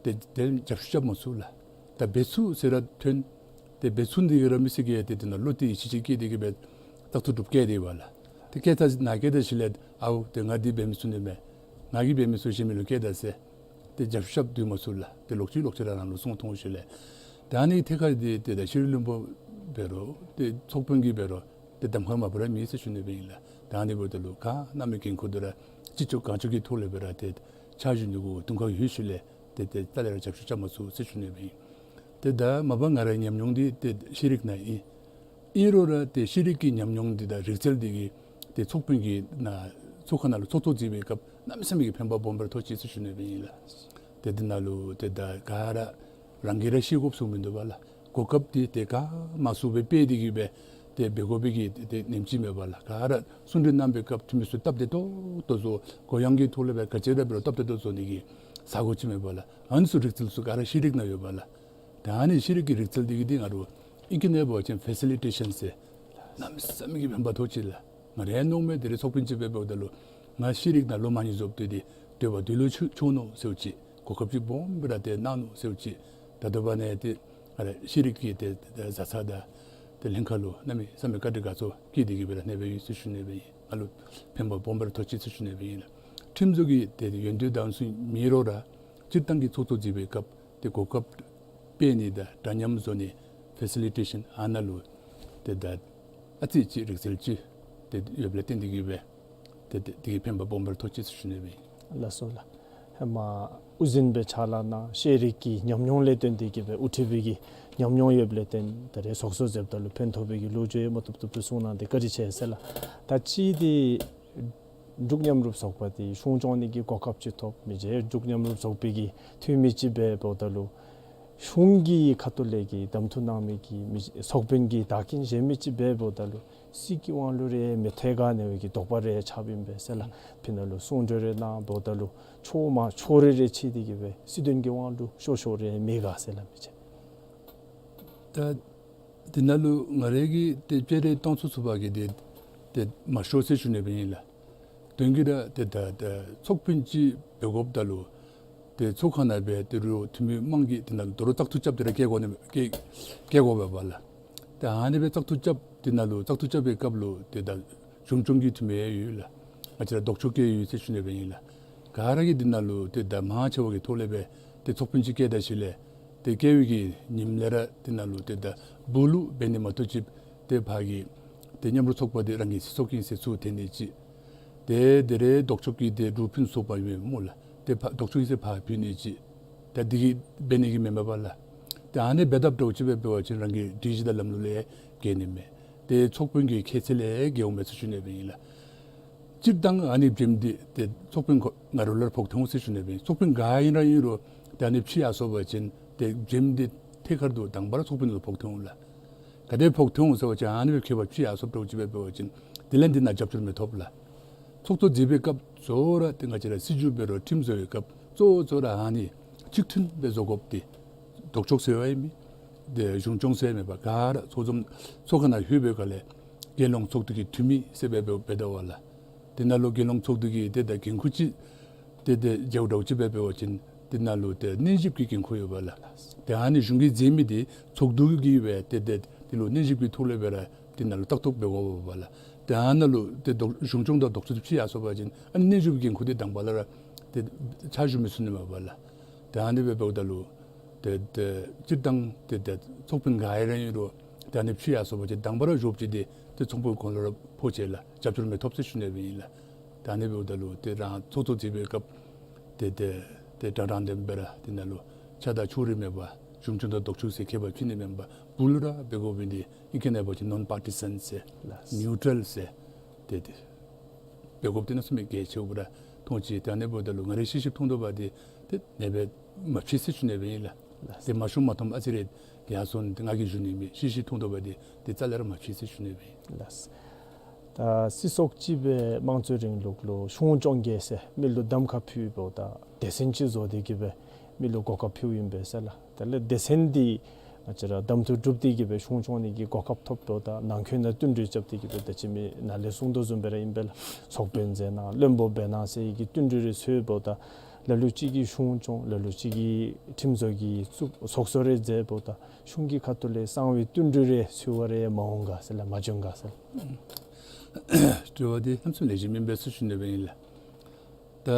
ཏེ་དེ་རྒྱབ་བཤུད་རྐྱབ་མ་ཚུགས་ལགས། ད་འབད་ཚུགས་ཟེར་ར་ཐོན། ཏེ་འབད་ཚུགས་འདི་གིས་ར་མི་སེར་གྱིས་ཏེ་དེ་ནང་བློ་གཏད་ཡིད་ཆེས་ཅིག་བསྐྱེད་དེ་གི་སྦེ་བཙག་འཐུ་གྲུབ་བསྐྱལ་ཏེ་ཡོདཔ་ལགས། ཏེ་བསྐྱལ་ད་ནཱ་བསྐྱལ་ད་ཞིནམ་ལས་ཨའུ་ཏེ་ང་འདི་འབད་མི་ཚུགས་ནི་མས། ང་གིས་འབད་མི་ཚུགས། གཞན་མི་ལུ་བསྐྱལ་ད་ཟེར་ཏེ་རྒྱབ་བཤུད་རྐྱབ་སྡོད་མ་ཚུགས་ལགས། ཏེ་ལོག་ཅི་ལོག་ཅི་ར་རང་ལུ་སོང་ཐོན་ཞིནམ་ལས་ད་ཨ་ནི་ཐད་ཁར་འདི་ཏེ་ད་ཤེས་རིག་བློན་པོ་འབད་རུང་ཏེ་ཚོགས་དཔོན་གྱིས་འབད་རུང་ཏེ་གདམ་ཁ་མ་པ་ར་མེད་ཟེར་ཞུ་ནི་སྦེ་ཨིན་ལགས། ད་ཨ་ནི་འབདཝ་ད་ལུ་ག་ནི་མེད་འགན་ཁུར་འདི་ར་ཅི་ལྕོགས་གང་ལྕོགས་ཀྱི་ཐོག་ལས་སྦེ་ར་ཏེ་ཕྱག་ཞུ་ནི་གུ་དུང་ཁ་ཡོད་ཞིནམ་ལས་ཏེ་ཏེ་རྩ་ལས་ར་རྒྱབ་བཤུད་རྐྱབ་མ་ཚུགས་ཟེར་ཞུ་ནི་སྦེ་ཨིན། ཏེ་ད་མ་པ་ང་རའི་ཉམས་མྱོང་འདི་ཏེ་ཤེས་རིག་ནང་ཨིན། ཨིན་རུང་ར་ཏེ་ཤེས་རིག་གི་ཉམས་མྱོང་འདི་དང་རིག་རྩལ་འདི་གིས་ཏེ་ཚོགས་དཔོན་གྱི་ནང་ཚོགས་ཁང་ནང་ལུ་ཚོགས་གཙོ་མཛད་པའི་སྐབས་གནམ་མེད་ས་མེད་ཀྱི་ཕན་པ་སྦོམ་སྦེ་ར་ཐོགས་ཅི་ཟེར་ཞུ་ནི་སྦེ་ཨིན་ལགས། ཏེ་འདི་ནང་ལུ་ཏེ་ད་ག་ར་རང་གིས་ར་ཤེས་དགོཔ་ཚུ་མིན་འདུག་པ་ལགས། གོ་སྐབས་འདི་ཏེ་ག་མང་སུ་སྦེ་སྤེལ་ཏེ་གི་སྦེ་ཏེ་འབད་དགོ་པའི་གི་ཏེ་ཏེ་ཉིནམ་ཅིག་མེད་པ་ལགས། ག་ར་གསུང་གྲོས་གནང་པའི་སྐབས་འཐུས་མི་ཚུ་སྟབས་བདེ་ཏོག་ཏོ་བཟོ། གུ་ཡངས་ཀྱི་ཐོག་ལས་སྦེ་ག་ཅི་ར་འབད་རུང་སྟབས་བདེ་ཏོག་ཏོ་བཟོ་ནི་གི་ས་གོ་ཅིག་མེད་པ་ལགས། ཨ་ནི་ཚུ་རིག་རྩལ་ཚུ་ག་ར་ཤེས་རིག་ནང་ཡོད་པ་ལགས། ད་ཨ་ནི་ཤེས་རིག་གི་རིག་རྩལ་འདི་གིས་འདི་ང་ར་ཨིང་སྐད་ནང་འབད་བ་ཅིན་ཕེ་སི་ལི་ཊེ་ཤཱན་ཟེར་གནམ་མེད་ས་མེད་ཀྱི་ཕན་པ་ཐོགས་ཅི་ལགས། ང་ར་མནོཝ་མས། དེ་རེ་ཚོགས་དཔོན་ཅིག་སྦེ་འབདཝ་ད་ལུ་ང་ཤེས་རིག་ནང་ལོ་མང་ཉུང་བཟོ་སྟེ་འདི་སྡོད་པ་འདི་ལུ་ཆུ་ཆུང་ནུག་ཟེརཝ་ཅིག། གོ་སྐབས་ཅིག་སྦོམ་སྦེ་ར་ཏེ་གནང་ནུག་ཟེརཝ་ཅིག། ད་ལྟོ་བ་ནི་ཏེ་ཨ་རེ་ཤེས་རིག་གི་ཏེ་ཏེ་བཟའ་ཚང་དང་ ཏེ་ལྷན་ཁག་ལུ་གནམ་མེད་ས་མེད་བཀའ་དྲིན་དགའ་ཚོར་བསྐྱེད་དེ་གི་སྦེ་ར་གནས་སྦེ་ཡོད་ཟེར་ཞུ་ནི་སྦེ་ཨིན། ང་ལུ་ཕན་པ་སྦོམ་སྦེ་ར་ཐོགས་ཅི་ཟེར་ཞུ་ནི་སྦེ་ཨིན་ལགས། ཁྲིམས་བཟོ་གི་ཏེ་ཡོན་ཏན་དང་ཚུ་མེད་རུང་ར་སྤྱིར་བཏང་གི་ཚོགས་གཙོ་མཛད་པའི་སྐབས་ཏེ་གོ་སྐབས་སྤེལ་ནི་དང་འདྲ་མཉམ་བཟོ་ནི་ཕེ་སི་ལི་ཊེ་ཤཱན་ཨ་ནཱ་ལུ་ཏེ་ད་ཨ་ཙི་ཅིག་རིག་རྩལ་ཅིག་ཏེ་ཡོདཔ་ལས་བརྟེན་ཏེ་གི་སྦེ་ཏེ་ཏེ་དེ་གི་ཕན་པ་སྦོམ་སྦེ་ར་ཐོགས་ཅི་ཟེར་ཞུ་ནི་སྦེ་ཨིན། ལགས་སོ་ལགས། ཧེ་མ་དབུ་འཛིན་སྦེ་ཕྱག་ལཱ་གནང་ཤེས་རིག་གི་ཉམས་མྱོང་ལས་བརྟེན་ཏེ་གི་སྦེ་དབུ་ཁྲིད་པའི་གི་ཉམས་མྱོང་ཡོདཔ་ལས་བརྟེན་ད་རེས་ཚོགས་གཙོ་མཛདཔ་ད་ལུ་ཕན་ཐོགས་པའི་གི་ལོ་རྒྱུས་ཡང་མ་བཏུབ་བཏུབ་སྦེ་གསུངས་གནང་སྟེ་བཀའ་དྲིན་ཆེ་ཟེར་ལགས། ད་ཅི་འདི་འབྲུག་མཉམ་རུབ་ཚོགས་པ་འདི་གཞུང་སྐྱོང་ནི་གི་གོ་སྐབས་ཅིག་ཐོབ། མི་རྗེ་འབྲུག་མཉམ་རུབ་ཚོགས་པའི་གི་འཐུས་མི་ཅིག་འབདཝ་ད་ལུ་གཞུང་གི་ཁ་ཐུག་ལས་ཀྱི་གདམ་འཐུ་གནང་མི་གི་མི་ཚོགས་དཔོན་གྱི་བདག་རྐྱེན་བཞེས་མི་ཅིག་འབདཝ་ད་ལུ་སྲིད་ཀྱི་དབང་ལུ་རེ་མི་ཐད་ག་ནི་བའི་གི་དོགས་པ་རེ་ཆགསཔ་ཨིན་པས་ཟེར་ལགས། ཕི་ན་ལུ་གསུང་གྲོས་རེ་གནངམ་ད་ལུ་ཕྱོགས་མ་ཕྱོགས་རེ་རེ་ཕྱེ་སྟེ་གི་སྦེ་སྲིད་དོན་གྱི་དབང་ལུ་ཤོར་ཤོར་རེ་མེད་ག་ཟེར་ལགས་མི་ཅིག། ད་དེ་ནང་ལུ་ང་རའི་གི་ཏེ་དཔྱད་རེ་གཏང་ཚུགས་ཚུགས་པ་གིས་ཏེ་ཏེ་མ་ཤོར་ཟེར་ཞུ་ནི་སྦེ་ཨིན་ལགས། དོན་གྱིས་ར་ཏེ་ད་ད་ཚོགས་དཔོན་ཅིག་འབད་དགོཔ་ད་ལུ་ཏེ་ཚོགས་ཁང་ནང་སྦེ་ཏེ་རུང་འཐུས་མི་དམངས་ཀྱིས་དེ་ནང་ལུ་དོ་རུང་བཙག་འཐུ་རྐྱབ་སྟེ་ར་བཀལ་དགོ་ནི་བཀལ་བཀལ་དགོ་པས་པ་ལགས། ཏེ་ཨ་ནི་སྦེ་བཙག་འཐུ་རྐྱབ་དེ་ནང་ལུ་བཙག་འཐུ་རྐྱབ་པའི་སྐབས་ལུ་ཏེ་ད་གཞུང་སྐྱོང་གི་འཐུས་མི་ཡོད་ལགས། ང་བཅས་ར་ལྡོག་ཕྱོགས་ཀྱི་ཡོད་ཟེར་ཞུ་ནི་སྦེ་ཨིན་ལགས། ག་ར་གིས་དེ་ནང་ལུ་ཏེ་ད་མང་ཆེ་བ་གི་ཐོག་ལས་སྦེ་ཏེ་ཚོགས་དཔོན་ཅིག་བཀལ་ད་ཞིནམ་ལས་ཏེ་བཀལ་བའི་གི་ཉིནམ་ལས་ར་དེ་ནང་ལུ་ཏེ་ད་སྦུག་ལུ་འབད་ནི་མ་གཏོགས་ཅིག་ཏེ་ཕར་གྱི་ཏེ་མཉམ་རུབ་ཚོགས་པ་འདི་རང་གི་སྲིད་ཚོགས་ཀྱི་ཟེར་ཚུར་འཐེན་ནི་ཅིག། ཏེ་དེ་རེ་ལྡོག་ཕྱོགས་ཀྱི་ཏེ་འབྲུག་ཕུན་ཚོགས་པ་ཡོད་སྨོ་ལགས། ཏེ་ཕར་ལྡོག་ཕྱོགས་ཀྱི་ཟེར་ཕར་ཕུལ་ནི་ཅིག། ད་འདི་གིས་འབད་ནི་གི་མེན་མས་པ་ལགས། ཏེ་ཨ་ནི་འབད་དཔ་འདྲཝ་ཅིག་སྦེ་འབད་བ་ཅིན་རང་གི་སྒྲིག་གཞི་དང་ལམ་ལུགས་ལས་འགལ་ནི་མས། ཏེ་ཚོགས་དཔོན་གྱི་ཁྱད་ཚད་ལས་འགལཝ་མས་ཟེར་ཞུ་ནི་སྦེ་ཨིན་ལགས། སྤྱིར་བཏང་ཨ་ནི་བྱེམ་འདི་ཏེ་ཚོགས་དཔོན་ཁོ་ང་ར་ལུ་ར་ཕོག་འཐོན་འོང་ཟེར་ཞུ་ནི་སྦེ་ཨིན། ཚོགས་དཔོན་ག་ཨིན་ར་ཨིན་རུང་ཏེ་ཨ་ནི་ཕྱེ་ཡར་སོང་པ་ཅིན་ཏེ་བྱེམ་འདི་ཐད་ཀར་དུ་དང་པ་ར་ཚོགས་དཔོན་ལུ་ཕོག་འཐོན་འོང་ལགས། ག་དེ་ཕོག་འཐོན་འོང་ཟེར་བ་ཅིན་ཨ་ནི་སྦེ་ཁྱད་པར་ཕྱེ་ཡར་སོངམ་འདྲཝ་ཅིག་སྦེ་འབད་བ་ཅིན་དེ་ལས་འདི་ནང་རྒྱབ་སྐྱོར་མི་ཐོབ་ལགས། ཚོགས་གཙོ་མཛད་པའི་སྐབས་གཙོ་བོ་ར་ཏེ་ང་བཅས་ར་སྲིད་བྱུས་འབད་རུང་ཁྲིམས་བཟོ་བའི་སྐབས་གཙོ་བོ་གཙོ་བོ་ར་ཨ་ནི་གཅིག་མཐུན་སྦེ་བཟོ་དགོཔ་འདི་ལྡོག་ཕྱོགས་ཟེར་བ་ཡང་མེད། ཏེ་གཞུང་སྐྱོང་ཟེར་མེད་པར་ག་ར་ཚོགས་འཛོམས་ཚོགས་ཁང་ནང་ལྷོད་པའི་སྒང་ལས་རྒྱལ་ཡོངས་ཚོགས་འདུ་གི་འཐུས་མི་ཟེར་སྦེ་འབད་འབད་དོ་བ་ལགས། དེ་ནང་ལུ་རྒྱལ་ཡོངས་ཚོགས་འདུ་གི་ཏེ་ད་འགན་ཁུར་ཅིག་ཏེ་ཏེ་མཇལཝ་འདྲཝ་ཅིག་སྦེ་འབད་བ་ཅིན་དེ་ནང་ལུ་ཏེ་གནས་ཞིབ་ཀྱི་འགན་ཁུར་ཡོད་པ་ལགས། ཏེ་ཨ་ནི་གཞུང་གིས་མཛད་མི་འདི་ཚོགས་འདུ་གིས་སྦེ་ཏེ་ཏེ་དེ་ལུ་གནས་ཞིབ་ཀྱི་ཐོག་ལས་སྦེ་ར་དེ་ནང་ལུ་ལྟ་རྟོག་འབད་དགོ་པས་པ་ལགས། ཏེ་ཨ་ནཱ་ལུ་ཏེ་ལྡོག་གཞུང་སྐྱོང་དང་ལྡོག་ཕྱོགས་ཅིག་ཕྱེ་ཡར་སོང་པ་ཅིན་ཨ་ནི་གནས་ཞིབ་ཀྱི་འགན་ཁུར་འདི་དང་པ་ལས་ར་ཏེ་ཕྱག་ཞུ་མི་ཚུགས་ནི་མས་པ་ལགས། ཏེ་ཨ་ནི་སྦེ་འབདཝ་ད་ལུ་ཏེ་ཏེ་སྤྱིར་བཏང་ཏེ་ཏེ་ཚོགས་དཔོན་ག་ཨིན་ར་ཨིན་རུང་ཏེ་ཨ་ནི་ཕྱེ་ཡར་སོང་པ་ཅིན་དང་པ་ར་ཞུཝ་ཅིག་འདི་ཏེ་ཚོགས་དཔོན་ཁོང་ལུ་ར་ཕོག་ཅི་ལགས། རྒྱབ་སྐྱོར་མི་ཐོབ་ཟེར་ཞུ་ནི་སྦེ་ཨིན་ལགས། ཏེ་ཨ་ནི་འབདཝ་ད་ལུ་ཏེ་རང་ཚོགས་གཙོ་མཛད་པའི་སྐབས་ཏེ་ཏེ་ཏེ་དྲང་དྲང་བདེན་སྦེ་ར་དེ་ནང་ལུ་ཆ་དང་ཕྱོགས་རིས་མེད་པར་གཞུང་སྐྱོང་དང་ལྡོག་ཕྱོགས་ཟེར་ཁྱད་པར་ཕྱེ་ནི་མེན་པར་སྦུག་ལུ་ར་འབད་དགོ་པའི་འདི་ཨིང་སྐད་ནང་འབད་བ་ཅིན་ནོན་པར་ཊི་སན་ཟེར་ལགས། ནིའུ་ཊལ་ཟེར་ཏེ་ཏེ་འབད་དགོཔ་འདི་གནམ་མེད་ས་མེད་གལ་ཆེཝ་སྦེ་ར་མཐོང་ཅི། ཏེ་ཨ་ནི་འབདཝ་ད་ལུ་ང་རའི་ཤེས་ཤེསཔ་མཐོང་དོ་བ་འདི་ཏེ་ཨ་ནེ་སྦེ་མ་ཕྱེ་ཟེར་ཞུ་ནི་སྦེ་ཨིན་ལགས། ཏེ་མ་ཞུ་མ་མཐོངམ་ཨ་ཙི་རེ་ཡར་སོང་ཏེ་ང་གིས་ཞུ་ནི་མེད། ཤེས་ཤེསཔ་མཐོང་དོ་བ་འདི་ཏེ་རྩ་ལས་ར་མ་ཕྱེ་ཟེར་ཞུ་ནི་སྦེ་ཨིན་ལགས། ད་སྲིད་ཚོགས་སྤྱི་པའི་དམངས་གཙོའི་རིང་ལུགས་ལུ་གཞུང་སྐྱོང་གེ་ཟེར་མི་ལུ་གདམ་ཁ་ཕུལཝ་ད་སྡེ་ཚན་ཅིག་བཟོ་སྟེ་གི་སྦེ་མི་ལུ་གོ་སྐབས་ཕུལཝ་ཨིན་པས་ཟེར་ལགས། དེ་ལས་སྡེ་ཚན་འདི་ང་བཅས་ར་གདམ་འཐུ་གྲུབ་སྟེ་གི་སྦེ་གཞུང་སྐྱོང་ནི་གི་གོ་སྐབས་ཐོབ་འབདཝ་ད་ནང་འཁོད་ནང་བསྟུན་གྲོས་རྐྱབ་སྟེ་གི་སྦེ་ད་ཅི་མི་ནཱ་ལས་གསུང་དོ་བཟུམ་སྦེ་ར་ཨིན་པས་ལགས། ཚོགས་དཔོན་མཛད་གནང་བློན་པོ་འབད་གནང་ཟེར་གྱི་བསྟུན་གྲོས་རེ་ཚུ་འབདཝ་ད་ལ་ལུ་ཅིག་གིས་གཞུང་སྐྱོང་ལ་ལུ་ཅིག་གིས་ཁྲིམས་བཟོ་གི་ཚོགས་གཙོ་རེ་མཛད་འབདཝ་ད་གཞུང་གི་ཁ་ཐུག་ལས་གསང་བའི་བསྟུན་གྲོས་རེ་ཚུ་བ་རེ་མ་འོང་ག་ཟེར་ལགས། མ་བྱོན་ག་ཟེར་ལགས། དྲི་བ་འདི་གནམ་མེད་ས་མེད་ལེགས་ཤོམ་ཨིན་པས་ཟེར་ཞུ་ནི་སྦེ་ཨིན་ལགས། ད་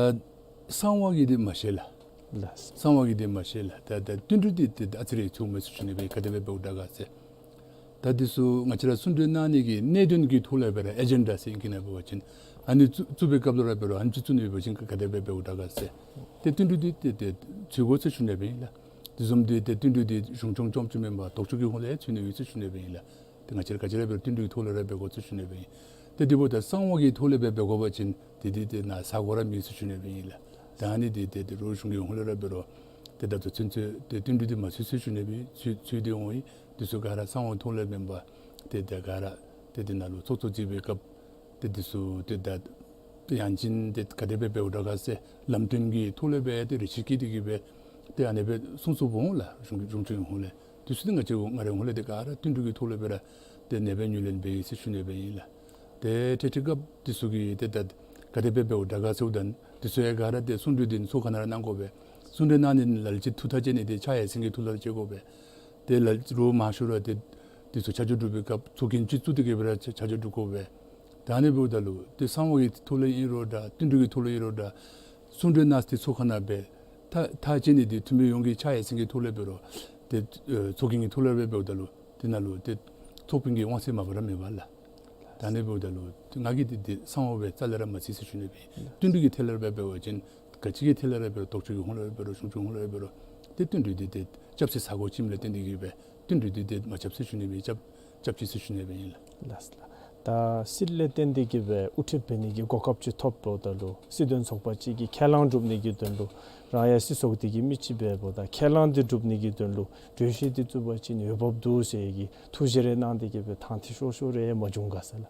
གསང་བ་གི་འདི་མ་ཤེས་ལགས། ལགས། གསང་བ་གི་འདི་མ་ཤེས་ལགས། ད་ད་བསྟུན་གྲོས་འདི་ཏེ་ཨ་ཙི་རེ་ཚུགས་མས་ཟེར་ཞུ་ནི་སྦེ་ག་དེ་སྦེ་འབདཝ་དྲག་ག་ཟེར། ད་འདི་ཚུ་ང་བཅས་ར་གསུང་གྲོས་གནང་ནི་གི་གནད་དོན་གྱི་ཐོག་ལས་སྦེ་ར་ཨེ་ཇེན་ཌ་ཟེར་ཨིང་སྐད་ནང་འབད་བ་ཅིན་ཨ་ནི་བཙུགས་བཙུགས་པའི་སྐབས་ལུ་ར་འབད་རུང་ཨ་ནི་བཙུགས་བཙུགས་ནི་འབད་བ་ཅིན་ག་དེ་སྦེ་འབདཝ་དྲག་ག་ཟེར། ཏེ་བསྟུན་གྲོས་འདི་ཏེ་ཏེ་ཚུགས་དགོ་ཟེར་ཞུ་ནི་སྦེ་ཨིན་ལགས། དེ་བཟུམ་འདི་ཏེ་བསྟུན་གྲོས་འདི་གཞུང་སྐྱོང་རྐྱངམ་ཅིག་མེན་པར་ལྡོག་ཕྱོགས་ཀྱི་ཧོང་ལས་ཚུད་ནི་ཡོད་ཟེར་ཞུ་ནི་སྦེ་ཨིན་ལགས། ཏེ་ང་བཅས་ར་ག་ཅི་ར་འབད་རུང་བསྟུན་གྲོས་ཐོག་ལས་ར་འབད་དགོ་ཟེར་ཞུ་ནི་སྦེ་ཨིན། ཏེ་འདི་འབདཝ་ད་གསང་བ་གི་ཐོག་ལས་སྦེ་འབད་དགོ་པ་ཅིན་ཏེ་འདི་ཏེ་ནཱ་ས་གོ་ར་མེད་ཟེར་ཞུ་ནི་སྦེ་ཨིན་ལགས། ད་ཨ་ནི་འདི་ཏེ་ཏེ་རོགས་གཞུང་གི་ཧོང་ལས་ར་འབད་རུང་ཏེ་ད་ལྟོ་ཚུན་ཚོད་ཏེ་བསྟུན་གྲོས་འདི་མ་ཚུད་ཟེར་ཞུ་ནི་སྦེ་ཚུད་ཚུད་དེ་འོང་ཡི། འདི་ཚུ་ག་ར་གསང་བ་ཐོག་ལས་མེན་པར་ཏེ་ཏེ་ག་ར་ཏེ་ཏེ་ནཱ་ལུ་ཚོགས་གཙོ་མཛད་པའི་སྐབས་ཏེ་འདི་ཚུ་ཏེ་ད་ཡང་ཅིན་ཏེ་ག་དེ་སྦེ་འབདཝ་དྲག་ག་ཟེར་ལམ་སྟོན་གྱི་ཐོག་ལས་སྦེ་ཏེ་རེ་ཆེ་བསྐྱེད་དེ་གི་སྦེ་ཏེ་ཨ་ནེ་སྦེ་གསུངས་གསུངསམ་འོང་ལགས། གཞུང་གཞུང་གི་ཧོང་ལས། འདི་ཚུ་ཏེ་ང་བཅས་ང་རའི་ཧོང་ལས་ཏེ་ག་ར་བསྟུན་གྲོས་ཀྱི་ཐོག་ལས་སྦེ་ར་ཏེ་ཨ་ནེ་སྦེ་ངོས་ལེན་འབད་ཡི་ཟེར་ཞུ་ནི་སྦེ་ཨིན་ལགས། ཏེ་ཏེ་དེ་སྐབས་འདི་ཚུ་གིས་ཏེ་ད་ག་དེ་སྦེ་འབདཝ་དྲག་ག་ཟེརཝ་ད་འདི་ཚུ་ཡང་ག་ར་ཏེ་གསུང་གྲོས་འདི་ཚོགས་ཁང་ནང་ར་གནང་དགོ་པས། གསུང་གྲོས་གནང་ནི་ལ་ལུ་ཅིག་ཐུགས་ཐག་བཅད་ནི་འདི་ཕྱག་ཡར་སེང་གི་ཐུགས་ཐག་བཅད་དགོ་པས། ཏེ་ལ་ལུ་མང་ཤོས་ར་ཏེ་ དེ་ཚུ་ཆ་འཇོག་སྒྲུབ་པའི་སྐབས་ཚོགས་རྒྱན་ཅིག་བཙུགས་ཏེ་གི་སྦེ་ར་ཆ་ཆ་འཇོག་སྒྲུབ་དགོ་པས། ད་ཨ་ནི་འབདཝ་ད་ལུ་ཏེ་གསང་བ་གི་ཐོག་ལས་ཨིན་རུང་འདྲ་བསྟུན་གྲོས་ཀྱི་ཐོག་ལས་ཨིན་རུང་འདྲ་གསུང་གྲོས་གནང་སྟེ་ཚོགས་ཁང་ནང་སྦེ་ཐག་ཐག་བཅད་ནི་དེ་འཐུས་མི་ཡོངས་ཀྱི་ཕྱག་ཡར་སེང་གི་ཐོག་ལས་འབད་རུང་ཏེ་ཨེ་ཚོགས་རྒྱན་གྱི་ཐོག་ལས་སྦེ་འབདཝ་ད་ལུ་དེ་ནང་ལུ་ཏེ་ཚོགས་དཔོན་གྱི་དབང་ཚད་མ་པ་ར་མེད་པས་ལགས། ད་ཨ་ནི་འབདཝ་ད་ལུ་ཏེ་ང་གིས་ཏེ་ཏེ་གསང་བ་སྦེ་རྩ་ལས་ར་མ་རྩིས་ཟེར་ཞུ་ནི་སྦེ་ཨིན། བསྟུན་གྲོས་ཀྱི་ཐད་ལས་ར་འབད་བ་ཅིན་ག་ཅི་གི་ཐད་ལས་ར་འབད་རུང་ལྡོག་ཕྱོགས་ཀྱི་ཧོངས་ལས་ར་འབད་རུང་གཞུང་ཕྱོགས་ཧོངས་ལས་ར་འབད་རུང་ཏེ་བསྟུན་གྲོས་འདི་ཏེ་རྐྱབ་སའི་ས་གོ་ཅིག་མེད་ལས་བརྟེན་ཏེ་གི་སྦེ་བསྟུན་གྲོས་འདི་ཏེ་མ་རྐྱབ་ཟེར་ཞུ་ནི་སྦེ་རྐྱབ་རྐྱབ་ཅི་ཟེར་ཞུ་ནི་སྦེ་ཨིན་ལགས། ལགས་ལགས། ད་སྲིད་ལས་བརྟེན་ཏེ་གི་སྦེ་དབུ་ཁྲིད་འབད་ནི་གི་གོ་སྐབས་ཅིག་ཐོབ་འབདཝ་ད་ལུ་སྲིད་དོན་ཚོགས་པ་ཅིག་གི་ཁས་བླངས་སྒྲུབ་ནི་གི་དོན་ལུ་རང་ཡང་སྲིད་ཚོགས་འདི་གི་མི་ཅིག་འབདཝ་ད་ཁས་བླངས་འདི་སྒྲུབ་ནི་གི་དོན་ལུ་གྲོས་གཞི་འདི་བཙུགས་པ་ཅིན་འོས་འབབ་འདུག་ཟེར་གྱི་ཐུགས་བཞེད་རེ་གནང་སྟེ་གི་སྦེ་ཐང་ཐིག་ཤོར་ཤོར་རེ་མ་བྱུང་ག་ཟེར་ལགས།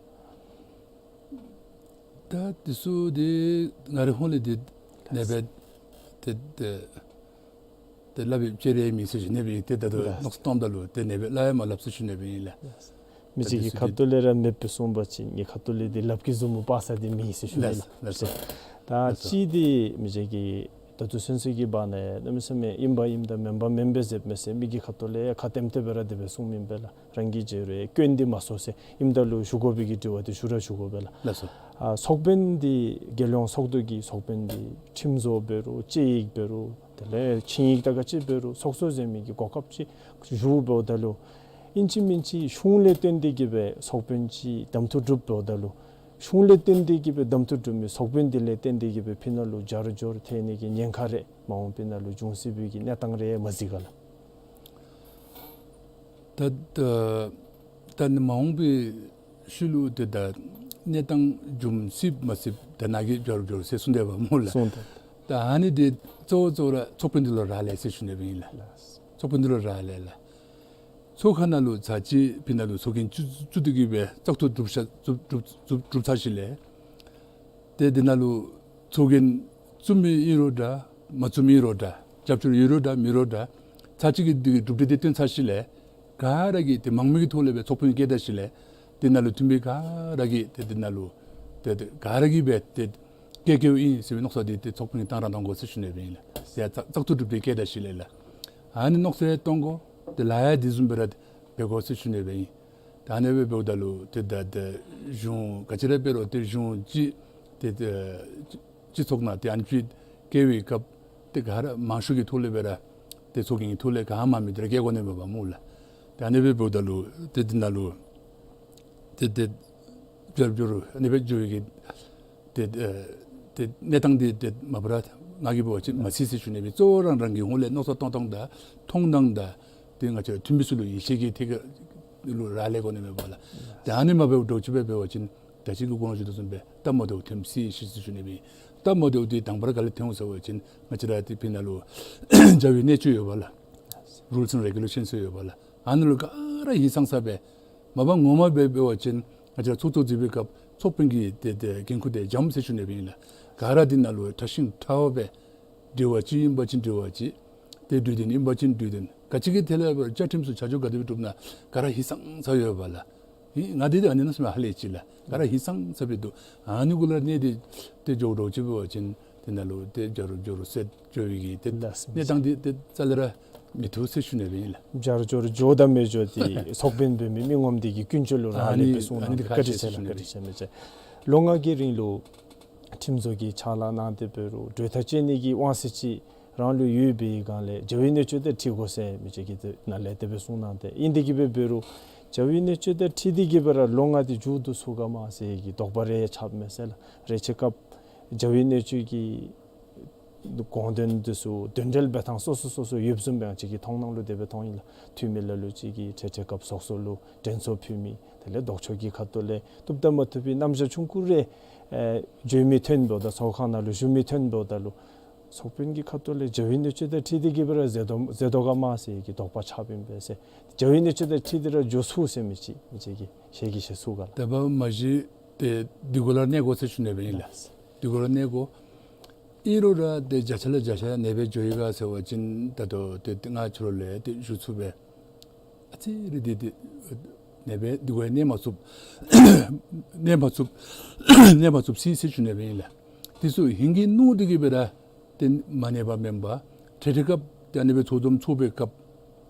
ད་དེ་ཚུ་དེ་ང་རའི་ཧོངས་ལས་དེ་ནེ་སྦེ་ཏེ་ཏེ་ཏེ་སླབ་པའི་ཅིག་ར་མེད་ཟེར་ཞུ་ནི་སྦེ་ཨིན། ཏེ་ད་ལྟོ་ལགས། མནོ་བསམ་བཏངམ་ད་ལུ་ཏེ་ནེ་སྦེ་སླབ་ཡང་མ་སླབ་ཟེར་ཞུ་ནི་སྦེ་ཨིན་ལགས། ལགས། མི་རྗེ་གི་ཁ་ཐུག་ལས་ར་མེདཔ་སྦེ་གསུངས་པ་ཅིན་ངེའི་ཁ་ཐུག་ལས་དེ་ལགཔ་གིས་བཟུང་མི་པ་ས་དེ་མེད་ཟེར་ཞུ་ནི་ལགས། ལགས། ད་ལགས། ཅིག་དེ་མི་རྗེ་གི་ད་ལྟོ་ཚུན་ཚོད་ཀྱི་བར་ན་གནམ་མེད་ས་མེད་ཨིན་པ་ཨིནམ་དང་མེན་པ་མེན་པས་ཟེར་མི་ཟེར་མི་གི་ཁ་ཐུག་ལས་ཡང་ཁ་ལྟེམ་ལྟེ་སྦེ་ར་དེ་སྦེ་གསུངམ་ཨིན་པས་ལགས། རང་གིས་བརྗོད་རུང་སྐྱོན་འདི་མ་སོང་ཟེར་ཨིནམ་ད་ལུ་ཞུ་དགོ་པའི་གི་དྲི་བ་དེ་ཞུ་ར་ཞུ་དགོ་པས་ལགས། ལགས་སོ། ཨ་ཚོགས་དཔོན་འདི་རྒྱལ་ཡོངས་ཚོགས་འདུ་གི་ཚོགས་དཔོན་འདི་ཁྲིམས་བཟོ་འབད་རུང་དཔྱད་ཡིག་འབད་རུང་དེ་ལས་ཆིངས་ཡིག་དང་ག་ཅི་འབད་རུང་ཚོགས་གཙོ་ཟེར་མི་གི་གོ་སྐབས་ཅིག་ཞུ་འབདཝ་ད་ལུ་ཨིན་ཅི་མིན་ཅི་གཞུང་ལས་བརྟེན་ཏེ་གི་སྦེ་ཚོགས་དཔོན་ཅིག་གདམ་འཐུ་གྲུབ་འབདཝ་ད་ལུ་གཞུང་ལས་བརྟེན་ཏེ་གི་སྦེ་གདམ་འཐུ་གྲུབ་མི་ཚོགས་དཔོན་འདི་ལས་བརྟེན་ཏེ་གི་སྦེ་ཕི་ནང་ལུ་རྒྱབ་སྐྱོར་ཐོན་ནི་གི་ཉེན་ཁ་རེ་མ་འོངས་པའི་ནང་ལུ་འབྱུང་སྲིད་པའི་གི་གནས་སྟངས་རེ་མ་གཟིགས་ག་ལགས། ད་ད་ད་ནི་མ་འོངས་པའི་ཤུལ་ལུ་ཏེ་ད་གནས་སྟངས་འབྱུང་སྲིད་མ་སྲིད་ད་ནཱ་གིས་རྒྱབ་སྐྱོར་ཟེར་གསུངས་དེས་པ་སྨོ་ལགས། གསུངས་དེས། ད་ཨ་ནི་འདི་གཙོ་བོ་གཙོ་བོ་ར་ཚོགས་དཔོན་འདི་ལུ་རག་ལས་ཟེར་ཞུ་ནི་སྦེ་ཨིན་ལགས། ལགས། ཚོགས་དཔོན་འདི་ལུ་རག་ལས་ལགས། ཚོགས་ཁང་ནང་ལུ་ཚར་གཅིག་ཕི་ནང་ལུ་ཚོགས་རྒྱན་བཙུགས་བཙུགས་ཏེ་གི་སྦེ་བཙག་འཐུ་གྲུབ་ས་གྲུབ་གྲུབ་གྲུབ་གྲུབ་ཚར་ཞིནམ་ལས་ཏེ་འདི་ནང་ལུ་ཚོགས་རྒྱན་བཙུགས་མི་ཨིན་རུང་འདྲ་མ་བཙུགས་མི་ཨིན་རུང་འདྲ་རྒྱབ་སྐྱོར་ཡོད་རུང་འདྲ་མེད་རུང་འདྲ་ཚར་གཅིག་གི་འདི་གི་གྲུབ་འབྲས་འདི་སྟོན་ཚར་ཞིནམ་ལས་ག་ར་གིས་ཏེ་མང་མོས་ཀྱི་ཐོག་ལས་སྦེ་ཚོགས་དཔོན་བཀལ་ད་ཞིནམ་ལས་འདི་ནང་ལུ་འཐུས་མི་ག་ར་གིས་ཏེ་འདི་ནང་ལུ་ཏེ་ཏེ་ག་ར་གིས་སྦེ་ཏེ་བཀལ་བཀལཝ་ཨིན་ཟེར་བའི་མནོ་བསམ་འདི་ཏེ་ཚོགས་དཔོན་གྱིས་བཏང་ར་གཏང་དགོ་ཟེར་ཞུ་ནི་སྦེ་ཨིན་ལགས། ཡ་བཙག་བཙག་འཐུ་གྲུབ་འབྲས་བཀལ་ད་ཞིནམ་ལས་ལགས། ཨ་ནི་མནོ་བསམ་གཏང་དགོ། ཏེ་ལཱ་ཡང་དེ་བཟུམ་སྦེ་ར་འབད་དགོ་ཟེར་ཞུ་ནི་སྦེ་ཨིན། ད་ཨ་ནི་སྦེ་འབདཝ་ད་ལུ་ཏེ་ད་ཏེ་གཞུང་ག་ཅི་ར་འབད་རུང་ཏེ་གཞུང་སྤྱི་ཏེ་ཏེ་སྤྱི་ཚོགས་ནང་ཏེ་ཨ་ནི་ཅིག་བཀལ་བའི་སྐབས་ཏེ་ག་ར་མང་ཤོས་ཀྱི་ཐོག་ལས་སྦེ་ར་ཏེ་ཚོགས་རྒྱན་གྱི་ཐོག་ལས་ག་མང་མི་འདི་ར་བཀལ་དགོ་ནི་མས་པ་སྨོ་ལགས། ཏེ་ཨ་ནི་སྦེ་འབདཝ་ད་ལུ་ཏེ་འདི་ནང་ལུ་ཏེ་ཏེ་རྒྱབ་སྐྱོར་ཨ་ནི་སྦེ་འགྱོ་བའི་གི་ཏེ་ཨེ་ཏེ་གནས་སྟངས་འདི་ཏེ་མ་པ་ར་ང་གིས་འབད་བ་ཅིན་མ་གཟིགས་ཟེར་ཞུ་ནི་སྦེ་གཙོ་བོ་རང་རང་གི་ཧོངས་ལས་མནོ་བསམ་བཏང་ཐངས་དང་མཐོང་སྣང་དང་ཏེ་ང་བཅས་འཐུས་མི་ཚུ་ལུ་ཡིད་ཆེས་ཀྱི་ཐད་ཁར་ལུ་རག་ལས་དགོ་ནི་མས་པ་ལགས། ཏེ་ཨ་ནི་མ་འབདཝ་འདྲཝ་ཅིག་སྦེ་འབད་བ་ཅིན་ད་ཅི་གི་གོང་ལུ་ཞུ་དོ་བཟུམ་སྦེ་སྟབས་མ་བདེཝ་ཐོནམ་སྲིད་ཟེར་ཞུ་ནི་སྦེ། སྟབས་མ་བདེཝ་འདི་དང་པ་ར་ག་ལས་ཐོན་འོང་ཟེར་བ་ཅིན་ང་བཅས་ར་ཏེ་ཕི་ནང་ལུ་འཇའ་བའི་གནས་སྤྱོད་ཡོད་པ་ལགས། Rules and Regulations ཡོད་པ་ལགས། ཨ་ནི་ལུ་ག་ར་ཧིང་སངས་ས་སྦེ་མ་པ་ངོ་མ་སྦེ་འབད་བ་ཅིན་ང་བཅས་ར་ཚོགས་གཙོ་འཛུལ་བའི་སྐབས་ཚོགས་དཔོན་གྱི་ཏེ་ཏེ་འགན་ཁུར་དེ་འཇམ་ཟེར་ཞུ་ནི་སྦེ་ཨིན་ལགས། ག་ར་འདི་ནང་ལུ་ཕྲ་ཞིང་ཕྲ་བ་སྦེ་དྲི་བ་ཅིག་ཨིན་པ་ཅིན་དྲི་བ་ཅིག་ཏེ་དྲི་དོན་ཨིན་པ་ཅིན་དྲི་དོན་ག་ཅི་གི་ཐད་ལས་འབད་རུང་བཅའ་ཁྲིམས་ཚུ་ཆ་འཇོག་ག་དེ་སྦེ་གྲུབ་ན་ག་ར་ཧིང་སངས་ས་ཡོད་པ་ལགས། ཧིང་ང་འདི་ཏེ་ཨ་ནི་ནང་སེམས་ཧ་ལས་ཅི་ལགས། ག་ར་ཧིང་སངས་ས་སྦེ་འདུག། ཨ་ནི་གུ་ལས་གནས་ཏེ་ཏེ་འགྱོཝ་འདྲཝ་ཅིག་འབད་བ་ཅིན་དེ་ནང་ལུ་ཏེ་འཇའ་རུ་འགྱུར་ཟེར་འགྱོ་བའི་གི་ཏེ་ལགས་སོ། གནས་སྟངས་འདི་ཏེ་རྩ་ལས་ར་མི་བཏུབ་ཟེར་ཞུ་ནི་སྦེ་ཨིན་ལགས། འཇའ་རུ་འགྱུར་འགྱོ་དང་མི་འགྱོ་འདི་ཚོགས་དཔོན་འབད་མི་མི་ངོམ་འདི་གི་ཀུན་སྤྱོད་ལུ་རག་ལས་པའི་གསུང་གནང་། བཀའ་དྲིན་ཆེ་ལགས། བཀའ་དྲིན་ཆེ། ལོ་ལྔ་གི་རིང་ལུ་ཁྲིམས་བཟོ་གི་ཕྱག་ལཱ་གནང་སྟེ་འབད་རུང་གྲོས་ཐག་བཅད་ནི་གི་དབང་ཚད་ཅིག་རང་ལུ་ཡོད་པའི་སྒང་ལས་འཇའ་བའི་གནས་སྤྱོད་དེ་ཁྲིད་དགོ་ཟེར་མི་ཅིག་གིས་ཏེ་ནཱ་ལས་དེ་སྦེ་གསུང་གནང་སྟེ་ཨིན། དེ་གིས་སྦེ་འབད་རུང་འཇའ་བའི་གནས་སྤྱོད་དེ་ཁྲིད་དེ་གིས་སྦེ་ར་ལོ་ལྔ་འདི་མཇུག་བསྡུ་ཚུགས་ག་མ་ཟེར་གྱི་དོགས་པ་རེ་ཡང་ཁྱབ་མས་ཟེར་ལགས། རེ་ཆེ་སྐབས་འཇའ་བའི་གནས་སྤྱོད་ཀྱི་དགོངས་དོན་འདི་ཚུ་དོན་འགྲེལ་འབད་ཐངས་སོ་སོ་སོ་སོ་ཡོདཔ་བཟུམ་སྦེ་ཡང་ཅིག་གི་མཐོང་སྣང་ལུ་དེ་སྦེ་མཐོང་ཡི་ལགས། འཐུས་མི་ལ་ལུ་ཅིག་གིས་ཁྲེ་ཁྲེ་སྐབས་ཚོགས་གཙོ་ལུ་དྲན་གསོ་ཕུལ་མི་དེ་ལས་ལྡོག་ཕྱོགས་ཀྱི་ཁ་ཐུག་ལས་བཏུབ་དང་མ་བཏུབ་པའི་རྣམ་གཞག་ཆུང་ཀུ་རེ་ཨེ་བརྗོད་མི་ཐོན་འབདཝ་ད་ཚོགས་ཁང་ནང་ལུ་ཞུ་མི་ཐོན་འབདཝ་ད་ལུ་ཚོགས་དཔོན་གྱི་ཁ་ཐུག་ལས་འཇའ་བའི་གནས་སྤྱོད་དེ་ཁྲིད་དེ་གིས་སྦེ་ར་མཛད་དོ་མཛད་དོ་ག་མ་ཟེར་གྱི་དོགས་པ་ཁྱབ་ཨིན་པས་ཟེར། འཇའ་བའི་གནས་སྤྱོད་དེ་ཁྲིད་དེ་ར་འགྱོ་ཚུགས་ཟེར་མི་ཅིག་མི་ཅིག་གིས་ཞལ་གྱིས་བཞེས་ཚུགས་ག་ལགས། དེ་འབདཝ་མ་གཞི་ཏེ་འདི་གུ་ལས་གནས་དགོ་ཟེར་ཞུ་ནི་སྦེ་ཨིན་ལགས། འདི་གུ་ལས་གནས་དགོ། ཨིན་རུང་ར་ཏེ་བརྒྱ་ཆ་ལས་བརྒྱ་ཆ་ཡང་ནེ་སྦེ་འགྱོ་ཡི་ག་ཟེར་བ་ཅིན་ད་ལྟོ་ཏེ་ང་ཁྱོད་ལུ་ཏེ་ཞུ་ཚུགས་པས། ཨ་ཙི་རེ་འདི་ཏེ་ནེ་སྦེ་འདི་གུ་ཡང་གནས་མ་ཚུགས། གནས་མ་ཚུགས། གནས་མ་ཚུགས་ཟེར་ཟེར་ཞུ་ནི་སྦེ་ཨིན་ལགས། དེ་ཚུ་ཧིང་གིས་མནོ་སྟེ་གིས་སྦེ་ར་ཏེ་མ་གནས་པ་མེན་པར་ཁྲེ་ཁྲེ་སྐབས་ཏེ་ཨ་ནི་སྦེ་ཚོགས་འཛོམས་ཚོགས་པའི་སྐབས་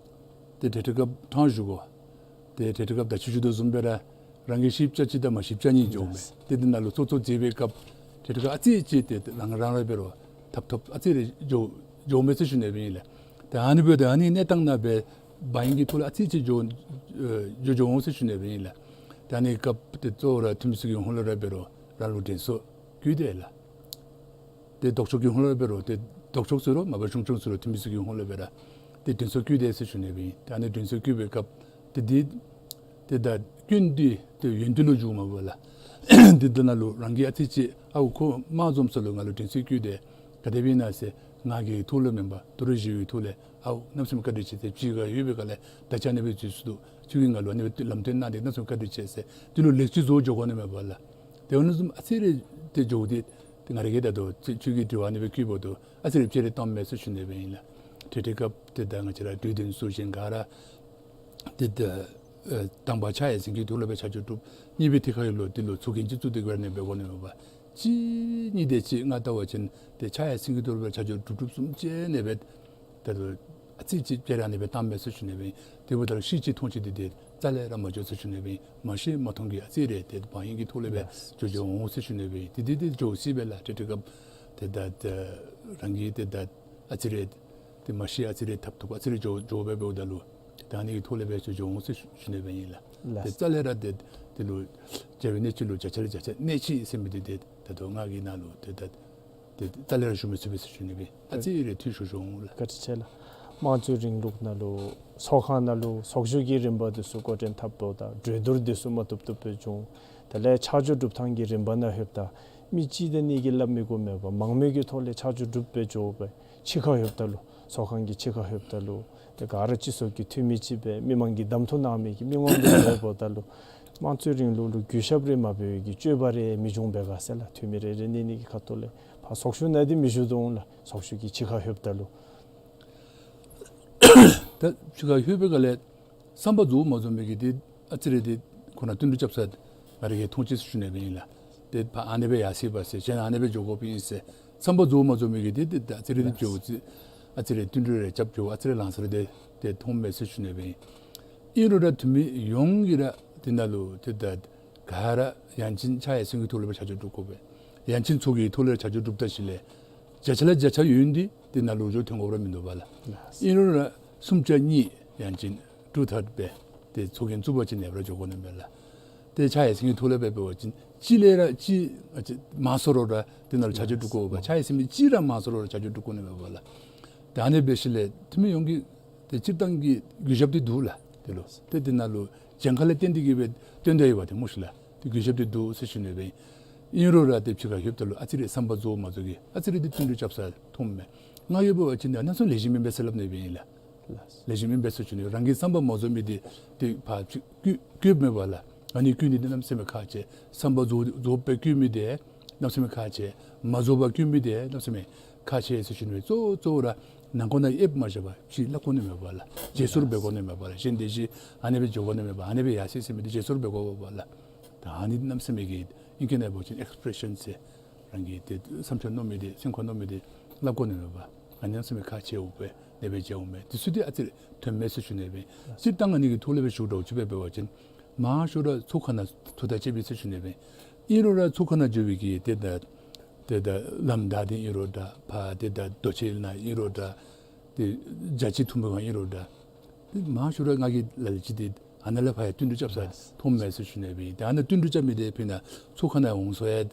ཏེ་ཁྲེ་ཁྲེ་སྐབས་ཕྲང་ཞུ་དགོ། ཏེ་ཏེ་དེ་སྐབས་ད་ཅི་ཞུ་དོ་བཟུམ་སྦེ་ར་རང་གི་ཤེས་བྱ་ཅིག་དང་མ་ཤེས་བྱ་གཉིས་འགྱོཝ་མས། ཏེ་འདི་ནང་ལུ་ཚོགས་གཙོ་མཛད་པའི་སྐབས་ཏེ་དེ་སྐབས་ཨ་ཙི་ཅིག་ཏེ་རང་རང་ར་འབད་རུང་ཐབ་ཐོབ་ཨ་ཙི་རེ་འགྱོ་འགྱོཝ་མས་ཟེར་ཞུ་ནི་སྦེ་ཨིན་ལགས། ཏེ་ཨ་ནི་འབདཝ་ད་ཨ་ནི་གནས་སྟངས་ནང་སྦེ་བ་ཡིན་གྱི་ཐོག་ལས་ཨ་ཙི་ཅིག་འགྱོ་ཨེ་འགྱོ་འགྱོ་འོང་ཟེར་ཞུ་ནི་སྦེ་ཨིན་ལགས། ཏེ་ཨ་ནི་སྐབས་ཏེ་གཙོ་བོ་ར་འཐུས་མི་ཚུ་གི་ཧོངས་ལས་ར་འབད་རུང་རང་ལུ་དྲན་གསོ་བཀོད་དེ་ལགས། ཏེ་ལྡོག་ཕྱོགས་ཀྱི་ཧོངས་ལས་འབད་རུང་ཏེ་ལྡོག་ཕྱོགས་ཟེར་རུང་མ་པ་ཆུང་ཆུང་ཟེར་རུང་འཐུས་མི་ཚུ་གི་ཧོངས་ལས་འབད་ར་ཏེ་དྲན་གསོ་བཀོད་དེ་ཟེར་ཞུ་ནི་སྦེ་ཨིན། ཏེ་ཨ་ནི་དྲན་གསོ་བཀོད་པའི་སྐབས་ཏེ་འདི་ཏེ་ད་སྐྱོན་འདི་ཏེ་ཡོན་ཏན་ལུ་འགྱུརཝ་མ་པ་ལགས། འདི་ད་ནང་ལུ་རང་གིས་ཨ་ཙི་ཅིག་ཨའུ་ཁོ་མ་འཛོམས་ས་ལུ་ང་ལུ་དྲན་གསོ་བཀོད་དེ་ག་དེ་སྦེ་ཨིན་ན་ཟེར་ང་གི་ཐོག་ལུ་མེན་པར་དོ་རུང་གཞན་གྱི་ཐོག་ལས་ཨའུ་གནམ་མེད་ས་མེད་བཀའ་དྲིན་ཆེ་ཟེར་ཕྱི་ཁར་ཡོད་པའི་སྒང་ལས་ད་ཅི་ཨ་ནི་སྦེ་འཛུལ་སོ་འདུག། ཁྱོད་ཀྱིས་ང་ལུ་ཨ་ནི་སྦེ་ལམ་སྟོན་གནང་སྟེ་གནམ་མེད་ས་མེད་བཀའ་དྲིན་ཆེ་ཟེར་འདི་ལུ་ལེགས་བཅོས་བཟོ་འགྱོ་དགོ་ནི་མས་པ་ལགས། ཏེ་ཨ་ནི་བཟུམ་ཨ་ཙི་རེ་ཏེ་འགྱོཝ་འདི་ཏེ་ང་ར་གིས་ད་ལྟོ་ཁྱོད་ཁྱོད་ཀྱི་དྲི་བ་ཨ་ནི་སྦེ་བཀོདཔ་ད་ཨ་ཙི་རེ་བཅད་དེ་བཏངམ་མས་ཟེར་ཞུ་ནི་སྦེ་ཨིན་ལགས། ཏེ་དེ་སྐབས་ཏེ་ད་ང་བཅས་ར་གྲོས་སྟོན་ཚུ་གཞན་ག་ར་ཏེ་ད་ཨེ་དང་པ་ཕྱག་ཡར་སེང་གེའི་ཐོག་ལས་སྦེ་ཆ་འཇོག་གྲུབ། གཉིས་པའི་ཐད་ཁར་ཡོད་ལུ་འདི་ལུ་ཚོགས་རྒྱན་ཅིག་བཙུགས་ཏེ་གི་སྦེ་ཨ་ནི་སྦེ་འབད་དགོ་ནི་མས་པ། གཅིག་གཉིས་དེ་ཅིག་ང་བལྟ་བ་ཅིན་ཏེ་ཕྱག་ཡར་སེང་གེའི་ཐོག་ལས་སྦེ་ཆ་འཇོག་གྲུབ་གྲུབ་བཟུམ་ཅིག་ཨ་ནི་སྦེ་ད་ལྟོ་ཨ་ཙི་ཅིག་བཅད་དེ་ཨ་ནི་སྦེ་བཏངམ་མས་ཟེར་ཞུ་ནི་སྦེ་ཨིན། དེ་འབདཝ་ད་ལུ་ཤེས་བྱེད་མཐོང་བྱེད་འདི་ཏེ་རྩ་ལས་ར་མ་འགྱོ་ཟེར་ཞུ་ནི་སྦེ་ཨིན། མ་ཤེས་མ་མཐོང་གི་ཨ་ཙི་རེ་ཏེ་བ་ཡིན་གྱི་ཐོག་ལས་སྦེ་ལགས། འགྱོ་འགྱོ་འོང་ཟེར་ཞུ་ནི་སྦེ་ཨིན། ཏེ་ཏེ་ཏེ་འགྱོ་སྲིད་པས་ལགས། ཏེ་དེ་སྐབས་ཏེ་ད་ད་རང་གིས་ཏེ་ད་ཨ་ཙི་རེ་ཏེ་མ་ཤེས་ཨ་ཙི་རེ་ཐབ་ཐོབ་ཨ་ཙི་རེ་འགྱོ་འགྱོ་སྦེ་འབདཝ་ད་ལུ་ཏེ་ད་ཨ་ནི་གི་ཐོག་ལས་སྦེ་འགྱོ་འགྱོ་འོང་ཟེར་ཞུ་ནི་སྦེ་ཨིན་ལགས། ལགས། ཏེ་རྩ་ལས་ར་ཏེ་དེ་ལུ་བྱ་བའི་གནད་ཀྱི་ལུ་བརྒྱ་ཆ་ལས་བརྒྱ་ཆ་གནད་ཆེ་ཟེར་མི་འདི་ཏེ་ད་ལྟོ་ང་གི་ནང་ལུ་ཏེ་ད་ཏེ་རྩ་ལས་ར་ཞུ་མི་ཚུགས་པས་ཟེར་ཞུ་ནི་སྦེ་ཨིན། ཨ་ཙི་རེ་འཐུས་ཤོར་ཤོར་འོང་ལགས། བཀའ་དྲིན་ཆེ་ལགས། དམངས་གཙོའི་རིང་ལུགས་ནང་ལུ་ཚོགས་ཁང་ནང་ལུ་ཚོགས་བཞུགས་ཀྱི་རིམ་པ་འདི་ཚུ་འགོ་འདྲེན་འཐབ་འོངམ་ད་གྲོས་བསྡུར་འདི་ཚུ་མ་བཏུབ་བཏུབ་སྦེ་འབྱུང་། དེ་ལས་ཆ་འཇོག་གྲུབ་ཐངས་ཀྱི་རིམ་པ་ནང་ལྷོདཔ་ད་མི་གཅིག་དང་གཉིས་ཀྱིས་སླབ་མི་དགོ་མེད་པར་མང་མོས་ཀྱི་ཐོག་ལས་ཆ་འཇོག་གྲུབ་སྦེ་འགྱོ་སྦེ་ཕྱི་ཁར་ལྷོདཔ་ད་ལུ་ཚོགས་ཁང་གི་ཕྱི་ཁར་ལྷོདཔ་ད་ལུ་ཏེ་ག་ར་སྤྱི་ཚོགས་ཀྱི་འཐུས་མི་ཅིག་སྦེ་མི་མང་གིས་གདམ་འཐུ་གནང་མི་གི་མི་ངོམ་སྦེ་འབདཝ་ད་ལུ་དམངས་གཙོའི་རིང་ལུགས་ལུ་གུས་ཞབས་རེ་མ་འབད་བའི་གི་སྤྱོད་པ་རེ་མི་འབྱུང་པས་ག་ཟེར་ལགས། འཐུས་མི་རེ་རེ་གཉིས་གཉིས་ཀྱི་ཁ་ཐུག་ལས་ཕར་ཚོགས་བཞུགས་ནང་འདི་མི་བཞུགས་དོ་འོང་ལགས། ཚོགས་བཞུགས་ཀྱི་ཕྱི་ཁར་ལྷོདཔ་ད་ལུ་ད་ཕྱི་ཁར་ལྷོད་པའི་སྒང་ལས་བསམ་པ་རྫོགས་མ་རྫོགས་མི་གི་འདི་ཨ་ཙི་རེ་འདི་ཁོ་ན་བསྟུན་གྲོས་རྐྱབ་ས་ང་ར་གིས་མཐོང་ཅི་ཟེར་ཞུ་ནི་སྦེ་ཨིན་ལགས། ཏེ་ཕར་ཨ་ནི་སྦེ་ཡར་སོང་པ་ཟེར་གཞན་ཨ་ནི་སྦེ་འགྱོ་དགོཔ་ཨིན་ཟེར་བསམ་པ་རྫོགས་མ་རྫོགས་མི་གི་འདི་ཏེ་ཨ་ཙི་རེ་འདི་འགྱོ་ཅི་ཨ་ཙི་རེ་བསྟུན་གྲོས་རེ་རྐྱབ་འགྱོ་ཨ་ཙི་རེ་ལངས་ས་རེ་འདི་ཏེ་མཐོངམ་མས་ཟེར་ཞུ་ནི་སྦེ་ཨིན། ཨིན་རུང་ར་འཐུས་མི་ཡོངས་ཀྱིས་ར་འདི་ནང་ལུ་ཏེ་ད་ག་ར་ཡང་ཅིན་ཕྱག་ཡར་སེང་གེའི་ཐོག་ལས་སྦེ་ཆ་འཇོག་གྲུབ་དགོ་པས། ཡང་ཅིན་ཚོགས་ཀྱི་ཐོག་ལས་ཆ་འཇོག་གྲུབ་ད་ཞིནམ་ལས་བརྒྱ་ཆ་ལས་བརྒྱ་ཆ་ཡོན་འདི་འདི་ནང་ལུ་འགྱོ་ཐོན་དགོཔ་ར་མིན་འདུག་པ་ལགས། ཨིན་རུང་ར་གསུམ་ཆ་གཉིས་ཡང་ཅིན་two third སྦེ་ཏེ་ཚོགས་རྒྱན་བཙུགས་པ་ཅིན་ཨ་ནི་སྦེ་ར་འགྱོ་དགོ་ནི་མས་ལགས། ཏེ་ཕྱག་ཡར་སེང་གེའི་ཐོག་ལས་སྦེ་འབད་བ་ཅིན་གཅིག་ལས་ར་གཅིག་ཨ་ཙི་མང་སུ་ར་ར་འདི་ནང་ལུ་ཆ་འཇོག་གྲུབ་དགོ་པས། ཕྱག་ཡར་སེང་གེ་གཅིག་ར་མང་སུ་ར་ར་ཆ་འཇོག་གྲུབ་དགོ་ནི་མས་པ་ལགས། ད་ཨ་ནི་འབད་ཞིནམ་ལས་འཐུས་མི་ཡོངས་ཀྱིས་ཏེ་སྤྱིར་བཏང་གི་གུས་ཞབས་འདི་འདུག་ལགས། དེ་ལུ་ཏེ་འདི་ནང་ལུ་གྱངས་ཁ་ལས་བརྟེན་ཏེ་གི་སྦེ་བཏོན་ཏེ་ཡོདཔ་འདི་སྨོ་ཤིག་ལགས། ཏེ་གུས་ཞབས་འདི་འདུག་ཟེར་ཞུ་ནི་སྦེ་ཨིན། ཨིན་རུང་ར་ཏེ་ཕྱི་ཁར་ལྷོདཔ་ད་ལུ་ཨ་ཙི་རེ་བསམ་པ་རྫོགས་མ་རྫོགས་ཀྱི་ཨ་ཙི་རེ་འདི་བསྟུན་གྲོས་རྐྱབ་ས་མཐོངམ་མས། ང་གིས་འབད་བ་ཅིན་ད་གནམ་མེད་ས་མེད་ལེགས་ཤོམ་ཨིན་པས་ཟེར་སླབ་ནི་སྦེ་ཨིན་ལགས། ལེགས་ཤོམ་ཨིན་པས་ཟེར་ཞུ་ནི། རང་གི་བསམ་པ་མ་རྫོགས་མི་འདི་ཏེ་ཕར་ཅིག་བཀོད་བཀོདཔ་མས་པ་ལགས། ཨ་ནི་བཀོད་ནི་འདི་གནམ་མེད་ས་མེད་ཁག་ཆེ། བསམ་པ་རྫོགས་རྫོགསཔ་སྦེ་བཀོད་མི་འདི་གནམ་མེད་ས་མེད་ཁག་ཆེ། མ་རྫོགས་པར་བཀོད་མི་འདི་གནམ་མེད་ས་མེད་ཁག་ཆེ་ཟེར་ཞུ་ནི་སྦེ་གཙོ་བོ་གཙོ་བོ་ར་ནང་འཁོད་ནང་ཨེབ་མ་བཞག་པར་ཕྱི་སླབ་དགོ་ནི་མས་པ་ལགས། བརྗེ་སོར་འབད་དགོ་ནི་མས་པ་ལགས། གཞན་དེ་བཞིན་ཨ་ནི་སྦེ་འགྱོ་དགོ་ནི་མས་པ། ཨ་ནི་སྦེ་ཡར་སོ་ཡི་ཟེར་མི་འདི་བརྗེ་སོར་འབད་དགོ་པས་པ་ལགས། ད་ཨ་ནི་གནམ་མེད་ས་མེད་ཀྱི་ཨིང་སྐད་ནང་འབད་བ་ཅིན་ཨེགསི་པེ་རེ་ཤཱན་ཟེར་རང་གི་ཏེ་བསམ་འཆར་མནོ་མི་འདི་སེམས་ཁར་མནོ་མི་འདི་སླབ་དགོ་ནི་མས་པ། ཨ་ནི་གནམ་མེད་ས་མེད་ཁག་ཆེཝ་སྦེ་ཨ་ནི་སྦེ་མཇལཝ་མས། དེ་ཚུ་འདི་ཨ་ཙི་རེ་ཐོནམ་མས་ཟེར་ཞུ་ནི་སྦེ། སྤྱིར་བཏང་ཨ་ནི་གི་ཐོག་ལས་སྦེ་ཞུ་དོ་ཅིག་སྦེ་འབད་བ་ཅིན་མང་ཤོས་ར་ཚོགས་ཁང་ནང་ཐུགས་ཐག་བཅད་པས་ཟེར་ཞུ་ནི་སྦེ། ཨིན་རུང་ར་ཚོགས་ཁང་ནང་འགྱོ་བའི་གི་ཏེ་ད་ཏེ་ད་ལམ་བདའ་སྟེ་ཨིན་རུང་འདྲ། ཕར་ཏེ་ད་རྡོ་གཅལ་ནང་ཨིན་རུང་འདྲ། ཏེ་རྒྱ་ཆེ་ཐུང་པའི་སྒང་ཨིན་རུང་འདྲ། ཏེ་མང་ཤོས་ར་ང་གིས་ལ་ལུ་ཅིག་ཏེ་ཨ་ནཱ་ལས་ཕར་ཡང་བསྟུན་གྲོས་རྐྱབ་ས་མཐོངམ་མས་ཟེར་ཞུ་ནི་སྦེ། ཏེ་ཨ་ནཱ་བསྟུན་གྲོས་རྐྱབ་མི་འདི་དཔེར་ན་ཚོགས་ཁང་ནང་འོང་སོ་ཡང་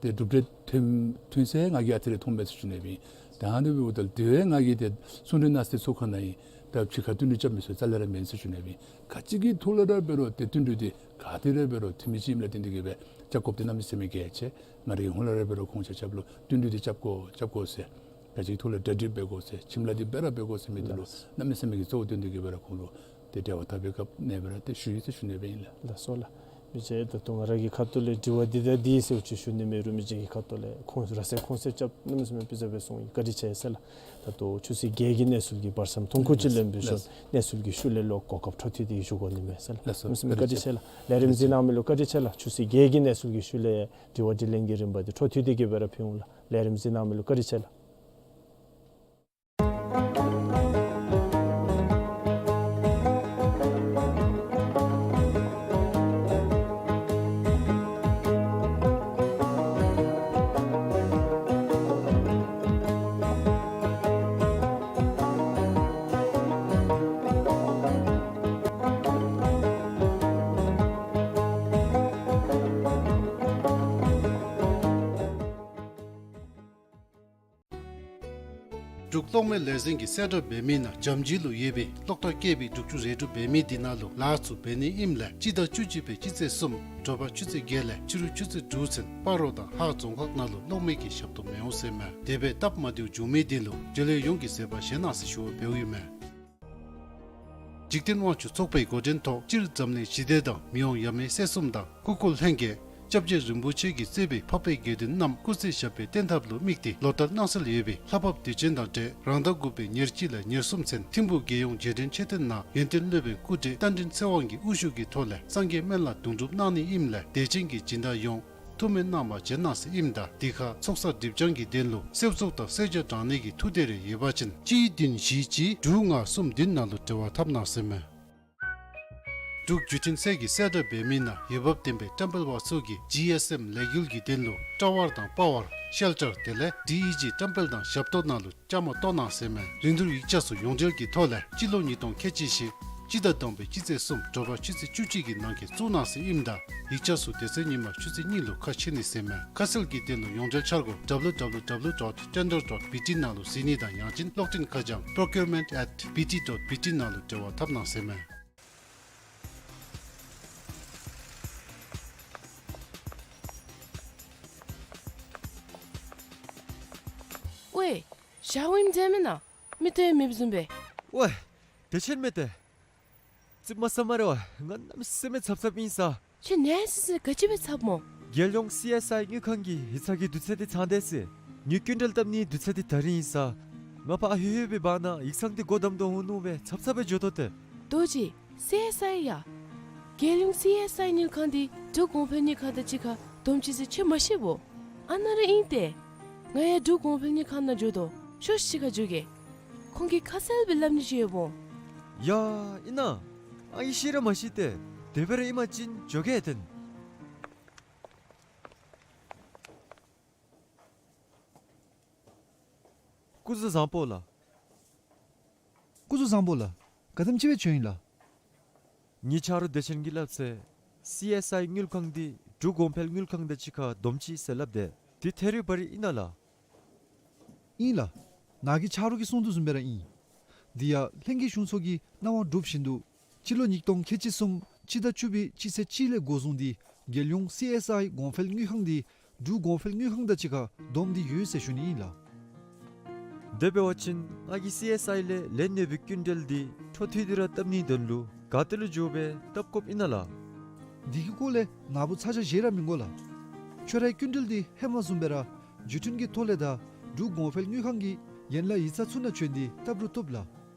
ཏེ་གྲུབ་འབྲས་ཐོན་ཐོན་ས་ང་གིས་ཨ་ཙི་རེ་མཐོངམ་མས་ཟེར་ཞུ་ནི་སྦེ། ད་ཨ་ནི་འབདཝ་ད་དེ་བས་ང་གིས་ཏེ་གསུང་གྲོས་གནང་སའི་ཚོགས་ཁང་ནང་ཨིན། ད་ཕྱི་ཁར་བསྟུན་གྲོས་རྐྱབ་མི་ཚུ་རྩ་ལས་ར་མེན་ཟེར་ཞུ་ནི་སྦེ། ག་ཅི་གི་ཐོག་ལས་ར་འབད་རུང་ཏེ་བསྟུན་གྲོས་འདི་ག་ཏེ་ར་འབད་རུང་འཐུས་མི་ཅིག་ཨིནམ་ལས་བརྟེན་ཏེ་གི་སྦེ་རྐྱབ་དགོཔ་འདི་གནམ་མེད་ས་མེད་གལ་ཆེ། ང་རའི་ཧོངས་ལས་ར་འབད་རུང་ཁོང་ཆ་ཁྱབ་ལུ་བསྟུན་གྲོས་འདི་རྐྱབ་དགོ་རྐྱབ་དགོ་ཟེར། ག་ཅི་གི་ཐོག་ལས་གྲ་སྒྲིག་འབད་དགོ་ཟེར། ཁྱིམ་ལས་འདི་འབད་ར་འབད་དགོ་ཟེར་མི་འདི་ལུ་གནམ་མེད་ས་མེད་ཀྱི་གཙོ་བོ་བཏོན་ཏེ་གི་སྦེ་ར་ཁོང་ལུ་ཏེ་འབྲེལ་བ་འཐབ་པའི་སྐབས་ནང་སྦེ་ར་ཏེ་ཞུ་ཡི་ཟེར་ཞུ་ནི་སྦེ་ཨིན་ལགས། ལགས་སོ་ལགས། མི་རྗེ་ད་ལྟོ་ང་ར་གི་ཁ་ཐུག་ལས་དྲི་བ་འདི་དང་འདི་ཟེར་ཅིག་ཞུ་ནི་མེད་རུང་མི་རྗེ་གི་ཁ་ཐུག་ལས་ཁོང་ར་སེ་ཁོང་སེ་རྐྱབ་གནམ་མེད་ས་མེད་སྤུས་ཚད་སྦེ་གསུངས་ཡི། བཀའ་དྲིན་ཆེ་ཟེར་ལགས། ད་ལྟོ་ཆུ་ཚོད་བརྒྱད་ཀྱི་གནས་ཚུལ་གྱི་བར་མཚམས་ཐུང་ཀུ་ཅིག་ལེན་པའི་ཤུལ་ལགས། གནས་ཚུལ་གྱི་ཤུལ་ལས་ལོག་གོ་སྐབས་འཕྲོ་མཐུད་དེ་ཞུ་དགོ་ནི་མས་ཟེར་ལགས། ལགས་སོ། གནམ་མེད་ས་མེད་བཀའ་དྲིན་ཆེ་ལགས། ལས་རིམ་གཟིགས་གནང་མི་ལུ་བཀའ་དྲིན་ཆེ་ལགས། ཆུ་ཚོད་བརྒྱད་ཀྱི་གནས་ཚུལ་གྱི་ཤུལ་ལས་དྲི་བ་དྲིས་ལན་གྱི་རིམ་པ་འདི་འཕྲོ་མཐུད་དེ་གི་སྦེ་ར་ཕུལ་འོང་ལགས། ལས་རིམ་གཟིགས་གནང་མི་ལུ་བཀའ་དྲིན་ཆེ་ལགས། འབྲུག་གློག་མེ་ལས་འཛིན་གྱིས་གསལ་བསྒྲགས་འབད་མི་ནང་འཇམ་ཅིག་ལུ་ཡོད་པའི་གློག་ཐག་བཀལ་བའི་དྲུག་ཅུ་རེ་དྲུག་འབད་མི་འདི་ནང་ལུ་ལཱ་ཚུ་འབད་ནི་ཨིནམ་ལས་སྤྱི་ཟླ་བཅུ་གཅིག་པའི་སྤྱི་ཚེས་གསུམ་དྲོ་པ་ཆུ་ཚོད་བརྒྱད་ལས་ཕྱི་རུ་ཆུ་ཚོད་དྲུག་ཚུན་སྤ་རོ་དང་ཧཱ་རྫོང་ཁག་ནང་ལུ་གློག་མེ་གི་ཞབས་ཏོག་མི་འོང་ཟེར་མས། དེ་སྦེ་སྟབས་མ་བདེཝ་བྱུང་མི་འདི་ལུ་འབྲེལ་ཡོད་ཡོངས་ཀྱིས་བཟོད་པ་བཞེས་གནང་ཟེར་ཞུ་བ་འབདཝ་ཨིན་མས། འཇིག་རྟེན་དབང་ཕྱུག་ཚོགས་པའི་འགོ་འདྲེན་ཐོག་སྤྱིར་འཛམ་གླིང་ཞི་བདེ་དང་མི་དབང་ཡབ་མེས་སྲས་གསུམ་དང་སྐུ་འཁོར་ལྷན་རྒྱས་སྐྱབས་རྗེ་རིན་པོ་ཆེ་གིས་གཙོས་པའི་འཕགས་པའི་དགེ་འདུན་རྣམས་སྐུ་ཚེ་ཞབས་པད་བརྟན་ཐབས་ལུ་དམིགས་ཏེ་ལོ་ལྟར་གནང་སྲོལ་ཡོད་པའི་ལྷ་བབས་དུས་ཆེན་དང་འབྲེལ་རང་ཟླ་དགུ་པའི་ཉེར་གཅིག་ལས་ཉེར་གསུམ་ཚུན་ཐིམ་ཕུག་རྒྱལ་ཡོངས་རྗེས་དྲན་མཆོད་རྟེན་ནང་ཡོན་ཏན་སློབ་དཔོན་སྐུ་བགྲེས་རྟ་མགྲིན་ཚེ་དབང་གིས་དབུ་བཞུགས་ཀྱི་ཐོག་ལས་སངས་རྒྱས་སྨན་བླ་དུང་སྒྲུབ་གནང་ནི་ཨིནམ་ལས་དད་ཅན་གྱི་སྦྱིན་བདག་ཡོངས་ཐུགས་སྨོན་གནང་བར་བྱོན་གནང་ཟེར་ཨིནམ་ད་འདི་ཁར་ཚོགས་བསགས་སྒྲིབ་སྦྱང་གི་དོན་ལུ་གསོལ་ཚོགས་དང་གསོལ་ཇ་དྲང་ནི་གི་ཐུགས་འདོད་རེ་ཡོད་པ་ཅིན་གཅིག་བདུན་བཞི་གཅིག་དྲུག་ལྔ་གསུམ་བདུན་ནང་ལུ་འབྲེལ་བ་འཐབ་གནང་ཟེར་མས། འབྲུག་བརྒྱུད་འཕྲིན་ཚད་ཀྱི་གསལ་བསྒྲགས་འབད་མི་ནང་འོས་འབབ་ལྡན་པའི་བཀྲམ་སྤེལ་པ་ཚུ་གིས་ཇི་ཨེསི་ཨེམ་ལས་འགུལ་གྱི་དོན་ལུ་ཊ་ཝར་དང་པ་ཝར་ཤེལ་ཊར་དེ་ལས་ཌི་ཨི་ཇི་བཀྲམ་སྤེལ་དང་ཞབས་ཏོག་ནང་ལུ་བཅའ་མར་གཏོགས་གནང་ཟེར་མས། རིན་བསྡུར་ཡིག་ཆ་ཚུ་ཡོངས་འབྲེལ་གྱི་ཐོག་ལས་སྤྱི་ལོ་ཉིས་སྟོང་ཁལ་གཅིག་བཞི་སྤྱི་ཟླ་དང་པའི་སྤྱི་ཚེས་གསུམ་དྲོ་པ་ཆུ་ཚོད་བཅུ་གཅིག་གི་ནང་འཁོད་བཙུགས་གནང་ཟེར་ཨིནམ་ད་ཡིག་ཆ་ཚུ་དེ་ཚེ་ཉིན་མ་ཆུ་ཚོད་གཉིས་ལུ་ཁ་ཕྱེ་ནི་ཟེར་མས། ཁ་གསལ་གྱི་དོན་ལུ་ཡོངས་འབྲེལ་འཆར་སྒོ་W W W dot tender dot B T ནང་ལུ་གཟིགས་ནི་དང་ཡང་ཅིན་གློག་འཕྲིན་ཁ་བྱང་procurement at B T dot B T ནང་ལུ་འབྲེལ་བ་འཐབ་གནང་ཟེར་མས། ཝའེ། ཞག་ཝིམ་མཛད་མེན་ན། མི་ཏེ་མེདཔ་བཟུམ་སྦེ། ཝའེ། བདེ་ཆེན་མས་ཏེ། ཙིགཔ་མ་ཟ་སྨ་རེ་ཝའེ། ང་གནམ་མེད་ས་མེད་འཚབ་འཚབ་ཨིན་ས། ཁྱོད་ནད་སི་སི་ག་ཅི་སྦེ་འཚབ་སྨོ། རྒྱལ་ཡོངས་སི་ཨེསི་ཨའི་དངུལ་ཁང་གི་ཡིག་ཚང་གི་དུས་ཚོད་འདི་ཚང་སྟེ་ཟེར། ངེའི་སྐྱིན་འགྲུལ་བཏབ་ནིའི་དུས་ཚོད་འདི་ད་རིས་ཨིན་ས། ང་ཕར་ལྷོད་ལྷོད་པའི་བར་ན་ཡིག་ཚང་འདི་སྒོ་བསྡམ་དོ་འོང་མནོ་སྦེ་འཚབ་འཚབ་སྦེ་འགྱོ་དོ་ཏེ། རྡོ་རྗེ། སི་ཨེསི་ཨའི་ཡ། རྒྱལ་ཡོངས་སི་ཨེསི་ཨའི་དངུལ་ཁང་འདི་འབྲུག་གོང་འཕེལ་དངུལ་ཁང་དང་གཅིག་ཁར་བསྡོམས་ཅི་ཟེར་ཁྱོད་མ་ཤེས་བོ། ཨ་ནཱ་ར་ཨིན་ཏེ། ང་ཡང་འབྲུག་གོང་འཕེལ་དངུལ་ཁང་ནང་འགྱོ་དོ། ཤོག་ཤིག་ཁ་འགྱོ་གེ། ཁོང་གིས་ཁ་གསལ་སྦེ་སླབ་ནི་ཅིག་ཡོདཔ་འོང་། ཡ་ཨིན་ན། ཨ་ཡེ་ཤེས་ར་མ་ཤེས་ཏེ། དེ་སྦེ་ར་ཨིན་པ་ཅིན་འགྱོ་གེ་ཏེ། སྐུ་གཟུགས་བཟང་པོ་ལགས། སྐུ་གཟུགས་བཟང་པོ་ལགས། ག་དེམ་ཅིག་སྦེ་བྱོན་ཡི་ལགས། ངེའི་ཆ་རོགས་བདེ་ཆེན་གྱིས་སླབ་ཚེ་སི་ཨེསི་ཨའི་དངུལ་ཁང་འདི་འབྲུག་གོང་འཕེལ་དངུལ་ཁང་དང་གཅིག་ཁར་བསྡོམས་ཅི་ཟེར་སླབ་དེས། འདི་ཐད་རི་བ་རི་ཨིན་ན་ལགས། ཨིན་ལགས། ནཱ་གི་ཆ་རོགས་ཀྱིས་གསུངས་དོ་བཟུམ་སྦེ་ར་ཨིན། འདི་ཡང་ལྷན་རྒྱས་གཞུང་ཚོགས་ཀྱི་གནང་བ་གྲུབ་བཞིན་དུ་སྤྱི་ལོ་ཉིས་སྟོང་ཁལ་གཅིག་གསུམ་སྤྱི་ཟླ་བཅུ་པའི་སྤྱི་ཚེས་གཅིག་ལས་འགོ་བཟུང་སྟེ་རྒྱལ་ཡོངས་སི་ཨེསི་ཨའི་གོང་འཕེལ་དངུལ་ཁང་འདི་འབྲུག་གོང་འཕེལ་དངུལ་ཁང་དང་གཅིག་ཁར་བསྡོམས་ཏེ་ཡོད་ཟེར་ཞུ་ནི་ཨིན་ལགས། དེ་འབད་བ་ཅིན་ང་གིས་སི་ཨེསི་ཨའི་ལས་ལེན་ནི་སྦེ་སྐྱིན་འགྲུལ་འདི་འཕྲོ་མཐུད་དེ་ར་བཏབ་ནིའི་དོན་ལུ་ག་ཏེ་ལུ་འགྱོ་སྦེ་བཏབ་དགོཔ་ཨིན་ན་ལགས། འདི་གི་སྐོར་ལས་ནཱ་བུ་ཚ་གྱང་བཞེས་ར་མི་དགོ་ལགས། ཁྱོད་རའི་སྐྱིན་འགྲུལ་འདི་ཧེ་མ་བཟུམ་སྦེ་ར་བརྒྱུད་འཕྲིན་གྱི་ཐོག་ལས་དང་འབྲུག་གོང་འཕེལ་དངུལ་ཁང་གི་ཡན་ལག་ཡིག་ཚང་ཚུ་ནང་བྱོན་ཏེ་བཏབ་རུང་བཏུབ་ལགས།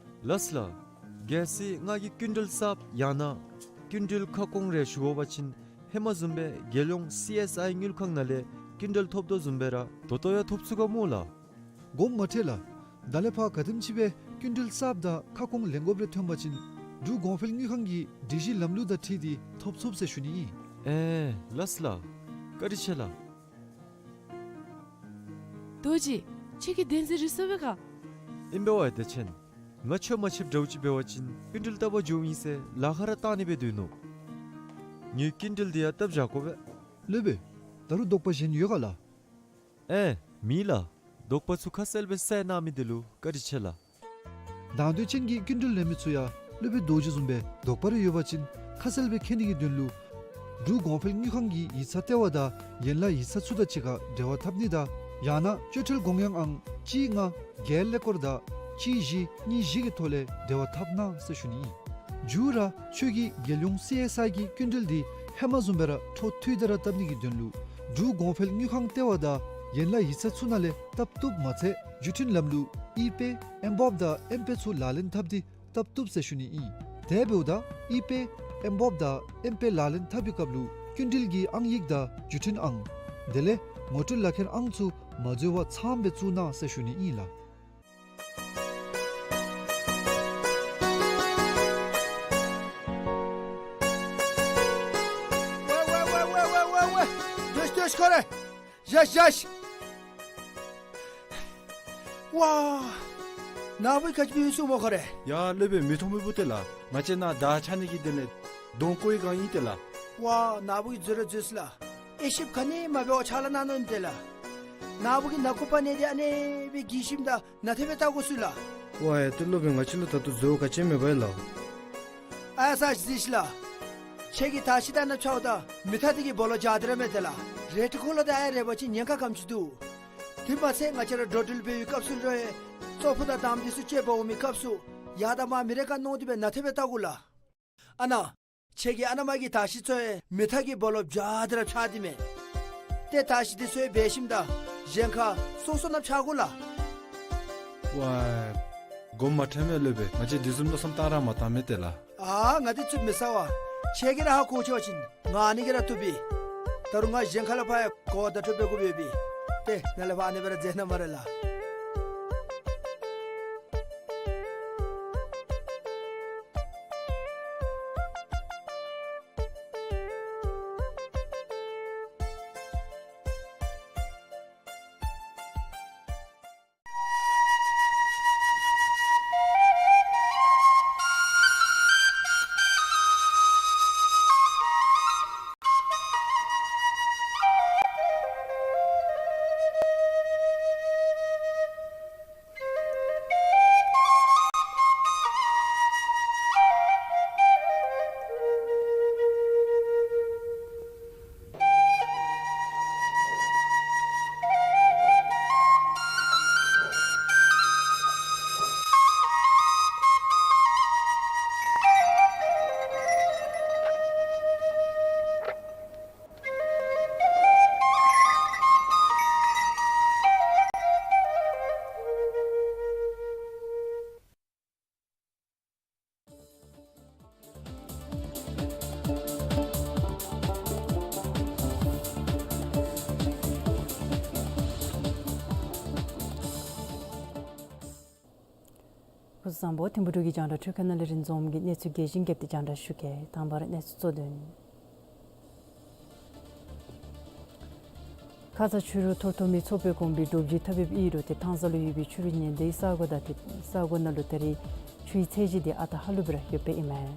ལགས་ལགས། གལ་སྲིད་ང་གིས་སྐྱིན་འགྲུལ་གསརཔ་ཡང་ན་སྐྱིན་འགྲུལ་ཁ་སྐོང་རེ་ཞུ་དགོ་པ་ཅིན་ཧེ་མ་བཟུམ་སྦེ་རྒྱལ་ཡོངས་སི་ཨེསི་ཨའི་དངུལ་ཁང་ནང་ལས་སྐྱིན་འགྲུལ་ཐོབ་དོ་བཟུམ་སྦེ་ར་ད་ལྟོ་ཡང་ཐོབ་ཚུགས་ག་སྨོ་ལགས། དགོངསམ་མ་ཁྲེལ་ལགས། ད་ལས་ཕར་ག་དེམ་ཅིག་སྦེ་སྐྱིན་འགྲུལ་གསརཔ་དང་ཁ་སྐོང་ལེན་དགོཔ་རེ་ཐོན་པ་ཅིན་འབྲུག་གོང་འཕེལ་དངུལ་ཁང་གི་སྒྲིག་གཞི་ལམ་ལུགས་དང་འཁྲིལ་ཏེ་ཐོབ་ཚུགས་ཟེར་ཞུ་ནི་ཨིན། ཨེ་ལགས་ལགས། བཀའ་དྲིན་ཆེ་ལགས། རྡོ་རྗེ། ཁྱོད་ཀྱིས་བདེན་འཛིན་རེ་སོང་པས་ག། ཨིན་པས་ཝའེ་བདེ་ཆེན། ང་ཁྱོད་མ་ཕྱདཔ་འདྲཝ་ཅིག་འབད་བ་ཅིན་སྐྱིན་འགྲུལ་བཏབ་པར་འགྱོཝ་ཨིན་ཟེར་ལཱ་ཁག་ར་བཏང་ནི་སྦེ་སྡོད་ནུག། ངེའི་སྐྱིན་འགྲུལ་འདི་ཡང་བཏབ་བཞག་དགོ་པས། སློབ་དཔོན། ད་རུང་དོགས་པ་གཞན་ཡོད་ག་ལགས། ཨེ་མེད་ལགས། དོགས་པ་ཚུ་ཁ་གསལ་སྦེ་བསལ་གནང་མི་འདི་ལུ་བཀའ་དྲིན་ཆེ་ལགས། དང་འདོད་ཅན་གྱི་སྐྱིན་འགྲུལ་ལེན་མི་ཚུ་ཡང་སློབ་དཔོན་རྡོ་རྗེ་བཟུམ་སྦེ་དོགས་པ་རེ་ཡོད་པ་ཅིན་ཁ་གསལ་སྦེ་མཁྱེན་ནི་གི་དོན་ལུ་འབྲུག་གོང་འཕེལ་དངུལ་ཁང་གི་ཡིག་ཚང་ལྟེ་བ་དང་ཡན་ལག་ཡིག་ཚང་ཚུ་དང་གཅིག་ཁར་འབྲེལ་བ་འཐབ་ནི་དང་ཡང་ན་སྤྱོད་ཁྲལ་དགོངས་ཡངས་ཨང་གཅིག་ལྔ་བརྒྱད་ཀླད་ཀོར་དང་གཅིག་བཞི་གཉིས་བཞི་གི་ཐོག་ལས་འབྲེལ་བ་འཐབ་གནང་ཟེར་ཞུ་ནི་ཨིན། མཇུག་ར་ཁྱོད་ཀྱིས་རྒྱལ་ཡོངས་སི་ཨེསི་ཨའི་གི་སྐྱིན་འགྲུལ་འདི་ཧེ་མ་བཟུམ་སྦེ་ར་འཕྲོ་མཐུད་དེ་ར་བཏབ་ནི་གི་དོན་ལུ་འབྲུག་གོང་འཕེལ་དངུལ་ཁང་ལྟེ་བ་དང་ཡན་ལག་ཡིག་ཚང་ཚུ་ནང་ལས་བཏབ་བཏུབ་མ་ཚད་བརྒྱུད་འཕྲིན་ལམ་ལུགས་ཨི་པེ་ཨེམ་བོབ་དང་ཨེམ་པེ་ཚུ་ལག་ལེན་འཐབ་སྟེ་བཏབ་བཏུབ་ཟེར་ཞུ་ནི་ཨིན། དེ་འབདཝ་ད་ཨི་པེ་ཨེམ་བོབ་དང་ཨེམ་པེ་ལག་ལེན་འཐབ་པའི་སྐབས་ལུ་སྐྱིན་འགྲུལ་གྱི་ཨང་ཡིག་དང་བརྒྱུད་འཕྲིན་ཨང་དེ་ལས་ངོ་སྤྲོད་ལག་ཁྱེར་ཨང་ཚུ་མ་འཛོལ་བར་ཚངམ་སྦེ་བཙུགས་གནང་ཟེར་ཞུ་ནི་ཨིན་ལགས། ཝེ་ཝེ་ཝེ། སྡོད་སྡོད་ཁོ་རེ། བཞག་བཞག། ཝ། ནཱ་བུ་ག་ཅི་འབད་ཡི་སྨོ་ཁོ་རེ། ཡ་སློབ་དཔོན་མི་ཐོག་མི་བུ་ཏེ་ལགས། ང་བཅས་ནཱ་དར་འཕྱར་ནི་གི་དོན་ལས་གདོང་བཀོག་ཡི་ག་ཨིན་ཏེ་ལགས། ཝ་ནཱ་བུ་གིས་འཛོལ་ར་འཛོལ་སོ་ལགས། དབྱེ་ཞིབ་ག་ནི་མ་འབད་བར་ཕྱག་ལཱ་གནང་ནུག་ཨིན་ཏེ་ལགས། ནཱ་བུ་གིས་ནག་ཁུ་པ་ནི་འདི་ཨ་ནེ་སྦེ་གི་ཞིནམ་ད་ནཱ་ཐེབས་སྦེ་བལྟ་དགོ་ཟེར་ལགས། ཝའེ་ཏེ་སློབ་དཔོན་ང་བཅས་ལུ་ད་ལྟོ་འཛོལ་ག་ཅི་མེད་པས་ལགས། ཨ་ས་ཅིག་གཟིགས་ཤིག་ལགས། ཁྱེད་ཀྱིས་ད་ཅི་ད་ནཱ་འཕྱརཝ་ད་མེ་ཐག་འདི་གི་སྦོ་ལོགས་འཇའ་ཏེ་ར་མས་ཏེ་ལགས། རེ་ཊིག་ཀོ་ལར་དང་ཨའི་རེག་པ་ཅིན་ཉེན་ཁ་ག་དེམ་ཅིག་འདུག། དེ་མ་ཚད་ང་བཅས་ར་འགྲོ་འགྲུལ་འབད་བའི་སྐབས་སུ་ལུ་ཡང་ཙོག་ཕུ་དང་དངམ་འདི་ཚུ་སྤྱོད་འབག་འོང་མི་སྐབས་སུ་ཡར་དང་མར་མི་རེ་ཁར་མནོ་སྟེ་སྦེ་ནཱ་ཐེབས་སྦེ་བལྟ་དགོ་ལགས། ཨ་ནཱ་ཁྱེད་ཀྱིས་ཨ་ནཱ་མར་གྱི་ད་ཅི་ཚུ་ཡང་མེ་ཐག་གི་སྦོ་ལོགས་འཇའ་ཏེ་ར་འཕྱར་ཏེ་མས། ཏེ་ད་ཅི་འདི་ཚུ་ཡང་འབད་ཞིནམ་ད་གཞན་ཁར་སོ་སོ་ནཱ་འཕྱར་དགོ་ལགས། ཝའེ་དགོངསམ་མ་ཁྲེལ་མས་སློབ་དཔོན། ང་བཅས་དེ་བཟུམ་མནོ་བསམ་བཏང་ར་མ་བཏང་མས་ཏེ་ལགས། ཨ་ང་འདི་ཚུ་མི་ཟ་བས། ཁྱེད་ཀྱིས་ར་ཧ་གོ་ཆོག་པ་ཅིན་ང་ཨ་ནི་གིས་ར་བཏུབ་པས། ད་རུང་ང་གཞན་ཁ་ལས་ཕར་ཡང་གོ་བརྡ་སྤྲོད་འབད་དགོཔ་ཡོད་པས། ཏེ་ནཱ་ལས་ཕར་ཨ་ནི་སྦེ་ར་མཛད་གནང་སྨ་རེ་ལགས། སྐུ་གཟུགས་བཟང་པོ། ཐིམ་ཕུག་འབྲུག་གི་རྒྱང་བསྒྲགས་འཕྲུལ་ཁང་ནང་ལས་རིན་འཛོམས་ཀྱིས་གནས་ཚུལ་རྒྱས་ཤིང་རྒྱསཔ་སྦེ་རྒྱང་བསྒྲགས་ཞུ་གེ། དང་པ་ར་གནས་ཚུལ་གཙོ་དོན། ཁ་ཙ་ཆུ་རུད་འཐོར་འཐོར་མི་ཚོ་པའི་དགོན་པའི་དྲོ་པ་ཇི་ཐབ་ཡིབ་ཨིན་རུང་ཏེ་ཐང་ས་ལུ་ཡོད་པའི་ཆུ་རུད་ཉེན་བརྡའི་ས་གོ་དང་ཏེ་ས་གོ་ནང་ལུ་ད་རེས་ཆུའི་ཚད་གཞི་འདི་ཨ་རྟག་ཧ་ལུགས་སྦེ་ར་ཡོདཔ་ཨིན་མས།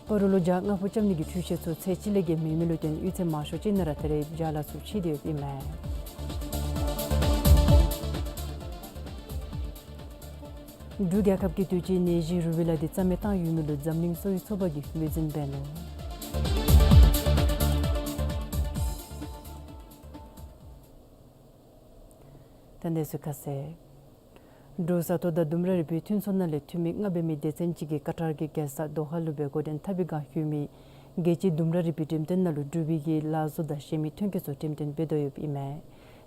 སྤ་རོ་ལུ་བྱཱ་རྔ་ཕོ་རྐྱབ་ནི་གི་འཕྲུལ་ཆས་ཚུ་ཚད་གཅིག་ལས་བརྒལ་མེད་མི་ལུ་བརྟེན་གཡུས་ཚན་མང་ཤོས་ཅིག་ནང་ར་ད་རེས་བྱཱ་ལཱ་ཚུ་ཆད་དེ་ཡོདཔ་ཨིན་མས། འབྲུག་རྒྱལ་ཁབ་ཀྱི་དུས་ཅི་ནད་གཞི་རུ་བི་ལ་འདི་རྩ་མེད་བཏང་ཡོད་མི་ལུ་འཛམ་གླིང་གསོ་བའི་ཚོགས་པ་གིས་ངོས་འཛིན་འབད་ནུག། ད་གནས་ཚུལ་ཁ་གསལ། འབྲུག་ས་སྟོང་དང་ལྡུམ་ར་རིག་པའི་མཐུན་ཚོགས་ནང་ལས་འཐུས་མི་ལྔ་འབད་མི་སྡེ་ཚན་ཅིག་གིས་ཀ་ཊར་གྱི་རྒྱལ་ས་དོ་ཧ་ལུ་སྦེ་འགོ་འདྲེན་འཐབ་པའི་བསྒང་ལྷོད་མི་རྒྱལ་སྤྱིའི་ལྡུམ་ར་རིག་པའི་འགྲེམས་སྟོན་ནང་ལུ་འབྲུག་པའི་གི་ལག་བཟོ་དང་གཞན་མི་ཐོན་སྐྱེད་ཚུ་འགྲེམས་སྟོན་འབད་དོ་ཡོདཔ་ཨིན་མས།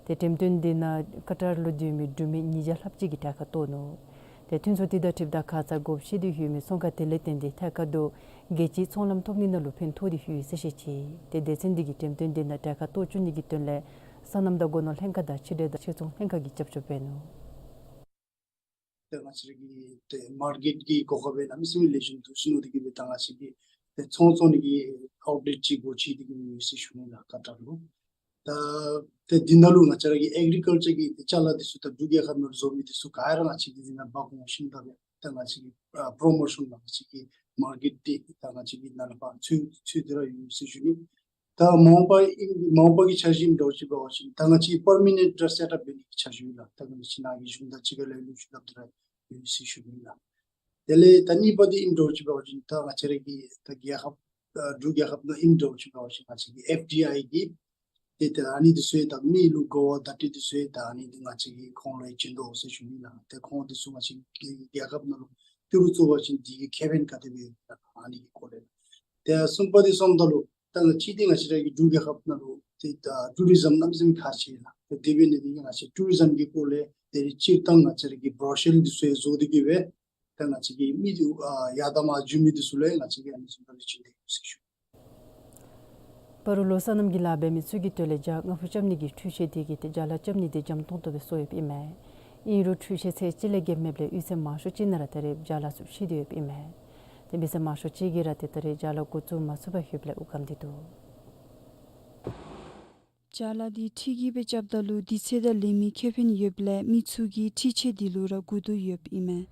ཏེ་འགྲེམས་སྟོན་འདི་ནང་ཀ་ཊར་ལུ་སྡོད་མི་འབྲུག་མི་ཉིས་བརྒྱ་ལྷགཔ་ཅིག་གིས་གྲལ་ཁར་གཏོགས་ནུག། ཏེ་མཐུན་ཚོགས་འདི་དང་འཁྲིལཝ་ད་ཁ་ཙ་སྒོ་ཕྱེ་སྟེ་ལྷོད་མི་ཚོང་ཁང་དེ་ལས་བརྟེན་ཏེ་ཐད་ཀར་དུ་རྒྱལ་སྤྱིའི་ཚོང་ལམ་ཐོབ་ནི་ནང་ལུ་ཕན་ཐོགས་ཏེ་ལྷོད་ཡི་ཟེར་བཤད་ཅི། ཏེ་སྡེ་ཚན་འདི་གིས་འགྲེམས་སྟོན་འདི་ནང་གྲལ་ཁར་གཏོགས་བཅུག་ནི་གི་དོན་ལས་སོ་ནམ་དང་སྒོ་ནོར་ལྷན་ཁག་དང་ཕྱི་འབྲེལ་དང་ཕྱིར་ཚོང་ལྷན་ཁག་གིས་རྒྱབ་སྐྱོར་འབད་ནུག། ཏེ་ང་བཅས་ར་གི་ཏེ་མར་ཀེཊ་ཀྱི་གོ་སྐབས་གནམ་མེད་ས་མེད་ལེགས་ཤོམ་འདུག་ཟེར་མནོ་སྟེ་གིས་སྦེ་ད་ང་བཅས་ཀྱིས་ཏེ་ཚོང་བཙོང་ནི་གི་ཨའུཊ་ལེཊ་ཅིག་སྒོ་ཕྱེ་སྟེ་གིས་ཡོད་ཟེར་ཞུ་ནི་ལགས། ཀ་ཊར་ལུ། ད་ཏེ་འདི་ནང་ལུ་ང་བཅས་ར་གི་ཨེག་རི་ཀལ་ཅར་གྱི་ཏེ་ཅ་ལ་འདི་ཚུ་དང་འབྲུག་རྒྱལ་ཁབ་ནང་བཟོ་མི་འདི་ཚུ་ག་ར་ང་བཅས་ཀྱིས་འདི་ནང་འབག་འོང་ཞིནམ་ད་སྦེ་ད་ང་བཅས་ཀྱིས་ཨ་པྲོ་མོ་ཤཱན་ལགས་ང་བཅས་ཀྱི་མར་ཀེཊ་འདི་ད་ང་བཅས་ཀྱིས་ནཱ་ལས་ཕར་ཚུད་ཚུད་དེ་ར་ཡོད་ཟེར་ཞུ་ནི། ད་མ་འོངས་པ་ཨིན་མ་འོངས་པ་གི་འཆར་གཞི་ཨིནམ་འདྲཝ་ཅིག་འབད་བ་ཅིན་ད་ང་བཅས་པར་མ་ནེནཊ་ར་སེཊ་ཨཔ་འབད་ནི་གི་འཆར་གཞི་ཡོད་ལགས། ད་ང་བཅས་ནཱ་གི་གཞུང་དང་གཅིག་ཁར་ལས་ལུ་ཞུ་སླབ་སྟེ་ར་ཡོད་ཟེར་ཞུ་ནི་ལགས། དེ་ལས་ད་གཉིས་པ་འདི་ཨིནམ་འདྲཝ་ཅིག་འབད་བ་ཅིན་ད་ང་བཅས་ར་གི་ད་རྒྱལ་ཁབ་ཨ་འབྲུག་རྒྱལ་ཁབ་ནང་ཨིནམ་འདྲཝ་ཅིག་འབད་བ་ཅིན་ང་བཅས་ཀྱི་ཨེཕ་ཌི་ཨའི་གི་ཏེ་ད་ཨ་ནི་འདི་ཚུ་ཡང་ད་མི་ལུ་གོ་བ་བརྡ་སྤྲོད་འདི་ཚུ་ཡང་ད་ཨ་ནི་འདི་ང་བཅས་ཀྱིས་ཁོང་ལུ་ཡང་བྱིན་དོ་ཟེར་ཞུ་ནི་ལགས། ཏེ་ཁོང་འདི་ཚུ་ང་བཅས་ཀྱི་རྒྱལ་ཁབ་ནང་ལུ་ཏི་རུ་བཙུགས་པ་ཅིན་འདི་གི་ཁེ་ཕན་ག་དེ་སྦེ་ཨ་ནི་གི་སྐོར་ལས། ཏེ་གསུམ་པ་འདི་སོངམ་ད་ལུ་ད་ང་བཅས་ཏེ་ང་བཅས་ར་གི་འབྲུག་རྒྱལ་ཁབ་ནང་ལུ་ཏེ་ད་ཊུ་རི་ཛམ་གནམ་མེད་ས་མེད་ཁག་ཆེ་ལགས། ཏེ་དེ་འབད་ནི་འདི་གིས་ང་བཅས་ཊུ་རི་ཛམ་གྱི་སྐོར་ལས་ད་རེས་སྤྱིར་བཏང་ང་བཅས་ར་གི་བརོ་ཤར་འདི་ཚུ་ཡང་བཟོ་སྟེ་གིས་སྦེ་ད་ང་བཅས་ཀྱི་མི་འདི་ཨ་ཡར་དང་མར་འགྱོ་མི་འདི་ཚུ་ལུ་ཡང་ང་བཅས་ཀྱིས་ཨ་ནི་བཟུམ་སྦེ་བྱིན་དེ་ཡོད་ཟེར་ཞུ། སྤ་རོ་ལུ་སོ་ནམ་གྱི་ལཱ་འབད་མི་ཚུ་གི་དོན་ལས་བྱཱ་རྔ་ཕོ་རྐྱབ་ནི་གི་འཕྲུལ་ཆས་འདི་གིས་ཏེ་བྱཱ་ལཱ་རྐྱབ་ནི་འདི་འཇམ་ཏོང་ཏོ་སྦེ་སོང་ཡོདཔ་ཨིན་མས། ཨིན་རུང་འཕྲུལ་ཆས་ཚད་གཅིག་ལས་བརྒལ་མེདཔ་ལས་གཡུས་ཚན་མང་ཤོས་ཅིག་ནང་ར་ད་རེས་བྱཱ་ལཱ་ཚུ་ཆད་དེ་ཡོདཔ་ཨིན་མས། ཏེ་མི་སེར་མང་ཤོས་ཅིག་གིས་ར་ཏེ་ད་རེས་བྱཱ་ལཱ་འགོ་བཙུགས་མ་ཚུགས་པར་ལྷོདཔ་ལས་དབུགས་སྐམ་སྟེ་འདུག། བྱཱ་ལཱ་འདི་འཕྲུལ་གྱིས་སྦེ་རྐྱབ་ད་ལུ་དུས་ཚོད་དང་ལས་མི་ཁེ་ཕན་ཡོདཔ་ལས་མི་ཚུ་གིས་འཕྲུལ་ཆས་འདི་ལུ་ར་སྒུག་སྡོད་ཡོདཔ་ཨིན་མས།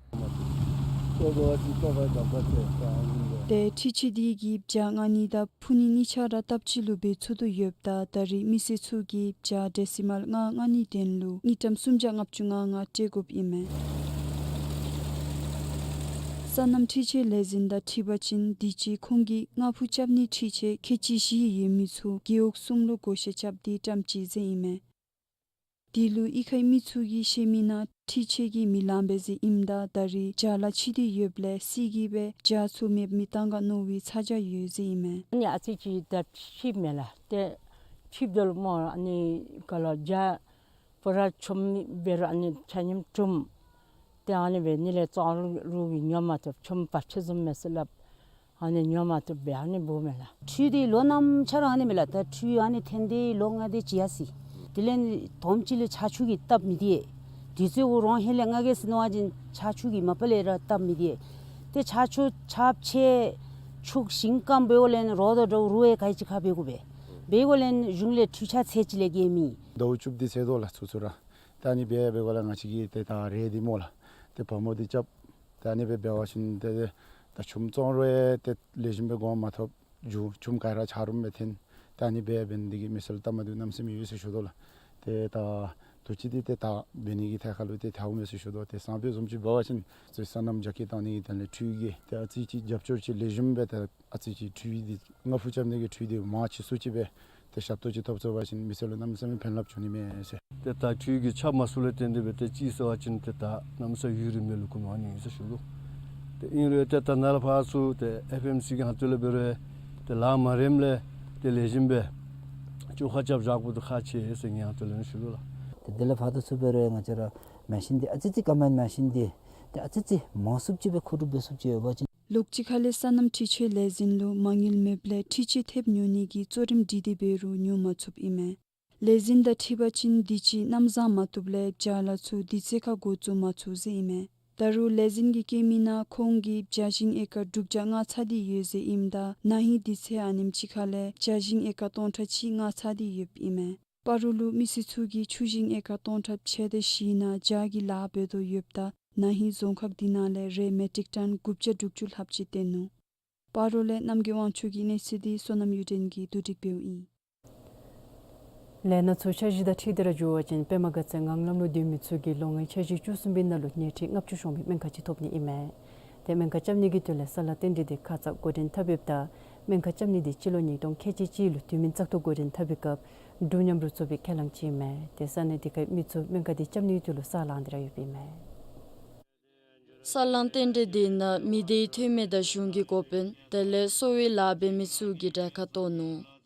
ཏེ་འཕྲུལ་ཆས་འདི་གིས་བྱ་ལྔ་གཉིས་དང་ཕུ་ནུ་གཉིས་ཆ་ར་སྟབས་གཅིག་ལུ་འབད་ཚུགས་དོ་ཡོདཔ་ད་ད་རེས་མི་སེར་ཚུ་གིས་བྱ་ཌེ་སི་མཱལ་ལྔ་ལྔ་གཉིས་དོན་ལུ་དངུལ་ཀྲམ་སུམ་བརྒྱ་ལྔ་བཅུ་ང་ལྔ་སྤྲོད་དགོཔ་ཨིན་མས། སོ་ནམ་འཕྲུལ་ཆས་ལས་འཛིན་དང་འཁྲིལ་བ་ཅིན་དུས་ཅི་ཁོང་གིས་ལྔ་ཕུ་རྐྱབ་ནིའི་འཕྲུལ་ཆས་ཁལ་གཅིག་བཞི་ཡོད་མི་ཚུ་རྒེད་འོག་གསུམ་ལུ་བགོ་བཤའ་རྐྱབ་སྟེ་བཀྲམ་ཅི་ཟེར་ཨིན་མས། དེ་ལུ་གཡུས་ཁའི་མི་ཚུ་གིས་བཤད་མི་ནང་འཕྲུལ་ཆས་ཀྱིས་མི་ལང་པས་ཟེར་ཨིནམ་ད་ད་རེས་བྱ་ལཱ་ཕྱིས་ཏེ་ཡོདཔ་ལས་སྲིད་ཀྱིས་སྦེ་བྱ་ཚུ་མེདཔ་མེདཔ་བཏང་ག་མནོ་བའི་ཚ་གྱང་ཡོད་ཟེར་ཨིན་མས། ཨ་ནི་ཨ་ཙི་ཅིག་ད་ཕྱིས་མས་ལགས། ཏེ་ཕྱིསཔ་ད་ལུ་སྨོ་ཨ་ནི་ག་ལགས་བྱ་པོ་ར་ཆུམ་འབད་རུང་ཨ་ནི་ཆ་མཉམ་བཀྲུམ། ཏེ་ཨ་ནི་སྦེ་ཨ་ནི་ལས་བཙོང་རུང་གིས་ཉོ་མ་བཏུབ། ཆུམ་བ་ཕྱེ་བཟུམ་མས་ཟེར་སླབ། ཨ་ནི་ཉོ་མ་བཏུབ་སྦེ་ཨ་ནི་འབདཝ་མས་ལགས། འཕྲུལ་འདི་ལོ་གནམ་ཆ་ར་ཨ་ནི་མས་ལགས། ད་འཕྲུལ་ཨ་ནི་འཐོན་ཏེ་ལོ་ལྔ་དེ་ཅིག་ཡར་སོ་ཡི། དེ་ལས་དུམ་ཅིག་ལས་ཆར་ཆུ་གིས་སྟབས་མི་བདེ། དུས་ཚོད་གུ་རོང་ཧེང་ལས་ང་གིས་ཟེར་མནོ་བ་ཅིན་ཆར་ཆུ་གིས་མ་པ་ལས་ར་སྟབས་མི་བདེ། ཏེ་ཆར་ཆུ་ཆརཔ་ཆེ་ཆུ་ཤིང་སྐམ་འབདཝ་ལས་རོ་དང་འདྲཝ་རུང་ཡང་ག་ཅི་ཁ་འབད་དགོ་པས། འབདཝ་ལས་གཞུང་ལས་འཕྲུལ་ཆས་ཚད་ཅིག་ལས་བརྒལ་མེད། ཟླཝ་བཅུ་པ་འདི་ཚེས་དོ་ལགས་ཚུན་ཚོད་ར། ད་ཨ་ནི་སྦེ་འབདཝ་ལས་ང་བཅས་ཀྱིས་ཏེ་ད་རེད་འདི་སྨོ་ལགས། ཏེ་བ་མོ་འདི་རྐྱབ། ད་ཨ་ནི་སྦེ་འབད་བ་ཅིན་ཏེ་ད་ཆུམ་བཙོང་རུང་ཡང་ཏེ་ལེགས་ཤོམ་སྦེ་གོང་མ་ཐོབ། རྒྱུ་ཆུམ་ག་ར་ཆ་རོགས་མེད་འཐོན། ད་ཨ་ནི་སྦེ་འབད་ནི་འདི་གིས་མི་སེར་ལུ་སྟབས་མ་བདེཝ་གནམ་མེད་ས་མེད་ཡོད་ཟེར་ཞུ་དོ་ལགས། ཏེ་ད་དུས་ཅི་འདི་ཏེ་ད་འབད་ནི་གི་ཐད་ཁར་ལུ་ཏེ་ཐལཝ་མེད་ཟེར་ཞུ་དོ། ཏེ་སང་ཕོད་བཟུམ་ཅིག་འབད་བ་ཅིན་ཏེ་སོ་ནམ་རྒྱ་སྐྱེད་བཏང་ནི་གི་དོན་ལས་འཕྲུལ་གྱི་ཏེ་ཨ་ཙི་ཅིག་རྒྱབ་སྐྱོར་ཅིག་ལེགས་ཤོམ་སྦེ་ཏེ་ཨ་ཙི་ཅིག་འཕྲུལ་འདི་ལྔ་ཕུ་རྐྱབ་ནི་གི་འཕྲུལ་འདི་མང་ཆེ་སུ་ཅིག་སྦེ་ཏེ་ཞབས་ཏོག་ཅིག་ཐོབ་ཚུགས་པ་ཅིན་མི་སེར་ལུ་གནམ་མེད་ས་མེད་ཕན་རླབས་འབྱུང་ནི་མས་ཟེར། ཏེ་ད་འཕྲུལ་གྱི་ཆརཔ་མ་ཚུགས་ལས་བརྟེན་ཏེ་སྦེ་ཏེ་ཅིག་ཟེར་བ་ཅིན་ཏེ་ད་གནམ་མེད་ས་མེད་ཡུན་རིངམོ་ལུ་ཁུངས་མ་ནི་ཨིན་ཟེར་ཞུ་དོ། ཏེ་ཨིན་རུང་ཏེ་ད་ནཱ་ལས་ཕར་ཚུར་ཏེ་ཨེཕ་ཨེམ་སི་གི་ཧོངས་ཏོ་ལས་འབད་རུང་ཏེ་ལཱ་མ་རནམ་ལས་ཏེ་ལེགས་ཤོམ་སྦེ་བཅོ་ཁ་རྐྱབ་བཞག་དགོཔ་འདི་ཁག་ཆེ་ཟེར་ངེའི་ཧོངས་ཏོ་ལས་ནི་ཞུ་དོ་ལགས། ཏེ་དེ་ལས་ཕར་ཚུར་འབད་རུང་ང་བཅས་ར་མེ་ཤིན་འདི་ཨ་ཙི་ཅིག་ཀམ་བཱའིན་མེ་ཤིན་འདི་ཏེ་ཨ་ཙི་ཅིག་མང་སུ་ཅིག་སྦེ་མཁོ་སྒྲུབ་འབད་ཚུགསཔ་ཅིག་ཡོད་པ་ཅིན། ལོགས་གཅིག་ཁ་ལས་སོ་ནམ་འཕྲུལ་ཆས་ལས་འཛིན་ལུ་མ་དངུལ་མེདཔ་ལས་འཕྲུལ་ཆས་ཐེབས་ཉོ་ནི་གི་གཙོ་རིམ་སྒྲིག་སྟེ་འབད་རུང་ཉོ་མ་ཚུགསཔ་ཨིན་མས། ལས་འཛིན་དང་འཁྲིལ་བ་ཅིན་དུས་ཅི་གནམ་བཟང་མ་བཏུབ་ལས་བྱ་ལཱ་ཚུ་དུས་ཚོད་ཁར་འགོ་བཙུགས་མ་ཚུགས་ཟེར་ཨིན་མས། ད་རུང་ལས་འཛིན་གྱིས་བཀོད་མི་ནང་ཁོང་གིས་བྱ་ཤིང་ཨེ་ཀར་དྲུག་བརྒྱ་ལྔ་ཚར་ཏེ་ཡོད་ཟེར་ཨིནམ་ད་ན་ཧིང་དུས་ཚོད་ཨ་ནེམ་ཅིག་ཁ་ལས་བྱ་ཤིང་ཨེ་ཀར་སྟོང་ཕྲག་གཅིག་ལྔ་ཚར་ཏེ་ཡོདཔ་ཨིན་མས། སྤ་རོ་ལུ་མི་སེར་ཚུ་གིས་ཆུ་ཤིང་ཨེ་ཀར་སྟོང་ཕྲག་ཕྱེད་དང་བཞི་ནང་བྱ་གི་ལཱ་འབད་དོ་ཡོདཔ་ད་ན་ཧིང་རྫོང་ཁག་འདི་ནང་ལས་རས་མེ་ཊིག་ཊོན་དགུ་བརྒྱ་དྲུག་ཅུ་ལྷགཔ་ཅིག་བཏོན་ནུག། སྤ་རོ་ལས་རྣམ་རྒྱལ་དབང་ཕྱུག་གི་གནས་ཚུལ་འདི་བསོད་ནམས་གཡུ་སྒྲོན་གྱིས་བསྡུ་སྒྲིག་འབདཝ་ཨིན། ལས་སྣ་ཚོགས་འཆར་གཞི་དང་འཁྲིལ་ཏེ་ར་འགྱོ་བ་ཅིན་པདྨ་དགའ་ཚལ་ངང་ལམ་ལུ་སྡོད་མི་ཚུ་གི་ལོ་ལྔའི་འཆར་གཞི་བཅུ་གསུམ་པའི་ནང་ལུ་སྣེ་ཁྲིད་ལྔ་བཅུ་ཤོང་བའི་སྨན་ཁང་ཅིག་ཐོབ་ནི་ཨིན་མས། ཏེ་སྨན་ཁང་རྐྱབ་ནི་གི་དོན་ལས་ས་ལཱ་རྟེན་འབྲེལ་འདི་ཁ་ཙ་འགོ་འདྲེན་འཐབ་ཡོདཔ་ད་སྨན་ཁང་རྐྱབ་ནི་འདི་སྤྱི་ལོ་ཉིས་སྟོང་ཁལ་གཅིག་གཅིག་ལུ་དུས་མིན་བཙག་འཐུ་འགོ་འདྲེན་འཐབ་པའི་སྐབས་འབྲུག་མཉམ་རུབ་ཚོགས་པའི་ཁས་བླངས་ཅིག་ཨིན་མས། ཏེ་ས་གནས་དེ་ཁའི་མི་ཚུ་སྨན་ཁང་འདི་རྐྱབ་ནི་གི་དོན་ལུ་ས་ལངས་ཏེ་ར་ཡོདཔ་ཨིན་མས། ས་ལཱ་རྟེན་འབྲེལ་འདི་ནང་མི་སྡེའི་འཐུས་མི་དང་གཞུང་གི་འགོ་དཔོན་དེ་ལས་གསོ་བའི་ལཱ་འབད་མི་ཚུ་གིས་གྲལ་ཁར་གཏོགས་ནུག།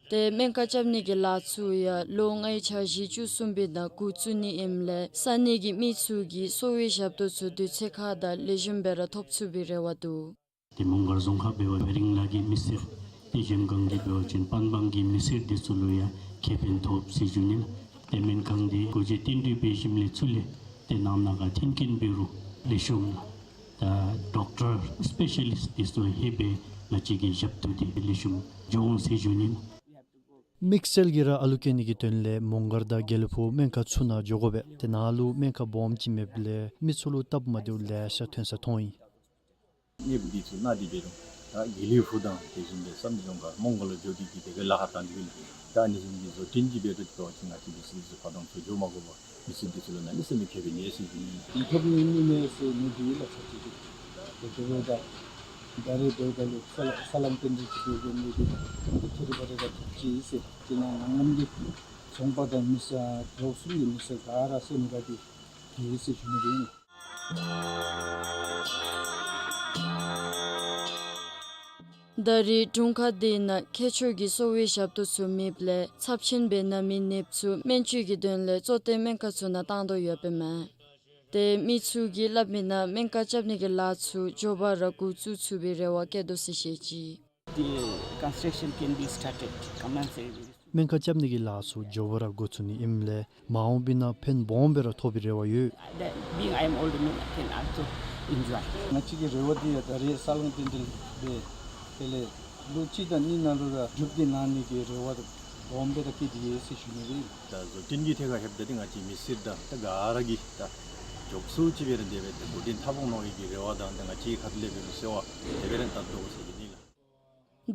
ཏེ་སྨན་ཁང་རྐྱབ་ནི་གི་ལཱ་ཚུ་ཡང་ལོ་ལྔའི་འཆར་གཞི་བཅུ་གསུམ་པའི་ནང་འགོ་བཙུགས་ནི་ཨིནམ་ལས་ས་གནས་ཀྱི་མི་ཚུ་གིས་གསོ་བའི་ཞབས་ཏོག་ཚུ་དུས་ཚོད་ཁར་དང་ལེགས་ཤོམ་སྦེ་ར་ཐོབ་ཚུགས་པའི་རེ་བ་འདུག། ཏེ་མོང་སྒར་རྫོང་ཁག་འབད་བ་རིང་ལ་གི་མི་སེར་ཏེ་གཞན་གང་གི་འབད་བ་ཅིན་པན་སྦང་གི་མི་སེར་འདི་ཚུ་ལུ་ཡང་ཁེ་ཕན་ཐོབ་ཟེར་ཞུ་ནི་ལགས། ཏེ་སྨན་ཁང་འདི་སྒོ་འབྱེད་རྟེན་འབྲེལ་འབད་ཞིནམ་ལས་ཚུར་ལས་ཏེ་ནང་ན་ག་འཐོན་མཁན་འབད་རུང་ལེགས་ཤོམ་ད་ཌོག་ཊར་སི་པེ་ཤ་ལིསཊ་འདི་ཚུ་ལྷོད་པའི་ང་བཅས་ཀྱི་ཞབས་ཏོག་འདི་ལེགས་ཤོམ་འགྱོ་འོང་ཟེར་ཞུ་ནི་ལགས། དམིགས་བསལ་གྱིས་ར་ཨ་ལུ་སྐྱེ་ནི་གི་དོན་ལས་མོང་སྒར་དང་དགེ་ལེགས་ཕུག་སྨན་ཁང་ཚུ་ནང་འགྱོ་དགོ་པས། ཏེ་ནཱ་ལུ་སྨན་ཁང་སྦོམ་ཅིག་མེདཔ་ལས་མི་ཚུ་ལུ་སྟབས་མ་བདེཝ་ལེ་ཤ་ཐོན་ས་མཐོང་ཡི། ནདཔ་འདི་ཚུ་ནང་འདི་འབད་རུང་ད་དགེ་ལེགས་ཕུག་དང་དེ་བཞིན་དུ་བསམ་གྲུབ་ལྗོངས་མཁར་མོང་སྒར་ལུ་འགྱོ་སྟེ་གི་དེ་གི་ལཱ་ཁག་བཏང་སྟེ་གི་ད་ཨ་ནི་བཟུམ་གྱི་བཟོ་སྐྲུན་གྱི་འབད་རུང་འབད་བ་ཅིན་ང་བཅས་མི་སེར་འདི་ཚུ་ཕར་དང་ཚུར་འགྱོ་མ་དགོ་པར་མི་སེར་འདི་ཚུ་ལུ་གནམ་མེད་ས་མེད་ཁེ་ཕན་ཡོད་ཟེར་ཞུ་ནི། ཡིད་ཐོབ་ནི་ཨིན་མས་ཟེར་ནི་འདི་ལགས་ཚར་གཅིག་གི་དེ་འབདཝ་ད་ད་རེས་འབདཝ་ད་ལུ་ས་ལཱ་ས་ལཱ་རྟེན་འབྲེལ་ཅིག་འབད་དགོ་མི་འདི་ད་ཐེ་རི་བ་རི་ར་ཐུགས་རྗེ་ཟེར། དེ་ནང་ནང་ལམ་གྱི་ཚོང་པ་དང་མི་སེར་གྲོགས་སུ་གི་མི་སེར་ག་ར་སེམས་དགའ་སྟེ་ཡོད་ཟེར་ཞུ་ནི་ཨིན། ད་རེས་དྲུང་ཁག་འདི་ནང་མཁས་མཆོག་གི་གསོ་བའི་ཞབས་ཏོག་ཚུ་མེདཔ་ལས་ཚབས་ཆེན་སྦེ་ན་མི་ནདཔ་ཚུ་སྨན་བཅོས་ཀྱི་དོན་ལས་གཙོ་བསྟེན་སྨན་ཁང་ཚུ་ནང་བཏང་དོ་ཡོདཔ་ཨིན་མས། ཏེ་མི་ཚུ་གིས་སླབ་མི་ནང་སྨན་ཁང་རྐྱབ་ནི་གི་ལཱ་ཚུ་མགྱོགས་པ་ར་འགོ་བཙུགས་ཚུགས་པའི་རེ་བ་བསྐྱེད་དོ་ཟེར་བཤད་ཅི། The construction can be started commensurately. སྨན་ཁང་རྐྱབ་ནི་གི་ལཱ་ཚུ་མགྱོགས་པ་ར་འགོ་བཙུགས་ནི་ཨིནམ་ལས་མ་འོངས་པའི་ནང་ཕན་སྦོམ་སྦེ་ར་ཐོབ་པའི་རེ་བ་ཡོད། That being I am old woman, I can also enjoy. ང་བཅས་ཀྱི་རེ་བ་འདི་ཡང་ད་རེས་ས་ལཱ་རྟེན་འབྲེལ་འབད་དེ་ལས་ལོ་གཅིག་དང་གཉིས་ནང་ལུ་ར་མཇུག་འདི་གནང་ནི་གི་རེ་བ་སྦོམ་སྦེ་ར་བསྐྱེད་དེ་ཡོད་ཟེར་ཞུ་ནི་ཨིན། ད་བཟོ་སྐྲུན་གྱི་ཐད་ཁར་ལྷོདཔ་ད་འདི་ང་བཅས་མི་སེར་དང་ད་ག་ར་གིས་ད་ མགྱོགས་སུ་ཅིག་འབད་རུང་དེ་སྦེ་ཏེ་འགོ་འདྲེན་འཐབ་འོང་མནོ་བའི་གི་རེ་བ་དང་ཏེ་ང་བཅས་ཁ་ཐུག་ལས་འབད་རུང་གསོལ་བ་དེ་སྦེ་ར་བཏབ་དོ་ཟེར་ཞུ་ནི་ལགས།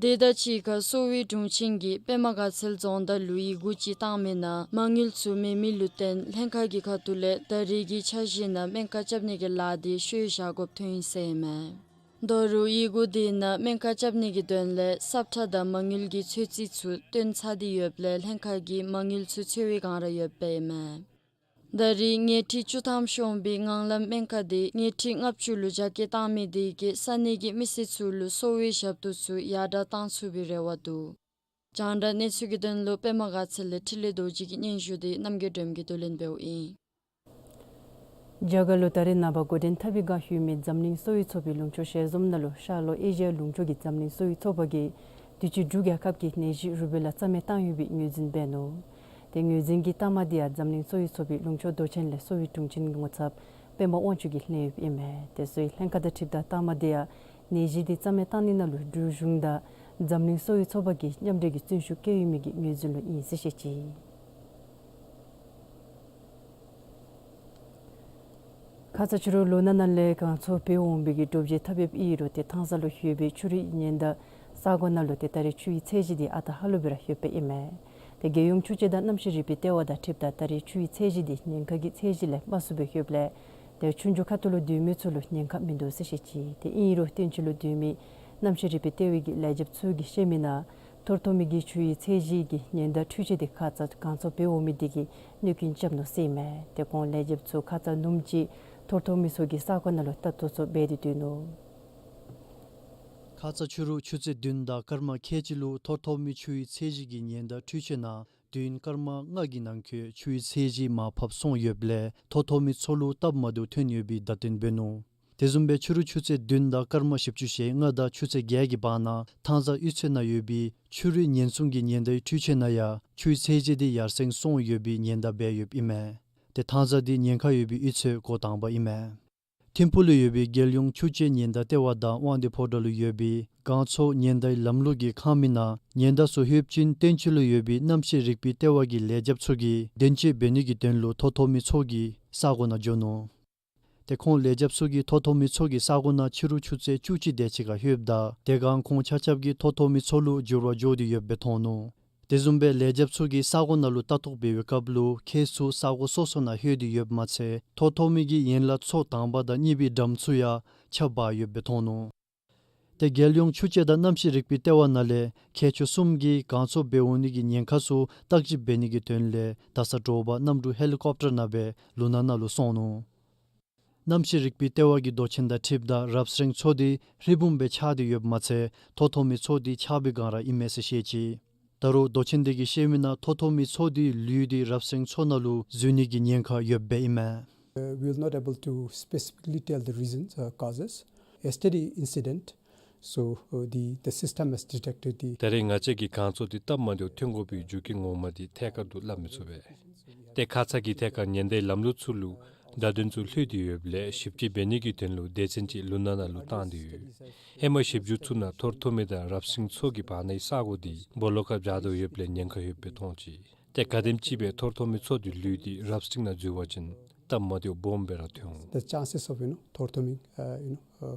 དེ་དང་གཅིག་ཁར་གསོ་བའི་དྲུང་ཆེན་གྱིས་པདྨ་དགའ་ཚལ་རྫོང་བདག་ལུ་ཡི་གུ་ཅིག་བཏང་མི་ནང་མ་དངུལ་ཚུ་མེད་མི་ལུ་བརྟེན་ལྷན་ཁག་གི་ཁ་ཐུག་ལས་ད་རེས་ཀྱི་འཆར་གཞི་ནང་སྨན་ཁང་རྐྱབ་ནི་གི་ལཱ་དེ་ཤོལ་བཞག་དགོཔ་ཐོན་ཡི་ཟེར་ཨིན་མས། ད་རུང་ཡི་གུ་དེ་ནང་སྨན་ཁང་རྐྱབ་ནི་གི་དོན་ལས་སབ་ཁྲ་དང་མ་དངུལ་གྱི་ཚོད་རྩིས་ཚུ་བཏོན་ཚར་ཏེ་ཡོདཔ་ལས་ལྷན་ཁག་གིས་མ་དངུལ་ཚུ་འཚོལ་བའི་བསྒང་ར་ཡོདཔ་ཨིན་མས། ད་རེས་ཉལ་ཁྲི་བཅུ་ཐམ་ཤོང་བའི་ངང་ལམ་སྨན་ཁང་དེ་ཉལ་ཁྲི་ལྔ་བཅུ་ལུ་རྒྱ་སྐྱེད་བཏང་མི་དེ་གིས་ས་གནས་ཀྱི་མི་སེར་ཚུ་ལུ་གསོ་བའི་ཞབས་ཏོག་ཚུ་ཡར་དྲག་བཏང་ཚུགས་པའི་རེ་བ་འདུག། རྒྱང་བསྒྲགས་གནས་ཚུལ་གྱི་དོན་ལུ་པདྨ་དགའ་ཚལ་ལས་འཕྲིན་ལས་རྡོ་རྗེ་གི་སྙན་ཞུ་དེ་རྣམ་རྒྱལ་སྒྲོལམ་གྱིས་བསྡུ་ལེན་འབདཝ་ཨིན། རྒྱ་གར་ལུ་ད་རེས་ནངས་པ་འགོ་འདྲེན་འཐབ་པའི་བསྒང་ཡོད་མི་འཛམ་གླིང་གསོ་བའི་ཚོགས་པའི་ལུང་ཕྱོགས་ཞལ་འཛོམས་ནང་ལུ་ཤར་ལྷོ་ཨེ་ཤི་ཡ་ལུང་ཕྱོགས་ཀྱི་འཛམ་གླིང་གསོ་བའི་ཚོགས་པ་གིས་དུས་ཅི་འབྲུག་རྒྱལ་ཁབ་ཀྱི་ནད་གཞི་རུ་བེ་ལ་རྩ་མེད་བཏང་ཡོད་པའི་ངོས་འཛིན་འབད་ནུག། ཏེ་ངོས་འཛིན་གྱི་རྟགས་མ་དེ་ཡང་འཛམ་གླིང་གསོ་བའི་ཚོགས་པའི་ལུང་ཕྱོགས་མདོ་ཆེན་ལས་གསོ་བའི་དྲུང་ཆེན་གྱི་ངོ་ཚབ་སྤེན་པ་དབང་ཕྱུག་གིས་ལེན་ཡོདཔ་ཨིན་མས། ཏེ་གསོ་བའི་ལྷན་ཁག་དང་འཁྲིལཝ་ད་རྟགས་མ་དེ་ཡང་ནད་གཞི་དེ་རྩ་མེད་བཏང་ནི་ནང་ལུ་འབྲུག་གཞུང་དང་འཛམ་གླིང་གསོ་བའི་ཚོགས་པ་གིས་མཉམ་འབྲེལ་གྱི་བརྩོན་ཤུགས་བསྐྱེད་ཡོད་མི་གི་ངོས་འཛིན་ལུ་ཨིན་ཟེར་བཤད་ཅི། ཁ་ཙ་ཕྱི་རུ་ལུང་ནག་ནང་ལས་གངས་མཚོ་འབད་འོང་བའི་གི་འགྲུལ་བཞུད་འཐབ་ཡོདཔ་ཨིན་རུང་ཏེ་ཐང་ས་ལུ་ཡོད་པའི་ཆུ་རུད་ཉེན་བརྡ་ས་གོ་ནང་ལུ་ཏེ་ད་རེས་ཆུའི་ཚད་གཞི་དེ་ཨ་རྟག་ཧ་ལུགས་སྦེ་ར་ཡོདཔ་ཨིན་མས། ཏེ་རྒྱལ་ཡོངས་ཆུ་དཔྱད་དང་གནམ་གཤིས་རིག་པའི་ལྟེ་བ་དང་འཁྲིལཝ་ད་ད་རེས་ཆུའི་ཚད་གཞི་དེ་ཉེན་ཁ་གི་ཚད་གཞི་ལས་མར་སོང་སྦེ་ཡོདཔ་ལས་ཏེ་ཆུ་མཇུག་ཁ་ཐུག་ལུ་སྡོད་མི་ཚུ་ལུ་ཉེན་ཁ་མིན་འདུག་ཟེར་བཤད་ཅི། ཏེ་ཨིན་རུང་བསྟན་ཆོས་ལུ་སྡོད་མི་གནམ་གཤིས་རིག་པའི་ལྟེ་བའི་གི་ལས་བྱེདཔ་ཚུ་གིས་བཤད་མི་ནང་ཐོ་རུ་ཐོན་མི་གི་ཆུའི་ཚད་གཞི་གི་ཉེན་བརྡ་འཕྲུལ་ཆས་དེ་ཁ་ཙ་གངས་མཚོ་འབད་འོང་མི་དེ་གིས་གནོད་སྐྱོན་རྐྱབ་ནུག་ཟེར་ཨིན་མས། ཏེ་ཁོང་ལས་བྱེདཔ་ཚུ་ཁ་ཙ་ནུབ་གཅིག་ཐོ་རུ་ཐོན་མི་ཚུ་གི་ས་གོ་ནང་ལུ་ལྟ་རྟོག་ཚུ་འབད་དེ་སྡོད་ནུག། ཁ་ཙ་ཕྱི་རུ་ཆུ་ཚོད་བདུན་དང་སྐར་མ་ཁལ་གཅིག་ལུ་ཐོ་རུ་ཐོན་མི་ཆུའི་ཚད་གཞི་གི་ཉེན་བརྡ་འཕྲུལ་ཆས་ནང་བདུན་སྐར་མ་ལྔ་གི་ནང་འཁོད་ཆུའི་ཚད་གཞི་མར་ཕབ་སོང་ཡོདཔ་ལས་ཐོ་རུ་ཐོན་མི་ཚུ་ལུ་སྟབས་མ་བདེཝ་ཐོན་ཡོད་པའི་བརྡ་སྟོན་འབད་ནུག། དེ་བཟུམ་སྦེ་ཕྱི་རུ་ཆུ་ཚོད་བདུན་དང་སྐར་མ་བཞི་བཅུ་ཞེ་ལྔ་དང་ཆུ་ཚོད་བརྒྱད་ཀྱི་བར་ན་ཐང་ས་གཡུས་ཚན་ནང་ཡོད་པའི་ཆུ་རུད་ཉེན་སྲུང་གི་ཉེན་བརྡའི་འཕྲུལ་ཆས་ནང་ཡང་ཆུའི་ཚད་གཞི་དེ་ཡར་སེང་སོང་ཡོད་པའི་ཉེན་བརྡ་འབད་ཡོདཔ་ཨིན་མས། ཏེ་ཐང་ས་དེ་ཉེན་ཁ་ཡོད་པའི་གཡུས་ཚན་འགོ་དང་པ་ཨིན་མས། ཐིམ་ཕུག་ལུ་ཡོད་པའི་རྒྱལ་ཡོངས་ཆུ་དཔྱད་ཉེན་བརྡ་ལྟེ་བ་དང་དབང་འདུས་ཕོ་བྲང་ལུ་ཡོད་པའི་གངས་མཚོ་ཉེན་བརྡའི་ལམ་ལུགས་ཀྱི་ཁང་མིག་ནང་ཉེན་བརྡ་ཚུ་ལྷོདཔ་ཅིན་བསྟན་ཆོས་ལུ་ཡོད་པའི་གནམ་གཤིས་རིག་པའི་ལྟེ་བ་གི་ལས་བྱེདཔ་ཚུ་གིས་བདེན་དཔྱད་འབད་ནི་གི་དོན་ལུ་ཐོ་རུ་ཐོན་མི་ཚུ་གི་ས་གོ་ནང་འགྱོ་ནུག། ཏེ་ཁོང་ལས་བྱེདཔ་ཚུ་གིས་ཐོ་རུ་ཐོན་མི་ཚུ་གི་ས་གོ་ནང་ཕྱི་རུ་ཆུ་ཚོད་བཅུ་གཅིག་དེ་ཅིག་ཁར་ལྷོདཔ་ད་དེ་སྒང་ཁོང་ཆ་ཁྱབ་ཀྱིས་ཐོ་རུ་ཐོན་མི་ཚུ་ལུ་འགྱུར་བ་འགྱོ་སྟེ་ཡོདཔ་སྦེ་མཐོང་ནུག། དེ་བཟུམ་སྦེ་ལས་བྱེདཔ་ཚུ་གིས་ས་གོ་ནང་ལུ་ལྟ་རྟོག་འབད་བའི་སྐབས་ལུ་ཁྱེད་ཚུ་ས་གོ་སོ་སོ་ནང་ལྷོད་དེ་ཡོདཔ་མ་ཚད་ཐོ་རུ་ཐོན་མི་གི་ཡན་ལག་ཚོ་དང་པ་དང་གཉིས་པའི་འགྲམ་ཚུ་ཡང་ཆརཔ་འབག་ཡོདཔ་སྦེ་མཐོང་ནུག། ཏེ་རྒྱལ་ཡོངས་ཆུ་དཔྱད་དང་གནམ་གཤིས་རིག་པའི་ལྟེ་བ་ནང་ལས་མཁས་མཆོག་གསུམ་གྱིས་གངས་མཚོ་འབད་འོང་ནི་གི་ཉེན་ཁ་ཚུ་བརྟག་ཞིབ་འབད་ནི་གི་དོན་ལས་ད་ས་དྲོ་པ་གནམ་གྲུ་ཧེ་ལི་ཀོབ་ཊར་ནང་སྦེ་ལུང་ནག་ནང་ལུ་སོང་ནུག། གནམ་གཤིས་རིག་པའི་ལྟེ་བ་གི་མདོ་ཆེན་དང་འཁྲིལཝ་ད་རབ་གསེང་མཚོ་དེ་ཧྲིལ་བུམ་སྦེ་ཆགས་ཏེ་ཡོདཔ་མ་ཚད་ཐོ་རུ་ཐོན་མི་མཚོ་དེ་ཆགས་པའི་སྒང་ར་ཨིན་མས་ཟེར་བཤད་ཅི། ད་རུང་མདོ་ཆེན་དེ་གིས་བཤད་མི་ནང་ཐོ་རུ་ཐོན་མི་མཚོ་དེའི་ལུད་དེ་རབ་གསེང་མཚོ་ནང་ལུ་འཛུལ་ནི་གི་ཉེན་ཁ་ཡོདཔ་སྦེ་ཨིན་མས། Uh, we will not able to specifically tell the reasons, uh, causes. A steady incident, so, uh, the, the system has detected the ད་རེས་ང་བཅས་ཀྱིས་གངས་མཚོ་དེ་སྟབས་མ་བདེཝ་ཐོན་དགོ་པའི་རྒྱུ་རྐྱེན་ངོ་མ་དེ་ཐད་ཀར་དུ་སླབ་མི་ཚུགས་པས། ཏེ་ཁ་ཙ་གི་ཐད་ཁར་ཉེན་བརྡའི་ལམ་ལུགས་ཚུ་ལུ་བརྡ་དོན་ཚུ་ལྷོད་དེ་ཡོདཔ་ལས་ཞིབ་དཔྱད་འབད་ནི་གི་དོན་ལུ་སྡེ་ཚན་ཅིག་ལུང་ནག་ནང་ལུ་བཏང་སྟེ་ཡོད། ཧེ་མ་ཞིབ་འཇུག་ཚུ་ནང་ཐོ་རུ་ཐོན་མི་དང་རབ་གསེང་མཚོ་གི་བར་ནའི་ས་གོ་དེ་སྦོ་ལོགས་ཁར་བཞག་དོ་ཡོདཔ་ལས་ཉེན་ཁ་ཡོདཔ་སྦེ་མཐོང་ཅི། ཏེ་ག་དེམ་ཅིག་སྦེ་ཐོ་རུ་ཐོན་མི་མཚོ་དེ་ལུད་དེ་རབ་གསེང་ནང་འཛུལ་བ་ཅིན་སྟབས་མ་བདེཝ་སྦོམ་སྦེ་ར་ཐོན་འོང་། The chances of, you know, ཐོ་རུ་ཐོན་མི, uh, you know, uh,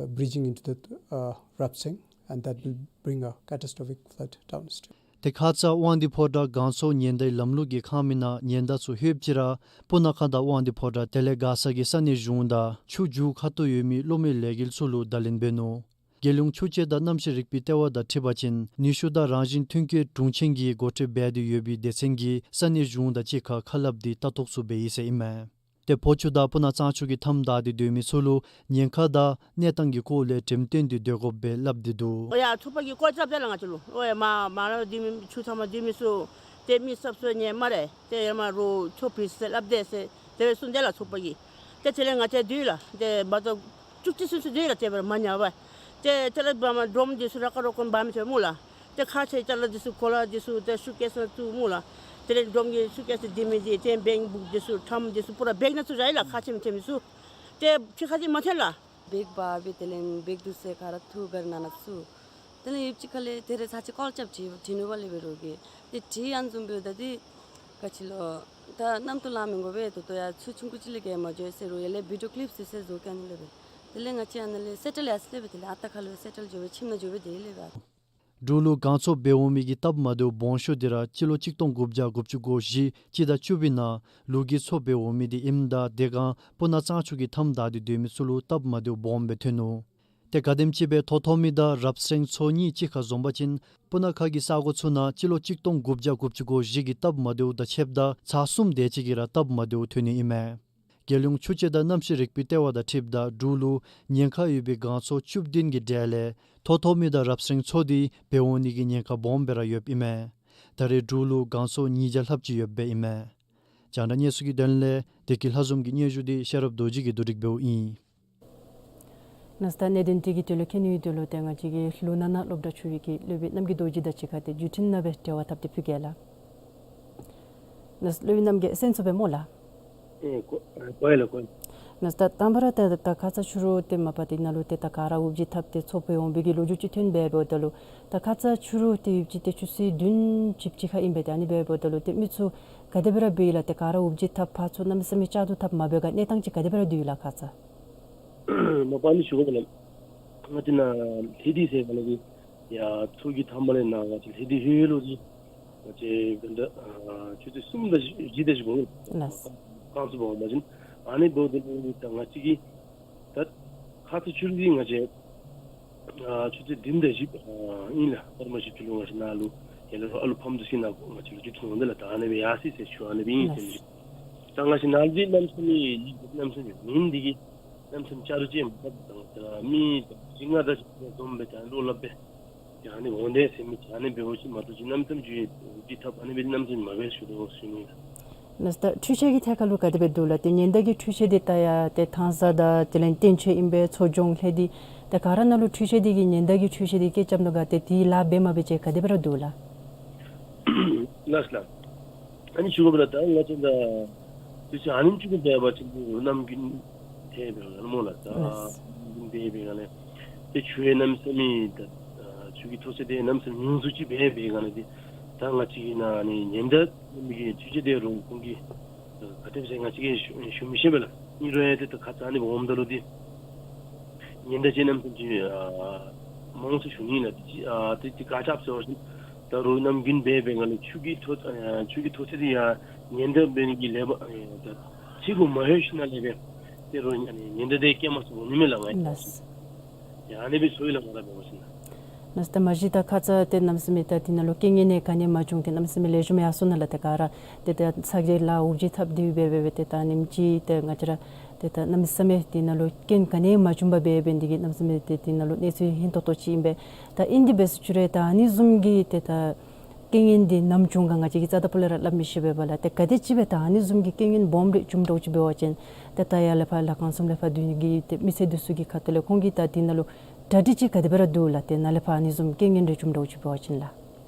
uh, breaching into the, uh, རབ་གསེང, and that will bring a catastrophic flood downstream. ཏེ་ཁ་ཙ་དབང་འདུས་ཕོ་བྲང་གངས་མཚོ་ཉེན་བརྡའི་ལམ་ལུགས་ཀྱི་ཁང་མིག་ནང་ཉེན་བརྡ་ཚུ་ལྷོདཔ་ཅིག་ར་སྤུ་ན་ཁ་དང་དབང་འདུས་ཕོ་བྲང་དེ་ལས་མགར་ས་གི་ས་གནས་གཞུང་དང་ཆུ་མཇུག་ཁ་ཐུག་ཡོད་མི་གློག་མེའི་ལས་འགུལ་ཚུ་ལུ་བརྡ་ལན་འབད་ནུག། རྒྱལ་ཡོངས་ཆུ་དཔྱད་དང་གནམ་གཤིས་རིག་པའི་ལྟེ་བ་དང་འཁྲིལ་བ་ཅིན་ནུས་ཤུགས་དང་རང་བཞིན་མཐུན་རྐྱེན་དྲུང་ཆེན་གྱིས་འགོ་ཁྲིད་འབད་དེ་ཡོད་པའི་སྡེ་ཚན་གྱིས་ས་གནས་གཞུང་དང་གཅིག་ཁར་ཁ་སླབ་སྟེ་ལྟ་རྟོག་ཚུ་འབད་ཡི་ཟེར་ཨིན་མས། ཏེ་ཕོ་ཆུ་དང་སྤུ་ན་གཙང་ཆུ་གི་མཐའམ་བདའ་སྟེ་སྡོད་མི་ཚུ་ལུ་ཉེན་ཁ་དང་གནས་སྟངས་ཀྱི་སྐོར་ལས་འགྲེམས་སྟོན་དེ་སྡོད་དགོཔ་སྦེ་སླབ་སྟེ་འདུག། ཨོ་ཡ་ཚོགས་པ་གིས་བཀོད་རྒྱ་སླབ་དེས་ལགས། ང་བཅས་ལུ་ཨོ་ཡ་མར་མར་ལུ་སྡོད་མི་ཆུ་མཐའམ་སྡོད་མི་ཚུ་ཏེ་མི་གསརཔ་ཚུ་ཉན་སྨ་རེ། ཏེ་ཡར་མར་རོགས་ཚུར་ཕེབས་ཟེར་སླབ་དེས་ཟེར་དེ་སྦེ་གསུངས་དེས་ལགས་ཚོགས་པ་གིས། ཏེ་དེ་ལས་ང་བཅས་སྡོད་ཡི་ལགས། ཏེ་འབད་བ་ཅིན་བཅུ་གཅིག་ཚུན་ཚོད་སྡོད་ཡི་ལགས། ཏེ་འབད་རུང་མ་ཉལ་བར། ཏེ་ཅ་ལ་འབག་མི་སྒྲོམ་འདི་ཚུ་ར་ཀ་རོ་ཀོན་འབག་མི་ཚུ་སྨོ་ལགས། ཏེ་ཁག་ཆེ་ཅ་ལ་འདི་ཚུ་གོ་ལ་འདི་ཚུ་ཏེ་སུཊ་ཀེསི་ནང་བཙུགས་སྨོ་ལགས། དེ་ལས་སྒྲོམ་གྱི་སུཊ་ཀེསི་འདི་མི་འདི་ཏེ་བེག་བུཀ་འདི་ཚུ་ཊམ་འདི་ཚུ་པུ་ར་བེག་ནང་བཙུགས་བཞག་ཡི་ལགས། ཁག་ཆེ་མི་ཆེ་མི་ཚུ། ཏེ་ཕྱི་ཁར་འདི་མ་ཐོན་ལགས། བེག་འབག་སྦེ་དེ་ལས་བེག་བསྡུ་ས་ག་ར་འཐུ་སྦེ་ནང་ན་བཙུགས། དེ་ལས་ཡུདཔ་ཅིག་ཁ་ལས་ཏེ་རེ་ཚར་ཅིག་ཀོལ་རྐྱབ་དྲི་དྲི་ནི་འབད་ལས་འབད་རུང་གི་ཏེ་དྲི་ཡང་བཟུམ་འབདཝ་ད་འདི་ག་ཅི་ལོ། ད་གནམ་ཐུག་ལང་མི་དགོ་པས། ད་ལྟོ་ཡ་ཚུ་ཆུང་ཀུ་ཅིག་ལས་བརྒལ་མ་འགྱོ་ཟེར་རུང་ཡར་ལས་བི་ཌིའོ་ཀི་ལིཔ་ཚུ་བཟོ་བཟོ་བཀལ་ནི་ལས་སྦེ། དེ་ལས་ང་བཅས་ཨ་ནཱ་ལས་སེ་ཊལ་ཡར་སོང་ལས་སྦེ་དེ་ལས་ཨ་རྟག་ཁ་ལུ་སེ་ཊལ་འགྱོ་སྦེ་ཁྱིམ་ནང་འགྱོ་སྦེ་དེ་ལས་སྦེ། འབྲུག་ལུ་སྒང་ཚོ་འབད་འོང་མི་གི་སྟབས་མ་བདེཝ་སྦོམ་ཤོས་འདི་ར་སྤྱི་ལོ་གཅིག་སྟོང་དགུ་བརྒྱ་དགུ་བཅུ་གོ་བཞི་སྤྱི་ཟླ་བཅུ་པའི་ནང་ལུག་གི་ཚོ་འབད་འོང་མི་འདི་ཨིནམ་ད་དེ་སྒང་སྤུ་ན་གཙང་ཆུ་གི་མཐའམ་བདའ་སྟེ་སྡོད་མི་ཚུ་ལུ་སྟབས་མ་བདེཝ་སྦོམ་སྦེ་ཐོན་ནུག། ཏེ་ག་དེམ་ཅིག་སྦེ་ཐོ་ཐོ་མི་དང་རབ་སེང་མཚོ་གཉིས་གཅིག་ཁར་འཛོམས་པ་ཅིན་སྤུ་ན་ཁ་གི་ས་གོ་ཚུ་ནང་སྤྱི་ལོ་གཅིག་སྟོང་དགུ་བརྒྱ་དགུ་བཅུ་གོ་བཞི་གི་སྟབས་མ་བདེཝ་དང་ཕྱདཔ་ད་ཚར་གསུམ་དེ་ཅིག་གི་ར་སྟབས་མ་བདེཝ་ཐོན་ནི་ཨིན་མས། རྒྱལ་ཡོངས་ཆུ་དཔྱད་དང་གནམ་གཤིས་རིག་པའི་ལྟེ་བ་དང་འཁྲིལཝ་ད་འབྲུག་ལུ་ཉེན་ཁ་ཡོད་པའི་སྒང་ཚོ་བཅུ་བདུན་གྱི་གྲས་ལས་ཐོ་ཐོ་མི་དང་རབ་སེང་མཚོ་འདི་འབད་འོང་ནི་གི་ཉེན་ཁ་སྦོམ་སྦེ་ར་ཡོདཔ་ཨིན་མས། ད་རེས་འབྲུག་ལུ་སྒང་ཚོ་ཉིས་བརྒྱ་ལྷགཔ་ཅིག་ཡོདཔ་ཨིན་མས། རྒྱང་བསྒྲགས་གནས་ཚུལ་གྱི་དོན་ལས་བདེ་སྐྱིད་ལྷ་འཛོམས་ཀྱི་སྙན་ཞུ་འདི་ཤེས་རབ་རྡོ་རྗེ་གིས་བསྡུ་སྒྲིག་འབདཝ་ཨིན། ལགས་སོ། ད་གནད་དོན་འདི་གི་དོན་ལུ་མཁྱེན་ནིའི་དོན་ལུ་ཏེ་ང་བཅས་ཀྱི་ལུ་ན་ན་སློབ་གྲྭ་ཆུ་ཡི་གི་སློབ་དཔོན་རྣམ་རྒྱལ་རྡོ་རྗེ་དང་གཅིག་ཁར་ཏེ་བརྒྱུད་འཕྲིན་ནང་སྦེ་འབྲེལ་བ་འཐབ་སྟེ་ཕུལ་གེ་ལགས། ལགས་སོ་སློབ་དཔོན་རྣམ་རྒྱལ་གསན་ཚུགས་པས་སྨོ་ལགས། ཨེ་གོ་ཨེ་གོ་ཡི་ལགས་གོ་ཡི། ལགས་སོ་ད་དང་པ་ར་ད་ད་ཁ་ཙ་ཕྱི་རུ་ཏེ་མ་པ་འདི་ནང་ལུ་ཏེ་ད་ག་ར་འུབ་ཇི་འཐབ་སྟེ་ཚོ་འབད་འོང་བའི་གི་ལོ་རྒྱུས་ཅིག་ཐོན་སྦེ་འབདཝ་ད་ལུ་ད་ཁ་ཙ་ཕྱི་རུ་ཏེ་ཡུདཔ་ཅིག་ཏེ་ཆུ་ཚོད་བདུན་ཅིག་ཅིག་ཁར་ཨིན་པས། ཏེ་ཨ་ནི་སྦེ་འབདཝ་ད་ལུ་ཏེ་མི་ཚུ་ག་དེ་སྦེ་ར་འབད་ཡི་ལགས། ཏེ་ག་ར་འུབ་ཇི་འཐབ་ཕར་ཚུར་གནམ་མེད་ས་མེད་བཅག་དུ་འཐབ་མ་འབད་ག་གནས་སྟངས་ཅིག་ག་དེ་སྦེ་ར་འདུག་ཡི་ལགས་ཁ་ཙ། མ་པ་ཨ་ནི་ཞུ་དགོ་པས་ལགས། ང་བཅས་ནཱ་ལྷས་དུས་ཟེར་ག་ལགས་ཀྱི་ཡ་ཚོ་གི་མཐའ་མ་ལས་ནཱ་ང་བཅས་ལྷས་དུས་ཧེ་ལུ་ཅིག་ང་བཅས་དགོན་བདག་ཨ་ཆུ་ཚོད་གསུམ་དང་བཞི་དེ་ཅིག་འགོར་ལགས། རྐང་ཚུགས་འབག་འོང་པ་ཅིན་ཨ་ནི་འབདཝ་ད་ལུ་ད་ང་བཅས་ཀྱིས་ད་ཁ་ཙ་ཕྱི་རུ་འདི་ང་བཅས་ཨ་ཆུ་ཚོད་བདུན་དང་བཞི་ཨ་ཨིན་ལགས། ཧོར་མ་ཞིག་ཕྱི་ལུ་ང་བཅས་ནཱ་ལུ་ཡ་ལུ་ཨ་ལུ་ཕམ་དུ་སི་ནཱ་ང་བཅས་ལུ་ཅིག་ཐུང་འོང་དེ་ལགས། ད་ཨ་ནི་སྦེ་ཡར་སི་ཟེར་ཞུ་ཨ་ནི་སྦེ་ཨིན་ཟེར་མི་ཅིག། ད་ང་བཅས་ནཱ་འདི་གནམ་མེད་ས་མེད་གནམ་མེད་ས་མེད་མེན་འདི་གིས་གནམ་མེད་ས་མེད་ཆ་རོགས་ཅིག་མ་ཐོབ། ད་མི་བཞི་ལྔ་དང་ཅིག་འཛོམས་སྦེ་ད་བློ་སླབ་སྦེ་ཡ་ཨ་ནི་འོང་དེས་ཟེར་མི་ཅིག་ཨ་ནི་འབདཝ་ཅིག་མ་གཏོགས་ཅིག་གནམ་མེད་ས་མེད་ཅིག་འུབ་ཇི་འཐབ་ཨ་ནི་སྦེ་གནམ་མེད་ས་མེད་མ་འབད་ཞུ་དོ་ཞུ་ནི། ལགས་སོ་ད་འཕྲུལ་ཆས་ཀྱི་ཐད་ཁར་ལུ་ག་དེ་སྦེ་འདུག་ལགས། ཏེ་ཉེན་བརྡ་གི་འཕྲུལ་ཆས་འདི་ད་ཡ་ཏེ་ཐང་ས་དང་དེ་ལས་བསྟན་ཆོས་ཨིན་པས་མཚོ་ལྗོངས་ལྷས་འདི་ད་ག་ར་ནང་ལུ་འཕྲུལ་ཆས་འདི་གིས་ཉེན་བརྡ་གི་འཕྲུལ་ཆས་འདི་སྐད་རྐྱབ་ནུག་ག་ཏེ་འདི་ལཱ་འབད་མ་འབད་ཅིག་ག་དེ་སྦེ་ར་འདུག་ལགས། ལགས་སོ་ལགས། ཨ་ནི་ཞུ་དགོ་པས་ལགས། ད་ང་བཅས་ད་དུས་ཚོད་ཨ་ནེམ་ཅིག་གུ་འབད་བ་ཅིན་རོགས་གནམ་དགུན་ཐེབས་པས་ལགས་སྨོ་ལགས། ད་ལགས། གནམ་དགུན་འབད་བའི་སྒང་ལས་ཏེ་ཆུ་ཡང་གནམ་མེད་ས་མེད་ད་ཆུ་གི་མཐོ་ཚད་དེ་གནམ་མེད་ས་མེད་ཉུང་སུ་ཅིག་འབད་བའི་སྒང་ལས་ཏེ་ད་ང་བཅས་ཀྱི་ནཱ་ཨ་ནི་ཉེན་བརྡ་གནམ་གྱི་འཕྲུལ་ཆས་དེ་རོགས་ཁོང་གིས་ག་དེ་སྦེ་ཟེར་ང་བཅས་ཀྱིས་ཞུ་ཞུ་མི་ཤེས་པས་ལགས། ཨིན་རུང་ཡང་ཏེ་ད་ཁ་ཙ་ཨ་ནི་འབདཝ་ད་ལུ་ཏེ་ཉེན་བརྡ་ཅིག་གནམ་མེད་ས་མེད་ཅིག་ཨ་མང་སུ་ཞུ་ནི་ལགས། ཏེ་ཨ་ཏེ་ཏེ་ག་ཅི་སྦེ་ཟེར་བ་ཅིན་ད་རོགས་གནམ་དགུན་འབད་བའི་སྒང་ལས་ཆུ་གི་མཐོ་ཨ་ཆུ་གི་མཐོ་ཚད་དེ་ཡང་ཉེན་བརྡ་འབད་ནི་གི་ལས་པ་ཨ་ད་ཚིག་གུ་མ་ལྷོད་ཞིནམ་ལས་སྦེ་ཏེ་རོགས་ཨ་ནི་ཉེན་བརྡ་དེ་བསྐྱལ་མ་ཚུགས་འོང་ནི་མས་ལགས། ང་ལགས། ཡ་ཨ་ནི་སྦེ་སོང་ཡི་ལགས་ང་ར་འབད་བ་ཅིན་ལགས། ལགས་སོ་ད་མ་གཞི་ད་ཁ་ཙ་ཏེ་གནམ་མེད་ས་མེད་ད་འདི་ནང་ལུ་རྐྱེན་ངན་ནི་ག་ནི་མ་བྱུང་། ཏེ་གནམ་མེད་ས་མེད་ལེགས་ཤོམ་ཡར་སོང་ནུག་ལགས། ཏེ་ག་ར་ཏེ་ད་ཚ་གྱང་ལ་འུབ་ཇི་འཐབ་སྟེ་འབད་འབད་སྦེ་ཏེ་ད་ཨ་ནེམ་ཅིག་ཏེ་ང་བཅས་ར་ཏེ་ད་གནམ་མེད་ས་མེད་འདི་ནང་ལུ་རྐྱེན་ག་ནི་མ་བྱུང་པར་འབད་འབད་ནི་འདི་གིས་གནམ་མེད་ས་མེད་ཏེ་འདི་ནང་ལུ་གནས་ཚུལ་ཧིང་ཏོག་ཏོ་ཅིག་ཨིན་པས། ད་ཨིན་ཏེ་འབད་ས་ཅིག་རུང་ད་ཨ་ནི་བཟུམ་གྱི་ཏེ་ད་རྐྱེན་ངན་འདི་ནམ་བྱུང་ག་ང་བཅས་ཀྱིས་རྩ་དང་སྤུ་ལས་ར་སླབ་མི་ཤེས་པས་ལགས། ཏེ་ག་དེ་ཅིག་སྦེ་ད་ཨ་ནི་བཟུམ་གྱི་རྐྱེན་ངན་སྦོམ་རེ་བྱུངམ་འདྲཝ་ཅིག་འབད་བ་ཅིན་ཏེ་ད་ཡར་ལས་ཕར་ལ་ཁང་གསུམ་ལས་ཕར་སྡོད་ནི་གི་ཏེ་མི་སེར་འདི་ཚུ་གི་ཁ་ཐུག་ལས་ཁོང་གིས་ད་འདི་ནང་ལུ་གྲ་སྒྲིག་ཅིག་ག་དེ་སྦེ་ར་འདུག་ལགས། ཏེ་ནཱ་ལས་ཕར་ཨ་ནི་བཟུམ་རྐྱེན་ངན་རེ་བྱུངམ་འདྲཝ་ཅིག་འབད་བ་ཅིན་ལགས།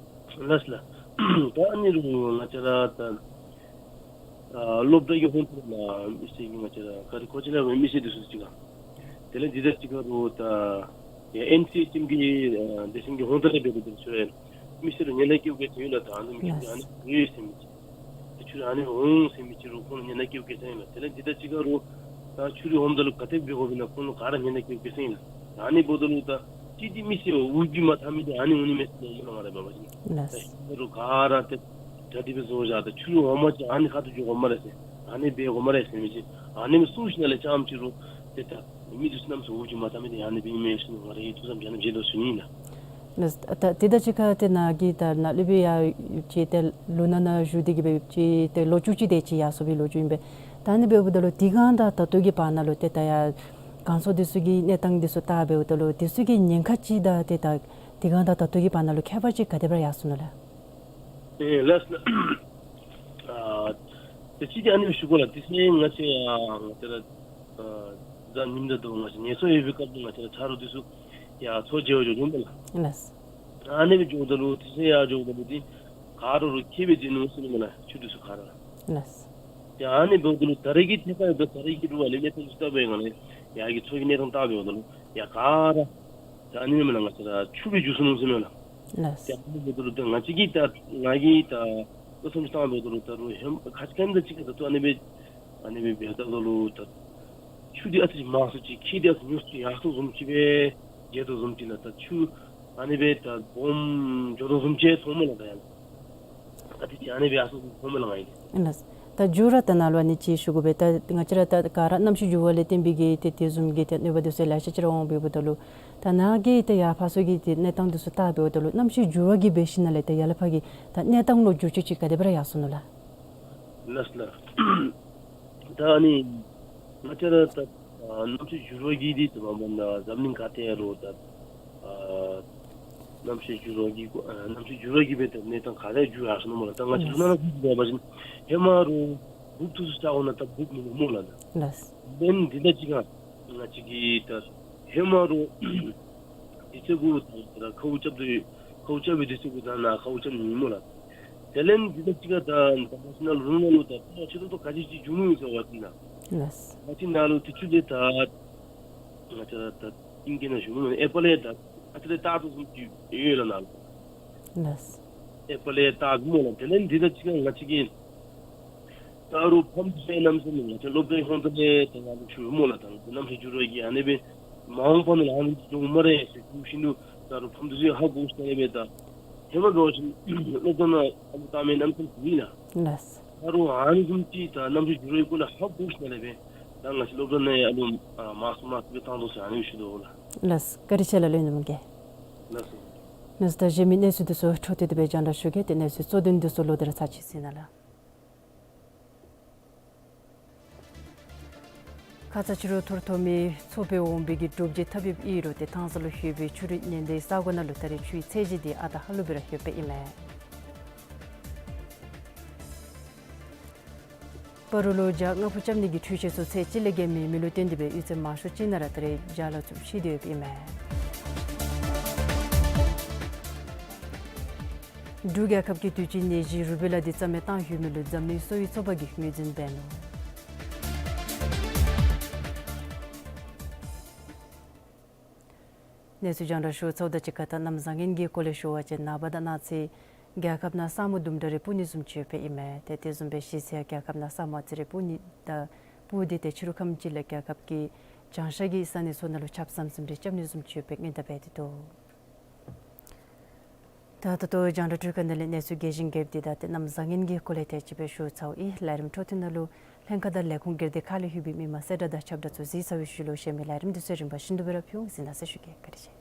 ལགས་སོ་ལགས། ད་ཨ་ནི་རུང་ང་བཅས་ར་ད་ཨ་སློབ་གྲྭ་གི་ཧོངས་ཐོག་ལས་མི་སེར་གྱི་ང་བཅས་ར་ག་ར་གོ་ཅི་ལས་མི་སེར་འདི་ཚུ་ཅིག་ཁར་དེ་ལས་འདི་དང་གཅིག་ཁར་རོགས་ད་ཡ་ཨེན་སི་ཨེཆ་ཨེམ་གྱི་ཨ་སྡེ་ཚན་གྱི་ཧོངས་ཐོག་ལས་འབད་དེ་འདི་ཚུ་ཡང་མི་སེར་ལུ་ཉེན་བརྡ་བཀལ་བཀལ་ཏེ་ཡོད་ལགས། ད་ཨ་ནི་མི་སེར་ཨ་ནི་ཡོད་ཟེར་མི་ཅིག་ད་ཆུ་རུད་ཨ་ནི་འོང་ཟེར་མི་ཅིག་རུང་ཁོང་ལུ་ཉེན་བརྡ་བཀལ་བཀལ་ས་ཨིན་ལགས། དེ་ལས་འདི་དང་གཅིག་ཁར་རོགས་ད་ཆུ་རུད་འོངམ་ད་ལུ་ག་དེ་འབད་དགོཔ་ཨིན་ན་ཁོང་ལུ་ག་ར་ཉེན་བརྡ་བཀལ་བཀལ་ས་ཨིན་ལགས། ད་ཨ་ནི་འབདཝ་ད་ལུ་ད་ཅི་སྟེ་མི་སེར་འུབ་ཇི་མ་འཐབ་མི་འདི་ཨ་ནི་འོང་ནི་མས་ཟེར་མནོཝ་མས་ལགས་ང་ར་འབད་བ་ཅིན། ལགས། ད་ཧེ་མ་རོགས་ག་ར་ཏེ་གྲ་སྒྲིག་སྦེ་བཟོ་བཞག། ད་ཆུ་རུད་འོངམ་ཅིག་ཨ་ནི་ཁ་ཐུག་འགྱོ་དགོ་སྨ་རེ་ཟེར་ཨ་ནི་འབད་དགོ་སྨ་རེ་ཟེར་མི་ཅིག་ཨ་ནི་སྦེ་གསུངས་ཞིནམ་ལས་རྐྱངམ་ཅིག་རོགས་ཏེ་ད་མི་འདི་ཚུ་གནམ་མེད་ས་མེད་འུབ་ཇི་མ་འཐབ་མི་འདི་ཨ་ནི་སྦེ་ཨིན་མས་ཟེར་ང་ར་གིས་ཐུགས་བསམ་བཞེས་ནི་བཞེས་དོ་ཟེར་ཞུ་ནི་ཨིན་ལགས། ལགས། ད་དེ་དང་གཅིག་ཁར་ཏེ་ནཱ་གི་ད་ནཱ་སློབ་དཔོན་ཡང་ཅིག་ཏེ་ལུ་ན་ན་བཞུགས་ཏེ་གི་སྦེ་ཅིག་ཏེ་ལོ་བཅུ་གཅིག་དེ་ཅིག་ཡར་སོང་བའི་ལོ་རྒྱུས་ཨིན་པས། ད་ཨ་ནི་འབདཝ་ད་ལུ་དེ་སྒང་དང་ད་ལྟོ་གི་བར་ན་ལུ་ཏེ་ད་ཡར་སྒང་ཚོ་འདི་ཚུ་གི་གནས་སྟངས་འདི་ཚུ་བལྟ་འབདཝ་ད་ལུ་འདི་ཚུ་གི་ཉེན་ཁ་ཅིག་དང་ཏེ་ད་དེ་སྒང་དང་ད་ལྟོ་གི་བར་ན་ལུ་ཁྱད་པར་ཅིག་ག་དེ་སྦེ་ཡར་སོང་ནུག་ལགས། ཨེ་ལགས་སོ་ལགས། ཨ་ད་ཅི་སྟེ་ཨ་ནི་སྦེ་ཞུ་དགོ་ལགས། དེ་ཚེ་ང་བཅས་ཨ་ང་བཅས་ར་ཨ་གཟའ་ཉིམ་དང་ད་ང་བཅས་ངལ་གསོ་ཡོད་པའི་སྐབས་ལུ་ང་བཅས་ར་ཆ་རོགས་འདི་ཚུ་ཡར་མཚོ་མཇལ་བར་འགྱོ་འགྱོཝ་མས་ལགས། ལགས། ཨ་ནི་སྦེ་འགྱོཝ་ད་ལུ་དེ་ཚེ་ཡར་འགྱོཝ་ད་ལུ་འདི་ག་ར་རོགས་ཁྱད་པར་ཅིག་ནུག་ཟེར་མནོཝ་མས་ལགས། ཆུ་འདི་ཚུ་ག་ར། ལགས། ཡ་ཨ་ནི་འབདཝ་ད་ལུ་ད་རེས་ཀྱི་ཐད་ཁར་ཡོད་ད་ད་རེས་ཀྱི་རུང་ཨ་ནི་གནས་སྟངས་འདི་ཚུ་བལྟ་བའི་སྒང་ལས་ཡར་གྱི་མཚོ་གི་གནས་སྟངས་བལྟ་འབདཝ་ད་ལུ་ཡ་ག་ར་ད་ཨ་ནི་མས་ལགས། ང་བཅས་ར་ཆུ་སྦེ་འགྱུར་སོ་ནུག་ཟེར་མནོཝ་མས་ལགས། ལགས། ཡ་ཨ་ནི་འབདཝ་ད་ལུ་ད་ང་བཅས་ཀྱིས་ད་ང་གིས་ད་ ལོ་ཐམས་ཅད་བཏང་འབདཝ་ད་ལུ་ད་རུང་ཧེ་མ་ཁ་ཅིག་ཁ་ཉིནམ་ཅིག་ད་ལྟོ་ཨ་ནི་སྦེ་ཨ་ནི་སྦེ་འབད་ད་ལུ་ད་ཆུ་འདི་ཨ་ཙི་མང་སུ་ཅིག་ཁྱེགས་འདི་ཨ་ཙི་ཉུང་སུ་ཅིག་ཡར་སོང་བཟུམ་ཅིག་སྦེ་མཇལ་དོ་བཟུམ་ཅིག་ལགས། ད་ཆུ་ཨ་ནི་སྦེ་ད་སྦོམ་འགྱོ་དོ་བཟུམ་ཅིག་མཐོངམ་མས་ལགས། ད་ཡང་ཨ་ཙི་ཅིག་ཨ་ནི་སྦེ་ཡར་སོང་བཟུམ་མཐོངམ་མས་ལགས་ང་གིས། ཨིན་ལགས། ད་མཇུག་ར་ད་ནཱ་ལུ་ཨ་ནི་ཅིག་ཞུ་དགོ་པས། ད་ང་བཅས་ར་ད་ག་ར་གནམ་གཤིས་འགྱུར་བ་ལས་བརྟེན་པའི་གི་ཏེ་དེ་བཟུམ་གྱི་ཏེ་གནོད་པ་འདི་ཚུ་ལེ་ཤ་ཅིག་ར་འོང་འབདཝ་ད་ལུ་ད་ནཱ་གི་ཏེ་ཡར་ཕར་ཚུ་གི་ཏེ་གནས་སྟངས་འདི་ཚུ་བལྟ་འབདཝ་ད་ལུ་གནམ་གཤིས་འགྱུར་བ་གིས་འབད་ཞིནམ་ལས་ཏེ་ཡར་ལས་ཕར་གྱི་ད་གནས་སྟངས་ལུ་འགྱུར་བཅོས་ཅིག་ག་དེ་སྦེ་ར་ཡར་སོང་ནུག་ལགས། ལགས་ལགས། ད་ཨ་ནི་ང་བཅས་ར་ད་ཨ་གནམ་གཤིས་འགྱུར་བ་གིས་འདི་ད་མ་པ་ད་འཛམ་གླིང་ག་ཏེ་རུང་ད་ཨ་གནམ་གཤིས་འགྱུར་བ་གིས་ཨ་གནམ་གཤིས་འགྱུར་བ་གིས་འབད་ད་གནས་སྟངས་ག་དེ་འགྱུར་ཡར་སོང་ནུག་སྨོ་ལགས། ད་ང་བཅས་ལུ་ནང་ལུ་འབད་བ་ཅིན་ཧེ་མ་རུང་འབུབ་ཐུག་སུ་ཆ་འོང་ན་ད་འབུབ་མི་ནུག་སྨོ་ལགས། ལགས། དེ་ལས་འདི་དང་གཅིག་ཁར་ང་བཅས་ཀྱིས་ད་ཧེ་མ་རུང་དུས་ཚོད་གུ་ད་ད་ཁཝ་རྐྱབ་དོ་ཁཝ་རྐྱབ་པའི་དུས་ཚོད་གུ་ད་ནཱ་ཁཝ་རྐྱབ་ནི་སྨོ་ལགས། དེ་ལས་འདི་དང་གཅིག་ཁར་ད་ད་ང་བཅས་ནཱ་ལུ་རུང་ནང་ལུ་ད་ད་ཆུ་ཏོག་ཏོ་ག་ཅི་ཅིག་འགྱོ་ནི་ཡོད་ཟེར་བ་ཅིན་ད་ལགས། ང་བཅས་ནཱ་ལུ་དུས་ཚོད་འདི་ད་ང་བཅས་ར་ད་ཨིང་སྐད་ནང་ཞུ་མི་ཨེ་པཱ་ལི་ད་ཨ་ཙི་རེ་བཏགས་དོ་བཟུམ་ཅིག་ཡོད་ལགས་ནཱ་ལུ། ལགས། ཨེ་པཱ་ལི་བཏགས་སྨོ་ལགས། དེ་ལས་འདི་དང་གཅིག་ཁར་ང་བཅས་ཀྱིས་ད་རུང་ཕམ་འདི་ཚུ་གནམ་མེད་ས་མེད་ང་བཅས་སློབ་གྲྭའི་ཧོངས་ཏོ་ལས་ད་ང་ལུ་ཞུ་སྨོ་ལགས། ད་གནམ་གཤིས་འགྱུར་བ་གིས་ཨ་ནི་སྦེ་མ་འོངས་པ་ནང་ལུ་ཨ་ནི་འགྱོཝ་སྨ་རེ་ཟེར་ཞུ་ཞིནམ་ལས་ད་རུང་ཕམ་འདི་ཚུ་ཧ་གོ་ཞིནམ་ལས་སྦེ་ད་ཧེ་མ་འབད་བ་ཅིན་སློབ་གྲྭ་ནང་ཨམ་སྲུ་བཏང་མི་གནམ་མེད་ས་མེད་ཡོད་ལགས། ལགས། ད་རུང་ཨ་ནི་བཟུམ་ཅིག་ད་གནམ་གཤིས་འགྱུར་བའི་སྐོར་ལས་ཧ་གོ་ཞིནམ་ལས་སྦེ་ད་ང་བཅས་སློབ་གྲྭ་ནང་ཡང་ཨ་ནི་མང་སུ་མང་སུ་སྦེ་བཏང་དོ་ཟེར་ཨ་ནི་ཞུ་དོ་ལགས། ལགས། བཀའ་དྲིན་ཆེ་ལགས་ལུ་ནམ་གེ། ལགས་སོ། ལགས་སོ། ད་གཞན་མི་གནས་ཚུལ་འདི་ཚུ་འཕྲོ་མཐུད་དེ་སྦེ་རྒྱང་བསྒྲགས་ཞུ་གེ། ཏེ་གནས་ཚུལ་གཙོ་དོན་འདི་ཚུ་ལོག་སྟེ་ར་ཚར་གཅིག་གཟིགས་གནང་ལགས། ཁ་ཙ་ཕྱི་རུ་ཐོར་ཐོར་མི་མཚོ་འབབ་འོང་བའི་གི་གྲུབ་རྗེས་ཐབ་ཡིབ་ཨིན་རུང་ཏེ་ཐང་ས་ལུ་ལྷོད་པའི་ཆུ་རུད་ཉེན་བརྡའི་ས་གོ་ནང་ལུ་ད་རེས་ཆུའི་ཚད་གཞི་འདི་ཨ་རྟག་ཧ་ལུགས་སྦེ་ར་ལྷོདཔ་ཨིན་མས། སྤ་རོ་ལུ་བྱཱ་ལྔ་ཕུ་རྐྱབ་ནི་གི་འཕྲུལ་ཆས་ཚུ་ཚད་ཅིག་ལས་བརྒལ་མེད་མི་ལུ་བརྟེན་ཏེ་སྦེ་གཡུས་ཚན་མང་ཤོས་ཅིག་ནང་ར་ད་རེས་བྱཱ་ལ་ཚུ་ཤི་སྟེ་ཡོདཔ་ཨིན་མས། འབྲུག་རྒྱལ་ཁབ་ཀྱིས་དུས་ཅི་ནད་གཞི་རུ་བེ་ལ་འདི་རྩ་མེད་བཏང་ཡོད་མི་ལུ་འཛམ་གླིང་གསོ་བའི་ཚོགས་པ་གིས་ངོས་འཛིན་འབད་ནུག། གནས་ཚུལ་རྒྱང་བསྒྲགས་ཞུ་ཚརཝ་དང་གཅིག་ཁར་ད་གནམ་བཟང་ངན་གྱི་སྐོར་ལས་ཞུ་བ་ཅིན་ནངས་པ་དང་གནངས་ཚེ་རྒྱལ་ཁབ་ནང་ས་སྨུག་དུམ་གྲ་རེ་སྤུབ་ནི་བཟུམ་ཅིག་ཡོདཔ་ཨིན་མས། ཏེ་དེ་བཟུམ་སྦེ་གཞེས་ཚེ་ཡང་རྒྱལ་ཁབ་ནང་ས་སྨུག་ཨ་ཙི་རེ་སྤུབ་ནི་དང་སྤུབ་སྟེ་ཏེ་ཕྱི་རུ་ཁམས་ཅིག་ལས་རྒྱལ་ཁབ་ཀྱི་བྱང་ཤར་གྱི་ས་གནས་ཚུ་ནང་ལུ་ཆརཔ་ཟམ་ཟིམ་རེ་རྐྱབ་ནི་བཟུམ་ཅིག་ཡོདཔ་སྦེ་སྔོན་བརྡ་འབད་དེ་འདུག། ད་ད་ལྟོ་རྒྱང་བསྒྲགས་སྒྲིག་ཁང་ནང་ལས་གནས་ཚུལ་རྒྱས་ཤིང་རྒྱསཔ་འདི་དང་ཏེ་གནམ་བཟང་ངན་གྱི་སྐོར་ལས་དེ་ཅིག་སྦེ་ཞུ་ཚརཝ་ཨིན། ལས་རིམ་འཕྲོ་མཐུད་ནང་ལུ་ལྷན་ཁག་དང་ལས་ཁུངས་སྒེར་སྡེ་ཁག་ལས་ལྷོད་པའི་མི་མང་གསལ་བསྒྲགས་དང་ཁྱབ་བསྒྲགས་ཚུ་གཟིགས་ཚར་བའི་ཤུལ་ལུ་གཞན་མི་ལས་རིམ་འདི་ཚུ་རིམ་པ་བཞིན་དུ་སྦེ་ར་ཕུལ་འོང་གཟིགས་གནང་ཟེར་ཞུ་གེ། བཀའ་དྲིན་ཆེ།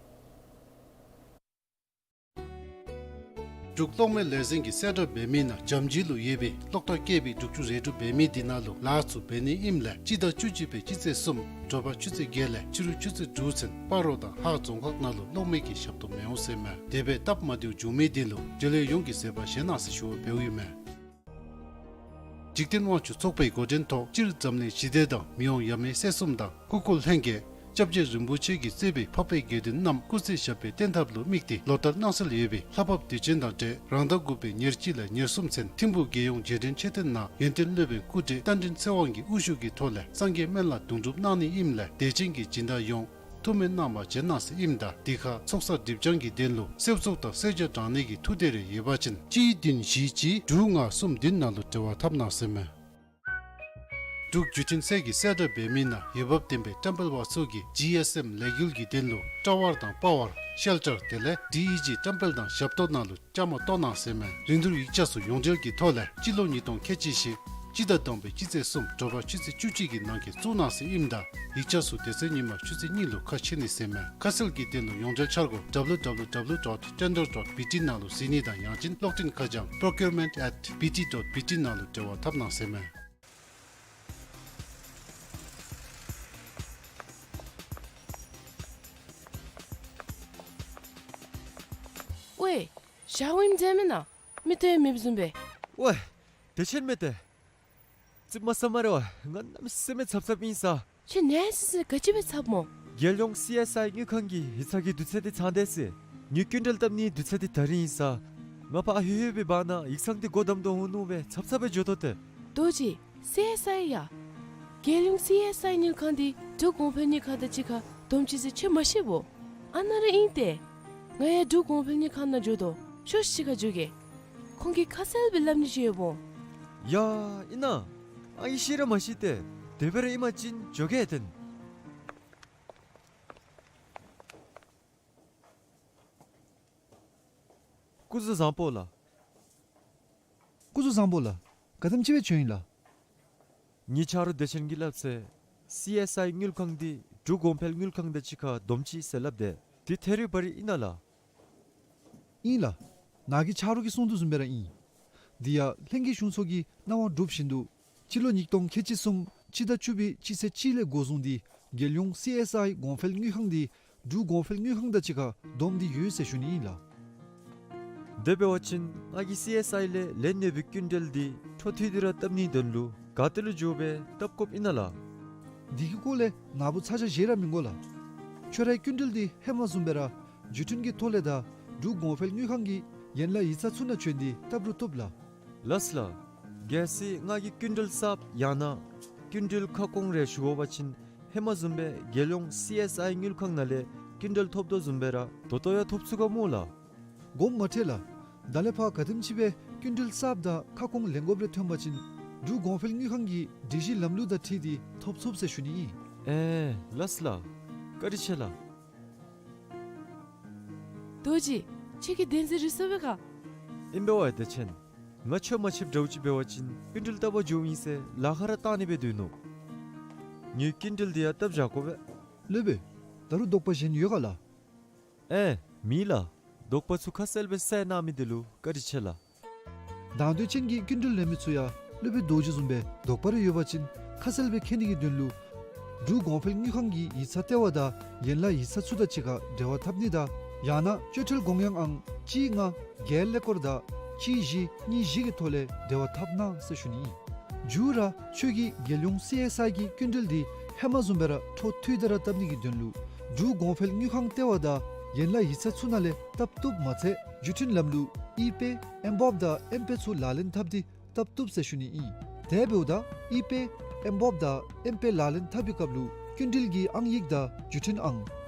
འབྲུག་གློག་མེ་ལས་འཛིན་གྱིས་གསལ་བསྒྲགས་འབད་མི་ནང་འཇམ་སྦྱིས་ལུ་ཡོད་པའི་གློག་ཐག་སྐྱེས་པའི་འབྲུག་ཆུ་རས་གྲུ་འབད་མི་འདི་ནང་ལུ་ལཱ་ཚུ་འབད་ནི་ཨིནམ་ལས་སྤྱི་ཟླ་བཅུ་གཅིག་པའི་སྤྱི་ཚེས་གསུམ་དྲོ་པ་ཆུ་ཚོད་བརྒྱད་ལས་ཕྱི་རུ་ཆུ་ཚོད་དྲུག་ཚུན་སྤ་རོ་དང་ཧཱ་རྫོང་ཁག་ནང་ལུ་གློག་མེ་གི་ཞབས་ཏོག་མི་འོང་ཟེར་མས། དེ་སྦེ་སྟབས་མ་བདེཝ་བྱུང་མི་འདི་ལུ་འབྲེལ་ཡོད་ཡོངས་ཀྱིས་བཟོད་པ་བཞེས་གནང་ཟེར་ཞུ་བ་འབདཝ་ཨིན་མས། འཇིག་རྟེན་དབང་ཕྱུག་ཚོགས་པའི་འགོ་འདྲེན་ཐོག་སྤྱིར་འཛམ་གླིང་ཞི་བདེ་དང་མི་དབང་ཡབ་མེས་སྲས་གསུམ་དང་སྐུ་འཁོར་ལྷན་རྒྱས་སྐྱབས་རྗེ་རིན་པོ་ཆེ་གིས་གཙོས་པའི་འཕགས་པའི་དགེ་འདུན་རྣམས་སྐུ་ཚེ་ཞབས་པད་བརྟན་ཐབས་ལུ་དམིགས་ཏེ་ལོ་ལྟར་གནང་སྲོལ་ཡོད་པའི་ལྷ་བབས་དུས་ཆེན་དང་འབྲེལ་རང་ཟླ་དགུ་པའི་ཉེར་གཅིག་ལས་ཉེར་གསུམ་ཚུན་ཐིམ་ཕུག་རྒྱལ་ཡོངས་རྗེས་དྲན་མཆོད་རྟེན་ནང་ཡོན་ཏན་སློབ་དཔོན་སྐུ་བགྲེས་རྟ་མགྲིན་ཚེ་དབང་གིས་དབུ་བཞུགས་ཀྱི་ཐོག་ལས་སངས་རྒྱས་སྨན་བླ་དུང་སྒྲུབ་གནང་ནི་ཨིནམ་ལས་དད་ཅན་གྱི་སྦྱིན་བདག་ཡོངས་ཐུགས་སྨོན་གནང་བར་བྱོན་གནང་ཟེར་ཨིནམ་ད་འདི་ཁར་ཚོགས་བསགས་སྒྲིབ་སྦྱང་གི་དོན་ལུ་གསོལ་ཚོགས་དང་གསོལ་ཇ་དྲང་ནི་གི་ཐུགས་འདོད་རེ་ཡོད་པ་ཅིན་གཅིག་བདུན་བཞི་གཅིག་དྲུག་ལྔ་གསུམ་བདུན་ནང་ལུ་འབྲེལ་བ་འཐབ་གནང་ཟེར་མས། འབྲུག་བརྒྱུད་འཕྲིན་ཚད་ཀྱིས་གསལ་བསྒྲགས་འབད་མི་ནང་འོས་འབབ་ལྡན་པའི་བཀྲམ་སྤེལ་པ་ཚུ་གིས་ཇི་ཨེསི་ཨེམ་ལས་འགུལ་གྱི་དོན་ལུ་ཊ་ཝར་དང་པ་ཝར་ཤེལ་ཊར་དེ་ལས་ཌི་ཨི་ཇི་བཀྲམ་སྤེལ་དང་ཞབས་ཏོག་ནང་ལུ་བཅའ་མར་གཏོགས་གནང་ཟེར་མས། རིན་བསྡུར་ཡིག་ཆ་ཚུ་ཡོངས་འབྲེལ་གྱི་ཐོག་ལས་སྤྱི་ལོ་ཉིས་སྟོང་ཁལ་གཅིག་བཞི་སྤྱི་ཟླ་དང་པའི་སྤྱི་ཚེས་གསུམ་དྲོ་པ་ཆུ་ཚོད་བཅུ་གཅིག་གི་ནང་འཁོད་བཙུགས་གནང་ཟེར་ཨིནམ་ད་ཡིག་ཆ་ཚུ་དེ་ཚེ་ཉིན་མ་ཆུ་ཚོད་གཉིས་ལུ་ཁ་ཕྱེ་ནི་ཟེར་མས། ཁ་གསལ་གྱི་དོན་ལུ་ཡོངས་འབྲེལ་འཆར་སྒོ་W W W dot tender dot B T ནང་ལུ་གཟིགས་ནི་དང་ཡང་ཅིན་གློག་འཕྲིན་ཁ་བྱང་procurement at B T dot B T ནང་ལུ་འབྲེལ་བ་འཐབ་གནང་ཟེར་མས། ཝའེ། ཞའོ་ཝིན་མཇལ་མེན་ན། མི་སྟོན་མེདཔ་བཟུམ་སྦེ། ཝའེ། དེ་ཅིག་མེན་ཏེ། ཙིགཔ་མ་ཟ་སྨ་རེ་ཝ། ང་གནམ་མེད་ས་མེད་འཚབ་འཚབ་ཨིན་ས། ཁྱོད་ནད་སི་སི་ག་ཅི་སྦེ་འཚབ་སྨོ། རྒྱལ་ཡོངས་སི་ཨེསི་ཨའི་དངུལ་ཁང་གི་ཡིག་ཚང་གི་དུས་ཚོད་འདི་ཚང་སྟེ་ཟེར། ངེའི་སྐྱིན་འགྲུལ་བཏབ་ནིའི་དུས་ཚོད་འདི་ད་རིས་ཨིན་ས། ང་ཕར་ལྷོད་ལྷོད་པའི་བར་ན་ཡིག་ཚང་འདི་སྒོ་བསྡམ་དོ་འོང་ནུག་སྦེ་འཚབ་འཚབ་སྦེ་འགྱོ་དོ་ཏེ། རྡོ་རྗེ། སི་ཨེསི་ཨའི་ཡ། རྒྱལ་ཡོངས་སི་ཨེསི་ཨའི་དངུལ་ཁང་འདི་འབྲུག་གོང་འཕེལ་དངུལ་ཁང་དང་གཅིག་ཁར་བསྡོམས་ཅི་ཟེར་ཁྱོད་མ་ཤེས་བོ། ཨ་ནཱ་ར་ཨིན་ཏེ། ང་ཡང་འབྲུག་གོང་འཕེལ་དངུལ་ཁང་ནང་འགྱོ་དོ། ཤོག་ཤིག་ཁར་འགྱོ་གེ། ཁོང་གིས་ཁ་གསལ་སྦེ་སླབ་ནི་ཅིག་ཡོདཔ་འོང་། ཡ་ཨིན་ན། ཨའི་ཤེས་ར་མ་ཤེས་ཏེ་དེ་སྦེ་ར་ཨིན་པ་ཅིན་འགྱོ་གེ་ཏེ། སྐུ་གཟུགས་བཟང་པོ་ལགས། སྐུ་གཟུགས་བཟང་པོ་ལགས། ག་དེམ་ཅིག་སྦེ་བྱོན་ཡི་ལགས། ངེའི་ཆ་རོགས་བདེ་ཆེན་གྱིས་སླབ་ཚེ་སི་ཨེསི་ཨའི་དངུལ་ཁང་འདི་འབྲུག་གོང་འཕེལ་དངུལ་ཁང་དང་གཅིག་ཁར་བསྡོམས་ཅི་ཟེར་སླབ་དེས། འདི་ཐད་རི་བ་རི་ཨིན་ན་ལགས། ཨིན་ལགས། ནཱ་གི་ཆ་རོགས་ཀྱིས་གསུངས་དོ་བཟུམ་སྦེ་ར་ཨིན། འདི་ཡང་ལྷན་རྒྱས་གཞུང་ཚོགས་ཀྱི་གནང་བ་གྲུབ་བཞིན་དུ་སྤྱི་ལོ་ཉིས་སྟོང་ཁལ་གཅིག་གསུམ་སྤྱི་ཟླ་བཅུ་པའི་སྤྱི་ཚེས་གཅིག་ལས་འགོ་བཟུང་སྟེ་རྒྱལ་ཡོངས་སི་ཨེསི་ཨའི་གོང་འཕེལ་དངུལ་ཁང་འདི་འབྲུག་གོང་འཕེལ་དངུལ་ཁང་དང་གཅིག་ཁར་བསྡོམས་ཏེ་ཡོད་ཟེར་ཞུ་ནི་ཨིན་ལགས། དེ་འབད་བ་ཅིན་ང་གིས་སི་ཨེསི་ཨའི་ལས་ལེན་ནི་ཡོད་པའི་སྐྱིན་འགྲུལ་འདི་འཕྲོ་མཐུད་དེ་ར་བཏབ་ནིའི་དོན་ལུ་ག་ཏེ་ལུ་འགྱོ་སྦེ་བཏབ་དགོཔ་ཨིན་ན་ལགས། འདི་གི་སྐོར་ལས་ནཱ་བུ་ཚ་གྱང་བཞེས་ར་མི་དགོ་ལགས། ཁྱོད་རའི་སྐྱིན་འགྲུལ་འདི་ཧེ་མ་བཟུམ་སྦེ་ར་བརྒྱུད་འཕྲིན་གྱི་ཐོག་ལས་དང་འབྲུག་གོང་འཕེལ་དངུལ་ཁང་གི་ཡན་ལག་ཡིག་ཚང་ཚུ་ནང་བྱོན་ཏེ་བཏབ་རུང་བཏུབ་ལགས། ལགས་ལགས། གལ་སྲིད་ང་གིས་སྐྱིན་འགྲུལ་གསརཔ་ཡང་ན་སྐྱིན་འགྲུལ་ཁ་སྐོང་རེ་ཞུ་དགོ་པ་ཅིན་ཧེ་མ་བཟུམ་སྦེ་རྒྱལ་ཡོངས་སི་ཨེསི་ཨའི་དངུལ་ཁང་ནང་ལས་སྐྱིན་འགྲུལ་ཐོབ་དོ་བཟུམ་སྦེ་ར་ད་ལྟོ་ཡང་ཐོབ་ཚུགས་ག་སྨོ་ལགས། དགོངསམ་མ་ཁྲེལ་ལགས། ད་ལས་ཕར་ག་དེམ་ཅིག་སྦེ་སྐྱིན་འགྲུལ་གསརཔ་དང་ཁ་སྐོང་ལེན་དགོཔ་རེ་ཐོན་པ་ཅིན་འབྲུག་གོང་འཕེལ་དངུལ་ཁང་གི་སྒྲིག་གཞི་ལམ་ལུགས་དང་འཁྲིལ་ཏེ་ཐོབ་ཚུགས་ཟེར་ཞུ་ནི་ཨིན། ཨེ་ལགས་ལགས། བཀའ་དྲིན་ཆེ་ལགས། རྡོ་རྗེ། ཁྱོད་ཀྱིས་བདེན་འཛིན་རེ་སོང་པས་ག། ཨིན་པས་ཝའི་བདེ་ཆེན། ང་ཁྱོད་མ་ཕྱདཔ་འདྲཝ་ཅིག་འབད་བ་ཅིན་སྐྱིན་འགྲུལ་བཏབ་པར་འགྱོཝ་ཨིན་ཟེར་ལཱ་ཁག་ར་བཏང་ནི་སྦེ་སྡོད་ནུག། ངེའི་སྐྱིན་འགྲུལ་འདི་ཡང་བཏབ་བཞག་དགོ་པས། སློབ་དཔོན། ད་རུང་དོགས་པ་གཞན་ཡོད་ག་ལགས། ཨེ་མེད་ལགས། དོགས་པ་ཚུ་ཁ་གསལ་སྦེ་བསལ་གནང་མི་འདི་ལུ་བཀའ་དྲིན་ཆེ་ལགས། དང་འདོད་ཅན་གྱི་སྐྱིན་འགྲུལ་ལེན་མི་ཚུ་ཡང་སློབ་དཔོན་རྡོ་རྗེ་བཟུམ་སྦེ་དོགས་པ་རེ་ཡོད་པ་ཅིན་ཁ་གསལ་སྦེ་མཁྱེན་ནི་གི་དོན་ལུ་འབྲུག་གོང་འཕེལ་དངུལ་ཁང་གི་ཡིག་ཚང་ལྟེ་བ་དང་ཡན་ལག་ཡིག་ཚང་ཚུ་དང་གཅིག་ཁར་འབྲེལ་བ་འཐབ་ནི་དང་ཡང་ན་སྤྱོད་ཁྲལ་དགོངས་ཡངས་ཨང་གཅིག་ལྔ་བརྒྱད་ཀླད་ཀོར་དང་གཅིག་བཞི་གཉིས་བཞི་གི་ཐོག་ལས་འབྲེལ་བ་འཐབ་གནང་ཟེར་ཞུ་ནི་ཨིན། མཇུག་ར་ཁྱོད་ཀྱིས་རྒྱལ་ཡོངས་སི་ཨེསི་ཨའི་གི་སྐྱིན་འགྲུལ་འདི་ཧེ་མ་བཟུམ་སྦེ་ར་འཕྲོ་མཐུད་དེ་ར་བཏབ་ནི་གི་དོན་ལུ་འབྲུག་གོང་འཕེལ་དངུལ་ཁང་ལྟེ་བ་དང་ཡན་ལག་ཡིག་ཚང་ཚུ་ནང་ལས་བཏབ་བཏུབ་མ་ཚད་བརྒྱུད་འཕྲིན་ལམ་ལུགས་ཨི་པེ་ཨེམ་བོབ་དང་ཨེམ་པེ་ཚུ་ལག་ལེན་འཐབ་སྟེ་བཏབ་བཏུབ་ཟེར་ཞུ་ནི་ཨིན། དེ་འབདཝ་ད་ཨི་པེ་ཨེམ་བོབ་དང་ཨེམ་པེ་ལག་ལེན་འཐབ་པའི་སྐབས་ལུ་སྐྱིན་འགྲུལ་གྱི་ཨང་ཡིག་དང་བརྒྱུད་འཕྲིན་ཨང་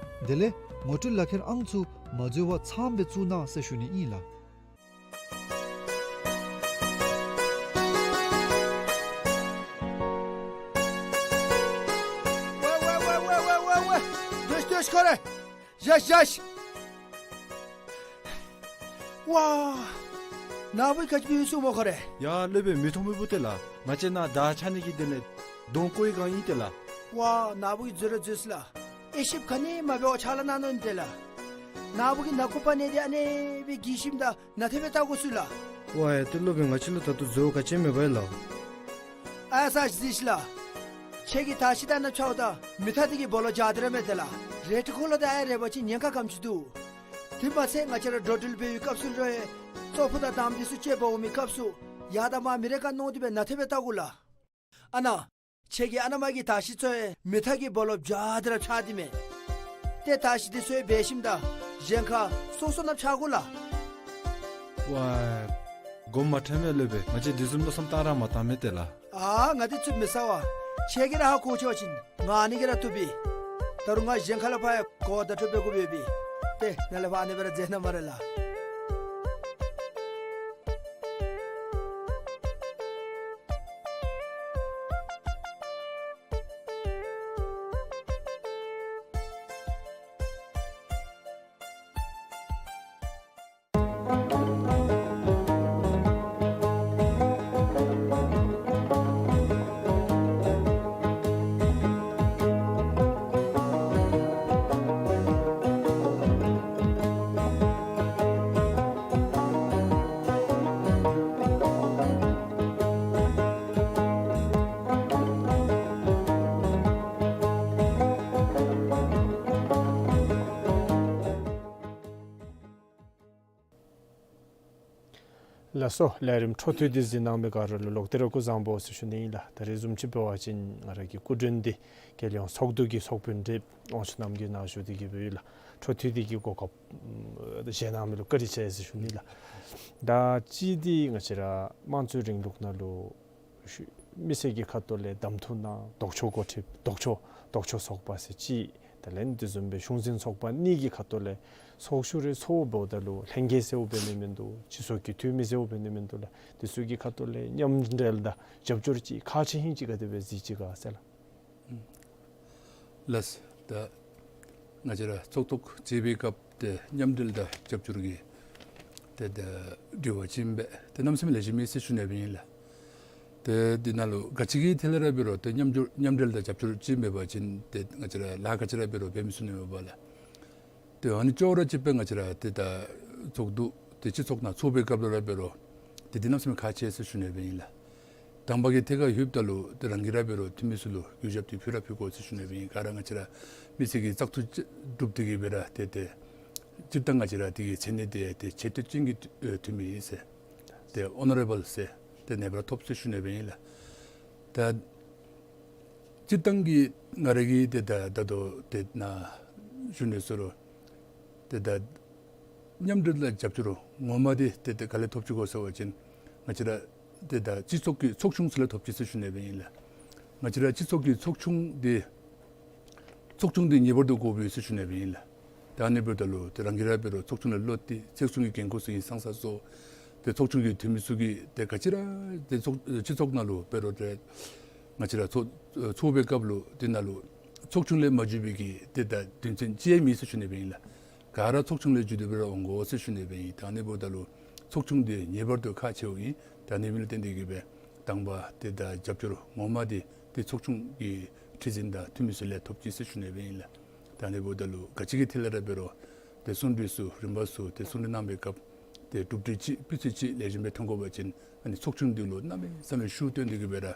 དེ་ལས་ངོ་སྤྲོད་ལག་ཁྱེར་ཨང་ཚུ་མ་འཛོལ་བར་ཚངམ་སྦེ་བཙུགས་གནང་ཟེར་ཞུ་ནི་ཨིན་ལགས། ཝེ་ཝེ་ཝེ། སྡོད་སྡོད་ཁོ་རེ། བཞག་བཞག། ཝ། ནཱ་བུ་ག་ཅི་འབད་ཡི་སྨོ་ཁོ་རེ། ཡ་སློབ་དཔོན་མི་མཐོང་མི་བུ་དེ་ལགས། ང་བཅས་ནཱ་དར་འཕྱར་ནི་གི་དོན་ལས་གདོང་བཀོ་བའི་སྒང་ཨིན་ཏེ་ལགས། ཝ་ནཱ་བུ་གིས་འཛོལ་ར་འཛོལ་སོ་ལགས། དབྱེ་ཞིབ་ག་ནི་མ་འབད་བར་ཕྱག་ལཱ་གནང་ནུག་ཨིན་ཏེ་ལགས། ནཱ་བུ་གིས་ནག་ཁུང་པ་ནི་དེ་ཨ་ནེ་སྦེ་གི་ཞིནམ་ད་ནཱ་ཏེ་སྦེ་བལྟ་དགོ་ཚུགས་ལགས། ཝ་ཡ་ཏེ་སློབ་དཔོན་ང་བཅས་ལུ་ད་ལྟོ་འཛོལ་བ་ག་ཅི་མེད་པས་ལགས། ཨ་ས་ཞིག་ལགས། ཁྱོད་ཀྱིས་དར་ཤིང་དང་ནཱ་ཕྱརཝ་ད་མེ་ཐག་འདི་གི་སྦོ་ལོགས་འཇའ་དེ་ར་མས་ཏེ་ལགས། རལ་གྲི་ཁོ་ལོ་དང་ཨ་རལ་པ་ཅིན་ཉེན་ཁ་ག་དེམ་ཅིག་འདུག། དེ་མ་ཚད་ང་བཅས་ར་འགྲོ་འགྲུལ་འབད་བའི་སྐབས་སུ་རོགས་ཨེ་ཙོག་ཕུ་དང་དམ་འདི་ཚུ་ཅིག་འབག་འོང་མི་སྐབས་སུ་ཡར་དང་མར་མི་རེ་ཁར་མནོ་སྟེ་སྦེ་ནཱ་ཏེ་སྦེ་བལྟ་དགོ་ལགས། ཨ་ནཱ་ཁྱོད་ཀྱིས་ཨ་ནཱ་མར་གྱི་དར་ཤིང་ཚུ་ཡང་མེ་ཐག་གི་སྦོ་ལོགས་འཇའ་དེ་ར་ཕྱར་ཏེ་མས། ཏེ་དར་ཤིང་འདི་ཚུ་ཡང་འབག་ཞིནམ་ད་གཞན་ཁར་སོ་སོ་ནང་ཕྱར་དགོ་ལགས། ཝ་དགོངསམ་མ་ཁྲེལ་མས་སློབ་དཔོན། ང་བཅས་དེ་བཟུམ་མནོ་བསམ་བཏང་ར་མ་བཏང་མས་ཏེ་ལགས། ཨ་ང་འདི་ཚུ་མི་ཟ་བས། ཁྱོད་ཀྱིས་ར་ཧ་གོ་ཚུགས་པ་ཅིན་ང་ཨ་ནི་གིས་ར་བཏུབ་པས། ད་རུང་ང་གཞན་ཁ་ལས་ཕར་ཡང་གོ་བརྡ་སྤྲོད་འབད་དགོ་པས་པས། ཏེ་ནཱ་ལས་ཕར་ཨ་ནི་སྦེ་ར་མཛད་གནང་སྨ་རེ་ལགས། ལགས་སོ། ལས་རིམ་འཕྲོ་མཐུད་དེ་གཟིགས་གནང་མི་ག་ར་ལུ་ལོག་སྟེ་ར་སྐུ་གཟུགས་བཟང་པོ་ཟེར་ཞུ་ནི་ཨིན་ལགས། ད་རེས་བཟུམ་ཅིག་འབད་བ་ཅིན་ང་ར་གི་སྐུ་མགྲོན་འདི་རྒྱལ་ཡོངས་ཚོགས་འདུ་གི་ཚོགས་དཔོན་རེད་དབང་ཕྱུག་རྣམ་རྒྱལ་ནཱ་བཞུགས་ཏེ་གི་འབདཝ་ཨིན་ལགས། འཕྲོ་མཐུད་དེ་གི་གོ་སྐབས་བཞེས་གནང་མི་ལུ་བཀའ་དྲིན་ཆེ་ཟེར་ཞུ་ནི་ལགས། ད་ཅི་འདི་ང་བཅས་ར་དམངས་གཙོའི་རིང་ལུགས་ནང་ལུ་མི་སེར་གྱི་ཁ་ཐུག་ལས་གདམ་འཐུ་གནང་ལྡོག་ཕྱོགས་འགོ་ཁྲིདཔ་ལྡོག་ཕྱོགས་ལྡོག་ཕྱོགས་ཚོགས་པ་ཟེར་ཅིག་ དེ་ལས་དེ་བཟུམ་སྦེ་གཞུང་འཛིན་ཚོགས་པ་གཉིས་ཀྱི་ཁ་ཐུག་ལས་ཚོགས་ཞུགས་རེ་ཚོགས་འབདཝ་ད་ལུ་ལྷན་རྒྱས་ཟེརཝ་འབད་ནི་མིན་འདུག། སྤྱི་ཚོགས་ཀྱི་འཐུས་མི་ཟེརཝ་འབད་ནི་མིན་འདུག་ལགས། དེ་ཚུ་གི་ཁ་ཐུག་ལས་མཉམ་འབྲེལ་དང་རྒྱབ་སྐྱོར་ཅིག་ཁག་ཆེ་ཧིང་ཅིག་ག་དེ་སྦེ་གཟིགས་ཅི་ག་ཟེར་ལགས། ལགས། ད་ང་བཅས་ར་ཚོགས་ཐོག་བྱེད་པའི་སྐབས་ཏེ་མཉམ་འབྲེལ་དང་རྒྱབ་སྐྱོར་གྱི་ཏེ་ད་དྲི་བ་ཅིག་ཨིན་པས། ཏེ་གནམ་མེད་ས་མེད་ལེགས་ཤོམ་ཨིན་ཟེར་ཞུ་ནི་སྦེ་ཨིན་ལགས། ཏེ་འདི་ནང་ལུ་ག་ཅི་གི་ཐད་ལས་ར་འབད་རུང་ཏེ་མཉམ་སྦྱོར་མཉམ་འབྲེལ་དང་རྒྱབ་སྐྱོར་ཅིག་མེད་པ་ཅིན་ཏེ་ང་བཅས་ར་ལཱ་ག་ཅི་ར་འབད་རུང་འབད་མི་ཚུགས་ནི་མས་པ་ལགས། ཏེ་ཨ་ནི་ཅོག་ར་གཅིག་སྦེ་ང་བཅས་ར་ཏེ་ད་ཚོགས་འདུ་ཏེ་སྤྱི་ཚོགས་ནང་ཚོགས་པའི་སྐབས་ལུ་ར་འབད་རུང་ཏེ་འདི་གནམ་མེད་ས་མེད་ཁག་ཆེ་ཟེར་ཞུ་ནི་སྦེ་ཨིན་ལགས། དང་པ་གི་ཐད་ཁར་ལྷོདཔ་ད་ལུ་ཏེ་རང་གིས་ར་འབད་རུང་འཐུས་མི་ཚུ་ལུ་གུས་ཞབས་འདི་ཕུལ་ར་ཕུལ་དགོ་ཟེར་ཞུ་ནི་སྦེ་ཨིན། ག་ར་ང་བཅས་ར་མི་སེར་གྱི་བཙག་འཐུ་གྲུབ་སྟེ་གི་སྦེ་ར་ཏེ་ཏེ་སྤྱིར་བཏང་ང་བཅས་ར་འདི་གི་མཚན་གནས་འདི་ཏེ་ཆེ་བསྟོད་ཅན་གྱི་འཐུས་མི་ཨིན་ཟེར་ཏེ་ཨོ་ནོ་རེ་བཱལ་ཟེར་ཏེ་ནེ་སྦེ་ར་ཐོབ་ཟེར་ཞུ་ནི་སྦེ་ཨིན་ལགས། ད་སྤྱིར་བཏང་གི་ང་ར་གིས་ཏེ་ད་ད་ལྟོ་ཏེ་ནཱ་ཞུ་ནི་ཟེར་རུང་ཏེ་ད་མཉམ་འབྲེལ་དང་རྒྱབ་སྐྱོར་ངོ་མ་འདི་ཏེ་ད་ག་ལས་ཐོབ་ཅི་གོ་ཟེར་བ་ཅིན་ང་བཅས་ར་ཏེ་ད་སྤྱི་ཚོགས་ཀྱི་ཚོགས་ཆུང་ཚུ་ལས་ཐོབ་ཅི་ཟེར་ཞུ་ནི་སྦེ་ཨིན་ལགས། ང་བཅས་ར་སྤྱི་ཚོགས་ཀྱི་ཚོགས་ཆུང་འདི་ཚོགས་ཆུང་འདི་ངེས་པར་དུ་དགོཔ་ཨིན་ཟེར་ཞུ་ནི་སྦེ་ཨིན་ལགས། ད་ཨ་ནི་འབདཝ་ད་ལུ་ཏེ་རང་གིས་ར་འབད་རུང་ཚོགས་ཆུང་ལས་ལོག་སྟེ་ཚོགས་ཆུང་གི་འགན་ཁུར་ཚུ་ཨིན་ཙང་ས་སོ་ཏེ་ཚོགས་ཆུང་གི་འཐུས་མི་ཚུ་གིས་ཏེ་ག་ཅི་ར་ཏེ་ཚོགས་སྤྱི་ཚོགས་ནང་ལུ་འབད་རུང་ཏེ་ང་བཅས་ར་ཚོགས་ཚོགས་པའི་སྐབས་ལུ་འདི་ནང་ལུ་ཚོགས་ཆུང་ལས་མ་འཛུལ་བའི་གི་ཏེ་ད་དོན་ཚན་ཅིག་མེད་ཟེར་ཞུ་ནི་སྦེ་ཨིན་ལགས། ག་ར་ཚོགས་ཆུང་ལས་འཛུལ་ཏེ་སྦེ་ར་འོང་དགོ་ཟེར་ཞུ་ནི་སྦེ་ཨིན། ད་ཨ་ནི་འབདཝ་ད་ལུ་ཚོགས་ཆུང་འདི་ངེས་པར་དུ་ཁག་ཆེཝ་ཨིན། ད་ཨ་ནི་འབདཝ་ལས་བརྟེན་ཏེ་གི་སྦེ་དང་པ་ཏེ་ད་རྒྱབ་སྐྱོར་ངོ་མ་འདི་ཏེ་ཚོགས་ཆུང་གི་ཁྲི་འཛིན་དང་འཐུས་མི་ཚུ་ལས་ཐོབ་ཅི་ཟེར་ཞུ་ནི་སྦེ་ཨིན་ལགས། ད་ཨ་ནི་འབདཝ་ད་ལུ་ག་ཅི་གི་ཐད་ལས་ར་འབད་རུང་ཏེ་གསུང་གྲོས་ཚུ་རིམ་པ་ཚུ་ཏེ་གསུང་གྲོས་གནང་བའི་སྐབས་ཏེ་གྲུབ་འབྲས་ཅིག་སྤུས་ཚད་ཅིག་ལེགས་ཤོམ་སྦེ་ཐོན་དགོ་པ་ཅིན་ཨ་ནི་ཚོགས་ཆུང་འདི་ལུ་གནམ་མེད་ས་མེད་ཤུགས་བཏོན་ཏེ་གི་སྦེ་ར་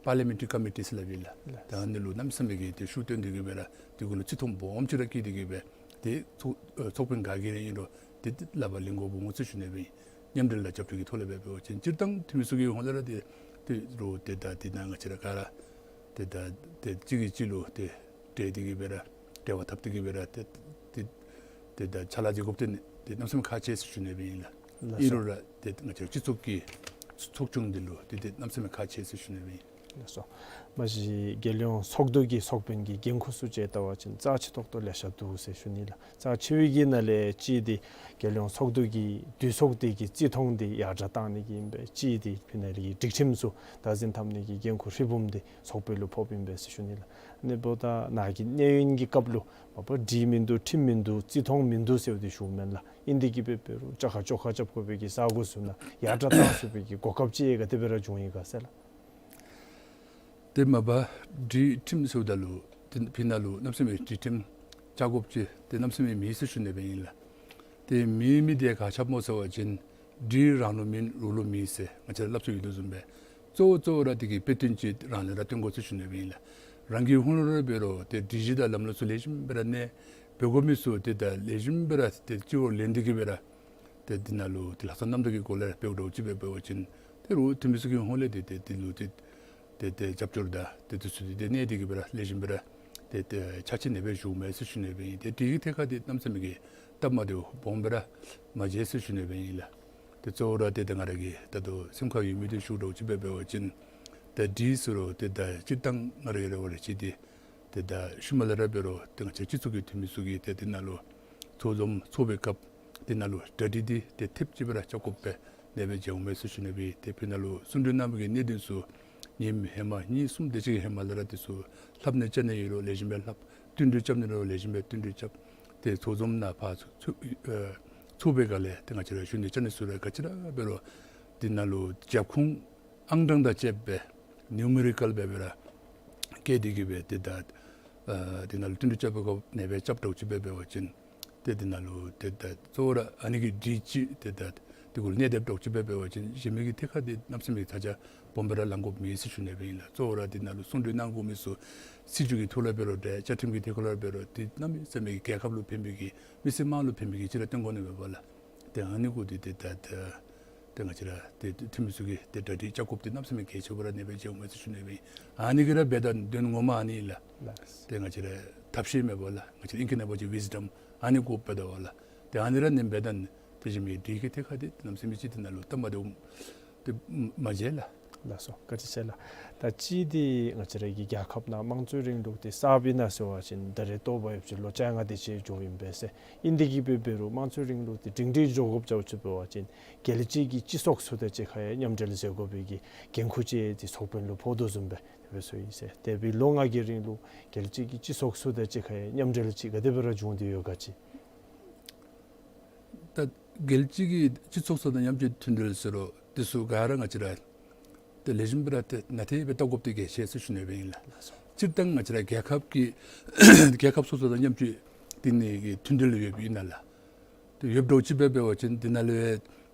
པར་ལི་མེན་ཊ་རི་ཀོ་མི་ཊི་ཟེར་སླབ་ཨིན་ལགས། ད་ཨ་ནི་ལུ་གནམ་མེད་ས་མེད་ཀྱི་ཏེ་ཤུགས་བཏོན་ཏེ་གི་སྦེ་ར་དེ་གུ་ལུ་བརྩི་མཐོང་སྦོམ་ཅིག་ར་བསྐྱེད་དེ་གི་སྦེ་ཏེ་ཚོགས་ཨ་ཚོགས་དཔོན་ག་གིས་ར་ཨིན་རུང་ཏེ་ཏེ་ལག་པར་ལེན་དགོཔ་འོང་ཟེར་ཞུ་ནི་སྦེ་ཨིན། མཉམ་འབྲེལ་དང་རྒྱབ་སྐྱོར་གྱི་ཐོག་ལས་འབད་འབད་བ་ཅིན་སྤྱིར་བཏང་འཐུས་མི་ཚུ་གི་ཧོངས་ལས་ར་ཏེ་ཏེ་རུང་ཏེ་ད་འདི་ནང་ང་བཅས་ར་ག་ར་ཏེ་ད་ཏེ་གཅིག་གིས་གཅིག་ལུ་ཏེ་འབྲེལ་ཏེ་གི་སྦེ་ར་འབྲེལ་བ་འཐབ་སྟེ་གི་སྦེ་ར་ཏེ་ཏེ་ཏེ་ད་ཕྱག་ལཱ་མཛད་དགོཔ་འདི་ཏེ་གནམ་མེད་ས་མེད་ཁག་ཆེ་ཟེར་ཞུ་ནི་སྦེ་ཨིན་ལགས། ལགས་སོ། ཨིན་རུང་ར་ཏེ་ང་བཅས་སྤྱི་ཚོགས་ཀྱི་ཚོགས་ཆུང་འདི་ལུ་ཏེ་ཏེ་གནམ་མེད་ས་མེད་ཁག་ཆེ་ཟེར་ཞུ་ནི་སྦེ་ཨིན། ལགས་སོ། མ་གཞི་རྒྱལ་ཡོངས་ཚོགས་འདུ་གི་ཚོགས་དཔོན་གྱི་འགན་ཁུར་ཚུ་ཅིག་བལྟ་བ་ཅིན་རྩ་ཆེ་ཏོག་ཏོ་ལེ་ཤ་འདུག་ཟེར་ཞུ་ནི་ལགས། རྩ་ཆེ་བའི་གི་ནང་ལས་གཅིག་འདི་རྒྱལ་ཡོངས་ཚོགས་འདུ་གི་འདུས་ཚོགས་འདི་གི་བརྩི་མཐོང་འདི་ཡར་དྲག་གཏང་ནི་གི་ཨིན་པས། གཅིག་འདི་ཕི་ནཱ་ལས་ཀྱི་སྒྲིག་ཁྲིམས་ཚུ་བདག་འཛིན་འཐབ་ནི་གི་འགན་ཁུར་ཧྲིལ་བུམ་འདི་ཚོགས་དཔོན་ལུ་ཕོགཔ་ཨིན་པས་ཟེར་ཞུ་ནི་ལགས། ཨ་ནི་འབདཝ་ད་ནཱ་གི་གནས་ཡུན་གྱི་སྐབས་ལུ་མ་པ་སྒྲིག་མིན་འདུག་ཁྲིམས་མིན་འདུག་བརྩི་མཐོང་མིན་འདུག་ཟེར་བ་འདི་ཞུཝ་མེན་ལགས། ཨིན་ཏེ་གི་སྦེ་འབད་རུང་བཅའ་ཁ་བཅོ་ཁ་རྐྱབ་དགོ་པའི་གི་ས་གོ་ཚུ་ནང་ཡར་དྲག་གཏང་ཚུགས་པའི་གི་གོ་སྐབས་ཅིག་ག་དེ་སྦེ་ར་བྱུང་ཡི་ག་ཟེར་ལགས། ཏེ་མ་པ་སྒྲིག་ཁྲིམས་ཟེརཝ་ད་ལུ་ཏེ་ཕི་ནཱ་ལུ་གནམ་མེད་ས་མེད་སྒྲིག་ཁྲིམས་བཅའ་དགོཔ་ཅིག་ཏེ་གནམ་མེད་ས་མེད་མེད་ཟེར་ཞུ་ནི་སྦེ་ཨིན་ལགས། ཏེ་མེད་མི་འདི་ག་ཅི་སྨོ་ཟེར་བ་ཅིན་སྒྲིག་རང་ལུ་མེད་རོགས་ལུ་མེད་ཟེར་ང་བཅས་ར་སླབ་སྲོལ་ཡོད་དོ་བཟུམ་སྦེ་གཙོ་བོ་གཙོ་བོ་ར་འདི་གི་དཔེ་སྟོན་ཅིག་རང་ལས་ར་སྟོན་དགོ་ཟེར་ཞུ་ནི་སྦེ་ཨིན་ལགས། རང་གི་ཧོངས་ལས་ར་འབད་རུང་ཏེ་སྒྲིག་གཞི་དང་ལམ་ལུགས་ཚུ་ལེགས་ཤོམ་སྦེ་ར་གནས་འབད་དགོ་མི་ཚུ་ཏེ་ད་ལེགས་ཤོམ་སྦེ་ར་ཏེ་སྤྱི་བོར་ལེན་ཏེ་གི་སྦེ་ར་ཏེ་འདི་ནང་ལུ་ཏེ་ལྷག་བསམ་རྣམ་དག་གི་སྒོ་ལས་འབད་འགྱོ་ཅིག་འབད་འབད་བ་ཅིན་ཏེ་རུང་འཐུས་མི་ཚུ་གི་ཧོངས་ལས་ཏེ་ཏེ་འདི་ལུ་ཏེ་ཏེ་ཏེ་རྒྱབ་སྐྱོར་དང་ཏེ་འདི་ཚུ་ཏེ་ཏེ་གནས་ཏེ་གི་སྦེ་ར་ལེགས་ཤོམ་སྦེ་ར་ཏེ་ཏེ་ཕྱག་ཕྱིད་ཨ་ནི་སྦེ་བྱུངམ་མས་ཟེར་ཞུ་ནི་སྦེ་ཨིན། ཏེ་དེ་གི་ཐད་ཁར་ཏེ་གནམ་མེད་ས་མེད་ཀྱི་སྟབས་མ་བདེཝ་སྦོམ་སྦེ་ར་མ་མཇལ་ཟེར་ཞུ་ནི་སྦེ་ཨིན་ལགས། ཏེ་གཙོ་བོ་ར་ཏེ་ད་ང་ར་གི་ད་ལྟོ་སེམས་ཁར་ཡོད་མི་འདི་ཞུ་འགྱོ་ཅིག་འབད་འབད་བ་ཅིན་ཏེ་སྒྲིག་ཟེར་རུང་ཏེ་ད་སྤྱིར་བཏང་ང་ར་གི་རེ་བ་རེ་ཅིག་འདི་ཏེ་ད་ཤུལ་མ་ལས་ར་འབད་རུང་ཏེ་ང་བཅས་སྤྱི་ཚོགས་ཀྱི་འཐུས་མི་ཚུ་གིས་ཏེ་འདི་ནང་ལུ་ཚོགས་འཛོམས་ཚོགས་པའི་སྐབས་འདི་ནང་ལུ་གྲ་སྒྲིག་འདི་ཏེ་ཐེབས་ཅིག་སྦེ་ར་རྐྱབ་དགོ་པས་ནེ་སྦེ་མཇལཝ་མས་ཟེར་ཞུ་ནི་སྦེ། ཏེ་ཕི་ནང་ལུ་གསུང་གྲོས་གནང་བའི་གི་གནད་དོན་ཚུ་ཉིནམ་ཧེ་མ་གཉིས་གསུམ་དེ་ཅིག་གི་ཧེ་མ་ལས་ར་འདི་ཚུ་ལྷབ་ནི་བཅར་ནི་ཡོད་རུང་ལེགས་ཤོམ་སྦེ་ལྷབ། བསྟུན་གྲོས་རྐྱབ་ནི་ཡོད་རུང་ལེགས་ཤོམ་སྦེ་བསྟུན་གྲོས་རྐྱབ། ཏེ་ཚོགས་འཛོམས་ནང་ཕར་ཚུ་ཚུ་ཨེ་ཚོགས་པའི་སྒང་ལས་ཏེ་ང་བཅས་ར་ཞུ་ནི་བཅར་ནི་ཚུ་ར་ག་ཅི་ར་འབད་རུང་འདི་ནང་ལུ་རྒྱབ་ཁུངས་ཨང་གྲངས་དང་བཅསཔ་སྦེ་ནིའུ་མེ་རི་ཀཱལ་སྦེ་སྦེ་ར་བཀལ་ཏེ་གི་སྦེ་ཏེ་ད་ཨ་འདི་ནང་ལུ་བསྟུན་གྲོས་རྐྱབ་པའི་སྐབས་ནེ་སྦེ་རྐྱབ་འགྱོ་ཅིག་འབད་འབད་བ་ཅིན་ཏེ་འདི་ནང་ལུ་ཏེ་ད་གཙོ་བོ་ར་ཨ་ནི་གི་སྒྲིག་ཅིག་ཏེ་ད་དེ་གུ་ལུ་གནས་སྡོད་འགྱོ་ཅིག་འབད་འབད་བ་ཅིན་གཞན་མི་གི་ཐད་ཁར་འདི་གནམ་མེད་ས་མེད་ད་ཅི་སྦོམ་སྦེ་ར་ལང་དགོཔ་མེད་ཟེར་ཞུ་ནི་སྦེ་ཨིན་ལགས། གཙོ་བོ་ར་འདི་ནང་ལུ་གསུང་གྲོས་གནང་དགོ་མི་ཚུ་སྲིད་བྱུས་ཀྱི་ཐོག་ལས་འབད་རུང་འདྲ་བཅའ་ཁྲིམས་ཀྱི་ཐད་ཁར་ལས་འབད་རུང་འདི་གནམ་མེད་ས་མེད་ཀྱི་རྒྱལ་ཁབ་ལུ་ཕན་པའི་གི་མི་སེར་དམངས་ལུ་ཕན་པའི་གི་ཅིག་ར་སྟོན་དགོ་ནི་མས་པ་ལགས། ཏེ་ཨ་ནི་གུ་འདི་ཏེ་ད་ད་ཏེ་ང་བཅས་ར་ཏེ་འཐུས་མི་ཚུ་གིས་ཏེ་གྲ་སྒྲིག་རྐྱབ་དགོཔ་འདི་གནམ་མེད་ས་མེད་གལ་ཆེཝ་ར་ནེ་སྦེ་མཇལཝ་མས་ཟེར་ཞུ་ནི་སྦེ། ཨ་ནི་གིས་ར་འབད་ད་དོན་ངོ་མ་ཨ་ནི་ལགས། ལགས། ཏེ་ང་བཅས་ར་ཐབས་ཤེས་མས་པ་ལགས། ང་བཅས་ར་ཨིང་སྐད་ནང་འབད་བ་ཅིན་ཝིས་ཌམ་ཨ་ནི་གུ་འབད་དོ་བ་ལགས། ཏེ་ཨ་ནི་ར་ནེ་འབད་ད་ཏེ་གཞན་མི་སྒྲིག་གི་ཐད་ཁར་འདི་གནམ་མེད་ས་མེད་ཅིག་འདི་ནང་ལུ་སྟབས་མ་བདེཝ་འདི་མ་མཇལ་ལགས། ལགས་སོ། བཀའ་དྲིན་ཆེ་ལགས། ད་གཅིག་འདི་ང་བཅས་ར་གི་རྒྱལ་ཁབ་ནང་དམངས་གཙོའི་རིང་ལུགས་འདི་གསརཔ་ཨིན་ན་ཟེར་བ་ཅིན་ད་རེས་ཐོབ་པ་ཡོདཔ་ཅིག་ལོ་བཅོ་ལྔ་དེ་ཅིག་འགྱོཝ་ཨིན་པས་ཟེར། ཨིན་དེ་གིས་འབད་འབད་རུང་དམངས་གཙོའི་རིང་ལུགས་འདི་སྒྲིང་སྒྲིང་འགྱོ་དགོཔ་ཅིག་འབད་བ་ཅིན་རྒྱལ་སྤྱི་གི་སྤྱི་ཚོགས་ཚུ་དང་གཅིག་ཁར་ཡང་མཉམ་འབྲེལ་མཛད་དགོ་པའི་གི་འགན་ཁུར་ཅིག་འདི་ཚོགས་དཔོན་ལུ་ཕོག་དོ་བཟུམ་སྦེ་དེ་སྦེ་ཚུ་ཨིན་ཟེར། དེ་འབདཝ་ལོ་ལྔ་གི་རིང་ལུ་རྒྱལ་སྤྱི་གི་སྤྱི་ཚོགས་ཚུ་དང་གཅིག་ཁར་ཡང་མཉམ་འབྲེལ་ཅིག་ག་དེ་སྦེ་ར་འབྱུང་སྟེ་ཡོད་ག་ཅིག། ད་རྒྱལ་སྤྱི་གི་སྤྱི་ཚོགས་ཚུ་དང་མཉམ་འབྲེལ་མཐུན་འབྲེལ་ཟེར་རུང་དེ་ཚུ་ག་ར་ང་བཅས་ར་ཏེ་ལེགས་ཤོམ་སྦེ་ར་ཏེ་ནན་ཏན་སྦེ་བལྟ་དགོཔ་འདི་གལ་ཆེ་ཟེར་ཞུ་ནི་སྦེ་ཨིན་ལགས། སྤྱིར་བཏང་ང་བཅས་ར་རྒྱལ་ཁབ་ཀྱི་རྒྱལ་ཁབ་སོ་སོ་དང་མཉམ་འབྲེལ་འདི་ནི་གི་མཐུན་འབྲེལ་ཡོདཔ་ཨིན་ན་ལགས། ཏེ་ཡོདཔ་འདྲཝ་ཅིག་སྦེ་འབད་བ་ཅིན་དེ་ནང་ལུ་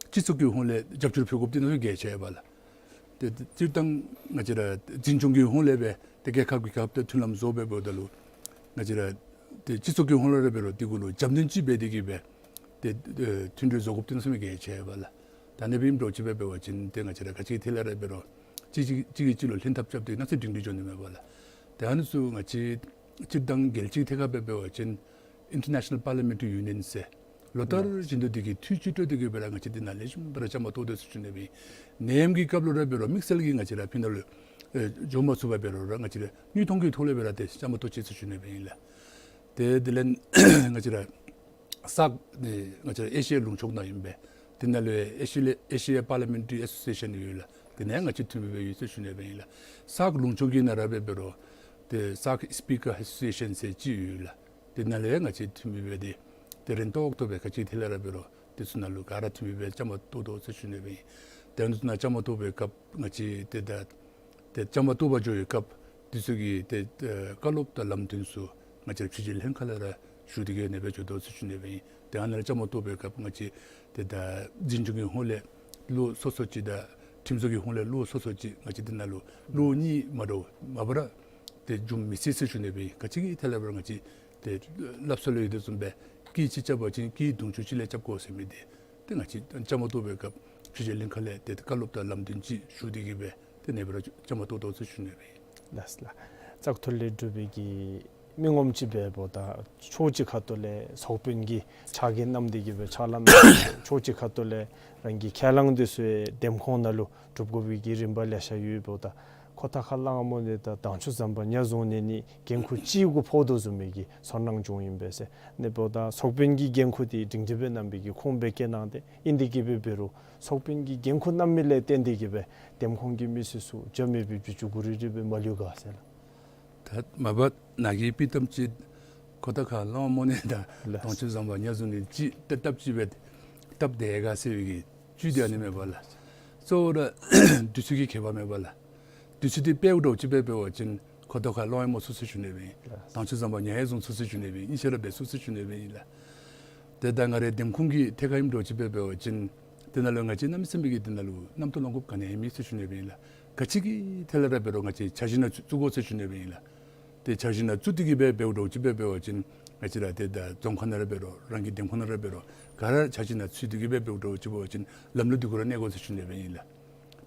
སྤྱི་ཚོགས་ཀྱི་ཧོངས་ལས་རྒྱབ་སྐྱོར་ཕུལ་དགོཔ་འདི་ནི་གལ་ཆེ་བས་ལགས། ཏེ་སྤྱིར་བཏང་ང་བཅས་ར་འཛིན་སྐྱོང་གི་ཧོངས་ལས་སྦེ་ཏེ་རྒྱལ་ཁབ་ཀྱི་སྐབས་ཏེ་མཐུན་ལམ་བཟོ་སྦེ་འབདཝ་ད་ལུ་ང་བཅས་ར་ཏེ་སྤྱི་ཚོགས་ཀྱི་ཧོངས་ལས་ར་འབད་རུང་དེ་གུ་ལུ་རྒྱབ་སྣོན་ཅིག་འབད་དེ་གིས་སྦེ་ཏེ་ཨེ་མཐུན་འབྲེལ་བཟོ་དགོཔ་འདི་ནི་གལ་ཆེ་བས་ལགས། ད་ཨ་ནི་སྦེ་ཨིནམ་འདྲཝ་ཅིག་སྦེ་འབད་བ་ཅིན་ཏེ་ང་བཅས་ར་ག་ཅི་ཐད་ལས་ར་འབད་རུང་གཅིག་གིས་གཅིག་གིས་གཅིག་ལུ་ལྷན་ཐབས་རྐྱབ་སྟེ་གནམ་མེད་ས་མེད་སྒྲིང་སྒྲིང་འགྱོ་ནི་མས་པ་ལགས། ཏེ་ཨ་ནི་ཚུ་ང་བཅས་སྤྱིར་བཏང་རྒྱལ་སྤྱི་ཐད་ཁར་སྦེ་འབད་བ་ཅིན་International Parliamentary Union ཟེར་ལོ་ལྟར་བཞིན་དུ་དེ་གི་འཐུས་ཅིག་སྤྲོད་དེ་གིས་སྦེ་ར་ང་བཅས་འདི་ནང་ལེགས་ཤོམ་སྦེ་ར་བཅའ་མར་གཏོགས་དོ་ཟེར་ཞུ་ནི་སྦེ་ཨིན། ནད་ཡམས་ཀྱི་སྐབས་ལུ་ར་འབད་རུང་དམིགས་བསལ་གྱིས་ང་བཅས་ར་ཕི་ནང་ལུ་ཨེ་འགྱོ་མ་ཚུགས་པར་འབད་རུང་ར་ང་བཅས་ར་དངོས་མཐོང་གི་ཐོག་ལས་སྦེ་ར་ཏེ་བཅའ་མར་གཏོགས་ཅི་ཟེར་ཞུ་ནི་སྦེ་ཨིན་ལགས། ཏེ་དེ་ལས་ང་བཅས་ར་སཱཀ་ནི་ང་བཅས་ར་ཨེ་ཤི་ཡ་ལུང་ཕྱོགས་ནང་ཨིན་པས། དེ་ནང་ལུ་ཨེ་ཤི་ཡ་ཨེ་ཤི་ཡ་པར་ལི་མེན་ཊ་རི་ཨེ་སོ་སི་ཨེ་ཤཱན་ཡོད་ལགས། དེ་ནང་ང་བཅས་འཐུས་མི་སྦེ་ཡོད་ཟེར་ཞུ་ནི་སྦེ་ཨིན་ལགས། སཱཀ་ལུང་ཕྱོགས་ཀྱི་ནང་ར་འབད་འབད་རུང་ཏེ་སཱཀ་སི་པི་ཀར་ཨེ་སོ་སི་ཨེ་ཤཱན་ཟེར་ཅིག་ཡོད་ལགས། དེ་ནང་ལུ་ཡང་ང་བཅས་འཐུས་མི་སྦེ་ཏེ་ཏེ་རན་ཏོག་ཏོ་སྦེ་ག་ཅི་ཐད་ལས་ར་འབད་རུང་དེ་ཚུ་ནང་ལུ་ག་ར་འཐུས་མི་སྦེ་བཅའ་མར་གཏོགས་དོ་ཟེར་ཞུ་ནི་སྦེ་ཨིན། ཏེ་ཨ་ནི་ཚུ་ནང་བཅའ་མར་གཏོགས་པའི་སྐབས་ང་བཅས་ཏེ་ད་ཏེ་བཅའ་མར་གཏོགས་པར་འགྱོ་བའི་སྐབས་དེ་ཚུ་གི་ཏེ་ཨེ་བཀའ་སློབ་དང་ལམ་སྟོན་ཚུ་ང་བཅས་ཕྱི་རྒྱལ་ལྷན་ཁག་ལས་ར་ཞུ་སྟེ་གིས་ཨ་ནི་སྦེ་འགྱོ་དོ་ཟེར་ཞུ་ནི་སྦེ་ཨིན། ཏེ་ཨ་ནཱ་ལས་བཅའ་མར་གཏོགས་པའི་སྐབས་ང་བཅས་ཏེ་ད་འཛིན་སྐྱོང་གི་ཧོངས་ལས་བློ་སོ་སོ་ཅིག་དང་ཁྲིམས་བཟོ་གི་ཧོངས་ལས་བློ་སོ་སོ་ཅིག་ང་བཅས་འདི་ནང་ལུ་བློ་གཉིས་མ་འདྲཝ་མ་པ་ར་ཏེ་འབྱུང་མི་སྲིད་ཟེར་ཞུ་ནི་སྦེ་ཨིན། ག་ཅི་གི་ཐད་ལས་འབད་རུང་ང་བཅས་ཏེ་སླབ་སྲོལ་ལུ་ཡོད་དོ་བཟུམ་སྦེ་སྐད་ཅིག་རྐྱབ་པ་ཅིན་སྐད་དུང་ཕྱུར་གཅིག་ལས་རྐྱབ་དགོ་ཟེར་མི་འདི་ཏེ་ང་བཅས་བཅའ་མར་གཏོགས་པའི་སྐབས་ཕྱི་རྒྱལ་ལྷན་ཁག་ལས་ཏེ་བཀའ་སློབ་དང་ལམ་སྟོན་ཅིག་ཞུ་སྟེ་གིས་སྦེ་ཏེ་ཨ་ནི་སྦེ་ར་བཅའ་མར་གཏོགས་དོ་ཟེར་ཞུ་ནི་སྦེ་ཨིན། ལགས་ལགས། བཙག་འཐུ་ལས་གྲུབ་པའི་གི་མི་ངོམ་ཅིག་འབདཝ་ད་ཕྱོགས་གཅིག་ཁ་ཐུག་ལས་ཚོགས་དཔོན་གྱི་ཕྱག་འགན་བསྣམས་ཏེ་གིས་སྦེ་ཕྱག་ལཱ་གནང་། ཕྱོགས་གཅིག་ཁ་ཐུག་ལས་རང་གི་ཁས་བླངས་འདི་ཚུ་འདེམས་ཁོངས་ནང་ལུ་སྒྲུབ་དགོ་པའི་གི་རིམ་པ་ལེ་ཤ་ཡོདཔ་ད་ཁོ་ཐང་ཁ་གླང་དམར་མོ་ནས་དང་དྭངས་ཆུ་ཟམ་པ་ཉ་བཟུང་ནས་ནི་འགན་ཁུར་གཅིག་གུ་ཕོག་དོ་བཟུམ་མའི་གི་ཚོར་སྣང་བྱུང་ཡི་པས་ཟེར། ཨ་ནི་འབདཝ་ད་ཚོགས་དཔོན་གྱི་འགན་ཁུར་འདི་སྒྲིང་སྒྲིང་སྦེ་གནང་པའི་གི་ཁུངས་སྦེ་བཀལ་གནང་སྟེ་ཨིན། དེ་གིས་སྦེ་འབད་རུང་ཚོགས་དཔོན་གྱི་འགན་ཁུར་གནང་མི་ལས་བརྟེན་ཏེ་གིས་སྦེ་འདེམས་ཁོངས་ཀྱི་མི་སེར་ཚུ་རྒྱབ་མེད་པའི་བྱ་སྤྱོད་གུ་རི་རི་སྦེ་མ་ལུས་ག་ཟེར་ལགས། ད་མ་པ་ནཱ་གི་དཔྱེ་གཏམ་ཅིག་ཁོ་ཐང་ཁ་གླང་དམར་མོ་ནས་དང་ལགས། དྭངས་ཆུ་ཟམ་པ་ཉ་བཟུང་ནས་ཅིག་ཏེ་སྟབས་ཅིག་སྦེ་སྟབས་བདེ་ག་ཟེར་བའི་གི་བཅུད་འདི་ཨ་ནི་མས་པ་ལགས། གཙོ་བོ་ར་དུས་ཚོད་ཀྱི་ཁྱད་པར་མས་པ་ལགས། དུས་ཚོད་འདི་དཔེ་འདྲཝ་ཅིག་སྦེ་འབད་བ་ཅིན་ཁོ་ཐང་ཁ་གླང་དམར་མོ་ཚུགས་ཟེར་ཞུ་ནི་སྦེ་ཨིན། ལགས། དྭངས་ཆུ་ཟམ་པ་ཉ་ཡང་བཟུང་ཚུགས་ཟེར་ཞུ་ནི་སྦེ་ཨིན། གཉིས་ཆ་ར་འབད་ཚུགས་ཟེར་ཞུ་ནི་སྦེ་ཨིན་ལགས། ཏེ་ད་ང་རའི་འདེམས་ཁོངས་ཀྱི་ཐད་ཁར་ཨིནམ་འདྲཝ་ཅིག་སྦེ་འབད་བ་ཅིན་དེ་ནང་ལུ་ང་བཅས་གནམ་མེད་ས་མེད་ཀྱི་དེ་ནང་ལུ་རྣམ་རྟོག་ལང་དགོཔ་ག་ནི་ཡང་མེད་ཟེར་ཞུ་ནི་སྦེ་ཨིན་ལགས། ག་ཅི་གི་ཐད་ལས་ར་འབད་རུང་ང་བཅས་འཆར་གཞི་ནང་བཙུགས་དགོ་ཟེར་ཞུ་ནི་སྦེ་ཨིན་ལགས། ཏེ་འཆར་གཞི་ནང་བཙུགས་ཏེ་གིས་སྦེ་འབདཝ་འདྲཝ་ཅིག་སྦེ་འབད་བ་ཅིན་ང་བཅས་ར་ཏེ་ད་རྫོང་ཁག་ནང་ར་འབད་རུང་རང་གི་འདེམས་ཁོངས་ནང་ར་འབད་རུང་ག་ར་འཆར་གཞི་ནང་ཚུད་དེ་གིས་སྦེ་འབདཝ་འདྲཝ་ཅིག་འབད་བ་ཅིན་ལམ་ལུགས་འདི་གུ་ར་གནས་དགོ་ཟེར་ཞུ་ནི་སྦེ་ཨིན་ལགས།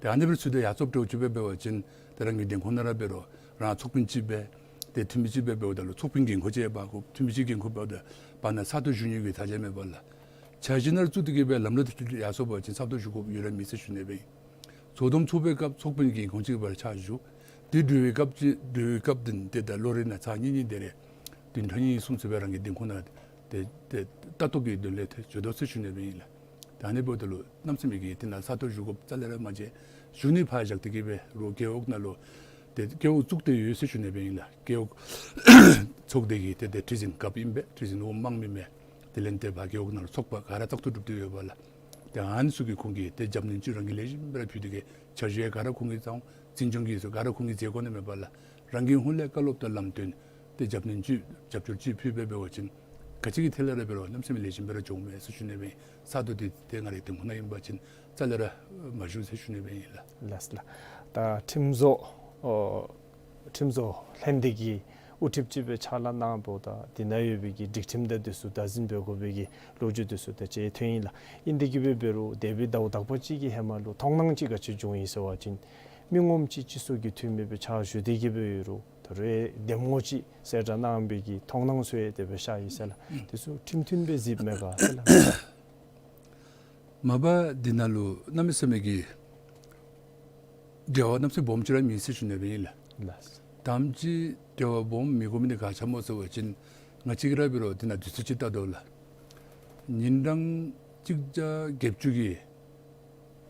ཏེ་ཨ་ནི་སྦེ་ཚུད་དེ་ཡར་སོངམ་འདྲཝ་ཅིག་སྦེ་འབད་བ་ཅིན་ཏེ་རང་གི་འདེམས་ཁོངས་ནང་ར་འབད་རུང་རང་ཚོགས་དཔོན་ཅིག་སྦེ་ཏེ་འཐུས་མི་ཅིག་སྦེ་འབདཝ་ད་ལུ་ཚོགས་དཔོན་འགན་ཁུར་ཅིག་འབག་དགོ། འཐུས་མི་ཅིག་འགན་ཁུར་འབགཔ་ད་བར་ན་ས་སྟོང་བཞུགས་ནི་གི་ཐག་བཅད་མས་པ་ལགས། འཆར་གཞི་ནང་བཙུགས་ཏེ་གིས་སྦེ་ལམ་ལུགས་འདི་ཡར་སོང་པ་ཅིན་ས་སྟོང་བཞུགས་དགོཔ་ཡོད་ར་མེད་ཟེར་ཞུ་ནི་སྦེ་ཨིན། ཚོགས་འདུ་ཚོགས་པའི་སྐབས་ཚོགས་དཔོན་གྱི་འགན་ཁུར་ཅིག་འབག་ཕྱག་ཞུ། དེ་གྲོལ་བའི་སྐབས་ཅིག་གྲོལ་བའི་སྐབས་འདི་ཏེ་ད་ལོ་རེ་ནང་ཚར་གཉིས་གཉིས་དེ་རེ་བདུན་ཕྲག་གཉིས་གསུམ་ཚུ་སྦེ་རང་གི་འདེམས་ཁོངས་ནང་ཏེ་ཏེ་ལྟ་རྟོག་གི་དོན་ལས་ཏེ་འགྱོ་དོ་ཟེར་ཞུ་ནི་སྦེ་ཨིན་ལགས། ད་ཨ་ནི་འབདཝ་ད་ལུ་གནམ་མེད་ས་མེད་ཀྱི་དེ་ནང་ས་སྟོང་བཞུགས་དགོཔ་རྩ་ལས་ར་མ་མཇལ། བཞུགས་ནི་ཕར་བཞག་སྟེ་གིས་སྦེ་རོགས་རྒེད་འོག་ནང་ལུ་ཏེ་རྒེད་འོག་བཙུགས་ཏེ་ཡོད་ཟེར་ཞུ་ནི་སྦེ་ཨིན་ལགས། རྒེད་འོག་ཚོགས་སྡེ་གི་ཏེ་ཏེ་ཁྲི་འཛིན་རྒཔོ་ཨིན་པས། ཁྲི་འཛིན་འོགམ་དམངས་མི་མས། དེ་ལས་ཏེ་ཕར་རྒེད་འོག་ནང་ལུ་ཚོགས་པ་ག་ར་བཙག་འཐུ་གྲུབ་སྟེ་ཡོད་པ་ལགས། ཏེ་ཨ་ནི་ཚུ་གི་ཁོང་གིས་ཏེ་རྒྱབ་སྣོན་ཅིག་རང་གིས་ལེགས་ཤོམ་སྦེ་ར་ཕུལ་ཏེ་གིས་འཆར་གཞི་ག་ར་ཁོང་གིས་བརྩམ། འཛིན་སྐྱོང་གི་ཚུ་ག་ར་ཁོང་གིས་མཛད་དགོ་ནི་མས་པ་ལགས། རང་གི་ཧོངས་ལས་བཀའ་སློབ་དང་ལམ་སྟོན་ཏེ་རྒྱབ་སྣོན་ཅིག་རྒྱབ་སྐྱོར་ཅིག་ཕུལ་སྦེ་འབད་བ་ཅིན་ག་ཅི་གི་ཐད་ལས་ར་འབད་རུང་གནམ་མེད་ས་མེད་ལེགས་ཤོམ་སྦེ་ར་འགྱོཝ་མས་ཟེར་ཞུ་ནི་སྦེ་ཨིན། ས་སྟོང་འདི་ཏེ་ང་རའི་འདེམས་ཁོངས་ནང་ཨིན་པ་ཅིན་རྩ་ལས་ར་མ་བཞུགས་ཟེར་ཞུ་ནི་སྦེ་ཨིན་ལགས། ལགས་ལགས། ད་ཁྲིམས་བཟོ་ཨོ་ཁྲིམས་བཟོ་ལྷན་སྡེ་གི་དབུ་ཁྲིདཔ་ཅིག་སྦེ་ཕྱག་ལཱ་གནངམ་ད་དེ་ནང་ཡོད་པའི་གི་སྒྲིག་ཁྲིམས་དང་དེ་ཚུ་བདག་འཛིན་འབད་དགོ་པའི་གི་ལོ་རྒྱུས་དེ་ཚུ་ད་ཅིག་ཐོན་ཡི་ལགས། ཨིན་དེ་གིས་སྦེ་འབད་རུང་འདས་པའི་ཟླཝ་དག་པ་ཅིག་གི་ཧེ་མ་ལུ་མཐོང་སྣང་ཅིག་ག་ཅི་བྱུང་ཡི་ཟེར་བ་ཅིན་མི་ངོམ་ཅིག་སྤྱི་ཚོགས་ཀྱི་འཐུས་མི་སྦེ་ཕྱག་ཞུ་སྟེ་གིས་སྦེ་ཡོད་རུང་ད་རེས་འདེམས་ངོ་ཅིག་གསལ་བསྒྲགས་གནང་པའི་གི་མཐོང་སྣང་ཚུ་ཡང་དེ་སྦེ་ཤར་ཡི་ཟེར་ལགས། དེ་ཚུ་ཁྲིམས་མཐུན་སྦེ་གཟིགསཔ་མས་ག་ཟེར་ལགས། མ་པ་འདི་ནང་ལུ་གནམ་མེད་ས་མེད་ཀྱི་ འབྲེལ་བ་གནམ་མེད་ས་མེད་སྦོམ་ཅིག་ར་མེད་ཟེར་ཞུ་ནི་སྦེ་ཨིན་ལགས། ལགས། དང་པ་ཅིག་འབྲེལ་བ་སྦོམ་མི་དགོ་མི་འདི་ག་ཅི་སྨོ་ཟེར་བ་ཅིན་ང་བཅས་ཀྱིས་ར་འབད་རུང་དེ་ནང་དུས་ཚོད་ཅིག་བལྟ་དོ་ལགས། ཉིན་གྲངས་གཅིག་བརྒྱ་བརྒྱད་ཅུ་གི་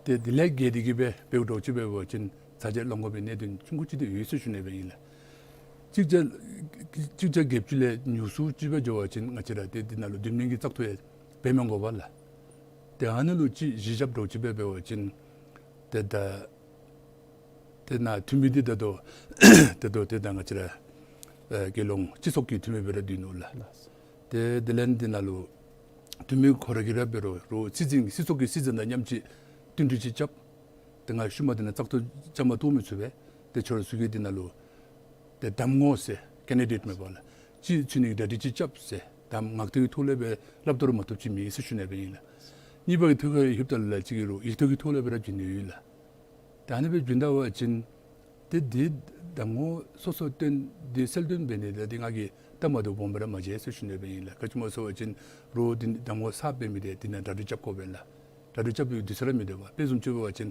ཏེ་དེ་ལས་བརྒལ་ཏེ་གི་སྦེ་འབདཝ་འདྲཝ་ཅིག་འབད་བ་ཅིན་ཚར་གཅིག་ལོང་དགོ་པའི་གནད་དོན་ཆུང་ཀུ་ཅིག་ཏེ་ཡོད་ཟེར་ཞུ་ནི་སྦེ་ཨིན་ལགས། གཅིག་བརྒྱ་གཅིག་བརྒྱ་བརྒྱད་ཅུ་ལས་ཉུང་སུ་ཅིག་སྦེ་འགྱོ་བ་ཅིན་ང་བཅས་ར་ཏེ་དེ་ནང་ལུ་བསྡུ་ལེན་གྱི་བཙག་འཐུ་ཡང་འབད་མི་དགོ་པས་ལགས། ཏེ་ཨ་ནི་ལུ་ཅིག་གཞི་བཞགཔ་འདྲཝ་ཅིག་སྦེ་འབད་བ་ཅིན་ཏེ་ད་ཏེ་ནཱ་འཐུས་མི་འདི་ད་ལྟོ་ད་ལྟོ་ཏེ་ད་ང་བཅས་ར་ཨེ་རྒྱལ་ཡོངས་སྤྱི་ཚོགས་ཀྱི་འཐུས་མི་སྦེ་ར་སྡོད་ནུག་ལགས། ཏེ་དེ་ལས་དེ་ནང་ལུ་འཐུས་མི་ཁོ་ར་གིས་ར་འབད་རུང་རུང་སྲིད་འཛིན་སྲིད་ཚོགས་ཀྱི་སྲིད་འཛིན་དང་མཉམ་གཅིག་བསྟུན་གྲོས་ཅིག་རྐྱབ། ཏེ་ང་ཤུལ་མ་འདི་ནང་བཙག་འཐུ་བཅའ་མར་གཏོགས་མི་ཚུགས་པས། ཏེ་ཁྱོད་ར་ཚུ་གིས་འདི་ནང་ལུ་ཏེ་གདམ་ངོ་ཟེར་ཀེན་ཌི་ཌེཊ་མེན་པ་ལགས། ཅིག་འཚོལ་ནི་གི་གྲ་སྒྲིག་ཅིག་རྐྱབ་ཟེར་གདམ་ངག་ཐོག་གི་ཐོག་ལས་སྦེ་སླབ་སྟེ་ར་མ་བཏུབ་ཅིག་མེད་ཟེར་ཞུ་ནི་སྦེ་ཨིན་ལགས། གཉིས་པ་གི་ཐོག་ཁར་ལྷོདཔ་ད་ལུ་ལགས་ཅིག་གིས་རུང་ཡིག་ཐོག་གི་ཐོག་ལས་སྦེ་ར་བྱིན་ནི་ཡོད་ལགས། ད་ཨ་ནི་སྦེ་བྱིན་ད་པ་ཅིན་ཏེ་འདི་གདམ་ངོ་སོ་སོ་བཏོན་ཏེ་གསལ་སྟོན་འབད་ནི་དེ་ཏེ་ང་གིས་སྟབས་མ་བདེཝ་སྦོམ་སྦེ་ར་མ་མཇལ་ཟེར་ཞུ་ནི་སྦེ་ཨིན་ལགས། ག་ཅི་སྨོ་ཟེར་བ་ཅིན་རུང་འདི་གདམ་ངོ་གསརཔ་འབད་མི་དེ་འདི་ནང་གྲ་སྒྲིག་རྐྱབ་དགོ་པས་ལགས། གྲ་སྒྲིག་རྐྱབ་པའི་དུས་ཚོད་ར་མིན་འདུག་པ། དཔེ་བཟུམ་ཅིག་འབད་བ་ཅིན་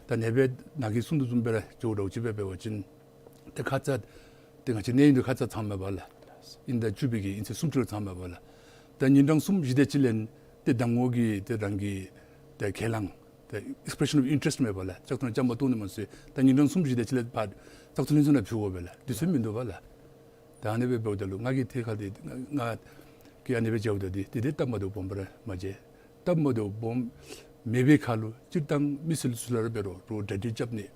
ད་ནཱ་སྦེ་ནཱ་གིས་གསུང་དོ་བཟུམ་སྦེ་ར་འགྱོཝ་འདྲཝ་ཅིག་སྦེ་འབད་བ་ཅིན་ཏེ་ཁ་ཙ་ཏེ་ང་བཅས་གནས་ཡུལ་འདི་ཁ་ཙ་ཚང་མེན་པ་ལགས། ཨིན་ཟླ་བཅུ་པའི་གི་ཨིན་ཚེས་སུམ་ཅུ་ལུ་ཚང་མེན་པ་ལགས། ད་ཉིན་གྲངས་གསུམ་བཞི་དེ་ཅིག་ལས་ཏེ་གདམ་ངོ་གི་ཏེ་རང་གི་ཏེ་ཁས་བླངས་ཏེ་ཨེགསི་པི་རེ་ཤཱན་ཨོཕ་ཨིན་ཊ་རེསཊ་མེན་པ་ལགས། བཙག་འཐུ་ནང་བཅའ་མར་གཏོགས་ནི་མ་ཚད་ད་ཉིན་གྲངས་གསུམ་བཞི་དེ་ཅིག་ལས་ཕར་བཙག་འཐུ་ལྷན་ཚོགས་ནང་ཕུལ་དགོ་པས་ལགས། དུས་ཚོད་མིན་འདུག་པ་ལགས། ད་ཨ་ནི་སྦེ་འབདཝ་ད་ལུ་ང་གིས་ཐད་ཀར་འདི་ང་ང་གིས་ཨ་ནི་སྦེ་མཇལཝ་ད་འདི་འདི་འདི་སྟབས་མ་བདེཝ་སྦོམ་སྦེ་ར་མ་མཇལ། སྟབས་མ་བདེཝ་སྦོམ་མེད་པའི་ཁར་ལུ་སྤྱིར་བཏང་མི་སེར་ཚུ་ལུ་ར་འབད་རུང་རུང་གྲ་སྒྲིག་རྐྱབ་ནི་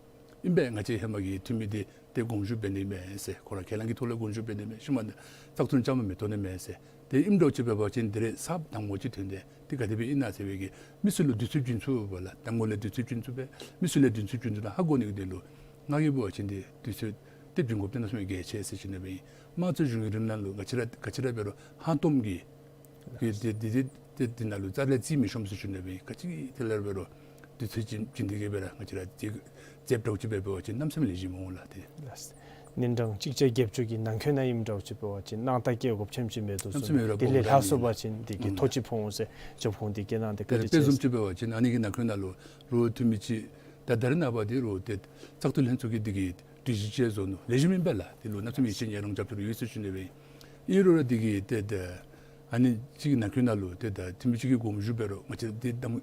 ཨིན་པས། ང་བཅས་ཧེ་མ་གི་འཐུས་མི་འདི་ཏེ་དགོངས་ཞུ་འབད་ནི་མས་ཟེར་ཁོ་ར་ཁས་བླངས་ཀྱི་ཐོག་ལས་དགོངས་ཞུ་འབད་ནི་མས། ཤུལ་མ་ནི་བཙག་འཐུ་བཅའ་མར་མི་གཏོགས་ནི་མས་ཟེར། ཏེ་ཨིནམ་འདྲཝ་ཅིག་འབད་བ་ཅིན་དེ་རེ་གསརཔ་གདམ་ངོ་ཅིག་ཐོན་ཏེ་ཏེ་ག་དེ་སྦེ་ཨིན་ན་ཟེར་བའི་གི་མི་སེར་ལུ་དུས་ཚོད་བྱིན་ཚུགས་པས་ལགས། གདམ་ངོ་ལས་དུས་ཚོད་བྱིན་ཚུགས་པས། མི་སེར་ལས་དུས་ཚོད་བྱིན་ཚུགས་པས། ཧ་གོ་ནི་གི་དོན་ལུ་ང་གིས་འབད་བ་ཅིན་ཏེ་དུས་ཚོད་ཏེ་བྱིན་དགོཔ་འདི་གནམ་མེད་ས་མེད་གལ་ཆེ་ཟེར་ཞུ་ནི་སྦེ་ཨིན། དམངས་གཙོའི་གཞུང་གི་རིང་ལུགས་ནང་ལུ་ག་ཅི་ར་ག་ཅི་ར་འབད་རུང་ཧང་སྟོངམ་གི་གི་འདི་འདི་འདི་འདི་ནང་ལུ་རྩ་ལས་རྩིས་མི་ཤོངམ་ཟེར་ཞུ་ནི་སྦེ་ཨིན། ག་ཅི་ཐད་ལས་ར་འབད་རུང་དུས་ཚོད་བྱིན་བྱིན་ཏེ་གི་སྦེ་ར་ང་བཅས་ར་ཏེ་མཛདཔ་འདྲཝ་ཅིག་སྦེ་འབད་བ་ཅིན་གནམ་མེད་ས་མེད་ལེགས་ཤོམ་འོང་ལགས། ཏེ་ལགས། ཉིན་གྲངས་གཅིག་བརྒྱ་བརྒྱད་ཅུ་གི་ནང་འཁོད་ནང་ཨིནམ་འདྲཝ་ཅིག་འབད་བ་ཅིན་སྣང་དག་སྐྱེ་དགོཔ་ཆེམ་ཅིག་མེད་དོ་གནམ་མེད་ས་མེད་ར་ཟེར། དེ་ལས་ལྷག་སོང་པ་ཅིན་དེ་གིས་ཐོ་ཅིག་ཕོག་འོང་ཟེར་རྒྱབ་ཁུངས་དེ་གིས་གནང་སྟེ་བཀའ་དྲིན་ཆེ་ཟེར། དཔེ་བཟུམ་ཅིག་འབད་བ་ཅིན་ཨ་ནི་གི་ནང་འཁོད་ནང་ལུ་རུང་འཐུས་མི་ཅིག་ད་ད་རེས་ནངས་པ་འདི་རུང་ཏེ་བཙག་འཐུ་ལྷན་ཚོགས་ཀྱིས་དེ་གི་སྒྲིག་གཞི་ཅིག་བཟོ་ནུག། ལེགས་ཤོམ་ཨིན་པས་ལགས། དེ་ལུ་གནམ་མེད་ས་མེད་ཡིད་ཆེས་ཡང་རང་རྐྱབ་ཅིག་ར་ཡོད་ཟེར་ཞུ་ནི་སྦེ་ཨིན། ཨིན་རུང་ར་དེ་གིས་ཏེ་ད་ཨ་ནི་ཅིག་གི་ནང་འཁོད་ནང་ལུ་ཏེ་ད་འཐུས་མི་ཅིག་གིས་དགོངས་ཞུ་འབད་རུང་ང་བཅས་འདི་གདམ་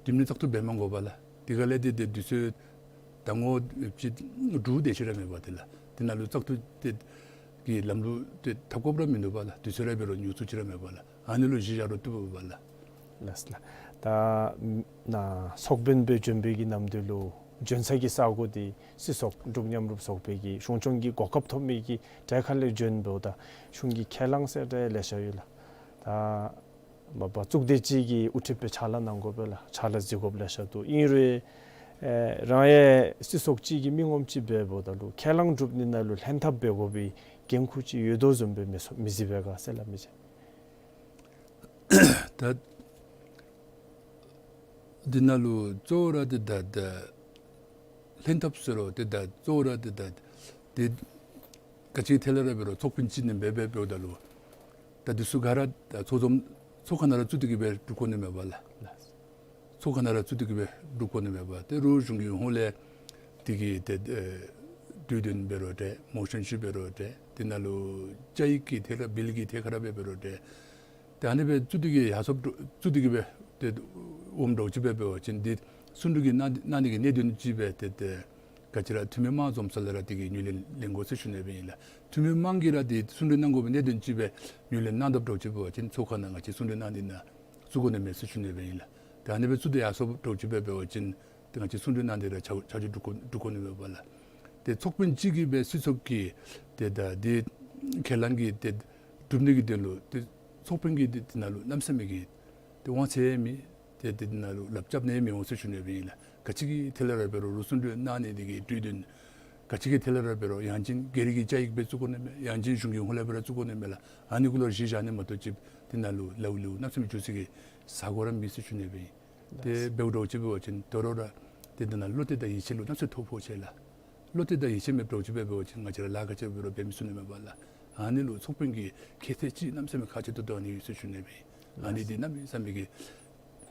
འདི་མི་བཙག་འཐུ་འབད་མ་དགོ་པས་ལགས། དེ་ག་ལས་ཏེ་ཏེ་དུས་ཚོད་གདམ་ངོ་ཅིག་དྲུག་དེ་ཅིག་ར་མེད་པ་དེ་ལགས། དེ་ནང་ལུ་བཙག་འཐུ་དེ་གི་ལམ་ལུགས་དེ་འཐབ་དགོཔ་ར་མིན་འདུག་པ་ལགས། དུས་ཚོད་ར་འབད་རུང་ཉུང་སུ་ཅིག་ར་མེད་པ་ལགས། ཨ་ནི་ལུ་གཞི་བཞག་རུང་བཏུབ་པས་ལགས། ལགས་ལགས། ད་ནཱ་ཚོགས་དཔོན་སྦེ་བྱོན་པའི་གི་ནམ་དུས་ལུ་བྱོན་ས་གི་ས་གོ་འདི་སྲིད་ཚོགས་འབྲུག་མཉམ་རུབ་ཚོགས་པའི་གི་གཞུང་སྐྱོང་གི་གོ་སྐབས་ཐོབ་མི་གི་གྲལ་ཁ་ལས་བྱོན་འབདཝ་ད་གཞུང་གི་ཁས་བླངས་ཟེར་ཏེ་ལེ་ཤ་ཡོད་ལགས། ད་མ་པ་གཙུག་སྡེ་སྤྱི་གི་དབུ་ཁྲིད་སྦེ་ཕྱག་ལཱ་གནང་དགོ་པས་ལགས། ཕྱག་ལཱ་གཟིགས་དགོཔ་ལེ་ཤ་འདུག། ཨིན་རུང་ཨེ་རང་ཡང་སྲིད་ཚོགས་ཅིག་གི་མི་ངོམ་ཅིག་འབདཝ་ད་ལུ་ཁས་བླངས་སྒྲུབ་ནི་ནང་ལུ་ལྷན་ཐབས་འབད་དགོ་པའི་འགན་ཁུར་ཅིག་ཡོད་དོ་བཟུམ་སྦེ་མི་གཟིགས་པས་ག་ཟེར་ལགས་མི་ཅིག། ད་འདི་ནང་ལུ་གཙོ་བོ་ར་འདི་ད་ད་ལྷན་ཐབས་ཟེར་རུང་འདི་ད་གཙོ་བོ་ར་འདི་ད་འདི་ག་ཅི་ཐད་ལས་ར་འབད་རུང་ཚོགས་དཔོན་ཅིག་ནི་འབད་འབད་འབདཝ་ད་ལུ་ད་འདི་ཚུ་ག་ར་ད་ཚོགས་འཛོམས་ཚོགས་ཁང་ནང་ར་བཙུགས་ཏེ་གི་སྦེ་སྒྲུབ་དགོ་ནི་མས་པ་ལགས། ཚོགས་ཁང་ནང་ར་བཙུགས་ཏེ་གི་སྦེ་སྒྲུབ་དགོ་ནི་མས་པ། ཏེ་རུང་གཞུང་གི་ཧོངས་ལས་དེ་གི་ཏེ་ཨེ་གྲོས་དོན་འབད་རུང་འདྲ་མོ་ཤཱན་ཅིག་འབད་རུང་འདྲ་དེ་ནང་ལུ་བཅའ་ཡིག་གི་ཐད་ཁར་བིལ་གྱི་ཐད་ཁར་ར་འབད་འབད་རུང་འདྲ་ཏེ་ཨ་ནི་སྦེ་བཙུགས་ཏེ་གི་ཡར་སོངམ་བཙུགས་ཏེ་གི་སྦེ་ཏེ་འོངམ་འདྲཝ་ཅིག་འབད་འབད་བ་ཅིན་འདི་གསུང་གྲོས་ཀྱི་གནང་གནང་ནི་གི་གནད་དོན་ཅིག་སྦེ་ཏེ་ཏེ་ག་ཅི་ར་འཐུས་མི་དམངས་འཛོམས་ས་ལས་ར་དེ་གི་ངོས་ལེན་ལེན་དགོ་ཟེར་ཞུ་ནི་སྦེ་ཨིན་ལགས། འཐུས་མི་དམངས་ཀྱིས་ར་འདི་གསུང་གྲོས་གནང་དགོ་པའི་གནད་དོན་ཅིག་སྦེ་ངོས་ལེན་གནང་དཔ་འདྲཝ་ཅིག་འབད་བ་ཅིན་ཚོགས་ཁང་ནང་ང་བཅས་གསུང་གྲོས་གནང་ནི་ནང་བཙུགས་དགོ་ནི་མས་ཟེར་ཞུ་ནི་སྦེ་ཨིན་ལགས། ཏེ་ཨ་ནི་སྦེ་བཙུགས་ཏེ་ཡར་སོངམ་འདྲཝ་ཅིག་འབད་འབད་བ་ཅིན་ཏེ་ང་བཅས་གསུང་གྲོས་གནང་སྟེ་ར་ཆ་ཆ་འཇོག་སྒྲུབ་དགོ་སྒྲུབ་དགོ་ནི་མས་པ་ལགས། ཏེ་ཚོགས་དཔོན་ཅིག་གིས་སྦེ་སྲིད་ཚོགས་ཀྱི་ཏེ་ད་འདི་ཁས་བླངས་ཀྱི་ཏེ་སྒྲུབ་ནི་གི་དོན་ལུ་ཏེ་ཚོགས་དཔོན་གྱིས་ཏེ་དེ་ནང་ལུ་གནམ་མེད་ས་མེད་ཀྱི་ཏེ་དབང་ཚད་མེད། ཏེ་ཏེ་དེ་ནང་ལུ་ལགཔ་རྐྱབ་ནི་མི་འོང་ཟེར་ཞུ་ནི་སྦེ་ཨིན་ལགས། ག་ཅི་གི་ཐད་ལས་ར་འབད་རུང་རུང་གསུང་གྲོས་གནང་ནི་དེ་གི་གྲོས་དོན་ག་ཅི་གི་ཐད་ལས་ར་འབད་རུང་ཡང་ཅིན་སྒེར་གྱི་བཅའ་ཡིག་སྦེ་བཙུགས་དགོ་ནི་མས། ཡང་ཅིན་གཞུང་གི་ཧོངས་ལས་སྦེ་ར་བཙུགས་དགོ་ནི་མས་ལགས། ཨ་ནི་གུ་ལུ་གཞི་བཞག་ནི་མ་གཏོགས་ཅིག་དེ་ནང་ལུ་ལེའུ་ལེའུ་གནམ་མེད་ས་མེད་འགྱོ་ས་གི་ས་གོ་ར་མེད་ཟེར་ཞུ་ནི་སྦེ་ཨིན། ཏེ་འབདཝ་འདྲཝ་ཅིག་འབད་བ་ཅིན་དོ་རུང་ར་ཏེ་དེ་ནང་བློ་གཏད་དང་ཡིད་ཆེས་ལུ་གནམ་མེད་ས་མེད་ཐོ་ཕོག་ཆི་ལགས། བློ་གཏད་དང་ཡིད་ཆེས་མེདཔ་འདྲཝ་ཅིག་སྦེ་འབད་བ་ཅིན་ང་བཅས་ར་ལཱ་ག་ཅི་འབད་རུང་འབད་མི་ཚུགས་ནི་མས་པ་ལགས། ཨ་ནི་ལུ་ཚོགས་དཔོན་གྱི་ཁྱད་ཚད་ཅིག་གནམ་མེད་ས་མེད་ཁག་ཆེ་ཏོག་ཏོ་ཨ་ནི་ཡོད་ཟེར་ཞུ་ནི་སྦེ་ཨིན། ཨ་ནི་འདི་གནམ་མེད་ས་མེད་ཀྱི་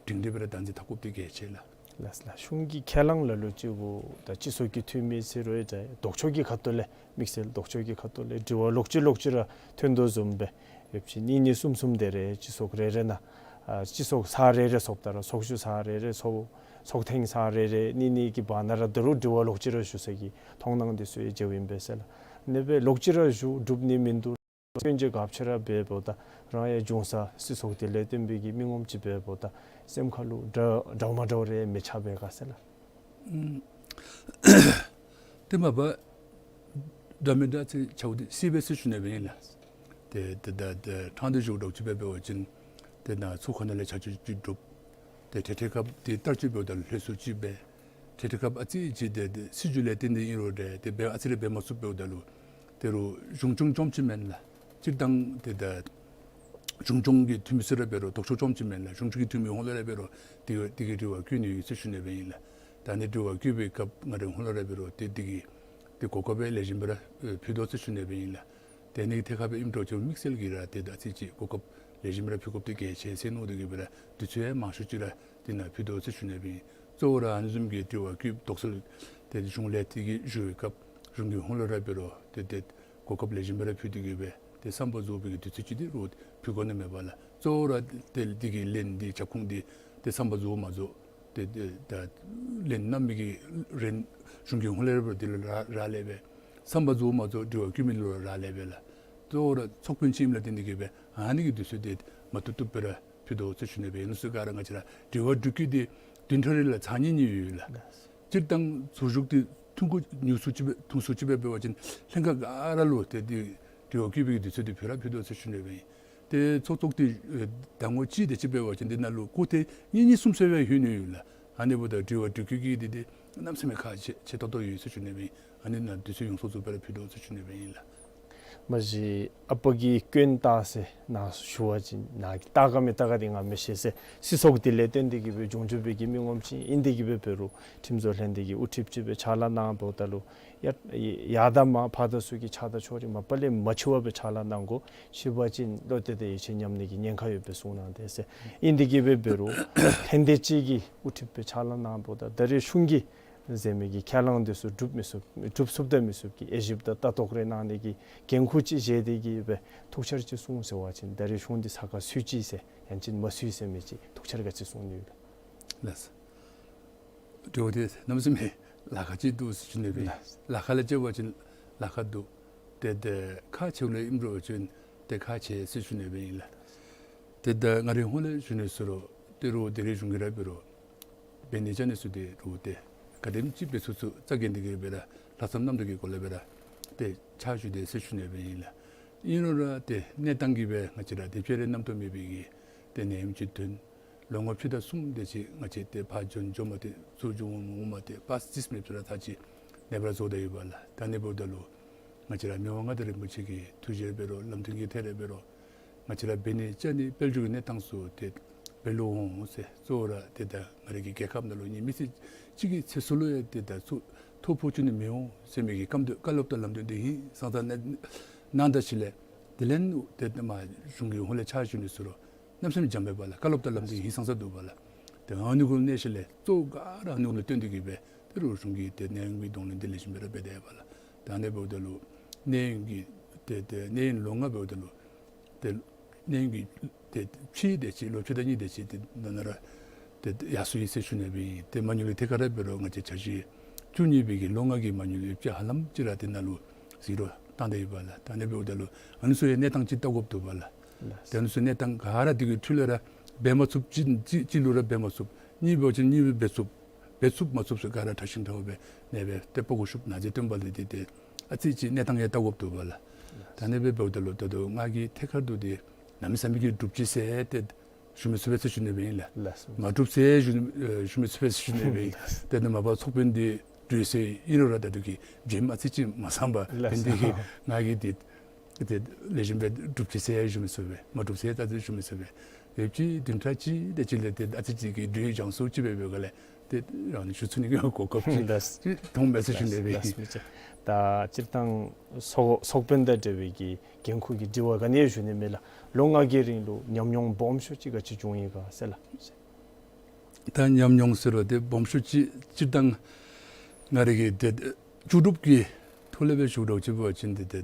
སྒྲིང་སྒྲི་སྦེ་ར་བདག་འཛིན་འཐབ་དགོཔ་འདི་གལ་ཆེ་ལགས། ལགས་ལགས། གཞུང་གི་ཁས་བླངས་ལ་ལུ་ཅིག་གུ་ད་སྤྱི་ཚོགས་ཀྱི་འཐུས་མི་ཟེར་རུང་ཡང་ད་ལྡོག་ཕྱོགས་ཀྱི་ཁ་ཐུག་ལས་དམིགས་བསལ་ལྡོག་ཕྱོགས་ཀྱི་ཁ་ཐུག་ལས་དྲི་བ་ལོག་ཅི་ལོག་ཅི་ར་ཐོན་དོ་བཟུམ་སྦེ་ཡོདཔ་ཅིག་གཉིས་གཉིས་གསུམ་གསུམ་དེ་རེ་སྤྱི་ཚོགས་རེ་རེ་ནང་ཨ་སྤྱི་ཚོགས་ས་རེ་རེ་ཚོགསཔ་ད་ར་ཚོགས་བཞུགས་ས་རེ་རེ་ཚོགས་ཚོགས་ཐེངས་ས་རེ་རེ་གཉིས་གཉིས་ཀྱི་བར་ན་ར་ད་རུང་དྲི་བ་ལོག་ཅི་ར་ཞུ་ས་གི་མཐོང་སྣང་འདི་ཚུ་ཡང་མཇལཝ་ཨིན་པས་ཟེར་ལགས། ཨ་ནི་སྦེ་ལོག་ཅི་ར་ཞུ་སྒྲུབ་ནི་མིན་འདུག། སྐྱོན་བརྗོད་ག་ཅི་ར་འབད་འབདཝ་ད་རང་ཡང་འབྱུང་ས་སྲིད་ཚོགས་དེ་ལས་བརྟེན་པའི་གི་མི་ངོམ་ཅིག་འབད་འབདཝ་ད་སེམས་ཁ་ལུ་འདྲ་འདྲཝ་མ་འདྲཝ་རེ་མི་ཆགས་པས་ག་ཟེར་ལགས། ཨུམ། ཏེ་མ་པ་འདྲ་མི་འདྲ་ཅིག་ཆགསཔ་འདི་སྲིད་པས་ཟེར་ཞུ་ནི་སྦེ་ཨིན་ལགས། ཏེ་ཏེ་ད་ཏེ་ཕྲང་སྟེ་ཞུཝ་འདྲཝ་ཅིག་འབད་འབད་བ་ཅིན་ཏེ་ནཱ་ཚོགས་ཁང་ནང་ལས་ཕྱག་ཕྱིད་ཅིག་སྒྲུབ། ཏེ་ཏེ་ཏེ་སྐབས་ཏེ་བསྟར་སྤྱོད་འབདཝ་ད་ལྷོད་སུ་ཅིག་འབད། ཏེ་ཏེ་སྐབས་ཨ་ཙི་ཅིག་ཏེ་ཏེ་སྲིད་བྱུས་ལས་བརྟེན་ཏེ་ཨིན་རུང་ཏེ་ཏེ་འབད་ཨ་ཙི་རེ་འབད་མ་ཚུགསཔ་འབདཝ་ད་ལུ་ད་རུང་གཞུང་སྐྱོང་རྐྱངམ་ཅིག་མེན་ལགས། སྤྱིར་བཏང་ཏེ་ད་གཞུང་སྐྱོང་གི་འཐུས་མི་ཚུ་ར་འབད་རུང་ལྡོག་ཕྱོགས་རྐྱངམ་ཅིག་མེན་ལགས། གཞུང་སྐྱོང་གི་འཐུས་མི་ཧོང་ལས་ར་འབད་རུང་ཏེ་ཏེ་གི་དྲི་བ་བཀོད་ནི་ཡོད་ཟེར་ཞུ་ནི་སྦེ་ཨིན་ལགས། ད་ཨ་ནི་དྲི་བ་བཀོད་པའི་སྐབས་ང་རའི་ཧོང་ལས་ར་འབད་རུང་ཏེ་ཏེ་གི་ཏེ་གོ་སྐབས་ལེགས་ཤོམ་སྦེ་ར་ཕུལ་དོ་ཟེར་ཞུ་ནི་སྦེ་ཨིན་ལགས། ཏེ་ཨ་ནི་ཐད་ཁར་སྦེ་ཨིནམ་འདྲཝ་ཅིག་དམིགས་བསལ་གྱིས་ར་ཏེ་ད་ཨ་ཙི་ཅིག་གོ་སྐབས་ལེགས་ཤོམ་སྦེ་ར་ཕུལ་དགོཔ་འདི་གལ་ཆེ་ཟེར་མནོ་སྟེ་གི་སྦེ་ར་དུས་ཚོད་མང་ཤོས་ཅིག་ར་ཏེ་ནཱ་ཕུལ་དོ་ཟེར་ཞུ་ནི་སྦེ་ཨིན། གཙོ་བོ་ར་ཨ་ནི་བཟུམ་གྱི་དྲི་བ་བཀོདཔ་དོགས་སེལ་ཏེ་གཞུང་ལས་ཏེ་གི་ཞུ་བའི་སྐབས་གཞུང་གི་ཧོང་ལས་ར་འབད་རུང་ཏེ་ཏེ་གོ་སྐབས་ལེགས་ཤོམ་སྦེ་ར་ཕུལ་ཏེ་གི་སྦེ་ཏེ་བསམ་པ་རྫོགས་པའི་གི་དུས་ཚོད་ཅིག་འདི་རུང་ཕུལ་དགོ་ནི་མས་པ་ལགས། གཙོ་བོ་ར་ཏེ་འདི་གི་ལན་འདི་རྒྱབ་ཁུངས་འདི་ཏེ་བསམ་པ་རྫོགས་མ་རྫོགས་ཏེ་ཏེ་ད་ལན་གནང་མི་གི་རིན་གཞུང་གི་ཧོང་ལས་ར་འབད་རུང་འདི་ལུ་རག་རག་ལས་པས། བསམ་པ་རྫོགས་མ་རྫོགས་དྲི་བ་བཀོད་མི་ལུ་རག་ལས་པས་ལགས། གཙོ་བོ་ར་ཚོགས་དཔོན་ཅིག་ཨིནམ་ལས་བརྟེན་ཏེ་གི་སྦེ་ཨ་ནི་གི་དུས་ཚོད་འདི་མ་བཏུབ་བཏུབ་སྦེ་ར་ཕུལ་དོ་ཟེར་ཞུ་ནི་སྦེ་ཨིན། ཨ་ནི་ཚུ་ག་ར་ང་བཅས་ར་དྲི་བ་དྲི་བཀོད་འདི་བདུན་ཕྲག་རེ་ལུ་ཚར་གཉིས་གཉིས་ཡོད་ལགས། སྤྱིར་བཏང་ཚོགས་བཞུགས་འདི་ཐུང་ཀུ་ཉུང་སུ་ཅིག་སྦེ་ཐུང་སུ་ཅིག་སྦེ་འབད་བ་ཅིན་ལྷན་ཁག་ག་ར་ལུ་ཏེ་འདི་དྲི་བ་བཀོད་པའི་གི་དུས་ཚོད་འདི་ཕུལ་ར་ཕུལ་དོ་ཟེར་ཞུ་ནི་སྦེ་ཨིན། ཏེ་ཚོགས་ཚོགས་འདི་ཨེ་ཟླ་ངོ་གཅིག་དེ་ཅིག་འབད་བ་ཅིན་འདི་ནང་ལུ་སྐུ་ཐེངས་གཉིས་གཉིས་གསུམ་གསུམ་སྦེ་ལྷོད་ནི་ཡོད་ལགས། ཨ་ནི་འབདཝ་ད་དྲི་བ་དྲི་བཀོད་ཀྱི་འདི་འདི་གནམ་མེད་ས་མེད་ཁག་ཆེ་ཆེ་ཏོག་ཏོ་ཡོད་ཟེར་ཞུ་ནི་སྦེ་ཨིན། ཨ་ནི་ནང་དུས་ཚོད་ཡོངས་སུ་རྫོགས་སྦེ་ར་ཕུལ་དོ་ཟེར་ཞུ་ནི་སྦེ་ཨིན་ལགས། མ་གཞི་ཨ་པ་གི་སྐྱོན་བཏགས་ཟེར་ནཱ་ཞུ་བ་ཅིན་ནཱ་གིས་བཏགས་ག་མི་བཏགས་ག་འདི་ང་མི་ཤེས་ཟེར། སྲིད་ཚོགས་འདི་ལས་བརྟེན་ཏེ་གི་སྦེ་འབྱུང་འགྱུར་བའི་གི་མི་ངོམ་ཅིག་ཨིན་ཏེ་གི་སྦེ་འབད་རུང་ཁྲིམས་བཟོ་ལྷན་སྡེ་གི་དབུ་ཁྲིདཔ་ཅིག་སྦེ་ཕྱག་ལཱ་གནང་འབདཝ་ད་ལུ་ཡ་ཡར་དང་མར་ཕར་དང་ཚུར་གྱི་ཆ་དང་ཕྱོགས་རིས་མ་པ་ལས་མ་འཆུ་བར་སྦེ་ཕྱག་ལཱ་གནང་དགོ། འཆུ་བ་ཅིན་བློ་གཏད་དེ་ཡིད་ཆེས་ཉམས་ནི་གི་ཉེན་ཁ་ཡོདཔ་སྦེ་གསུངས་གནང་དེས་ཟེར། ཨིན་ཏེ་གི་སྦེ་འབད་རུང་ལྷན་སྡེ་ཅིག་གི་དབུ་ཁྲིདཔ་སྦེ་ཕྱག་ལཱ་གནང་འབདཝ་ད་ད་རེས་གཞུང་གི་ཟེར་མི་གི་ཁས་བླངས་འདི་ཚུ་སྒྲུབ་མི་ཚུགས་སྒྲུབ་ཚུགསཔ་དང་མི་ཚུགསཔ་གི་དབྱེ་ཞིབ་དང་ལྟ་རྟོག་རེ་གནང་ནི་གི་འགན་ཁུར་ཅིག་བཞེས་ཏེ་གི་སྦེ་ཐུགས་འཆར་ཅིག་གསུངས་ཟེར་བ་ཅིན་ད་རེས་གཞུང་འདི་ས་ཁར་ཚུད་ཅི་ཟེར་ཡང་ཅིན་མ་ཚུད་ཟེར་མི་ཅིག་ཐུགས་འཆར་ག་ཅི་གསུང་ནི་ཡོད་ལགས། ལགས། དྲི་བ་འདི་གནམ་མེད་ས་མེད་ལཱ་ཁག་ཅིག་འདུག་ཟེར་ཞུ་ནི་སྦེ། ལགས། ལཱ་ཁག་ལས་འབད་བ་ཅིན་ལཱ་ཁག་འདུག། ཏེ་ཏེ་ཁག་ཆེཝ་ལས་ཨིནམ་འདྲཝ་ཅིག་ཏེ་ཁག་ཆེ་ཟེར་ཞུ་ནི་སྦེ་ཨིན་ལགས། ཏེ་ད་ང་རའི་ཧོང་ལས་ཞུ་ནི་ཟེར་རུང་ད་རུང་ད་རེས་གཞུང་གིས་ར་འབད་རུང་འབད་ནི་བཅའ་ནི་ཚུ་ད་རུང་ཏེ་ག་དེམ་ཅིག་འབད་ཚུགས་ཚུགས་རྩ་འགེངས་ཏེ་གི་སྦེ་ར་ལྷག་བསམ་རྣམ་དག་གི་སྒོ་ལས་སྦེ་ར་ཏེ་ཕྱག་ཞུ་དེས་ཟེར་ཞུ་ནི་སྦེ་ཨིན་ལགས། ཨིན་རུང་ར་ཏེ་གནས་སྟངས་ཀྱིས་སྦེ་ང་བཅས་ར་ཏེ་སྤྱན་རས་རྣམ་རྟོག་མེད་པའི་གི་ཏེ་ནད་ཡམས་ཅིག་ཐོན། ལོ་ངོ་ཕྱེད་དང་གསུམ་དེ་ཅིག་ང་བཅས་ཏེ་ཕར་བྱོན་འགྱོ་མ་སྟེར་ཚུར་འགྱོ་འོང་མ་སྟེར་པཱསི་ཅིག་མེདཔ་ཚུ་ར་ད་ཅི་ནངས་པར་རྫོགས་ད་ཡོད་པ་ལགས། ད་ཨ་ནི་འབདཝ་ད་ལུ་ང་བཅས་ར་མི་དབང་མངའ་བདག་རིན་པོ་ཆེ་གི་ཐུགས་རྗེ་འབད་རུང་ལམ་སྟོན་གྱི་ཐད་ལས་འབད་རུང་ང་བཅས་ར་འབད་ནི་བཅའ་ནི་དཔལ་འབྱོར་གྱི་གནས་སྟངས་ཚུ་ཏེ་འབད་ལོ་འོང་ཟེར་གཙོ་བོ་ར་ཏེ་ད་ང་རའི་གི་རྒྱལ་ཁབ་ནང་ལུ་ངེའི་མི་ཚེ་གཅིག་གི་ཚེ་སྲོག་ལུ་ཡང་ཏེ་ད་ཚུར་ཐོ་ཕོག་བཅུག་ནི་མི་འོང་ཟེར་མི་གི་བཀའ་མདོ་བཀའ་སློབ་དང་ལམ་སྟོན་འདི་ཧིང་སངས་ས་གནང་ད་ཅི་ལས་དེ་ལས་ཏེ་ད་མ་གཞུང་གི་ཧོང་ལས་ཕྱག་ཞུ་ནི་ཟེར་རུང་གནམ་མེད་ས་མེད་འཇམ་པས་པ་ལགས། བཀའ་སློབ་དང་ལམ་སྟོན་ཧིང་སངས་ས་འདུག་པ་ལགས། ཏེ་ཨ་ནི་གུ་གནས་ཞིནམ་ལས་གཙོ་བོ་ག་ར་ཨ་ནི་གུ་ལུ་བརྟེན་ཏེ་གི་སྦེ་ཏེ་རུང་གཞུང་གིས་ཏེ་གནས་ཡུན་གྱི་གདོང་ལེན་འདི་ལེགས་ཤོམ་སྦེ་ར་འབད་དེ་ཡོད་པ་ལགས། ད་ཨ་ནི་འབདཝ་ད་ལུ་གནས་ཡུན་གྱི་ཏེ་ཏེ་གནས་ཡུན་ལོ་ལྔ་འབདཝ་ད་ལུ་ཏེ་གནས་ཡུན་གྱི་ཏེ་ཕྱེད་དེ་ཅིག་ལོ་ཕྱེད་དང་གཉིས་དེ་ཅིག་ཏེ་ནང་ན་ར་ཏེ་ཡར་སོང་ཡི་ཟེར་ཞུ་ནི་སྦེ་ཨིན། ཏེ་མ་དངུལ་གྱི་ཐད་ཁར་ར་འབད་རུང་ང་བཅས་འཆར་གཞི་བཅུ་གཉིས་པའི་གི་ལོ་ལྔ་གི་མ་དངུལ་ཡོདཔ་ཅིག་ཧ་ལམ་ཅིག་ར་ཏེ་ནཱ་ལུ་གཟིགས་རོགས་བཏང་ད་ཡོད་པ་ལགས། ད་ཨ་ནི་འབདཝ་ད་ལུ་ཨ་ནི་ཚུ་ཡང་གནས་སྟངས་ཅིག་བལྟ་དགོཔ་འདུག་པ་ལགས། ཏེ་ཨ་ནི་ཚུ་གནས་སྟངས་ག་ར་དེ་གི་འཕྲོ་ལས་ར་འབད་མ་ཚུགསཔ་ཅིག་གཅིག་གཅིག་ལུ་ར་འབད་མ་ཚུགསཔ། གཉིས་འབད་བ་ཅིན་གཉིས་འབད་ཚུགསཔ། འབད་ཚུགསཔ་མ་ཚུགསཔ་ཚུ་ག་ར་ཕྲ་ཞིང་ཕྲ་བ་སྦེ་ཨ་ནེ་སྦེ་ཏེ་སྤོ་དགོ་ཤུབ་ན་ཟེར་སྟོན་པ་ལས་ཏེ་ཏེ་ཨ་ཙི་ཅིག་གནས་སྟངས་ཡང་བལྟ་དགོཔ་འདུག་པ་ལགས། ད་ཨ་ནི་སྦེ་འབདཝ་ད་ལུ་ད་ལྟོ་ང་གི་ཐད་ཁར་དུ་ཏེ་གནམ་མེད་ས་མེད་ཀྱི་འགྲུབ་ཅི་ཟེར་ཏེ་ཞུ་མི་ཚུགས་པས་ཟེར་ཞུ་ནི་སྦེ་ཨིན་ལགས། ལགས་སོ། མ་འགྲུབ་ཟེར་ཞུ་ཨེ་ཞུ་མི་ཚུགས་པས་ཟེར་ཞུ་ནི་སྦེ་ཨིན། ལགས་སོ། ཏེ་ནཱ་མ་པ་ཚོགས་དཔོན་འདི་གྲོས་ཟེར་ཨིན་རུང་ར་ད་ལྟོ་གི་བྱོནམ་ཨ་ཙི་ཅིག་མ་ཚངམ་པ། ལགས་སོ། ཕན་འདི་གིས་ང་གིས་ཏེ་ཏེ་ལེགས་ཤོམ་སྦེ་འགྲུབ་ཅི་ཟེར་ཞུ་མི་ཚུགས་པས། མ་འགྲུབ་ཟེར་ད་ལྟོ་ཞུ་མི་ཚུགས་པས། ཡོདཔ་ཅིག་བདུན་ཕྲག་གཅིག་དེ་ཅིག་ལས་ཏེ་ཨ་ཙི་ཅིག་གི་གྲོས་བྱང་སོང་ཅིག་འབད་བའི་སྒང་ལས་ཏེ་རང་ནི་ཞུ་ཚུགས་ནི་གི་གོ་སྐབས་ཅིག་ལགས་སོ། ཅིག་མཐོངམ་མས་ཟེར་ཞུ་ནི་སྦེ་ཨིན། ལགས་སོ། ད་སྤྱིར་བཏང་ཚོགས་ཚོགས་དཔོན་དང་འབྲེལ་བའི་གི་འགན་ཁུར་གྱི་དྲི་བ་ག་ནི་ཡང་ཞུ་ནི་མེད་ལགས། ལོ་ལྔ་གི་རིང་ལུ་ཉམས་མྱོང་སྦོམ་ཤོས་ཅིག་ག་ཅི་བྱུང་ཡི་ག་ཟེར་ལགས། ད་ཉམས་མྱོང་ཟེར་རུང་ཏེ་སྦོམ་ཤོས་ཅིག་སྤྱིར་བཏང་ང་རའི་གི་ཏེ་ལྕོགས་གྲུབ་ཀྱི་ཐོག་ལས་སྦེ་ཞུ་དགོཔ་ཅིག་འབད་བ་ཅིན་ཏེ་ཏེ་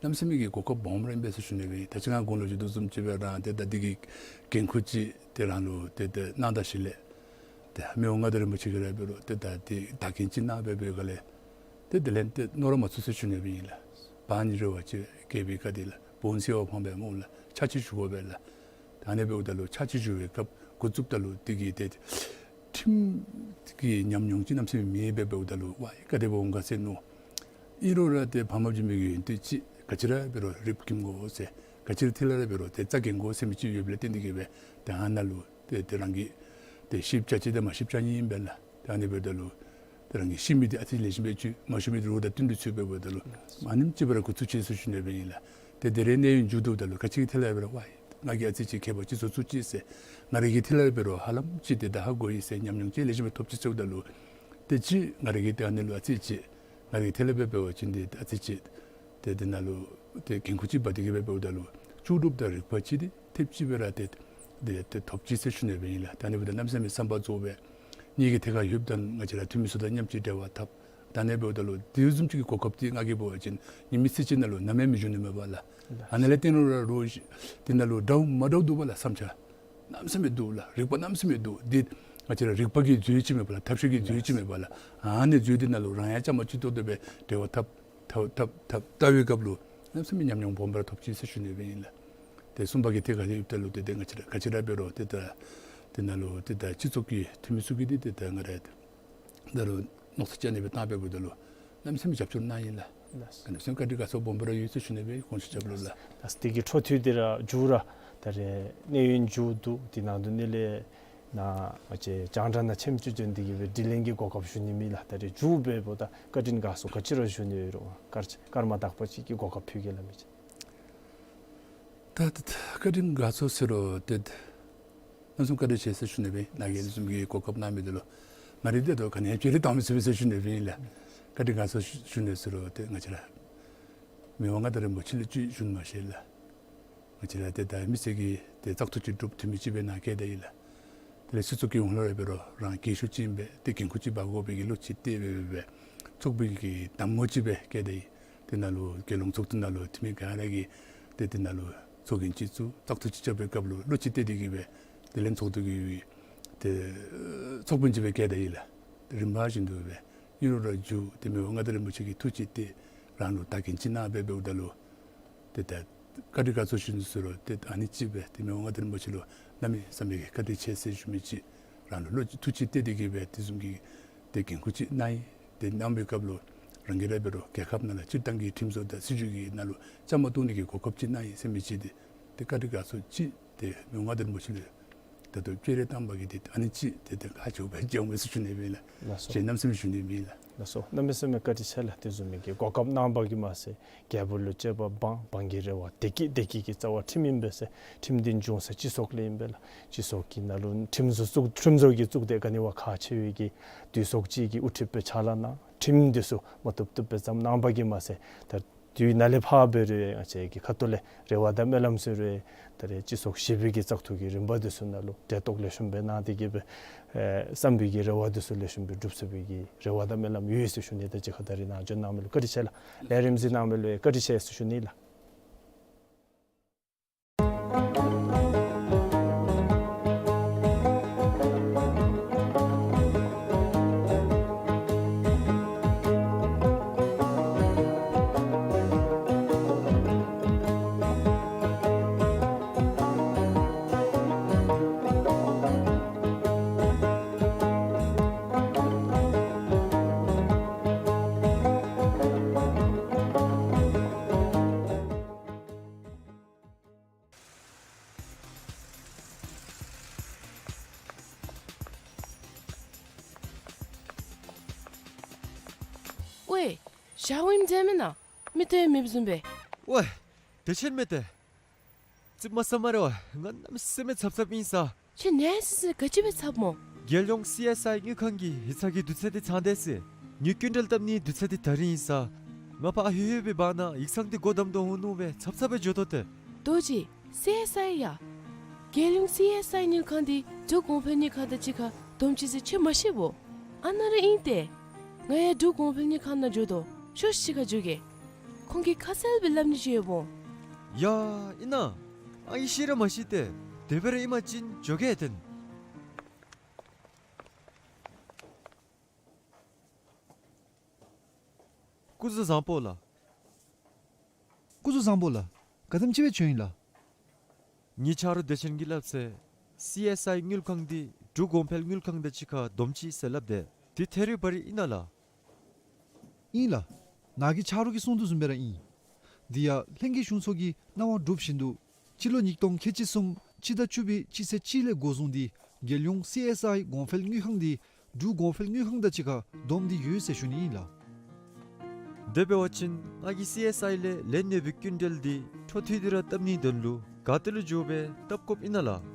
གནམ་མེད་ས་མེད་ཀྱི་གོ་སྐབས་སྦོམ་ར་ཨིན་པས་ཟེར་ཞུ་ནི་སྦེ། ད་ཅི་ང་གོང་ལུ་ཞུ་དོ་བཟུམ་ཅིག་སྦེ་ར་ཏེ་ད་འདི་གི་འགན་ཁུར་ཅིག་ཏེ་རང་ལུ་ཏེ་ཏེ་གནང་ད་ཞིནམ་ལས་ཏེ་མི་དབང་མངའ་བདག་རིན་པོ་ཆེ་གིས་ར་འབད་རུང་ཏེ་ད་ཏེ་བདག་འཛིན་ཅིག་གནང་སྦེ་འབད་སྒང་ལས་ཏེ་དེ་ལས་ཏེ་མནོ་ར་མ་ཚུགས་ཟེར་ཞུ་ནི་སྦེ་ཨིན་ལགས། བར་ནི་རེ་བ་ཅིག་སྐྱེས་པའི་སྐབས་འདི་ལགས། བོན་སྲིད་པ་ཕངས་པས་སྨོ་ལགས། ཕྱག་ཕྱིད་ཞུ་དགོ་པས་ལགས། ད་ཨ་ནི་འབདཝ་ད་ལུ་ཕྱག་ཕྱིད་ཞུ་བའི་སྐབས་འགོ་བཙུགསཔ་ད་ལུ་འདི་གི་ཏེ་ཁྲིམས་ཀྱི་ཉམས་མྱོང་ཅིག་གནམ་མེད་ས་མེད་མེདཔ་འབདཝ་ད་ལུ་ཝའི་ག་དེ་སྦེ་འོང་ག་ཟེར་མནོ། ཨིན་རུང་ར་ཏེ་ཕམ་བྱིན་མི་གི་ཡོན་ཏན་ཅིག་ག་ཅི་ར་འབད་རུང་རིགཔ་འཁྱིད་དགོ་ཟེར། ག་ཅི་ར་ཐད་ལ་ར་འབད་རུང་ཏེ་རྩ་འགེངས་དགོ་ཟེར་མི་ཅིག་ཡོདཔ་ལས་བརྟེན་འདི་གིས་སྦེ་ཏེ་ཨ་ནཱ་ལུ་ཏེ་ཏེ་རང་གིས་ཏེ་ཤེསཔ་ཅིག་དང་མ་ཤེསཔ་ཅིག་ཨིན་པས་ལགས། ཏེ་ཨ་ནི་འབདཝ་ད་ལུ་ཏེ་རང་གིས་ཤེས་མི་འདི་ཨ་ཙི་ལེགས་ཤོམ་སྦེ་ཞུ། མ་ཤེས་མི་འདི་རོགས་དང་བསྟུན་ཏེ་ཚུ་འབདཝ་ད་ལུ་ཨ་ནེམ་ཅིག་སྦེ་ར་འགོ་བཙུགས་ཅི་ཟེར་ཞུ་ནི་སྦེ་ཨིན་ལགས། ཏེ་དེ་རེ་གནས་ཡུན་མཇུག་བསྡུཝ་ད་ལུ་ག་ཅི་གི་ཐད་ལས་འབད་རུང་ཝའི་ང་གིས་ཨ་ཙི་ཅིག་མཁས་པ་ཅིག་བཟོ་ཚུགས་ཅི་ཟེར་ང་རའི་གི་ཐད་ལས་འབད་རུང་ཧ་ལམ་ཅིག་ཏེ་ད་ཧ་གོ་ཡི་ཟེར་ཉམས་མྱོང་ཅིག་ལེགས་ཤོམ་སྦེ་ཐོབ་ཅི་ཟེརཝ་ད་ལུ་ཏེ་ཅིག་ང་རའི་གི་ཏེ་ཨ་ནི་ལུ་ཨ་ཙི་ཅིག་ང་རའི་གི་ཐད་ལས་འབད་འབད་བ་ཅིན་ཏེ་ཨ་ཙི་ཅིག་ཏེ་དེ་ནང་ལུ་ཏེ་འགན་ཁུར་ཅིག་འབག་སྟེ་གི་སྦེ་འབདཝ་ད་ལུ་ལྕོགས་གྲུབ་དང་རིག་པ་ཅིག་འདི་ཐེབས་ཅིག་སྦེ་ར་ཏེ་ཏེ་ཏེ་ཐོབ་ཅི་ཟེར་ཞུ་ནི་སྦེ་ཨིན་ལགས། ད་ཨ་ནི་འབདཝ་ད་གནམ་མེད་ས་མེད་བསམ་པ་རྫོགས་པས། ངེ་གི་ཐད་ཁར་ཡོདཔ་ད་ང་བཅས་ར་འཐུས་མི་ཚུ་དང་མཉམ་གཅིག་འབྲེལ་བ་འཐབ། ད་ཨ་ནི་འབདཝ་ད་ལུ་དེ་བཟུམ་ཅིག་གི་གོ་སྐབས་འདི་ང་གིས་འབད་བ་ཅིན་ཉིན་མེད་ཚེ་གཅིག་ནང་ལུ་ནམ་ཡང་མི་འབྱུང་ནི་མས་པ་ལགས། ཨ་ནཱ་ལས་བརྟེན་རུང་ར་རོགས་འདི་ནང་ལུ་འདྲཝ་མ་འདྲཝ་འདུག་པ་ལགས། བསམ་འཆར་གནམ་མེད་ས་མེད་འདུག་ལགས། རིག་པ་གནམ་མེད་ས་མེད་འདུག། འདི་ང་བཅས་ར་རིག་པ་གི་མཛོད་ཅིག་མས་པ་ལགས། ཐབས་ཤེས་ཀྱི་མཛོད་ཅིག་མས་པ་ལགས། ཨ་ནི་མཛོད་འདི་ནང་ལུ་རང་ཡང་བཅའ་མར་གཅིག་ཏོག་ཏོ་སྦེ་འབྲེལ་བ་འཐབ་འཐབ་འཐབ་འཐབ་ལྟ་བའི་སྐབས་ལུ་གནམ་མེད་ས་མེད་ཉམས་མྱོང་སྦོམ་ར་ཐོབ་ཅི་ཟེར་ཞུ་ནི་སྦེ་ཨིན་ལགས། ཏེ་གསུམ་པ་གི་ཐད་ཁར་ཡོདཔ་ད་ལུ་ཏེ་ཏེ་ང་བཅས་ར་ག་ཅི་ར་འབད་རུང་ཏེ་ད་དེ་ནང་ལུ་ཏེ་ད་སྤྱི་ཚོགས་ཀྱི་འཐུས་མི་ཚུ་གིས་འདི་ཏེ་ད་ང་ར་ད་རུང་མནོ་བསམ་ཅིག་ཨ་ནི་སྦེ་བཏང་འབདཝ་ད་ལུ་གནམ་མེད་ས་མེད་རྒྱབ་སྐྱོར་གནང་ཡི་ལགས། ལགས། གནམ་མེད་ས་མེད་བཀའ་དྲིན་དགའ་ཚོར་སྦོམ་ར་ཡོད་ཟེར་ཞུ་ནི་སྦེ་དགོངས་ཞུ་རྐྱབ་ལོ་ལགས། ལགས། དེ་གི་འཕྲོ་མཐུད་དེ་ར་མཇུག་ར་ད་རེས་གནས་ཡུན་མཇུག་བསྡུ་དེ་ནང་དུ་ནི་ལས་ནཱ་ང་བཅས་རྒྱང་བསྒྲགས་ནང་ཆེམ་ཅིག་བྱོན་ཏེ་གི་སྦེ་དྲི་ལན་གྱི་གོ་སྐབས་ཞུ་ནི་མེད་ལགས། ད་རེས་མཇུག་འབདཝ་ད་བཀའ་དྲིན་དགའ་ཚོར་ག་ཅི་ར་ཞུ་ནི་ཡོད་རུང་སྐར་སྐར་མ་དག་པ་ཅིག་གི་གོ་སྐབས་ཕུལ་གེ་ལགས་མི་ཅིག། ད་ད་བཀའ་དྲིན་དགའ་ཚོར་ཟེར་རུང་ཏེ་གནམ་མེད་ས་མེད་བཀའ་དྲིན་ཆེ་ཟེར་ཞུ་ནི་སྦེ་ནཱ་གིས་དེ་བཟུམ་གྱི་གོ་སྐབས་གནང་མི་འདི་ལུ་ང་རའི་ཏེ་ད་ག་ནི་ཡང་བརྗེད་རིས་བཏང་མི་ཚུགས་པས་ཟེར་ཞུ་ནི་སྦེ་ཨིན་ལགས། བཀའ་དྲིན་དགའ་ཚོར་ཞུ་ནི་ཟེར་རུང་ཏེ་ང་བཅས་ར་མི་དབང་མངའ་བདག་རིན་པོ་ཆེ་ལུ་ཅིག་ཞུ་ནི་མ་ཤེས་ལགས། ང་བཅས་ར་ཏེ་ད་མི་སེར་གྱི་ཏེ་བཙག་འཐུ་ཅིག་གྲུབ་འཐུས་མི་ཅིག་སྦེ་ནཱ་བསྐོས་ད་ཡི་ལགས། དེ་ལས་སྤྱི་ཚོགས་ཀྱི་ངོ་ལུ་ར་འབད་རུང་རང་རྒས་ཤོས་ཅིག་ཨིན་པས། ཏེ་འགན་ཁུར་ཅིག་འབག་དགོ་པའི་གི་བློ་ཅིག་གཏད་སྦེ་འབད་སྦེ་ཚོགས་པའི་གི་གདམ་ངོ་ཅིག་སྦེ་བསྐོས་ད་ཡི། དེ་ནང་ལུ་རྒྱལ་ཡོངས་ཚོགས་འདུ་ནང་ལུ་འཐུས་མི་ག་ར་གིས་ཏེ་དེ་ནང་ལུ་ཚོགས་རྒྱན་ཅིག་བཙུགས་བཙག་འཐུ་ཅིག་རྐྱབ་པའི་སྐབས་ལུ་བློ་ཅིག་གཏད་དེ་གི་སྦེ་དེ་ལས་ཚོགས་འདུ་གི་ཏེ་ཚོགས་དཔོན་ཅིག་སྦེ་བསྐོས་ད་ཡི་ལགས། རིམ་པ་བཞིན་དུ་སྦེ་ཨིན་རུང་ར་མཇུག་ཏེ་མི་དབང་མངའ་བདག་རིན་པོ་ཆེ་གི་ཐུགས་ཅིག་གཏད་རང་ལུ་བདག་འཛིན་ཅིག་གནང་སྦེ་འབདཝ་ད་ལུ་ཏེ་ད་བཀའ་དྲིན་དགའ་ཚོར་ཞུ་ནི་ཟེར་རུང་ཏེ་ཨ་ནི་ཅིག་སྦེ་ཏེ་མི་དབང་མངའ་བདག་རིན་པོ་ཆེ་ལུ་གནམ་མེད་ས་མེད་ཀྱི་བཀའ་དྲིན་ཆེ་ཟེར་ཞུ་མི་ཅིག་རང་ལུ་བློ་ཅིག་ཐུགས་ཅིག་གཏད་དེ་གི་སྦེ་དེ་བཟུམ་གྱི་ཏེ་འགན་ཁུར་ཅིག་གནང་ཡི། ཏེ་གནང་བའི་སྐབས་ལུ་རང་གིས་ར་འབད་རུང་རྒྱལ་ཁབ་ནང་ལུ་སྤྱིར་བཏང་གི་ཁྲིམས་བཟོ་དང་སྲིད་བྱུས་ཀྱི་ནང་ལུ་བཅའ་མར་གཏོགས་ནི་གི་གོ་སྐབས་ཅིག་གནང་ཡི་ཟེར་མི་ཅིག་འདི་ཏེ་བཀའ་དྲིན་དགའ་ཚོར་ཅིག་ཏེ་མི་དབང་མངའ་བདག་རིན་པོ་ཆེ་ལུ་ད་ལྟོ་བསྐྱེད་རིས་བཏང་བ་གིས་ཏེ་ཨ་ནི་ཅིག་ཏེ་ཏེ་ཁག་ཆེཝ་སྦེ་མཇལཝ་མས་ཟེར་ཞུ་ནི་སྦེ་ཨིན་ལགས། ལགས་སོ། ཅིག་གནམ་མེད་ས་མེད་ཞུ་ནི་མེད་ལགས། ལགས་སོ། གནམ་མེད་ས་མེད་བཀའ་དྲིན་ཆེ་ལགས། དེ་བཟུམ་མའི་གི་གོ་སྐབས་གནང་བ་གིས་མ་ཚད་རྒྱལ་པོ་ལུ་གཅེས་པ་འབངས་འབངས་ཀྱི་རེ་བ་བདེ་སྐྱིད་བདེ་སྐྱིད་ཀྱི་རྩ་བ་ཁྲིམས་ཨིན་པས་ཟེར། ཁྲིམས་འདི་འབྱུང་ས་སྤྱི་ཚོགས་ལས་ཨིན་པས་ལགས། སྤྱི་ཚོགས་ཀྱི་ནང་ལུ་ཁྲིམས་བཟོ་བཙུགས་ཁྲིམས་བཟོ་གི་བཙུགས་ཏེ་ག་ནི་བ་ཁག་ཆེ་བའི་གི་འདུས་ཚོགས་ཅིག་གི་དབུ་ཁྲིདཔ་སྦེ་ཕྱག་ལཱ་གནང་། ཁྲིམས་འདི་ཚུ་མ་བཏུབ་བཏུབ་སྦེ་བརྩམས་གནང་བ་གིས་མ་ཚད་ད་དུས་ནཱ་ལས་ཕར་འབད་རུང་ང་བཅས་ཀྱི་ཁ་ཐུག་ལས་རེ་བ་དང་སྨོན་ལམ་ཟེར་རུང་ད་རེས་སྤྱི་ཚོགས་བཞི་པའི་གི་བཙག་འཐུ་གི་རིམ་པ་འདི་ཚུ་ནང་ལུ་གྲལ་གཏོགས་ལེགས་ཤོམ་སྦེ་གནང་སྟེ་གི་སྦེ་ཨེ་བསམ་པའི་གི་རེ་བ་འདི་ཚུ་ལེགས་ཤོམ་སྦེ་འགྲུབ་ཚུགས་པའི་གི་རེ་བ་དང་སྨོན་ལམ་ཡོད་ཟེར་ཞུ་ནི། ད་ཅི་ཁ་ད་རེས་ནཱ་བྱོན་གནང་མི་ལུ་བཀའ་དྲིན་ཆེ་ལགས། ལས་རིམ་གཟིགས་གནང་མི་ལུ་ཡང་བཀའ་དྲིན་ཆེ་ཟེར་ཞུ་ནི་ལགས། ཝའེ། ཞག་ཝིམ་མཛད་མེན་ན། མིག་ཏོ་ཡང་མེདཔ་བཟུམ་སྦེ། ཝའེ། བདེ་ཆེན་མས་ཏེ། ཙིགཔ་མ་ཟ་སྨ་རེ་ཝའེ། ང་གནམ་མེད་ས་མེད་འཚབ་འཚབ་ཨིན་ས། ཁྱོད་ནད་སི་སི་ག་ཅི་སྦེ་འཚབ་སྨོ། རྒྱལ་ཡོངས་སི་ཨེསི་ཨའི་དངུལ་ཁང་གི་ཡིག་ཚང་གི་དུས་ཚོད་འདི་ཚང་སྟེ་ཟེར། ངེའི་སྐྱིན་འགྲུལ་བཏབ་ནིའི་དུས་ཚོད་འདི་ད་རིས་ཨིན་ས། ང་ཕར་ལྷོད་ལྷོད་པའི་བར་ན་ཡིག་ཚང་འདི་སྒོ་བསྡམ་དོ་འོང་མནོ་སྦེ་འཚབ་འཚབ་སྦེ་འགྱོ་དོ་ཏེ། རྡོ་རྗེ། སི་ཨེསི་ཨའི་ཡ། རྒྱལ་ཡོངས་སི་ཨེསི་ཨའི་དངུལ་ཁང་འདི་འབྲུག་གོང་འཕེལ་དངུལ་ཁང་དང་གཅིག་ཁར་ སྡོམ་ཅི་ཟེར་ཁྱོད་མ་ཤེས་བོ། ཨ་ནཱ་ར་ཨིན་ཏེ། ང་ཡང་འབྲུག་གོང་འཕེལ་དངུལ་ཁང་ནང་འགྱོ་དོ། ཤོག་ཤིག་ཁར་འགྱོ་གེ། ཁོང་གིས་ཁ་གསལ་སྦེ་སླབ་ནི་ཅིག་ཡོདཔ་འོང་། ཡ་ཨིན་ན། ཨ་ཡི་ཤེས་ར་མ་ཤེས་ཏེ། དེ་སྦེ་ར་ཨིན་པ་ཅིན་འགྱོ་གེ་ཏེ། སྐུ་གཟུགས་བཟང་པོ་ལགས། སྐུ་གཟུགས་བཟང་པོ་ལགས། ག་དེམ་ཅིག་སྦེ་བྱོན་ཡི་ལགས། ངེའི་ཆ་རོགས་བདེ་ཆེན་གྱིས་སླབ་ཚེ། སི་ཨེསི་ཨའི་དངུལ་ཁང་འདི་འབྲུག་གོང་འཕེལ་དངུལ་ཁང་དང་གཅིག་ཁར་སྡོམ་ཅི་ཟེར་སླབ་དེས། འདི་ཐད་རི་བ་རི་ཨིན་ན་ལགས། ཨིན་ལགས། ནཱ་གི་ཆ་རོགས་ཀྱིས་གསུངས་དོ་བཟུམ་སྦེ་ར་ཨིན། འདི་ཡང་ལྷན་རྒྱས་གཞུང་ཚོགས་ཀྱི་གནང་བ་གྲུབ་བཞིན་དུ་སྤྱི་ལོ་ཉིས་སྟོང་ཁལ་གཅིག་གསུམ་སྤྱི་ཟླ་བཅུ་པའི་སྤྱི་ཚེས་གཅིག་ལས་འགོ་བཟུང་སྟེ་རྒྱལ་ཡོངས་སི་ཨེསི་ཨའི་གོང་འཕེལ་དངུལ་ཁང་འདི་འབྲུག་གོང་འཕེལ་དངུལ་ཁང་དང་གཅིག་ཁར་བསྡོམས་ཏེ་ཡོད་ཟེར་ཞུ་ནི་ཨིན་ལགས། དེ་འབད་བ་ཅིན་ང་གིས་སི་ཨེསི་ཨའི་ལས་ལེན་ཡོད་པའི་སྐྱིན་འགྲུལ་འདི་འཕྲོ་མཐུད་དེ་ར་བཏབ་ནིའི་དོན་ལུ་ག་ཏེ་ལུ་འགྱོ་སྦེ་བཏབ་དགོཔ་ཨིན་ན་ལགས།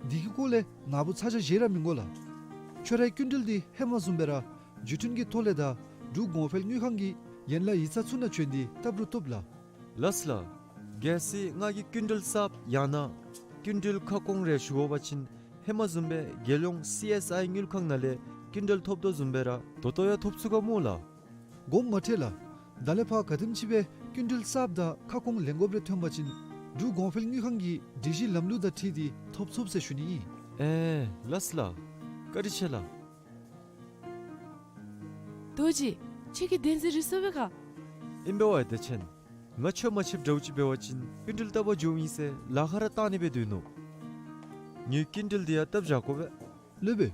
འདི་གི་སྐོར་ལས་ནཱ་བུ་ཚ་གྱང་བཞེས་ར་མི་དགོ་ལགས། ཁྱོད་རའི་སྐྱིན་འགྲུལ་འདི་ཧེ་མ་བཟུམ་སྦེ་ར་བརྒྱུད་འཕྲིན་གྱི་ཐོག་ལས་དང་འབྲུག་གོང་འཕེལ་དངུལ་ཁང་གི་ཡན་ལག་ཡིག་ཚང་ཚུ་ནང་བྱོན་ཏེ་བཏབ་རུང་བཏུབ་ལགས། ལགས་སོ་ལགས། གལ་སྲིད་ང་གིས་སྐྱིན་འགྲུལ་གསརཔ་ཡང་ན་སྐྱིན་འགྲུལ་ཁ་སྐོང་རེ་ཞུ་དགོ་པ་ཅིན་ཧེ་མ་བཟུམ་སྦེ་རྒྱལ་ཡོངས་སི་ཨེསི་ཨའི་དངུལ་ཁང་ནང་ལས་སྐྱིན་འགྲུལ་ཐོབ་དོ་བཟུམ་སྦེ་ར་ད་ལྟོ་ཡང་ཐོབ་ཚུགས་ག་སྨོ་ལགས། དགོངསམ་མ་ཁྲེལ་ལགས། ད་ལས་ཕར་ག་དེམ་ཅིག་སྦེ་སྐྱིན་འགྲུལ་གསརཔ་དང་ཁ་སྐོང་ལེན་དགོཔ་རེ་ཐོན་པ་ཅིན་འབྲུག་གོང་འཕེལ་དངུལ་ཁང་གི་སྒྲིག་གཞི་ལམ་ལུགས་དང་འཁྲིལ་ཏེ་ཐོབ་ཚུགས་ཟེར་ཞུ་ནི་ཨིན། ཨེ་ལགས་སོ་ལགས། བཀའ་དྲིན་ཆེ་ལགས། རྡོ་རྗེ། ཁྱོད་ཀྱིས་བདེན་འཛིན་རེ་སོང་པས་ག། ཨིན་པས་ཝ་བདེ་ཆེན། ང་ཁྱོད་མ་ཕྱདཔ་འདྲཝ་ཅིག་འབད་བ་ཅིན་སྐྱིན་འགྲུལ་བཏབ་པར་འགྱོཝ་ཨིན་ཟེར་ལཱ་ཁག་ར་བཏང་ནི་སྦེ་སྡོད་ནུག། ངེའི་སྐྱིན་འགྲུལ་འདི་ཡང་བཏབ་བཞག་དགོ་པས། སློབ་དཔོན།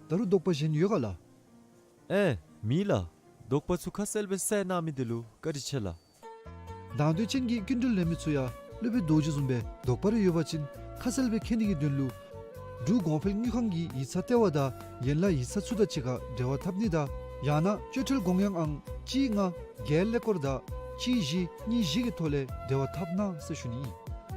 ད་རུང་དོགས་པ་གཞན་ཡོད་ག་ལགས། ཨེ་མེད་ལགས། དོགས་པ་ཚུ་ཁ་གསལ་སྦེ་སེལ་གནང་མི་འདི་ལུ་བཀའ་དྲིན་ཆེ་ལགས། དང་འདོད་ཅན་གྱི་སྐྱིན་འགྲུལ་ལེན་མི་ཚུ་ཡང་སློབ་དཔོན་རྡོ་རྗེ་བཟུམ་སྦེ་དོགས་པ་རེ་ཡོད་པ་ཅིན་ཁ་གསལ་སྦེ་མཁྱེན་ནི་གི་དོན་ལུ་འབྲུག་གོང་འཕེལ་དངུལ་ཁང་གི་ཡིག་ཚང་ལྟེ་བ་དང་ཡན་ལག་ཡིག་ཚང་ཚུ་དང་གཅིག་ཁར་འབྲེལ་བ་འཐབ་ནི་དང་ཡང་ན་སྤྱོད་ཁྲལ་དགོངས་ཡངས་ཨང་གཅིག་ལྔ་བརྒྱད་ཀླད་ཀོར་དང་གཅིག་བཞི་གཉིས་བཞི་གི་ཐོག་ལས་འབྲེལ་བ་འཐབ་གནང་ཟེར་ཞུ་ནི་ཨིན།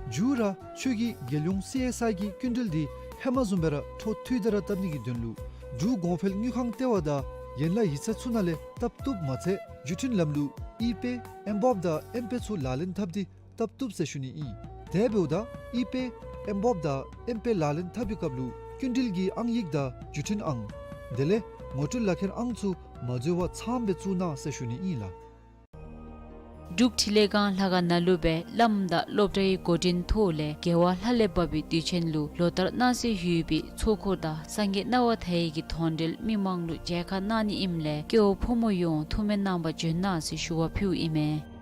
མཇུག་ར་ཁྱོད་ཀྱིས་རྒྱལ་ཡོངས་སི་ཨེསི་ཨའི་གི་སྐྱིན་འགྲུལ་འདི་ཧེ་མ་བཟུམ་སྦེ་ར་འཕྲོ་མཐུད་དེ་ར་བཏབ་ནི་གི་དོན་ལུ་འབྲུག་གོང་འཕེལ་དངུལ་ཁང་ལྟེ་བ་དང་ཡན་ལག་ཡིག་ཚང་ཚུ་ནང་ལས་བཏབ་བཏུབ་མ་ཚད་བརྒྱུད་འཕྲིན་ལམ་ལུགས་ཨི་པེ་ཨེམ་བོབ་དང་ཨེམ་པེ་ཚུ་ལག་ལེན་འཐབ་སྟེ་བཏབ་བཏུབ་ཟེར་ཞུ་ནི་ཨིན། དེ་འབདཝ་ད་ཨི་པེ་ཨེམ་བོབ་དང་ཨེམ་པེ་ལག་ལེན་འཐབ་པའི་སྐབས་ལུ་སྐྱིན་འགྲུལ་གྱི་ཨང་ཡིག་དང་བརྒྱུད་འཕྲིན་ཨང་དེ་ལས་ངོ་སྤྲོད་ལག་ཁྱེར་ཨང་ཚུ་མ་འཛོལ་བར་ཚངམ་སྦེ་བཙུགས་གནང་ཟེར་ཞུ་ནི་ཨིན་ལགས། འབྲུག་འཕྲིན་ལས་ཁང་ལྷ་ཁང་ནང་ལུ་སྦེ་བླམ་དང་སློབ་གྲྭའི་འགོ་འདྲེན་ཐོག་ལས་རྒྱལ་བ་ལྷ་ལས་བབས་པའི་དུས་ཆེན་ལུ་ལོ་ལྟར་གནང་སྲོལ་ཡོད་པའི་ཚོགས་འཁོར་དང་སངས་རྒྱས་སྣང་བ་མཐའ་ཡས་ཀྱི་དོན་འགྲེལ་མི་མང་ལུ་མཇལ་ཁ་གནང་ནི་ཨིནམ་ལས་སྐྱེ་བོ་ཕོ་མོ་ཡོངས་ཐུགས་སྨོན་གནང་བར་བྱོན་གནང་ཟེར་ཞུ་བ་ཕུལཝ་ཨིན་མས།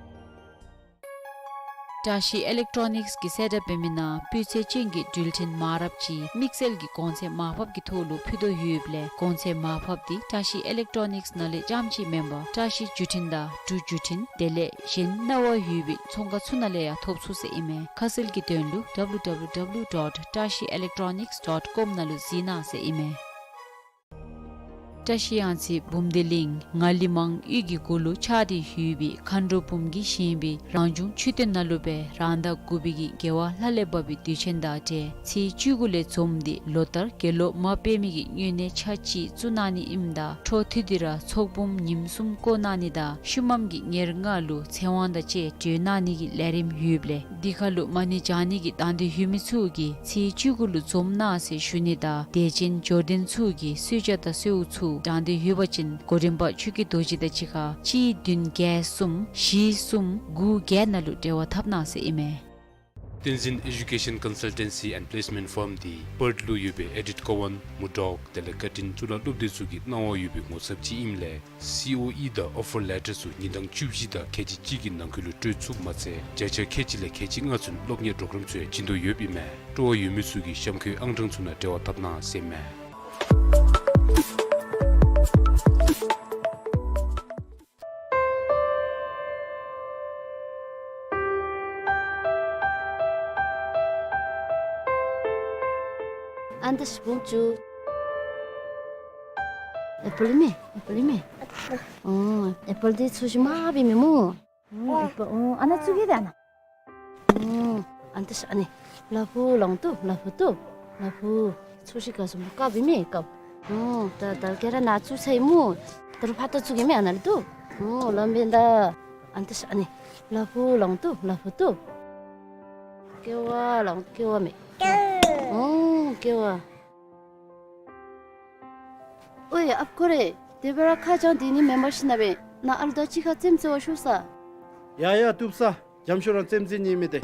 བཀྲ་ཤིས་ཨི་ལེག་ཊོ་ནིཀསི་གི་གསལ་བསྒྲགས་འབད་མི་ནང་སྤུས་ཚད་ཅན་གྱི་འགྲུལ་འཕྲིན་མ་འདྲཝ་ཅིག་དམིགས་བསལ་གྱི་གོང་ཚད་མར་ཕབ་ཀྱི་ཐོག་ལུ་ཕུལ་དོ་ཡོདཔ་ལས་གོང་ཚད་མར་ཕབ་འདི་བཀྲ་ཤིས་ཨི་ལེག་ཊོ་ནིཀསི་ནང་ལས་རྐྱངམ་ཅིག་མེན་པར་བཀྲ་ཤིས་བརྒྱུད་འཕྲིན་དང་འབྲུག་བརྒྱུད་འཕྲིན་དེ་ལས་གཞན་གནང་བ་ཡོད་པའི་ཚོང་ཁང་ཚུ་ནང་ལས་ཡང་ཐོབ་ཚུགས་ཟེར་ཨིན་མས། ཁ་གསལ་གྱི་དོན་ལུ་ཌབ་ལུ་ཌབ་ལུ་ཌབ་ལུ་ཌོཊ་བཀྲ་ཤིས་ཨི་ལེག་ཊོ་ནིཀསི་ཌོཊ་ཀོམ་ནང་ལུ་གཟིགས་གནང་ཟེར་ཨིན་མས། བཀྲ་ཤིས་གཡང་རྩེ་འབུམ་སྡེ་གླིང་ངང་ལི་མང་གཡུས་ཀྱི་གུ་ལུ་ཆགས་ཏེ་ཡོད་པའི་མཁའ་འགྲོ་འབུམ་གྱིས་བཞེངས་པའི་རང་བྱུང་མཆོད་རྟེན་ནང་ལུ་སྦེ་རང་ཟླ་དགུ་པའི་གི་རྒྱལ་བ་ལྷ་ལས་བབས་པའི་དུས་ཆེན་དང་འབྲེལ་ཚེས་བཅུ་དགུ་ལས་འཛོམས་ཏེ་ལོ་ལྟར་དགེ་སློབ་མ་དཔེ་མེད་ཀྱི་སྨྱུང་གནས་ཆ་གཅིག་བཙུགས་གནང་ནི་ཨིནམ་ད་འཕྲོ་མཐུད་དེ་ར་ཚོགས་འབུམ་ཉིནམ་གསུམ་བསྐོར་གནང་ནི་དང་ཤུལ་མམ་གྱི་ཉེར་ལྔ་ལུ་ཚེ་དབང་དང་བཅས་གྲོལ་གནང་ནི་གི་ལས་རིམ་ཡོདཔ་ལས་འདི་ཁར་ལུ་མ་ཎི་བགྱང་ནི་གི་དང་འདོད་ཡོད་མི་ཚུ་གིས་ཚེས་བཅུ་དགུ་ལུ་འཛོམས་གནང་ཟེར་ཞུ་ནི་དང་དད་ཅན་འབྱོར་ལྡན་ཚུ་གིས་གསོལ་ཇ་དང་གསོལཝ་ཚུ་དྲང་འདོད་ཡོད་པ་ཅིན་གོ་རིམ་པ་ཆོས་ཀྱི་རྡོ་རྗེ་དང་གཅིག་ཁར་གཅིག་བདུན་བརྒྱད་གསུམ་བཞི་གསུམ་དགུ་བརྒྱད་ནང་ལུ་འབྲེལ་བ་འཐབ་གནང་ཟེར་ཨིན་མས། བསྟན་འཛིན་ཨེ་ཌུ་ཀེ་ཤན་ཀོན་སལ་ཊེན་སི་ཨེནཌ་པི་ལེསི་མེནཊ་ཕརམ་འདི་པརཐ་ལུ་ཡོད་པའི་ཨེ་ཌིཐ་ཀོ་ཝཱན་མུར་ཌོག་དེ་ལས་ཀར་ཊིན་གཙུག་ལག་སློབ་སྡེ་ཚུ་གི་གནང་བ་ཡོད་པའི་ངོ་ཚབ་ཅིག་ཨིནམ་ལས་སི་ཨོ་ཨི་དང་ཨོ་ཕར་ལེ་ཊར་ཚུ་ཉིན་གྲངས་བཅུ་བཞི་དང་ཁལ་གཅིག་གཅིག་གི་ནང་འཁོད་ལུ་སྤྲོད་ཚུགས་མ་ཚད་བརྒྱ་ཆ་ཁལ་གཅིག་ལས་ཁལ་གཅིག་ལྔ་ཚུན་སློབ་གཉེར་གྲོགས་རམ་ཚུ་ཡང་བྱིན་དོ་ཡོདཔ་ཨིན་མས། སྤྲོ་བ་ཡོད་མི་ཚུ་གིས་གཤམ་འཁོད་ཨང་གྲངས་ཚུ་ནང་འབྲེལ་བ་འཐབ་གནང་ཟེར་ཨིན་མས། ཨ་ནི་ད་ཤི་བུམ་ཅུ། ཨེ་པཱལ་མེ། ཨེ་པཱལ་མེ། ཨོ་ཨེ་པཱལ་འདི་ཚོས་ཤིག་མ་པའི་མེ་མོ། ཨོ་ཨེ་པཱལ། ཨོ་ཨ་ནཱ་བཙུགས་གེ་ད་ཨ་ནཱ། ཨོ་ཨ་ནི་ད་ཤི་ཨ་ནི། ལ་ཕུག་ལོང་ཏོ་ལ་ཕུག་ཏོ། ལ་ཕུག་ཚོས་ཤིག་ག་སོང་བཀབ་པའི་མེ་བཀབ། ཨོ་ད་ད་ག་ར་ནཱ་བཙུགས་ཚར་ཡི་མོ། ད་རུང་ཕར་ད་བཙུགས་གེ་མེ་ཨ་ནཱ་ལུ་ཏོ། ཨོ་ལམ་བེན་ད། ཨ་ནི་ད་ཤི་ཨ་ནི། ལ་ཕུག་ལོང་ཏོ་ལ་ཕུག་ཏོ། ཀེ་བ་ལོང་ཀེ་བ་མེ། ཨོ་ཀེ་བ། ཨོའི་ཨཔ་ཁོ་རེ། དེ་སྦེ་ར་ཁ་བྱང་སྟེ་ནི་མེན་པར་ཤི་ན་སྦེ། ནཱ་ཨ་ལུ་དང་གཅིག་ཁར་རྩེདམོ་རྩེ་བར་ཤོག་ས། ཡ་ཡ་བཏུབ་ས། འཇམ་ཤོས་རང་རྩེདམོ་རྩེ་ནི་མེད་དེ།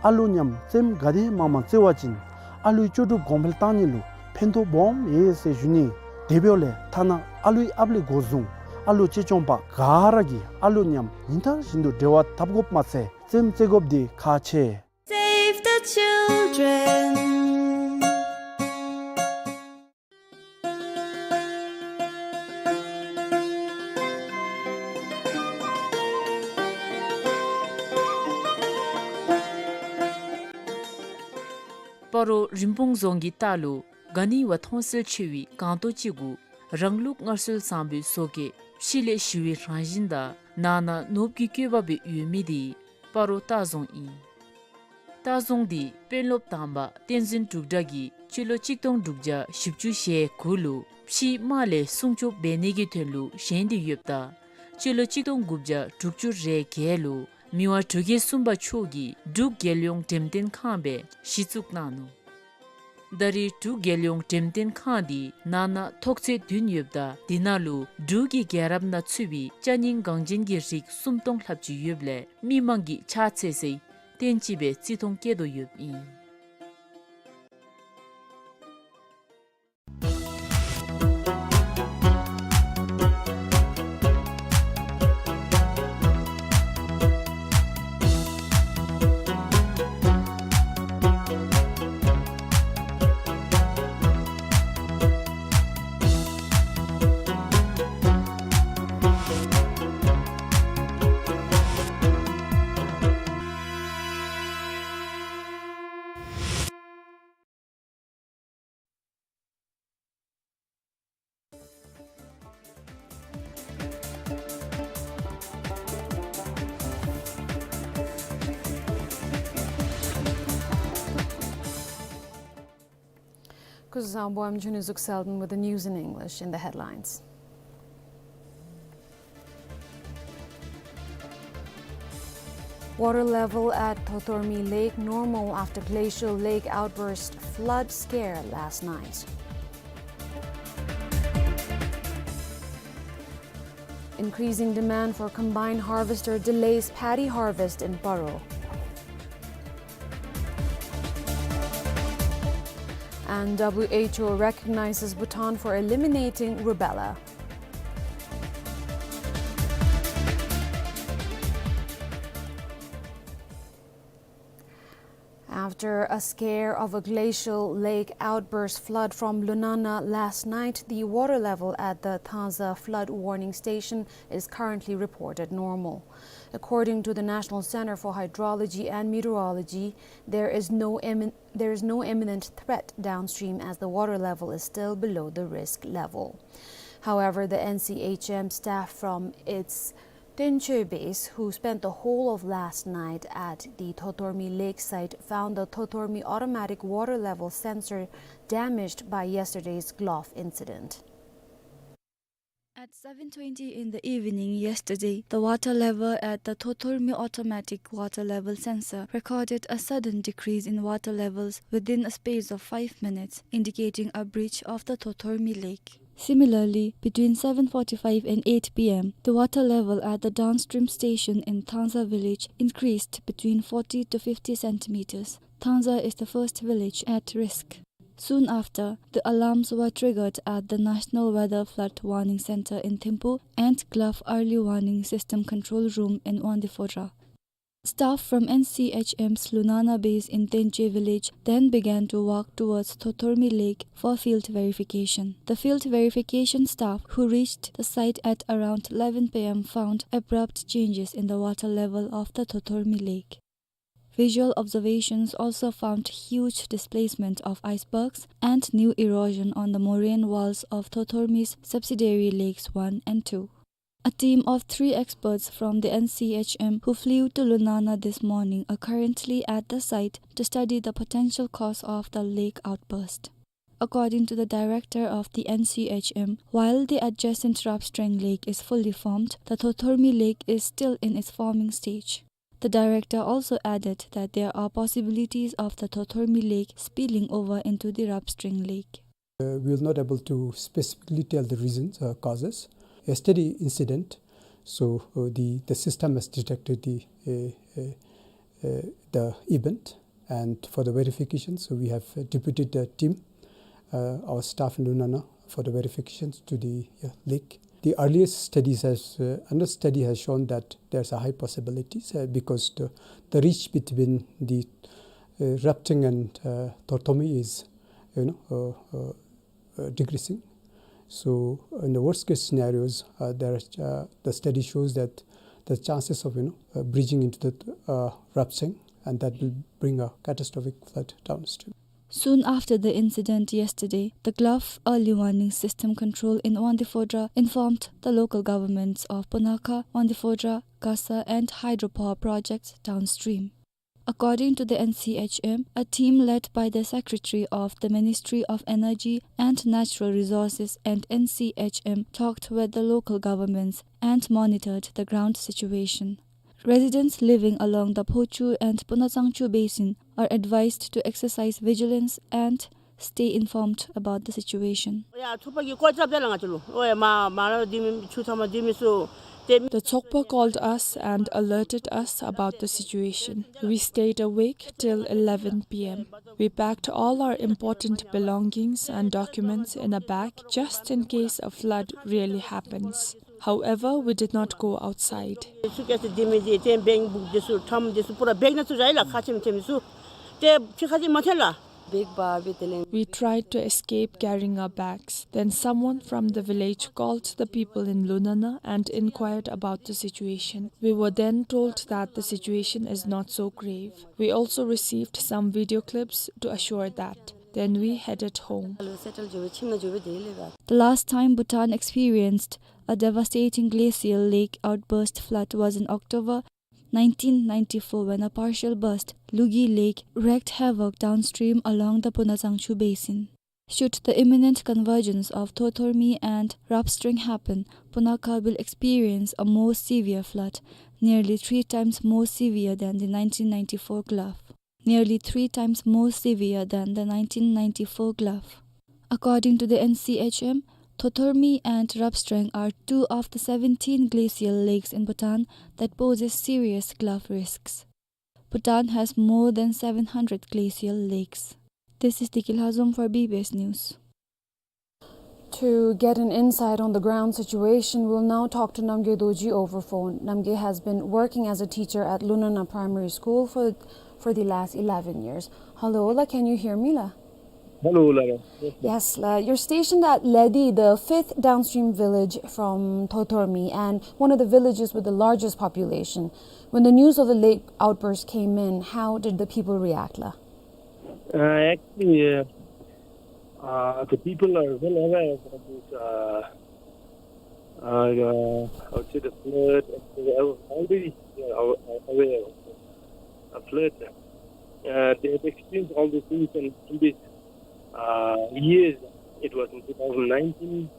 ཨ་ལུ་མཉམ་རྩེདམོ་ག་དེ་མང་མང་རྩེ་བ་ཅིན་ཨ་ལུའི་ལྕོགས་གྲུབ་གོང་འཕེལ་གཏང་ནི་ལུ་ཕན་ཐོགས་སྦོམ་ཡོད་ཟེར་ཞུ་ནི། དེ་འབདཝ་ལས་ཐ་ན་ཨ་ལུའི་ཨཔ་ལས་འགོ་བཟུང་ཨ་ལུ་གཅེས་སྐྱོང་པ་ག་ར་གིས་ཨ་ལུ་མཉམ་ཉིན་མཐའ་བཞིན་དུ་འབྲེལ་བ་འཐབ་དགོཔ་མ་ཚད་རྩེདམོ་རྩེ་དགོཔ་འདི་ཁག་ཆེ། Save the children. སྤ་རོ་རིན་སྤུངས་རྫོང་གི་ལྟག་ལུ་ག་ནི་བ་མཐོང་གསལ་ཆེ་བའི་སྒང་ཏོག་ཅིག་གུ་རང་ལུགས་སྔར་སྲོལ་བཟང་པོའི་བཟོ་བཀོད་ཕྱི་ལས་ཞི་བའི་རང་བཞིན་དང་ནང་ན་ནོར་བུ་གི་བཀོད་པ་སྦེ་ཡོད་མི་དེ་སྤ་རོ་ལྟ་རྫོང་ཨིན། ལྟ་རྫོང་འདི་དཔོན་སློབ་དང་པ་བསྟན་འཛིན་འབྲུག་གྲགས་ཀྱིས་སྤྱི་ལོ་གཅིག་སྟོང་དྲུག་བརྒྱ་བཞི་བཅུ་ཞེ་དགུ་ལུ་ཕྱིའི་དམག་ལས་སྲུང་སྐྱོབ་འབད་ནི་གི་དོན་ལུ་བཞེངས་ཏེ་ཡོདཔ་ད་སྤྱི་ལོ་གཅིག་སྟོང་དགུ་བརྒྱ་དྲུག་ཅུ་རེ་བརྒྱད་ལུ་མི་དབང་འབྲུག་རྒྱལ་གསུམ་པ་མཆོག་གིས་འབྲུག་རྒྱལ་ཡོངས་འགྲེམས་སྟོན་ཁང་སྦེ་གཞི་བཙུགས་གནང་ནུག། ད་རེས་འབྲུག་རྒྱལ་ཡོངས་འགྲེམས་སྟོན་ཁང་འདི་ནང་ན་ཐོག་ཚད་བདུན་ཡོདཔ་ད་དེ་ནང་ལུ་འབྲུག་གི་རྒྱལ་རབས་ནང་ཚུད་པའི་ཅ་རྙིང་འགངས་ཅན་གྱི་རིགས་སུམ་སྟོང་ལྷགཔ་ཅིག་ཡོདཔ་ལས་མི་མང་གིས་ཕྱག་འཚལ་སའི་རྟེན་ཅིག་སྦེ་བརྩི་མཐོང་བསྐྱེད་དོ་ཡོདཔ་ཨིན། Kuzuzangpo, I'm Juni Zuk Selden with the news in English. In the headlines. Water level at Thothormi Lake normal after glacial lake outburst, flood scare last night. Increasing demand for combined harvester delays paddy harvest in Paro. And W H O recognizes Bhutan for eliminating rubella. After a scare of a glacial lake outburst flood from Lunana last night, the water level at the Thanza flood warning station is currently reported normal. According to the National Center for Hydrology and Meteorology, there is no immin-, there is no imminent threat downstream as the water level is still below the risk level. However, the N C H M staff from its Tenchue base, who spent the whole of last night at the Thothormi Lake site, found the Thothormi automatic water level sensor damaged by yesterday's glove incident. At seven twenty in the evening yesterday, the water level at the Thothormi automatic water level sensor recorded a sudden decrease in water levels within a space of five minutes, indicating a breach of the Thothormi Lake. Similarly, between seven forty-five and eight P M, the water level at the downstream station in Thanza village increased between forty to fifty centimeters. Thanza is the first village at risk. Soon after, the alarms were triggered at the National Weather Flood Warning Center in Thimphu and Glove Early Warning System Control Room in Wangdue Phodrang. Staff from N C H M's Lunana base in Tenchue village then began to walk towards Thothormi Lake for field verification. The field verification staff, who reached the site at around eleven P M, found abrupt changes in the water level of the Thothormi Lake. Visual observations also found huge displacement of icebergs and new erosion on the moraine walls of Thothormi's subsidiary lakes one and two. A team of three experts from the N C H M who flew to Lunana this morning are currently at the site to study the potential cause of the lake outburst. According to the director of the N C H M, while the adjacent Rapstreng Lake is fully formed, the Thothormi Lake is still in its forming stage. The director also added that there are possibilities of the Thothormi Lake spilling over into the Rapstreng Lake. Uh, we will not able to specifically tell the reasons or causes. A steady incident, so, uh, the, the system has detected the, uh, uh, uh, the event, and for the verification, so we have, uh, deputed the team, uh, our staff in Lunana for the verifications to the, uh, lake. The earliest studies has, uh, another study has shown that there's a high possibilities, uh, because the, the reach between the, uh, Rapstreng and, uh, Thothormi is, you know, uh, uh, uh, decreasing. So in the worst case scenarios, uh, there are, uh, the study shows that the chances of, you know, uh, breaching into the, uh, Rapstreng, and that will bring a catastrophic flood downstream. Soon after the incident yesterday, the Glove Early Warning System Control in Wangdue Phodrang informed the local governments of Punakha, Wangdue Phodrang, Gasa and hydropower projects downstream. According to the N C H M, a team led by the Secretary of the Ministry of Energy and Natural Resources and N C H M talked with the local governments and monitored the ground situation. Residents living along the Phochu and Punachangchu basin are advised to exercise vigilance and stay informed about the situation. ཡ་ཚོགས་པ་གིས་སྐོར་ར་རྐྱབ་སྟེ་ལགས་ང་བཅས་ལུ། ཨོ་ཡ་མ་མ་ར་འདི་མི་ཆུ་ཚང་མ་འདི་མི་སུ་ཏེ། The Tsokpa called us and alerted us about the situation. We stayed awake till eleven p m. We packed all our important belongings and documents in a bag just in case a flood really happens. However, we did not go outside. སུ་ཀེ་སི་འདི་མི་འདི་ཏེ་བེང་བུག་འདི་ཚུ་ཁྲམ་འདི་ཚུ་པུ་ར་བེག་ནང་ཚུད་ཡི་ལགས། ཁ་ཆེམ་ཆེམ་ཚུ་ཏེ་ཕྱི་ཁ་ཅིག་མ་ཐོན་ལགས། We tried to escape carrying our bags. Then someone from the village called the people in Lunana and inquired about the situation. We were then told that the situation is not so grave. We also received some video clips to assure that. Then we headed home. The last time Bhutan experienced a devastating glacial lake outburst flood was in October nineteen ninety-four, when a partial burst, Lugi Lake, wreaked havoc downstream along the Punachangchu basin. Should the imminent convergence of Thothormi and Rapstreng happen, Punakha will experience a more severe flood, nearly three times more severe than the nineteen ninety-four Glove. Nearly three times more severe than the nineteen ninety-four Glove. According to the N C H M, Thothormi and Rapstreng are two of the seventeen glacial lakes in Bhutan that poses serious Glove risks. Bhutan has more than seven hundred glacial lakes. This is Deki Lhazom for B B S News. To get an insight on the ground situation, we'll now talk to Namgay Dorji over phone. Namgay has been working as a teacher at Lunana Primary School for, for the last eleven years. Hello, la, can you hear me, la? Hello, la. Yes, la. Yes, la. You're stationed at Ledi, the fifth downstream village from Thothormi and one of the villages with the largest population. When the news of the lake outburst came in, how did the people react, la? Uh, actually, uh, uh, the people are well aware about this, uh, uh, uh, I would say the flood, and they are already, uh, aw-, aware of the flood. Uh, they have experienced all these things in, in these, uh, years. It was in two thousand nineteen.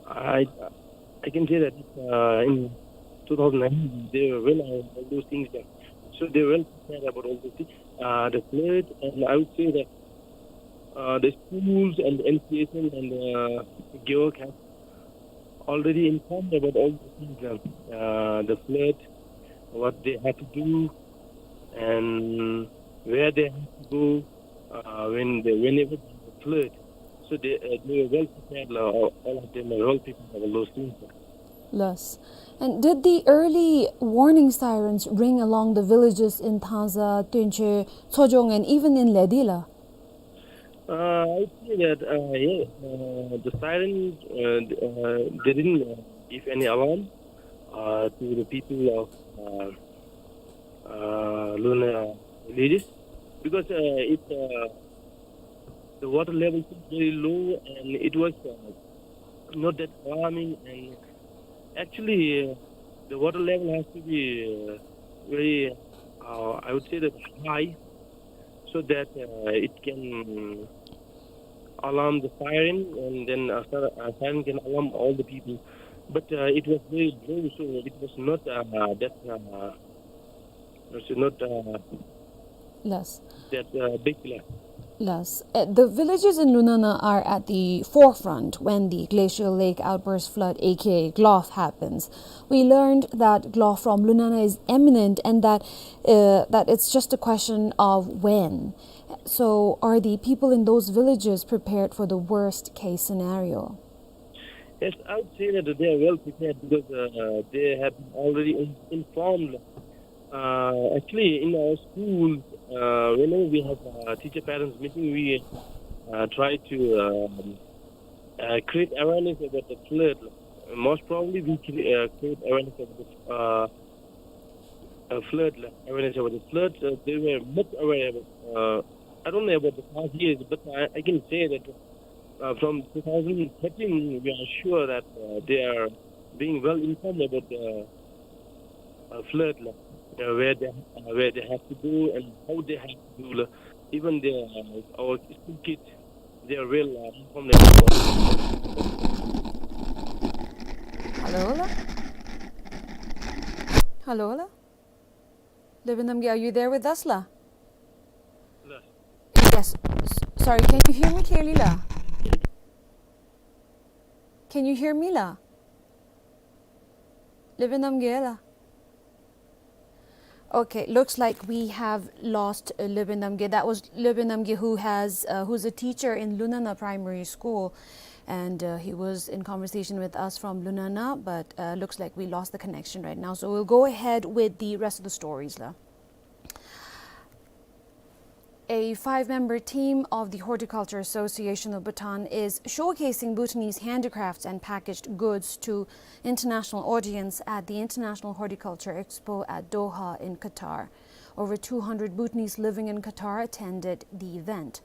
I, I can say that, uh, in two thousand nineteen, they were well aware of all those things there. So they were well prepared about all those things. Uh, the flood, and I would say that, uh, the schools and the N C H M and, uh, Gewog have already informed about all the things, uh, uh, the flood, what they have to do, and where they have to go, uh, when they, whenever there's a flood. So they, uh, they were well prepared, uh, all, all of them are well prepared for those things. Yes. And did the early warning sirens ring along the villages in Thangsa, Tuenchel, Tsojong, and even in Ledi, la? Uh, I would say that, uh, yeah, uh, the sirens, uh, th-, uh, they didn't, uh, give any alarm, uh, to the people of, uh, uh, Lunana villages, because, uh, it, uh, the water level is very low, and it was, uh, not that alarming. And actually, uh, the water level has to be, uh, very, uh, I would say that high, so that, uh, it can, alarm the siren, and then, uh, si-, uh, siren can alarm all the people. But, uh, it was very low, so it was not, uh, that, uh, it's not, uh, Yes. that, uh, big la. Yes. Uh, the villages in Lunana are at the forefront when the glacial lake outburst flood, A K A Glof, happens. We learned that Glof from Lunana is imminent and that, uh, that it's just a question of when. So, are the people in those villages prepared for the worst case scenario? Yes, I would say that they are well prepared because, uh, they have been already in-, informed. Uh, actually, in our school, uh, whenever we have, uh, teacher parents meeting, we, uh, try to, um, uh, create awareness about the flood. Most probably, we cre-, uh, create awareness about the, uh, uh, flood, like, awareness about the flood. Uh, they were much aware about, uh, I don't know about the past years, but I, I can say that, uh, from two thousand thirteen, we are sure that, uh, they are being well informed about the, uh, flood, like, uh, where they, uh, where they have to go and how they have to do, like, even the, uh, our school kids, they are well, uh, informed about. Hello, la? Hello, la? Lubin Namgay, are you there with us, la? Yes. S-, sorry, can you hear me clearly, la? Can you hear me, la? Lubin Namgay, la? Okay, looks like we have lost, uh, Lubin Namgay. That was Lubin Namgay, who has, uh, who's a teacher in Lunana Primary School, and, uh, he was in conversation with us from Lunana, but, uh, looks like we lost the connection right now. So we'll go ahead with the rest of the stories, la. A five-member team of the Horticulture Association of Bhutan is showcasing Bhutanese handicrafts and packaged goods to international audience at the International Horticulture Expo at Doha in Qatar. Over two hundred Bhutanese living in Qatar attended the event.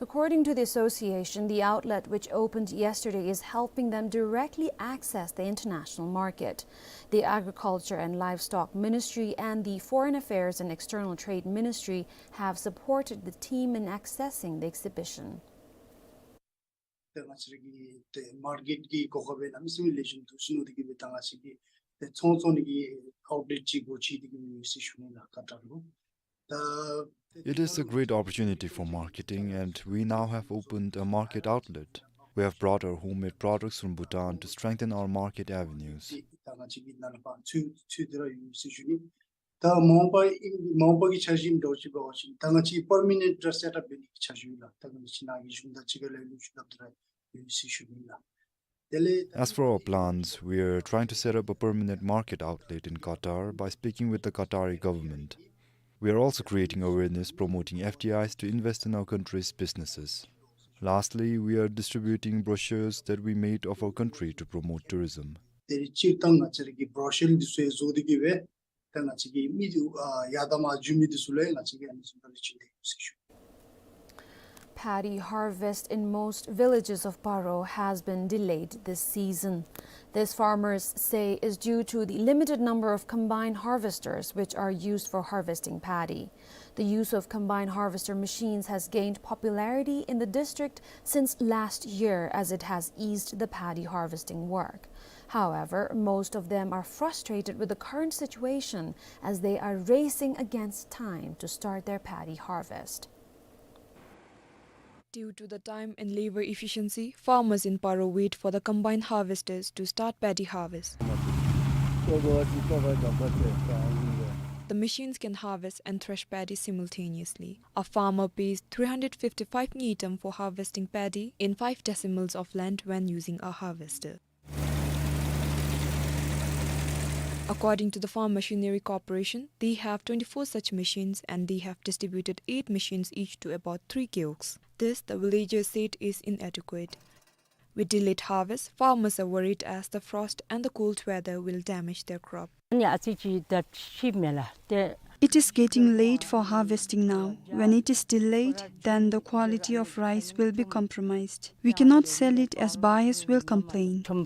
According to the association, the outlet, which opened yesterday, is helping them directly access the international market. The Agriculture and Livestock Ministry and the Foreign Affairs and External Trade Ministry have supported the team in accessing the exhibition. ཏེ་ང་བཅས་ར་གི་ཏེ་མར་ཀེཊ་ཀྱི་གོ་སྐབས་ཨིན་ན་མི་སེམས་ལེགས་ཤོམ་འདུག་ཟེར་མནོ་སྟེ་གི་སྦེ་ད་ང་བཅས་ཀྱིས་ཏེ་ཚོང་བཙོང་ནི་གི་ཨའུཊ་ལེཊ་ཅིག་སྒོ་ཕྱེ་སྟེ་གི་སྦེ་ཡོད་ཟེར་ཞུ་ནི་ལགས། ཀ་ཏར་ལུ། ད་It is a great opportunity for marketing, and we now have opened a market outlet. We have brought our homemade products from Bhutan to strengthen our market avenues. ད་ང་བཅས་ཀྱི་ནང་ལུ་ཕར་ཚུད་ཚུད་དེ་ར་ཡོད་ཟེར་ཞུ་ནི། ད་མ་འོངས་པ་ཨིན་མ་འོངས་པ་གི་འཆར་གཞི་འདྲཝ་ཅིག་འབད་བ་ཅིན་ད་ང་བཅས་པར་མ་ནེནཊ་ར་སེཊ་ཨཔ་འབད་ནི་གི་འཆར་གཞི་ཡོད་ལགས། ད་ང་བཅས་ནཱ་གི་གཞུང་དང་གཅིག་ཁར་ལས་ལུ་ཞུ་ནི་ད་ར་ཡོད་ཟེར་ཞུ་ནི་ལགས། དེ་ལས། As for our plans, we are trying to set up a permanent market outlet in Qatar by speaking with the Qatari government. We are also creating awareness promoting F D Is to invest in our country's businesses. Lastly, we are distributing brochures that we made of our country to promote tourism. དེ་རིང་སྤྱིར་བཏང་ང་བཅས་ར་གི་བྲོ་ཤར་འདི་ཚུ་ཡང་བཟོ་སྟེ་གི་སྦེ་ད་ང་བཅས་ཀྱི་མི་འདི་ཨ་ཡར་དང་མར་འགྱོ་མི་འདི་ཚུ་ལུ་ཡང་ང་བཅས་ཀྱིས་ཨ་ནི་བཟུམ་སྦེ་ར་བྱིན་ཏེ་ཡོད་ཟེར་ཞུ། Paddy harvest in most villages of Paro has been delayed this season. This, farmers say, is due to the limited number of combine harvesters which are used for harvesting paddy. The use of combine harvester machines has gained popularity in the district since last year, as it has eased the paddy harvesting work. However, most of them are frustrated with the current situation as they are racing against time to start their paddy harvest. Due to the time and labor efficiency, farmers in Paro wait for the combine harvesters to start paddy harvest. The machines can harvest and thresh paddy simultaneously. A farmer pays three hundred fifty-five ngultrum for harvesting paddy in five decimals of land when using a harvester. According to the Farm Machinery Corporation, they have twenty-four such machines and they have distributed eight machines each to about three gewogs. This, the villagers said, is inadequate. With delayed harvest, farmers are worried as the frost and the cold weather will damage their crop. It is getting late for harvesting now. When it is delayed, then the quality of rice will be compromised. We cannot sell it as buyers will complain. The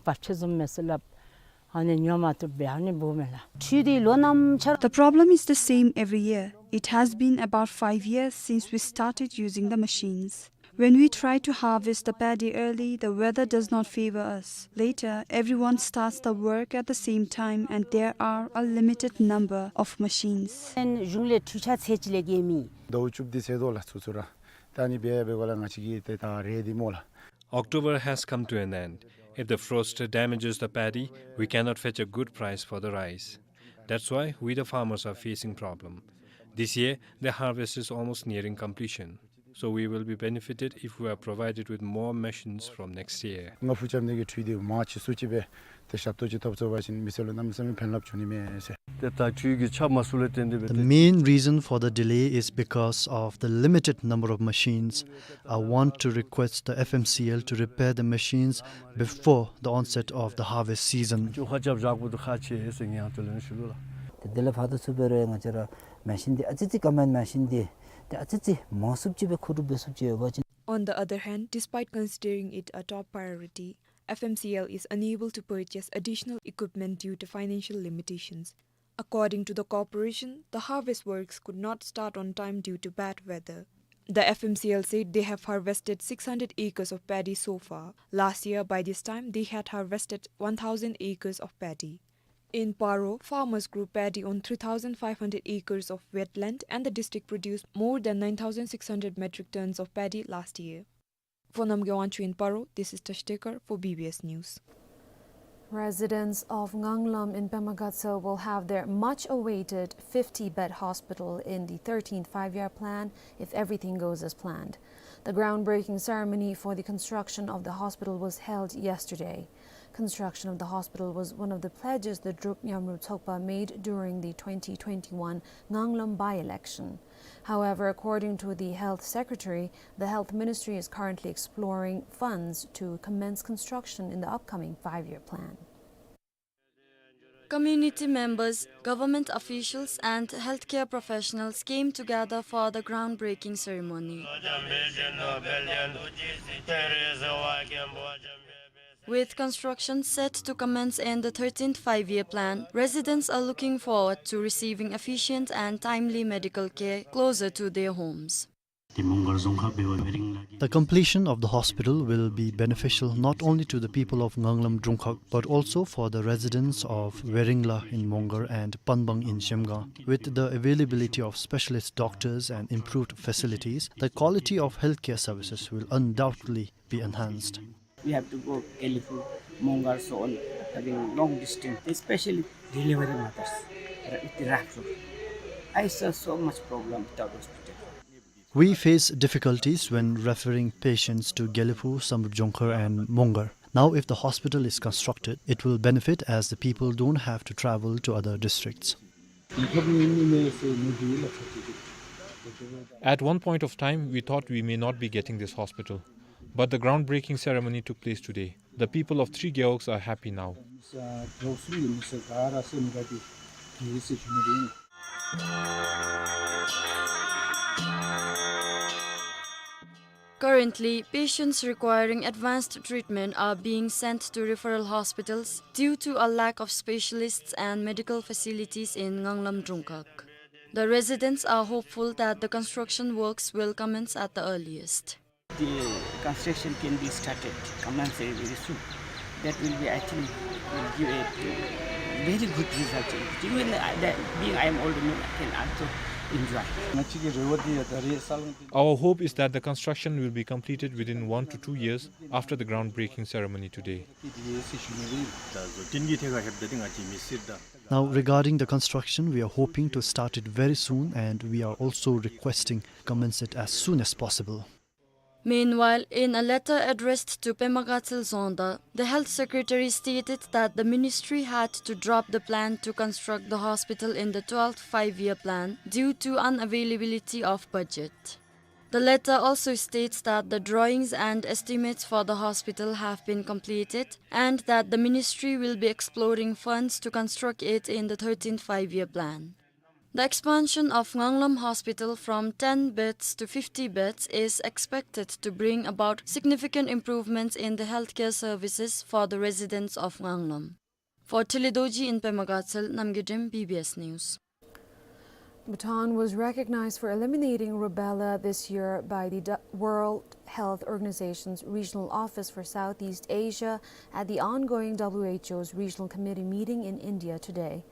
problem is the same every year. It has been about five years since we started using the machines. When we try to harvest the paddy early, the weather does not favor us. Later, everyone starts the work at the same time and there are a limited number of machines. གཞུང་ལས་འཕྲུལ་ཆས་ཚད་ཅིག་ལས་བརྒལ་མེད། ཟླཝ་བཅུ་བདུན་ཚེས་ལོ་ལ་ཚུ་ཚུ་ར། ད་ནི་འབད་འབད་ག་ལ་ང་བཅས་ཀྱི་ཏེ་ད་རེ་འདི་མོ་ལགས། October has come to an end. If the frost damages the paddy, we cannot fetch a good price for the rice. That's why we the farmers are facing problem. This year, the harvest is almost nearing completion. So we will be benefited if we are provided with more machines from next year. ང་ཕུ་ཅམ་ནི་གི་འཕྲུལ་འདི་མ་ཅིག་སུ་ཅིག་སྦེ་ཏེ་ཞབས་ཏོག་ཅིག་ཐོབ་ཚུགས་པ་ཅིན་མི་སེར་ལུ་གནམ་མེད་ས་མེད་ཕན་རླབས་བྱུང་ནི་མས་ཟེར། ཏེ་ད་འཕྲུལ་གྱི་ཆ་མ་སུ་ལས་བརྟེན་ཏེ་སྦེ། The main reason for the delay is because of the limited number of machines. I want to request the F M C L to repair the machines before the onset of the harvest season. ཅོག་ཁ་རྐྱབ་བཞག་དགོཔ་འདུག་ཁག་ཆེ་ཟེར་ངེའི་ཧོངས་ལས་ཞུ་དོ་ལགས། ཏེ་དེ་ལས་ཕར་ཏེ་ཚུར་འབད་རུང་ང་བཅས་ར་མེ་ཤིན་འདི་ཨ་ཙི་ཙི་ཀམ་བཱའིན་མེ་ཤིན་འདི་ཏེ་ཨ་ཙི་ཙི་མང་སུ་ཅིག་སྦེ་མཁོ་སྒྲུབ་འབད་ཚུགསཔ་ཅིག་ཡོད་པ་ཅིན། On the other hand, despite considering it a top priority, F M C L is unable to purchase additional equipment due to financial limitations. According to the corporation, the harvest works could not start on time due to bad weather. The F M C L said they have harvested six hundred acres of paddy so far. Last year, by this time, they had harvested one thousand acres of paddy. In Paro, farmers grew paddy on three thousand five hundred acres of wetland, and the district produced more than nine thousand six hundred metric tons of paddy last year. For Namgay Wangchuk in Paro, this is Tashi Tekar for B B S News. Residents of Nganglam in Pema Gatshel will have their much-awaited fifty-bed hospital in the thirteenth Five-Year Plan if everything goes as planned. The groundbreaking ceremony for the construction of the hospital was held yesterday. Construction of the hospital was one of the pledges the Druk Myawnmut Tshogpa made during the twenty twenty-one Nganglam by-election. However, according to the Health Secretary, the Health Ministry is currently exploring funds to commence construction in the upcoming five-year plan. Community members, government officials, and healthcare professionals came together for the groundbreaking ceremony. With construction set to commence in the thirteenth Five-Year Plan, residents are looking forward to receiving efficient and timely medical care closer to their homes. The completion of the hospital will be beneficial not only to the people of Nganglam Drungkhag, but also for the residents of Weringla in Mongar and Panbang in Zhemgang. With the availability of specialist doctors and improved facilities, the quality of healthcare services will undoubtedly be enhanced. We have to go Gelephu, Mongar, so on, having long distance, especially delivery mothers, with the rough road. I saw so much problem without hospital. We face difficulties when referring patients to Gelephu, Samdrup Jongkhar and Mongar. Now, if the hospital is constructed, it will benefit as the people don't have to travel to other districts. At one point of time, we thought we may not be getting this hospital, but the groundbreaking ceremony took place today. The people of Three Gewogs are happy now. Currently, patients requiring advanced treatment are being sent to referral hospitals due to a lack of specialists and medical facilities in Nganglam Drungkhag. The residents are hopeful that the construction works will commence at the earliest. The construction can be started, commence very, very soon. That will be, I think, will give a very good result. Even I, that being I am old man, I can also enjoy. Our hope is that the construction will be completed within one to two years after the groundbreaking ceremony today. Now, regarding the construction, we are hoping to start it very soon, and we are also requesting commence it as soon as possible. Meanwhile, in a letter addressed to Pema Gatshel Dzongda, the Health Secretary stated that the ministry had to drop the plan to construct the hospital in the twelfth Five-Year Plan due to unavailability of budget. The letter also states that the drawings and estimates for the hospital have been completed and that the ministry will be exploring funds to construct it in the thirteenth Five-Year Plan. The expansion of Nganglam Hospital from ten beds to fifty beds is expected to bring about significant improvements in the healthcare services for the residents of Nganglam. For Thelidorji in Pema Gatshel, Namgay Drem, B B S News. Bhutan was recognized for eliminating rubella this year by the Du-, World Health Organization's Regional Office for Southeast Asia at the ongoing W H O's Regional Committee meeting in India today.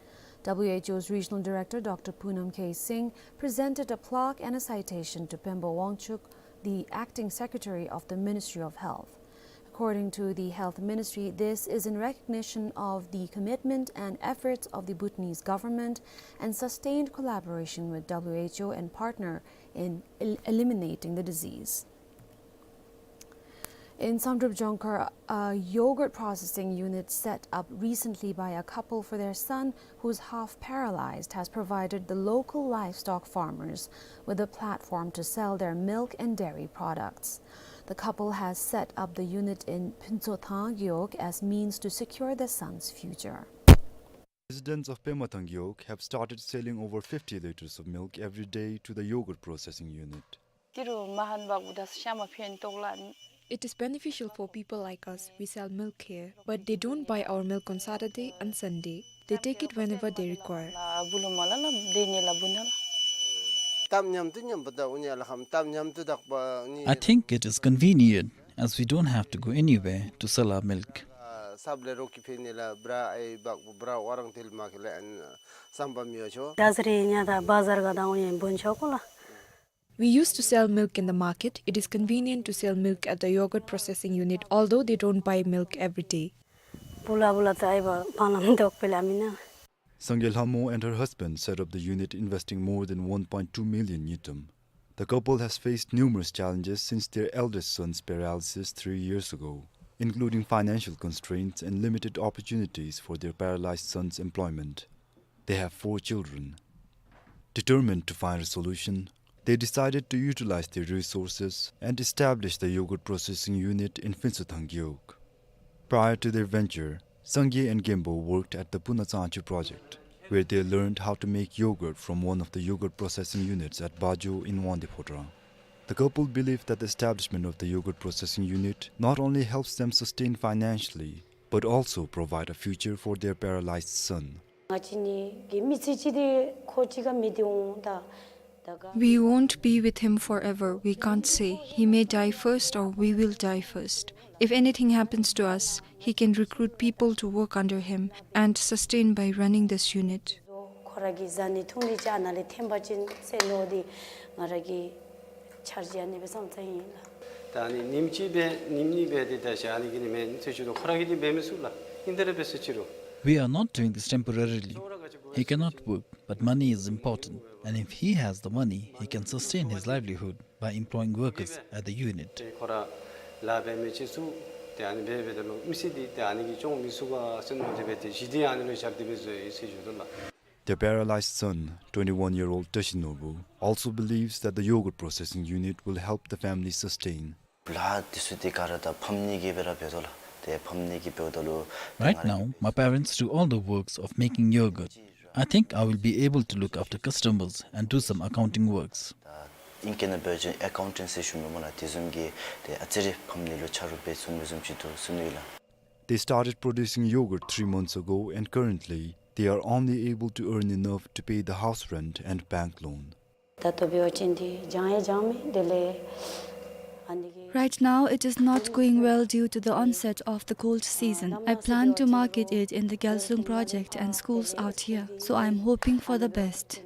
W H O's Regional Director Doctor Poonam K Singh presented a plaque and a citation to Pemba Wangchuk, the Acting Secretary of the Ministry of Health. According to the Health Ministry, this is in recognition of the commitment and efforts of the Bhutanese government and sustained collaboration with W H O and partner in el-, eliminating the disease. In Samdrup Jongkhar, a yogurt processing unit set up recently by a couple for their son, who's half paralyzed, has provided the local livestock farmers with a platform to sell their milk and dairy products. The couple has set up the unit in Phuntshothang Gewog as means to secure their son's future. Residents of Pemathang Gewog have started selling over fifty liters of milk every day to the yogurt processing unit. It is beneficial for people like us. We sell milk here, but they don't buy our milk on Saturday and Sunday. They take it whenever they require. I think it is convenient as we don't have to go anywhere to sell our milk. We used to sell milk in the market. It is convenient to sell milk at the yogurt processing unit, although they don't buy milk every day. Sangay Lhamo and her husband set up the unit, investing more than one point two million ngultrum. The couple has faced numerous challenges since their eldest son's paralysis three years ago, including financial constraints and limited opportunities for their paralyzed son's employment. They have four children. Determined to find a solution, they decided to utilize their resources and establish the yogurt processing unit in Phuntshothang Gewog. Prior to their venture, Sangay and Genpo worked at the Puna Tsangchu project, where they learned how to make yogurt from one of the yogurt processing units at Bajo in Wangdue Phodrang. The couple believe that the establishment of the yogurt processing unit not only helps them sustain financially, but also provide a future for their paralyzed son. We won't be with him forever. We can't say. He may die first or we will die first. If anything happens to us, he can recruit people to work under him and sustain by running this unit. We are not doing this temporarily. He cannot work, but money is important, and if he has the money, he can sustain his livelihood by employing workers at the unit. Their paralyzed son, twenty-one-year-old Tashi Norbu, also believes that the yogurt processing unit will help the family sustain. Right now, my parents do all the works of making yogurt. I think I will be able to look after customers and do some accounting works. They started producing yogurt three months ago, and currently, they are only able to earn enough to pay the house rent and bank loan. Right now, it is not going well due to the onset of the cold season. I plan to market it in the Gyalsung project and schools out here, so I am hoping for the best.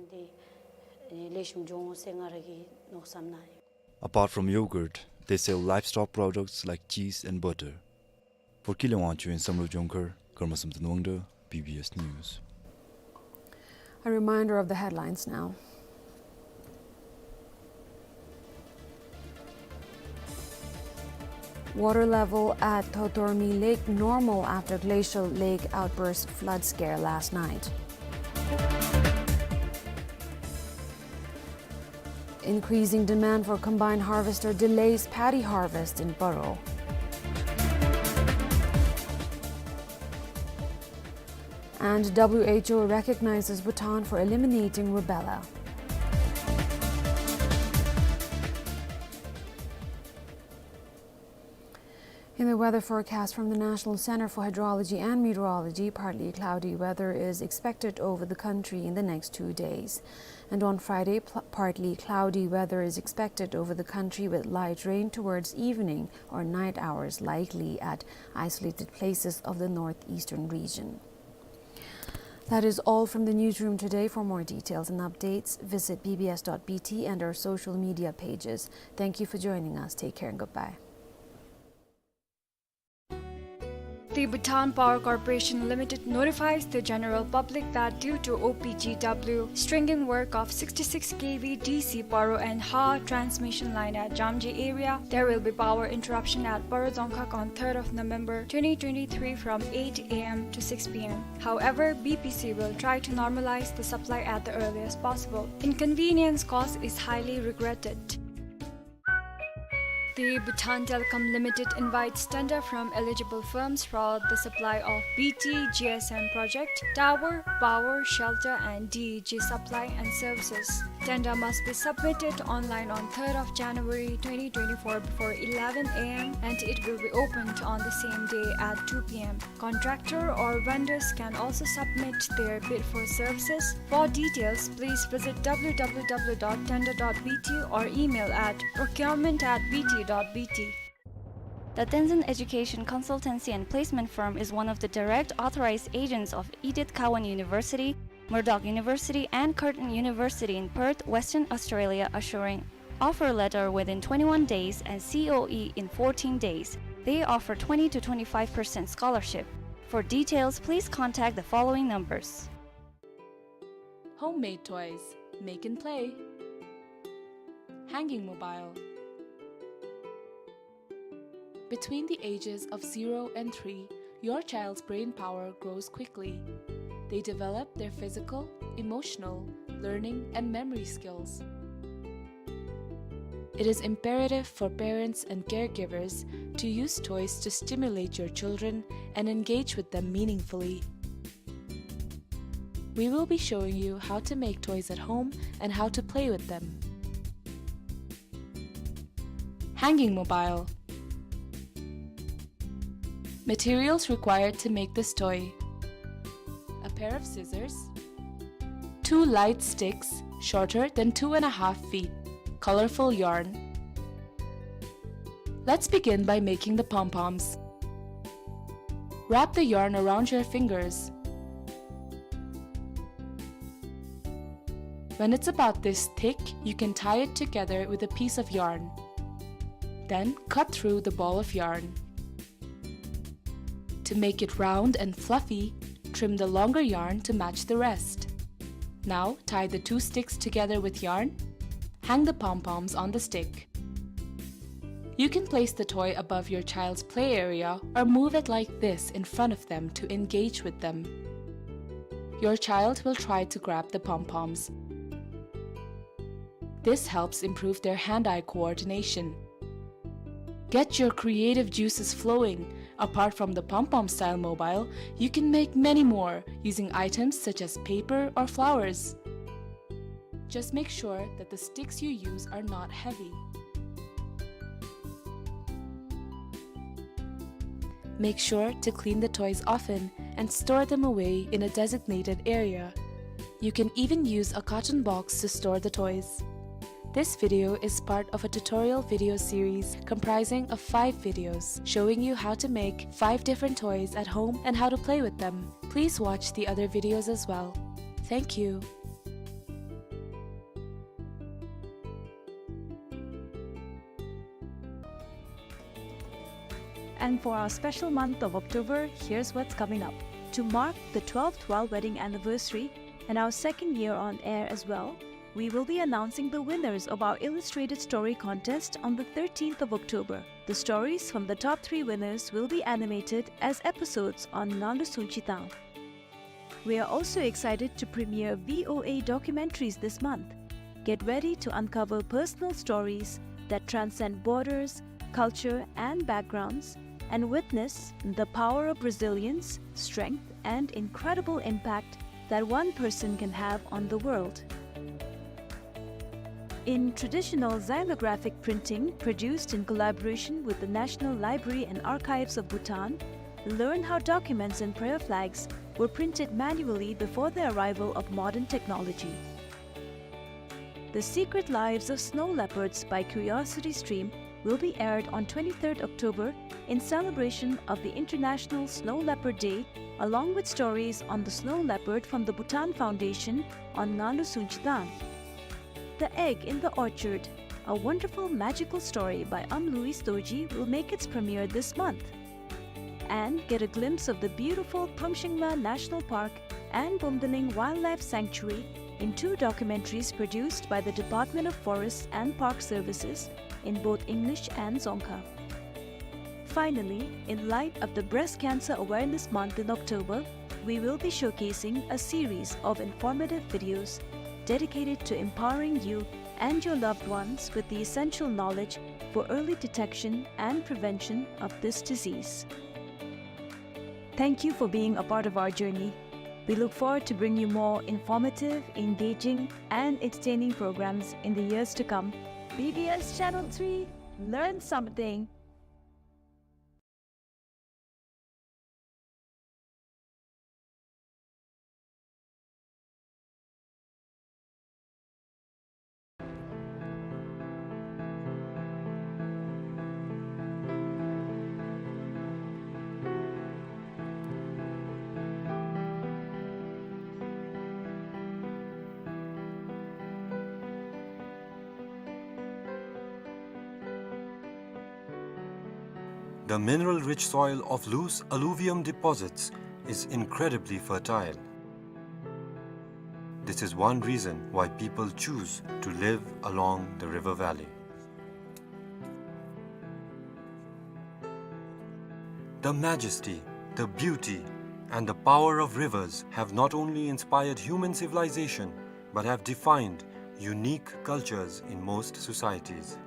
Apart from yogurt, they sell livestock products like cheese and butter. For Kile Wangchuk in Samdrup Jongkhar, Karma Samten Wangda, B B S News. A reminder of the headlines now. Water level at Thotormi Lake normal after glacial lake outburst flood scare last night. Increasing demand for combine harvester delays paddy harvest in Paro. And W H O recognizes Bhutan for eliminating rubella. In the weather forecast from the National Center for Hydrology and Meteorology, partly cloudy weather is expected over the country in the next two days. And on Friday, pl-, partly cloudy weather is expected over the country with light rain towards evening or night hours likely at isolated places of the northeastern region. That is all from the newsroom today. For more details and updates, visit B B S dot B T and our social media pages. Thank you for joining us. Take care and goodbye. The Bhutan Power Corporation Limited notifies the general public that due to O P G W stringing work of sixty-six K V D C Paro and Ha transmission line at Jamji area, there will be power interruption at Paro Dzongkhag on third of November twenty twenty-three from eight A M to six P M. However, B P C will try to normalize the supply at the earliest possible. Inconvenience caused is highly regretted. The Bhutan Telecom Limited invites tender from eligible firms for the supply of B T G S M project, tower, power, shelter, and D E G supply and services. Tender must be submitted online on third of January twenty twenty-four before eleven A M, and it will be opened on the same day at two P M. Contractor or vendors can also submit their bid for services. For details, please visit W W W dot tender dot B T or email at procurement at B T dot B T. The Tenzin Education Consultancy and Placement Firm is one of the direct authorized agents of Edith Cowan University, Murdoch University, and Curtin University in Perth, Western Australia, assuring offer letter within twenty-one days and C O E in fourteen days. They offer twenty to twenty-five percent scholarship. For details, please contact the following numbers. Homemade toys, make and play. Hanging mobile. Between the ages of zero and three, your child's brain power grows quickly. They develop their physical, emotional, learning, and memory skills. It is imperative for parents and caregivers to use toys to stimulate your children and engage with them meaningfully. We will be showing you how to make toys at home and how to play with them. Hanging mobile. Materials required to make this toy: a pair of scissors, two light sticks shorter than two and a half feet, colorful yarn. Let's begin by making the pom-poms. Wrap the yarn around your fingers. When it's about this thick, you can tie it together with a piece of yarn. Then cut through the ball of yarn. To make it round and fluffy, trim the longer yarn to match the rest. Now tie the two sticks together with yarn. Hang the pom-poms on the stick. You can place the toy above your child's play area or move it like this in front of them to engage with them. Your child will try to grab the pom-poms. This helps improve their hand-eye coordination. Get your creative juices flowing. Apart from the pom-pom style mobile, you can make many more using items such as paper or flowers. Just make sure that the sticks you use are not heavy. Make sure to clean the toys often and store them away in a designated area. You can even use a carton box to store the toys. This video is part of a tutorial video series comprising of five videos showing you how to make five different toys at home and how to play with them. Please watch the other videos as well. Thank you. And for our special month of October, here's what's coming up. To mark the twelfth royal wedding anniversary and our second year on air as well, we will be announcing the winners of our illustrated story contest on the thirteenth of October. The stories from the top three winners will be animated as episodes on Ngandu Sungchi Tang. We are also excited to premiere V O A documentaries this month. Get ready to uncover personal stories that transcend borders, culture, and backgrounds, and witness the power of resilience, strength, and incredible impact that one person can have on the world. In traditional xylographic printing produced in collaboration with the National Library and Archives of Bhutan, learn how documents and prayer flags were printed manually before the arrival of modern technology. The Secret Lives of Snow Leopards by Curiosity Stream will be aired on twenty-third October in celebration of the International Snow Leopard Day, along with stories on the snow leopard from the Bhutan Foundation on Ngalu Sungchi Dam. The Egg in the Orchard, a wonderful magical story by Am Louis Dorji, will make its premiere this month. And get a glimpse of the beautiful Pamshingla National Park and Bumdaling Wildlife Sanctuary in two documentaries produced by the Department of Forests and Park Services in both English and Dzongkha. Finally, in light of the Breast Cancer Awareness Month in October, we will be showcasing a series of informative videos dedicated to empowering you and your loved ones with the essential knowledge for early detection and prevention of this disease. Thank you for being a part of our journey. We look forward to bring you more informative, engaging, and entertaining programs in the years to come. B B S Channel three, learn something. The mineral-rich soil of loose alluvium deposits is incredibly fertile. This is one reason why people choose to live along the river valley. The majesty, the beauty, and the power of rivers have not only inspired human civilization, but have defined unique cultures in most societies.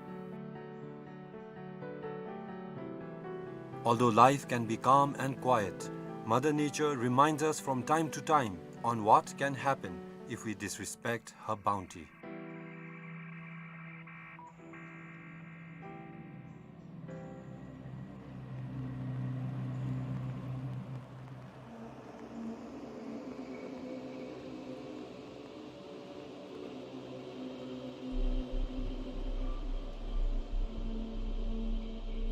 Although life can be calm and quiet, Mother Nature reminds us from time to time on what can happen if we disrespect her bounty.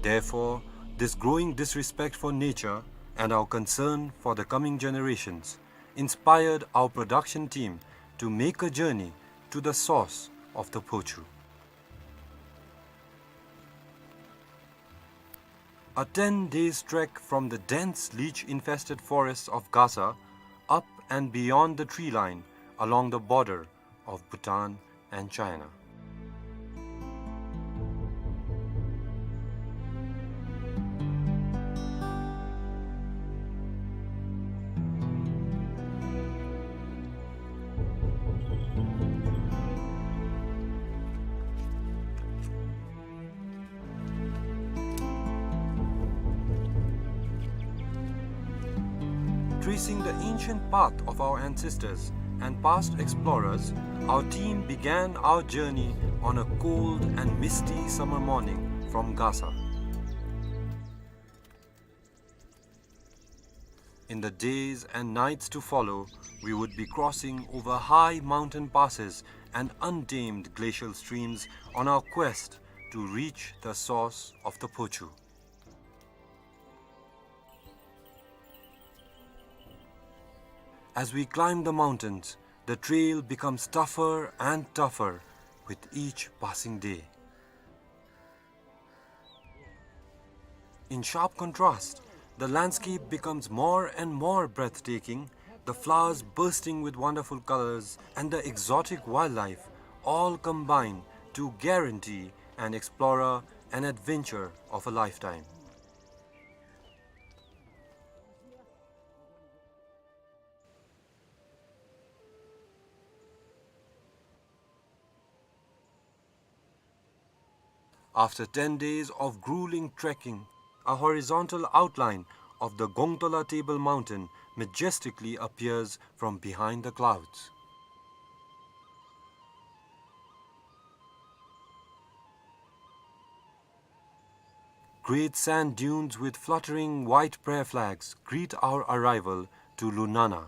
Therefore, this growing disrespect for nature and our concern for the coming generations inspired our production team to make a journey to the source of the Phochu. A ten days trek from the dense leech-infested forests of Gasa, up and beyond the tree line, along the border of Bhutan and China. Tracing the ancient path of our ancestors and past explorers, our team began our journey on a cold and misty summer morning from Gasa. In the days and nights to follow, we would be crossing over high mountain passes and untamed glacial streams on our quest to reach the source of the Phochu. As we climb the mountains, the trail becomes tougher and tougher with each passing day. In sharp contrast, the landscape becomes more and more breathtaking, the flowers bursting with wonderful colors and the exotic wildlife all combine to guarantee an explorer an adventure of a lifetime. After ten days of grueling trekking, a horizontal outline of the Gongtola Table Mountain majestically appears from behind the clouds. Great sand dunes with fluttering white prayer flags greet our arrival to Lunana.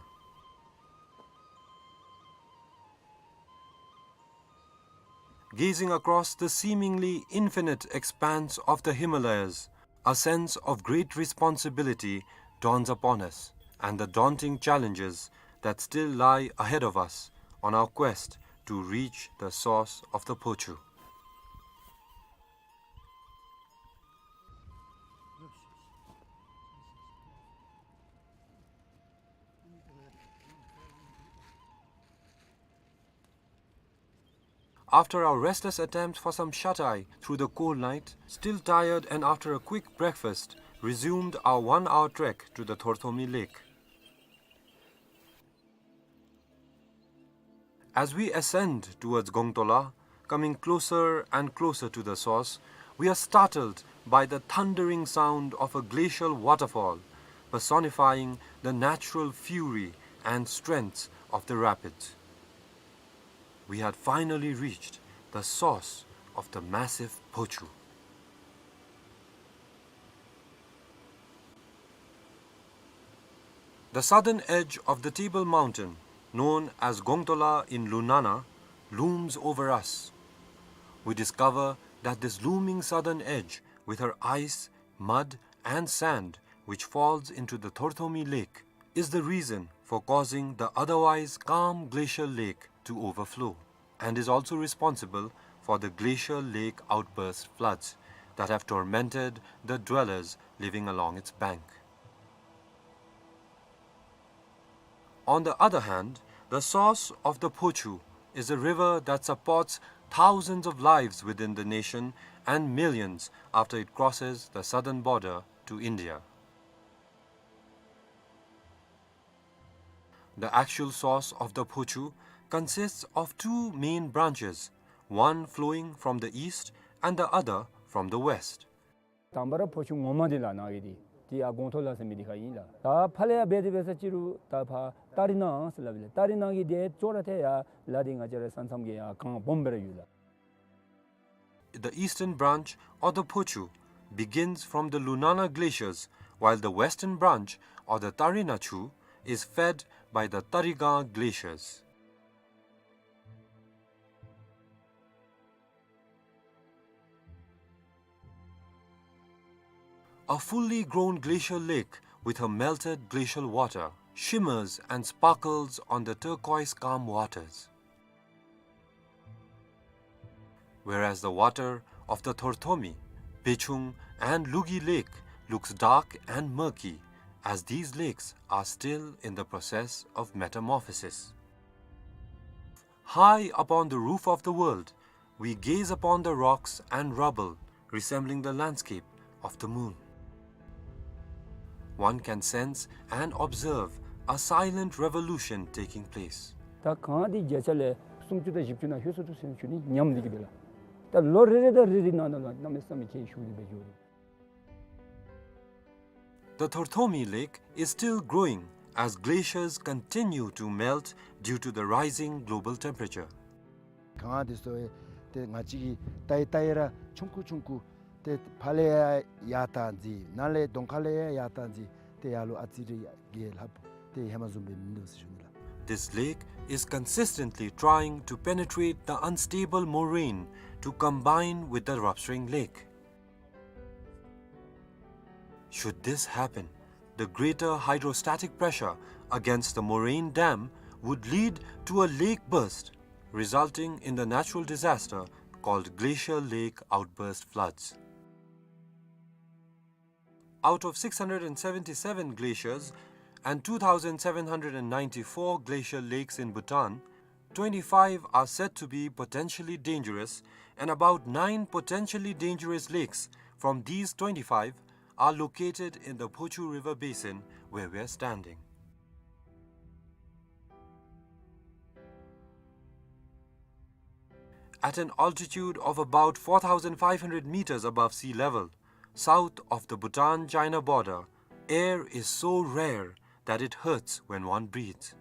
Gazing across the seemingly infinite expanse of the Himalayas, a sense of great responsibility dawns upon us, and the daunting challenges that still lie ahead of us on our quest to reach the source of the Phochu. After our restless attempt for some shut-eye through the cold night, still tired and after a quick breakfast, resumed our one-hour trek to the Thorthomi Lake. As we ascend towards Gongtola, coming closer and closer to the source, we are startled by the thundering sound of a glacial waterfall, personifying the natural fury and strength of the rapids. We had finally reached the source of the massive Phochu. The southern edge of the Table Mountain, known as Gongtola in Lunana, looms over us. We discover that this looming southern edge, with her ice, mud, and sand, which falls into the Thorthomi Lake, is the reason for causing the otherwise calm glacial lake to overflow, and is also responsible for the glacial lake outburst floods that have tormented the dwellers living along its bank. On the other hand, the source of the Phochu is a river that supports thousands of lives within the nation and millions after it crosses the southern border to India. The actual source of the Phochu consists of two main branches, one flowing from the east and the other from the west. དང་པ་ར་ཕོ་ཆུ་ངོ་མ་འདི་ལགས་ནཱ་གི་འདི་འདི་ཡར་སྒོང་ཐོག་ལ་ཟེར་མི་འདི་ཁར་ཨིན་ལགས། ད་ཕར་ལས་ཡར་འབད་དེ་འབད་ས་ཅིག་རུང་ད་ཕར་ཏ་རི་ནང་ཟེར་སླབ་ཨིན་ལགས། ཏ་རི་ནང་གི་འདི་ཅོག་ར་འཐདཔ་ཡར་ལ་འདི་ང་བཅས་ར་ས་མཚམས་ཀྱི་ཡར་གངས་སྦོམ་སྦེ་ར་ཡོད་ལགས། The eastern branch of the Phochu begins from the Lunana glaciers, while the western branch, or the Tarina Chu, is fed by the Tarigang glaciers. A fully grown glacial lake with her melted glacial water shimmers and sparkles on the turquoise calm waters. Whereas the water of the Thorthomi, Bechung, and Lugi Lake looks dark and murky, as these lakes are still in the process of metamorphosis. High upon the roof of the world, we gaze upon the rocks and rubble resembling the landscape of the moon. One can sense and observe a silent revolution taking place. ད་གངས་འདི་བརྒྱ་ཆ་ལས་སུམ་ཅུ་དང་བཞི་བཅུ་ནང་ལྷོད་སོང་འདུག་ཟེར་ཞུ་ནི་ཉམས་འདི་གིས་འབད་ལགས། ད་ལོ་རེ་རེ་དང་རེ་རེ་ནང་ན་ལུ་གནམ་མེད་ས་མེད་ཁྱད་ཞུགས་ཏེ་འབད་འགྱོ་རུང་། The Thorthomi Lake is still growing as glaciers continue to melt due to the rising global temperature. གངས་འདི་ཚུ་ཏེ་ང་བཅས་ཀྱིས་བལྟ་ཡི་བལྟ་ཡི་ར་ཆུང་ཀུ་ཆུང་ཀུ་ཏེ་ཕར་ལས་ཡར་ཡར་བཏང་ཅི་ནཱ་ལས་གདོང་ཁ་ལས་ཡར་ཡར་བཏང་ཅི་ཏེ་ཡར་ལུ་ཨ་ཙི་རེ་ཡར་རྒྱས་ལྷབ་ཏེ་ཧེ་མ་བཟུམ་སྦེ་མིན་འདུག་ཟེར་ཞུ་ནི་ལགས། This lake is consistently trying to penetrate the unstable moraine to combine with the Rapsreing Lake. Should this happen, the greater hydrostatic pressure against the moraine dam would lead to a lake burst, resulting in the natural disaster called glacial lake outburst floods. Out of six hundred and seventy-seven glaciers and two thousand seven hundred and ninety-four glacial lakes in Bhutan, twenty-five are said to be potentially dangerous, and about nine potentially dangerous lakes from these twenty-five are located in the Phochu River basin where we are standing. At an altitude of about four thousand five hundred meters above sea level, south of the Bhutan-China border, air is so rare that it hurts when one breathes.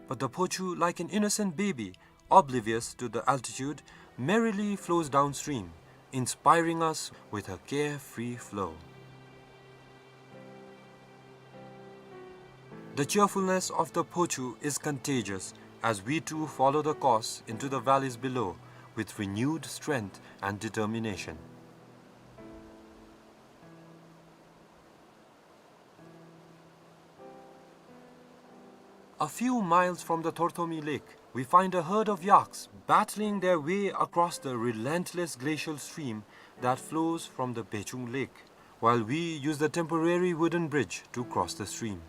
But the Phochu, like an innocent baby, oblivious to the altitude, merrily flows downstream, inspiring us with her carefree flow. The cheerfulness of the Phochu is contagious as we too follow the course into the valleys below with renewed strength and determination. A few miles from the Thorthomi Lake, we find a herd of yaks battling their way across the relentless glacial stream that flows from the Bechung Lake, while we use the temporary wooden bridge to cross the stream.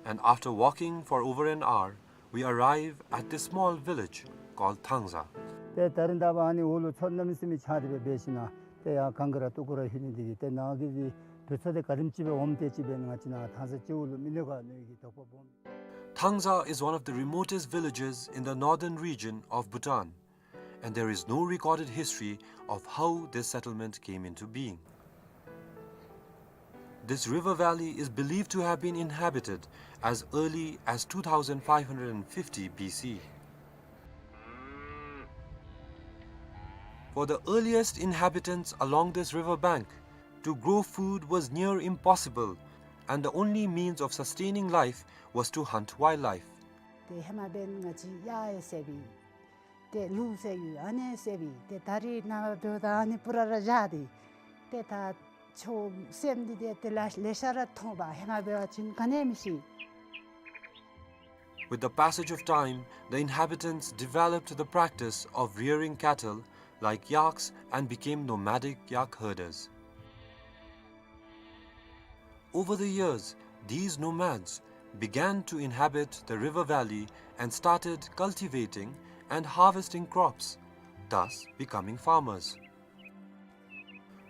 And after walking for over an hour, we arrive at this small village called Thangza. ཏེ་ད་རིས་ད་འབདན་ཨ་ནི་འོག་ལུ་མཚོ་གནམ་མེད་ས་མེད་ཆགས་ཏེ་སྦེ་འབད་ཞིནམ་ཏེ་ཡར་གངས་ཀྱི་ར་ཏོག་ཀུ་ར་ལྷོད་ནི་འདི་གིས་ཏེ་ནཱ་གི་འདི་བུ་ཚ་འདི་ག་དེམ་ཅིག་སྦེ་འོངམ་དེ་ཅིག་སྦེ་ང་བཅས་ནཱ་ཐང་ས་སྤྱི་བོ་ལུ་མི་ལུས་ག་མནོ་བའི་གི་དོགས་པ་སྦོམ། Thangza is one of the remotest villages in the northern region of Bhutan, and there is no recorded history of how this settlement came into being. This river valley is believed to have been inhabited as early as two thousand five hundred fifty B C. For the earliest inhabitants along this river bank, to grow food was near impossible, and the only means of sustaining life was to hunt wildlife. ཏེ་ཧེ་མ་འབདན་ང་བཅས་གཡག་ཡང་བསད་པས། ཏེ་ལུག་བསད་ཡོད། ཨ་ནི་བསད་པས། ཏེ་ད་རིས་ནངས་པ་འབདཝ་ད་ཨ་ནི་པུ་ར་ར་བཞག་སྟེ་ཏེ་ད་ཆོས་སེམས་འདི་ཏེ་ཏེ་ལ་ལེ་ཤ་ར་མཐོང་པ། ཧེ་མ་འབད་བ་ཅིན་ག་ནི་མི་ཤེས། With the passage of time, the inhabitants developed the practice of rearing cattle like yaks and became nomadic yak herders. Over the years, these nomads began to inhabit the river valley and started cultivating and harvesting crops, thus becoming farmers.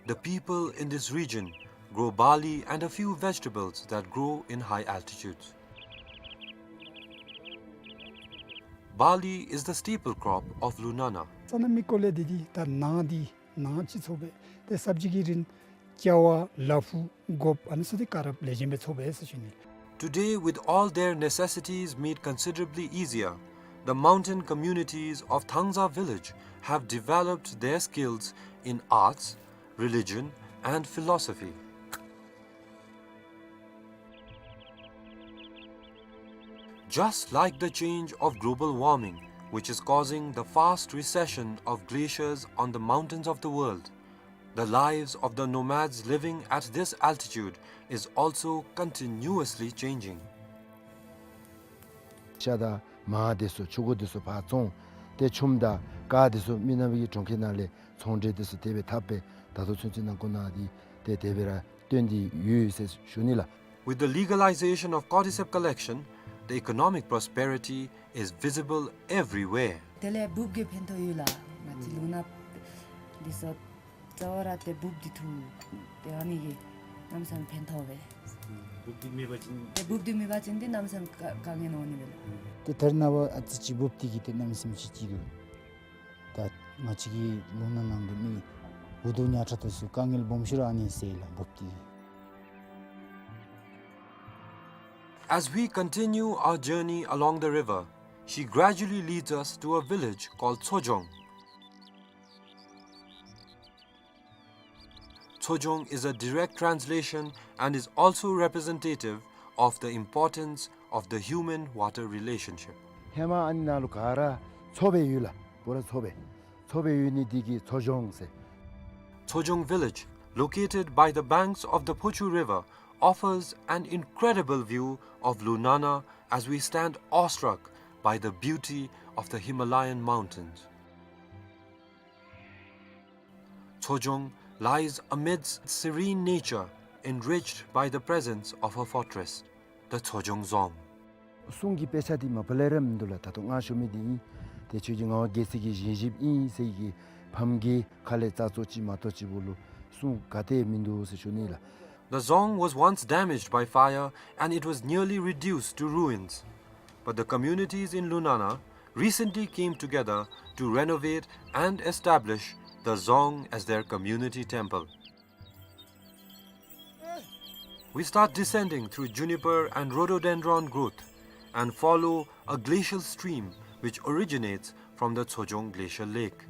The people in this region grow barley and a few vegetables that grow in high altitudes. Barley is the staple crop of Lunana. ས་གནས་མི་སྐོར་ལས་འདི་འདི་ད་ནཱ་འདི་ནཱ་ཅིག་འཚོ་སྦེ་ཏེ་སབ་ཇི་གི་རིན་ཅ་བ་ལ་ཕུག་སྒོགཔ་ཨ་ནི་ཚུ་འདི་ག་ར་ལེགས་ཤོམ་སྦེ་འཚོ་སྦེ་ཟེར་ཞུ་ནི། Today, with all their necessities made considerably easier, the mountain communities of Thangza village have developed their skills in arts, religion, and philosophy. Just like the change of global warming, which is causing the fast recession of glaciers on the mountains of the world, the lives of the nomads living at this altitude is also continuously changing. ཤ་དང་མར་དེ་ཚུ་ཕྱུར་འགོ་དེ་ཚུ་ཕར་བཙོང་། ཏེ་ཆུམ་དང་ཀར་དེ་ཚུ་མི་ནག་པའི་གྲོང་ཁྱེར་ནང་ལས་ཚོང་འབྲེལ་དེ་ཚུ་དེ་སྦེ་འཐབ་སྦེ་ད་ལྟོ་ཚུན་ཚོད་ནང་འཁོད་ནང་འདི་ཏེ་དེ་སྦེ་ར་སྟོན་ཏེ་ཡོད་ཟེར་ཞུ་ནི་ལགས། With the legalization of cordyceps collection, the economic prosperity is visible everywhere. དེ་ལས་འབུབ་ཀྱི་ཕན་ཐོགས་ཡོད་ལགས། ང་བཅས་ལུང་ནག་འདི་ཚུ་རྩ་བ་ར་ཏེ་འབུབ་འདི་འཐུ་སྟེ་ཨ་ནི་གིས་གནམ་མེད་ས་མེད་ཕན་ཐོགས་པས། འབུབ་འདི་མེད་པ་ཅིན་ཏེ་འབུབ་འདི་མེད་པ་ཅིན་ཏེ་གནམ་མེད་ས་མེད་དཀའ་དཀའ་ངལ་འོང་ནི་མས་ལགས། ཏེ་ད་རེས་ནངས་པ་ཨ་ཙི་ཅིག་འབུབ་འདི་གིས་ཏེ་གནམ་མེད་ས་མེད་ཅིག་སྐྱིད་འདུག། ད་ང་བཅས་ཀྱི་ལུང་ནག་ནང་གི་མི་འུ་སྡུག་ཉག་ཕྲ་དེ་ཚུ་དཀའ་ངལ་སྦོམ་ཤོས་ར་ཨ་ནི་སེལ་ལགས་འབུབ་འདི་གིས། As we continue our journey along the river, she gradually leads us to a village called Tsojong. Tsojong is a direct translation and is also representative of the importance of the human-water relationship. ཧེ་མ་ཨ་ནི་ནང་ལུ་ག་ར་མཚོ་སྦེ་ཡོད་ལགས། པུ་ར་མཚོ་སྦེ་མཚོ་སྦེ་ཡོད་ནི་འདི་གིས་མཚོ་གཞོང་ཟེར། Tsojong village, located by the banks of the Phochu River, offers an incredible view of Lunana as we stand awestruck by the beauty of the Himalayan mountains. Tsojong lies amidst serene nature, enriched by the presence of her fortress, the Tsojong Dzong. སྲུང་གི་དཔེ་ཆ་འདི་མ་པ་ལས་ར་མིན་འདུག་ལགས། ད་ལྟོ་ང་ཞུ་མི་འདི་ཨིན། ཏེ་ཁྱོད་ཀྱི་ངག་དབང་རྒྱལ་མཚན་གྱི་བཞེངས་གཞིཔ་ཨིན་ཟེར་གྱི་ཕམ་གྱི་ཁ་ལས་རྩ་ཚོ་ཅིག་མ་གཏོགས་ཅིག་པོ་ལུ་སྲུང་ག་ཏེ་མིན་འདུག་ཟེར་ཞུ་ནི་ལགས། The dzong was once damaged by fire and it was nearly reduced to ruins. But the communities in Lunana recently came together to renovate and establish the dzong as their community temple. We start descending through juniper and rhododendron growth and follow a glacial stream which originates from the Tsojong Glacial Lake.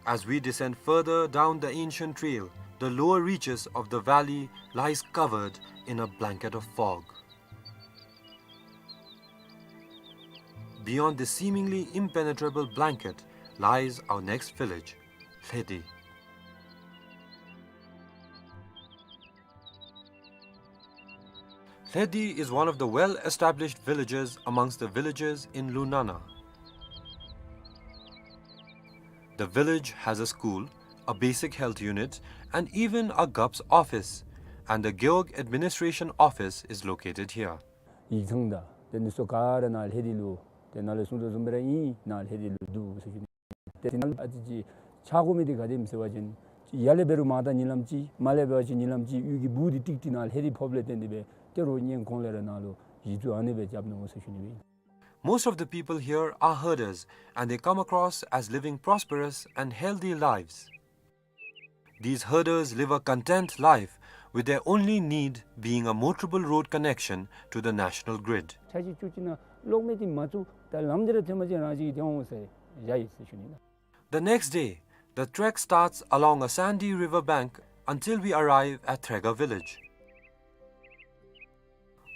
As we descend further down the ancient trail, the lower reaches of the valley lies covered in a blanket of fog. Beyond this seemingly impenetrable blanket lies our next village, Lhedi. Lhedi is one of the well-established villages amongst the villages in Lunana. The village has a school, a basic health unit, and even a G U P's office, and the Gewog Administration Office is located here. ཡིག་ཚང་དང་དེ་ནི་སོ་ག་ར་ནཱ་ལྷེ་དི་ལུ་དེ་ནཱ་ལས་གསུང་དོ་བཟུམ་སྦེ་ར་ཨིན། ནཱ་ལྷེ་དི་ལུ་འདུག་ཟེར་ཞུ་ནི། དེ་ནང་ཨ་ཙི་ཅིག་ཆག་སྒོ་མི་འདི་ག་དེམ་ཟེར་བ་ཅིན་ཡར་ལས་འབད་རུང་མར་ད་ཉིན་ལམ་ཅིག་མར་ལས་འབད་བ་ཅིན་ཉིན་ལམ་ཅིག་གཡུས་ཀྱི་སྦུག་འདི་ཀྲིག་ཀྲི་ནཱ་ལྷེ་དི་ཕོགཔ་ལས་བརྟེན་ཏེ་སྦེ་ཏེ་རོགས་ཉན་གོང་ལས་ར་ནཱ་ལུ་གཞི་བཙུགས་ཨ་ནི་སྦེ་རྐྱབ་ནུག་ཟེར་ཞུ་ནི་སྦེ། Most of the people here are herders and they come across as living prosperous and healthy lives. These herders live a content life, with their only need being a motorable road connection to the national grid. ཆ་ཅིག་ཅུ་ཅིག་ནང་གློག་མེ་འདི་མ་བཙུགས་ད་ལམ་འདི་ར་ཐོན་པ་ཅིན་རང་ཅིག་གིས་ཐོན་འོང་ཟེར་བཞག་ཡི་ཟེར་ཞུ་ནི་ལགས། The next day, the trek starts along a sandy river bank until we arrive at Threga village.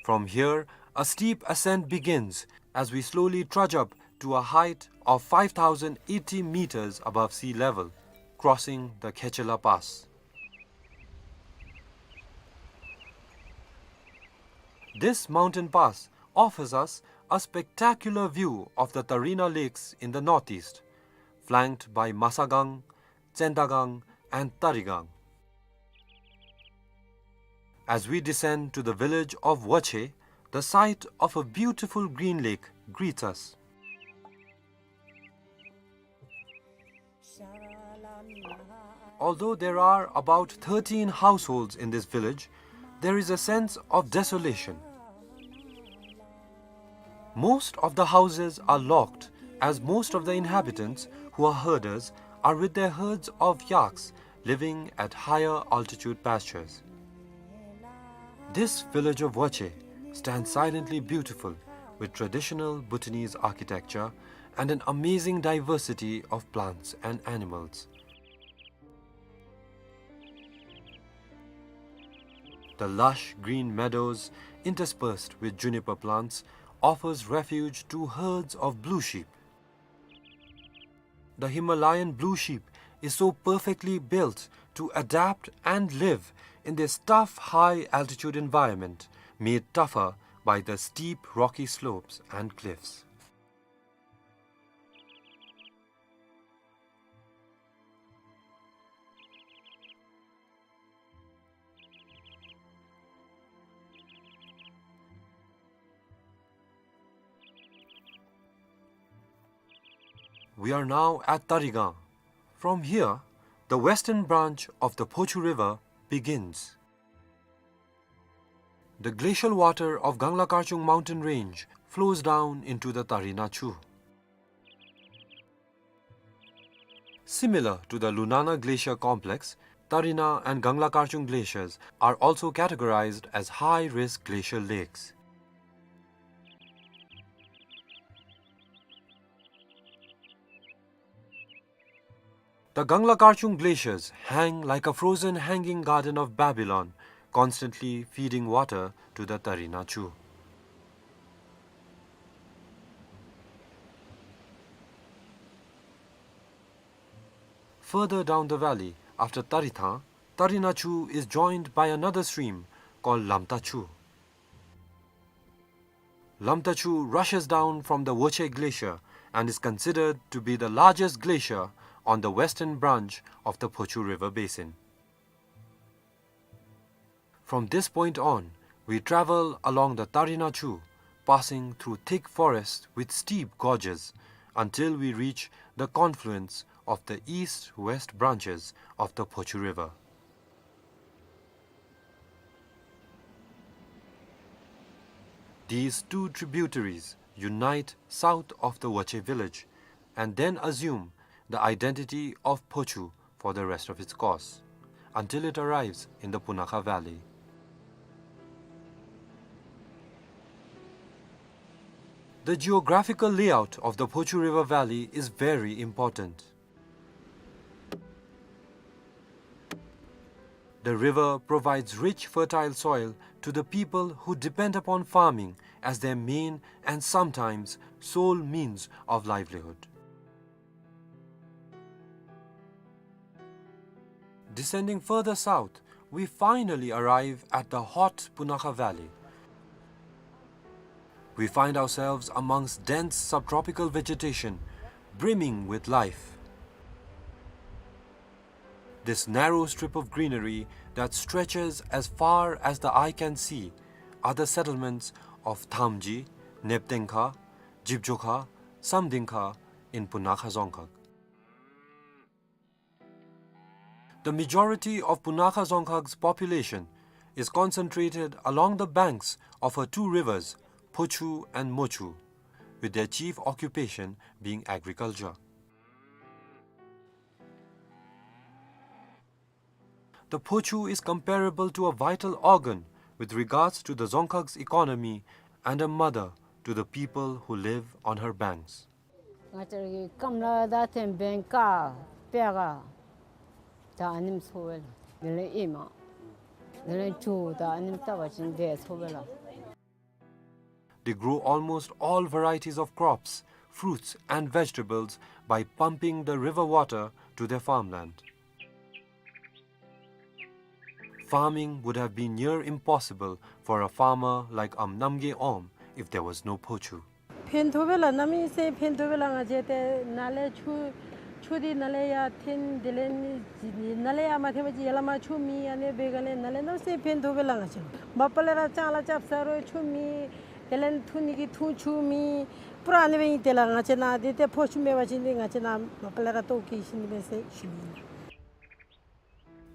From here, a steep ascent begins as we slowly trudge up to a height of five thousand eighty meters above sea level, crossing the Khechela Pass. This mountain pass offers us a spectacular view of the Tarina Lakes in the northeast, flanked by Masagang, Tsendagang, and Tarigang. As we descend to the village of Wache, the sight of a beautiful green lake greets us. Although there are about thirteen households in this village, there is a sense of desolation. Most of the houses are locked, as most of the inhabitants, who are herders, are with their herds of yaks living at higher altitude pastures. This village of Wache stands silently beautiful, with traditional Bhutanese architecture and an amazing diversity of plants and animals. The lush green meadows, interspersed with juniper plants, offers refuge to herds of blue sheep. The Himalayan blue sheep is so perfectly built to adapt and live in this tough high-altitude environment, made tougher by the steep rocky slopes and cliffs. We are now at Tarigang. From here, the western branch of the Phochu River begins. The glacial water of Gangla Karchung mountain range flows down into the Tarina Chu. Similar to the Lunana Glacier Complex, Tarina and Gangla Karchung glaciers are also categorized as high-risk glacial lakes. The Gangla Karchung glaciers hang like a frozen hanging garden of Babylon, constantly feeding water to the Tarina Chu. Further down the valley, after Tarithang, Tarina Chu is joined by another stream called Lamta Chu. Lamta Chu rushes down from the Woche Glacier and is considered to be the largest glacier on the western branch of the Phochu River basin. From this point on, we travel along the Tarina Chu, passing through thick forests with steep gorges, until we reach the confluence of the east-west branches of the Phochu River. These two tributaries unite south of the Woche village and then assume the identity of Phochu for the rest of its course, until it arrives in the Punakha Valley. The geographical layout of the Phochu River Valley is very important. The river provides rich, fertile soil to the people who depend upon farming as their main and sometimes sole means of livelihood. Descending further south, we finally arrive at the hot Punakha Valley. We find ourselves amongst dense subtropical vegetation, brimming with life. This narrow strip of greenery that stretches as far as the eye can see are the settlements of Thamji, Neptengkha, Jibjokha, Samdingkha in Punakha Dzongkhag. The majority of Punakha Dzongkhag's population is concentrated along the banks of her two rivers, Phochu and Mochu, with their chief occupation being agriculture. The Phochu is comparable to a vital organ with regards to the Dzongkhag's economy and a mother to the people who live on her banks. ང་བཅས་ར་གི་སྐམ་ལ་ད་ཐེམ་བེན་ཀ་པེ་ག་ད་ཨ་ནེམ་འཚོ་བས་ལགས། དེ་ལས་ཨེ་མ་དེ་ལས་ཇོ་ད་ཨ་ནེམ་བཏབ་པ་ཅིན་དེ་འཚོ་བས་ལགས། They grow almost all varieties of crops, fruits and vegetables by pumping the river water to their farmland. Farming would have been near impossible for a farmer like Am Namgay Om if there was no Phochu. ཕན་ཐོགས་པས་ལགས། གནམ་མེད་ས་མེད་ཕན་ཐོགས་པས་ལགས། ང་བཅས་ཏེ་ནཱ་ལས་ཆུ་ཆུ་འདི་ནཱ་ལས་ཡར་འཐེན། དེ་ལས་ནི་ནཱ་ལས་ཡར་མ་འཐེན་པ་ཅིན་ཡར་ལས་མར་ཆུ་མེད། ཨ་ནི་འབད་ག་ལས་ནཱ་ལས་གནམ་མེད་ས་མེད་ཕན་ཐོགས་པས་ལགས། ང་བཅས་མ་པ་ལས་ར་ལྕང་ལཱ་རྐྱབ་ས་རུང་ཆུ་མེད། དེ་ལས་འཐུང་ནི་གི་འཐུང་ཆུ་མེད། པུ་ར་ཨ་ནི་སྦེ་ཨིན། དེ་ལས་ང་བཅས་ནཱ་འདི་ཏེ་ཕོ་ཆུ་མེད་པ་ཅིན་འདི་ང་བཅས་ནཱ་མ་པ་ལས་ར་ལྟོཝ་བཀྱེས་ཤི་ནི་མས་ཟེར་ཞུ་ནི་ཨིན།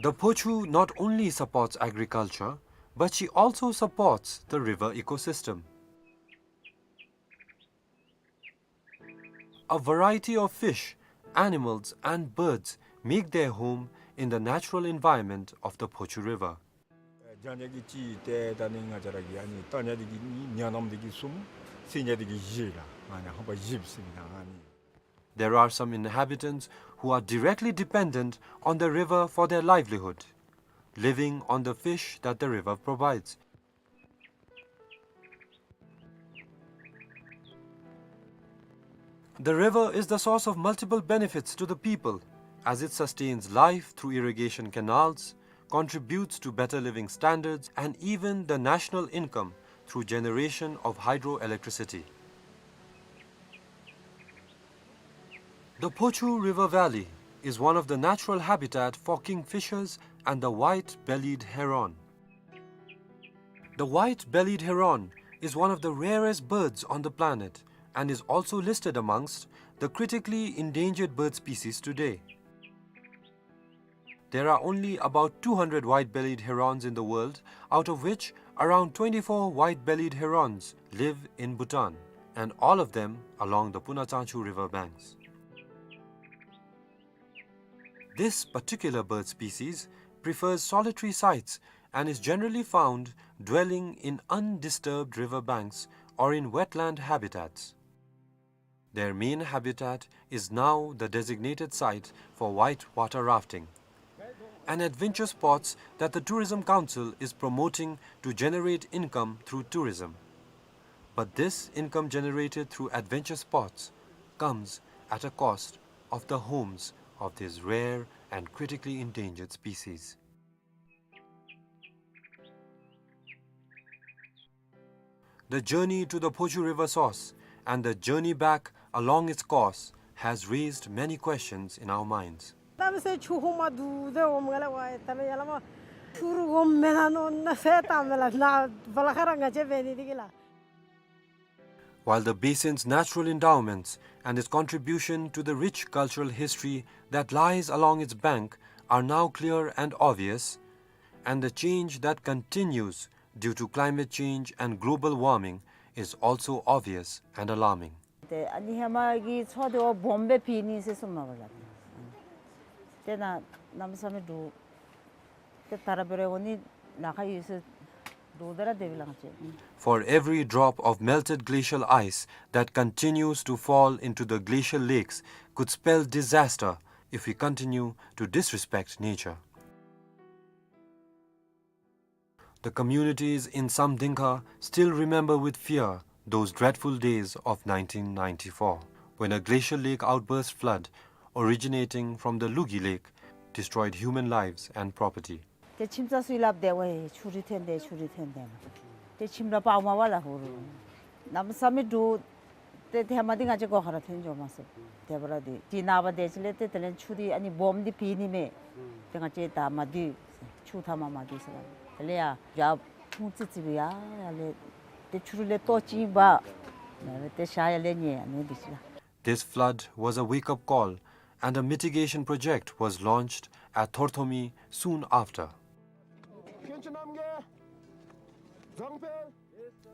The Phochu not only supports agriculture, but she also supports the river ecosystem. A variety of fish, animals and birds make their home in the natural environment of the Phochu River. ཨེ་རྒྱགས་ནི་གི་གཅིག་ཏེ་ད་ནི་ང་བཅས་ར་གི་ཨ་ནི་བཏང་ནི་འདི་གིས་ཉ་ནམ་འདི་གིས་གསུམ། བསད་ནི་འདི་གིས་བཞི་ལགས། ཨ་ནི་ཧམ་པ་བཞི་བསད་ནི་ཨ་ནི། There are some inhabitants who are directly dependent on the river for their livelihood, living on the fish that the river provides. The river is the source of multiple benefits to the people, as it sustains life through irrigation canals, contributes to better living standards, and even the national income through generation of hydroelectricity. The Phochu River Valley is one of the natural habitat for kingfishers and the white-bellied heron. The white-bellied heron is one of the rarest birds on the planet and is also listed amongst the critically endangered bird species today. There are only about two hundred white-bellied herons in the world, out of which around twenty-four white-bellied herons live in Bhutan, and all of them along the Puna Tsangchu river banks. This particular bird species prefers solitary sites and is generally found dwelling in undisturbed river banks or in wetland habitats. Their main habitat is now the designated site for white water rafting, an adventure sports that the Tourism Council is promoting to generate income through tourism. But this income generated through adventure sports comes at a cost of the homes of these rare and critically endangered species. The journey to the Phochu River source and the journey back along its course has raised many questions in our minds. ད་མི་སེར་ཆུ་ཧོ་མ་འདུག་ཟེར་འོང་མས་ལགས། ཝའི་ད་མི་ཡར་ལས་མར་ཆུ་རུ་འོང་མེན་ན་ནོ་ན་ཟེར་ད་མི་ལགས། ན་བ་ལ་ཁ་ར་ང་བཅས་འབད་ནི་འདི་གིས་ལགས། While the basin's natural endowments and its contribution to the rich cultural history that lies along its bank are now clear and obvious, and the change that continues due to climate change and global warming is also obvious and alarming. ཏེ་ཨ་ནི་ཧེ་མ་གི་མཚོ་འདི་བ་སྦོམ་སྦེ་ཕྱེ་ནི་ཟེར་གསུངམ་མས་ལགས། ཏེ་ན་གནམ་མེད་ས་མེད་འདུག། ཏེ་ད་ར་འབད་རུང་འོ་ནི་ལཱ་ཁག་ཡོད་ཟེར། For every drop of melted glacial ice that continues to fall into the glacial lakes could spell disaster if we continue to disrespect nature. The communities in Samdingkha still remember with fear those dreadful days of nineteen ninety-four, when a glacial lake outburst flood originating from the Lugi Lake destroyed human lives and property. ཏེ་ཁྱིམ་ཚང་ཚུ་སླབ་སྟེ་ཝའེ་ཆུ་རུད་ཐོན་ཏེ་ཆུ་རུད་ཐོན་ཏེ་ཏེ་ཁྱིམ་ར་སྤརཝ་མ་པ་ལ་ཧུ་རུ་གནམ་མེད་ས་མེད་འདྲོག་སྟེ་ཏེ་ཧེ་མ་འདི་ང་བཅས་སྒོ་ཁར་ཐོན་འགྱོ་མ་ཚུགས། དེ་འབདཝ་ད་འདི་ནངས་པ་དེ་ཅིག་ལས་ཏེ་དེ་ལས་ཆུ་འདི་ཨ་ནི་སྦོམ་འདི་ཕྱེ་ནི་མས། ཏེ་ང་བཅས་ད་མ་སྡོད་ཆུ་མཐའ་མ་མ་སྡོད་ཟེར་ལགས། དེ་ལས་ཡར་ཡར་ཕུང་ཙི་ཙི་སྦེ་ཡར་ཡར་ལས་ཏེ་ཆུ་རུད་ལས་ལྟོ་ཅིག་འབག་ཏེ་ཤར་ཡར་ལས་ཉལ་ཨ་ནི་འདི་ཅིག་ལགས། This flood was a wake-up call, and a mitigation project was launched at Thorthomi soon after.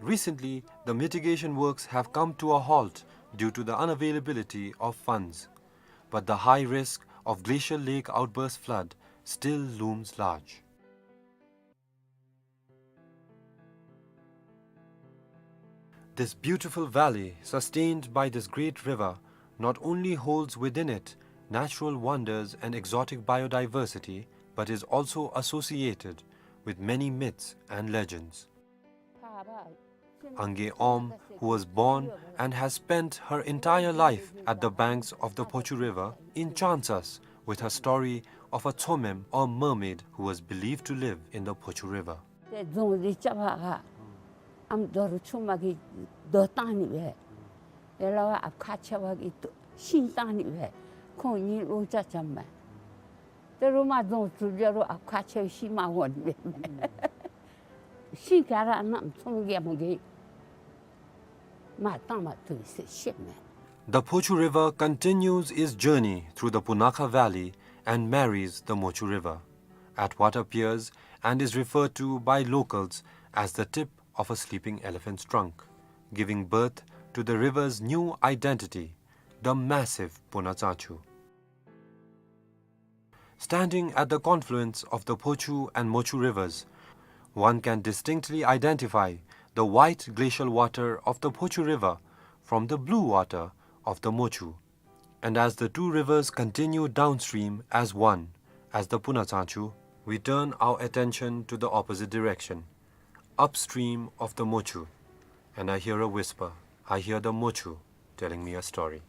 Recently, the mitigation works have come to a halt due to the unavailability of funds. But the high risk of glacial lake outburst flood still looms large. This beautiful valley, sustained by this great river, not only holds within it natural wonders and exotic biodiversity, but is also associated with many myths and legends. Ange Om, who was born and has spent her entire life at the banks of the Phochu River, enchants us with her story of a Tsomem or mermaid who was believed to live in the Phochu River. ཏེ་རྫོང་འདི་རྐྱབ་པར་ཨམ་རྡོ་རུ་ཆུ་མ་གིས་རྡོ་བཏང་ནི་སྦེ། ཡ་ལ་བ་ཨཔ་ཁ་ཆེ་བ་གིས་ཤིང་བཏང་ནི་སྦེ། ཁོང་གཉིས་ལོ་ཅ་ཅམ་མས། ཏེ་རུང་མ་རྫོང་གྲུབ་རྒྱ་རུང་ཨཔ་ཁ་ཆེ་བའི་ཤིང་མ་འོང་ནི་སྦེ། ཤིང་ག་ར་གནམ་ཚོང་རྒྱ་མོ་གིས་མར་བཏང་མ་བཏུབ་ཟེར་བཤད་མས། The Phochu River continues its journey through the Punakha Valley and marries the Mochu River at what appears and is referred to by locals as the tip of a sleeping elephant's trunk, giving birth to the river's new identity, the massive Punatsachu. Standing at the confluence of the Phochu and Mochu rivers, one can distinctly identify the white glacial water of the Phochu River from the blue water of the Mochu. And as the two rivers continue downstream as one, as the Punatsachu, we turn our attention to the opposite direction, upstream of the Mochu, and I hear a whisper. I hear the Mochu telling me a story.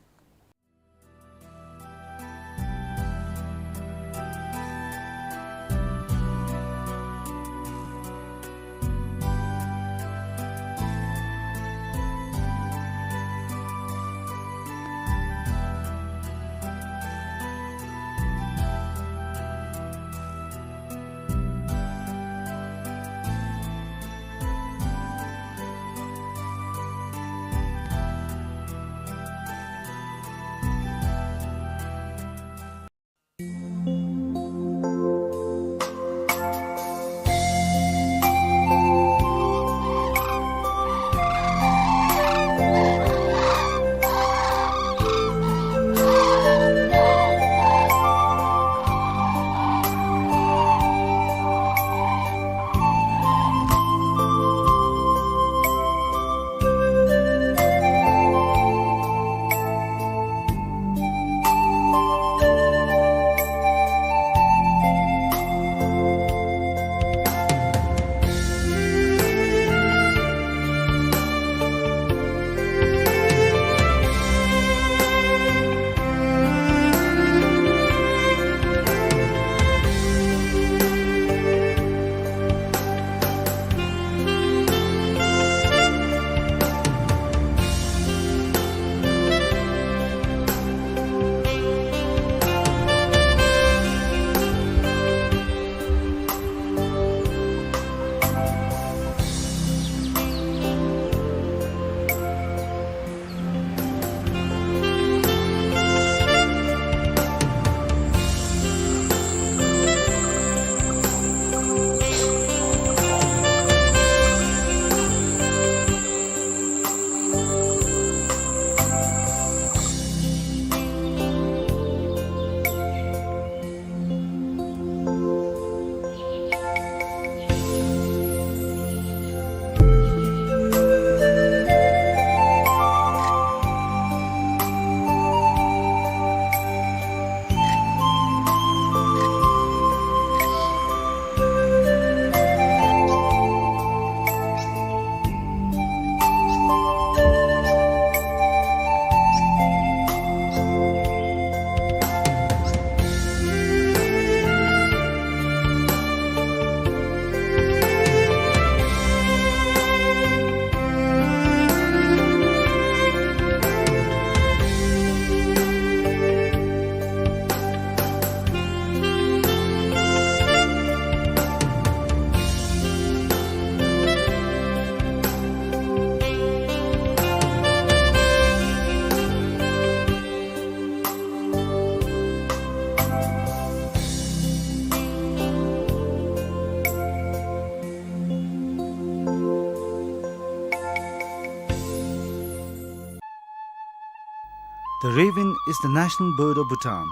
The raven is the national bird of Bhutan.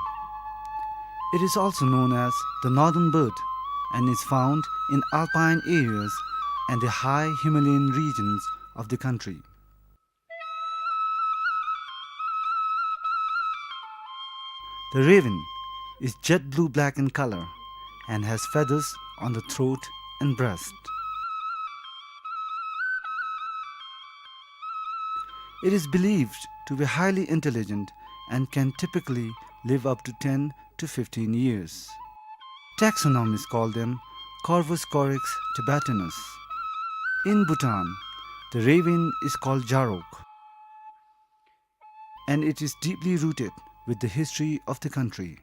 It is also known as the northern bird and is found in alpine areas and the high Himalayan regions of the country. The raven is jet blue black in color and has feathers on the throat and breast. It is believed to be highly intelligent and can typically live up to ten to fifteen years. Taxonomists call them Corvus corax tibetanus. In Bhutan, the raven is called jarok, and it is deeply rooted with the history of the country.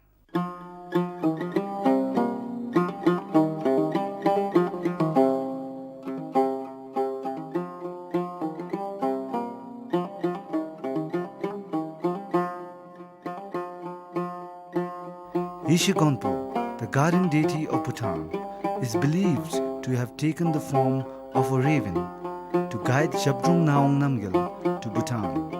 Yeshe Gonpo, the guardian deity of Bhutan, is believed to have taken the form of a raven to guide Zhabdrung Ngawang Namgyal to Bhutan.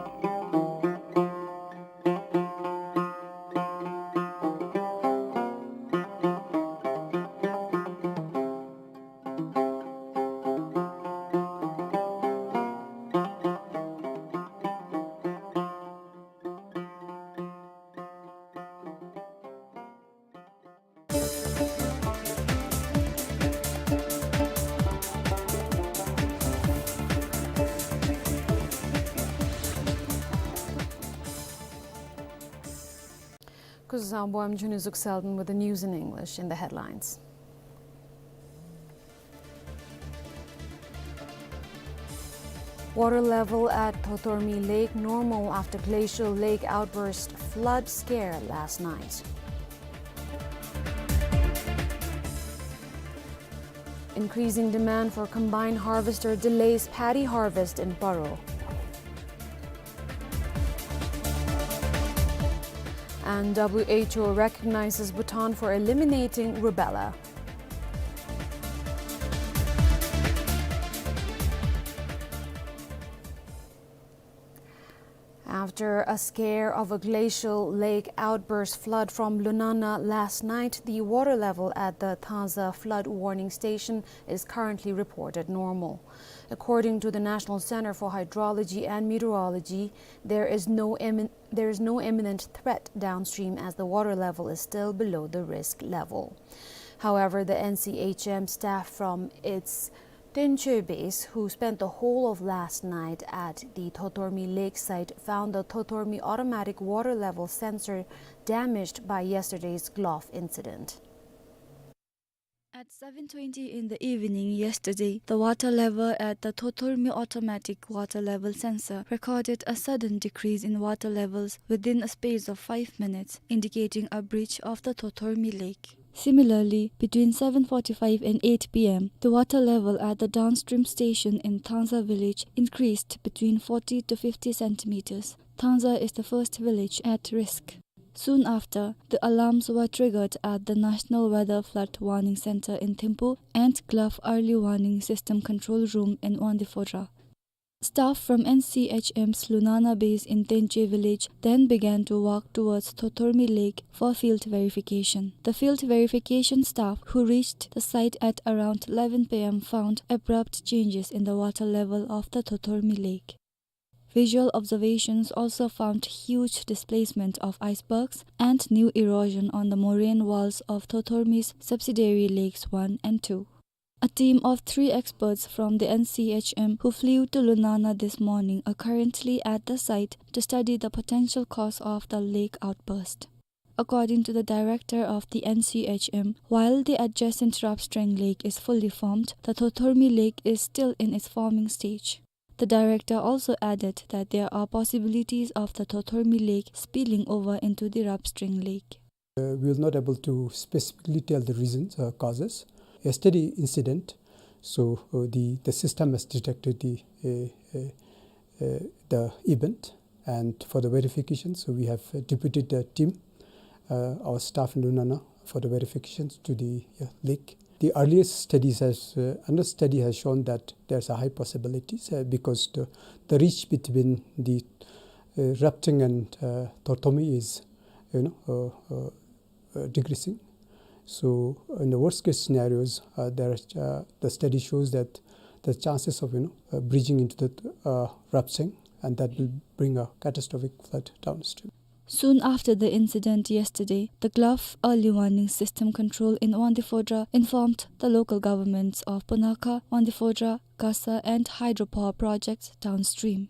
Kuzuzangpo, I'm Junior Zuk Selden with the news in English. In the headlines. Water level at Thothormi Lake normal after glacial lake outburst flood scare last night. Increasing demand for combined harvester delays paddy harvest in Paro. And W H O recognizes Bhutan for eliminating rubella. After a scare of a glacial lake outburst flood from Lunana last night, the water level at the Thanza flood warning station is currently reported normal. According to the National Center for Hydrology and Meteorology, there is no immin-, there is no imminent threat downstream as the water level is still below the risk level. However, the N C H M staff from its Tenchue base, who spent the whole of last night at the Thothormi Lake site, found the Thothormi automatic water level sensor damaged by yesterday's Glof incident. At seven twenty in the evening yesterday, the water level at the Thothormi automatic water level sensor recorded a sudden decrease in water levels within a space of five minutes, indicating a breach of the Thothormi Lake. Similarly, between seven forty-five and eight P M, the water level at the downstream station in Thanza village increased between forty to fifty centimeters. Thanza is the first village at risk. Soon after, the alarms were triggered at the National Weather Flood Warning Center in Thimphu and Glof Early Warning System Control Room in Wangdue Phodrang. Staff from N C H M's Lunana base in Tenchue village then began to walk towards Thothormi Lake for field verification. The field verification staff who reached the site at around eleven P M found abrupt changes in the water level of the Thothormi Lake. Visual observations also found huge displacement of icebergs and new erosion on the moraine walls of Thothormi's subsidiary lakes one and two. A team of three experts from the N C H M who flew to Lunana this morning are currently at the site to study the potential cause of the lake outburst. According to the director of the N C H M, while the adjacent Ravstreng Lake is fully formed, the Thothormi Lake is still in its forming stage. The director also added that there are possibilities of the Thothormi Lake spilling over into the Ravstreng Lake. Uh, we will not able to specifically tell the reasons or causes. A steady incident, so, uh, the, the system has detected the, uh, uh, uh, the event, and for the verification, so we have, uh, deputed the team, uh, our staff in Lunana for the verifications to the, uh, lake. The earliest studies has, uh, another study has shown that there's a high possibility, uh, because the, the ridge between the, Uh, Rabcheng and, uh, Thorthormi is, you know, uh, uh, uh, decreasing. So in the worst case scenarios, uh, there are, uh, the study shows that the chances of, you know, uh, breaching into the, uh, Rabcheng, and that will bring a catastrophic flood downstream. Soon after the incident yesterday, the Glove Early Warning System Control in Wangdue Phodrang informed the local governments of Punakha, Wangdue Phodrang, Gasa and hydropower projects downstream.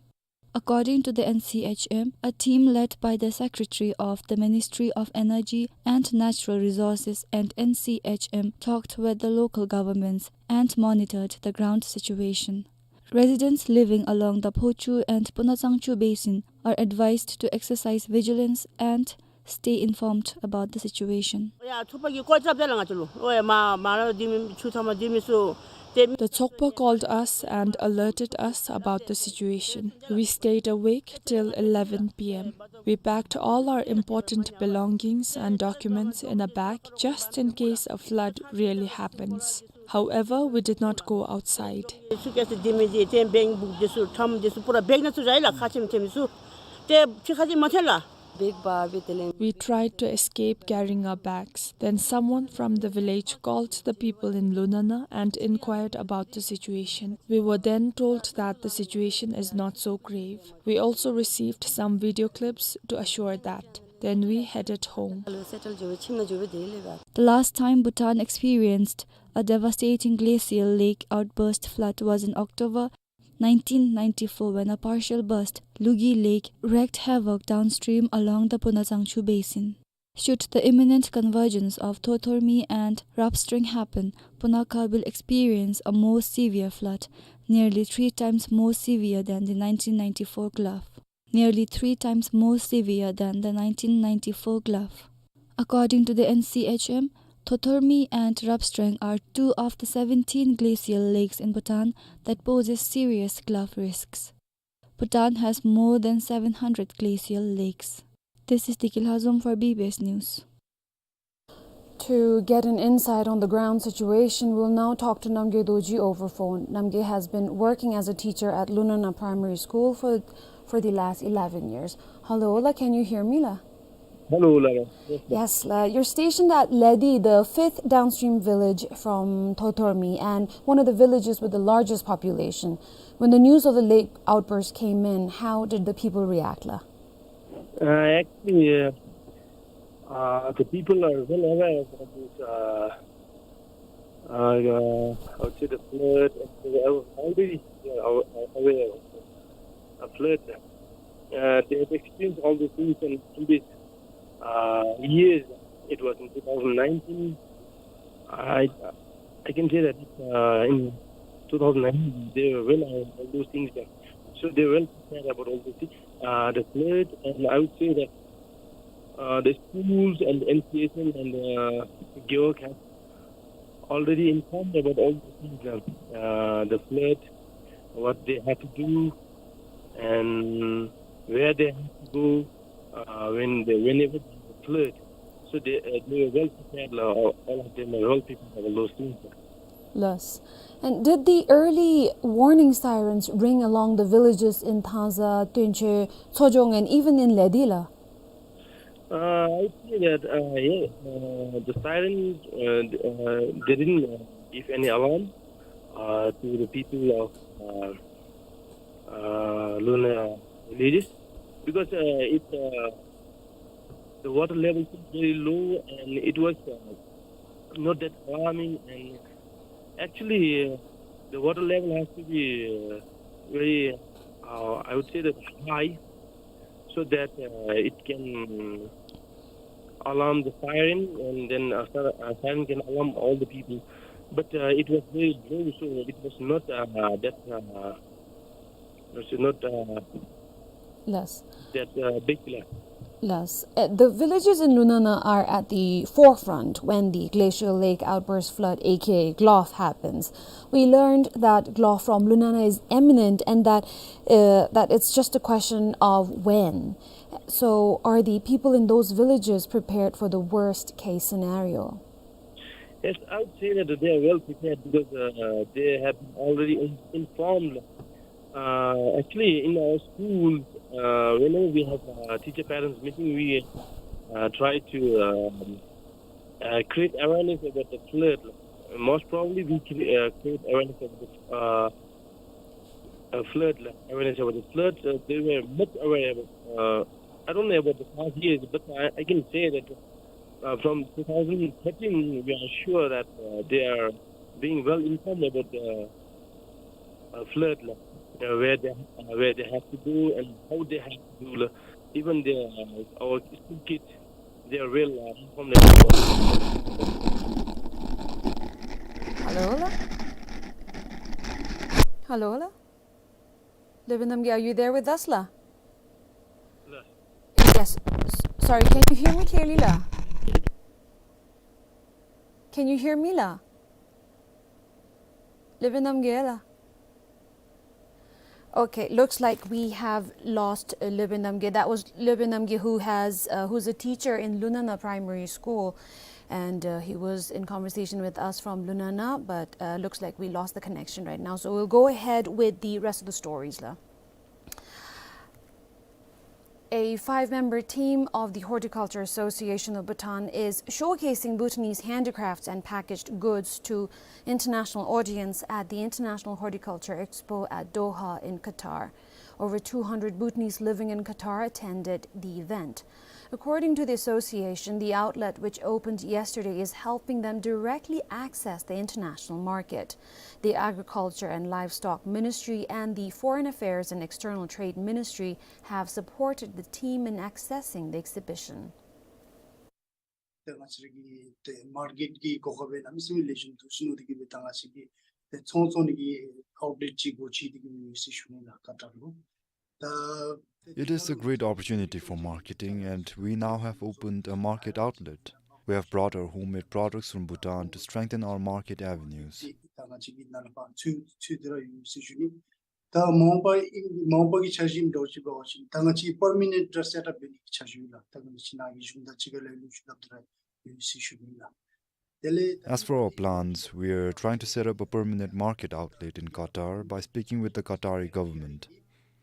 According to the N C H M, a team led by the Secretary of the Ministry of Energy and Natural Resources and N C H M talked with the local governments and monitored the ground situation. Residents living along the Phochu and Punachangchu basin are advised to exercise vigilance and stay informed about the situation. ཡ་ཚོགས་པ་གིས་སྐོར་ར་རྐྱབ་སྟེ་ལགས་ང་བཅས་ལུ། ཨོ་ཡ་མ་མ་ར་འདི་མི་ཆུ་ཚང་མ་འདི་མི་སུ་ཏེ། The Chokpa called us and alerted us about the situation. We stayed awake till eleven p m. We packed all our important belongings and documents in a bag just in case a flood really happens. However, we did not go outside. སུ་ཀེས་འདི་མི་འདི་ཏེ་བེང་བུག་འདི་ཚུ་ཁྲམ་འདི་ཚུ་པུ་ར་བེག་ནང་ཚུད་ཡི་ལགས། ཁ་ཆེམ་ཆེམ་ཚུ་ཏེ་ཕྱི་ཁར་ཅིག་མ་ཐོན་ལགས། We tried to escape carrying our bags. Then someone from the village called the people in Lunana and inquired about the situation. We were then told that the situation is not so grave. We also received some video clips to assure that. Then we headed home. The last time Bhutan experienced a devastating glacial lake outburst flood was in October nineteen ninety-four, when a partial burst, Lugi Lake, wreaked havoc downstream along the Punachangchu basin. Should the imminent convergence of Thorthormi and Rabcheng happen, Punakha will experience a more severe flood, nearly three times more severe than the nineteen ninety-four Glove. Nearly three times more severe than the nineteen ninety-four Glove. According to the N C H M, Thorthormi and Rabcheng are two of the seventeen glacial lakes in Bhutan that poses serious Glove risks. Bhutan has more than seven hundred glacial lakes. This is Deki Lhazom for B B S News. To get an insight on the ground situation, we'll now talk to Namgay Dorji over phone. Namgay has been working as a teacher at Lunana Primary School for, for the last eleven years. Hello, la, can you hear me, la? Hello, la. Yes, la. Yes, la. You're stationed at Ledi, the fifth downstream village from Thorthormi, and one of the villages with the largest population. When the news of the lake outburst came in, how did the people react, la? Uh, actually, uh, uh, the people are well aware about this, uh, uh, uh, I would say the flood, and they are already, uh, aw-, aware of the flood. Uh, they have experienced all those things in, in these, uh, years. It was in two thousand nineteen. I, I can say that, uh, in two thousand nineteen, they were well aware of all those things there. So they were well prepared about all those things. Uh, the flood, and I would say that, uh, the schools and the N C H M and the Gewog have already informed about all those things there. Uh, the flood, what they have to do, and where they have to go, uh, when they, whenever there's a flood. So they, uh, they were well prepared, uh, all, all of them are well prepared for those things. Yes. And did the early warning sirens ring along the villages in Thansa, Tuenchhe, Tsojong, and even in Ledi, la? Uh, I would say that, uh, yeah, uh, the sirens, uh, th-, uh, they didn't, uh, give any alarm, uh, to the people of, uh, uh, Lunana villages, because, uh, it, uh, the water level is very low, and it was, uh, not that alarming. And actually, uh, the water level has to be, uh, very, uh, I would say that high, so that, uh, it can alarm the siren, and then, uh, si-, uh, siren can alarm all the people. But, uh, it was very low, so it was not, uh, that, uh, it's not, uh, yes, that, uh, big, la. Yes. Uh, the villages in Lunana are at the forefront when the glacial lake outburst flood, A K A Glove, happens. We learned that Glove from Lunana is imminent and that, uh, that it's just a question of when. So, are the people in those villages prepared for the worst case scenario? Yes, I would say that they are well prepared because, uh, they have been already in-, informed, Uh, actually, in our schools, uh, whenever we have a teacher parents meeting, we uh, try to um, uh, create awareness about the flood. Most probably, we cre- uh, create awareness about the uh, uh, flood, like, awareness about the flood. Uh, they were much aware about. Uh, I don't know about the past years, but I, I can say that uh, from two thousand thirteen, we are sure that uh, they are being well informed about the uh, flood, like, uh, where they uh, where they have to do and how they have to do. Like, even the uh, our school kids, they are well uh, informed about. Hello, hello. Hello, hello. Lubin Namgay, are you there with us, la? Yes. S- sorry, can you hear me clearly, la? Can you hear me, la? Lubin Namgay, la? Okay, looks like we have lost uh, Lubin Namgay. That was Lubin Namgay, who has uh, who's a teacher in Lunana Primary School, and uh, he was in conversation with us from Lunana, but uh, looks like we lost the connection right now. So we'll go ahead with the rest of the stories, la. A five-member team of the Horticulture Association of Bhutan is showcasing Bhutanese handicrafts and packaged goods to international audience at the International Horticulture Expo at Doha in Qatar. Over two hundred Bhutanese living in Qatar attended the event. According to the association, the outlet, which opened yesterday, is helping them directly access the international market. The Agriculture and Livestock Ministry and the Foreign Affairs and External Trade Ministry have supported the team in accessing the exhibition. ཏེ་ང་བཅས་ར་གི་ཏེ་མར་ཀེཊ་ཀྱི་གོ་སྐབས་ཨིན་ན་མི་སེམས་ལེགས་ཤོམ་འདུག་ཟེར་མནོ་སྟེ་གིས་སྦེ་ད་ང་བཅས་ཀྱིས་ཏེ་ཚོང་བཙོང་ནི་གི་ཨའུཊ་ལེཊ་ཅིག་སྒོ་ཕྱེ་སྟེ་གིས་སྦེ་ཡོད་ཟེར་ཞུ་ནི་ལགས། ཀ་ཏར་ལུ། ད་It is a great opportunity for marketing, and we now have opened a market outlet. We have brought our homemade products from Bhutan to strengthen our market avenues. ད་ང་བཅས་ཀྱི་ནང་ལུ་ཕར་ཚུད་ཚུད་དེ་ར་ཡོད་ཟེར་ཞུ་ནི། ད་མ་འོངས་པ་ཨིན་མ་འོངས་པ་གི་འཆར་གཞི་འདྲཝ་ཅིག་འབད་བ་ཅིན་ད་ང་བཅས་པར་མ་ནེནཊ་ར་སེཊ་ཨཔ་འབད་ནི་གི་འཆར་གཞི་ཡོད་ལགས། ད་ང་བཅས་ནཱ་གི་གཞུང་དང་གཅིག་ཁར་ལས་ལུ་ཞུ་སླབ་སྟེ་ར་ཡོད་ཟེར་ཞུ་ནི་ལགས། དེ་ལས་As for our plans, we are trying to set up a permanent market outlet in Qatar by speaking with the Qatari government.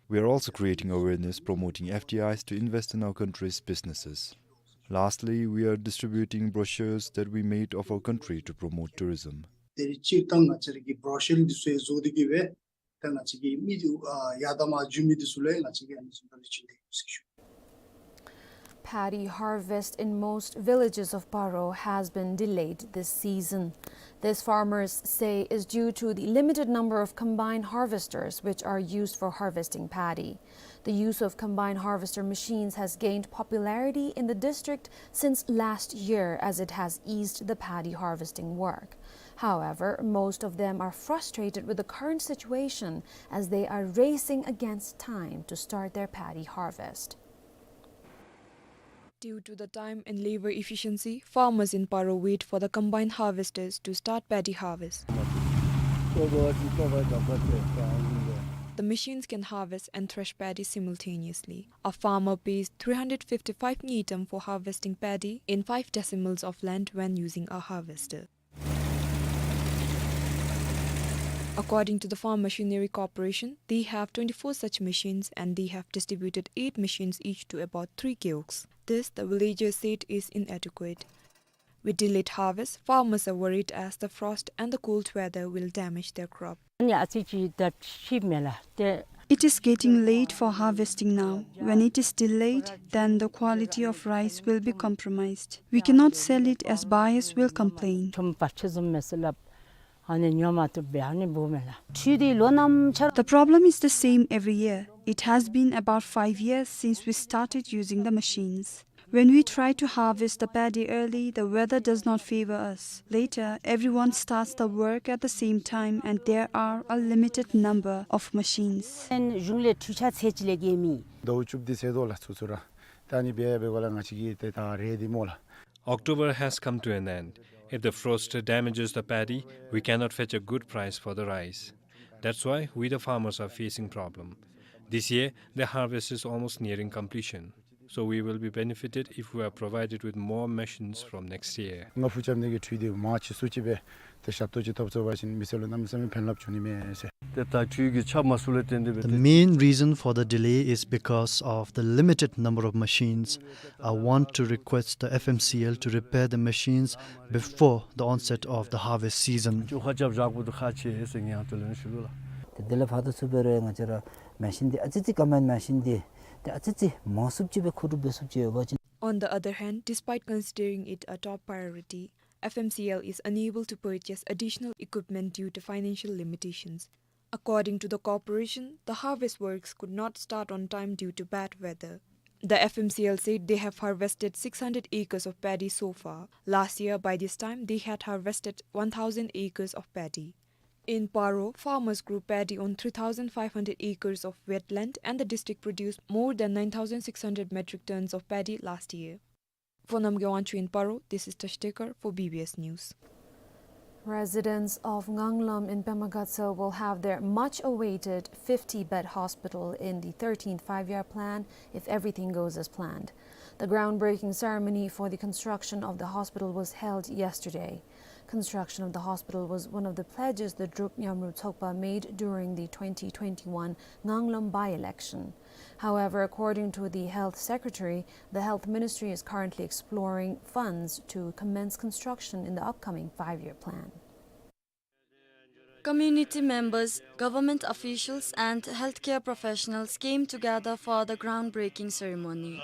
We are also creating awareness promoting F D Is to invest in our country's businesses. Lastly, we are distributing brochures that we made of our country to promote tourism. དེ་རེ་སྤྱིར་བཏང་ང་བཅས་ར་གི་བྲོ་ཤར་འདི་ཚུ་ཡང་བཟོ་སྟེ་གིས་སྦེ་ད་ང་བཅས་ཀྱི་མི་འདི་ཨ་ཡར་དང་མར་འགྱོ་མི་འདི་ཚུ་ལུ་ཡང་ང་བཅས་ཀྱིས་ཨ་ནི་བཟུམ་སྦེ་ར་བྱིན་ཏེ་ཡོད་ཟེར་ཞུ། Paddy harvest in most villages of Paro has been delayed this season. This, farmers say, is due to the limited number of combine harvesters which are used for harvesting paddy. The use of combine harvester machines has gained popularity in the district since last year, as it has eased the paddy harvesting work. However, most of them are frustrated with the current situation as they are racing against time to start their paddy harvest. Due to the time and labor efficiency, farmers in Paro wait for the combine harvesters to start paddy harvest. The machines can harvest and thresh paddy simultaneously. A farmer pays three hundred fifty-five ngultrum for harvesting paddy in five decimals of land when using a harvester. According to the Farm Machinery Corporation, they have twenty-four such machines and they have distributed eight machines each to about three kiosk. This, the villagers said, is inadequate. With delayed harvest, farmers are worried as the frost and the cold weather will damage their crop. It is getting late for harvesting now. When it is delayed, then the quality of rice will be compromised. We cannot sell it as buyers will complain. The problem is the same every year. It has been about five years since we started using the machines. When we try to harvest the paddy early, the weather does not favor us. Later, everyone starts the work at the same time and there are a limited number of machines. གཞུང་ལས་འཕྲུལ་ཆས་ཚད་ཅིག་ལས་བརྒལ་མེད། ཟླཝ་བཅུ་བདུན་ཚེས་བཟོ་ལགས་ཚུན་ཚོད་ར། ད་ནི་འབད་འབད་ག་ལ་ང་བཅས་ཀྱིས་ཏེ་ད་རེ་འདི་སྨོ་ལགས། October has come to an end. If the frost damages the paddy, we cannot fetch a good price for the rice. That's why we the farmers are facing problem. This year, the harvest is almost nearing completion. So we will be benefited if we are provided with more machines from next year. ང་ཕུགས་རྒྱབ་ནི་གི་འཕྲུལ་འདི་མང་ཆེ་སུ་ཅིག་སྦེ་ཏེ་ཞབས་ཏོག་ཅིག་ཐོབ་ཚུགས་པ་ཅིན་མི་སེར་ལུ་གནམ་མེད་ས་མེད་ཕན་རླབས་འབྱུང་ནི་མས་ཟེར། ཏེ་ད་འཕྲུལ་གྱི་ཆ་མ་ཚུད་ལས་བརྟེན་ཏེ་སྦེ། The main reason for the delay is because of the limited number of machines. I want to request the F M C L to repair the machines before the onset of the harvest season. ཅུང་ཧ་ཅང་ཡག་པོ་འདུག། ཁག་ཆེ་ཟེར་ངེའི་ཧོངས་ལས་ཞུ་ལོ། ཏེ་དེ་ལས་ཕར་ཏེ་ཚུ་འབད་རུང་ང་བཅས་ར་མེ་ཤིན་འདི་ཨ་ཙི་ཙི་ཀོ་མེན་མེ་ཤིན་འདི་ཏེ་ཨ་ཙི་ཙི་མང་སུ་ཅིག་སྦེ་མཁོ་སྒྲུབ་འབད་ཚུགསཔ་ཅིག་ཡོད་པ་ཅིན། On the other hand, despite considering it a top priority, F M C L is unable to purchase additional equipment due to financial limitations. According to the corporation, the harvest works could not start on time due to bad weather. The F M C L said they have harvested six hundred acres of paddy so far. Last year, by this time, they had harvested one thousand acres of paddy. In Paro, farmers grew paddy on three thousand five hundred acres of wetland, and the district produced more than nine thousand six hundred metric tons of paddy last year. For Namgay Wangchuk in Paro, this is Tashi Tekar for B B S News. Residents of Nganglam in Pema Gatshel will have their much-awaited fifty-bed hospital in the thirteenth Five-Year Plan if everything goes as planned. The groundbreaking ceremony for the construction of the hospital was held yesterday. Construction of the hospital was one of the pledges the Druk Myawnmut Tshogpa made during the twenty twenty-one Nganglam by-election. However, according to the Health Secretary, the Health Ministry is currently exploring funds to commence construction in the upcoming five-year plan. Community members, government officials, and healthcare professionals came together for the groundbreaking ceremony.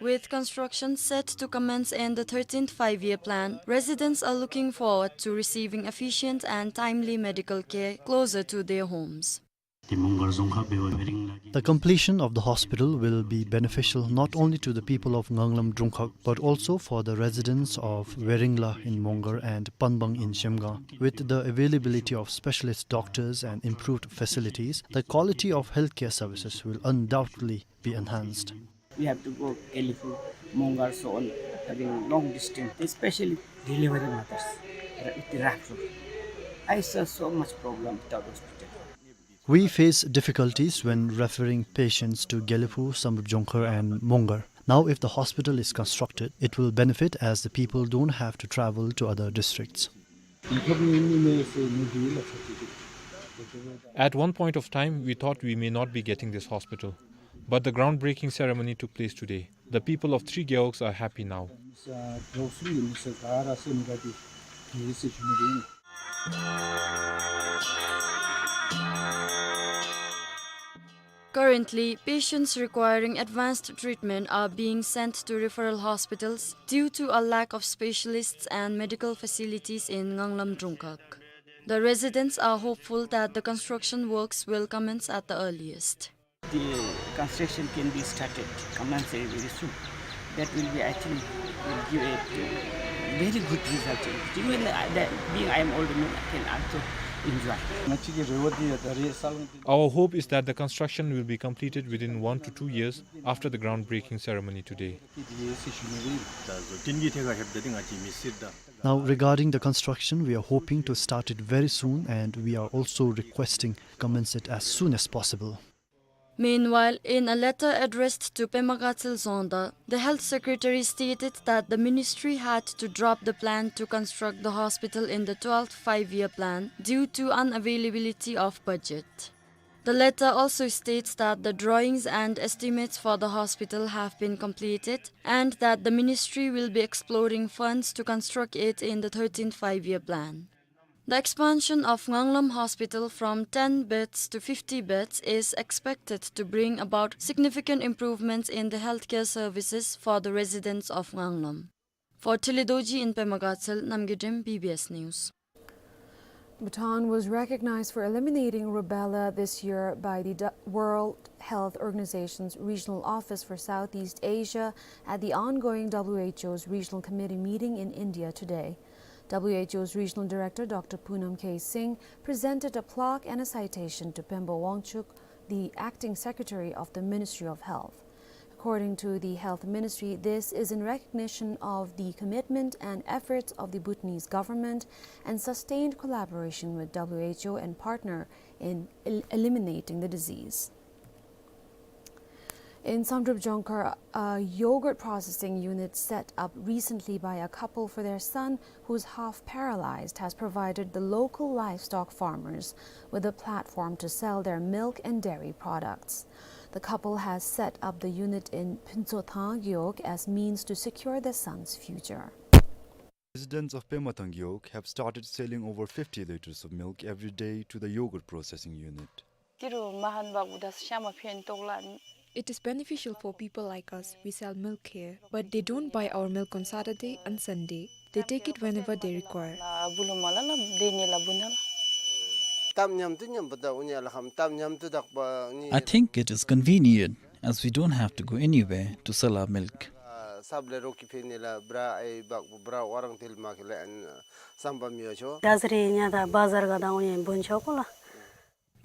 With construction set to commence in the thirteenth Five-Year Plan, residents are looking forward to receiving efficient and timely medical care closer to their homes. The completion of the hospital will be beneficial not only to the people of Nganglam Drungkhag, but also for the residents of Weringla in Mongar and Panbang in Zhemgang. With the availability of specialist doctors and improved facilities, the quality of healthcare services will undoubtedly be enhanced. We have to go Gelephu, Mongar, so on, having long distance, especially delivery mothers, with the rough road. I saw so much problem without hospital. We face difficulties when referring patients to Gelephu, Samut Jongkhar and Mongar. Now, if the hospital is constructed, it will benefit as the people don't have to travel to other districts. At one point of time, we thought we may not be getting this hospital, but the groundbreaking ceremony took place today. The people of Three Gewogs are happy now. Currently, patients requiring advanced treatment are being sent to referral hospitals due to a lack of specialists and medical facilities in Nganglam Drungkhag. The residents are hopeful that the construction works will commence at the earliest. The construction can be started, commence very soon. That will be, I think, will give a very good result. Even, uh, the, being I am old man, I can also enjoy. Our hope is that the construction will be completed within one to two years after the groundbreaking ceremony today. Now, regarding the construction, we are hoping to start it very soon, and we are also requesting commence it as soon as possible. Meanwhile, in a letter addressed to Pema Gatshel Dzongda, the health secretary stated that the ministry had to drop the plan to construct the hospital in the twelfth five-year plan due to unavailability of budget. The letter also states that the drawings and estimates for the hospital have been completed and that the ministry will be exploring funds to construct it in the thirteenth five-year plan. The expansion of Nganglam Hospital from ten beds to fifty beds is expected to bring about significant improvements in the healthcare services for the residents of Nganglam. For Tili Dorji in Pema Gatshel, Namgay Dem, B B S News. Bhutan was recognized for eliminating rubella this year by the Du-, World Health Organization's Regional Office for Southeast Asia at the ongoing W H O's Regional Committee meeting in India today. W H O's Regional Director Doctor Poonam K Singh presented a plaque and a citation to Pembo Wangchuk, the Acting Secretary of the Ministry of Health. According to the Health Ministry, this is in recognition of the commitment and efforts of the Bhutanese government and sustained collaboration with W H O and partner in el-, eliminating the disease. In Samdrup Jongkhar, a yogurt processing unit set up recently by a couple for their son, who's half paralyzed, has provided the local livestock farmers with a platform to sell their milk and dairy products. The couple has set up the unit in Phuntshothang Gewog as means to secure their son's future. Residents of Pemathang Gewog have started selling over fifty liters of milk every day to the yogurt processing unit. It is beneficial for people like us. We sell milk here, but they don't buy our milk on Saturday and Sunday. They take it whenever they require. I think it is convenient as we don't have to go anywhere to sell our milk.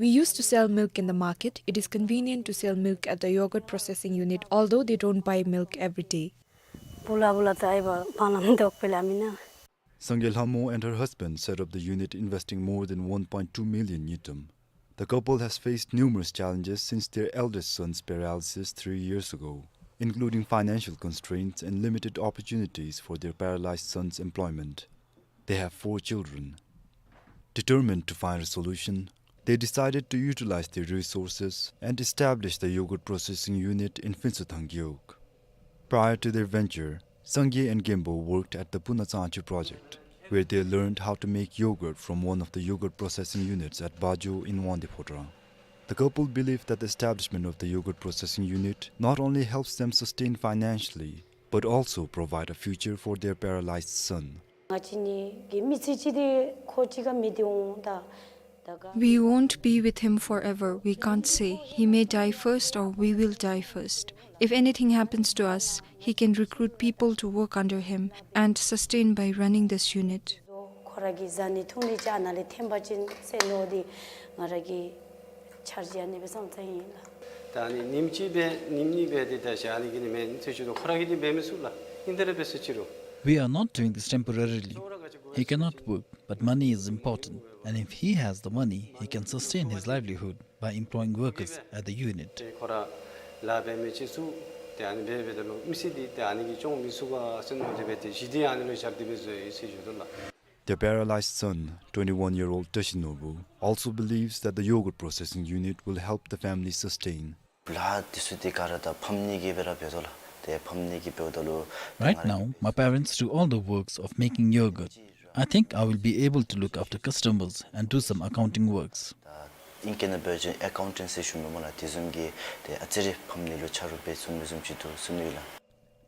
We used to sell milk in the market. It is convenient to sell milk at the yogurt processing unit, although they don't buy milk every day. Sangay Lhamo and her husband set up the unit, investing more than one point two million ngultrum. The couple has faced numerous challenges since their eldest son's paralysis three years ago, including financial constraints and limited opportunities for their paralyzed son's employment. They have four children. Determined to find a solution, they decided to utilize their resources and establish the yogurt processing unit in Phuntshothang Gewog. Prior to their venture, Sangay and Genpo worked at the Puna Tsangchu project, where they learned how to make yogurt from one of the yogurt processing units at Bajo in Wangdue Phodrang. The couple believe that the establishment of the yogurt processing unit not only helps them sustain financially, but also provide a future for their paralyzed son. We won't be with him forever. We can't say. He may die first or we will die first. If anything happens to us, he can recruit people to work under him and sustain by running this unit. ཁོ་ར་གི་བཟའ་ནི་འཐུང་ནི་ཅིག་ནང་ལས་འཐོན་པ་ཅིན་ཟེར་མནོ་སྟེ་ང་ར་གིས་འཆར་གཞི་ཨ་ནི་སྦེ་བསམ་ཚར་ཡི་ལགས། ད་ཨ་ནི་ཉིནམ་གཅིག་སྦེ་ཉིནམ་གཉིས་སྦེ་དེ་ད་ཞག་ཨ་ནི་གི་ནི་མེན་ཟེར་ཞུ་དོ། ཁོ་ར་གིས་འདི་འབད་མི་ཚུགས་ལགས། ཨིན་ཏེ་ར་འབད་ཟེར་ཞུ་རུང་། We are not doing this temporarily. He cannot work, but money is important, and if he has the money, he can sustain his livelihood by employing workers at the unit. ཁོ་ར་ལཱ་འབད་མི་ཅིག་ཚུ་ཏེ་ཨ་ནི་འབད་འབདཝ་ད་ལུ་མི་སེར་འདི་ཏེ་ཨ་ནི་གིས་སྐྱོང་མི་ཚུགས་ག་ཟེར་མནོ་སྟེ་སྦེ་ཏེ་གཞི་འདི་ཨ་ནི་ལུ་བཞག་སྟེ་སྦེ་བཟོ་ཡི་ཟེར་ཞུ་དོ་ལགས། Their paralyzed son, twenty-one-year-old Tashi Norbu, also believes that the yogurt processing unit will help the family sustain. ལཱ་འདི་ཚུ་འདི་ག་ར་ད་ཕམ་ཉེ་གིས་སྦེ་ར་འབད་དོ་ལགས། ཏེ་ཕམ་ཉེ་གིས་འབདཝ་ད་ལུ། Right now, my parents do all the works of making yogurt. I think I will be able to look after customers and do some accounting works. ད་ཨིང་སྐད་ནང་འབད་བ་ཅིན་ཨེ་ཀའུན་ཊེནཊ་ཟེར་ཞུཝ་མས་སྨོ་ལགས། དེ་བཟུམ་གྱི་ཏེ་ཨ་ཙི་རེ་ཕམ་ཉེ་ལུ་ཆ་རོགས་འབད་ཚུགས་མི་བཟུམ་ཅིག་འདུག་ཟེར་མནོ་ཡི་ལགས།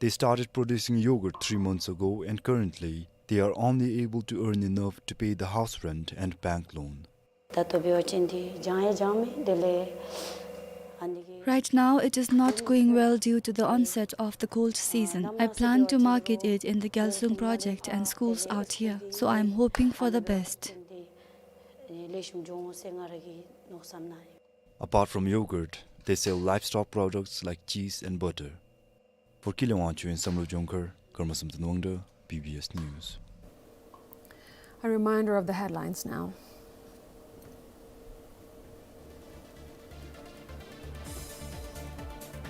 They started producing yogurt three months ago, and currently they are only able to earn enough to pay the house rent and bank loan. ད་ལྟོ་འབད་བ་ཅིན་འདི་སྦྱང་ཡང་སྦྱང་མེད། དེ་ལས་ཨ་ནི་གི Right now, it is not going well due to the onset of the cold season. I plan to market it in the Gyalsung project and schools out here, so I am hoping for the best. ལེགས་ཤོམ་འགྱོ་འོང་ཟེར་ང་ར་གིས་མནོ་བསམ་གནང་ཡི། Apart from yogurt, they sell livestock products like cheese and butter. For Kile Wangchuk in Samdrup Jongkhar, Karma Samten Wangda, B B S News. A reminder of the headlines now.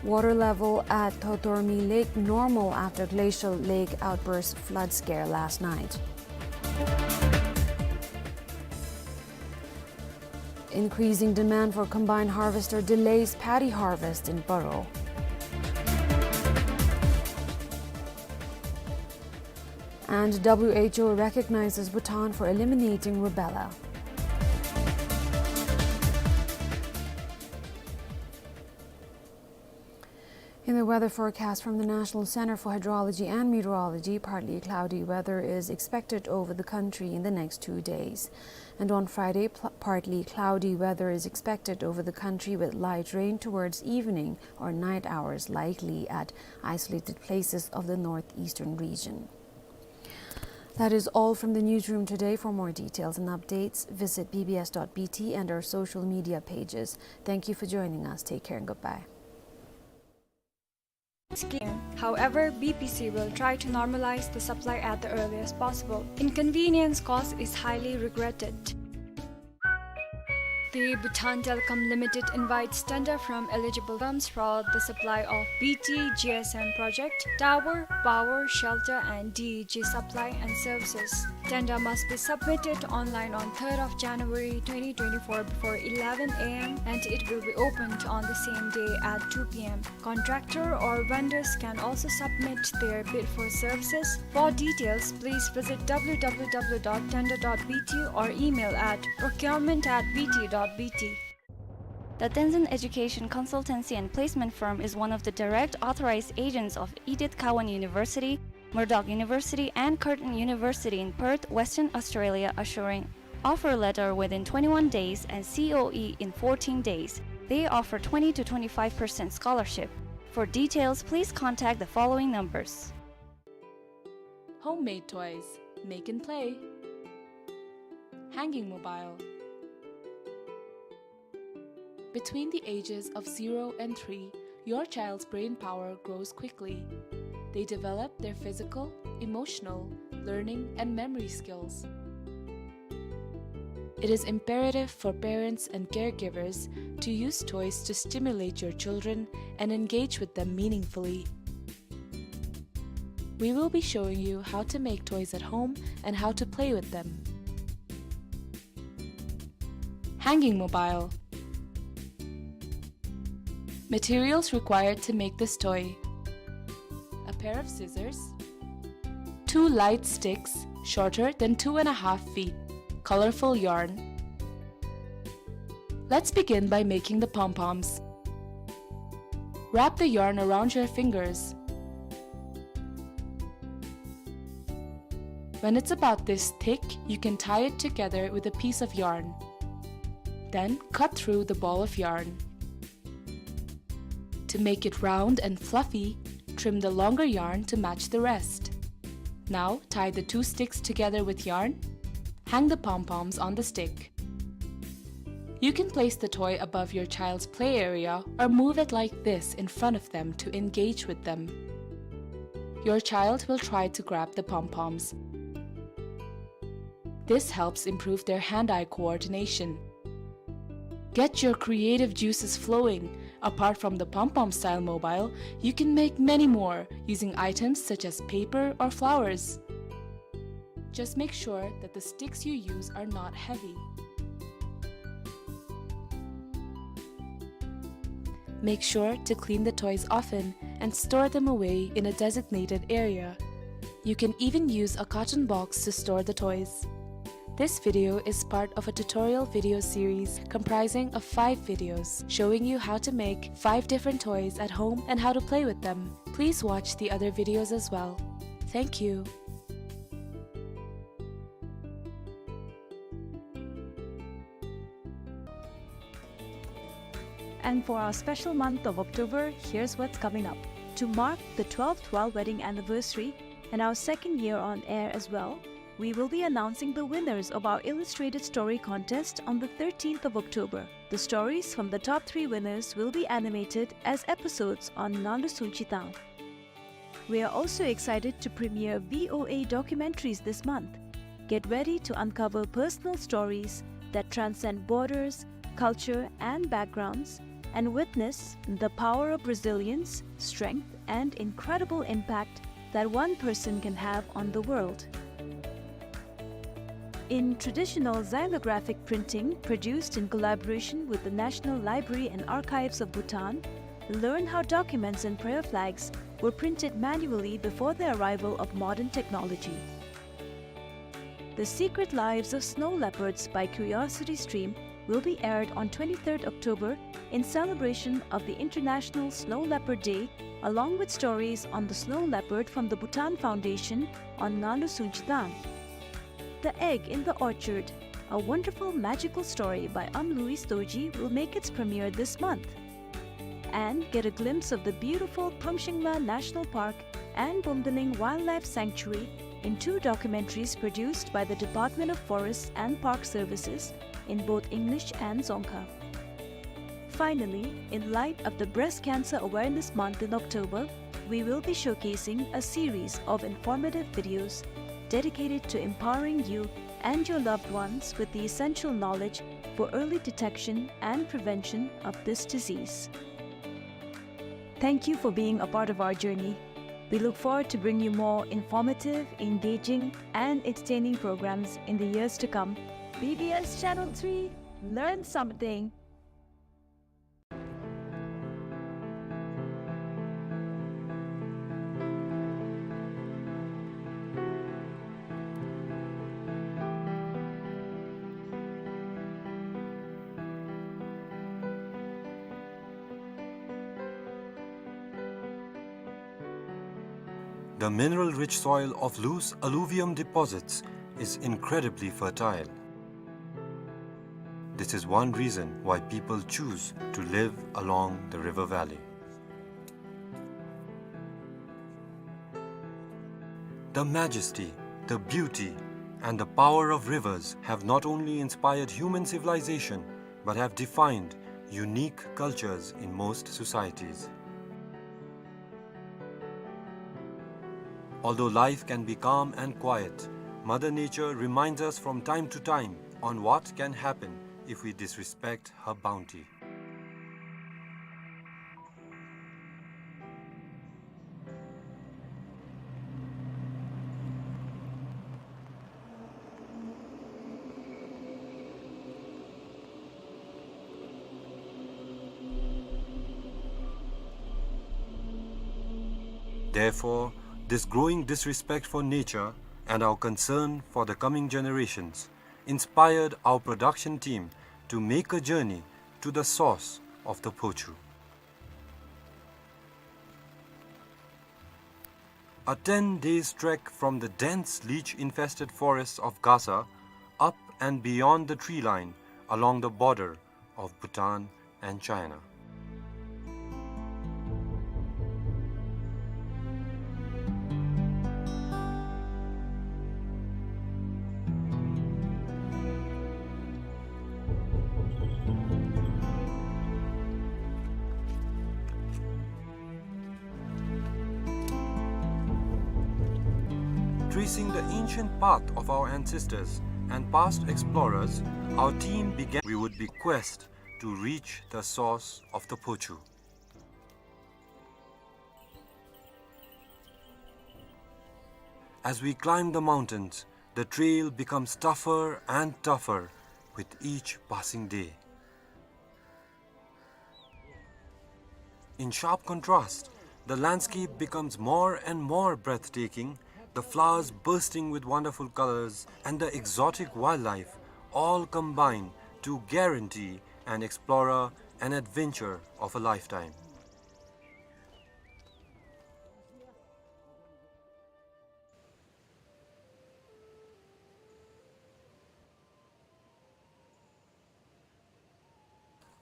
Water level at Thotormi Lake normal after glacial lake outburst flood scare last night. Increasing demand for combined harvester delays paddy harvest in Paro. And W H O recognizes Bhutan for eliminating rubella. In the weather forecast from the National Center for Hydrology and Meteorology, partly cloudy weather is expected over the country in the next two days. And on Friday, pl-, partly cloudy weather is expected over the country with light rain towards evening or night hours likely at isolated places of the northeastern region. That is all from the newsroom today. For more details and updates, visit B B S dot B T and our social media pages. Thank you for joining us. Take care and goodbye. scheme. However, B P C will try to normalize the supply at the earliest possible. Inconvenience caused is highly regretted. The Bhutan Telecom Limited invites tender from eligible firms for the supply of B T G S M project, tower, power, shelter, and D E G supply and services. Tender must be submitted online on third of January twenty twenty-four before eleven A M, and it will be opened on the same day at two P M. Contractor or vendors can also submit their bid for services. For details, please visit W W W dot tender dot B T or email at procurement at B T dot B T. The Tenzin Education Consultancy and Placement Firm is one of the direct authorized agents of Edith Cowan University, Murdoch University, and Curtin University in Perth, Western Australia, assuring offer letter within twenty-one days and C O E in fourteen days. They offer twenty to twenty-five percent scholarship. For details, please contact the following numbers. Homemade toys. Make and play. Hanging mobile. Between the ages of zero and three, your child's brain power grows quickly. They develop their physical, emotional, learning, and memory skills. It is imperative for parents and caregivers to use toys to stimulate your children and engage with them meaningfully. We will be showing you how to make toys at home and how to play with them. Hanging mobile. Materials required to make this toy: a pair of scissors, two light sticks shorter than two and a half feet, colorful yarn. Let's begin by making the pom-poms. Wrap the yarn around your fingers. When it's about this thick, you can tie it together with a piece of yarn. Then cut through the ball of yarn. To make it round and fluffy, trim the longer yarn to match the rest. Now tie the two sticks together with yarn. Hang the pom-poms on the stick. You can place the toy above your child's play area or move it like this in front of them to engage with them. Your child will try to grab the pom-poms. This helps improve their hand-eye coordination. Get your creative juices flowing. Apart from the pom-pom style mobile, you can make many more using items such as paper or flowers. Just make sure that the sticks you use are not heavy. Make sure to clean the toys often and store them away in a designated area. You can even use a carton box to store the toys. This video is part of a tutorial video series comprising of five videos showing you how to make five different toys at home and how to play with them. Please watch the other videos as well. Thank you. And for our special month of October, here's what's coming up. To mark the twelfth royal wedding anniversary and our second year on air as well, we will be announcing the winners of our illustrated story contest on the thirteenth of October. The stories from the top three winners will be animated as episodes on Ngaallu Soong Chitang. We are also excited to premiere V O A documentaries this month. Get ready to uncover personal stories that transcend borders, culture, and backgrounds, and witness the power of resilience, strength, and incredible impact that one person can have on the world. In traditional xylographic printing produced in collaboration with the National Library and Archives of Bhutan, learn how documents and prayer flags were printed manually before the arrival of modern technology. The Secret Lives of Snow Leopards by Curiosity Stream will be aired on twenty-third October in celebration of the International Snow Leopard Day, along with stories on the snow leopard from the Bhutan Foundation on Ngaallu Soong Chitang. The Egg in the Orchard, a wonderful magical story by Am Louis Dorji, will make its premiere this month. And get a glimpse of the beautiful Phamshingla National Park and Bumdaling Wildlife Sanctuary in two documentaries produced by the Department of Forests and Park Services in both English and Dzongkha. Finally, in light of the Breast Cancer Awareness Month in October, We will be showcasing a series of informative videos dedicated to empowering you and your loved ones with the essential knowledge for early detection and prevention of this disease. Thank you for being a part of our journey. We look forward to bringing you more informative, engaging, and entertaining programs in the years to come. B B S Channel three, learn something. The mineral-rich soil of loose alluvium deposits is incredibly fertile. This is one reason why people choose to live along the river valley. The majesty, the beauty, and the power of rivers have not only inspired human civilization, but have defined unique cultures in most societies. Although life can be calm and quiet, Mother Nature reminds us from time to time on what can happen if we disrespect her bounty. Therefore, this growing disrespect for nature and our concern for the coming generations inspired our production team to make a journey to the source of the Phochu. A ten days trek from the dense leech-infested forests of Gasa, up and beyond the tree line, along the border of Bhutan and China. Tracing the ancient path of our ancestors and past explorers, our team began. We would be quest to reach the source of the Phochu. As we climb the mountains, the trail becomes tougher and tougher with each passing day. In sharp contrast, the landscape becomes more and more breathtaking, the flowers bursting with wonderful colors and the exotic wildlife all combine to guarantee an explorer an adventure of a lifetime.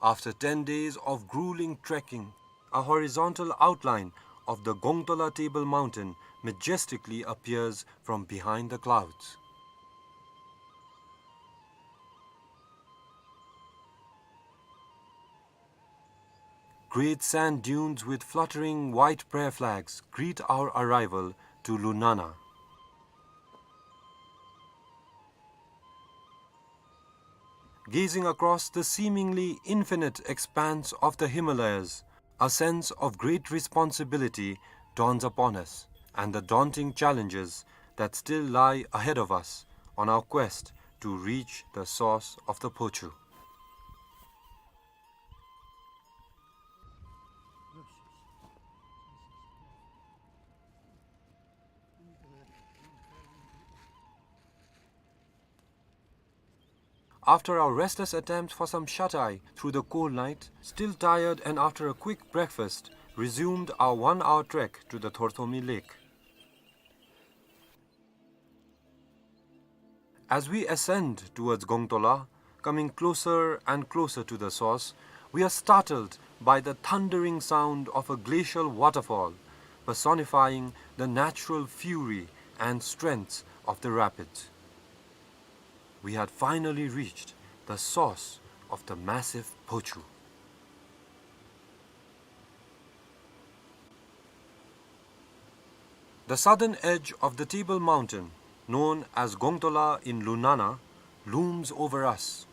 After ten days of grueling trekking, a horizontal outline of the Gongtola Table Mountain majestically appears from behind the clouds. Great sand dunes with fluttering white prayer flags greet our arrival to Lunana. Gazing across the seemingly infinite expanse of the Himalayas, a sense of great responsibility dawns upon us, and the daunting challenges that still lie ahead of us on our quest to reach the source of the Phochu. After our restless attempt for some shut-eye through the cold night, still tired and after a quick breakfast, resumed our one-hour trek to the Thorthomi Lake. As we ascend towards Gongtola, coming closer and closer to the source, we are startled by the thundering sound of a glacial waterfall, personifying the natural fury and strength of the rapids. We had finally reached the source of the massive Phochu. The southern edge of the Table Mountain, known as Gongtola in Lunana, looms over us.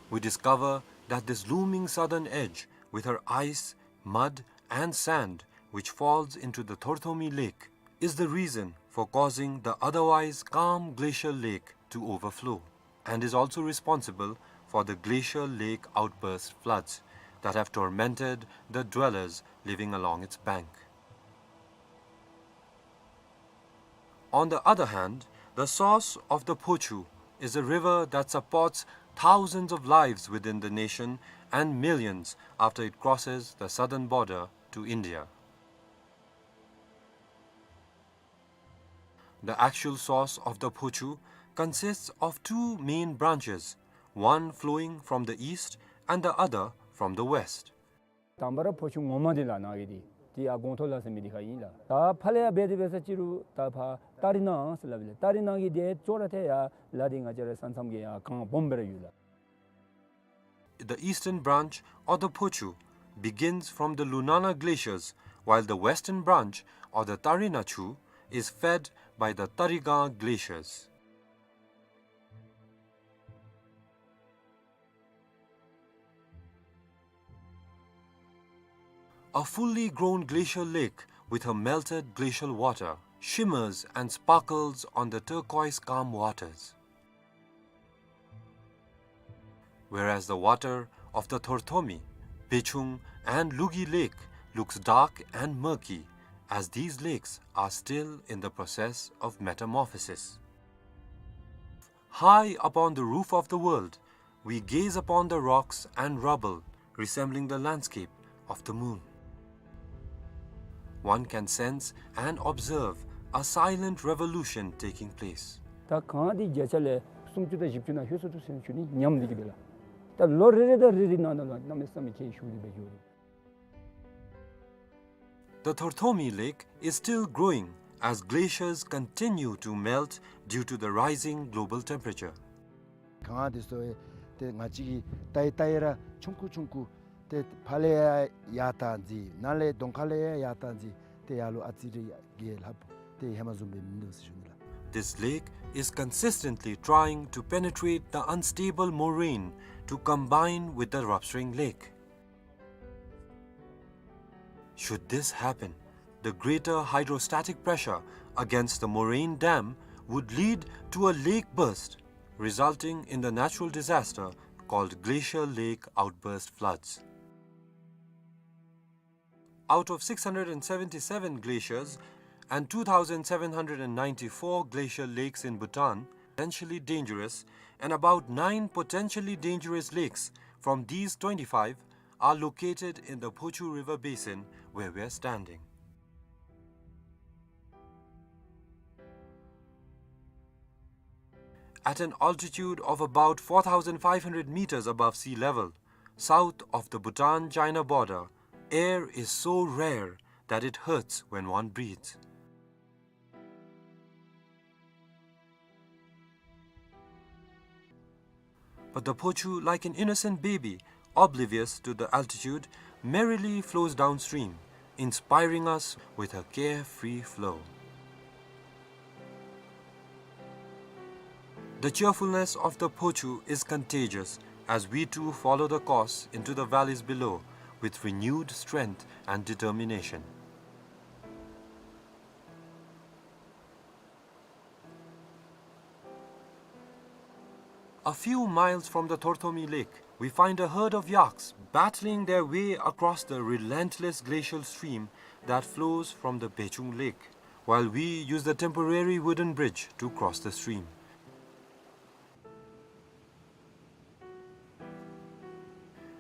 We discover that this looming southern edge, with her ice, mud, and sand, which falls into the Thorthomi Lake, is the reason for causing the otherwise calm glacial lake to overflow, and is also responsible for the glacial lake outburst floods that have tormented the dwellers living along its bank. On the other hand, the source of the Phochu is a river that supports thousands of lives within the nation and millions after it crosses the southern border to India. The actual source of the Phochu consists of two main branches, one flowing from the east and the other from the west. དང་པ་ར་ཕོ་ཆུ་ངོ་མ་འདི་ལགས་ནཱ་གི་འདི་འདི་ཡར་གོང་ཐོག་ལ་ཟེར་མི་འདི་ཁར་ཨིན་ལགས། ད་ཕར་ལས་ཡར་འབད་དེ་འབད་ས་ཅིག་རུང་ད་ཕར་ཏ་རི་ན་ཟེར་སླབ་ཨིན་ལགས། ཏ་རི་ན་གི་འདི་ཅོག་ར་འཐདཔ་ཡར་ལ་འདི་ང་བཅས་ར་ས་མཚམས་ཀྱི་ཡར་གངས་སྦོམ་སྦེ་ར་ཡོད་ལགས། The eastern branch of the Phochu begins from the Lunana glaciers, while the western branch, or the Tarina Chu, is fed by the Tarigang glaciers. A fully grown glacial lake with her melted glacial water shimmers and sparkles on the turquoise calm waters. Whereas the water of the Thorthomi, Bechung, and Lugi Lake looks dark and murky, as these lakes are still in the process of metamorphosis. High upon the roof of the world, we gaze upon the rocks and rubble resembling the landscape of the moon. One can sense and observe a silent revolution taking place. ད་གངས་འདི་བརྒྱ་ཆ་ལས་སུམ་ཅུ་དང་བཞི་བཅུ་ནང་ལྷོད་སོང་འདུག་ཟེར་ཞུ་ནི་ཉམས་འདི་གིས་སྦེ་ལགས། ད་ལོ་རེ་རེ་དང་རེ་རེ་ནང་ན་ལུ་གནམ་མེད་ས་མེད་ཁྱད་ཤུགས་སྦེ་འགྱོ་རུང་། The Thorthomi Lake is still growing as glaciers continue to melt due to the rising global temperature. གངས་འདི་ཚུ་ཏེ་ང་བཅས་ཀྱིས་བལྟ་ཡི་བལྟ་ཡི་ར་ཆུང་ཀུ་ཆུང་ཀུ་ཏེ་ཕར་ལས་ཡར་ཡར་བཏང་ཅི་ནཱ་ལས་གདོང་ཁ་ལས་ཡར་ཡར་བཏང་ཅི་ཏེ་ཡར་ལུ་ཨ་ཙི་རེ་གི་ལྷབ་ཏེ་ཧེ་མ་བཟུམ་སྦེ་མིན་འདུག་ཟེར་ཞུ་ནི་ལགས། This lake is consistently trying to penetrate the unstable moraine to combine with the Ravsring Lake. Should this happen, the greater hydrostatic pressure against the moraine dam would lead to a lake burst, resulting in the natural disaster called glacial lake outburst floods. Out of six hundred and seventy-seven glaciers and two thousand seven hundred and ninety-four glacial lakes in Bhutan, potentially dangerous, and about nine potentially dangerous lakes from these twenty-five are located in the Phochu River basin where we are standing. At an altitude of about four thousand five hundred meters above sea level, south of the Bhutan-China border, air is so rare that it hurts when one breathes. But the Phochu, like an innocent baby, oblivious to the altitude, merrily flows downstream, inspiring us with her carefree flow. The cheerfulness of the Phochu is contagious as we too follow the course into the valleys below with renewed strength and determination. A few miles from the Thorthomi Lake, we find a herd of yaks battling their way across the relentless glacial stream that flows from the Bechung Lake, while we use the temporary wooden bridge to cross the stream.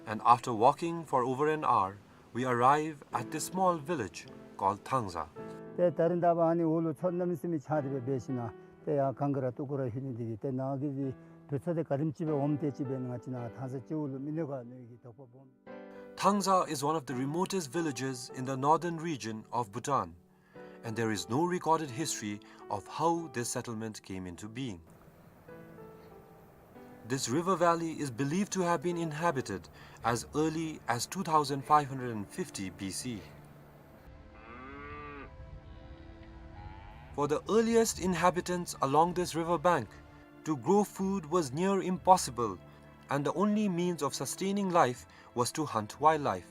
And after walking for over an hour, we arrive at this small village called Thangza. ཏེ་ད་རིས་ད་འབདན་ཨ་ནི་འོག་ལུ་མཚོ་གནམ་མེད་ས་མེད་ཆགས་ཏེ་སྦེ་འབད་ཞིནམ་ཏེ་ཡར་གངས་ཀྱི་ར་སྟུག་པོ་ར་ལྷོད་ནི་འདི་གིས་ཏེ་ནཱ་གི་འདི་དུས་ཚོད་འདི་ག་དེམ་ཅིག་སྦེ་འོངམ་དེ་ཅིག་སྦེ་ང་བཅས་ནཱ་ཐང་ས་སྤྱི་བོ་ལུ་མི་གནོད་ག་མནོ་ནི་གི་དོགས་པ་སྦོམ། Thangza is one of the remotest villages in the northern region of Bhutan, and there is no recorded history of how this settlement came into being. This river valley is believed to have been inhabited as early as two thousand five hundred fifty B C. For the earliest inhabitants along this river bank, to grow food was near impossible, and the only means of sustaining life was to hunt wildlife.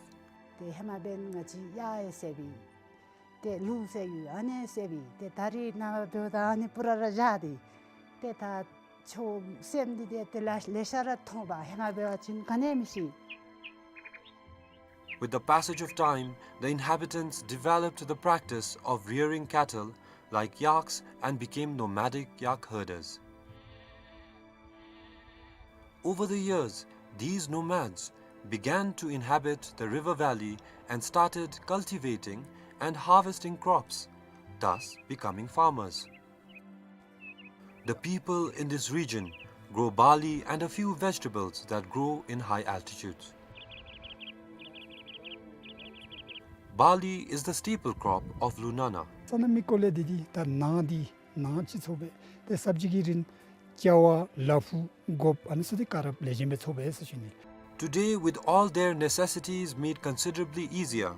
ཏེ་ཧེ་མ་འབདན་ང་བཅས་གཡག་ཡང་བསད་པས། ཏེ་ལུག་བསད་ཡོད། ཨ་ནི་བསད་པས། ཏེ་ད་རེས་ནངས་པ་འབདཝ་ད་ཨ་ནི་པུ་ར་ར་བཞག་སྟེ། ཏེ་ད་ཆོས་སེམས་འདི་ཏེ་ཏེ་ལ་ལེ་ཤ་ར་མཐོང་པ། ཧེ་མ་འབད་བ་ཅིན་ག་ནི་ཡང་མི་ཤེས། With the passage of time, the inhabitants developed the practice of rearing cattle like yaks and became nomadic yak herders. Over the years, these nomads began to inhabit the river valley and started cultivating and harvesting crops, thus becoming farmers. The people in this region grow barley and a few vegetables that grow in high altitudes. Barley is the staple crop of Lunana. ས་གནས་མི་སྐོར་ལས་འདི་འདི་ད་ནཱ་འདི་ནཱ་ཅིག་འཚོ་སྦེ་ཏེ་སབ་ཇི་གི་རིན་ཅ་བ་ལ་ཕུག་སྒོགཔ་ཨ་ནི་ཚུ་འདི་ག་ར་ལེགས་ཤོམ་སྦེ་འཚོ་སྦེ་ཟེར་ཞུ་ནི། Today, with all their necessities made considerably easier,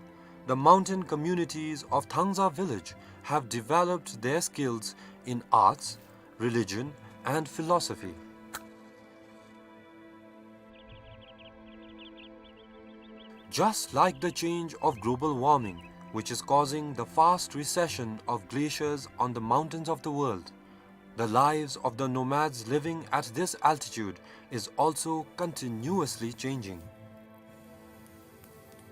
the mountain communities of Thangza village have developed their skills in arts, religion, and philosophy. Just like the change of global warming, which is causing the fast recession of glaciers on the mountains of the world, the lives of the nomads living at this altitude is also continuously changing.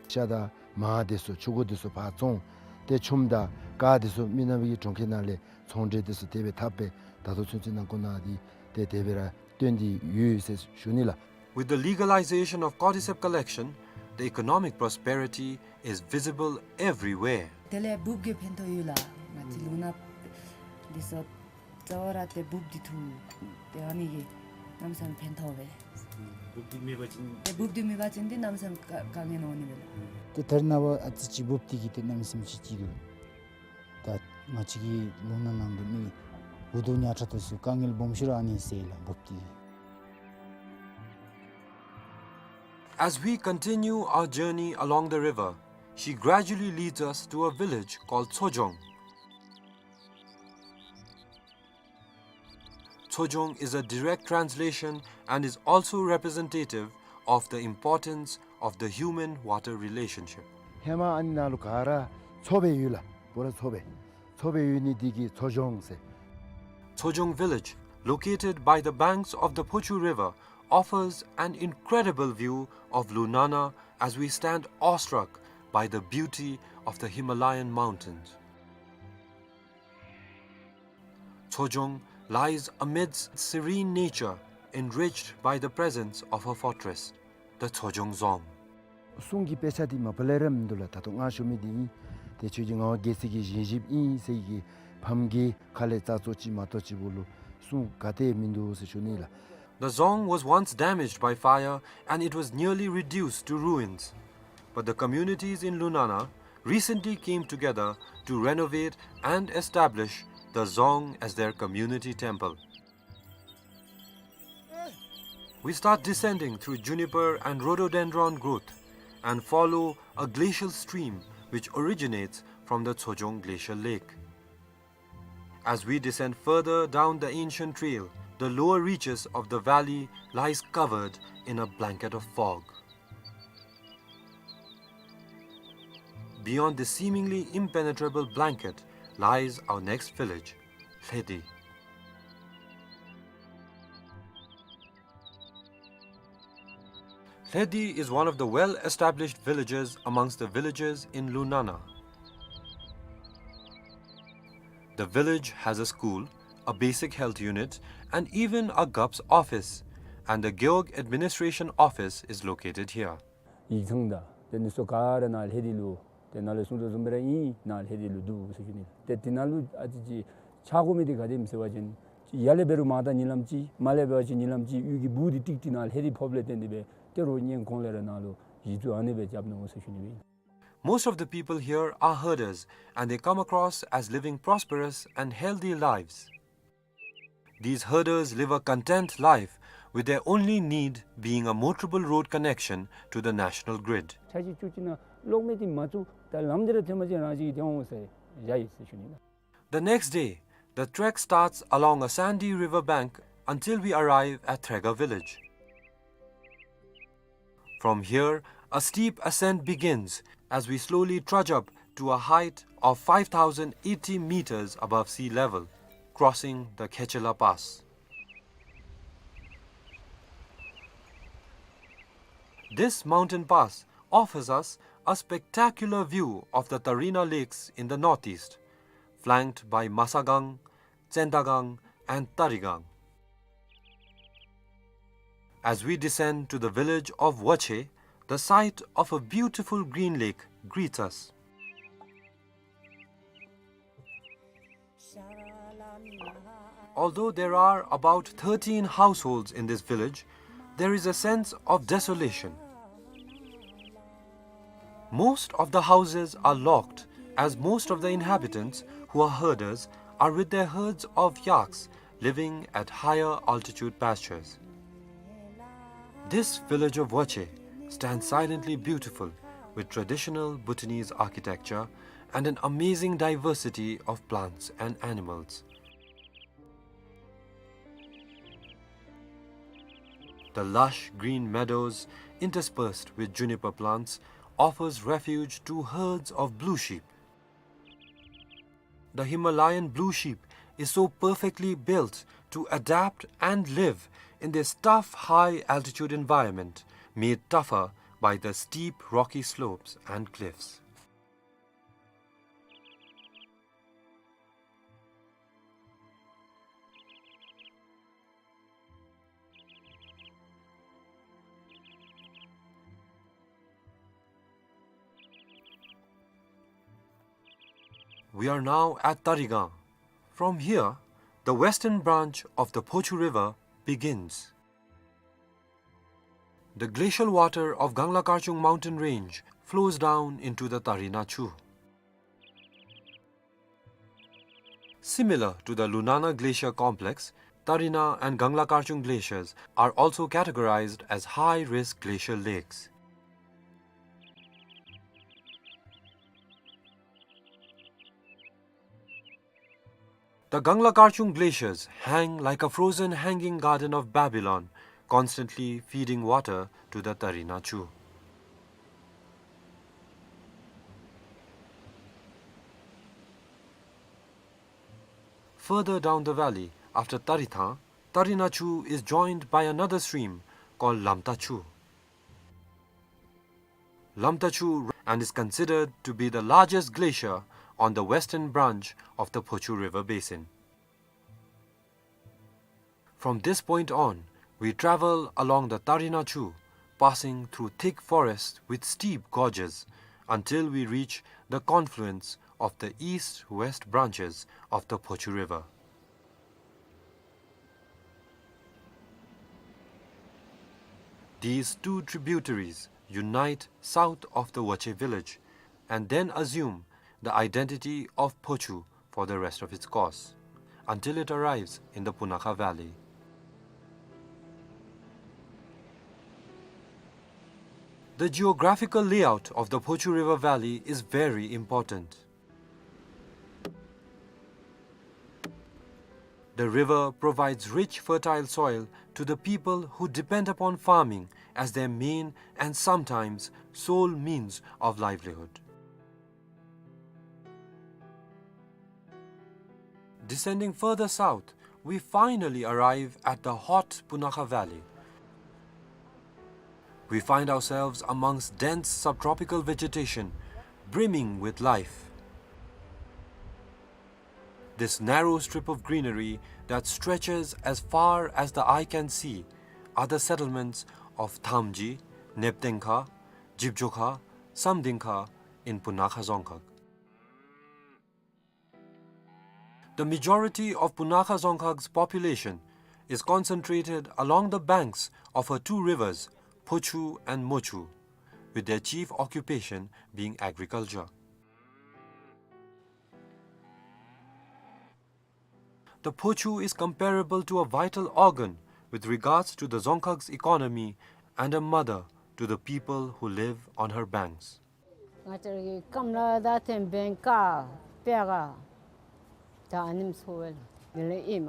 ཤ་དང་མར་འདི་ཚུ་ཕྱུར་གུ་འདི་ཚུ་ཕར་བཙོང་། ཏེ་ཆུམ་དང་ཀར་འདི་ཚུ་མི་ནག་པའི་གྲོང་ཁྱེར་ནང་ལས་ཚོང་འབྲེལ་འདི་ཚུ་དེ་སྦེ་འཐབ་སྦེ་ད་ལྟོ་ཚུན་ཚོད་ནང་འཁོད་ནང་འདི་ཏེ་དེ་སྦེ་ར་སྟོན་ཏེ་ཡོད་ཟེར་ཞུ་ནི་ལགས། With the legalization of cordyceps collection, the economic prosperity is visible everywhere. དེ་ལས་འབུཔ་གིས་ཕན་ཐོགས་ཡོད་ལགས། ང་བཅས་ལུང་ནག་འདི་ཚུ་རྩ་བ་ར་ཏེ་འབུཔ་འདི་འཐུ། ཏེ་ཨ་ནི་གིས་གནམ་མེད་ས་མེད་ཕན་ཐོགས་པས། འབུཔ་འདི་མེད་པ་ཅིན་ཏེ་འབུཔ་འདི་མེད་པ་ཅིན་ཏེ་གནམ་མེད་ས་མེད་དཀའ་དཀའ་ངལ་འོང་ནི་མས་ལགས། ཏེ་ད་རེས་ནངས་པ་ཨ་ཙི་ཅིག་འབུཔ་འདི་གིས་ཏེ་གནམ་མེད་ས་མེད་ཅིག་ཅིག་འདུག། ད་ང་བཅས་ཀྱི་ལུང་ནག་ནང་གི་མི་འུ་སྡུག་ཉག་ཕྲ་དེ་ཚུ་དཀའ་ངལ་སྦོམ་ཤོས་ར་ཨ་ནི་སེལ་ལགས་འབུཔ་འདི་གིས། As we continue our journey along the river, she gradually leads us to a village called Tsojong. Tsojong is a direct translation and is also representative of the importance of the human-water relationship. ཧེ་མ་ཨ་ནི་ནང་ལུ་ག་ར་མཚོ་སྦེ་ཡོད་ལགས། པུ་ར་མཚོ་སྦེ། མཚོ་སྦེ་ཡོད་ནི་འདི་གིས་མཚོ་ལྗོངས་ཟེར། Tsojong village, located by the banks of the Phochu River, offers an incredible view of Lunana as we stand awestruck by the beauty of the Himalayan mountains. Tsojong lies amidst serene nature, enriched by the presence of her fortress, the Tsojong Dzong. གསུང་གི་དཔེ་ཆ་འདི་མ་པ་ལས་ར་མིན་འདུག་ལགས། ད་ལྟོ་ང་ཞུ་མི་འདི་ཨིན། ཏེ་ཁྱོད་ཀྱི་ངག་དབང་རྒྱལ་མཚན་གྱི་བཞེངས་གཞིཔ་ཨིན་ཟེར་གྱི་ཕམ་གྱི་ཁ་ལས་ཙ་ཙོ་ཅིག་མ་གཏོགས་ཅིག་བོ་ལུ་གསུང་ག་ཏེ་མིན་འདུག་ཟེར་ཞུ་ནི་ལགས། The Dzong was once damaged by fire and it was nearly reduced to ruins. But the communities in Lunana recently came together to renovate and establish the Dzong as their community temple. We start descending through juniper and rhododendron growth and follow a glacial stream which originates from the Tsojong Glacial Lake. As we descend further down the ancient trail, the lower reaches of the valley lies covered in a blanket of fog. Beyond this seemingly impenetrable blanket lies our next village, Lhedi. Lhedi is one of the well-established villages amongst the villages in Lunana. The village has a school, a basic health unit, and even a gup's office, and the Gewog administration office is located here. ཡིག་ཚང་དང་དེ་ནི་སོ་ག་ར་ནཱ་ལྷེ་དི་ལུ་དེ་ནཱ་ལུ་གསུང་དོ་བཟུམ་སྦེ་ར་ཨིན། ནཱ་ལྷེ་དི་ལུ་འདུག་ཟེར་ཞུ་ནི། ཏེ་དེ་ནང་ལུ་ཨ་ཙི་ཅིག་ཆགས་དགོ་མི་འདི་ག་དེམ་ཟེར་བ་ཅིན་ཡར་ལས་འབད་རུང་མར་ད་ཉིན་ལམ་ཅིག་མར་ལས་འབད་བ་ཅིན་ཉིན་ལམ་ཅིག་གཡུས་ཀྱི་སྦུག་འདི་ཏིག་ཏི་ནཱ་ལྷེ་དི་ཕོགཔ་ལས་བརྟེན་ཏེ་སྦེ་ཏེ་རོགས་གཉེན་གོང་ལས་ར་ནཱ་ལུ་གཞི་བཙུགས་ཨ་ནི་སྦེ་རྐྱབ་ནུག་ཟེར་ཞུ་ནི་ཨིན། Most of the people here are herders and they come across as living prosperous and healthy lives. These herders live a content life with their only need being a motorable road connection to the national grid. འཆར་གཞི་བཅུ་གཅིག་ནང་གློག་མེ་འདི་མ་བཙུགས་ད་ལམ་འདི་ར་ཐོན་པ་ཅིན་རང་བཞིན་གྱིས་ཐོན་འོང་ཟེར་བཞག་ཡི་ཟེར་ཞུ་ནི་ཨིན། The next day, The trek starts along a sandy river bank until we arrive at Threga village. From here, a steep ascent begins as we slowly trudge up to a height of five thousand eighty meters above sea level, crossing the Khechela Pass. This mountain pass offers us a spectacular view of the Tarina Lakes in the northeast, flanked by Masagang, Tsendagang, and Tarigang. As we descend to the village of Wache, the sight of a beautiful green lake greets us. Although there are about thirteen households in this village, there is a sense of desolation. Most of the houses are locked, as most of the inhabitants, who are herders, are with their herds of yaks living at higher altitude pastures. This village of Wache stands silently beautiful, with traditional Bhutanese architecture and an amazing diversity of plants and animals. The lush green meadows, interspersed with juniper plants, offers refuge to herds of blue sheep. The Himalayan blue sheep is so perfectly built to adapt and live in this tough high-altitude environment, made tougher by the steep rocky slopes and cliffs. We are now at Tarigang. From here, the western branch of the Phochu River begins. The glacial water of Gangla Karchung mountain range flows down into the Tarina Chu. Similar to the Lunana Glacier complex, Tarina and Gangla Karchung glaciers are also categorized as high-risk glacial lakes. The Gangla Karchung glaciers hang like a frozen hanging garden of Babylon, constantly feeding water to the Tarina Chu. Further down the valley, after Tarithang, Tarina Chu is joined by another stream called Lamta Chu. Lamta Chu and is considered to be the largest glacier on the western branch of the Phochu River basin. From this point on, we travel along the Tarina Chu, passing through thick forests with steep gorges, until we reach the confluence of the east-west branches of the Phochu River. These two tributaries unite south of the Wache village and then assume the identity of Phochu for the rest of its course, until it arrives in the Punakha Valley. The geographical layout of the Phochu River Valley is very important. The river provides rich, fertile soil to the people who depend upon farming as their main and sometimes sole means of livelihood. Descending further south, we finally arrive at the hot Punakha Valley. We find ourselves amongst dense subtropical vegetation, brimming with life. This narrow strip of greenery that stretches as far as the eye can see are the settlements of Thamji, Neptengkha, Jibjokha, Samdingkha in Punakha Dzongkhag. The majority of Punakha Dzongkhag's population is concentrated along the banks of her two rivers, Phochu and Mochu, with their chief occupation being agriculture. The Phochu is comparable to a vital organ with regards to the Dzongkhag's economy and a mother to the people who live on her banks. Nga char ki kamla da them ben ka pega. ད་ཨ་ནེམ་འཚོ་བས་ལགས། དེ་ལས་ཨེ་མ།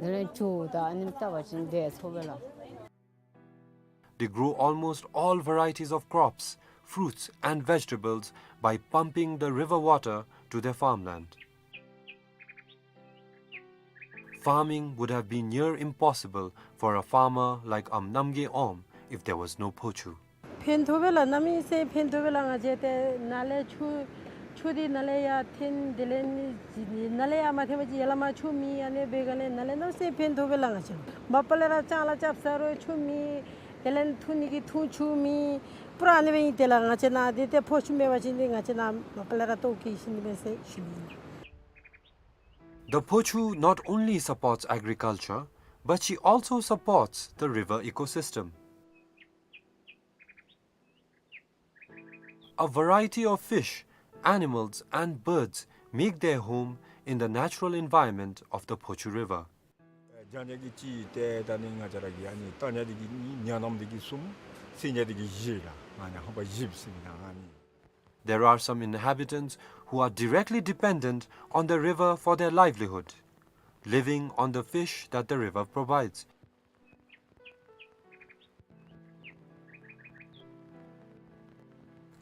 དེ་ལས་ཇོ་ད་ཨ་ནེམ་བཏབ་པ་ཅིན་དེ་འཚོ་བས་ལགས། They grow almost all varieties of crops, fruits and vegetables by pumping the river water to their farmland. Farming would have been near impossible for a farmer like Amnamgay Om if there was no Phochu. ཕན་ཐོགས་པས་ལགས། གནམ་མེད་ས་མེད་ཕན་ཐོགས་པས་ལགས། ང་བཅས་ཏེ་ནཱ་ལས་ཆུ་ཆུ་འདི་ནཱ་ལས་ཡར་འཐེན། དེ་ལས་ནཱ་ལས་ཡར་མ་འཐེན་པ་ཅིན་ཡར་ལས་མར་ཆུ་མེད། ཨ་ནི་འབད་ག་ལས་ནཱ་ལས་གནམ་མེད་ས་མེད་ཕན་ཐོགས་པས་ལགས། ང་བཅས་མ་པ་ལས་ར་ལྕང་ལཱ་རྐྱབ་ས་རུང་ཆུ་མེད། དེ་ལས་འཐུང་ནི་གི་འཐུང་ཆུ་མེད། པུ་ར་ཨ་ནི་སྦེ་ཨིན་ཏེ་ལགས། ང་བཅས་ནཱ་འདི་ཏེ་ཕོ་ཆུ་མེད་པ་ཅིན་འདི་ང་བཅས་ནཱ་མ་པ་ལས་ར་ལྟོཝ་བཀྱེས་ཤི་ནི་མས་ཟེར་ཞུ་ནི་ཨིན། The Phochu not only supports agriculture, but she also supports the river ecosystem. A variety of fish, animals, and birds make their home in the natural environment of the Phochu River. ཨེ་རྒྱ་ཉ་གི་གཅིག་ཏེ་ད་ནི་ང་བཅས་ར་གི་ཨ་ནི་རྟ་ཉ་འདི་གིས་གཉིས། ཉ་ནམ་འདི་གིས་གསུམ། སེང་ཉ་འདི་གིས་བཞི་ལགས། ང་ཉ་ཧོ་པ་བཞི་སྦེ་ཟེར་ཨིན་ན་ཨ་ནི། There are some inhabitants who are directly dependent on the river for their livelihood, living on the fish that the river provides.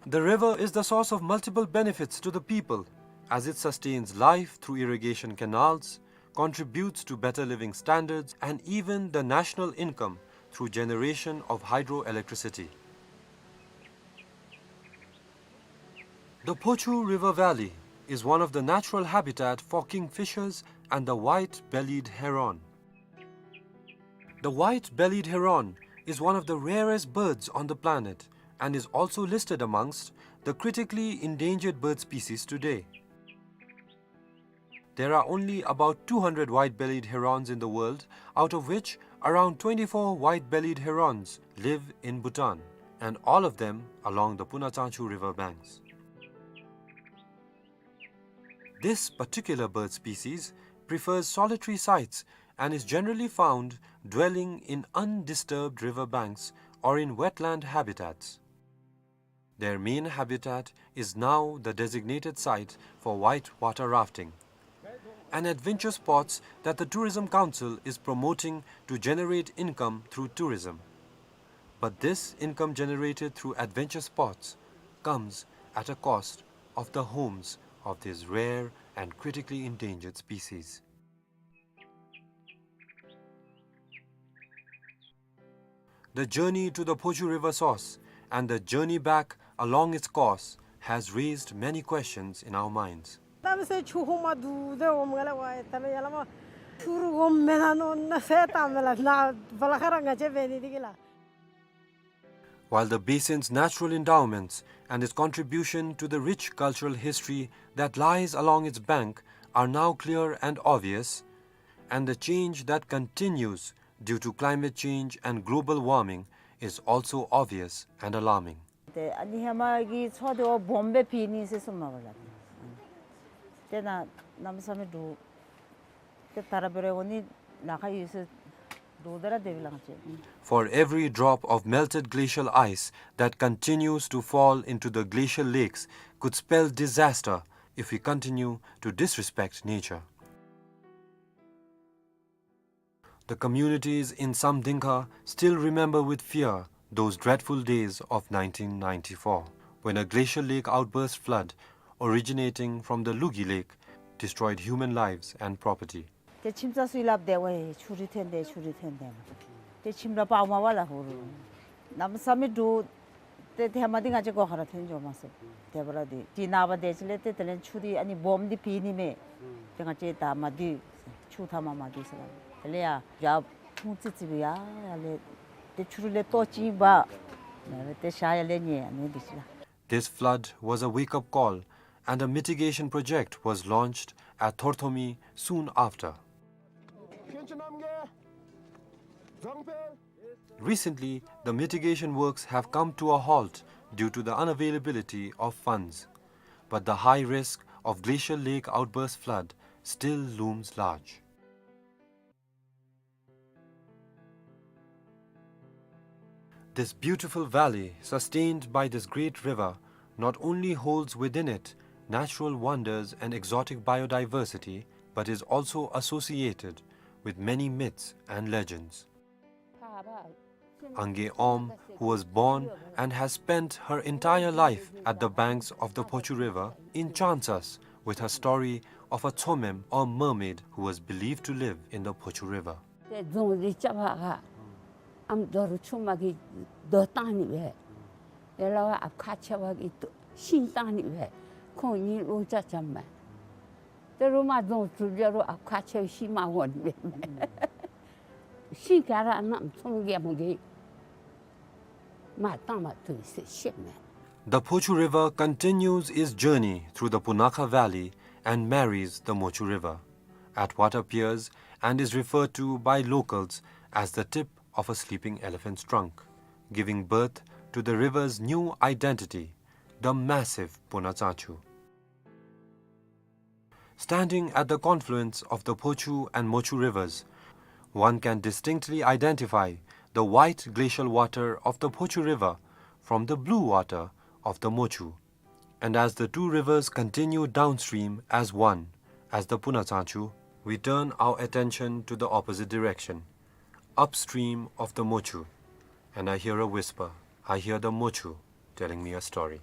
The river is the source of multiple benefits to the people, as it sustains life through irrigation canals, contributes to better living standards, and even the national income through generation of hydroelectricity. The Phochu River Valley is one of the natural habitat for kingfishers and the white-bellied heron. The white-bellied heron is one of the rarest birds on the planet and is also listed amongst the critically endangered bird species today. There are only about two hundred white-bellied herons in the world, out of which around twenty-four white-bellied herons live in Bhutan, and all of them along the Puna Changchu river banks. This particular bird species prefers solitary sites and is generally found dwelling in undisturbed river banks or in wetland habitats. Their main habitat is now the designated site for white water rafting, an adventure sports that the Tourism Council is promoting to generate income through tourism. But this income generated through adventure sports comes at a cost of the homes of these rare and critically endangered species. The journey to the Phochu River source and the journey back along its course has raised many questions in our minds. གནམ་མེད་ས་མེད་ཆུ་ཧོ་མ་འདུག་དེ་འོང་མས་ལགས། ཝའི་ད་ལོ་ཡར་ལས་མར་ཆུ་རུ་འོང་མེན་ན་མནོ་ནི་ཟེར་བཏང་མས་ལགས། ནཱ་བ་ལ་ཁ་ར་ང་བཅས་འབད་ནི་འདི་གིས་ལགས། While the basin's natural endowments and its contribution to the rich cultural history that lies along its bank are now clear and obvious, and the change that continues due to climate change and global warming is also obvious and alarming. ཏེ་ཨ་ནི་ཧེ་མ་གི་མཚོ་འདི་བ་སྦོམ་སྦེ་ཕྱེ་ནི་ཟེར་གསུངམ་མས་ལགས། དེ་ནང་གནམ་མེད་ས་མེད་འདུག། ཏེ་ད་ར་འབད་རུང་འོང་ནི་ལཱ་ཁག་ཡོད་ཟེར་འདུག། དེ་ར་དེ་སྦེ་ལགས། For every drop of melted glacial ice that continues to fall into the glacial lakes could spell disaster if we continue to disrespect nature. The communities in Samdingkha still remember with fear those dreadful days of nineteen ninety-four, when a glacial lake outburst flood originating from the Lugi Lake destroyed human lives and property. ཏེ་ཁྱིམ་ཚང་ཚུ་ཡང་སླབ་སྟེ་ཝའི་ཆུ་རུ་ཐོན་ཏེ་ཆུ་རུ་ཐོན་ཏེ་ཏེ་ཁྱིམ་ར་སྤརཝ་མས་ལགས། ཧོ་རུ་གནམ་མེད་ས་མེད་འདུག། ཏེ་ཧེ་མ་འདི་ང་བཅས་སྒོ་ཁར་ར་ཐོན་འགྱོ་མས་ཟེར། དེ་འབད་ར་འདི་ཅིག་ནངས་པ་དེ་ཅིག་ལས་ཏེ་དེ་ལས་ཆུ་འདི་ཨ་ནི་སྦོམ་འདི་ཕྱེ་ནི་མས། ཏེ་ང་བཅས་ད་མ་སྡོད་ཟེར། ཆུ་མཐའ་མར་མ་སྡོད་ཟེར་ལགས། དེ་ལས་ཡར་ཡར་ཕུང་ཙི་ཙི་སྦེ་ཡར་ཡར་ལས་ཏེ་ཆུ་རུ་ལས་ལྟོ་ཅིག་འབག་ཏེ་ཞག་ཡར་ལས་ཉལ་ཨ་ནི་འདི་ཅིག་ལགས། This flood was a wake-up call, and a mitigation project was launched at Thorthomi soon after. Recently, the mitigation works have come to a halt due to the unavailability of funds, but the high risk of glacial lake outburst flood still looms large. This beautiful valley, sustained by this great river, not only holds within it natural wonders and exotic biodiversity, but is also associated with many myths and legends. Angay Om, who was born and has spent her entire life at the banks of the Phochu River, enchants us with her story of a Tsomem or mermaid who was believed to live in the Phochu River. ཏེ་རྫོང་འདི་རྐྱབ་པར་ཨམ་རྡོ་རུ་ཆུང་མ་གིས་རྡོ་བཏང་ནི་སྦེ། ཡ་ལ་བ་ཨཔ་ཁ་ཆེ་བ་གིས་ཤིང་བཏང་ནི་སྦེ། ཁོང་གཉིས་ལོ་ཅ་ཅམ་མས། ཏེ་རུ་མ་རྫོང་གྲུབ་རྒྱ་རུ་ཨཔ་ཁ་ཆེ་བའི་ཤིང་མ་འོང་ནི་སྦེ། ཤིང་ག་ར་ནམ་ཚོང་རྒྱ་མོ་གིས་མར་བཏང་མ་བཏུབ་ཟེར་བཤད་མས། The Phochu River continues its journey through the Punakha Valley and marries the Mochu River at what appears and is referred to by locals as the tip of a sleeping elephant's trunk, giving birth to the river's new identity, the massive Punatsanchu. Standing at the confluence of the Phochu and Mochu rivers, one can distinctly identify the white glacial water of the Phochu River from the blue water of the Mochu. And as the two rivers continue downstream as one, as the Punatsanchu, we turn our attention to the opposite direction, upstream of the Mochu, and I hear a whisper. I hear the Mochu telling me a story.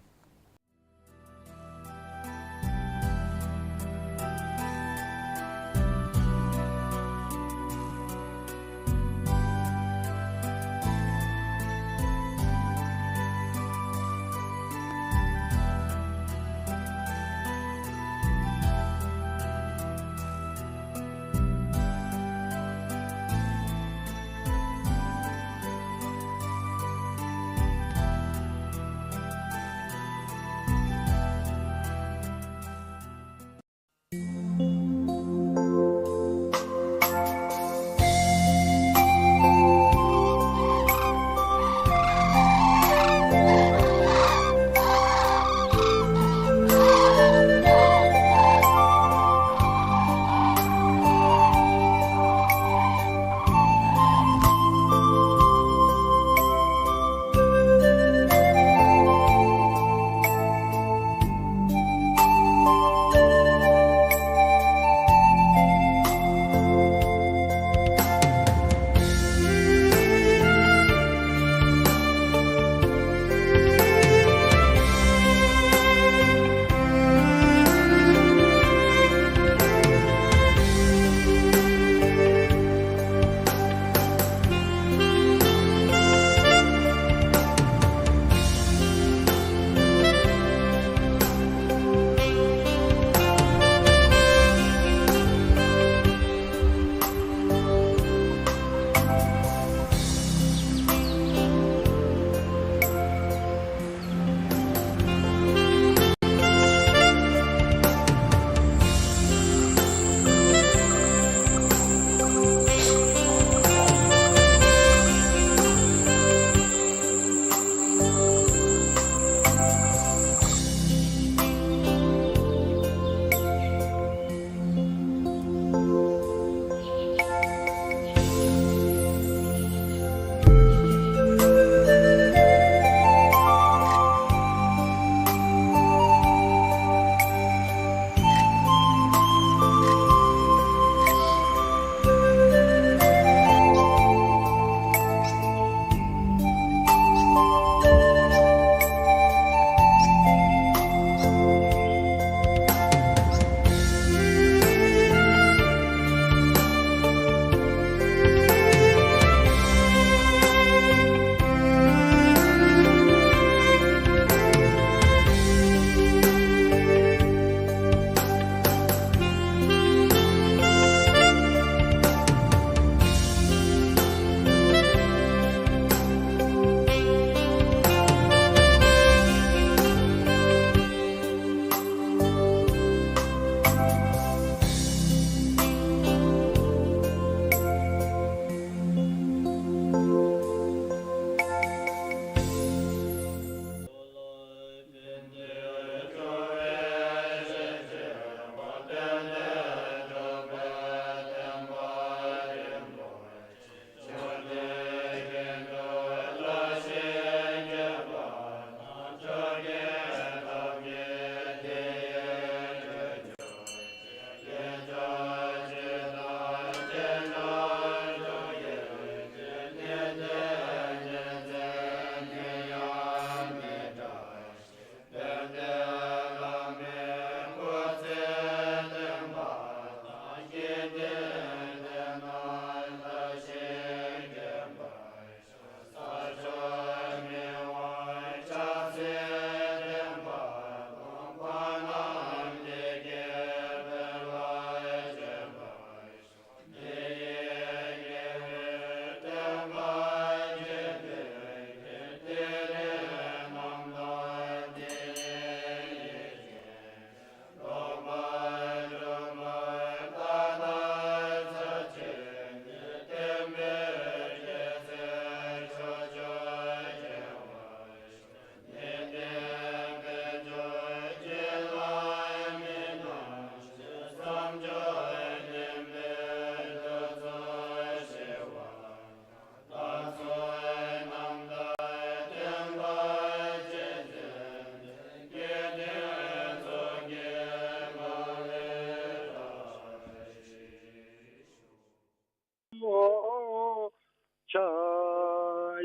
ཏ་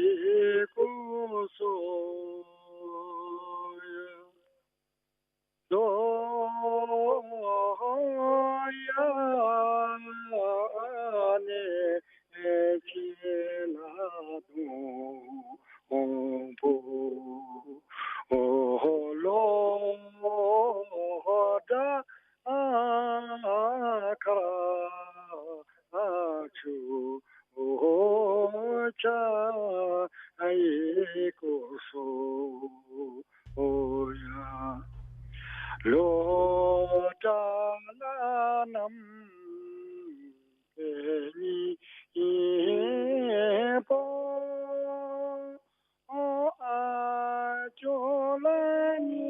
ཡི་སྐུ་གསུང་ཡང་། ལོ་ཡང་ནི་ཁྱེད་ལ་དུང་པོ་ལོ་ད་ཁ་ཆུ་ཆ་ཡི་སྐུ་གསུང་ཡང་། ལོ་ད་ལ་ནམ་ཨེ་ནི་པོ་ཨ་ཅོ་ལ་ནི་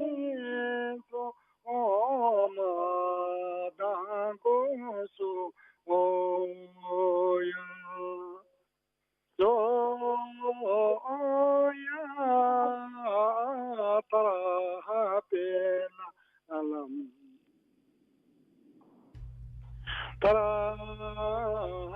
ཏོ་མ་དང་སྐུ་གསུང་ཡང་། ལོ་ཡང་ཏ་ར་པེ་ལ་ལམ་ཏ་ར་